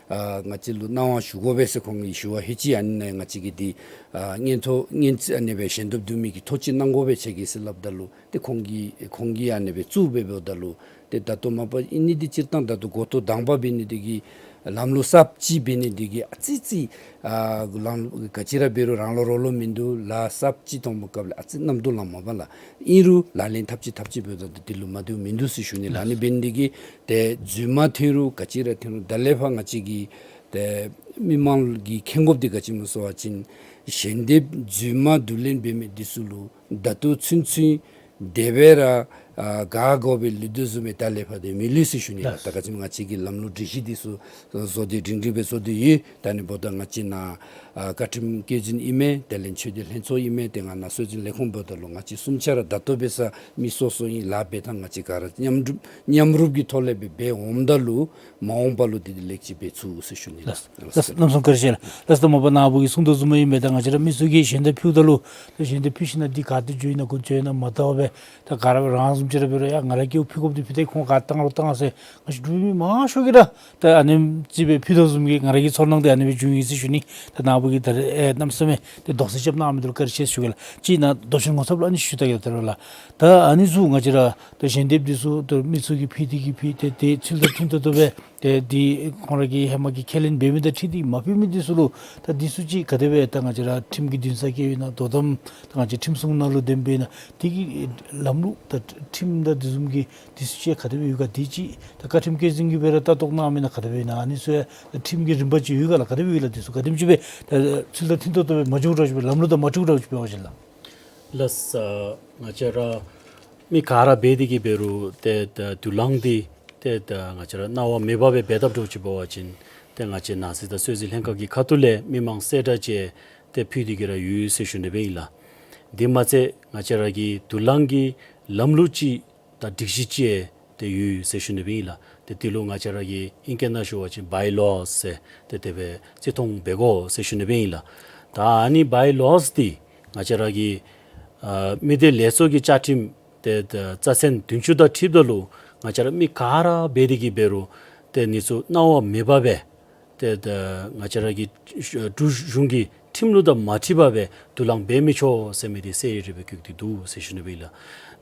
ཨ་ང་བཅས་ལུ་གནང་བ་ཞུ་དགོ་པས་ཟེར་ཁོང་གིས་ཞུ་བ་ཧེ་ཅི། ཨ་ནི་ནང་ང་བཅས་ཀྱིས་འདི་ཨ་སྔོན་ཐོག་སྔོན་ཨ་ནི་སྦེ་ཞལ་འདེབས་བསྡུ་མི་གི་ཐོ་ཅིག་གནང་དགོ་པས་ཁྱོད་ཀྱིས་ཟེར་སླབ་ད་ལུ་ཏེ་ཁོང་གིས་ཁོང་གིས་ཨ་ནི་སྦེ་བཙུགས་སྦེ་འབདཝ་ད་ལུ་ཏེ་ད་ལྟོ་མ་པ་ཨིན་ནི་འདི་སྤྱིར་བཏང་ད་ལྟོ་འགོ་ཐོག་དང་པ་འབད་ནི་འདི་གིས་ལམ་ལུགས་གསརཔ་ཅིག་འབད་ནི་འདི་གིས་ཨ་ཙི་ཙི་ཨ་ལམ་ག་ཅི་ར་འབད་རུང་རང་ལུགས་རོགས་ལུགས་མིན་འདུག། ལཱ་གསརཔ་ཅིག་མཐོང་པའི་སྐབས་ལས་ཨ་ཙི་གནམ་རྡོ་ལངམ་མས་ལགས། ཨིན་རུང་ལག་ལེན་འཐབ་ཅི་འཐབ་ཅི་འབདཝ་ད་འདི་ལུ་མ་བདེཝ་མིན་འདུག་ཟེར་ཞུ་ནི་ལགས། ཨ་ནི་འབད་ནི་འདི་གིས་ཏེ་རྫུན་མ་ཐོན་རུང་ག་ཅི་ར་ཐོན་རུང་ད་ལས་ཕར་ང་བཅས་ཀྱིས་ཏེ་མི་མང་གིས་མཁྱེན་དགོཔ་འདི་ག་ཅི་སྨོ་ཟེར་བ་ཅིན་ཞལ་འདེབས་རྫུན་མ་བསྡུ་ལེན་འབད་མི་འདི་ཚུ་ལུ་ད་ལྟོ་ཚུན་ཚུན་དེ་སྦེ་ར་ཨ་ག་དགོ་པའི་ལུས་དོ་བཟུམ་སྦེ་ད་ལས་ཕར་ཏེ་མི་ལུས་ཟེར་ཞུ་ནི་ལགས། ལགས། ད་ག་ཅི་སྨོ་ང་བཅས་ཀྱིས་ལམ་ལུགས་སྒྲིག་གཞི་འདི་ཚུ་བཟོ་སྟེ་སྒྲིང་སྒྲིང་སྦེ་བཟོ་སྟེ་ཡོད། ད་ཨ་ནི་འབདཝ་ད་ང་བཅས་ནཱ་ཨ་བཀའ་ཁྲིམས་བཀོད་འཛིན་ཨིན་མས། དེ་ལས་ཆོས་སྡེ་ལྷན་ཚོགས་ཨིན་མས། ཏེ་ང་ནཱ་སྲོལ་འཛིན་ལས་ཁུངས་འབདཝ་ད་ལུ་ང་བཅས་གསུམ་ཆ་ར་ད་ལྟོ་འབད་ས་མི་སོ་སོ་ཨིན། ལཱ་འབད་ཐངས་ང་བཅས་ག་ར་མཉམ་རུབ་མཉམ་རུབ་ཀྱི་ཐོག་ལས་སྦེ་འབད་འོངམ་ད་ལུ་མ་འོངས་པ་ལུ་འདི་འདི་ལེགས་ཅིག་འབད་ཚུགས་ཟེར་ཞུ་ནི་ལགས། ལགས། ལགས། གནམ་མེད་ས་མེད་བཀའ་དྲིན་ཆེ་ལགས། ལགས། ད་མ་པ་ནཱ་བུ་གིས་གསུངས་དོ་བཟུམ་ཨིན་པས། ད་ང་བཅས་ར་མི་ཚུ་གིས་ཞལ་འདེབས་ཕུལཝ་ད་ལུ་ད་ཞལ་འདེབས་ཕུལ་ཞིན་ན་འདི་ག་ཏེ་འགྱོ་ཡི་ན་ག་ཏེ་འགྱོ་ཡི་ན་མ་བལྟ་བར་སྦེ་ད་ག་ར་རང་བཟུམ་ཅིག་ར་འབད་རུང་ཡ་ང་ར་གིས་ཕུལ་དགོཔ་འདི་ཕུལ་ཏེ་ཁོང་ག་བཏང་རུང་བཏང་ཟེར་ང་བཅས་འབྲུག་མི་མང་ཤོས་ཀྱིས་ར་ད་ཨ་ནེམ་ཅིག་སྦེ་ཕུལ་དོ་བཟུམ་གྱི་ང་ར་གི་ཚོར་སྣང་འདི་ཨ་ནི་སྦེ་བྱུང་ཡི་ཟེར་ཞུ་ནི། ད་ནཱ་བུ་གིས་ད་རེས་ཨེ་གནམ་མེད་ས་མེད་ཏེ་དོགས་སེལ་རྐྱབ་གནང་མི་འདི་ལུ་བཀའ་དྲིན་ཆེ་ཞུ་གེ་ལགས། ཅིག་ནཱ་མདོ་ཆེན་ངོ་ཚབ་ལུ་ཨ་ནི་ཞུ་ད་གེ། ད་རེས་ལགས་ད་ཨ་ནི་ཚུ་ང་བཅས་ར་ད་ཞལ་འདེབས་འདི་ཚུ་ད་མི་ཚུ་གིས་ཕུལ་ཏེ་གིས་ཕུལ་ཏེ་ཏེ་ཚུལ་དང་མཐུན་ཏོག་ཏོ་སྦེ་ཏེ་འདི་ཁོང་ར་གིས་ཧེ་མ་གི་ཁས་ལེན་འབད་མི་དང་འཁྲིལ་ཏེ་མ་ཕུལ་མི་འདི་ཚུ་ལུ་ད་འདི་ཚུ་ཅིག་ག་དེ་སྦེ་ད་ང་བཅས་ར་ཁྲིམས་ཀྱི་འདུན་ས་བཀལ་ཡི་ན་དོ་དམ་ད་ང་བཅས་ཁྲིམས་སྲུང་ནང་ལུ་དེ་སྦེ་ཨིན་ན་དེ་གི་ལམ་ལུགས་ད་ཁྲིམས་དང་དེ་བཟུམ་གྱི་འདི་ཚུ་ཅིག་ག་དེ་སྦེ་ཡོད་ག། དེ་ཅིག་ད་བཀའ་ཁྲིམས་བཀོད་འཛིན་གྱིས་སྦེ་ར་ལྟ་རྟོག་གནང་མི་ན་ག་དེ་སྦེ་ཨིན་ན། ཨ་ནི་ཚུ་ཡང་ཁྲིམས་ཀྱི་རིམ་པ་ཅིག་ཡོད་ག་ལགས། ག་དེ་སྦེ་ཡོད་ལགས། འདི་ཚུ་ག་དེམ་ཅིག་སྦེ་ད་ཚུལ་དང་མཐུན་ཏོག་ཏོ་སྦེ་མ་འགྱོ་འདྲཝ་ཅིག་སྦེ་ལམ་ལུགས་དང་མ་འཁྲིལ་འདྲཝ་ཅིག་སྦེ་འབད་བ་ཅིན་ལགས། ལགས། ང་བཅས་ར་མི་ག་ར་འབད་དེ་གིས་འབད་རུང་ཏེ་ད་དུག་རླངས་འདི་ཏེ་ད་ང་བཅས་ར་གནང་བ་མེད་པར་སྦེ་འབད་དཔ་འདྲཝ་ཅིག་འབད་བ་ཅིན་ཏེ་ང་བཅས་ནང་སྲིད་དང་སྲོལ་འཛིན་ལྷན་ཁག་གི་ཁ་ཐུག་ལས་མི་མང་གསལ་བསྒྲགས་ཅིག་ཏེ་ཕུལ་ཏེ་གིས་ར་ཡོད་ཟེར་ཞུ་ནི་སྦེ་ཨིན་ལགས། དེ་མ་ཚད་ང་བཅས་ར་གི་དུག་རླངས་ཀྱི་ལམ་ལུགས་ཅིག་དང་སྒྲིག་གཞི་ཅིག་ཏེ་ཡོད་ཟེར་ཞུ་ནི་སྦེ་ཨིན་ལགས། ཏེ་འདི་ལུ་ང་བཅས་ར་གི་ཨིང་སྐད་ནང་ཞུ་བ་ཅིན་བའི་ལོ་ཟེར་ཏེ་དེ་སྦེ་བརྩི་མཐོང་འབད་དགོ་ཟེར་ཞུ་ནི་སྦེ་ཨིན་ལགས། ད་ཨ་ནི་བའི་ལོ་འདི་ང་བཅས་ར་གི་ཨ་མི་སྡེ་ལས་ཚོགས་ཀྱི་བཅའ་ཁྲིམས་ཏེ་ད་རྩ་ཚན་བདུན་ཅུ་དང་འཁྲིལཝ་ད་ལུ་ང་བཅས་ར་མི་ག་ར་འབད་དེ་གིས་འབད་རུང་ཏེ་འདི་ཚུ་གནང་བ་མེད་པར་སྦེ་ཏེ་ད་ང་བཅས་ར་གི་འབྲུག་གཞུང་གི་ཁྲིམས་ལུགས་དང་མ་འཁྲིལ་བར་སྦེ་དུག་རླངས་འབད་མི་ཆོག་ཟེར་མི་འདི་གསལ་རི་རི་སྦེ་བཀོད་དེ་འདུག་ཟེར་ཞུ་ནི་སྦེ་ཨིན་ལགས།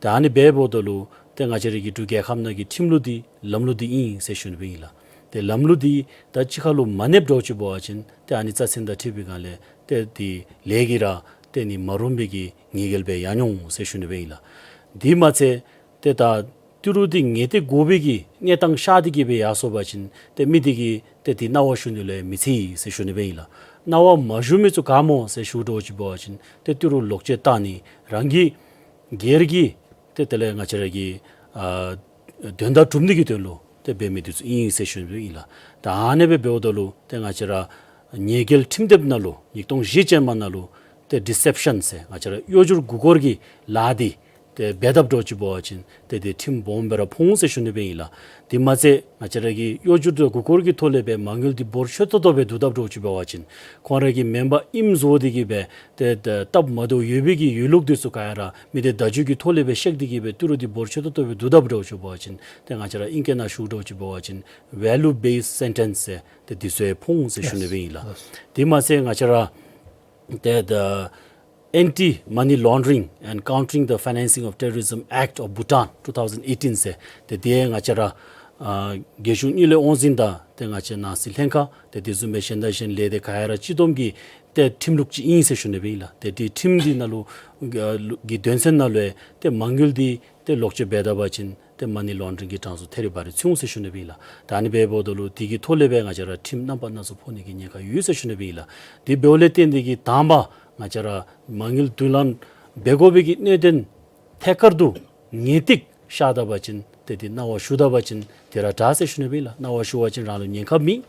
ད་ཨ་ནི་འབདཝ་ད་ལུ་ཏེ་ང་བཅས་ར་གི་འབྲུག་རྒྱལ་ཁབ་ནང་གི་ཁྲིམས་ལུགས་འདི་ལམ་ལུགས་འདི་ཨིན་ཟེར་ཞུ་ནི་སྦེ་ཨིན་ལགས། ཏེ་ལམ་ལུགས་འདི་ད་གཅིག་ཁར་ལུ་མ་གནསཔ་འདྲཝ་ཅིག་འབད་བ་ཅིན་ཏེ་ཨ་ནི་རྩ་ཚན་དང་འཁྲིལ་བའི་སྒང་ལས་ཏེ་འདི་ལས་ཀྱིས་ར་ཏེ་ནི་མ་རུང་བའི་གི་ཉེས་འགེལ་སྦེ་ཡར་འོང་ཟེར་ཞུ་ནི་སྦེ་ཨིན་ལགས། དེ་མ་ཚད་ཏེ་ད་ཏི་རུ་འདི་ངེས་ཏིག་དགོ་པའི་གི་གནས་སྟངས་ཤར་ཏེ་གིས་སྦེ་ཡར་སོང་པ་ཅིན་ཏེ་མི་འདི་གིས་ཏེ་འདི་གནང་བ་ཞུ་ནི་ལུ་མི་འཚེར་ཟེར་ཞུ་ནི་སྦེ་ཨིན་ལགས། གནང་བ་མ་ཞུ་མི་ཚུ་ག་སྨོ་ཟེར་ཞུ་འདྲཝ་ཅིག་འབད་བ་ཅིན་ཏེ་ཏི་རུ་ལོག་སྤྱོད་བཏང་ནི་རང་གི་སྒེར་གྱི་ཏེ་དེ་ལས་ང་བཅས་ར་གི་ཨ་དོན་དག་སྒྲུབ་ནི་གི་དོན་ལུ་ཏེ་འབད་མི་འདི་ཚུ་ཨིན་ཟེར་ཞུ་ནི་སྦེ་ཨིན་ལགས། ད་ཨ་ནི་སྦེ་འབདཝ་ད་ལུ་ཏེ་ང་བཅས་ར་ཉེས་འགེལ་ཁྲིམས་དེབ་ནང་ལུ་ཉིས་སྟོང་བཞི་ཅན་མ་ནང་ལུ་ཏེ་ཌི་སེབ་ཤན་ཟེར་ང་བཅས་ར་གཡོ་སྒྱུར་མགུ་སྐོར་གྱི་ལཱ་འདི་ཏེ་འབད་དཔ་འདྲཝ་ཅིག་འབད་བ་ཅིན་ཏེ་འདི་ཁྲིམས་སྦོམ་སྦེ་ར་ཕོག་འོང་ཟེར་ཞུ་ནི་སྦེ་ཨིན་ལགས། དེ་མ་ཚད་ང་བཅས་ར་གི་གཡོ་སྒྱུར་དང་མགུ་སྐོར་གྱི་ཐོག་ལས་སྦེ་མ་དངུལ་འདི་འབོར་ཆེ་ཏོག་ཏོ་སྦེ་བསྡུ་དཔ་འདྲཝ་ཅིག་འབད་བ་ཅིན་ཁོང་ར་གི་མེན་པར་ཨིནམ་བཟོ་སྟེ་གིས་སྦེ་ཏེ་ད་སྟབས་མ་བདེཝ་ཡོད་པའི་གི་ཡོད་ལུགས་འདི་ཚུ་ག་ཡ་ར་མི་སྡེ་བརྡ་བརྒྱུད་ཀྱི་ཐོག་ལས་སྦེ་བཤིག་སྟེ་གིས་སྦེ་ཏི་རུ་འདི་འབོར་ཆེ་ཏོག་ཏོ་སྦེ་བསྡུ་དཔ་འདྲཝ་ཅིག་འབད་བ་ཅིན་ཏེ་ང་བཅས་ར་ཨིང་སྐད་ནང་ཞུ་འདྲཝ་ཅིག་འབད་བ་ཅིན་ཝེ་ལུ་བེསཌ་སེན་ཊེནསི་ཟེར་ཏེ་འདི་ཚུ་ཡང་ཕོག་འོང་ཟེར་ཞུ་ནི་སྦེ་ཨིན་ལགས། དེ་མ་ཚད་ང་བཅས་ར་ཏེ་ད་Anti Money Laundering and Countering the Financing of Terrorism Act of Bhutan two thousand eighteen ཟེར་ཏེ་འདི་ཡང་ང་བཅས་ར་ཨ་རྒྱལ་གཞུང་དངུལ་ལས་དབང་འཛིན་དང་ཏེ་ང་བཅས་ནང་སྲིད་ལྷན་ཁག་ཏེ་དེ་བཟུམ་སྦེ་གཞན་དང་གཞན་ལས་སྡེ་ག་ཡ་ར་སྤྱི་བསྡོམས་ཀྱིས་ ཏེ་ཁྲིམས་ལུགས་ཅིག་ཨིན་ཟེར་ཞུ་ནི་སྦེ་ཨིན་ལགས། ཏེ་དེ་ཁྲིམས་འདི་ནང་ལུ་ཨ་ལུ་གི་དོན་ཚན་ནང་ལུ་ཡང་ཏེ་མ་དངུལ་འདི་ཏེ་ལོག་སྤྱོད་འབད་ད་པ་ཅིན་ཏེ་མ་ནི་ལོན་ཌ་རིང་གི་གྲངས་སུ་ཐེ་རི་བ་རི་ཚུད་འོང་ཟེར་ཞུ་ནི་སྦེ་ཨིན་ལགས། ད་ཨ་ནི་འབདཝ་ད་ལུ་དེ་གི་ཐོག་ལས་སྦེ་ང་བཅས་ར་ཁྲིམས་རྣམ་པ་སྣ་ཚོགས་ཕོག་ནི་གི་ཉེན་ཁ་ཡོད་ཟེར་ཞུ་ནི་སྦེ་ཨིན་ལགས། དེ་འབདཝ་ལས་བརྟེན་ཏེ་གིས་དང་པ་ང་བཅས་ར་མ་དངུལ་བསྡུ་ལེན་འབད་དགོ་པའི་གི་གནད་དོན་ཐད་ཀར་དུ་ངེས་ཏིག་ཤར་ད་པ་ཅིན་ཏེ་དེ་གནང་བ་ཞུ་ད་པ་ཅིན་དེ་ར་དྲག་ཟེར་ཞུ་ནི་སྦེ་ཨིན་ལགས། གནང་བ་ཞུ་བ་ཅིན་རང་ལུ་ཉེན་ཁ་མེད།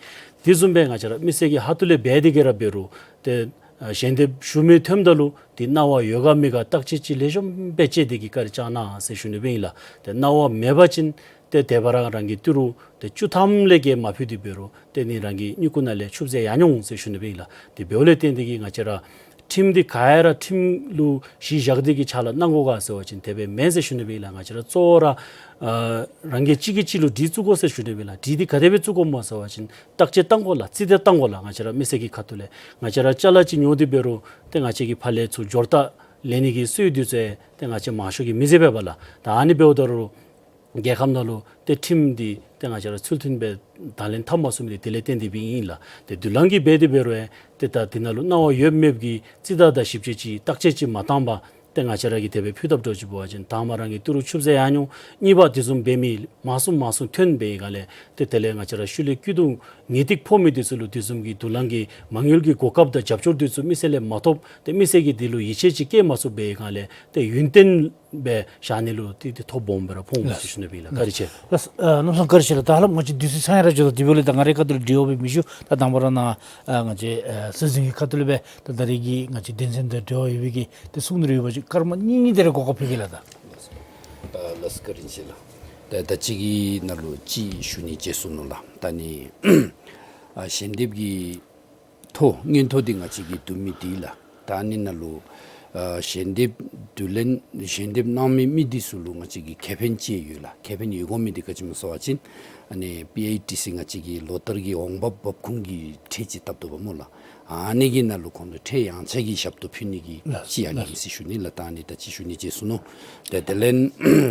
དེ་བཟུམ་སྦེ་ང་བཅས་ར་མི་སེར་གྱི་ཁ་ཐུག་ལས་འབད་དེ་གིས་ར་འབད་རུང་ཏེ་ཨ་ཞལ་འདེབས་ཞུ་མི་ཐོནམ་ད་ལུ་དེ་གནང་བ་ཡོད་ག་མེད་ག་བརྟག་དཔྱད་ཅིག་ལེགས་ཤོམ་སྦེ་དཔྱད་དེ་གིས་བཀའ་དྲིན་བསྐྱང་གནང་ཟེར་ཞུ་ནི་སྦེ་ཨིན་ལགས། ཏེ་གནང་བ་མེད་པ་ཅིན་ཏེ་དེ་སྦེ་ར་རང་གི་ཏི་རུ་ཏེ་བཅུ་ཐམ་ལས་བརྒལ་མ་ཕུལ་ཏེ་འབད་རུང་ཏེ་ནི་རང་གི་སྨྱུ་གུ་ནང་ལས་ཆུད་ཟོས་ཡར་འོང་ཟེར་ཞུ་ནི་སྦེ་ཨིན་ལགས། དེ་འབདཝ་ལས་བརྟེན་ཏེ་གིས་ང་བཅས་ར་ཁྲིམས་འདི་ག་ཡ་ར་ཁྲིམས་ལུ་གཞི་བཞག་སྟེ་གིས་ཕྱག་ལཱ་གནང་དགོ་ག་ཟེར་བ་ཅིན་དེ་སྦེ་མེན་ཟེར་ཞུ་ནི་སྦེ་ཨིན་ལགས། ང་བཅས་ར་གཙོ་བོ་ར་ཨ་རང་གིས་གཅིག་གིས་གཅིག་ལུ་གྲི་བཙུགས་དགོ་ཟེར་ཞུ་ནི་སྦེ་ཨིན་ལགས། གྲི་འདི་ག་དེ་སྦེ་བཙུགས་དགོཔ་སྨོ་ཟེར་བ་ཅིན་བརྟག་དཔྱད་བཏང་དགོ་ལགས། རྩིས་འདེད་བཏང་དགོ་ལགས། ང་བཅས་ར་མི་སེར་གྱི་ཁ་ཐུག་ལས་ང་བཅས་ར་ཅ་ལ་ཅིག་ཉོ་སྟེ་འབད་རུང་ཏེ་ང་བཅས་ཀྱི་ཕར་ལས་ཚུར་སྦྱོར་རྟགས་ལེན་ནི་གི་སྲོལ་འདི་ཚུ་ཏེ་ང་བཅས་མང་ཤོས་ཀྱིས་མི་མཛད་པས་པ་ལགས། ད་ཨ་ནི་འབདཝ་ད་རུང་རྒྱལ་ཁབ་ནང་ལུ་ཏེ་ཁྲིམས་འདི་ཏེ་ང་བཅས་ར་ཚུལ་མཐུན་སྦེ་དང་ལེན་འཐབ་མ་ཚུགས་མི་འདི་དེ་ལས་བརྟེན་ཏེ་སྦེ་ཨིན་ལགས། ཏེ་བསྡུ་ལེན་གྱི་འབད་དེ་འབད་རུང་ཡང་ཏེ་ད་དེ་ནང་ལུ་གནང་བ་ཡོད་མེད་ཀྱི་རྩིས་བརྟག་དང་ཞིབ་དཔྱད་ཅིག་བརྟག་དཔྱད་ཅིག་མ་བཏང་པར་ཏེ་ང་བཅས་ར་གིས་དེ་སྦེ་ཕུལ་བཏབ་འགྱོ་ཅི་འབད་བ་ཅིན་དང་པ་རང་གི་ཏི་རུ་ཆུད་ཟོས་ཡར་འོང་། གཉིས་པ་དེ་བཟུམ་འབད་མི་མང་སུ་མང་སུ་ཐོན་པའི་སྒང་ལས་ཏེ་དེ་ལས་ང་བཅས་ར་ཤུལ་ལས་སྐྱིད་སྡུག་ངེས་ཏིག་ཕོག་མི་འདི་ཚུ་ལུ་དེ་བཟུམ་གྱི་བསྡུ་ལེན་གྱི་མ་དངུལ་གྱི་གོ་སྐབས་དང་རྒྱབ་སྐྱོར་འདི་ཚུ་མི་སེར་ལས་མ་ཐོབ། ཏེ་མི་སེར་གྱིས་དེ་ལུ་ཡིད་ཆེས་ཅིག་བསྐྱེད་མ་ཚུགས་པའི་སྒང་ལས་ཏེ་ཡུན་བརྟན་སྦེ་བཞག་ནི་ལུ་ཏེ་ཏེ་ཐོ་སྦོམ་སྦེ་ར་ཕོག་འོང་ཟེར་ཞུ་ནི་སྦེ་ཨིན་ལགས། བཀའ་དྲིན་ཆེ། ལགས་སོ། ཨ་གནམ་མེད་ས་མེད་བཀའ་དྲིན་ཆེ་ལགས། ད་ཧ་ལམ་ང་བཅས་དུས་ཚོད་ཚང་ཡར་འགྱོ་དོ། དེ་འབདཝ་ལས་ད་ང་རའི་ཁ་ཐུག་ལས་དྲི་བ་སྦེ་མི་ཞུ། ད་དང་པ་ར་ནཱ་ཨ་ང་བཅས་ཨ་སྲིད་འཛིན་གྱི་ཁ་ཐུག་ལས་སྦེ་ད་ད་རེས་ཀྱི་ང་བཅས་དོན་ཚན་དང་འབྲེལ་བ་ཡོད་པའི་གི་ཏེ་གསུང་གྲོས་ཡོད་པ་ཅིན་སྐར་མ་གཉིས་གཉིས་དེ་རེ་གོ་སྐབས་ཕུལ་གེ་ལགས། ད་ཨ་ལགས་སོ། བཀའ་དྲིན་ཆེ་ལགས། ད་ད་ཅི་གི་ནང་ལུ་ཅིག་ཞུ་ནི་བརྗེད་སོ་ནུག་ལགས། ད་ནི་ཨ་ཞལ་འདེབས་ཀྱི་ཐོ་མངོན་ཐོ་འདི་ང་བཅས་ཀྱིས་བསྡུ་མི་འདི་ལགས། ད་ཨ་ནི་ནང་ལུ་ཨ་ཞལ་འདེབས་བསྡུ་ལེན་ཞལ་འདེབས་གནང་མི་མི་འདི་ཚུ་ལུ་ང་བཅས་ཀྱི་ཁེ་ཕན་ཅིག་ཡོད་ལགས། ཁེ་ཕན་ཡོད་དགོ་མི་འདི་ག་ཅི་སྨོ་ཟེར་བ་ཅིན་ཨ་ནི་པི་ཨའི་ཊི་སི་ང་བཅས་ཀྱི་ལོ་ལྟར་གྱི་འོང་འབབ་འབབ་ཁུངས་ཀྱི་ཁྲལ་ཅིག་བཏབ་དོ་བ་སྨོ་ལགས། ཨ་ནི་གི་ནང་ལུ་ཁོང་ལུ་ཁྲལ་ཡང་ཆག་གི་ཞབས་ཏོག་ཕུལ་ནི་གི་ལགས་ཅིག་ཨ་ནི་ཨིན་ཟེར་ཞུ་ནི་ལགས། ད་ཨ་ནི་ད་ཅི་ཞུ་ནི་བརྗེད་སོ་ནུག། ད་དེ་ལས་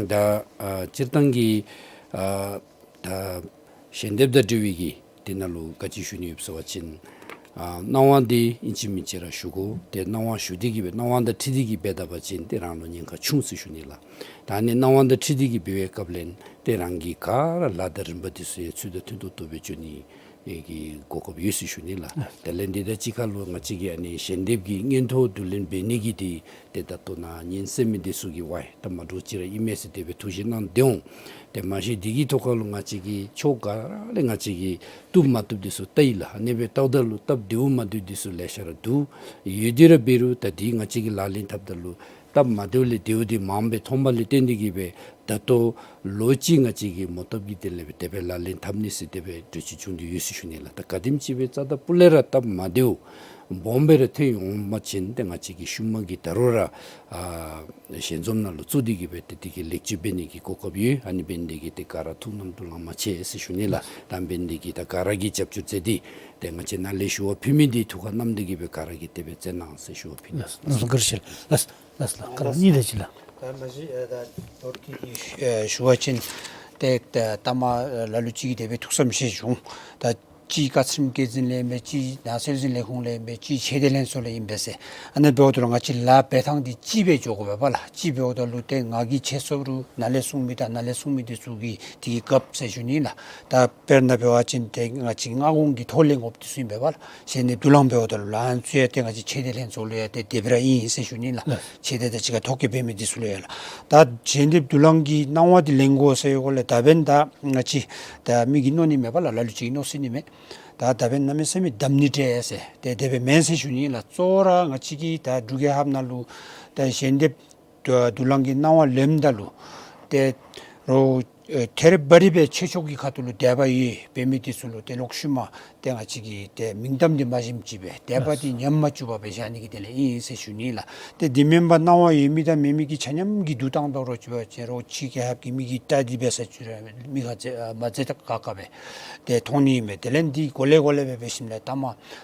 ད་ཨ་སྤྱིར་བཏང་གི་ཨ་ད་ཞལ་འདེབས་དང་འབྲེལ་བའི་གི་དེ་ནང་ལུ་ག་ཅི་ཞུ་ནི་ཡོད་ཟེར་བ་ཅིན་ཨ་གནང་བ་འདི་ཨིན་ཅི་མིན་ཅི་ར་ཞུ་དགོ། ཏེ་གནང་བ་ཞུ་སྟེ་གིས་སྦེ་གནང་བ་དང་འཁྲིལ་ཏེ་གིས་འབད་ད་པ་ཅིན་ཏེ་རང་ལུ་ཉེན་ཁ་ཆུང་ཟེར་ཞུ་ནི་ལགས། ད་ཨ་ནི་གནང་བ་དང་འཁྲིལ་ཏེ་གིས་འབད་བའི་སྐབས་ལས་ཏེ་རང་གིས་ག་ར་ལཱ་དང་རིམ་པ་འདི་ཚུ་ཡང་ཚུལ་དང་མཐུན་ཏོག་ཏོ་སྦེ་འགྱོ་ནི་ཨེ་གི་གོ་སྐབས་ཡོད་ཟེར་ཞུ་ནི་ལགས། དེ་ལས་འདི་དང་གཅིག་ཁར་ལུ་ང་བཅས་ཀྱི་ཨ་ནི་ཞལ་འདེབས་ཀྱི་མངོན་ཐོ་བསྡུ་ལེན་འབད་ནི་གི་འདི་ཏེ་ད་ལྟོ་ནཱ་ཉན་གསན་མི་འདི་ཚུ་གིས་ཝའི་སྟབས་མ་འདྲཝ་ཅིག་ར་ཨིན་མས་ཟེར་དེ་སྦེ་ཐུགས་བཞེད་གནང་སྟེ་འོང་། ཏེ་མ་གཞི་འདི་གི་ཐོག་ཁར་ལུ་ང་བཅས་ཀྱིས་ཕྱོགས་ག་ར་ལས་ང་བཅས་ཀྱིས་བཏུབ་མ་བཏུབ་འདི་ཚུ་བལྟ་ཡི་ལགས། ཨ་ནི་སྦེ་བལྟཝ་ད་ལུ་སྟབས་བདེཝ་མ་བདེཝ་འདི་ཚུ་ལེ་ཤ་ར་འདུག། ཡོད་དེ་ར་འབད་རུང་ད་འདི་ང་བཅས་ཀྱིས་ལག་ལེན་འཐབ་ད་ལུ་སྟབས་མ་བདེཝ་ལས་བདེཝ་འདི་མངམ་སྦེ་མཐོངམ་ལས་བརྟེན་ཏེ་གིས་སྦེ་ད་ལྟོ་ལོ་གཅིག་ང་བཅས་ཀྱིས་མོ་བཏབ་ཀྱི་དེ་ལས་སྦེ་དེ་སྦེ་ལག་ལེན་འཐབ་ནི་ཟེར་དེ་སྦེ་གྲོས་ཆོད་བྱུང་སྟེ་ཡོད་ཟེར་ཞུ་ནི་ལགས། ད་ག་དེམ་ཅིག་སྦེ་རྩ་དང་སྤུ་ལས་ར་སྟབས་མ་བདེཝ་སྦོམ་སྦེ་ར་ཐོན་འོང་པ་ཅིན་ཏེ་ང་བཅས་ཀྱིས་ཤུལ་མ་གི་ད་རུང་ར་ཨ་ཞལ་འཛོམས་ནང་ལུ་བཙུགས་ཏེ་གིས་སྦེ་ཏེ་དེ་གི་ལེགས་བཅོས་འབད་ནི་གི་གོ་སྐབས་ཡོད། ཨ་ནི་འབད་ནི་དེ་གིས་ཏེ་ག་ར་ཐུགས་བསམ་དུ་ལང་མ་ཆེ་ཟེར་ཞུ་ནི་ལགས། ད་འབད་ནི་དེ་གིས་ད་ག་ར་གིས་རྒྱབ་སྐྱོར་མཛད་དེ་ཏེ་ང་བཅས་ནཱ་ལས་ཞུ་བ་ཕུལ་མི་འདི་ཐུགས་ཁར་བསྣམས་ཏེ་གིས་སྦེ་ག་ར་གིས་དེ་སྦེ་མཛད་གནང་ཟེར་ཞུ་བ་ཕུལ་ནི། ལགས་སོ། ལགས་སོ། བཀའ་དྲིན་ཆེ་ལགས། ལགས་སོ། ལགས་སོ་ལགས། སྐར་མ་གཉིས་དེ་ཅིག་ལགས། ད་མ་གཞི་ཨ་ད་རྡོར་གྱིས་ཨ་ཞུ་བ་ཅིན་ཏེ་ད་ལྟ་མ་ལ་ལུ་ཅིག་གིས་དེ་སྦེ་ཐུགས་བསམ་བཞེས་བྱུང་། ད་གཅིག་བཀའ་ཁྲིམས་བཀོད་འཛིན་ལས་ཨིན་པས། གཅིག་ནང་སྲོལ་འཛིན་ལས་ཁུངས་ལས་ཨིན་པས། གཅིག་ཆོས་དད་ལྷན་ཚོགས་ལས་ཨིན་པས་ཟེར། ཨ་ནི་འབདཝ་ད་ལུ་ང་བཅས་ལཱ་འབད་ཐངས་འདི་གཅིག་སྦེ་འགྱོ་དགོ་པས་པ་ལགས། གཅིག་འབདཝ་ད་ལུ་ཏེ་ང་གིས་ཆེ་སོ་རུང་ནཱ་ལས་གསུང་མི་དང་ནཱ་ལས་གསུང་མི་འདི་ཚུ་གིས་དེ་གི་སྐབས་ཟེར་ཞུ་ནི་ལགས། ད་དཔེར་ན་འབད་བ་ཅིན་ཏེ་ང་བཅས་སྔ་དགོང་གི་ཐོག་ལས་འགོ་བཙུགས་ཨིན་པས་པ་ལགས། ཞལ་འདེབས་བསྡུ་ལེན་འབདཝ་ད་ལུ་ལཱ་ཚུ་ཡང་ཏེ་ང་བཅས་ཆོས་དད་ལྷན་ཚོགས་ལུ་ཡང་ཏེ་དེ་སྦེ་ར་ཨིན་ཟེར་ཞུ་ནི་ལགས། ལགས། ཆོས་དད་དང་གཅིག་ཁར་ཐོ་བཀོད་འབད་མི་འདི་ཚུ་ལུ་ཡང་ལགས། ད་ཞལ་འདེབས་བསྡུ་ལེན་གྱི་གནང་བ་འདི་ལེན་དགོ་ཟེར་བའི་སྐོར་ལས་ད་འབདན་ད་ང་བཅས་ད་མི་གིས་མནོ་ནི་མས་པ་ལགས། ལ་ལུ་ཅིག་གིས་མནོ་སྲིད་ནི་མས། ད་ད་འབདན་གནམ་མེད་ས་མེད་གདམ་ནི་འདྲས་ཟེར་ཏེ་དེ་སྦེ་མེན་ཟེར་ཞུ་ནི་ལགས། གཙོ་བོ་ར་ང་བཅས་ཀྱིས་ད་འབྲུག་རྒྱལ་ཁབ་ནང་ལུ་ད་ཞལ་འདེབས་བསྡུ་ལེན་གྱི་གནང་བ་ལེནམ་ད་ལུ་ཏེ་རོགས་ཨེ་ཐེ་རི་བ་རི་སྦེ་ཆོས་ཕྱོགས་ཀྱི་ཁ་ཐུག་ལུ་དད་པ་ཡོད་པའི་མི་འདི་ཚུ་ལུ་ཏེ་ལོག་ཤུལ་མ་ཏེ་ང་བཅས་ཀྱིས་ཏེ་མིང་གཏམ་འདི་མ་བཞིནམ་ཅིག་སྦེ་དད་པ་འདི་ཉམས་མ་བཅུག་པར་སྦེ་བཞག་ནི་གི་དོན་ལས་ཨིན་ཟེར་ཞུ་ནི་ལགས། ཏེ་འདི་མེན་པར་གནང་བ་ཡོད་མི་དང་མེད་མི་གི་ཆ་མཉམ་གྱིས་བསྡུ་བཏང་དོ་རུང་ཅིག་སྦེ་ཅིག་རོགས་ཕྱི་རྒྱལ་ཁབ་ཀྱི་མི་གིས་བལྟ་སྟེ་འབད་ས་ཅིག་ར་མི་ཁ་མཛེས་ཨ་མ་མཛེས་ད་ཁག་ཁ་སྦེ་ཏེ་མཐོང་ནི་ཨིན་མས། དེ་ལས་འདི་གོ་ལེ་གོ་ལེ་སྦེ་འབད་ཞིནམ་ལས་ད་མ་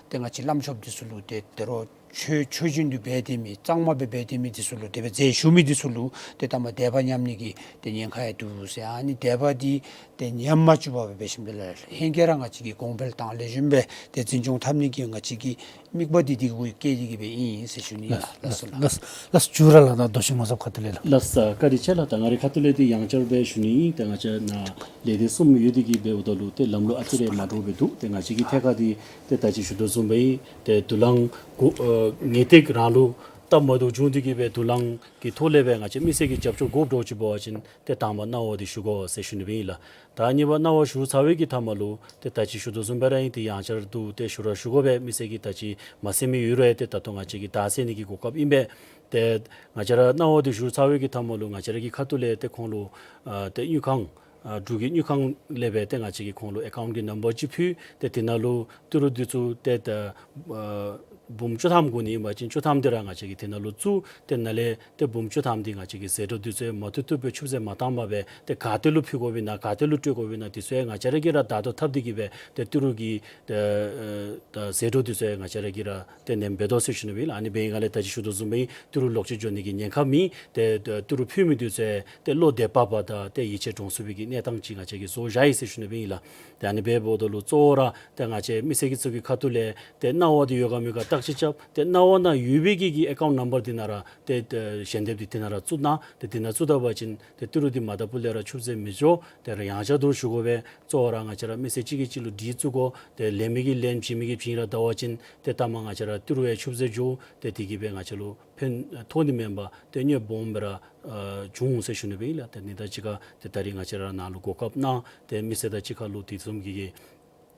ཏེ་ང་བཅས་བླམ་ཆོསཔ་འདི་ཚུ་ལུ་ཏེ་ཏེ་རོགས་ ཆོས་ཆོས་བཞིན་དུ་འབད་དེ་མི་གཙང་མ་སྦེ་འབད་དེ་མི་འདི་ཚུ་ལུ་དེ་སྦེ་རྫས་ཞུ་མི་འདི་ཚུ་ལུ་ཏེ་ད་མ་དད་པ་ཉམས་ནི་གི་ཏེ་ཉེན་ཁ་ཡང་འདུག་ཟེར། ཨ་ནི་དད་པ་འདི་ཏེ་ཉམས་མ་བཅུག་པར་སྦེ་འབད་ཞིནམ་ལས་ལྷན་རྒྱས་ར་ང་བཅས་ཀྱིས་གོང་འཕེལ་དང་ལེགས་ཤོམ་སྦེ་ཏེ་འཛིན་སྐྱོང་འཐབ་ནི་གི་ང་བཅས་ཀྱི་དམིགས་པ་འདི་འདི་གུ་བསྐྱེད་དེ་གི་སྦེ་ཨིན་ཟེར་ཞུ་ནི་ལགས། ལགས་སོ་ལགས། ལགས་སོ་ལགས་སོ། ཇུ་ར་ལགས་དང་མདོ་ཆེན་ངོ་ཚབ་ཁ་ཐུག་ལས་ལགས། ལགས་སོ། བཀའ་དྲིན་ཆེ་ལགས། ད་ང་རའི་ཁ་ཐུག་ལས་འདི་ཡང་བསྐྱར་སྦེ་ཞུ་ནི་ཨིན། ཏེ་ང་བཅས་ནཱ་ལས་སྡེ་གསུམ་ཡོད་དེ་གི་སྦེ་འབདཝ་ད་ལུ་ཏེ་ལམ་ལུགས་ཨ་ཙི་རེ་མ་འདྲཝ་སྦེ་འདུག། ཏེ་ང་བཅས་ཀྱི་ཐད་ཁར་འདི་ཏེ་ད་ཅི་ཞུ་དོ་བཟུམ་སྦེ་ཨིན། ཏེ་དུ་ལང་གུ་ཨ་ངེས་ཏིག་རང་ལུ་སྟབས་མ་བདེཝ་བྱུང་སྟེ་གི་སྦེ་དུ་ལང་གི་ཐོག་ལས་སྦེ་ང་བཅས་མི་སེར་གྱི་རྒྱབ་སྐྱོར་དགོཔ་འདྲཝ་ཅིག་འབད་བ་ཅིན་ཏེ་དང་པ་གནང་བ་འདི་ཞུ་དགོ་ཟེར་ཞུ་ནི་སྦེ་ཨིན་ལགས། ད་གཉིས་པ་གནང་བ་ཞུ་ཚར་བའི་གི་མཐའ་མ་ལུ་ཏེ་ད་ཅི་ཞུ་དོ་བཟུམ་སྦེ་ར་ཨིན། ཏེ་ཡང་བསྐྱར་དུ་ཏེ་ཞུ་ར་ཞུ་དགོ་པས། མི་སེར་གྱིས་ད་ཅི་མ་གསན་མི་ཡོད་རུང་ཏེ་ད་ལྟོ་ང་བཅས་ཀྱིས་བརྡ་གསལ་ནི་གི་གོ་སྐབས་ཨིན་པས། ཏེ་ང་བཅས་ར་གནང་བ་འདི་ཞུ་ཚར་བའི་གི་མཐའ་མ་ལུ་ང་བཅས་ར་གི་ཁ་ཐུག་ལས་ཏེ་ཁོང་ལུ་ཨ་ཏེ་དངུལ་ཁང་ཨ་འབྲུག་གི་དངུལ་ཁང་ལས་སྦེ་ཏེ་ང་བཅས་ཀྱིས་ཁོང་ལུ་ཨེ་ཀའུནཊ་གི་ནམ་བར་ཅིག་ཕུལ། ཏེ་དེ་ནང་ལུ་ཏི་རུ་འདི་ཚུ་ཏེ་ད་ཨ་འབུམ་བཅུ་ཐམ་གུ་ནི་ཨིན་པ་ཅིན་བཅུ་ཐམ་འདི་ར་ང་བཅས་ཀྱིས་དེ་ནང་ལུ་བཙུགས། ཏེ་ནཱ་ལས་ཏེ་འབུམ་བཅུ་ཐམ་འདི་ང་བཅས་ཀྱིས་ཟད་འགྲོ་འདི་ཚུ་མ་ཐུབ་ཐུབ་སྦེ་ཆུད་ཟད་མ་བཏང་པར་སྦེ་ཏེ་ག་ཏེ་ལུ་ཕུལ་དགོཔ་ཨིན་ན་ག་ཏེ་ལུ་སྤྲོད་དགོཔ་ཨིན་ན་འདི་ཚུ་ཡང་ང་བཅས་ར་གིས་ར་བརྡ་དོ་འཐབ་སྟེ་གི་སྦེ་ཏེ་ཏི་རུ་གི་ཏེ་ཨེ་ད་ཟད་འགྲོ་འདི་ཚུ་ཡང་ང་བཅས་ར་གིས་ར་ཏེ་ནེམ་འབད་དོ་ཟེར་ཞུ་ནི་སྦེ་ཨིན་ལགས། ཨ་ནི་འབད་བའི་སྒང་ལས་ད་ཅི་ཞུ་དོ་བཟུམ་སྦེ་ཏི་རུ་ལོག་སྤྱོད་འགྱོ་ནི་གི་ཉེན་ཁ་མེད། ཏེ་ཏི་རུ་ཕུལ་མི་འདི་ཚུ་ཡང་ཏེ་བློ་བདེ་བག་ཕེབས་དང་ཏེ་ཡིད་ཆེས་འདྲོངས་ཚུགས་པའི་གི་གནས་སྟངས་ཅིག་ང་བཅས་ཀྱིས་བཟོ་བཞག་ཡི་ཟེར་ཞུ་ནི་སྦེ་ཨིན་ལགས། ཏེ་ཨ་ནི་འབདཝ་ད་ལུ་གཙོ་བོ་ར་ཏེ་ང་བཅས་མི་སེར་གྱི་ཚུ་གི་ཁ་ཐུག་ལས་ཏེ་གནང་བ་འདི་ཡོད་ག་མེད་ག་བརྟག་དཔྱད་རྐྱབ། ཏེ་གནང་བ་ནང་ཡོད་པའི་གི་གི་ཨེ་ཀའུནཊ་ནམ་བར་འདི་ནང་ར་ཏེ་ཏེ་ཞལ་འདེབས་འདི་དེ་ནང་ར་བཙུགས་གནང་། ཏེ་དེ་ནང་བཙུགས་ད་པ་ཅིན་ཏེ་ཏི་རུ་འདི་མ་ད་པུ་ལས་ར་ཆུད་ཟད་མི་འགྱོ། ཏེ་ར་ཡང་བསྐྱར་དུ་ཞུ་དགོ་པས། གཙོ་བོ་ར་ང་བཅས་ར་མི་སེར་གཅིག་གིས་གཅིག་ལུ་སྒྲིག་བཙུགས་དགོ། ཏེ་ལེན་མི་གིས་ལེན་བྱིན་མི་གིས་བྱིན་ར་ད་པ་ཅིན་ཏེ་ལྟ་མ་ང་བཅས་ར་ཏི་རུ་ཡང་ཆུད་ཟད་འགྱོ། ཏེ་དེ་གིས་སྦེ་ང་བཅས་ལུ་ཕན་ཐོགས་ནི་མེན་པར་ཏེ་གནོདཔ་སྦོམ་སྦེ་ར་ཨ་འབྱུང་ཟེར་ཞུ་ནི་སྦེ་ཨིན་ལགས། ཏེ་ཨ་ནི་དང་གཅིག་ཁར་ཏེ་ད་རིས་ང་བཅས་ར་ནཱ་ལུ་གོ་སྐབས་གནང་སྟེ་མི་སེར་དང་གཅིག་ཁར་ལུ་དེ་བཟུམ་གྱི་གི་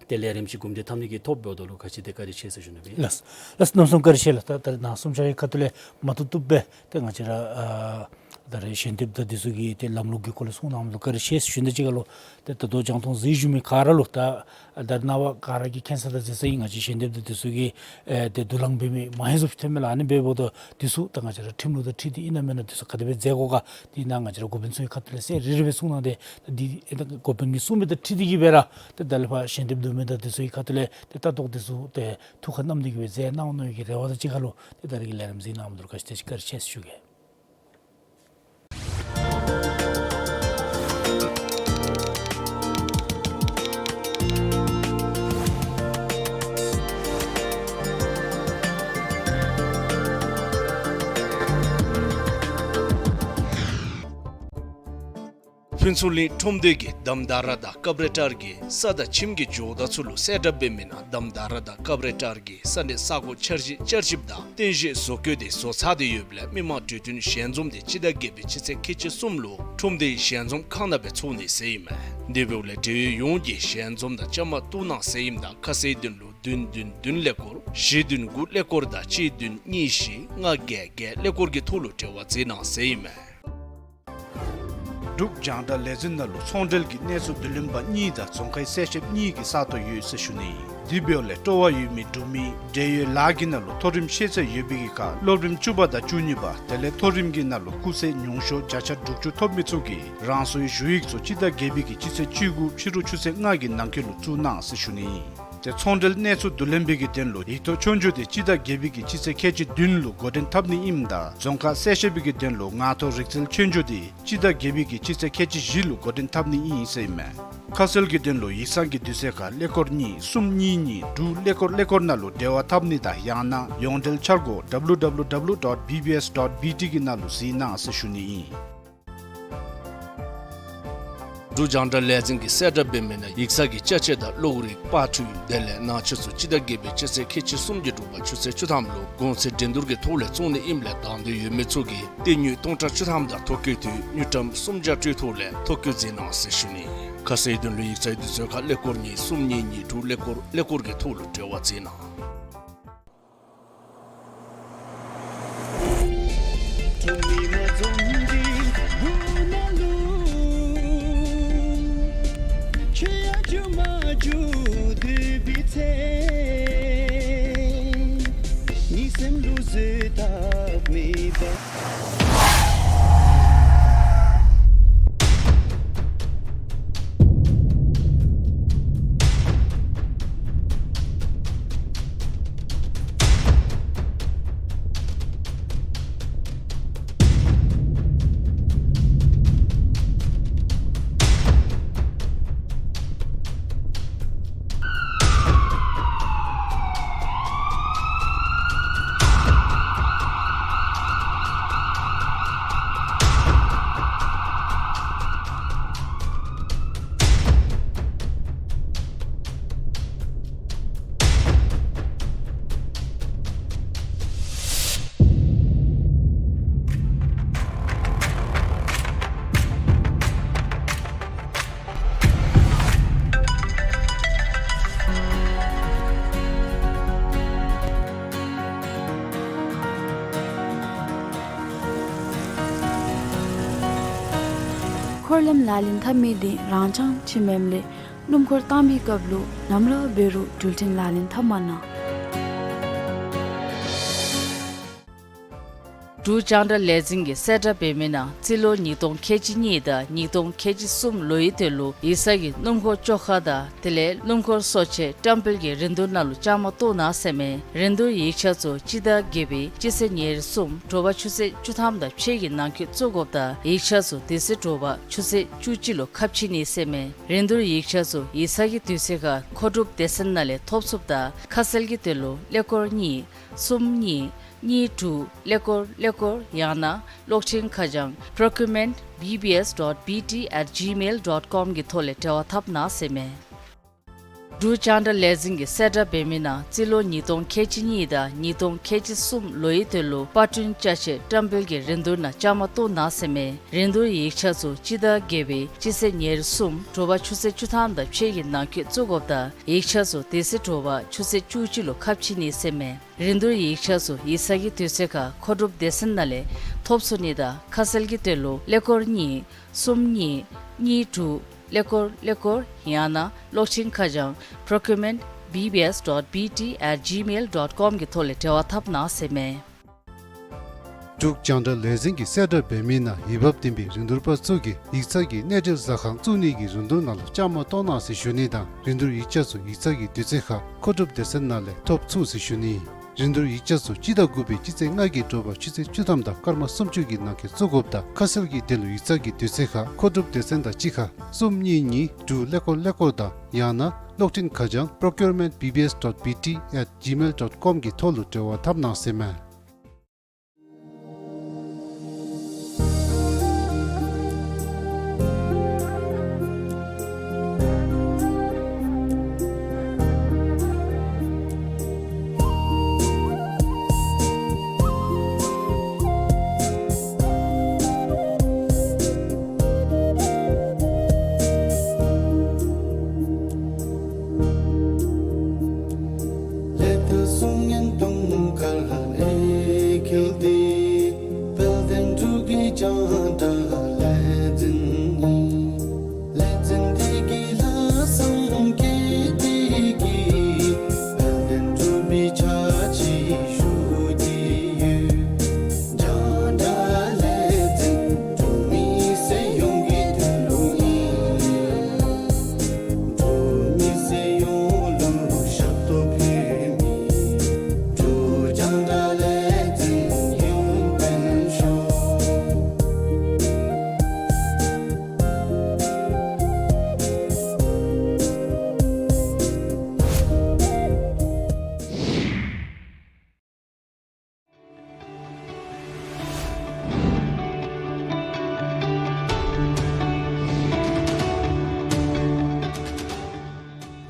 ཏེ་ལས་རིམ་ཅིག་གོམས་འདྲིས་འཐབ་ནི་གི་ཐོབ་འབདཝ་ད་ལུ་ག་ཅི་དེ་བཀའ་དྲིན་ཆེ་ཟེར་ཞུ་ནི་སྦེ་ཨིན། ལགས་ལགས། གནམ་མེད་ས་མེད་བཀའ་དྲིན་ཆེ་ལགས། ད་ད་རིས་ནཱ་གསུམ་ཆ་རའི་ཁ་ཐུག་ལས་མ་ཐུབ་ཐུབ་སྦེ་ཏེ་ང་བཅས་ར་ཨ་ད་རིས་ཞལ་འདེབས་དང་འདི་ཚུ་གི་ཏེ་ལམ་ལུགས་ཀྱི་སྐོར་ལས་གསུང་གནངམ་ལུ་བཀའ་དྲིན་ཆེ་ཟེར་ཞུ་ནི་དང་གཅིག་ཁར་ལུ་ཏེ་ད་ལྟོ་རྒྱང་མཐོང་གཟིགས་བཞུགས་མི་ག་ར་ལུ་ད་ད་རེས་ནངས་པ་ག་ར་གིས་མཁྱེན་ས་དང་མཁྱེན་ས་ཨིན། ང་བཅས་ཞལ་འདེབས་དང་འདི་ཚུ་གི་ཨེ་ཏེ་དུ་ལང་འབད་མི་མང་ཧེང་སུ་ཐོནམ་མས་ལགས། ཨ་ནི་འབདཝ་ད་འདི་ཚུ་ད་ང་བཅས་ར་ཁྲིམས་ལུགས་དང་འཁྲིལ་ཏེ་ཨིན་ན་མེན་ན་འདི་ཚུ་ག་དེ་སྦེ་མཛད་དགོ་ག། འདི་ནཱ་ང་བཅས་ར་འགོ་དཔོན་ཚུ་གི་ཁ་ཐུག་ལས་གསལ་རི་རི་སྦེ་གསུང་གནང་སྟེ་ད་འདི་ཨེ་ད་འགོ་དཔོན་གྱིས་གསུངས་མི་དང་འཁྲིལ་ཏེ་གི་སྦེ་ར་ཏེ་ད་ལས་ཕར་ཞལ་འདེབས་བསྡུ་མི་དང་འདི་ཚུ་གི་ཁ་ཐུག་ལས་ཏེ་ལྟ་རྟོག་འདི་ཚུ་ཏེ་ཐུགས་ཁར་བསྣམས་ཏེ་གི་སྦེ་མཛད་གནང་ནི་གི་རེ་བ་དང་གཅིག་ཁར་ལུ་ཏེ་ད་རིས་ཀྱི་ལས་རིམ་གཟིགས་གནང་མི་ལུ་ག་ཅི་དེ་ཅིག་བཀའ་དྲིན་ཆེ་ཟེར་ཞུ་གེ། ཕུན་ཚོགས་གླིང་ཁྲོམ་སྡེ་གིས་དམ་དར་དང་ཀབ་རེ་ཊར་གྱི་ས་དང་ཁྱིམ་གྱི་ཇོ་བདག་ཚུ་ལུ་གསལ་བསྒྲགས་འབད་མི་ནང་དམ་དར་དང་ཀབ་རེ་ཊར་གྱི་ས་གནས་ས་གོ་འཆར་གཞི་བསྐྱར་ཞིབ་དང་རྟེན་གཞི་བཟོ་བཀོད་འདི་བཟོ་ཚར་ཏེ་ཡོདཔ་ལས་མི་མང་གྲོས་མཐུན་ཞལ་འཛོམས་འདི་སྤྱི་ཟླ་བརྒྱད་པའི་སྤྱི་ཚེས་ཁལ་གཅིག་གསུམ་ལུ་ཁྲོམ་སྡེའི་ཞལ་འཛོམས་ཁང་ནང་སྦེ་ཚོགས་ནི་ཟེར་ཨིན་མས། དེ་འབདཝ་ལས་འབྲེལ་ཡོད་ཡོངས་ཀྱིས་ཞལ་འཛོམས་ནང་བཅའ་མར་གཏོགས་གནང་ཟེར་ཨིནམ་ད་ཁ་གསལ་དོན་ལུ་བདུན་བདུན་བདུན་ཀླད་ཀོར་བཞི་བདུན་དགུ་ཀླད་ཀོར་དང་གཅིག་བདུན་གཉིས་བཞི་ལྔ་བརྒྱད་བརྒྱད་ཀླད་ཀོར་གྱི་ཐོག་ལུ་འབྲེལ་བ་མཛད་གནང་ཟེར་ཨིན་མས། འབྲུག་རྒྱང་བསྒྲགས་ལས་འཛིན་ནང་ལུ་ཚོང་འབྲེལ་གྱི་གནས་ཚུལ་བསྡུ་ལེན་པ་གཉིས་དང་རྫོང་ཁའི་གསལ་བཤདཔ་གཉིས་ཀྱི་ས་སྟོང་ཡོད་ཟེར་ཞུ་ནི། དེ་འབདཝ་ལས་སྤྲོ་བ་ཡོད་མི་འབྲུག་མི་འབྲེལ་ཡོད་ལཱ་གི་ནང་ལུ་མཐོ་རིམ་ཤེས་ཚད་ཡོད་པའི་གི་ཁར་སློབ་རིམ་བཅུ་པ་དང་བཅུ་གཉིས་པ་དེ་ལས་མཐོ་རིམ་གྱི་ནང་ལུ་སྐུགས་ཚད་ཉུང་ཤོས་བརྒྱ་ཆ་དྲུག་ཅུ་ཐོབ་མི་ཚུ་གིས་རང་སོའི་ཞུ་ཡིག་ཚུ་སྤྱི་ཟླ་བརྒྱད་པའི་གི་སྤྱི་ཚེས་བཅུ་དགུ་ཕྱི་རུ་ཆུ་ཚོད་ལྔ་གི་ནང་འཁོད་ལུ་བཙུགས་གནང་ཟེར་ཞུ་ནི། ཏེ་ཚོང་འབྲེལ་གནས་ཚུལ་བསྡུ་ལེན་པའི་གི་དོན་ལུ་ཡིག་ཐོག་ཆོས་རྒྱུགས་འདི་སྤྱི་ཟླ་བརྒྱད་པའི་གི་སྤྱི་ཚེས་ཁལ་གཅིག་བདུན་ལུ་འགོ་འདྲེན་འཐབ་ནི་ཨིནམ་ད་རྫོང་ཁ་གསལ་བཤད་པའི་གི་དོན་ལུ་ངག་ཐོག་རིག་རྩལ་ཆོས་རྒྱུགས་འདི་སྤྱི་ཟླ་བརྒྱད་པའི་གི་སྤྱི་ཚེས་ཁལ་གཅིག་བཞི་ལུ་འགོ་འདྲེན་འཐབ་ནི་ཨིན་ཟེར་ཨིན་མས། ཁ་གསལ་གྱི་དོན་ལུ་ཡིག་ཚང་གི་དུས་ཚོད་ཁར་ཀླད་ཀོར་གཉིས་གསུམ་གཉིས་གཉིས་དྲུག་ཀླད་ཀོར་ཀླད་ཀོར་ནང་ལུ་འབྲེལ་བ་འཐབ་ནི་དང་ཡང་ན་ཡོངས་འབྲེལ་འཆར་སྒོ་W W W dot B B S dot B T གི་ནང་ལུ་གཟིགས་གནང་ཟེར་ཞུ་ནི་ཨིན། འབྲུག་རྒྱང་བསྒྲགས་ལས་འཛིན་གྱིས་གསལ་བསྒྲགས་འབད་མི་ནང་ཡིག་ཚང་གི་ཅ་ཆས་དང་གློག་རིག་པར་འཕྲུལ་དེ་ལས་ནང་ཆས་ཚུ་སྤྱི་ཟླ་བརྒྱད་པའི་སྤྱི་ཚེས་ཁལ་གཅིག་གསུམ་གྱི་དྲོ་པ་ཆུ་ཚོད་བཅུ་ཐམ་ལུ་གོང་ཚད་འགྲན་བསྡུར་གྱི་ཐོག་ལས་བཙོང་ནི་ཨིནམ་ལས་དང་འདོད་ཡོད་མི་ཚུ་གིས་ཏེ་དངུལ་སྟོང་ཕྲག་བཅུ་ཐམ་དང་ཐོ་བཀོད་དུས་དངུལ་ཀྲམ་སུམ་བརྒྱ་སྤྲོད་ཐོག་ལས་ཐོ་བཀོད་མཛད་གནང་ཟེར་ཞུ་ནི། ཁ་གསལ་དོན་ལུ་ཡིག་ཚང་དུས་ཚོད་ཁར་ཀླད་ཀོར་གཉིས་གསུམ་གཉིས་གཉིས་དྲུག་ཀླད་ཀོར་ཀླད་ཀོར་གྱི་ཐོག་ལུ་འབྲེལ་བ་མཛད་གནང་། འཁོར་ལམ་ལག་ལེན་འཐབ་མི་དེ་རང་འཚང་ཅིག་མེནམ་ལས་སྣུམ་འཁོར་བཏང་པའི་སྐབས་ལུ་ནམ་ར་འབད་རུང་འགྲུལ་འཕྲིན་ལག་ལེན་འཐབ་མ་གནང་། འབྲུག་རྒྱང་བསྒྲགས་ལས་འཛིན་གྱིས་གསལ་བསྒྲགས་འབད་མི་ནང་རྩིས་ལོ་ཉིས་སྟོང་ཁལ་གཅིག་གཉིས་དང་ཉིས་སྟོང་ཁལ་གཅིག་གསུམ་ལོའི་དོན་ལུ་ཡིག་ཚང་གི་སྣུམ་འཁོར་བཅོ་ཁ་དང་དེ་ལས་སྣུམ་འཁོར་གསོ་ཆས་བཀྲམ་སྤེལ་གྱི་རིན་བསྡུར་ནང་ལུ་བཅའ་མར་གཏོགས་གནང་ཟེར་མས། རིན་བསྡུར་ཡིག་ཆ་ཚུ་སྤྱི་ཟླ་བརྒྱད་པའི་སྤྱི་ཚེས་ཉེར་གསུམ་དྲོ་པ་ཆུ་ཚོད་བཅུ་ཐམ་དང་ཕྱེད་ཀྱི་ནང་འཁོད་བཙུགས་དགོཔ་དང་ཡིག་ཆ་ཚུ་དེ་ཚེ་དྲོ་པ་ཆུ་ཚོད་བཅུ་གཅིག་ལུ་ཁ་ཕྱེ་ནི་ཟེར་མས། རིན་བསྡུར་ཡིག་ཆ་ཚུ་ཡིག་ཚང་གི་དུས་ཚོད་ཁར་མཁོ་སྒྲུབ་སྡེ་ཚན་ནང་ལས་ཐོབ་ཚུགསཔ་དང་ཁ་གསལ་གྱི་དོན་ལུ་ཀླད་ཀོར་གཉིས་གསུམ་གཉིས་གཉིས་དྲུག་ཀླད་ཀོར་ཀླད་ཀོར་ཡང་ན་གློག་འཕྲིན་ཁ་བྱང་procurement B B S dot B T at gmail dot com གི་ཐོག་ལས་འབྲེལ་བ་འཐབ་གནང་ཟེར་མས། འབྲུག་རྒྱང་བསྒྲགས་ལས་འཛིན་གྱིས་གསལ་བསྒྲགས་འབད་མི་ནང་རྩིས་ལོ་ཉིས་སྟོང་ཁལ་གཅིག་གཉིས་དང་ཉིས་སྟོང་ཁལ་གཅིག་གསུམ་ལོའི་དོན་ལུ་པར་སྐྲུན་ཅ་ཆས་བཀྲམ་སྤེལ་གྱི་རིན་བསྡུར་ནང་བཅའ་མར་གཏོགས་གནང་ཟེར་མས། རིན་བསྡུར་ཡིག་ཆ་ཚུ་སྤྱི་ཟླ་བརྒྱད་པའི་སྤྱི་ཚེས་ཉེར་གསུམ་དྲོ་པ་ཆུ་ཚོད་བཅུ་ཐམ་དང་ཕྱེད་ཀྱི་ནང་འཁོད་བཙུགས་དགོཔ་དང་ཡིག་ཆ་ཚུ་དེ་ཚེ་དྲོ་པ་ཆུ་ཚོད་བཅུ་གཅིག་ལུ་ཁ་ཕྱེ་ནི་ཟེར་མས། རིན་བསྡུར་ཡིག་ཆ་ཚུ་ཡིག་ཚང་གི་དུས་ཚོད་ཁར་མཁོ་སྒྲུབ་སྡེ་ཚན་ནང་ལས་ཐོབ་ཚུགས་ནི་དང་ཁ་གསལ་གྱི་དོན་ལུ་ཀླད་ཀོར་གཉིས་གསུམ་གཉིས་གཉིས་དྲུག་ཀླད་ཀོར་ཀླད་ཀོར་ཡང་ན་གློག་འཕྲིན་ཁ་བྱང་procurement B B S dot B T at gmail dot com གི་ཐོག་ལས་འབྲེལ་བ་འཐབ་གནང་ཟེར་མས། འབྲུག་རྒྱང་བསྒྲགས་ལས་འཛིན་གྱིས་གསལ་བསྒྲགས་འབད་མི་ནང་འོས་འབབ་ལྡན་པའི་རིན་བསྡུར་པ་ཚུ་གིས་ཡིག་ཚང་གི་གནས་འབྲེལ་ཟ་ཁང་བཙུགས་ནི་གི་རིན་བསྡུར་ནང་ལུ་བཅའ་མར་གཏོགས་གནང་ཟེར་ཞུ་ནི་དང་རིན་བསྡུར་ཡིག་ཆ་ཚུ་ཡིག་ཚང་གི་དུས་ཚོད་ཁར་མཁོ་སྒྲུབ་སྡེ་ཚན་ནང་ལས་ཐོབ་ཚུགས་ཟེར་ཞུ་ནི། རིན་བསྡུར་ཡིག་ཆ་ཚུ་སྤྱི་ཟླ་དགུ་པའི་སྤྱི་ཚེས་ལྔ་གི་དྲོ་པ་ཆུ་ཚོད་བཅུ་ཐམ་དང་སྐར་མ་སུམ་ཅུ་གི་ནང་འཁོད་བཙུགས་དགོཔ་དང་ཁ་གསལ་གྱི་དོན་ལུ་ཡིག་ཚང་གི་དུས་ཚོད་ཁར་མཁོ་སྒྲུབ་སྡེ་ཚན་དང་གཅིག་ཁར་གསུམ་གཉིས་གཉིས་དྲུག་ཀླད་ཀོར་ཀླད་ཀོར་དང་ཡང་ན་གློག་འཕྲིན་ཁ་བྱང་procurement B B S dot B T at gmail dot com གི་ཐོག་ལུ་འབྲེལ་བ་འཐབ་གནང་ཟེར་མས། དཔལ་ལྡན་འབྲུག་གི་རྒྱང་བསྒྲགས་ལས་འཛིན་ཨིན། ལས་འཛིན་འདི་གིས་ལྷག་བསམ་བསྐྱེད་དེ་གིས་དཔལ་ལྡན་འབྲུག་པའི་ཕྱག་ཕྱི་ཞུ་སྟེ་ཡོད། རྒྱང་བསྒྲགས་ལས་འཛིན་འབྲུག་མི་སེར་ཡོངས་ཀྱི་དོན་ལུ་ཨིན། འབྲུག་མི་སེར་ཡོངས་ལུ་ཞབས་ཏོག་ཕུལ་མི་འབྲུག་རྒྱང་བསྒྲགས་ལས་འཛིན་ཡུན་བརྟན་ཤོག།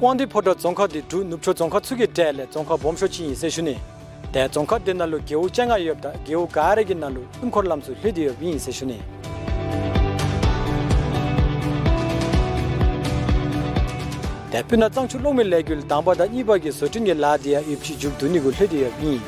དབང་འདུས་ཕོ་བྲང་རྫོང་ཁག་འདི་འབྲུག་ནུབ་ཕྱོགས་རྫོང་ཁག་ཚུ་གི་གྲས་ལས་རྫོང་ཁག་སྦོམ་ཤོས་ཅིག་ཨིན་ཟེར་ཞུ་ནི། ཏེ་རྫོང་ཁག་འདི་ནང་ལུ་རྒེད་འོག་བཅོ་ལྔ་ཡོདཔ་ད་རྒེད་འོག་ག་ར་གི་ནང་ལུ་སྣུམ་འཁོར་ལམ་ཚུ་ལྷོད་དེ་ཡོདཔ་ཨིན་ཟེར་ཞུ་ནི། ཏེ་སྤུ་ན་གཙང་ཆུ་གློག་མེ་ལས་འགུལ་དང་པ་དང་གཉིས་པ་གི་བཟོ་སྐྲུན་གྱི་ལཱ་འདི་ཡང་ཡོདཔ་ཅིག་མཇུག་བསྡུ་ནི་གུ་ལྷོད་དེ་ཡོདཔ་ཨིན།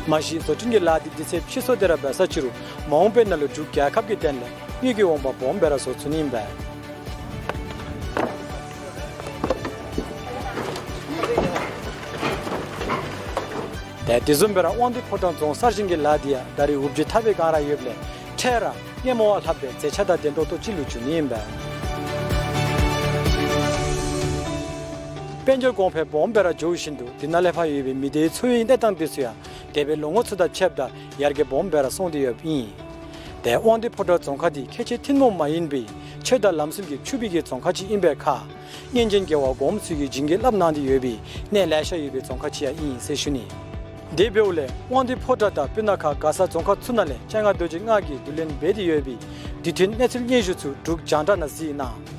མ་གཞི་བཟོ་སྐྲུན་གྱི་ལཱ་འདི་དུས་ཚོད་ཕྱིས་སོང་སྟེ་ར་འབད་ས་ཅིག་རུང་མ་འོངས་པའི་ནང་ལུ་འབྲུག་རྒྱལ་ཁབ་ཀྱི་དོན་ལས་དངུལ་གྱི་འོང་འབབ་སྦོམ་སྦེ་ར་བཟོ་ཚུགས་ནི་ཨིན་པས། ཏེ་དེ་བཟུམ་སྦེ་ར་དབང་འདུས་ཕོ་བྲང་རྫོང་གསར་བཞེངས་ཀྱི་ལཱ་འདི་ཡང་ད་རེས་འུབ་ཇུ་འཐབ་པའི་སྒང་ར་ཡོདཔ་ལས་འཕྲལ་ར་སྔོན་མ་བ་ལྷགཔ་སྦེ་མཛེས་ཆ་དང་ལྡན་ཏོག་ཏོ་ཅིག་ལུ་འགྱུར་ནི་ཨིན་པས། དཔལ་འབྱོར་གོང་འཕེལ་སྦོམ་སྦེ་ར་འགྱོ་བཞིན་དུ་འདི་ནང་ལས་ཕར་ཡོད་པའི་མི་སྡེའི་འཚོ་བའི་གནས་སྟངས་འདི་ཚུ་ཡང་འདས་པའི་ལོ་ངོ་ཚུ་དང་ཕྱདཔ་ད་ཡར་རྒྱས་སྦོམ་སྦེ་ར་སོང་སྟེ་ཡོདཔ་ཨིན། ཏེ་དབང་འདུས་ཕོ་བྲང་རྫོང་ཁག་འདི་ཁལ་གཅིག་ཐུན་མོང་མ་ཡིན་པའི་ཆོས་དང་ལམ་སྲོལ་གྱིས་ཕྱུག་པའི་གི་རྫོང་ཁག་ཅིག་ཨིན་པའི་ཁར་སྔོན་བྱོན་རྒྱལ་བ་གོངམ་ཚུ་གིས་བྱིན་གྱིས་བརླབས་གནང་སྟེ་ཡོད་པའི་གནས་ལེ་ཤ་ཡོད་པའི་རྫོང་ཁག་ཅིག་ཡང་ཨིན་ཟེར་ཞུ་ནི། དེ་འབདཝ་ལས་དབང་འདུས་ཕོ་བྲང་དང་སྤུ་ན་ཁ་མགར་ས་རྫོང་ཁག་ཚུ་ནང་ལས་སྤྱན་སྔ་རྡོ་རྗེ་ལྔ་གིས་བསྡུ་ལེན་འབད་དེ་ཡོད་པའི་དུས་མཐུན་གནས་ཚུལ་སྙན་ཞུ་ཚུ་འབྲུག་རྒྱང་བསྒྲགས་ནང་གཟིགས་གནང་།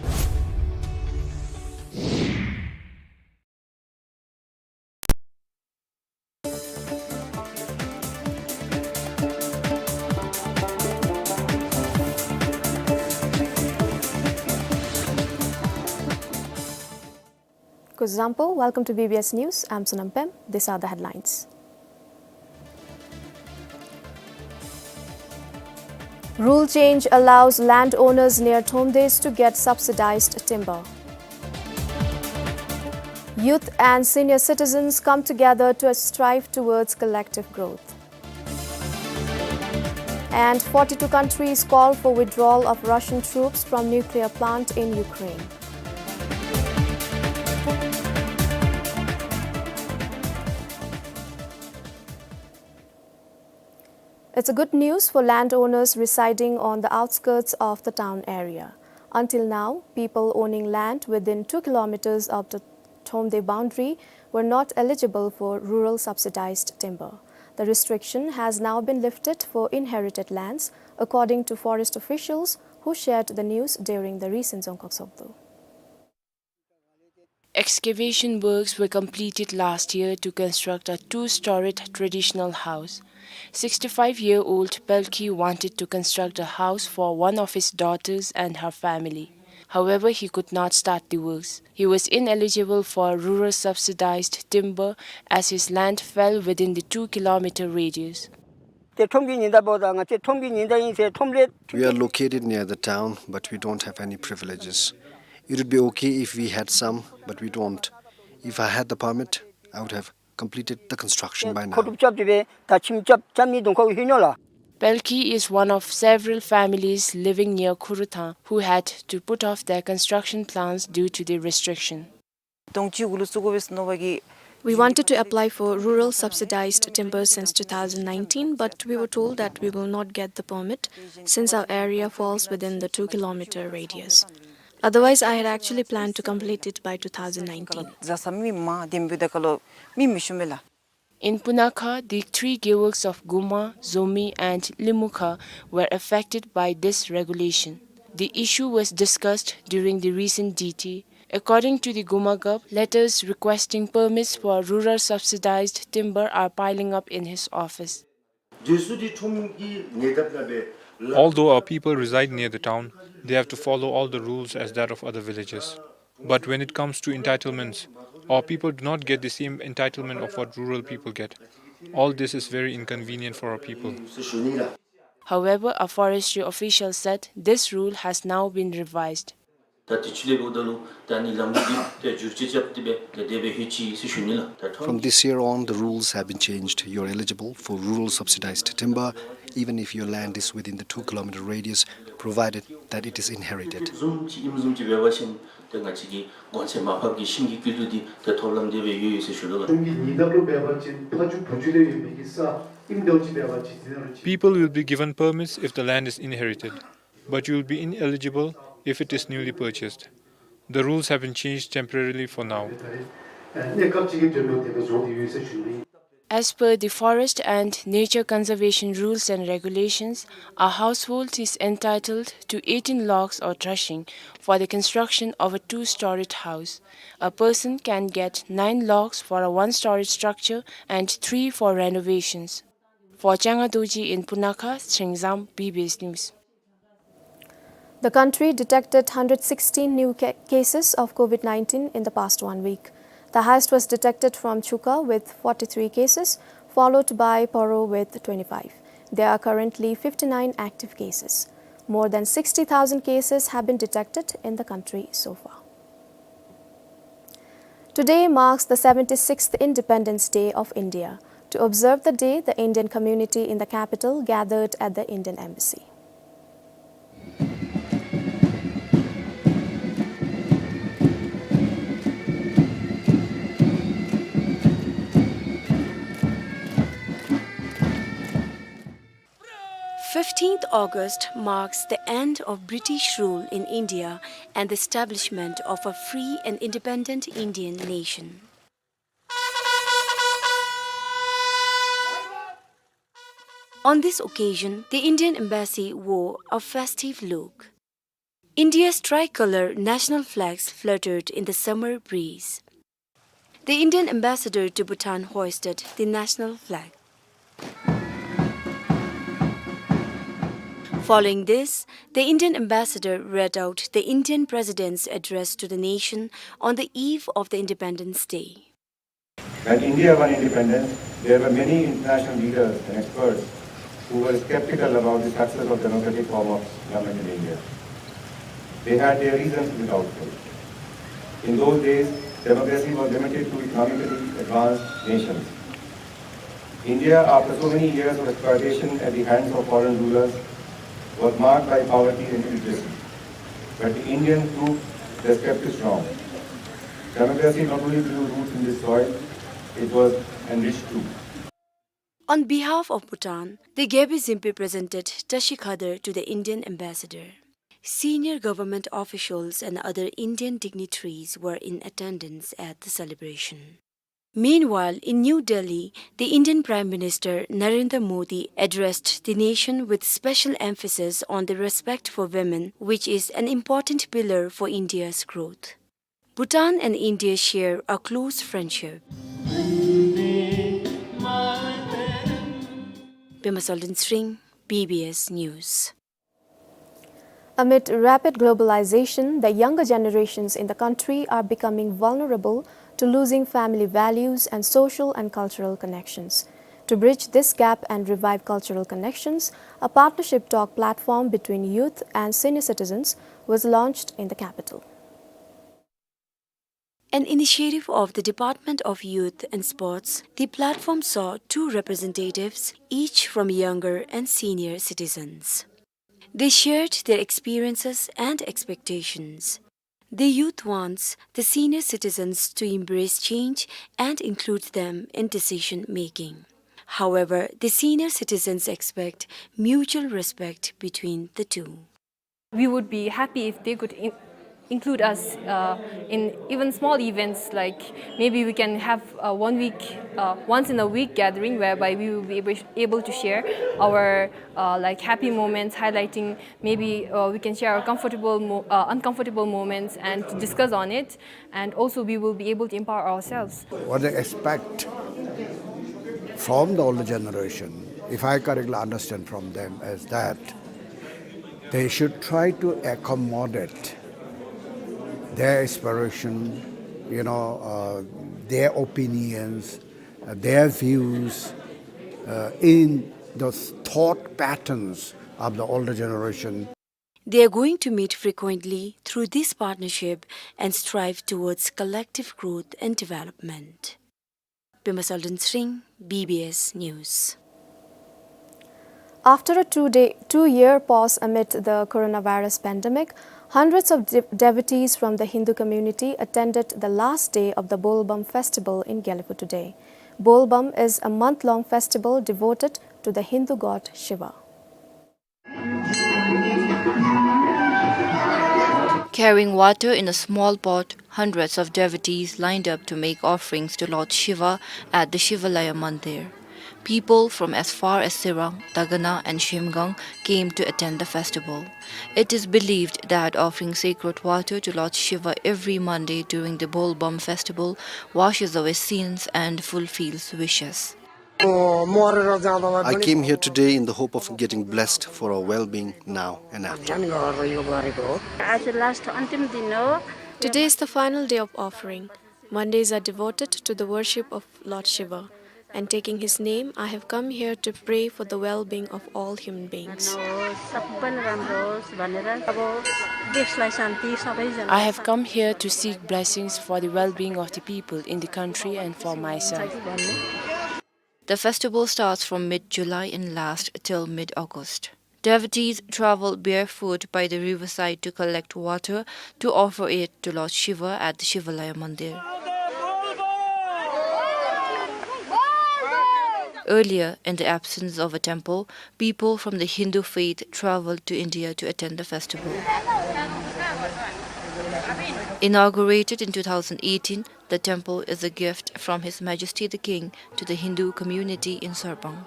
Kuzuzangpo, welcome to B B S News. I'm Sonam Pem. These are the headlines. Rule change allows landowners near Thomdes to get subsidized timber. Youth and senior citizens come together to strive towards collective growth. And forty-two countries call for withdrawal of Russian troops from nuclear plant in Ukraine. It's a good news for landowners residing on the outskirts of the town area. Until now, people owning land within two kilometers of the Thomde boundary were not eligible for rural subsidized timber. The restriction has now been lifted for inherited lands, according to forest officials who shared the news during the recent Dzongkhag Sopdo. Excavation works were completed last year to construct a two-storied traditional house. Sixty-five-year-old Pelkhi wanted to construct a house for one of his daughters and her family. However, he could not start the works. He was ineligible for rural subsidized timber as his land fell within the two kilometer radius. ཏེ་ཁྲོམ་གྱི་ཉེན་བརྡ་འབདཝ་ད་ང་བཅས་ཁྲོམ་གྱི་ཉེན་བརྡ་ཨིན་ཟེར་ཁྲོམ་ལས། We are located near the town, but we don't have any privileges. It would be okay if we had some, but we don't. If I had the permit, I would have completed the construction by now. མཁོ་སྒྲུབ་རྐྱབ་སྟེ་སྦེ་ད་ཁྱིམ་རྐྱབ་རྐྱབ་ནི་གདོང་ཁར་ལྷོད་ནུག་ལགས། Pelkhi is one of several families living near Khuruthang who had to put off their construction plans due to the restriction. གདོང་ཅིག་གུ་ལུ་བཙུགས་དགོ་པས་མནོ་བ་གིས། We wanted to apply for rural subsidized timber since two thousand nineteen, but we were told that we will not get the permit since our area falls within the two kilometer radius. Otherwise, I had actually planned to complete it by two thousand nineteen. བཟའ་ས་མི་མང་དེམ་བུ་དེ་ཁར་ལུ་མི་མི་ཤོང་མས་ལགས། In Punakha, the three gewuks of Guma, Zomi, and Limukha were affected by this regulation. The issue was discussed during the recent D T. According to the Guma Gov, letters requesting permits for rural subsidized timber are piling up in his office. Although our people reside near the town, they have to follow all the rules as that of other villages. But when it comes to entitlements, our people do not get the same entitlement of what rural people get. All this is very inconvenient for our people. However, a forestry official said this rule has now been revised. ད་དུས་ཅི་ལས་འགོ་ད་ལུ་ད་ནི་ལམ་ལུགས་འདི་ཏེ་བསྒྱུར་བཅོས་རྐྱབ་སྟེ་སྦེ་ཏེ་དེ་སྦེ་ལྷོད་ཅི་ཟེར་ཞུ་ནི་ལགས། ད་ཁྲོམ། From this year on, the rules have been changed. You're eligible for rural subsidized timber, even if your land is within the two kilometer radius, provided that it is inherited. བཟུམ་ཅིག་ཨིནམ་བཟུམ་ཅིག་འབད་བ་ཅིན་ཏེ་ང་བཅས་ཀྱི་གོང་ཚད་མར་ཕབ་ཀྱི་ཤིང་གི་སྐྱིད་སྡུག་འདི་ཏེ་ཐོབ་ལམ་དེ་སྦེ་ཡོད་ཡོད་ཟེར་ཞུ་དོ་ལགས། ཁྲོམ་གྱི་ཉེན་བརྡ་ལུ་འབད་བ་ཅིན་ཕ་ཇོ་བུ་ཇོ་ལས་ཡོད་མི་གི་ས་ཨིནམ་འདྲཝ་ཅིག་འབད་བ་ཅིན་འཛིན་རུང་ཅིག། People will be given permits if the land is inherited, but you will be ineligible if it is newly purchased. The rules have been changed temporarily for now. As per the Forest and Nature Conservation Rules and Regulations, a household is entitled to eighteen logs or trashing for the construction of a two-storied house. A person can get nine logs for a one-storied structure and three for renovations. For Changa Dorji in Punakha, Chingzam, B B S News. The country detected hundred sixteen new ca-, cases of COVID nineteen in the past one week. The highest was detected from Chuka with forty-three cases, followed by Paro with twenty-five. There are currently fifty-nine active cases. More than sixty thousand cases have been detected in the country so far. Today marks the seventy-sixth Independence Day of India. To observe the day, the Indian community in the capital gathered at the Indian Embassy. Fifteenth August marks the end of British rule in India and the establishment of a free and independent Indian nation. On this occasion, the Indian embassy wore a festive look. India's tricolor national flags fluttered in the summer breeze. The Indian ambassador to Bhutan hoisted the national flag. Following this, the Indian ambassador read out the Indian president's address to the nation on the eve of the Independence Day. When India won independence, there were many international leaders and experts who were skeptical about the success of democratic form of government in India. They had their reasons to be doubtful. In those days, democracy was limited to economically advanced nations. India, after so many years of exploitation at the hands of foreign rulers, was marked by poverty and illiteracy. But the Indian proved their skeptics wrong. Democracy not only grew roots in this soil, it was enriched too. On behalf of Bhutan, the Gebi Zimpe presented Tashi Khadar to the Indian ambassador. Senior government officials and other Indian dignitaries were in attendance at the celebration. Meanwhile, in New Delhi, the Indian Prime Minister Narendra Modi addressed the nation with special emphasis on the respect for women, which is an important pillar for India's growth. Bhutan and India share a close friendship. Pema Saldin Sring, B B S News. Amid rapid globalization, the younger generations in the country are becoming vulnerable to losing family values and social and cultural connections. To bridge this gap and revive cultural connections, a partnership talk platform between youth and senior citizens was launched in the capital. An initiative of the Department of Youth and Sports, the platform saw two representatives, each from younger and senior citizens. They shared their experiences and expectations. The youth wants the senior citizens to embrace change and include them in decision making. However, the senior citizens expect mutual respect between the two. We would be happy if they could in-, include us, uh, in even small events, like maybe we can have, uh, one week, uh, once in a week gathering whereby we will be able, able to share our, uh, like, happy moments, highlighting maybe, uh, we can share our comfortable mo-, uh, uncomfortable moments and discuss on it, and also we will be able to empower ourselves. What they expect from the older generation, if I correctly understand from them, is that they should try to accommodate their aspiration, you know, uh, their opinions, uh, their views, uh, in the thought patterns of the older generation. They are going to meet frequently through this partnership and strive towards collective growth and development. Pema Saldin Sring, B B S News. After a two-day, two-year pause amid the coronavirus pandemic, hundreds of de-, devotees from the Hindu community attended the last day of the Bolbam festival in Gelephu today. Bolbam is a month-long festival devoted to the Hindu god Shiva. Carrying water in a small pot, hundreds of devotees lined up to make offerings to Lord Shiva at the Shivalaya Mandir. People from as far as Tsirang, Dagana and Shemgang came to attend the festival. It is believed that offering sacred water to Lord Shiva every Monday during the Bolbam festival washes away sins and fulfills wishes. I came here today in the hope of getting blessed for our well-being now and after. आज लास्ट अन्तिम दिन हो। Today is the final day of offering. Mondays are devoted to the worship of Lord Shiva, and taking his name, I have come here to pray for the well-being of all human beings. सबैलाई राम्रो होस् भनेर अब देशलाई शान्ति सबैजना। I have come here to seek blessings for the well-being of the people in the country and for myself. The festival starts from mid-July and lasts till mid-August. Devotees travel barefoot by the riverside to collect water to offer it to Lord Shiva at the Shivalaya Mandir. Earlier, in the absence of a temple, people from the Hindu faith traveled to India to attend the festival. Inaugurated in two thousand eighteen, the temple is a gift from His Majesty the King to the Hindu community in Sarpang.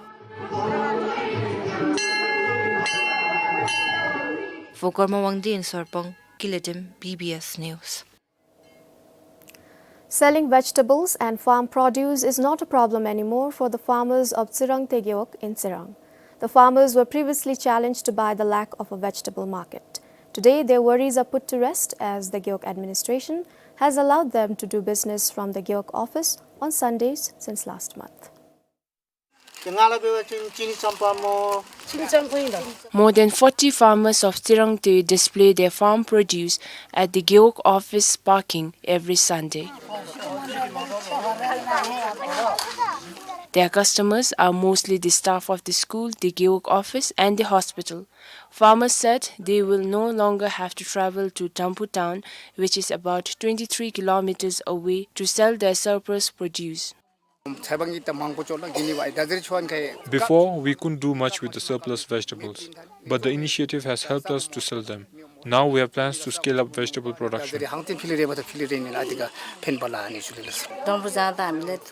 For Karma Wangdi in Sarpang, Kiledim, B B S News. Selling vegetables and farm produce is not a problem anymore for the farmers of Tsirang Tegeok in Tsirang. The farmers were previously challenged by the lack of a vegetable market. Today, their worries are put to rest as the Gewog administration has allowed them to do business from the Gewog office on Sundays since last month. More than forty farmers of Tsirangtui display their farm produce at the Gewog office parking every Sunday. Their customers are mostly the staff of the school, the Gewog office, and the hospital. Farmers said they will no longer have to travel to Damphu town, which is about twenty-three kilometers away, to sell their surplus produce. Before, we couldn't do much with the surplus vegetables, but the initiative has helped us to sell them. Now we have plans to scale up vegetable production.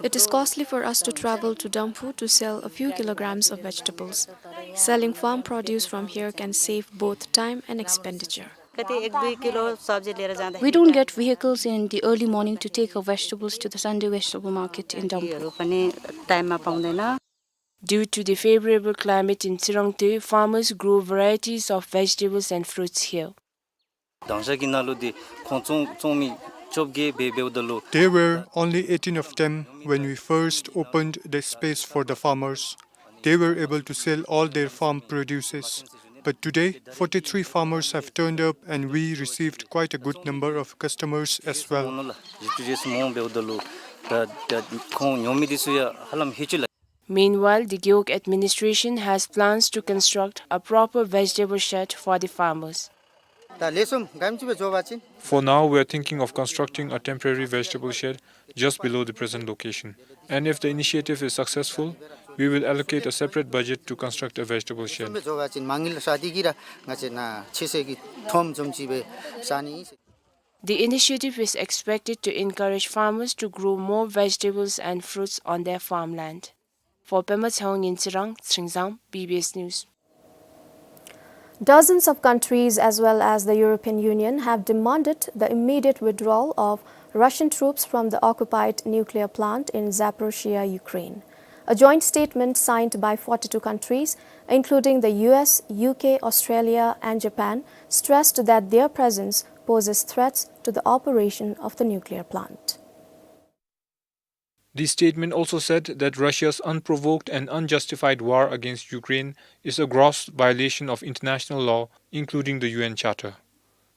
It is costly for us to travel to Damphu to sell a few kilograms of vegetables. Selling farm produce from here can save both time and expenditure. कति एक दुई किलो सब्जी लिएर जाँदाखेरि We don't get vehicles in the early morning to take our vegetables to the Sunday vegetable market in Damphu. पनि टाइममा पाउँदैन। Due to the favorable climate in Tsirangtui, farmers grow varieties of vegetables and fruits here. ད་ང་བཅས་ཀྱི་ནང་ལུ་འདི་ཁོང་བཙོང་བཙོང་མི་བཅོ་བརྒྱད་སྦེ་འབདཝ་ད་ལུ། There were only eighteen of them when we first opened the space for the farmers. They were able to sell all their farm produces. But today, forty-three farmers have turned up and we received quite a good number of customers as well. ཡིད་ཆེས་མང་འབདཝ་ད་ལུ་ད་ད་ཁོང་ཉོ་མི་འདི་ཚུ་ཡང་ཧ་ལམ་ཧེ་ཅུང་ལགས། Meanwhile, the Gewog administration has plans to construct a proper vegetable shed for the farmers. ད་ལེགས་ཤོམ་ག་ཅི་སྦེ་འགྱོ་བ་ཅིན། For now, we are thinking of constructing a temporary vegetable shed just below the present location. And if the initiative is successful, we will allocate a separate budget to construct a vegetable shed. འགྱོ་བ་ཅིན་མ་དངུལ་ས་འདི་གིས་ར་ང་བཅས་ནཱ་ཆེ་སའི་གི་ཁྲོམ་བཟུམ་ཅིག་སྦེ་བཟའ་ནི། The initiative is expected to encourage farmers to grow more vegetables and fruits on their farmland. For Pema Tshewang in Tsirang, Tshering Zam, B B S News. Dozens of countries as well as the European Union have demanded the immediate withdrawal of Russian troops from the occupied nuclear plant in Zaporizhzhia, Ukraine. A joint statement signed by forty-two countries, including the U S, U K, Australia, and Japan, stressed that their presence poses threats to the operation of the nuclear plant. The statement also said that Russia's unprovoked and unjustified war against Ukraine is a gross violation of international law, including the U N Charter.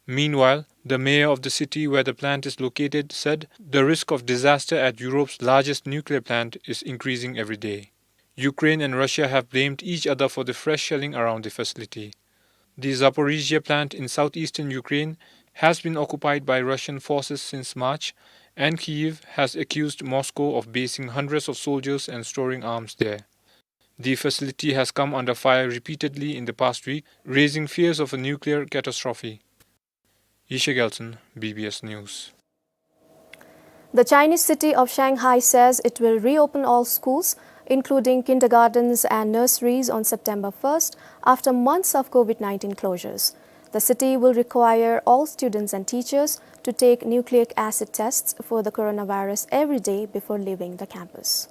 Meanwhile, the mayor of the city where the plant is located said the risk of disaster at Europe's largest nuclear plant is increasing every day. Ukraine and Russia have blamed each other for the fresh shelling around the facility. The Zaporizhzhia plant in southeastern Ukraine has been occupied by Russian forces since March, and Kyiv has accused Moscow of basing hundreds of soldiers and storing arms there. The facility has come under fire repeatedly in the past week, raising fears of a nuclear catastrophe. Yishai Gyaltshen, B B S News. The Chinese city of Shanghai says it will reopen all schools, including kindergartens and nurseries, on September first, after months of COVID nineteen closures. The city will require all students and teachers to take nucleic acid tests for the coronavirus every day before leaving the campus.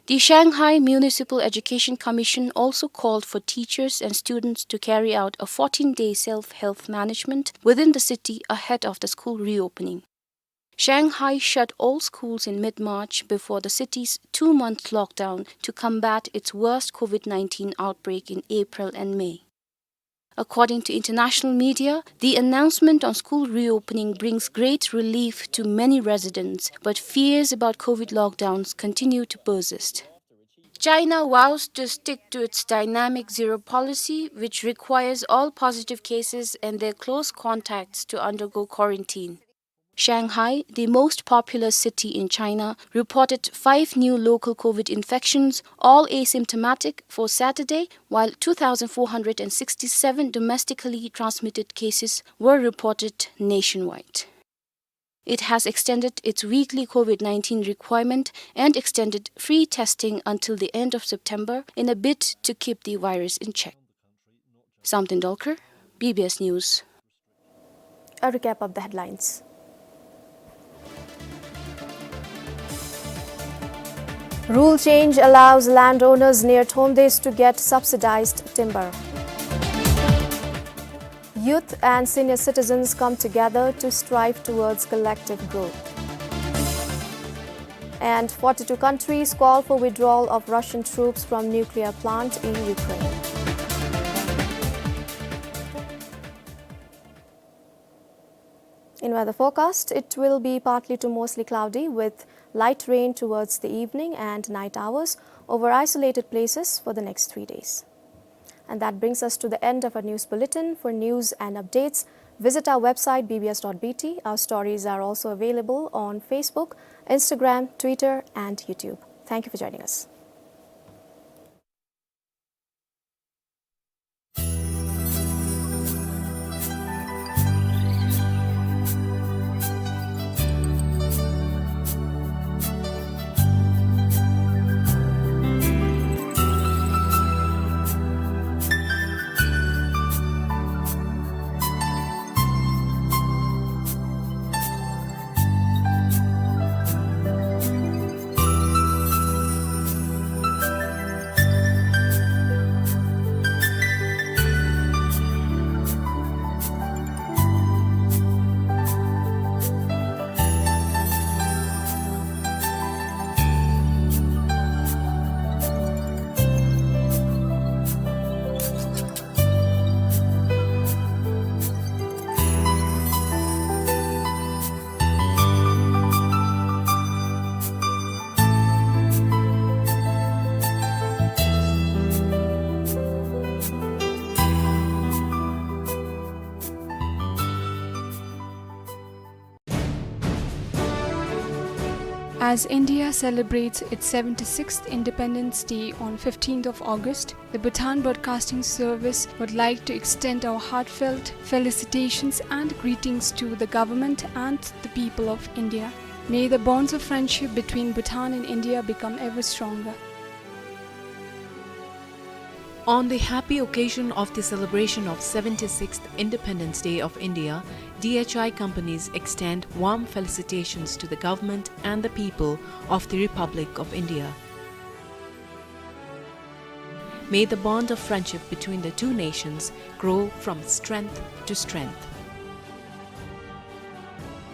The Shanghai Municipal Education Commission also called for teachers and students to carry out a fourteen-day self-health management within the city ahead of the school reopening. Shanghai shut all schools in mid-March before the city's two-month lockdown to combat its worst COVID nineteen outbreak in April and May. According to international media, the announcement on school reopening brings great relief to many residents, but fears about COVID lockdowns continue to persist. China vows to stick to its dynamic zero policy, which requires all positive cases and their close contacts to undergo quarantine. Shanghai, the most populous city in China, reported five new local COVID infections, all asymptomatic, for Saturday, while two thousand four hundred and sixty-seven domestically transmitted cases were reported nationwide. It has extended its weekly COVID nineteen requirement and extended free testing until the end of September in a bid to keep the virus in check. Samten Dolkar, B B S News. A recap of the headlines. Rule change allows landowners near Thomdes to get subsidized timber. Youth and senior citizens come together to strive towards collective growth. And forty-two countries call for withdrawal of Russian troops from nuclear plant in Ukraine. In weather forecast, it will be partly to mostly cloudy with light rain towards the evening and night hours over isolated places for the next three days. And that brings us to the end of our news bulletin. For news and updates, visit our website B B S dot B T. Our stories are also available on Facebook, Instagram, Twitter, and YouTube. Thank you for joining us. As India celebrates its seventy-sixth Independence Day on fifteenth of August, the Bhutan Broadcasting Service would like to extend our heartfelt felicitations and greetings to the government and the people of India. May the bonds of friendship between Bhutan and India become ever stronger. On the happy occasion of the celebration of seventy-sixth Independence Day of India, D H I companies extend warm felicitations to the government and the people of the Republic of India. May the bond of friendship between the two nations grow from strength to strength.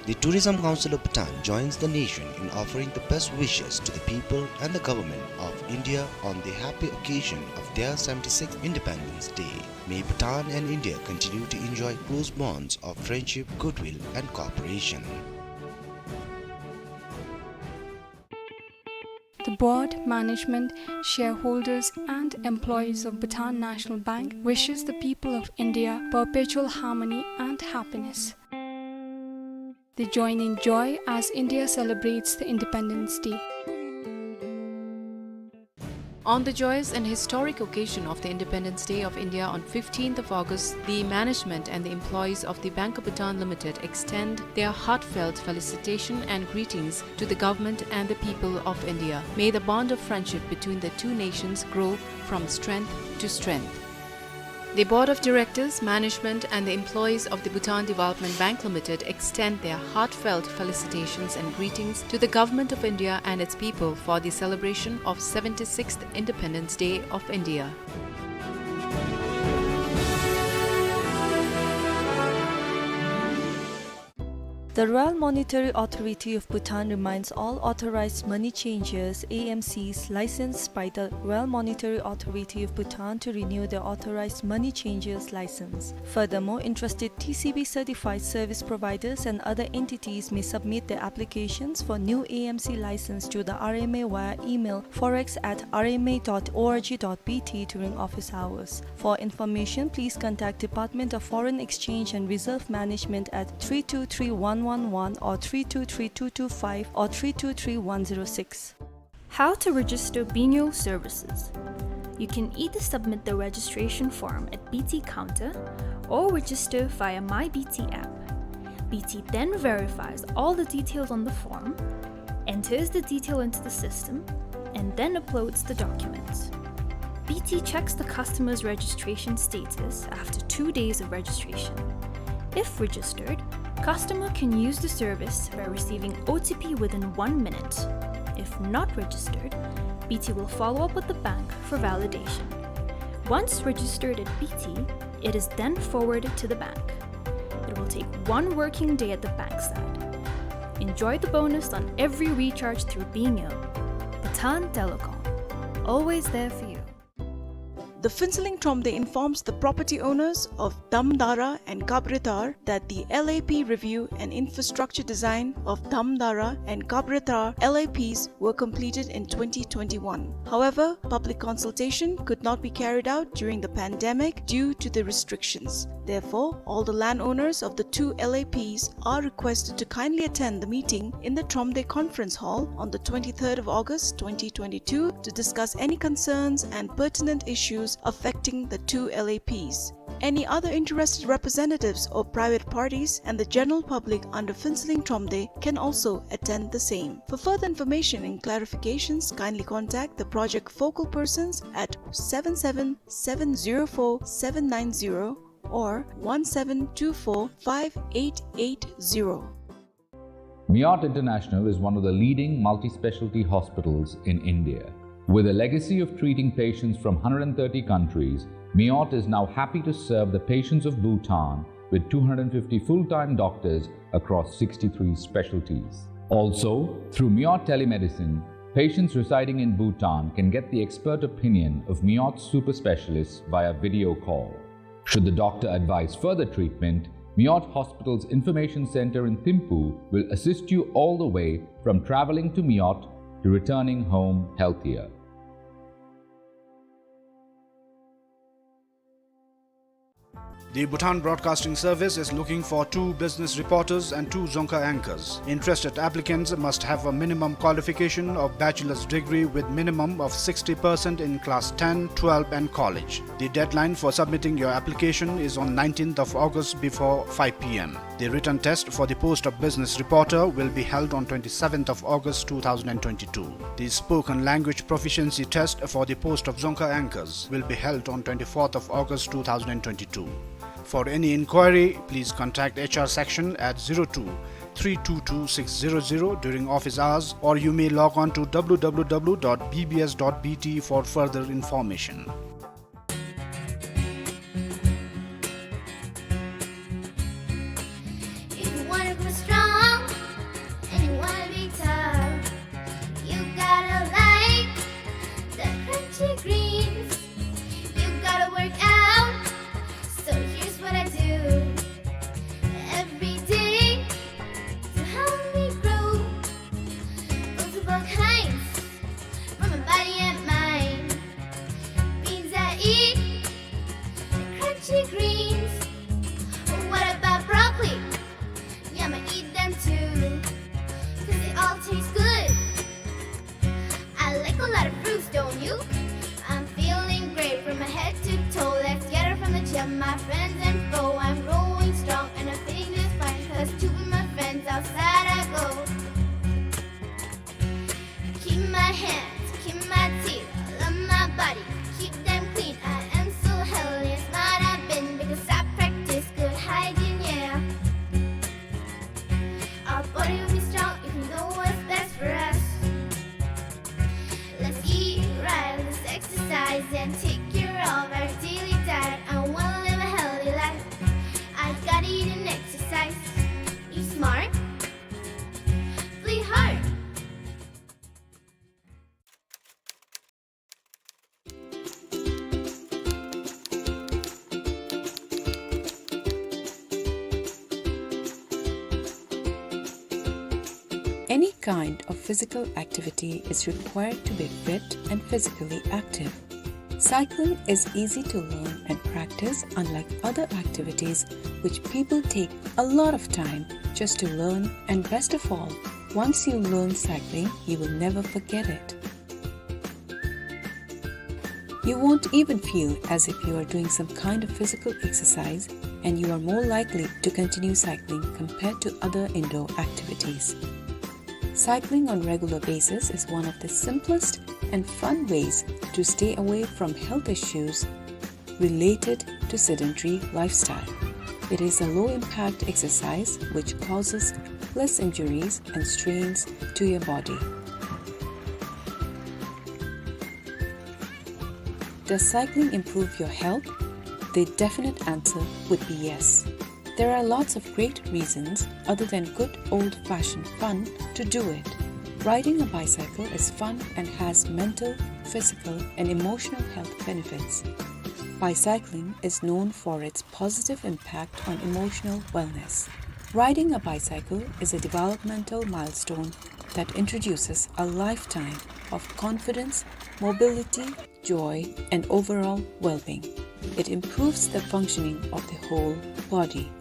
The Tourism Council of Bhutan joins the nation in offering the best wishes to the people and the government of India on the happy occasion of their seventy-sixth Independence Day. May Bhutan and India continue to enjoy close bonds of friendship, goodwill, and cooperation. The board, management, shareholders, and employees of Bhutan National Bank wishes the people of India perpetual harmony and happiness. They join in joy as India celebrates the Independence Day. On the joyous and historic occasion of the Independence Day of India on fifteenth of August, the management and the employees of the Bank of Bhutan Limited extend their heartfelt felicitation and greetings to the government and the people of India. May the bond of friendship between the two nations grow from strength to strength. The Board of Directors, management, and the employees of the Bhutan Development Bank Limited extend their heartfelt felicitations and greetings to the Government of India and its people for the celebration of seventy-sixth Independence Day of India. The Royal Monetary Authority of Bhutan reminds all authorized money changers, A M Cs, licensed by the Royal Monetary Authority of Bhutan to renew their authorized money changers license. Furthermore, interested T C B certified service providers and other entities may submit their applications for new A M C license to the R M A via email forex at R M A dot org dot B T during office hours. For information, please contact Department of Foreign Exchange and Reserve Management at three two three one one one or three two three two two five or three two three one zero six. How to register B N Y O services. You can either submit the registration form at B T counter or register via My B T app. B T then verifies all the details on the form, enters the detail into the system, and then uploads the documents. B T checks the customer's registration status after two days of registration. If registered, customer can use the service by receiving O T P within one minute. If not registered, B T will follow up with the bank for validation. Once registered at B T, it is then forwarded to the bank. It will take one working day at the bank side. Enjoy the bonus on every recharge through Bingo. Bhutan Telecom, always there for you. The Phuentsholing Thromde informs the property owners of Damdara and Kabrethar that the L A P review and infrastructure design of Damdara and Kabrethar L A Ps were completed in twenty twenty-one. However, public consultation could not be carried out during the pandemic due to the restrictions. Therefore, all the landowners of the two L A Ps are requested to kindly attend the meeting in the Thromde Conference Hall on the twenty-third of August twenty twenty-two to discuss any concerns and pertinent issues affecting the two L A Ps. Any other interested representatives or private parties and the general public under Phuentsholing Thromde can also attend the same. For further information and clarifications, kindly contact the project focal persons at seven seven seven zero four seven nine zero or one seven two four five eight eight zero. Miot International is one of the leading multi-specialty hospitals in India. With a legacy of treating patients from hundred and thirty countries, Miot is now happy to serve the patients of Bhutan with two hundred fifty full-time doctors across sixty-three specialties. Also, through Miot Telemedicine, patients residing in Bhutan can get the expert opinion of Miot super specialists via video call. Should the doctor advise further treatment, Miot Hospital's Information Center in Thimphu will assist you all the way from traveling to Miot to returning home healthier. The Bhutan Broadcasting Service is looking for two business reporters and two Dzongkha anchors. Interested applicants must have a minimum qualification of bachelor's degree with minimum of sixty percent in class ten, twelve and college. The deadline for submitting your application is on nineteenth of August before five p m. The written test for the post of business reporter will be held on twenty-seventh of August two thousand and twenty-two. The spoken language proficiency test for the post of Dzongkha anchors will be held on twenty-fourth of August two thousand and twenty-two. For any inquiry, please contact H R section at zero two three two two six zero zero during office hours, or you may log on to w w w dot b b s dot b t for further information. If you wanna grow strong and you wanna be tough, you gotta like the crunchy greens. You gotta work out, so here's what I do every day to help me grow. Multiple kinds for my body and mind. Beans I eat, the crunchy greens. What about broccoli? Yeah, I'ma eat them too, 'cause they all taste good. I like a lot of fruits, don't you? I'm feeling great from my head to toe. Let's get it from the gym, my friends and foe. I'm growing strong and I'm fitting just fine, 'cause to be my friends outside I go. Keep my hands, keep my teeth, love my body, keep them clean. I am so healthy and smart I've been, because I practice good hygiene, yeah. Our body will be strong if we know what's best for us. Let's eat right, let's exercise and take care of our daily diet. I wanna live a healthy life. I gotta eat and exercise. Eat smart, play hard. Any kind of physical activity is required to be fit and physically active. Cycling is easy to learn and practice, unlike other activities which people take a lot of time just to learn, and best of all, once you learn cycling, you will never forget it. You won't even feel as if you are doing some kind of physical exercise, and you are more likely to continue cycling compared to other indoor activities. Cycling on regular basis is one of the simplest and fun ways to stay away from health issues related to sedentary lifestyle. It is a low-impact exercise which causes less injuries and strains to your body. Does cycling improve your health? The definite answer would be yes. There are lots of great reasons other than good old-fashioned fun to do it. Riding a bicycle is fun and has mental, physical, and emotional health benefits. Bicycling is known for its positive impact on emotional wellness. Riding a bicycle is a developmental milestone that introduces a lifetime of confidence, mobility, joy, and overall well-being. It improves the functioning of the whole body.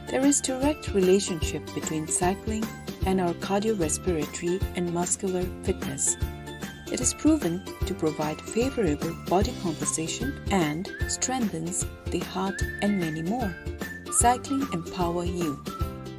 There is direct relationship between cycling and our cardiorespiratory and muscular fitness. It is proven to provide favorable body composition and strengthens the heart and many more. Cycling empower you.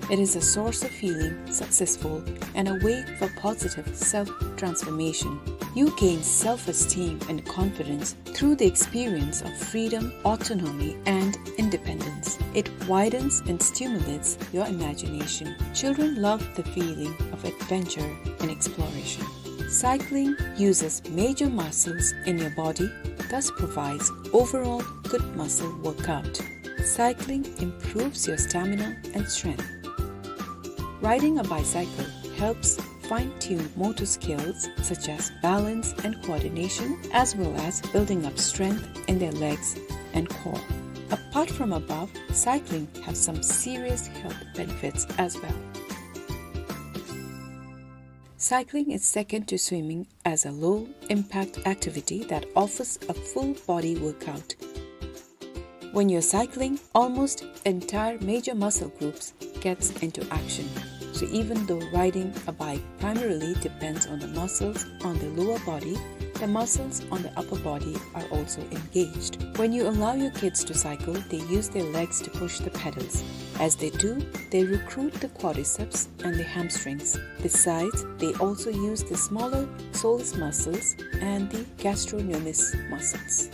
It is a source of feeling successful and a way for positive self-transformation. You gain self-esteem and confidence through the experience of freedom, autonomy, and independence. It widens and stimulates your imagination. Children love the feeling of adventure and exploration. Cycling uses major muscles in your body, thus provides overall good muscle workout. Cycling improves your stamina and strength. Riding a bicycle helps fine-tune motor skills such as balance and coordination, as well as building up strength in their legs and core. Apart from above, cycling has some serious health benefits as well. Cycling is second to swimming as a low-impact activity that offers a full body workout. When you're cycling, almost entire major muscle groups gets into action. So even though riding a bike primarily depends on the muscles on the lower body, the muscles on the upper body are also engaged. When you allow your kids to cycle, they use their legs to push the pedals. As they do, they recruit the quadriceps and the hamstrings. Besides, they also use the smaller soleus muscles and the gastrocnemius muscles.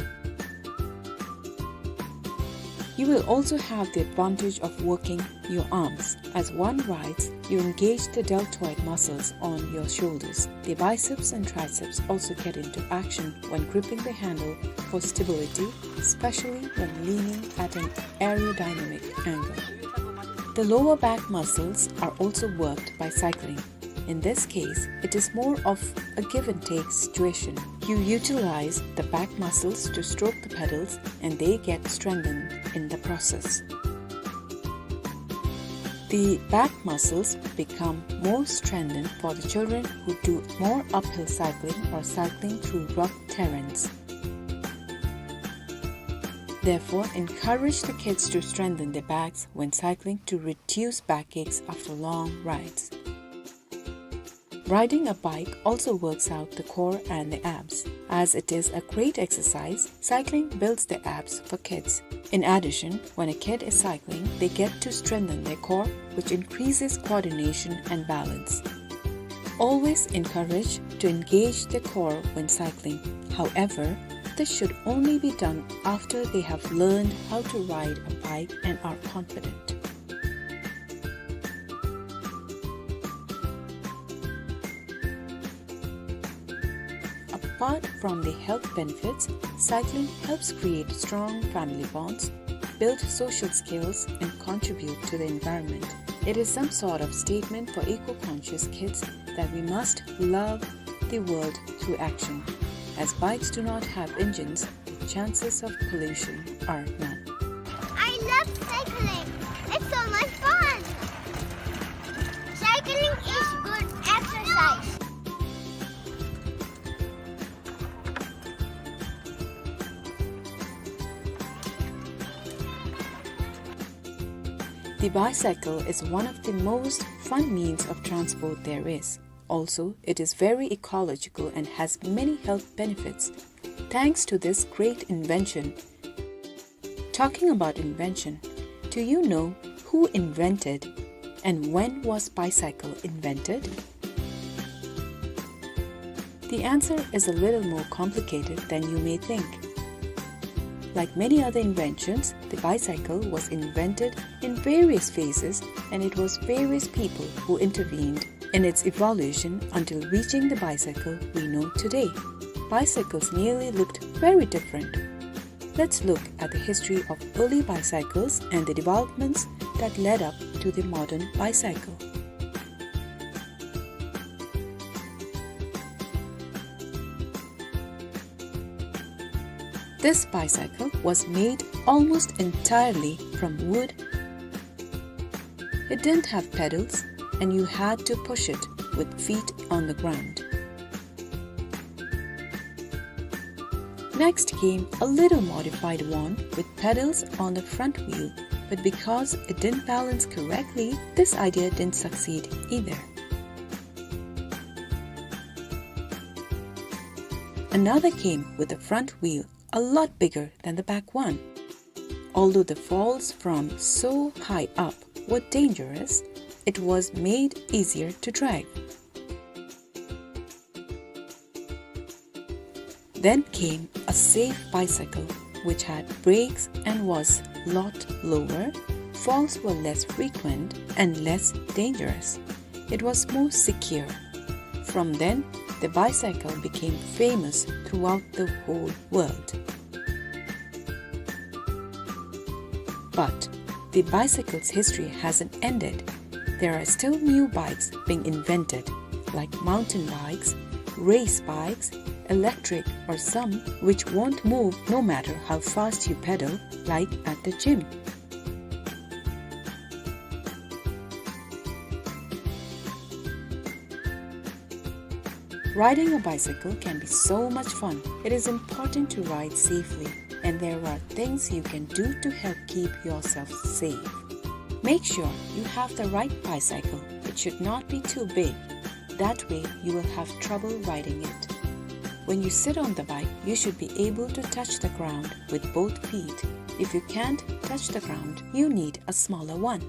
You will also have the advantage of working your arms. As one rides, you engage the deltoid muscles on your shoulders. The biceps and triceps also get into action when gripping the handle for stability, especially when leaning at an aerodynamic angle. The lower back muscles are also worked by cycling. In this case, it is more of a give and take situation. You utilize the back muscles to stroke the pedals and they get strengthened in the process. The back muscles become more strengthened for the children who do more uphill cycling or cycling through rough terrains. Therefore, encourage the kids to strengthen their backs when cycling to reduce backaches after long rides. Riding a bike also works out the core and the abs. As it is a great exercise, cycling builds the abs for kids. In addition, when a kid is cycling, they get to strengthen their core, which increases coordination and balance. Always encourage to engage the core when cycling. However, this should only be done after they have learned how to ride a bike and are confident. Apart from the health benefits, cycling helps create strong family bonds, build social skills, and contribute to the environment. It is some sort of statement for eco-conscious kids that we must love the world through action. As bikes do not have engines, the chances of pollution are none. I love cycling. It's so much fun. Cycling is good exercise. The bicycle is one of the most fun means of transport there is. Also, it is very ecological and has many health benefits. Thanks to this great invention. Talking about invention, do you know who invented and when was bicycle invented? The answer is a little more complicated than you may think. Like many other inventions, the bicycle was invented in various phases, and it was various people who intervened in its evolution until reaching the bicycle we know today. Bicycles nearly looked very different. Let's look at the history of early bicycles and the developments that led up to the modern bicycle. This bicycle was made almost entirely from wood. It didn't have pedals, and you had to push it with feet on the ground. Next came a little modified one with pedals on the front wheel, but because it didn't balance correctly, this idea didn't succeed either. Another came with a front wheel a lot bigger than the back one. Although the falls from so high up were dangerous, it was made easier to drive. Then came a safe bicycle which had brakes and was lot lower, falls were less frequent and less dangerous. It was more secure. From then, the bicycle became famous throughout the whole world. But the bicycle's history hasn't ended. There are still new bikes being invented, like mountain bikes, race bikes, electric, or some which won't move no matter how fast you pedal, like at the gym. Riding a bicycle can be so much fun. It is important to ride safely, and there are things you can do to help keep yourself safe. Make sure you have the right bicycle. It should not be too big. That way, you will have trouble riding it. When you sit on the bike, you should be able to touch the ground with both feet. If you can't touch the ground, you need a smaller one.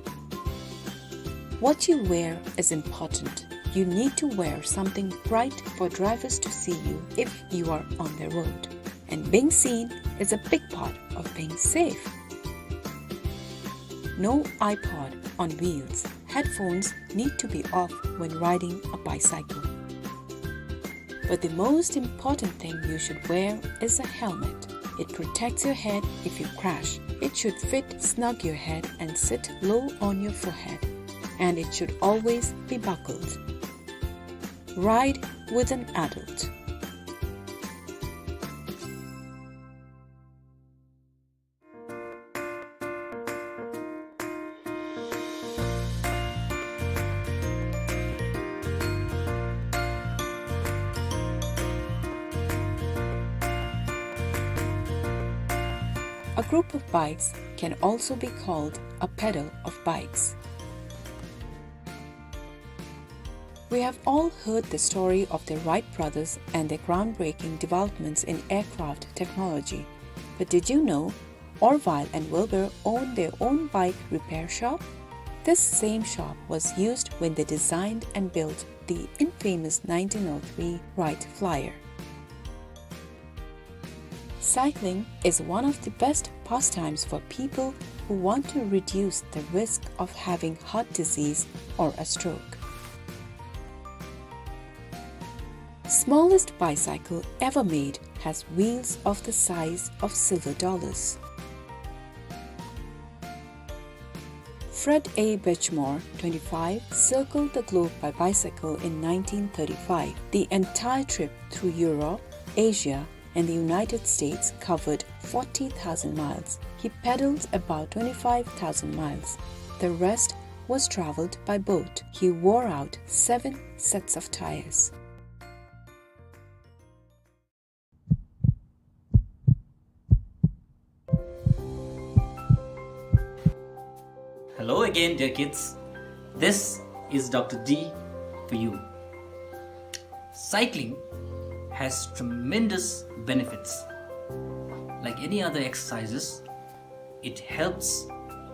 What you wear is important. You need to wear something bright for drivers to see you if you are on the road. And being seen is a big part of being safe. No iPod on wheels. Headphones need to be off when riding a bicycle. But the most important thing you should wear is a helmet. It protects your head if you crash. It should fit snug your head and sit low on your forehead. And it should always be buckled. Ride with an adult. A group of bikes can also be called a pedal of bikes. We have all heard the story of the Wright brothers and their groundbreaking developments in aircraft technology. But did you know Orville and Wilbur owned their own bike repair shop? This same shop was used when they designed and built the infamous nineteen oh three Wright Flyer. Cycling is one of the best pastimes for people who want to reduce the risk of having heart disease or a stroke. Smallest bicycle ever made has wheels of the size of silver dollars. Fred A. Birchmore, twenty-five, circled the globe by bicycle in nineteen thirty-five. The entire trip through Europe, Asia, and the United States covered forty thousand miles. He pedaled about twenty-five thousand miles. The rest was traveled by boat. He wore out seven sets of tires. Hello again, dear kids. This is Doctor D for you. Cycling has tremendous benefits. Like any other exercises, it helps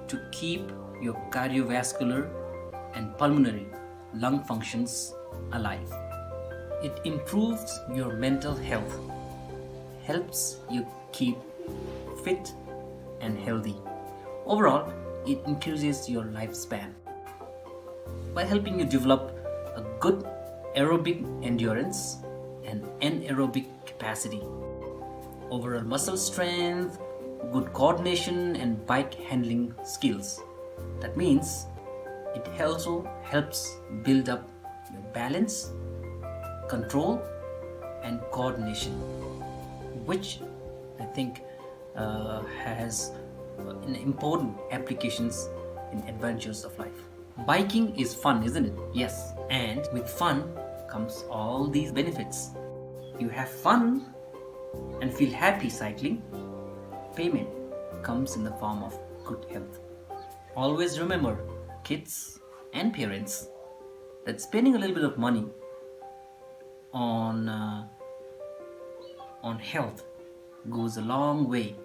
to keep your cardiovascular and pulmonary lung functions alive. It improves your mental health, helps you keep fit and healthy. Overall, it increases your lifespan by helping you develop a good aerobic endurance and anaerobic capacity. Overall muscle strength, good coordination and bike handling skills. That means it also helps build up your balance, control, and coordination, which I think, uh, has an important applications in adventures of life. Biking is fun, isn't it? Yes. And with fun comes all these benefits. You have fun and feel happy cycling. Payment comes in the form of good health. Always remember, kids and parents, that spending a little bit of money on, uh, on health goes a long way.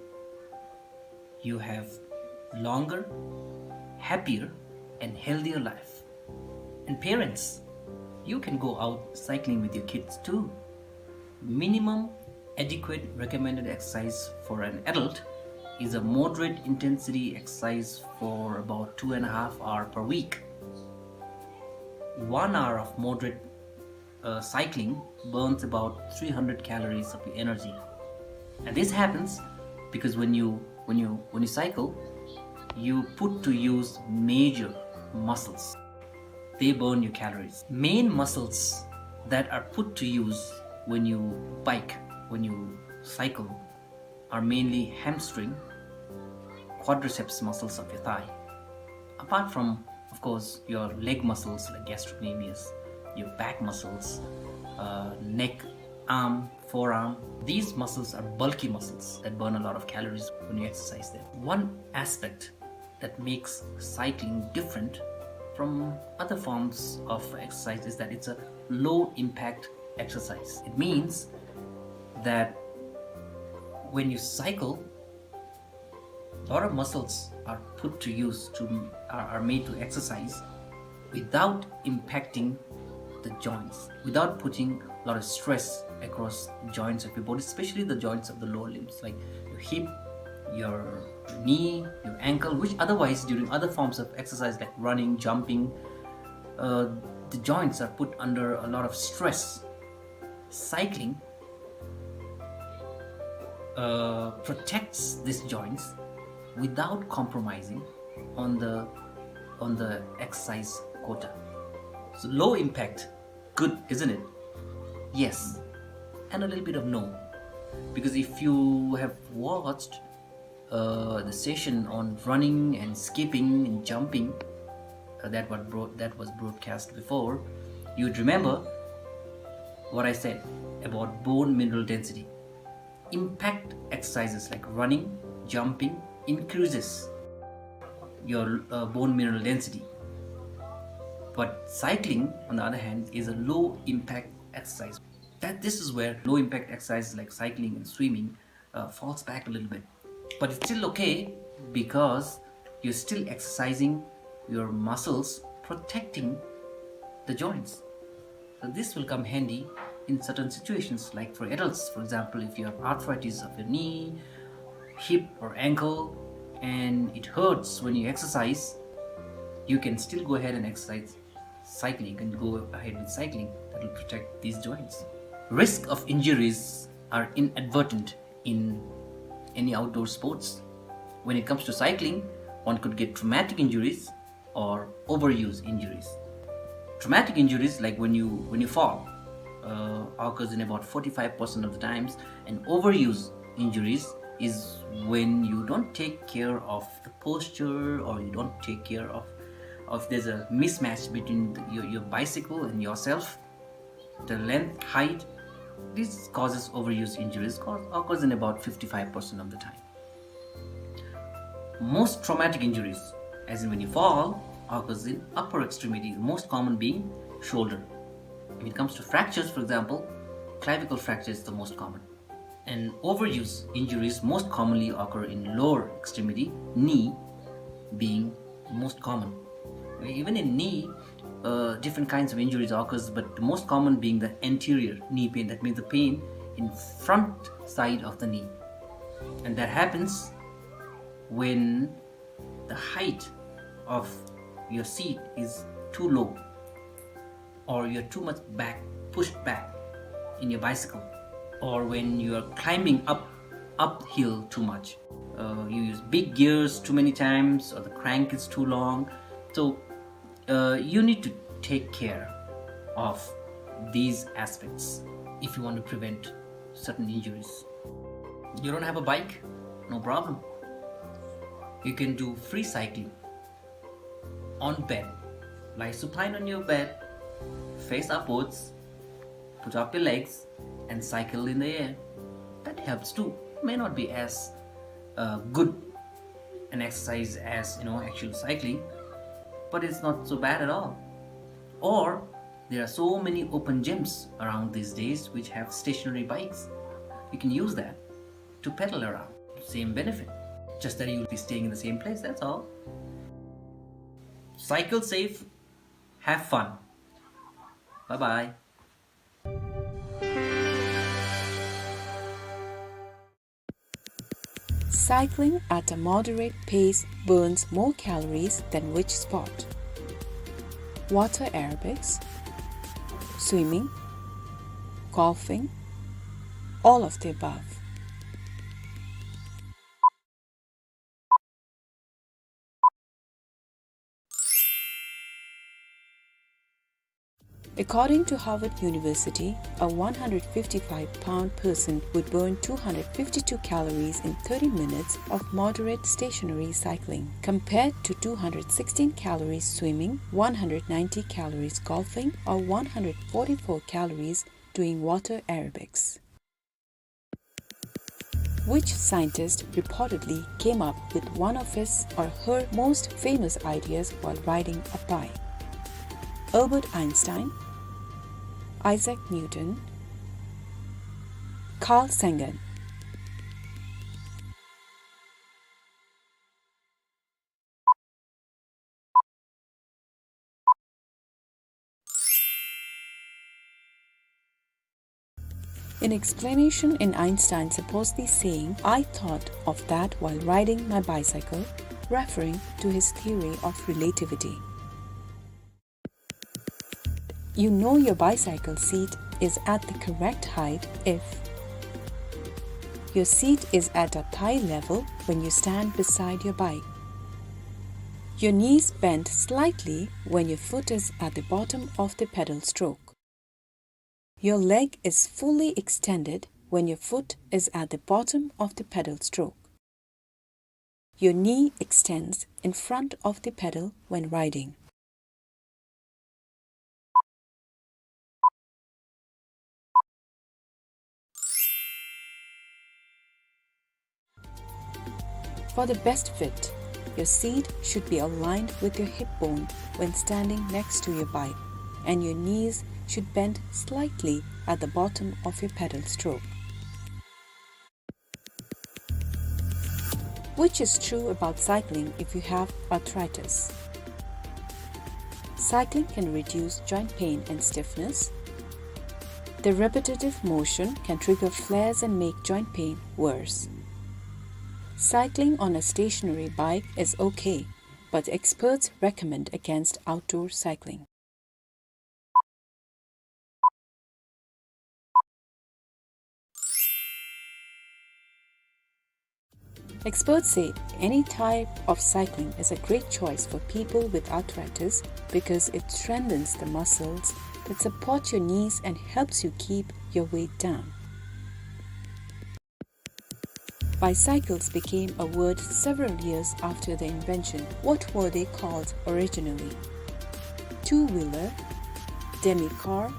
You have longer, happier, and healthier life. And parents, you can go out cycling with your kids too. Minimum adequate recommended exercise for an adult is a moderate intensity exercise for about two and a half hour per week. One hour of moderate, uh, cycling burns about three hundred calories of your energy. And this happens because when you, when you, when you cycle, you put to use major muscles. They burn your calories. Main muscles that are put to use when you bike, when you cycle, are mainly hamstring, quadriceps muscles of your thigh. Apart from, of course, your leg muscles like gastrocnemius, your back muscles, uh, neck, arm, forearm. These muscles are bulky muscles that burn a lot of calories when you exercise them. One aspect that makes cycling different from other forms of exercise is that it's a low impact exercise. It means that when you cycle, a lot of muscles are put to use to, are, are made to exercise without impacting the joints, without putting a lot of stress across the joints of your body, especially the joints of the lower limbs, like your hip, your knee, your ankle, which otherwise during other forms of exercise like running, jumping, uh, the joints are put under a lot of stress. Cycling, uh, protects these joints without compromising on the, on the exercise quota. So low impact, good, isn't it? Yes, and a little bit of no. Because if you have watched, uh, the session on running and skipping and jumping, uh, that what bro-, that was broadcast before, you'd remember what I said about bone mineral density. Impact exercises like running, jumping increases your, uh, bone mineral density. But cycling, on the other hand, is a low impact exercise. That, this is where low impact exercises like cycling and swimming, uh, falls back a little bit. But it's still okay because you're still exercising your muscles, protecting the joints. So this will come handy in certain situations, like for adults, for example, if you have arthritis of your knee, hip or ankle, and it hurts when you exercise, you can still go ahead and exercise cycling. You can go ahead with cycling. That will protect these joints. Risk of injuries are inadvertent in any outdoor sports. When it comes to cycling, one could get traumatic injuries or overuse injuries. Traumatic injuries, like when you, when you fall, uh, occurs in about forty-five percent of the times, and overuse injuries is when you don't take care of the posture, or you don't take care of, of, there's a mismatch between the, your, your bicycle and yourself, the length, height. This causes overuse injuries, cause, occurs in about fifty-five percent of the time. Most traumatic injuries, as in when you fall, occurs in upper extremity, the most common being shoulder. When it comes to fractures, for example, clavicle fracture is the most common. And overuse injuries most commonly occur in lower extremity, knee being most common. Even in knee, uh, different kinds of injuries occurs, but the most common being the anterior knee pain. That means the pain in front side of the knee. And that happens when the height of your seat is too low, or you're too much back, pushed back in your bicycle, or when you are climbing up, uphill too much. Uh, you use big gears too many times, or the crank is too long. So, uh, you need to take care of these aspects if you want to prevent certain injuries. You don't have a bike? No problem. You can do free cycling on bed. Lie supine on your bed, face upwards, put up your legs, and cycle in the air. That helps too. May not be as, uh, good an exercise as, you know, actual cycling, but it's not so bad at all. Or there are so many open gyms around these days which have stationary bikes. You can use that to pedal around. Same benefit, just that you'll be staying in the same place, that's all. Cycle safe, have fun. Bye bye. Cycling at a moderate pace burns more calories than which sport? Water aerobics, swimming, golfing, all of the above. According to Harvard University, a one hundred fifty-five pound person would burn two hundred fifty-two calories in thirty minutes of moderate stationary cycling, compared to two hundred sixteen calories swimming, one hundred ninety calories golfing, or one hundred forty-four calories doing water aerobics. Which scientist reportedly came up with one of his or her most famous ideas while riding a bike? Albert Einstein, Isaac Newton, Carl Sagan. In explanation in Einstein supposedly saying, "I thought of that while riding my bicycle," referring to his theory of relativity. You know your bicycle seat is at the correct height if your seat is at a thigh level when you stand beside your bike. Your knees bend slightly when your foot is at the bottom of the pedal stroke. Your leg is fully extended when your foot is at the bottom of the pedal stroke. Your knee extends in front of the pedal when riding. For the best fit, your seat should be aligned with your hip bone when standing next to your bike, and your knees should bend slightly at the bottom of your pedal stroke. Which is true about cycling if you have arthritis? Cycling can reduce joint pain and stiffness. The repetitive motion can trigger flares and make joint pain worse. Cycling on a stationary bike is okay, but experts recommend against outdoor cycling. Experts say any type of cycling is a great choice for people with arthritis because it strengthens the muscles that support your knees and helps you keep your weight down. Bicycles became a word several years after their invention. What were they called originally? Two-wheeler, demi-car,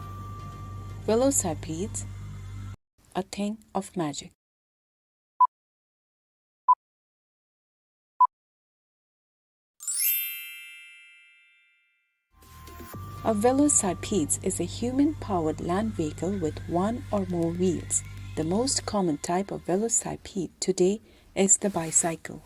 velocipede, a thing of magic. A velocipede is a human-powered land vehicle with one or more wheels. The most common type of velocipede today is the bicycle.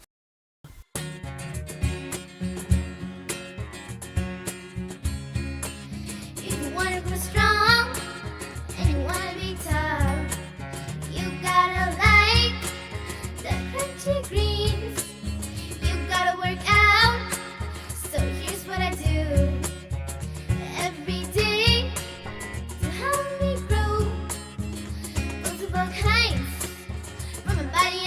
If you wanna grow strong and you wanna be tough, you gotta like the crunchy greens. You gotta work out, so here's what I do every day to help me grow. Multiple kinds for my body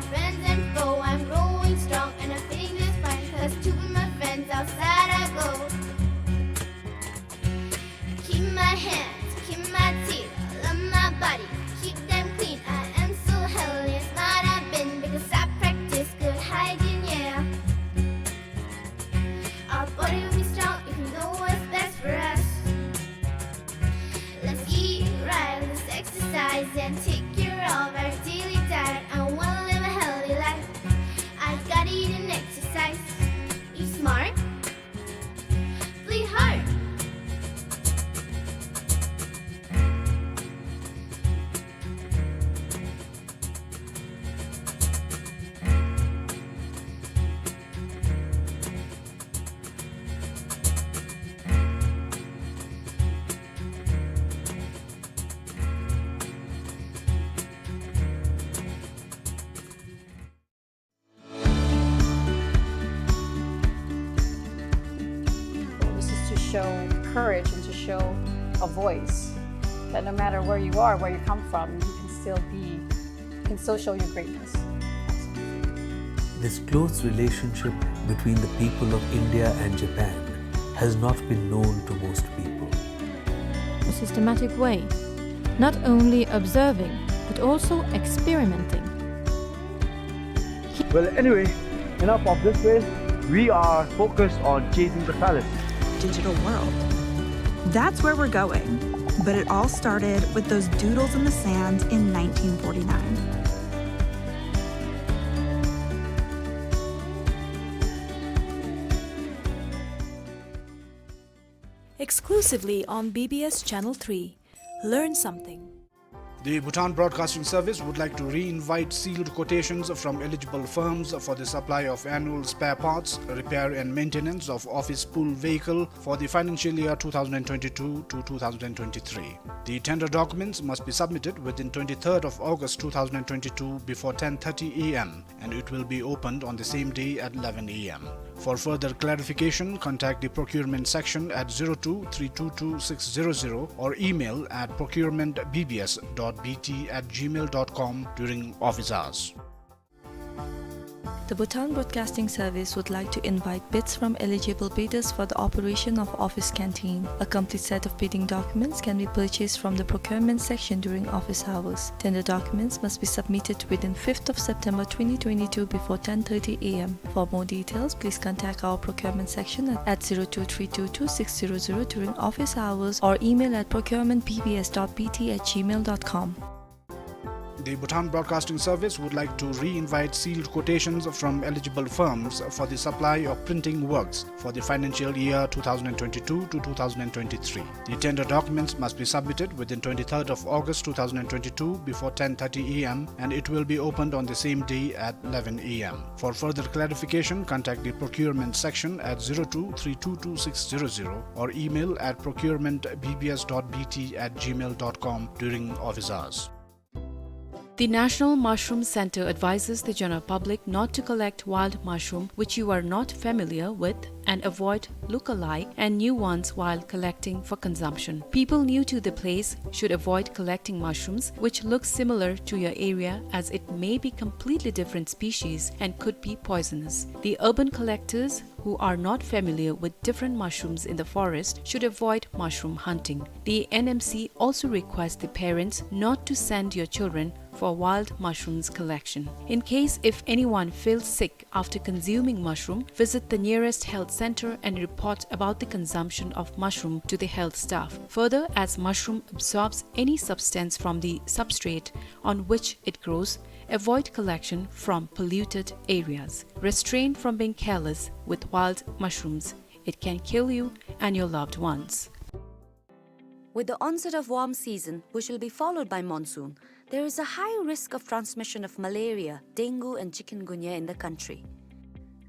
Friends and foe, I'm growing strong and I'm feeling just fine, 'cause to my friends outside I go. Keep my hands, keep my teeth, love my body, keep them clean. I am so healthy and smart I've been, because I practice good hygiene, yeah. Our body will be strong if we know what's best for us. Let's eat right, let's exercise and take care of our daily diet. I wanna live a healthy life. I gotta eat and exercise. Eat smart, play hard. This is to show courage and to show a voice that no matter where you are, where you come from, you can still be, you can still show your greatness. This close relationship between the people of India and Japan has not been known to most people. A systematic way, not only observing, but also experimenting. Well, anyway, enough of this waste. We are focused on chasing the fallacy. Digital world. That's where we're going. But it all started with those doodles in the sand in nineteen forty-nine. Exclusively on B B S Channel three. Learn something. The Bhutan Broadcasting Service would like to re-invite sealed quotations from eligible firms for the supply of annual spare parts, repair and maintenance of office pool vehicle for the financial year two thousand twenty-two to two thousand twenty-three. The tender documents must be submitted within twenty-third of August two thousand twenty-two before ten thirty A M, and it will be opened on the same day at eleven A M. For further clarification, contact the procurement section at zero two three two two six zero zero or email at procurement B B S dot B T at gmail dot com during office hours. The Bhutan Broadcasting Service would like to invite bids from eligible bidders for the operation of office canteen. A complete set of bidding documents can be purchased from the procurement section during office hours. Tender documents must be submitted within fifth of September twenty twenty-two before ten thirty A M. For more details, please contact our procurement section at, at zero two three two two six zero zero during office hours or email at procurement B B S dot B T at gmail dot com. The Bhutan Broadcasting Service would like to re-invite sealed quotations from eligible firms for the supply of printing works for the financial year two thousand twenty-two to two thousand twenty-three. The tender documents must be submitted within twenty-third of August two thousand twenty-two before ten thirty A M, and it will be opened on the same day at eleven A M. For further clarification, contact the procurement section at zero two three two two six zero zero or email at procurement B B S dot B T at gmail dot com during office hours. The National Mushroom Center advises the general public not to collect wild mushroom which you are not familiar with and avoid look-alike and new ones while collecting for consumption. People new to the place should avoid collecting mushrooms which look similar to your area, as it may be completely different species and could be poisonous. The urban collectors who are not familiar with different mushrooms in the forest should avoid mushroom hunting. The N M C also requests the parents not to send your children for wild mushrooms collection. In case if anyone feels sick after consuming mushroom, visit the nearest health center and report about the consumption of mushroom to the health staff. Further, as mushroom absorbs any substance from the substrate on which it grows, avoid collection from polluted areas. Restrain from being careless with wild mushrooms. It can kill you and your loved ones. With the onset of warm season, which will be followed by monsoon, there is a high risk of transmission of malaria, dengue and chikungunya in the country.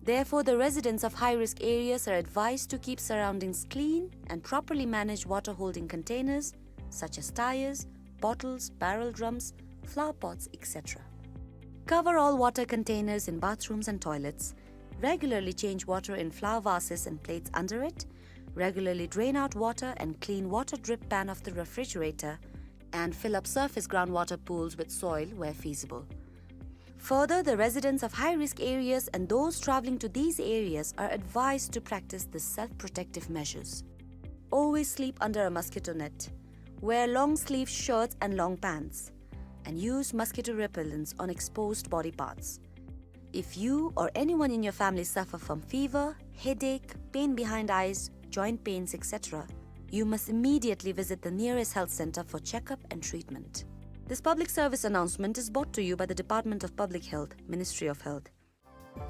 Therefore, the residents of high-risk areas are advised to keep surroundings clean and properly manage water-holding containers such as tires, bottles, barrel drums, flower pots, et cetera. Cover all water containers in bathrooms and toilets. Regularly change water in flower vases and plates under it. Regularly drain out water and clean water drip pan of the refrigerator, and fill up surface groundwater pools with soil where feasible. Further, the residents of high-risk areas and those traveling to these areas are advised to practice the self-protective measures. Always sleep under a mosquito net. Wear long-sleeve shirts and long pants. And use mosquito repellents on exposed body parts. If you or anyone in your family suffer from fever, headache, pain behind eyes, joint pains, et cetera, you must immediately visit the nearest health center for checkup and treatment. This public service announcement is brought to you by the Department of Public Health, Ministry of Health.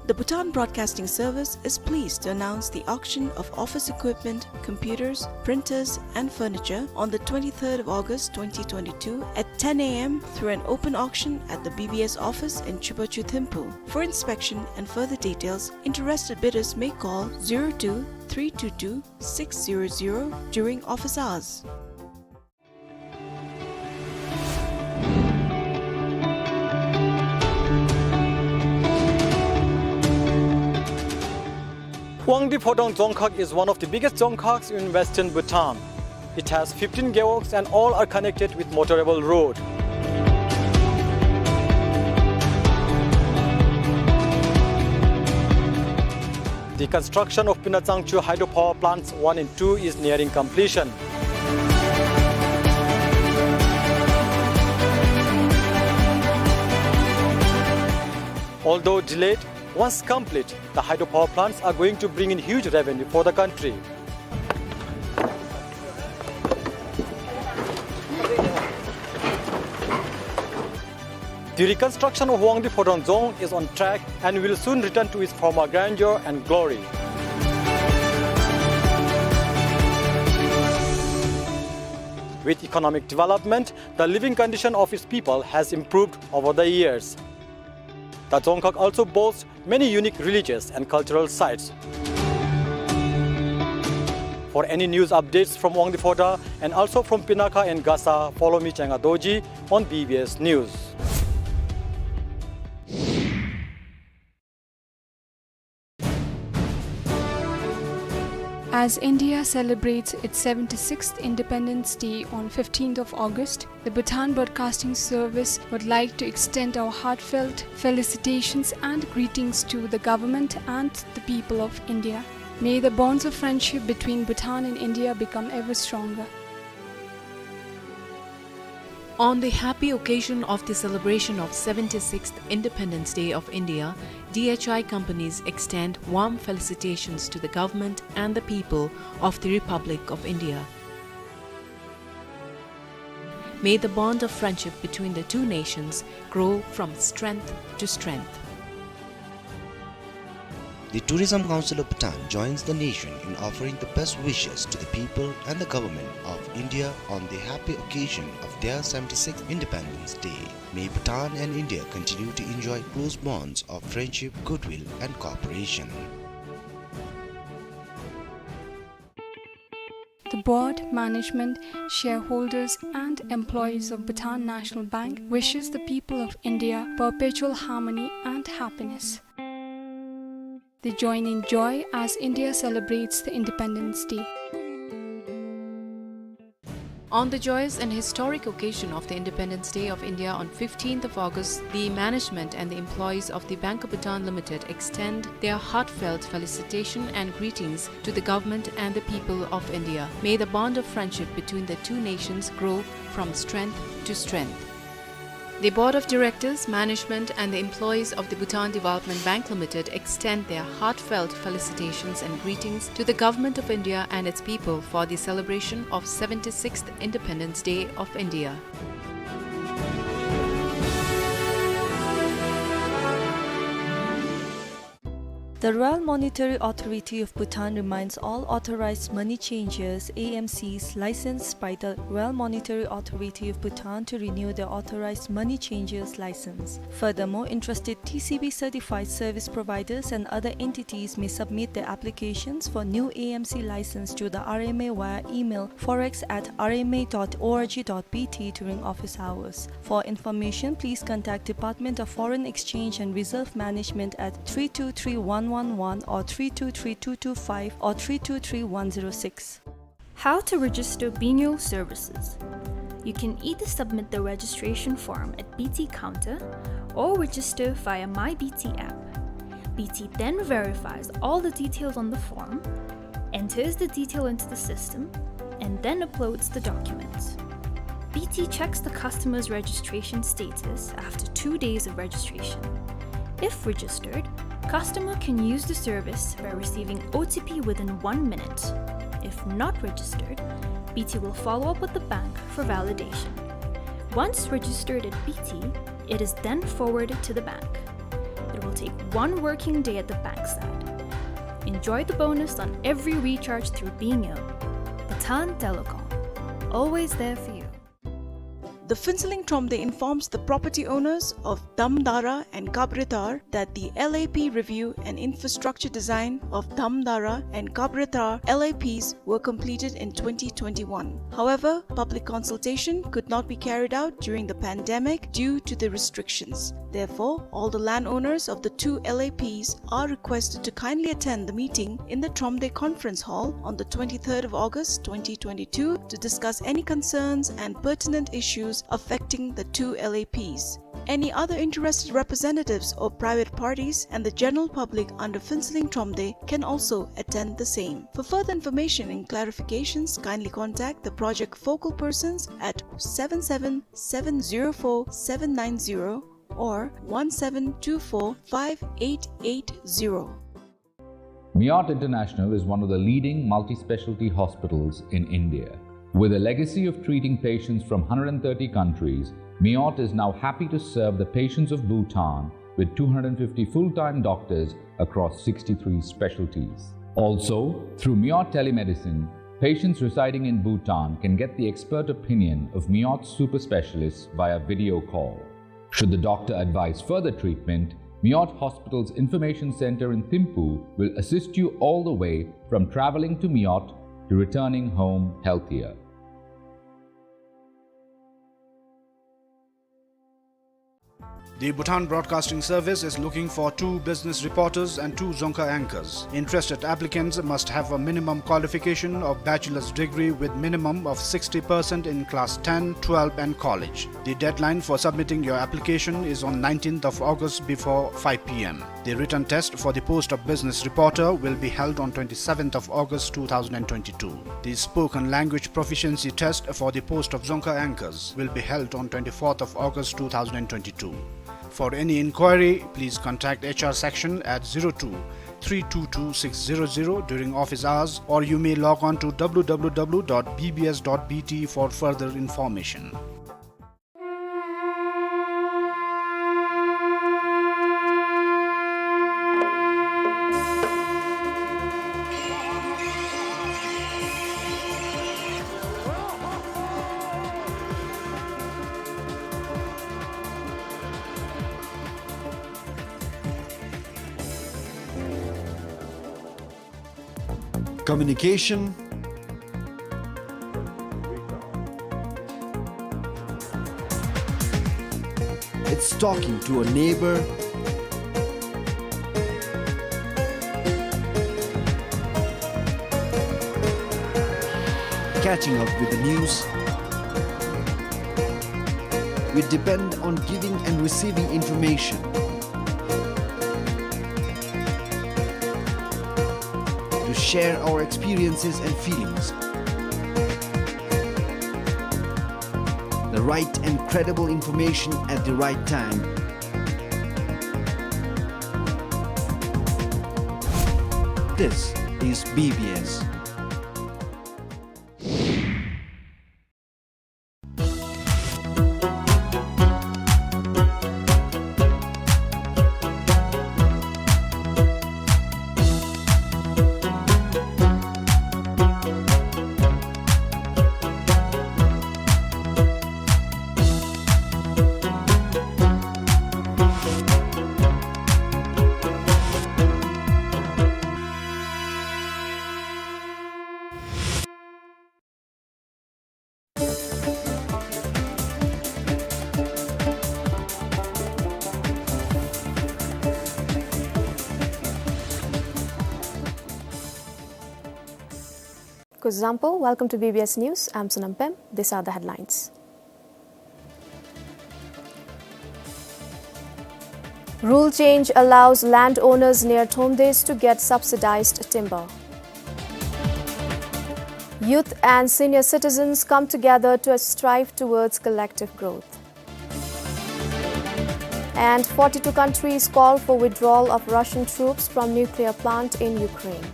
The Bhutan Broadcasting Service is pleased to announce the auction of office equipment, computers, printers, and furniture on the twenty-third of August twenty twenty-two at ten A M through an open auction at the B B S office in Chubachu Thimphu. For inspection and further details, interested bidders may call zero two three two two six zero zero during office hours. Wangdue Phodrang Dzongkhag is one of the biggest dzongkhags in western Bhutan. It has fifteen gewogs and all are connected with motorable road. The construction of Pinatsangchu hydropower plants one and two is nearing completion. Although delayed, once complete, the hydropower plants are going to bring in huge revenue for the country. The reconstruction of Wangdue Phodrang Dzong is on track and will soon return to its former grandeur and glory. With economic development, the living condition of its people has improved over the years. The Dzongkhag also boasts many unique religious and cultural sites. For any news updates from Wangdue Phodrang and also from Pinakha and Gasa, follow me, Chenga Dorji, on B B S News. As India celebrates its seventy-sixth Independence Day on fifteenth of August, the Bhutan Broadcasting Service would like to extend our heartfelt felicitations and greetings to the government and the people of India. May the bonds of friendship between Bhutan and India become ever stronger. On the happy occasion of the celebration of seventy-sixth Independence Day of India, D H I companies extend warm felicitations to the government and the people of the Republic of India. May the bond of friendship between the two nations grow from strength to strength. The Tourism Council of Bhutan joins the nation in offering the best wishes to the people and the government of India on the happy occasion of their seventy-sixth Independence Day. May Bhutan and India continue to enjoy close bonds of friendship, goodwill and cooperation. The board, management, shareholders and employees of Bhutan National Bank wishes the people of India perpetual harmony and happiness. They join in joy as India celebrates the Independence Day. On the joyous and historic occasion of the Independence Day of India on fifteenth of August, the management and the employees of the Bank of Bhutan Limited extend their heartfelt felicitation and greetings to the government and the people of India. May the bond of friendship between the two nations grow from strength to strength. The Board of Directors, management, and the employees of the Bhutan Development Bank Limited extend their heartfelt felicitations and greetings to the Government of India and its people for the celebration of seventy-sixth Independence Day of India. The Royal Monetary Authority of Bhutan reminds all authorized money changers, A M Cs, licensed by the Royal Monetary Authority of Bhutan to renew their authorized money changers license. Furthermore, interested T C B certified service providers and other entities may submit their applications for new A M C license to the R M A via email forex at R M A dot org dot B T during office hours. For information, please contact Department of Foreign Exchange and Reserve Management at three two three one one one or three two three two two five or three two three one zero six. How to register Binyol services. You can either submit the registration form at B T counter or register via My B T app. B T then verifies all the details on the form, enters the detail into the system, and then uploads the documents. B T checks the customer's registration status after two days of registration. If registered, customer can use the service by receiving O T P within one minute. If not registered, B T will follow up with the bank for validation. Once registered at B T, it is then forwarded to the bank. It will take one working day at the bank side. Enjoy the bonus on every recharge through Bingyo. Bhutan Telecom, always there for you. The Phuentsholing Thromde informs the property owners of Damdara and Kabrethar that the L A P review and infrastructure design of Damdara and Kabrethar L A Ps were completed in twenty twenty-one. However, public consultation could not be carried out during the pandemic due to the restrictions. Therefore, all the landowners of the two L A Ps are requested to kindly attend the meeting in the Thromde Conference Hall on the twenty-third of August twenty twenty-two to discuss any concerns and pertinent issues affecting the two L A Ps. Any other interested representatives or private parties and the general public under Phuentsholing Thromde can also attend the same. For further information and clarifications, kindly contact the project focal persons at seven seven seven zero four seven nine zero or one seven two four five eight eight zero. Meeyot International is one of the leading multi-specialty hospitals in India. With a legacy of treating patients from hundred and thirty countries, Meeyot is now happy to serve the patients of Bhutan with two hundred fifty full-time doctors across sixty-three specialties. Also, through Meeyot Telemedicine, patients residing in Bhutan can get the expert opinion of Meeyot super specialists via video call. Should the doctor advise further treatment, Meeyot Hospital's Information Center in Thimphu will assist you all the way from traveling to Meeyot to returning home healthier. The Bhutan Broadcasting Service is looking for two business reporters and two Dzongkha anchors. Interested applicants must have a minimum qualification of bachelor's degree with minimum of sixty percent in class ten, twelve and college. The deadline for submitting your application is on nineteenth of August before five P M. The written test for the post of business reporter will be held on twenty-seventh of August two thousand and twenty-two. The spoken language proficiency test for the post of Dzongkha anchors will be held on twenty-fourth of August two thousand and twenty-two. For any inquiry, please contact H R section at zero two three two two six zero zero during office hours, or you may log on to W W W dot B B S dot B T for further information. Communication. It's talking to a neighbor. Catching up with the news. We depend on giving and receiving information. To share our experiences and feelings. The right and credible information at the right time. This is B B S. Kuzuzangpo, welcome to B B S News. I'm Sonam Pem. These are the headlines. Rule change allows landowners near Thomdeis to get subsidized timber. Youth and senior citizens come together to strive towards collective growth. And forty-two countries call for withdrawal of Russian troops from nuclear plant in Ukraine.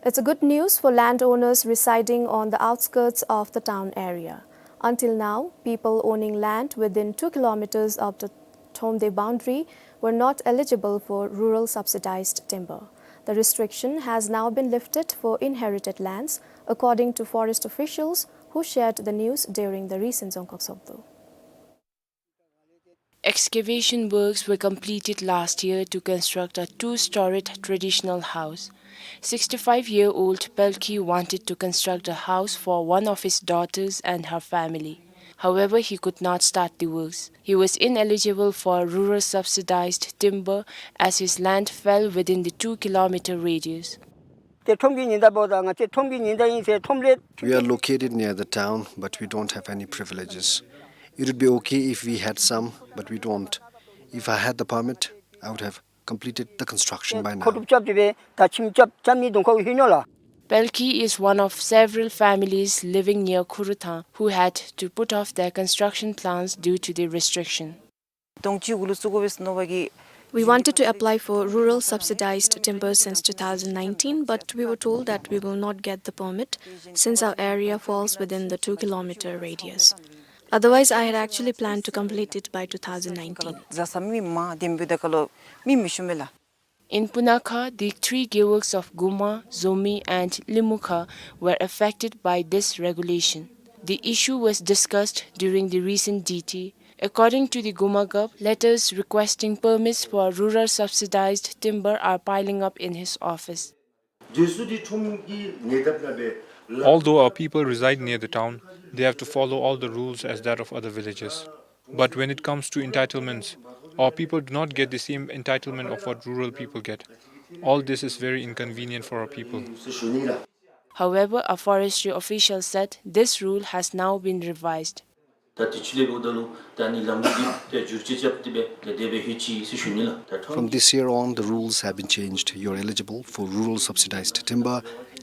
It's a good news for landowners residing on the outskirts of the town area. Until now, people owning land within two kilometers of the Thomdey boundary were not eligible for rural subsidized timber. The restriction has now been lifted for inherited lands, according to forest officials who shared the news during the recent Dzongkhag Sokdo. Excavation works were completed last year to construct a two-storied traditional house. Sixty-five-year-old Pelkhi wanted to construct a house for one of his daughters and her family. However, he could not start the works. He was ineligible for rural subsidized timber as his land fell within the two-kilometer radius. ཏེ་ཁྲོམ་གྱི་ཉེན་བརྡ་འབདཝ་ད་ང་བཅས་ཁྲོམ་གྱི་ཉེན་བརྡ་ཨིན་ཟེར་ཁྲོམ་ལས། We are located near the town, but we don't have any privileges. It would be okay if we had some, but we don't. If I had the permit, I would have completed the construction by now. མཁོ་སྒྲུབ་རྐྱབ་སྟེ་སྦེ་ད་ཁྱིམ་རྐྱབ་རྐྱབ་ནི་གདོང་ཁར་ལྷོད་ནུག་ལགས། Pelkhi is one of several families living near Khuruthang who had to put off their construction plans due to the restriction. དོང་ཅིག་གུ་ལུ་བཙུགས་དགོ་པས་ཟེར་མནོ་བ་གིས། We wanted to apply for rural subsidized timber since two thousand nineteen, but we were told that we will not get the permit since our area falls within the two kilometer radius. Otherwise, I had actually planned to complete it by two thousand nineteen. བཟའ་ས་མི་མང་དེམ་འབདཝ་ད་ཁ་ལུ་མི་མི་ཤོང་མས་ལགས། In Punakha, the three gewuks of Guma, Zomi, and Limukha were affected by this regulation. The issue was discussed during the recent D T. According to the Guma Gov, letters requesting permits for rural subsidized timber are piling up in his office. Although our people reside near the town, they have to follow all the rules as that of other villages. But when it comes to entitlements, our people do not get the same entitlement of what rural people get. All this is very inconvenient for our people. However, a forestry official said this rule has now been revised. ད་དེ་ཚུ་ལས་འབདཝ་ད་ལུ་ད་ནི་ལམ་འདི་ཏེ་བསྒྱུར་བཅོས་རྐྱབ་སྟེ་སྦེ་ཏེ་དེ་སྦེ་ལྷོད་ཅི་ཟེར་ཞུ་ནི་ལགས། ད་ཁྲོམ། From this year on, the rules have been changed. You're eligible for rural subsidized timber,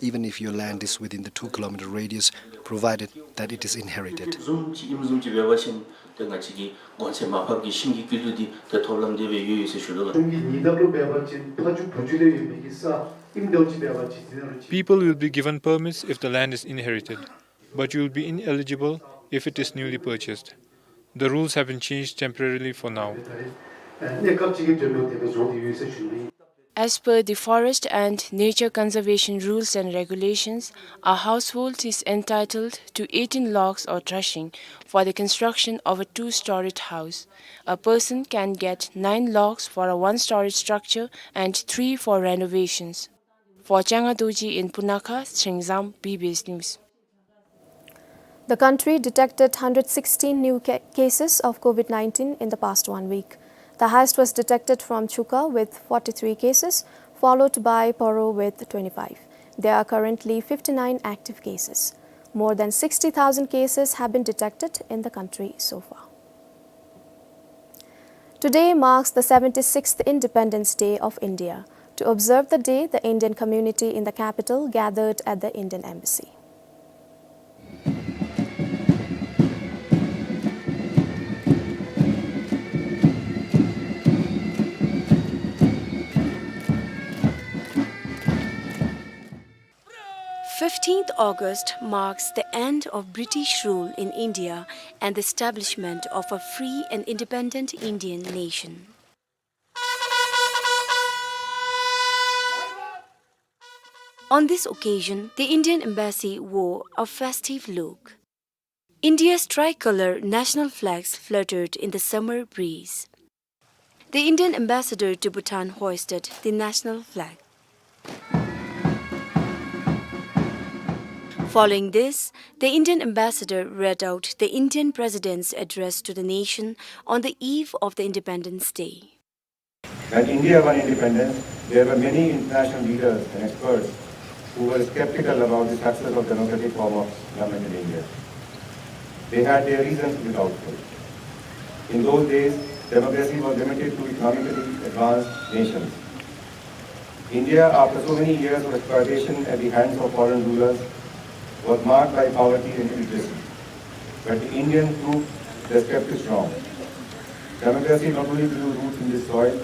even if your land is within the two kilometer radius, provided that it is inherited. བཟུམ་ཅིག་ཨིནམ་བཟུམ་ཅིག་འབད་བ་ཅིན་ཏེ་ང་བཅས་ཀྱི་གོང་ཚད་མར་ཕབ་ཀྱི་ཤིང་གི་སྐྱིད་སྡུག་འདི་ཏེ་ཐོབ་ལམ་དེ་སྦེ་ཡོད་ཡོད་ཟེར་ཞུ་དོ་ལགས། ཁྲོམ་གྱི་ཉེན་བརྡ་ལུ་འབད་བ་ཅིན་ཕ་ཇོ་བུ་ཇོ་ལས་ཡོད་མི་གི་ས་ཨིནམ་འདྲཝ་ཅིག་འབད་བ་ཅིན་ཏེ་ནང་རུ་ཅིག། People will be given permits if the land is inherited, but you will be ineligible if it is newly purchased. The rules have been changed temporarily for now. As per the Forest and Nature Conservation Rules and Regulations, a household is entitled to eighteen logs or trashing for the construction of a two-storied house. A person can get nine logs for a one-storied structure and three for renovations. For Changa Dorji in Punakha, Chingzam, B B S News. The country detected hundred sixteen new ca-, cases of COVID nineteen in the past one week. The highest was detected from Chuka with forty-three cases, followed by Paro with twenty-five. There are currently fifty-nine active cases. More than sixty thousand cases have been detected in the country so far. Today marks the seventy-sixth Independence Day of India. To observe the day, the Indian community in the capital gathered at the Indian Embassy. Fifteenth August marks the end of British rule in India and the establishment of a free and independent Indian nation. On this occasion, the Indian Embassy wore a festive look. India's tricolour national flags fluttered in the summer breeze. The Indian ambassador to Bhutan hoisted the national flag. Following this, the Indian ambassador read out the Indian President's address to the nation on the eve of the Independence Day. When India won independence, there were many international leaders and experts who were skeptical about the success of democratic form of government in India. They had their reasons to be doubtful. In those days, democracy was limited to economically advanced nations. India, after so many years of exploitation at the hands of foreign rulers, was marked by poverty and illiteracy. But the Indians proved their skeptics wrong. Democracy not only grew roots in this soil,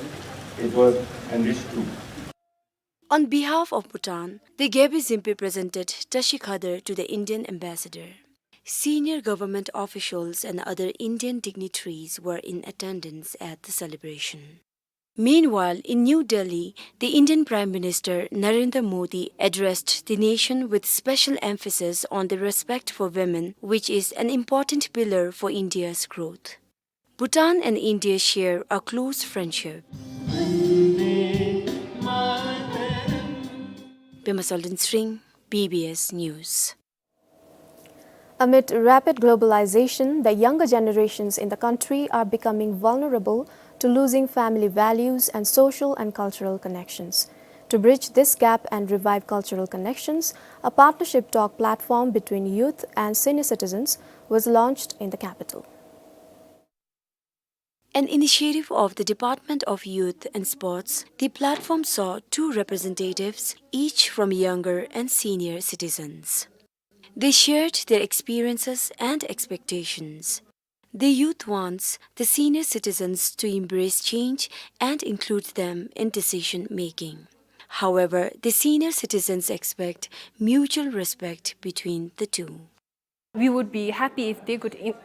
it was enriched too. On behalf of Bhutan, the Gebze Jingpe presented Tashi Khadar to the Indian ambassador. Senior government officials and other Indian dignitaries were in attendance at the celebration. Meanwhile, in New Delhi, the Indian Prime Minister Narendra Modi addressed the nation with special emphasis on the respect for women, which is an important pillar for India's growth. Bhutan and India share a close friendship. Pema Tsholden Tshering, B B S News. Amid rapid globalization, the younger generations in the country are becoming vulnerable to losing family values and social and cultural connections. To bridge this gap and revive cultural connections, a partnership talk platform between youth and senior citizens was launched in the capital. An initiative of the Department of Youth and Sports, the platform saw two representatives, each from younger and senior citizens. They shared their experiences and expectations. The youth wants the senior citizens to embrace change and include them in decision making. However, the senior citizens expect mutual respect between the two. We would be happy if they could in-,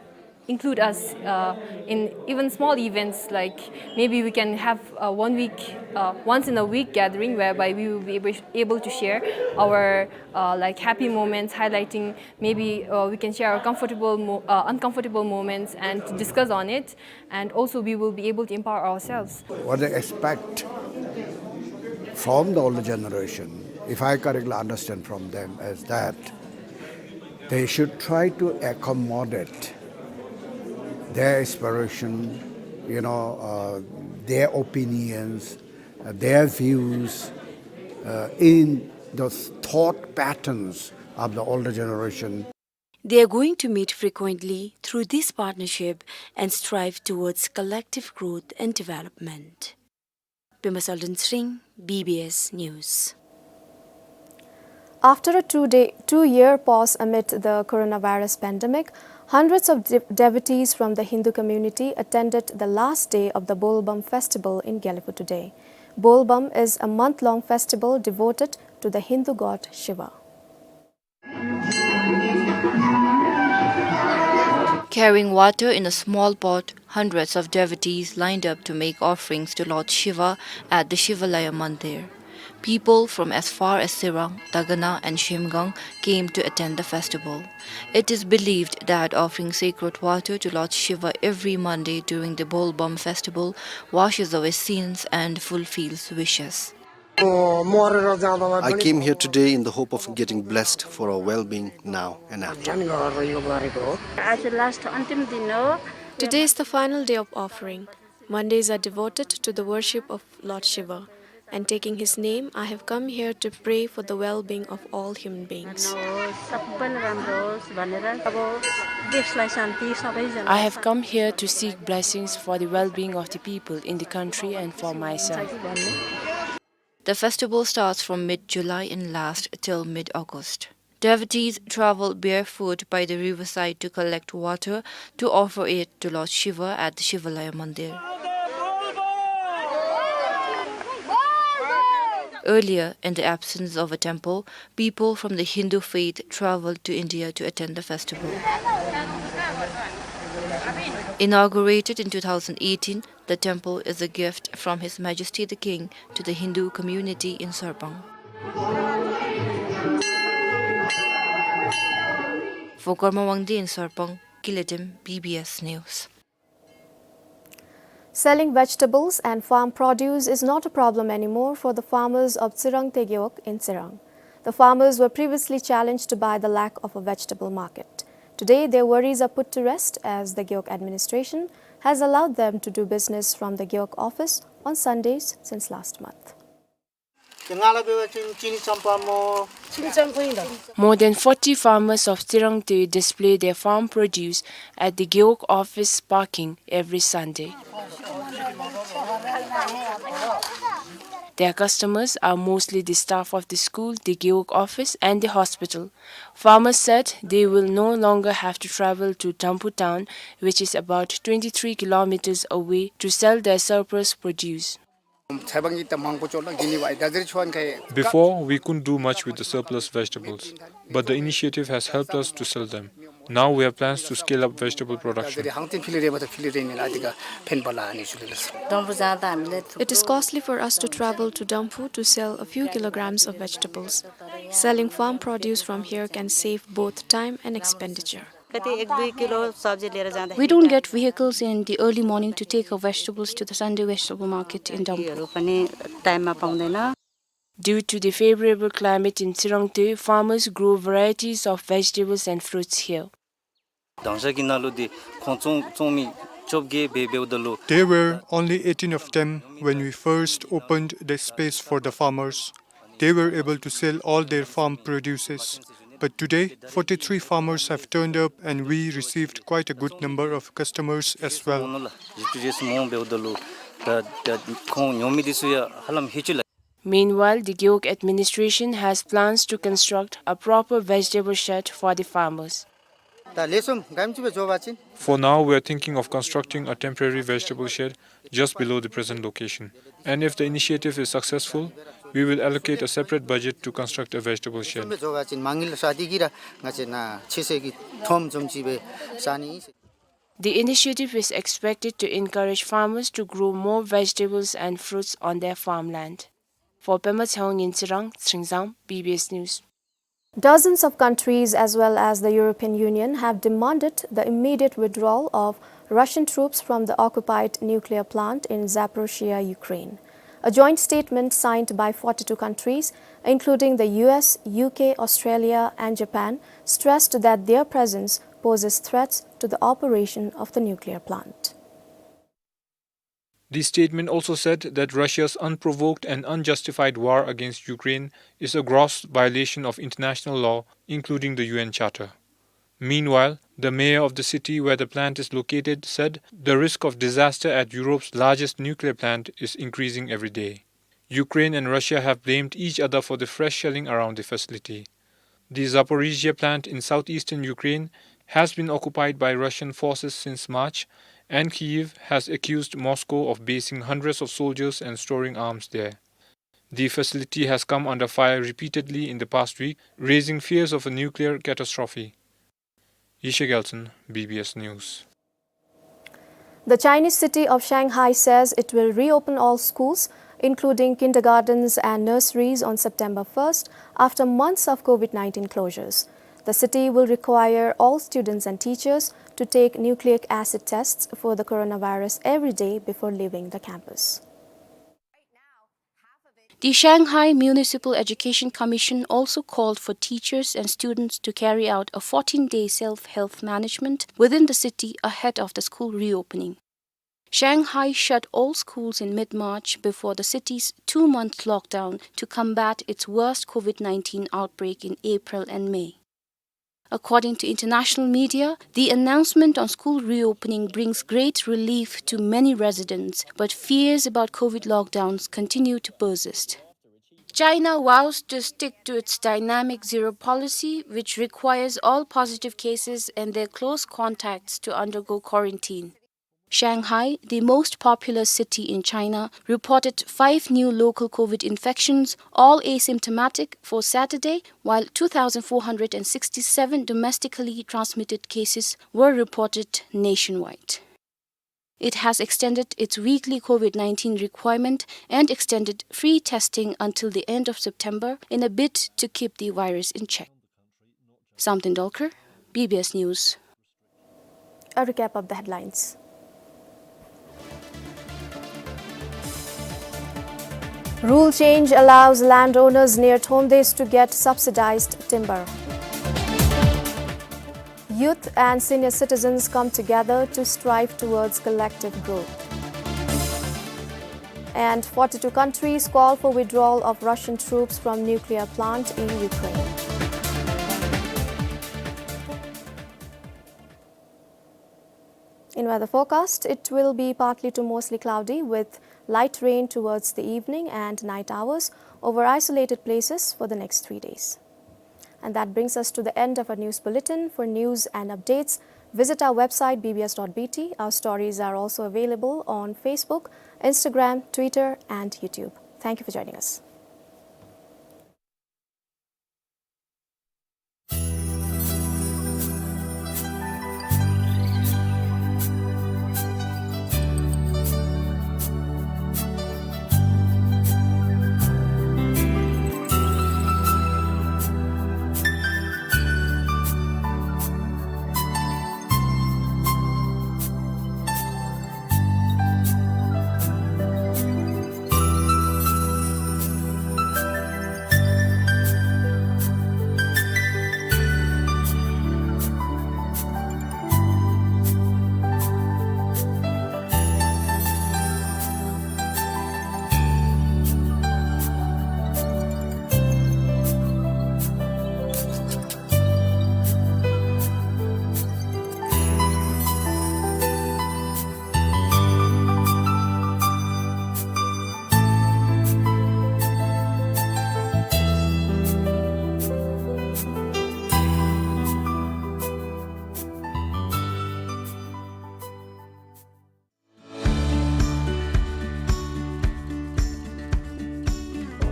include us, uh, in even small events, like maybe we can have a one week, uh, once in a week gathering whereby we will be able, able to share our, uh, like, happy moments, highlighting maybe, uh, we can share our comfortable mo-, uh, uncomfortable moments and to discuss on it. And also we will be able to empower ourselves. What they expect from the older generation, if I correctly understand from them, is that they should try to accommodate their aspiration, you know, uh, their opinions, uh, their views, uh, in the thought patterns of the older generation. They are going to meet frequently through this partnership and strive towards collective growth and development. Pema Tsholden Tshering, B B S News. After a two-day, two-year pause amid the coronavirus pandemic, hundreds of de-, devotees from the Hindu community attended the last day of the Bol Bum festival in Gelephu today. Bol Bum is a month-long festival devoted to the Hindu god Shiva. Carrying water in a small pot, hundreds of devotees lined up to make offerings to Lord Shiva at the Shivalaya Mandir. People from as far as Tsirang, Dagana and Zhemgang came to attend the festival. It is believed that offering sacred water to Lord Shiva every Monday during the Bol Bum festival washes away sins and fulfills wishes. I came here today in the hope of getting blessed for our well-being now and after. आज लास्ट अन्तिम दिन हो। Today is the final day of offering. Mondays are devoted to the worship of Lord Shiva, and taking his name, I have come here to pray for the well-being of all human beings. सबैलाई राम्रो होस् भनेर अब देशलाई शान्ति सबैजना। I have come here to seek blessings for the well-being of the people in the country and for myself. The festival starts from mid-July and lasts till mid-August. Devotees travel barefoot by the riverside to collect water to offer it to Lord Shiva at the Shivalaya Mandir. Earlier, in the absence of a temple, people from the Hindu faith traveled to India to attend the festival. Inaugurated in two thousand eighteen, the temple is a gift from His Majesty the King to the Hindu community in Sarpang. For Karma Wangdi in Sarpang, Kiledim, B B S News. Selling vegetables and farm produce is not a problem anymore for the farmers of Tsirang Tegewog in Tsirang. The farmers were previously challenged by the lack of a vegetable market. Today, their worries are put to rest as the Gewog administration has allowed them to do business from the Gewog office on Sundays since last month. More than forty farmers of Tsirangtoi display their farm produce at the Gewog office parking every Sunday. Their customers are mostly the staff of the school, the Gewog office, and the hospital. Farmers said they will no longer have to travel to Damphu town, which is about twenty-three kilometers away, to sell their surplus produce. Before, we couldn't do much with the surplus vegetables, but the initiative has helped us to sell them. Now we have plans to scale up vegetable production. It is costly for us to travel to Damphu to sell a few kilograms of vegetables. Selling farm produce from here can save both time and expenditure. कति एक दुई किलो सब्जी लिएर जाँदा We don't get vehicles in the early morning to take our vegetables to the Sunday vegetable market in Damphu. हरू पनि टाइममा पाउँदैन। Due to the favorable climate in Tsirangtoi, farmers grow varieties of vegetables and fruits here. Dhanusha कि नालुदि खों चों- चोंमि चोप गे बे- बेउदलु। There were only eighteen of them when we first opened the space for the farmers. They were able to sell all their farm produces. But today, forty-three farmers have turned up and we received quite a good number of customers as well. Meanwhile, the Gewog administration has plans to construct a proper vegetable shed for the farmers. For now, we are thinking of constructing a temporary vegetable shed just below the present location. And if the initiative is successful, we will allocate a separate budget to construct a vegetable shed. The initiative is expected to encourage farmers to grow more vegetables and fruits on their farmland. For Pema Tshewang in Tsirang, Tshering Zam, B B S News. Dozens of countries as well as the European Union have demanded the immediate withdrawal of Russian troops from the occupied nuclear plant in Zaporizhzhia, Ukraine. A joint statement signed by forty-two countries, including the U S, U K, Australia and Japan, stressed that their presence poses threats to the operation of the nuclear plant. The statement also said that Russia's unprovoked and unjustified war against Ukraine is a gross violation of international law, including the U N Charter. Meanwhile, the mayor of the city where the plant is located said the risk of disaster at Europe's largest nuclear plant is increasing every day. Ukraine and Russia have blamed each other for the fresh shelling around the facility. The Zaporizhzhia plant in southeastern Ukraine has been occupied by Russian forces since March, and Kyiv has accused Moscow of basing hundreds of soldiers and storing arms there. The facility has come under fire repeatedly in the past week, raising fears of a nuclear catastrophe. Yeshe Gyaltshen, B B S News. The Chinese city of Shanghai says it will reopen all schools, including kindergartens and nurseries, on September first, after months of COVID nineteen closures. The city will require all students and teachers to take nucleic acid tests for the coronavirus every day before leaving the campus. The Shanghai Municipal Education Commission also called for teachers and students to carry out a fourteen-day self-health management within the city ahead of the school reopening. Shanghai shut all schools in mid-March before the city's two-month lockdown to combat its worst COVID nineteen outbreak in April and May. According to international media, the announcement on school reopening brings great relief to many residents, but fears about COVID lockdowns continue to persist. China vows to stick to its dynamic zero policy, which requires all positive cases and their close contacts to undergo quarantine. Shanghai, the most populous city in China, reported five new local COVID infections, all asymptomatic, for Saturday, while two thousand four hundred and sixty-seven domestically transmitted cases were reported nationwide. It has extended its weekly COVID nineteen requirement and extended free testing until the end of September in a bid to keep the virus in check. Samten Dolkar, B B S News. A recap of the headlines. Rule change allows landowners near Thomdes to get subsidized timber. Youth and senior citizens come together to strive towards collective growth. And forty-two countries call for withdrawal of Russian troops from nuclear plant in Ukraine. In weather forecast, it will be partly to mostly cloudy with light rain towards the evening and night hours over isolated places for the next three days. And that brings us to the end of our news bulletin. For news and updates, visit our website B B S dot B T. Our stories are also available on Facebook, Instagram, Twitter, and YouTube. Thank you for joining us.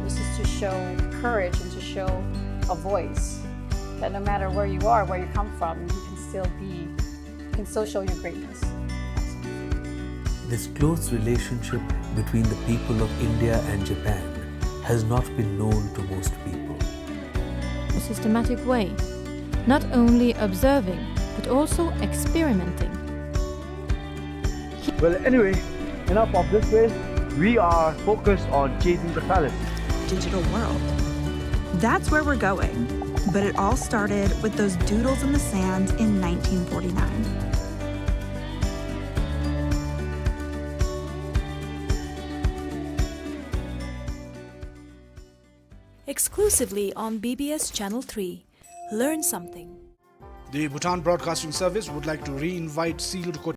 This is to show courage and to show a voice, that no matter where you are, where you come from, you can still be, you can still show your greatness. This close relationship between the people of India and Japan has not been known to most people. A systematic way, not only observing, but also experimenting. Well, anyway, enough of this place. We are focused on chasing the palace. Digital world. That's where we're going. But it all started with those doodles in the sand in nineteen forty-nine. Exclusively on B B S Channel three. Learn something. The Bhutan Broadcasting Service would like to re-invite sealed quote